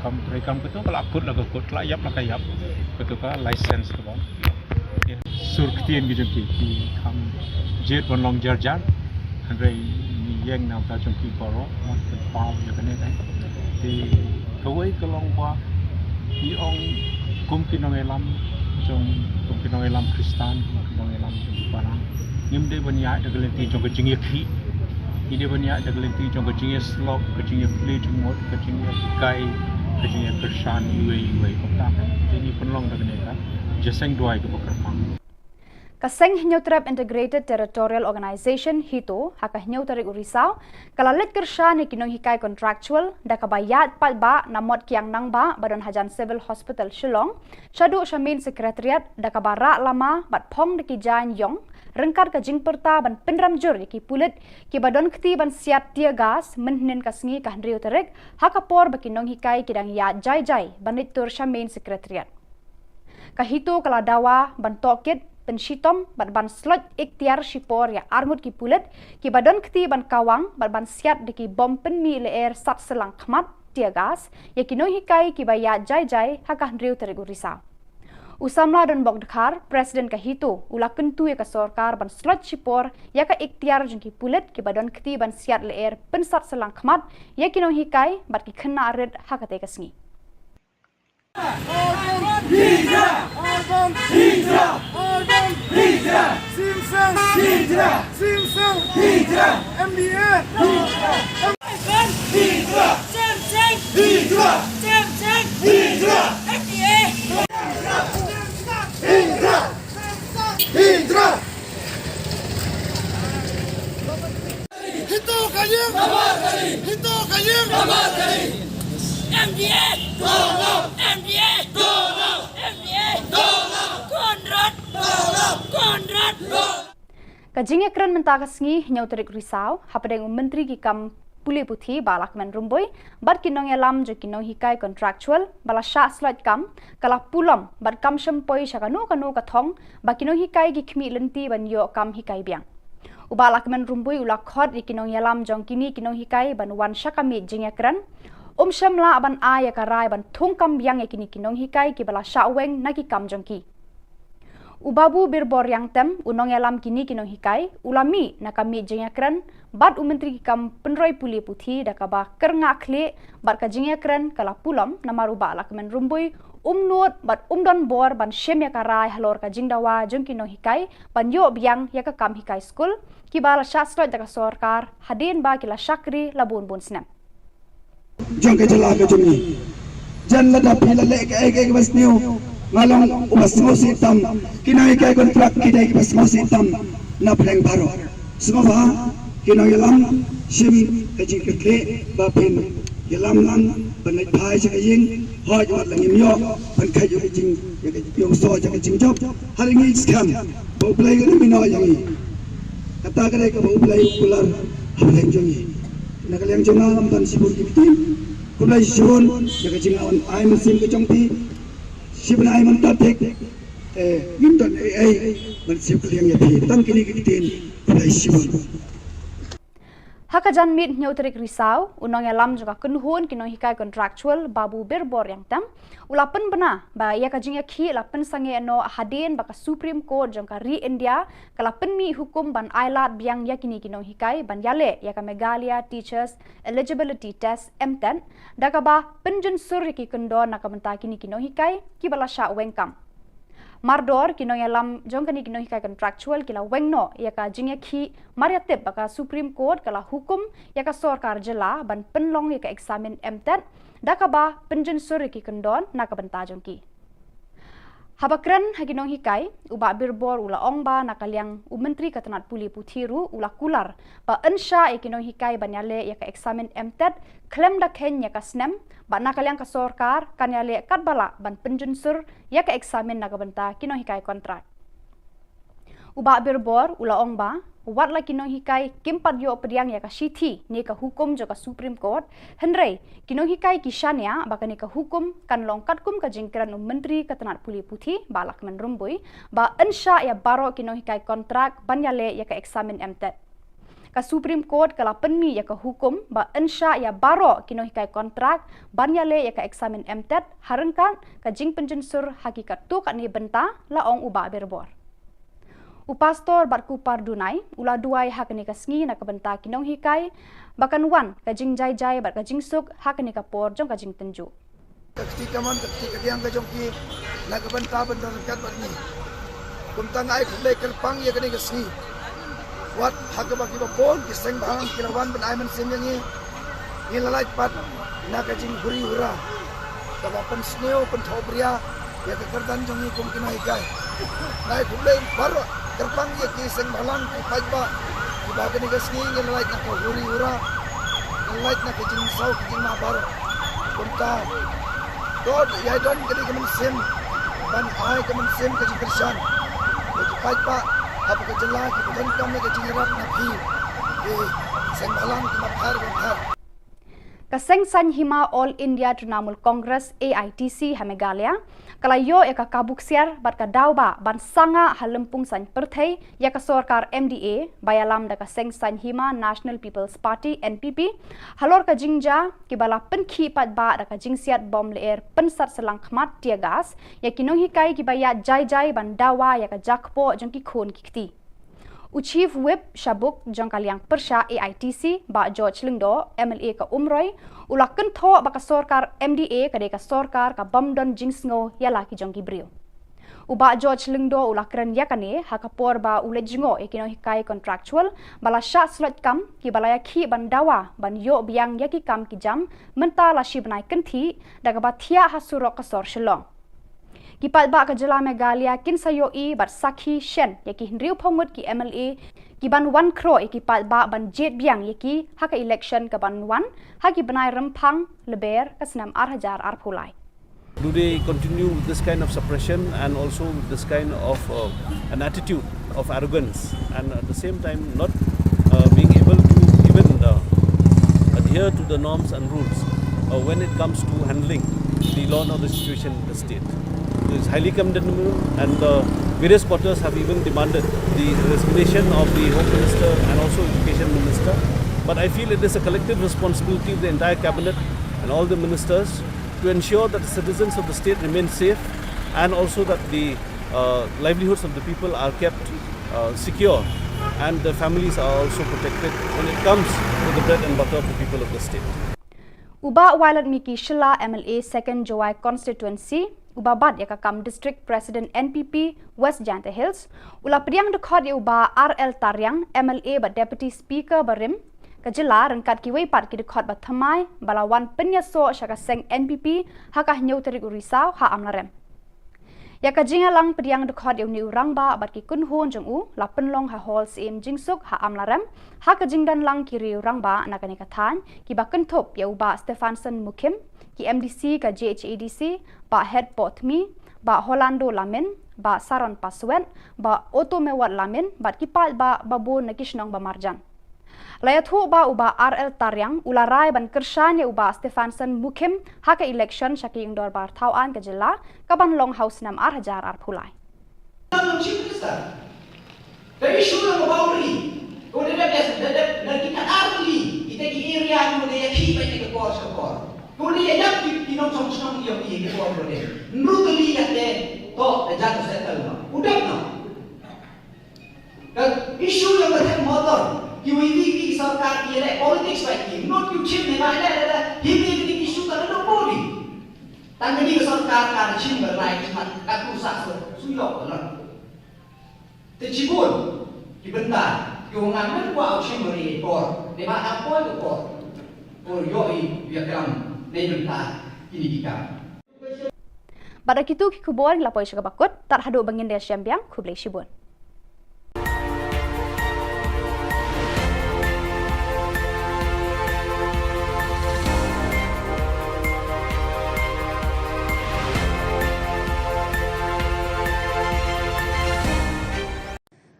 kam trei kam kato, ka la kut la ka kut, ka la ïap la ka ïap. Kato ka license kaba sur ktien ki jong ki, ki kham jied ban long jar jar. Hynrei ngi ïeng na ka bynta jong ki baroh, ban pynpaw ïa kane ka. Te kawei ka long ba ngi ong kum ki nongïalam jong, kum ki nongïalam Khristan, kum ki nongïalam jong ki para, ngim dei ban ïaid da ka lynti jong ka jingïakhih. Ngi dei ban ïaid da ka lynti jong ka jingïasyllok, ka jingïaplie jingmut, ka jingïahikai, ka jingïakyrshan iwei iwei. Kumta te ngi pynlong da kane ka jingïaseng duwai kaba kyrpang. Ka Seng Hynñiewtrep Integrated Territorial Organization, HITO, ha ka hynñiew tarik u Risaw, ka la leit kyrshan ïa ki nonghikai contractual da kaba ïaid paidbah na Mot Kiang Nangbah ba don hajan Civil Hospital Shillong, shaduh sha Main Secretariat da kaba rah lama bad phong da ki jaiñ ïong, ryngkat ka jingpyrta ban pynrem jur ïa ki pulit kiba don kti ban siat tear gas mynhynnin ka sngi ka hynriew tarik, ha ka por ba ki nonghikai ki dang ïaid jai jai ban leit tur sha Main Secretariat. Ka HITO ka la dawa ban tohkit, pynshitom bad ban sloit iktiar shipor ïa arngut ki pulit kiba don kti ban kawang bad ban siat da ki bom pynmih lyer sat syllang khmat, tear gas, ïa ki nonghikai kiba ïaid jai jai ha ka hynriew tarik u Risaw. U samla Donbok Dkhar, President ka HITO, u la kyntu ïa ka sorkar ban sloit shipor ïa ka iktiar jong ki pulit kiba don kti ban siat lyer pynsat syllang khmat ïa ki nonghikai bad ki khynnah rit ha katei ka sngi. Hijra! Hijra! Hijra! Hijra! Hijra! M D A! Hijra! Hijra! Hijra! Hijra! Hijra! Hijra! Hito ka ïing! Hito ka ïing! M D A! M D A! Konrad! Konrad! Ka jingïakren mynta ka sngi, hynñiew tarik Risaw, hapdeng u Myntri ki kam pule puthi Bah Lahkmen Rymbui bad ki nongïalam jong ki nonghikai contractual ba la shah sloit kam, ka la pulom bad kam shym poi sha kano kano ka thong ba ki nonghikai ki khmih lynti ban ïoh kam hikai biang. U Bah Lahkmen Rymbui u la khot ïa ki nongïalam jong kine ki nonghikai ban wan sha ka miej jingïakren. Um shym lah ban ai ïa ka rai ban thung kam biang ïa kine ki nonghikai kiba la shah weng na ki kam jong ki. U Babu Birbor Riangtem, u nongïalam kine ki nonghikai, u la mih na ka miej jingïakren bad u Myntri ki kam pynroi pule puthi da kaba kyrngah khlieh bad ka jingïakren ka la pulom namar u Bah Lahkmen Rymbui um nud bad um don bor ban shim ïa ka rai halor ka jingdawa jong ki nonghikai ban ïoh biang ïa ka kam hikai skul kiba la shah sloit da ka sorkar hadien ba ki la shakri la bun bun snem. Jong ka jylla ka jong ngi. Jan lada phi la leh kaei kaei kaba sniew, nga long uba sngewsih tam. Ki nonghikai contract ki dei kiba sngewsih tam na pdeng baroh. Sngewbha ki nongïalam, shim ka jingkyrkieh ba phin ïalam lang ban leit phai sha ka ïing. Hooid, wat la ngim ïoh ban kheit ïa ka jing, ïa ka jingïohsngew ïa ka jingjop, ha ri ngi skhem ba U Blei un ïehnoh ïa ngi. Kata ka dei kaba U Blei u kular ha pdeng jong ngi. Na ka liang jong nga ngam don shibun ki ktien. Khublei shibun ïa ka jingwan ai mynsiem ka jong phi. Shibun ai mynta thik. Eh, ngim don ei ei ban siew ka liang ïa phi. Tang kine ki ktien. Khublei shibun. Ha ka janmiet hynñiew tarik Risaw, u nongïalam jong ka kynhun ki nonghikai contractual Babu Birbor Riangtem, u la pynbna ba ïa ka jingïakhih la pynsangeh noh hadien ba ka Supreme Court jong ka ri India ka la pynmih hukum ban ailad biang ïa kine ki nonghikai ban ïaleh ïa ka Meghalaya Teachers Eligibility Test, MTET, da kaba pynjynsur ïa ki kyndon na ka bynta kine ki nonghikai kiba la shah weng kam. Mardor ki nongïalam jong kane ki nonghikai contractual ki la weng noh ïa ka jingïakhih mar ïa tip ba ka Supreme Court ka la hukum ïa ka sorkar jylla ban pynlong ïa ka eksamin MTET da kaba pynjynsur ïa ki kyndon na ka bynta jong ki. Haba kren ha ki nonghikai, u Bah Birbor u la ong ba na ka liang u Myntri ka tnat pule puthi ruh u la kular ba yn shah ïa ki nonghikai ban ïaleh ïa ka eksamin MTET khlem da kheiñ ïa ka snem, bad na ka liang ka sorkar kan ïaleh katba lah ban pynjynsur ïa ka eksamin na ka bynta ki nonghikai kontrak. U Bah Birbor u la ong ba wat la ki nonghikai kim pat ïoh pdiang ïa ka shithi ne ka hukum jong ka Supreme Court, hynrei ki nonghikai ki shaniah ba kane ka hukum kan long katkum ka jingkren u Myntri ka tnat pule puthi Bah Lahkmen Rymbui ba yn shah ïa baroh ki nonghikai kontrak ban ïaleh ïa ka eksamin MTET. Ka Supreme Court ka la pynmih ïa ka hukum ba yn shah ïa baroh ki nonghikai kontrak ban ïaleh ïa ka eksamin MTET ha ryngkat ka jingpynjynsur ha ki katto katne bynta, la ong u Bah Birbor. U Pastor Batkuppar Dunai u la duwai ha kane ka sngi na ka bynta ki nonghikai ba kan wan ka jingjai jai bad ka jingsuk ha kane ka por jong ka jingtynjuh. Ka kti kamon, ka kti kadiang ka jong ki na ka bynta ban don ryngkat bad ngi. Kumta nga ai khublei kyrpang ïa kane ka sngi. Wat ha kaba kiba bun ki seng ba hang ki la wan ban ai mynsiem ïa ngi, ngi la lait pat na ka jinghuri hura kaba pynsniew pynthohbria ïa ka kyrdan jong ngi kum ki nonghikai. Nga ai khublei baroh Kyrpang ïa ki seng bhalang ki paidbah kiba kane ka sngi ngin lait na ka huri hura, ngin lait na ka jingsaw ka jingmah baroh. Kumta to ïa don kane ka mynsiem ban ai ka mynsiem ka jingkyrshan ïa ki paidbah haba ka jylla kiba donkam ïa ka jingïarap na phi, ki seng bhalang kiba pher ba pher. Ka Seng Saiñ Hima All India Trinamool Congress, A I T C, ha Meghalaya ka la ïoh ïa ka kabu ksiar bad ka daw ba ban sangeh ha lympung saiñ pyrthei ïa ka sorkar M D A ba ïalam da ka Seng Saiñ Hima National People's Party, N P P, halor ka jingjia kiba la pynkhih paidbah da ka jingsiat bom lyer pynsat shyllangkhmat, tear gas, ïa ki nonghikai kiba ïaid jai jai ban dawa ïa ka jia kpoh jong ki khun ki kti. U Chief Whip sha buk jong ka liang pyrshah A I T C, Bah George Lyngdoh, M L A ka Umroi, u la kynthoh ba ka sorkar M D A ka dei ka sorkar kabym don jingsngew ïa la ki jong ki briew. U Bah George Lyngdoh u la kren ïa kane ha ka por ba u leit jngoh ïa ki nonghikai contractual ba la shah sloit kam kiba la ïakhih ban dawa ban ïoh biang ïa ki kam ki jam mynta la shi bnai kynthih da kaba thiah ha surok ka sor Shillong. Ki paidbah ka jylla Meghalaya kin sa ïohi bad sakhi shen ïa ki hynriewphew ngut ki M L A kiban wan khroh ïa ki paidbah ban jied biang ïa ki ha ka election kaban wan ha ki bnai Rymphang Lber ka snem ar hajar arphew lai. Do they continue with this kind of suppression and also with this kind of uh, an attitude of arrogance and at the same time not uh, being able to even uh, adhere to the norms and rules uh, when it comes to handling the law and order situation in the state? It is highly condemnable, and the various quarters have even demanded the resignation of the Home Minister and also Education Minister. But I feel it is a collective responsibility of the entire cabinet and all the ministers to ensure that the citizens of the state remain safe and also that the uh, livelihoods of the people are kept uh, secure and the families are also protected when it comes to the bread and butter of the people of the state. U Bah Violet Miki Shylla, M L A Second Jowai Constituency, uba bat ïa ka kam District President N P P West Jaintia Hills, u la pdiang dkhot ïa u Bah R L Tariang, M L A bad Deputy Speaker barim ka jylla ryngkat kiwei pat ki dkhot ba thymmai ba la wan pynïasoh sha ka seng N P P ha ka hynñiew tarik u Risaw ha Amlarem. Ïa ka jingïalang pdiang dkhot ïa une u rangbah bad ki kynhun jong u la pynlong ha Hall Syiem Jingsuk ha Amlarem, ha ka jingdon lang ki riew rangbah na kane ka thaiñ kiba kynthup ïa u Bah Stephanson Mukhim, ki M D C ka J H A D C, Bah Hetpoh Tmi, Bah Holando Lamin, Bah Saron Paswet, Bah Otomewot Lamin bad ki paidbah babun na ki shnong ba marjan. La ïathuh ba u Bah R L Tariang u la rai ban kyrshan ïa u Bah Stephanson Mukhim ha ka election sha ka ïing dorbar thaw aiñ ka jylla kaban long ha u snem ar hajar arphew lai. Tang Chief Minister. Ka issue lang ka boundary. Ko da dep da dep da ki ar li kita ki area ko da ïa ki ba ki ka por sha por. Ko da ïa ïap ki ki nongshong shnong ïa ki ki por ko da. Nru ka li ka te to da jang settle no. U dep no. Ka issue ïa ka thep motor, ki V V P ki sorkar ki leh politics ba ki, not ki chim ne ba leh leh leh, hi ki ki issue ka dong body. Tang ka ni ka sorkar ka da chim ba lai chim ka tu sa so, su yok ka lang. Te chibun, ki bynta, ki ong ngan men kwa chim ba ri por, ne ba da poi ko por. Ko yo i ïa kam, ne bynta, ki ni ki kam. Bad da kitu ki khubor ngi la poi sha kaba kut, tad haduh ba ngin da shem biang, khublei shibun.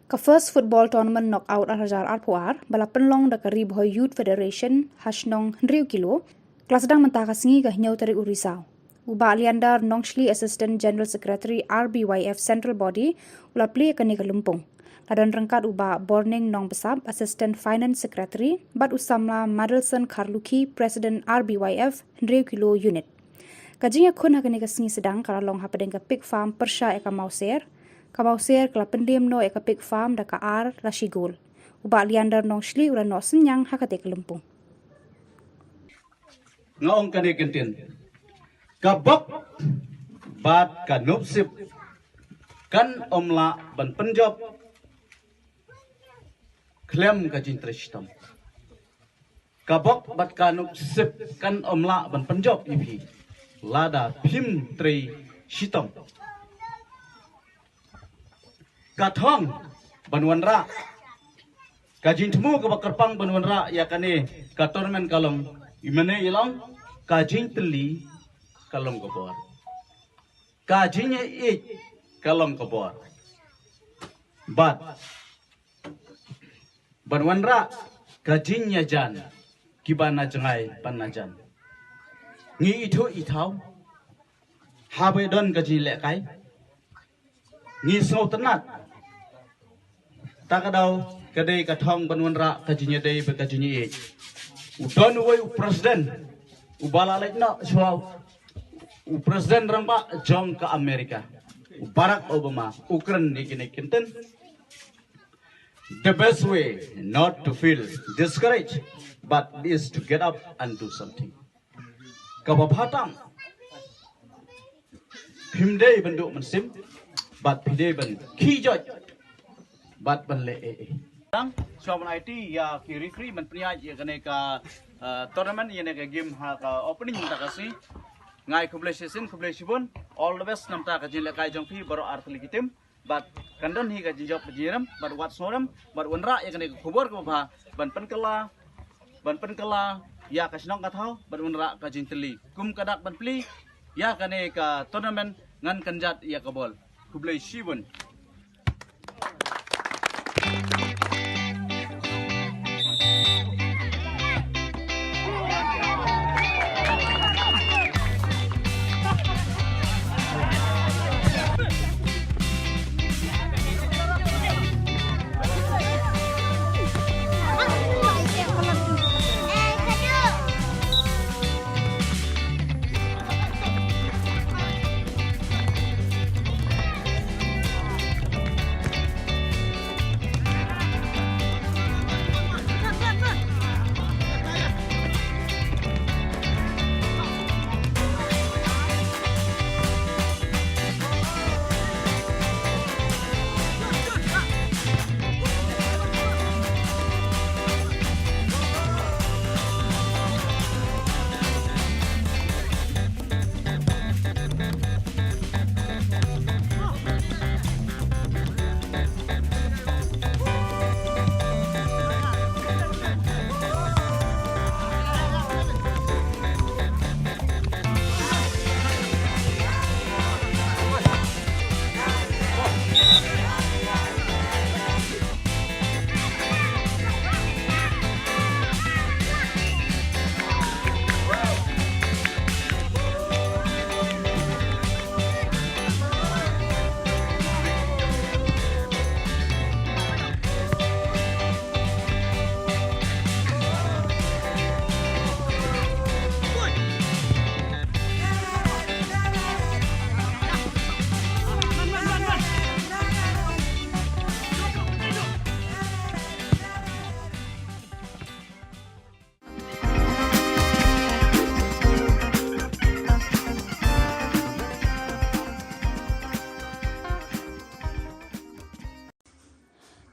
Ka First Football Tournament Knockout ar hajar arphew ar, ba la pynlong da ka Ri Bhoi Youth Federation, ha shnong hynriew kilo, ka la sdang mynta ka sngi ka hynñiew tarik u Risaw. U Bah Leander Nongshli, Assistant General Secretary R B Y F Central Body, u la plie kane ka lympung. La don ryngkat u Bah Borning Nongbsap, Assistant Finance Secretary, bad u samla Madelson Kharlukhi, President R B Y F hynriew kilo unit. Ka jingïakhun ha kane ka sngi sdang ka la long hapdeng ka pig farm pyrshah ïa ka Mawser. Ka Mawser ka la pynliem noh ïa ka pig farm da ka ar la shi gol. U Bah Leander Nongshli u la noh synñiang ha kata ka lympung. Nga ong kane kyntien. Ka bok bad ka nopsip kan ym lah ban pynjop khlem ka jingtrei shitom. Ka bok bad ka nopsip kan ym lah ban pynjop ïa phi lada phim trei shitom. Ka thong ban wanrah. Ka jingthmu kaba kyrpang ban wanrah ïa kane ka tournament ka long, i mane i long, ka jingtylli ka long ka bor. Ka jingïeit ka long ka bor. Bad ban wanrah ka jingïajan kiba na jngai ban na jan. Ngi ithuh ithaw haba don ka jinglehkai. Ngi sngewtynnat. Ta ka daw ka dei ka thong ban wanrah ka jingïadei bad ka jingïeit. U don uwei u president uba la leit noh shuwa, u president rangbah jong ka America, u Barack Obama, u kren ïa kine ki kyntien. The best way not to feel discouraged, but is to get up and do something. Kaba bha tam, phim dei ban duh mynsiem, bad phi dei ban khie joit bad ban leh ei ei. Tang, shuwa ban aiti ïa ki referee ban pynïaid ïa kane ka, uh, tournament, ïa kane ka game ha ka opening mynta ka sngi. Nga ai khublei shisien, khublei shibun. All the best namar ka jinglehkai jong phi baroh ar tylli ki team. Bad kan don hi ka jingjop ka jingrem, bad wat sngewrem, bad wanrah ïa kane ka khubor kaba bha ban pynkylla, ban pynkylla ïa ka shnong ka thaw, bad wanrah ka jingtylli. Kum ka dak ban plie ïa kane ka tournament, ngan kynjat ïa ka bol. Khublei shibun.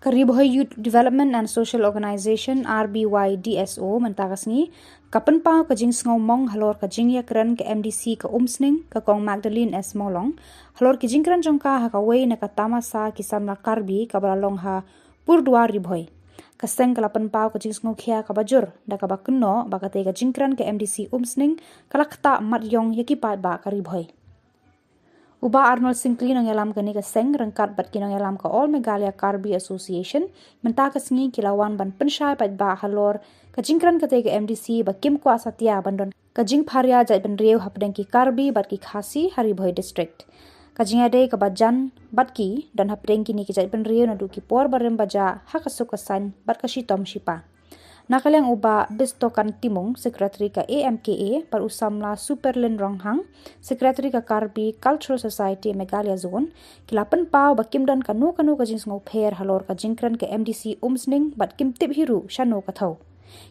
Ka Ri Bhoi Youth Development and Social Organization, R B Y D S O, mynta ka sngi ka pynpaw ka jingsngewmong halor ka jingïakren ka M D C ka Umsning, ka Kong Magdalene S Mawlong, halor ki jingkren jong ka ha kawei na ka tamasa ki samla Karbi kaba la long ha Purduar Ri Bhoi. Ka seng ka la pynpaw ka jingsngewkhia kaba jur da kaba kynnoh ba katei ka jingkren ka M D C Umsning ka la ktah mat ïong ïa ki paidbah ka Ri Bhoi. U Bah Arnold Syngkli, nongïalam kane ka seng, ryngkat bad ki nongïalam ka All Meghalaya Karbi Association, mynta ka sngi ki la wan ban pynshai paidbah halor ka jingkren katei ka M D C ba kim kwah satia ban don ka jingpharia jaitbynriew hapdeng ki Karbi bad ki Khasi ha Ri Bhoi District. Ka jingïadei kaba jan bad ki don hapdeng kine ki jaitbynriew naduh ki por barim bajah ha ka suk ka saiñ bad ka shitom shipa. Na ka liang u Bah Bistokan Timung, Secretary ka A M K A, bad u samla Superlin Ronghang, Secretary ka Karbi Cultural Society Meghalaya Zone, ki la pynpaw ba kim don kano kano ka jingsngewpher halor ka jingkren ka M D C Umsning bad kim tip hi ruh shano ka thaw.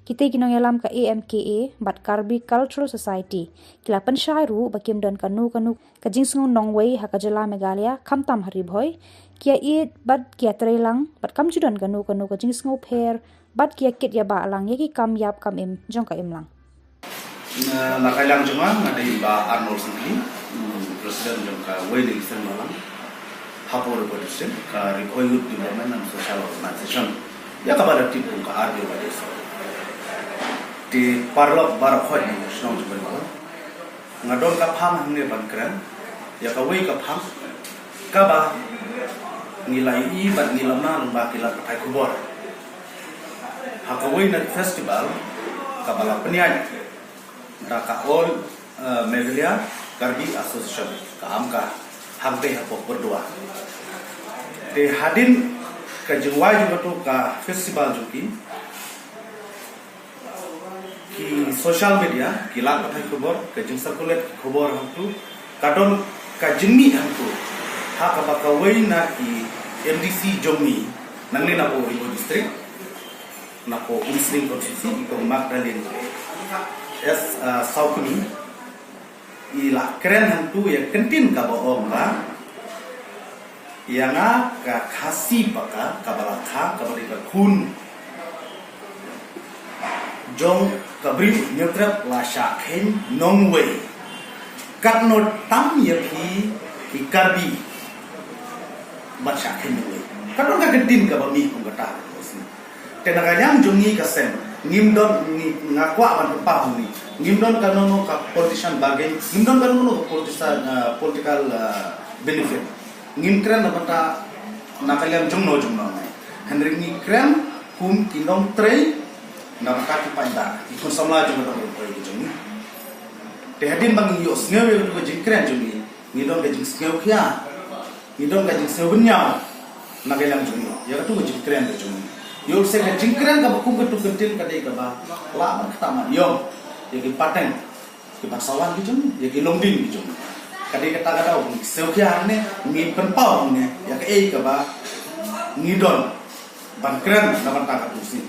Kitei ki nongïalam ka A M K A bad Karbi Cultural Society ki la pynshai ruh ba kim don kano kano ka jingsngew nongwei ha ka jylla Meghalaya, khamtam ha Ri Bhoi, ki ïa ïeit bad ki ïa trei lang bad kam ju don kano kano ka jingsngewpher bad ki ïa kit ïa bah lang ïa ki kam ïap kam im jong ka imlang. Na, na ka liang jong nga, nga dei Bah Arnold Syngkli, mm, President jong kawei na ki seng balang. Hapoh Ri Bhoi District, ka Ri Bhoi Youth Development and Social Organization, ïa kaba la tip kum ka R B Y D S. Te paralok baroh khoit na shnong jong Bengal, nga don ka phang hangne ban kren ïa kawei ka phang kaba ngi la ïohi bad ngi la mad lyngba ki lad pathai khubor. Ha kawei na festival kaba la pynïaid da ka All, eh, Meghalaya Karbi Association, ka AMKA, hangtei hapoh Burdua. Te hadien ka jingwai jong katu ka festival jong ki, ki social media, ki lad pathai khubor, ka jingcirculate ki khubor hangtu, ka don ka jingmih hangtu ha kaba kawei na ki M D C jong ngi nangne napoh Ri Bhoi District, napoh Umsning Constituency, i Kong Magdalene S, ah, Sawkmie, i la kren hangtu ïa ka ktien kaba ong ba ïa nga ka Khasi Paka kaba la kha kaba dei ka khun jong ka briew Hynñiewtrep la shah kheiñ nongwei. Katno tam ïa phi ki Karbi ban shah kheiñ nongwei. Ka don ka ktien kaba mih kum kata. Te na ka liang jong ngi ka seng, ngim don, ngi, nga kwah ban pynpaw ha ngi, ngim don kano kano ka politician bargain, ngim don kano kano ka politician, ah, political, ah, benefit. Ngim kren na bynta na ka liang jongno jongno ngi. Hynrei ngi kren kum ki nongtrei na bynta ki paidbah, ki khun samla jong ka dong ka jong ngi. Te hadien ba ngi ïohsngew ïa katu ka jingkren jong ngi, ngi don ka jingsngewkhia, ngi don ka jingsngewbynñiaw na ka liang jong ngi ïa katu ka jingkren ka jong ngi. Ïoh lehse ka jingkren kaba kum katu ka ktien ka dei kaba lah ban ktah mat ïong ïa ki pateng, ki ban sa wan ki jong ngi, ïa ki longdien ki jong ngi. Ka dei kata ka daw ngi sngewkhia hangne, ngi pynpaw hangne ïa kaei kaba ngi don ban kren na bynta katu ka sngi.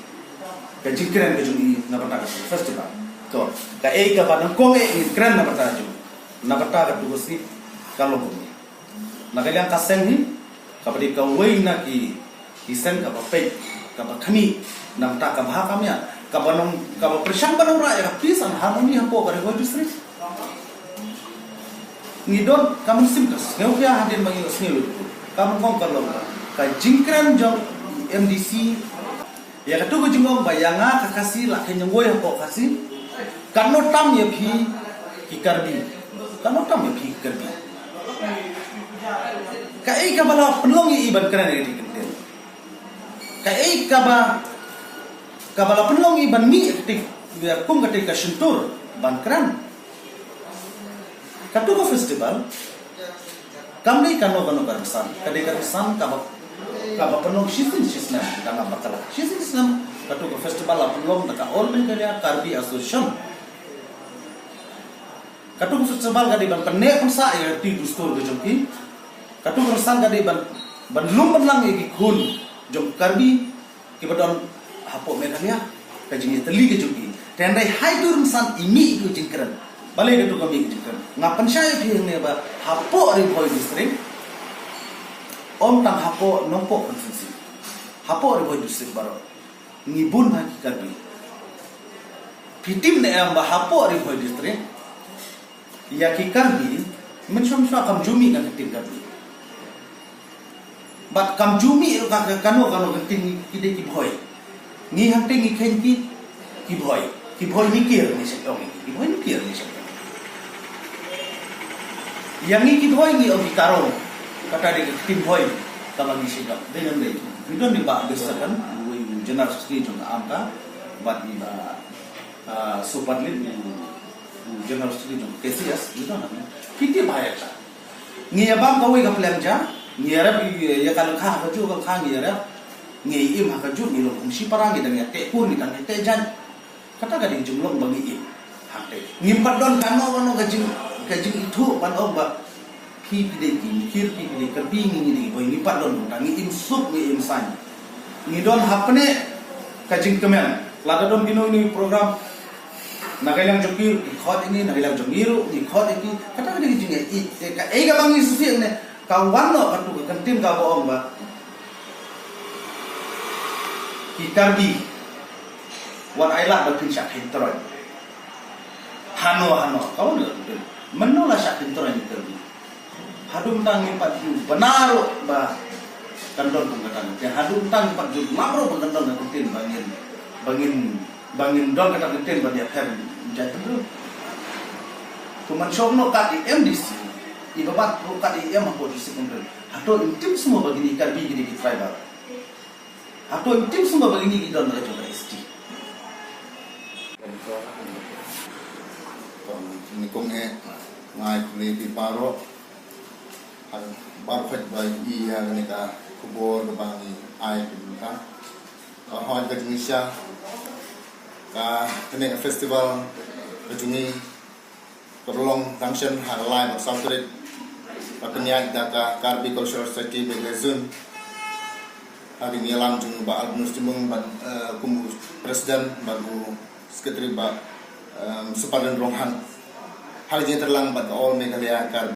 Ka jingkren ka jong ngi na bynta katu ka festival. To, kaei kaba nyngkong eh ngi kren na bynta ka jong ngi, na bynta katu ka sngi, ka long kumne. Na ka liang ka seng hi, kaba dei kawei na ki, ki seng kaba peit, kaba khmih na bynta ka bha ka miat, kaba nong, kaba pyrshang ban nongrah ïa ka peace and harmony hapoh ka Ri Bhoi District. Ngi don ka mynsiem ka sngewkhia hadien ba ngi ïohsngew ïa katu. Ka nyngkong ka long ka jingkren jong M D C ïa katu ka jingong ba ïa nga ka Khasi la kheiñ nongwei hapoh Khasi. Katno tam ïa phi ki Karbi. Katno tam ïa phi ki Karbi. Kaei kaba la pynlong ïa i ban kren ïa kata ka ktien. Kaei kaba, kaba la pynlong ïa i ban mih ïa kata, ïa kum kata ka shyntur ban kren. Katu ka festival kam dei kano kano ka rynsan, ka dei ka rynsan kaba, kaba pynlong shisien shisnem, da nga bakla. Shisien shisnem katu ka festival la pynlong da ka All Meghalaya Karbi Association. Katu ka festival ka dei ban pynneh pynsah ïa ka riti dustur ka jong ki. Katu ka rynsan ka dei ban, ban lum ban lang ïa ki khun jong Karbi kiba don hapoh Meghalaya, ka jingïatylli ka jong ki. Te hynrei ha itu rynsan i mih itu jingkren. Balei katu ka mih ka jingkren? Nga pynshai ïa phi hangne ba hapoh Ri Bhoi District, ym tang hapoh Nongpoh Constituency, hapoh Ri Bhoi District baroh ngi bun ha ki Karbi. Phi tip ne em ba hapoh Ri Bhoi District ïa ki Karbi, mynshuwa mynshuwa kam ju mih na ka ktien Karbi. Bad kam ju mih ruh ka, ka kano kano ka ktien, ki dei ki Bhoi. Ngi hangtei ngi kheiñ ki, ki Bhoi. Ki Bhoi Mikir ngi shait ong, ki Bhoi Mikir ngi shait ong. Ïa ngi ki Bhoi ngi ong ki Karong. Kata dei ka ktien Bhoi kaba ngi shait ong. Dei ne em dei? Ngi don i Bah Bisakan, uwei u General Secretary jong ka AMKA, bad i Bah, ah, Supadlit, u, u General Secretary jong ka KCS, ngi don hangne. Phi tip ba ïa ka Ngi ïa bam kawei ka pliang ja, ngi ïa rep ïa ka lyngkha ha kajuh ka lyngkha ngi ïa rep, ngi im ha kajuh, ngi long kum shipara, ngi dang ïa teh kur, ngi dang ïa teh jaiñ. Kata ka dei jinglong ba ngi im. Hangtei ngim pat don kano kano ka jing, ka jingithuh ban ong ba phi ki dei ki Mikir, phi ki dei Karbi, ngi, ngi dei Bhoi, ngim pat don, tang ngi im suk, ngi im saiñ. Ngi don hapdeng ka jingkmen. Lada don kino kino program, na ka liang jong ki ruh ki khot ïa ngi, na ka liang jong ngi ruh ki khot ïa ki. Kata ka dei ka jingïeit. Te kaei kaba ngi sngewsih ne, ka wan noh katu ka ktien kaba ong ba ki Karbi, wat ai lad ba phin shah kheiñ troiñ. Hano hano, ka wan noh. Mynno la shah kheiñ troiñ ki Karbi? Haduh mynta ngim pat ju bynta ruh ba kan don kum kata ka ktien. Haduh mynta ngim pat ju bynta ruh ba kan don ka ktien ba ngin, ba ngin, ba ngin don kata ka ktien ban ïapher jaitbynriew. Kumba shong noh kat i M D C, i ba bat ruh kat i M hapoh district council. Hato im tim sngewbha ba kine ki Karbi kine ki tribal. Hato im tim sngewbha ba kine ki don la jong ka S T. Ni kong eh, ngai kuli pi paro. Har bar phaj ba i ya kane ka khubor ka bang i ai pi ka. Ka hoi ka jingïa ka kane ka festival ka jong i ka long tang shen ha lai ba saw tarik. Ka pynïaid da ka Karbi Cultural Society Meglezun. Ha ka ïalam jong ba Albinus Jumung bad, eh, kum u president bad u secretary ba, em, Supaden Ronghang. Ha ka jingïatreilang bad ka All Meghalaya Karbi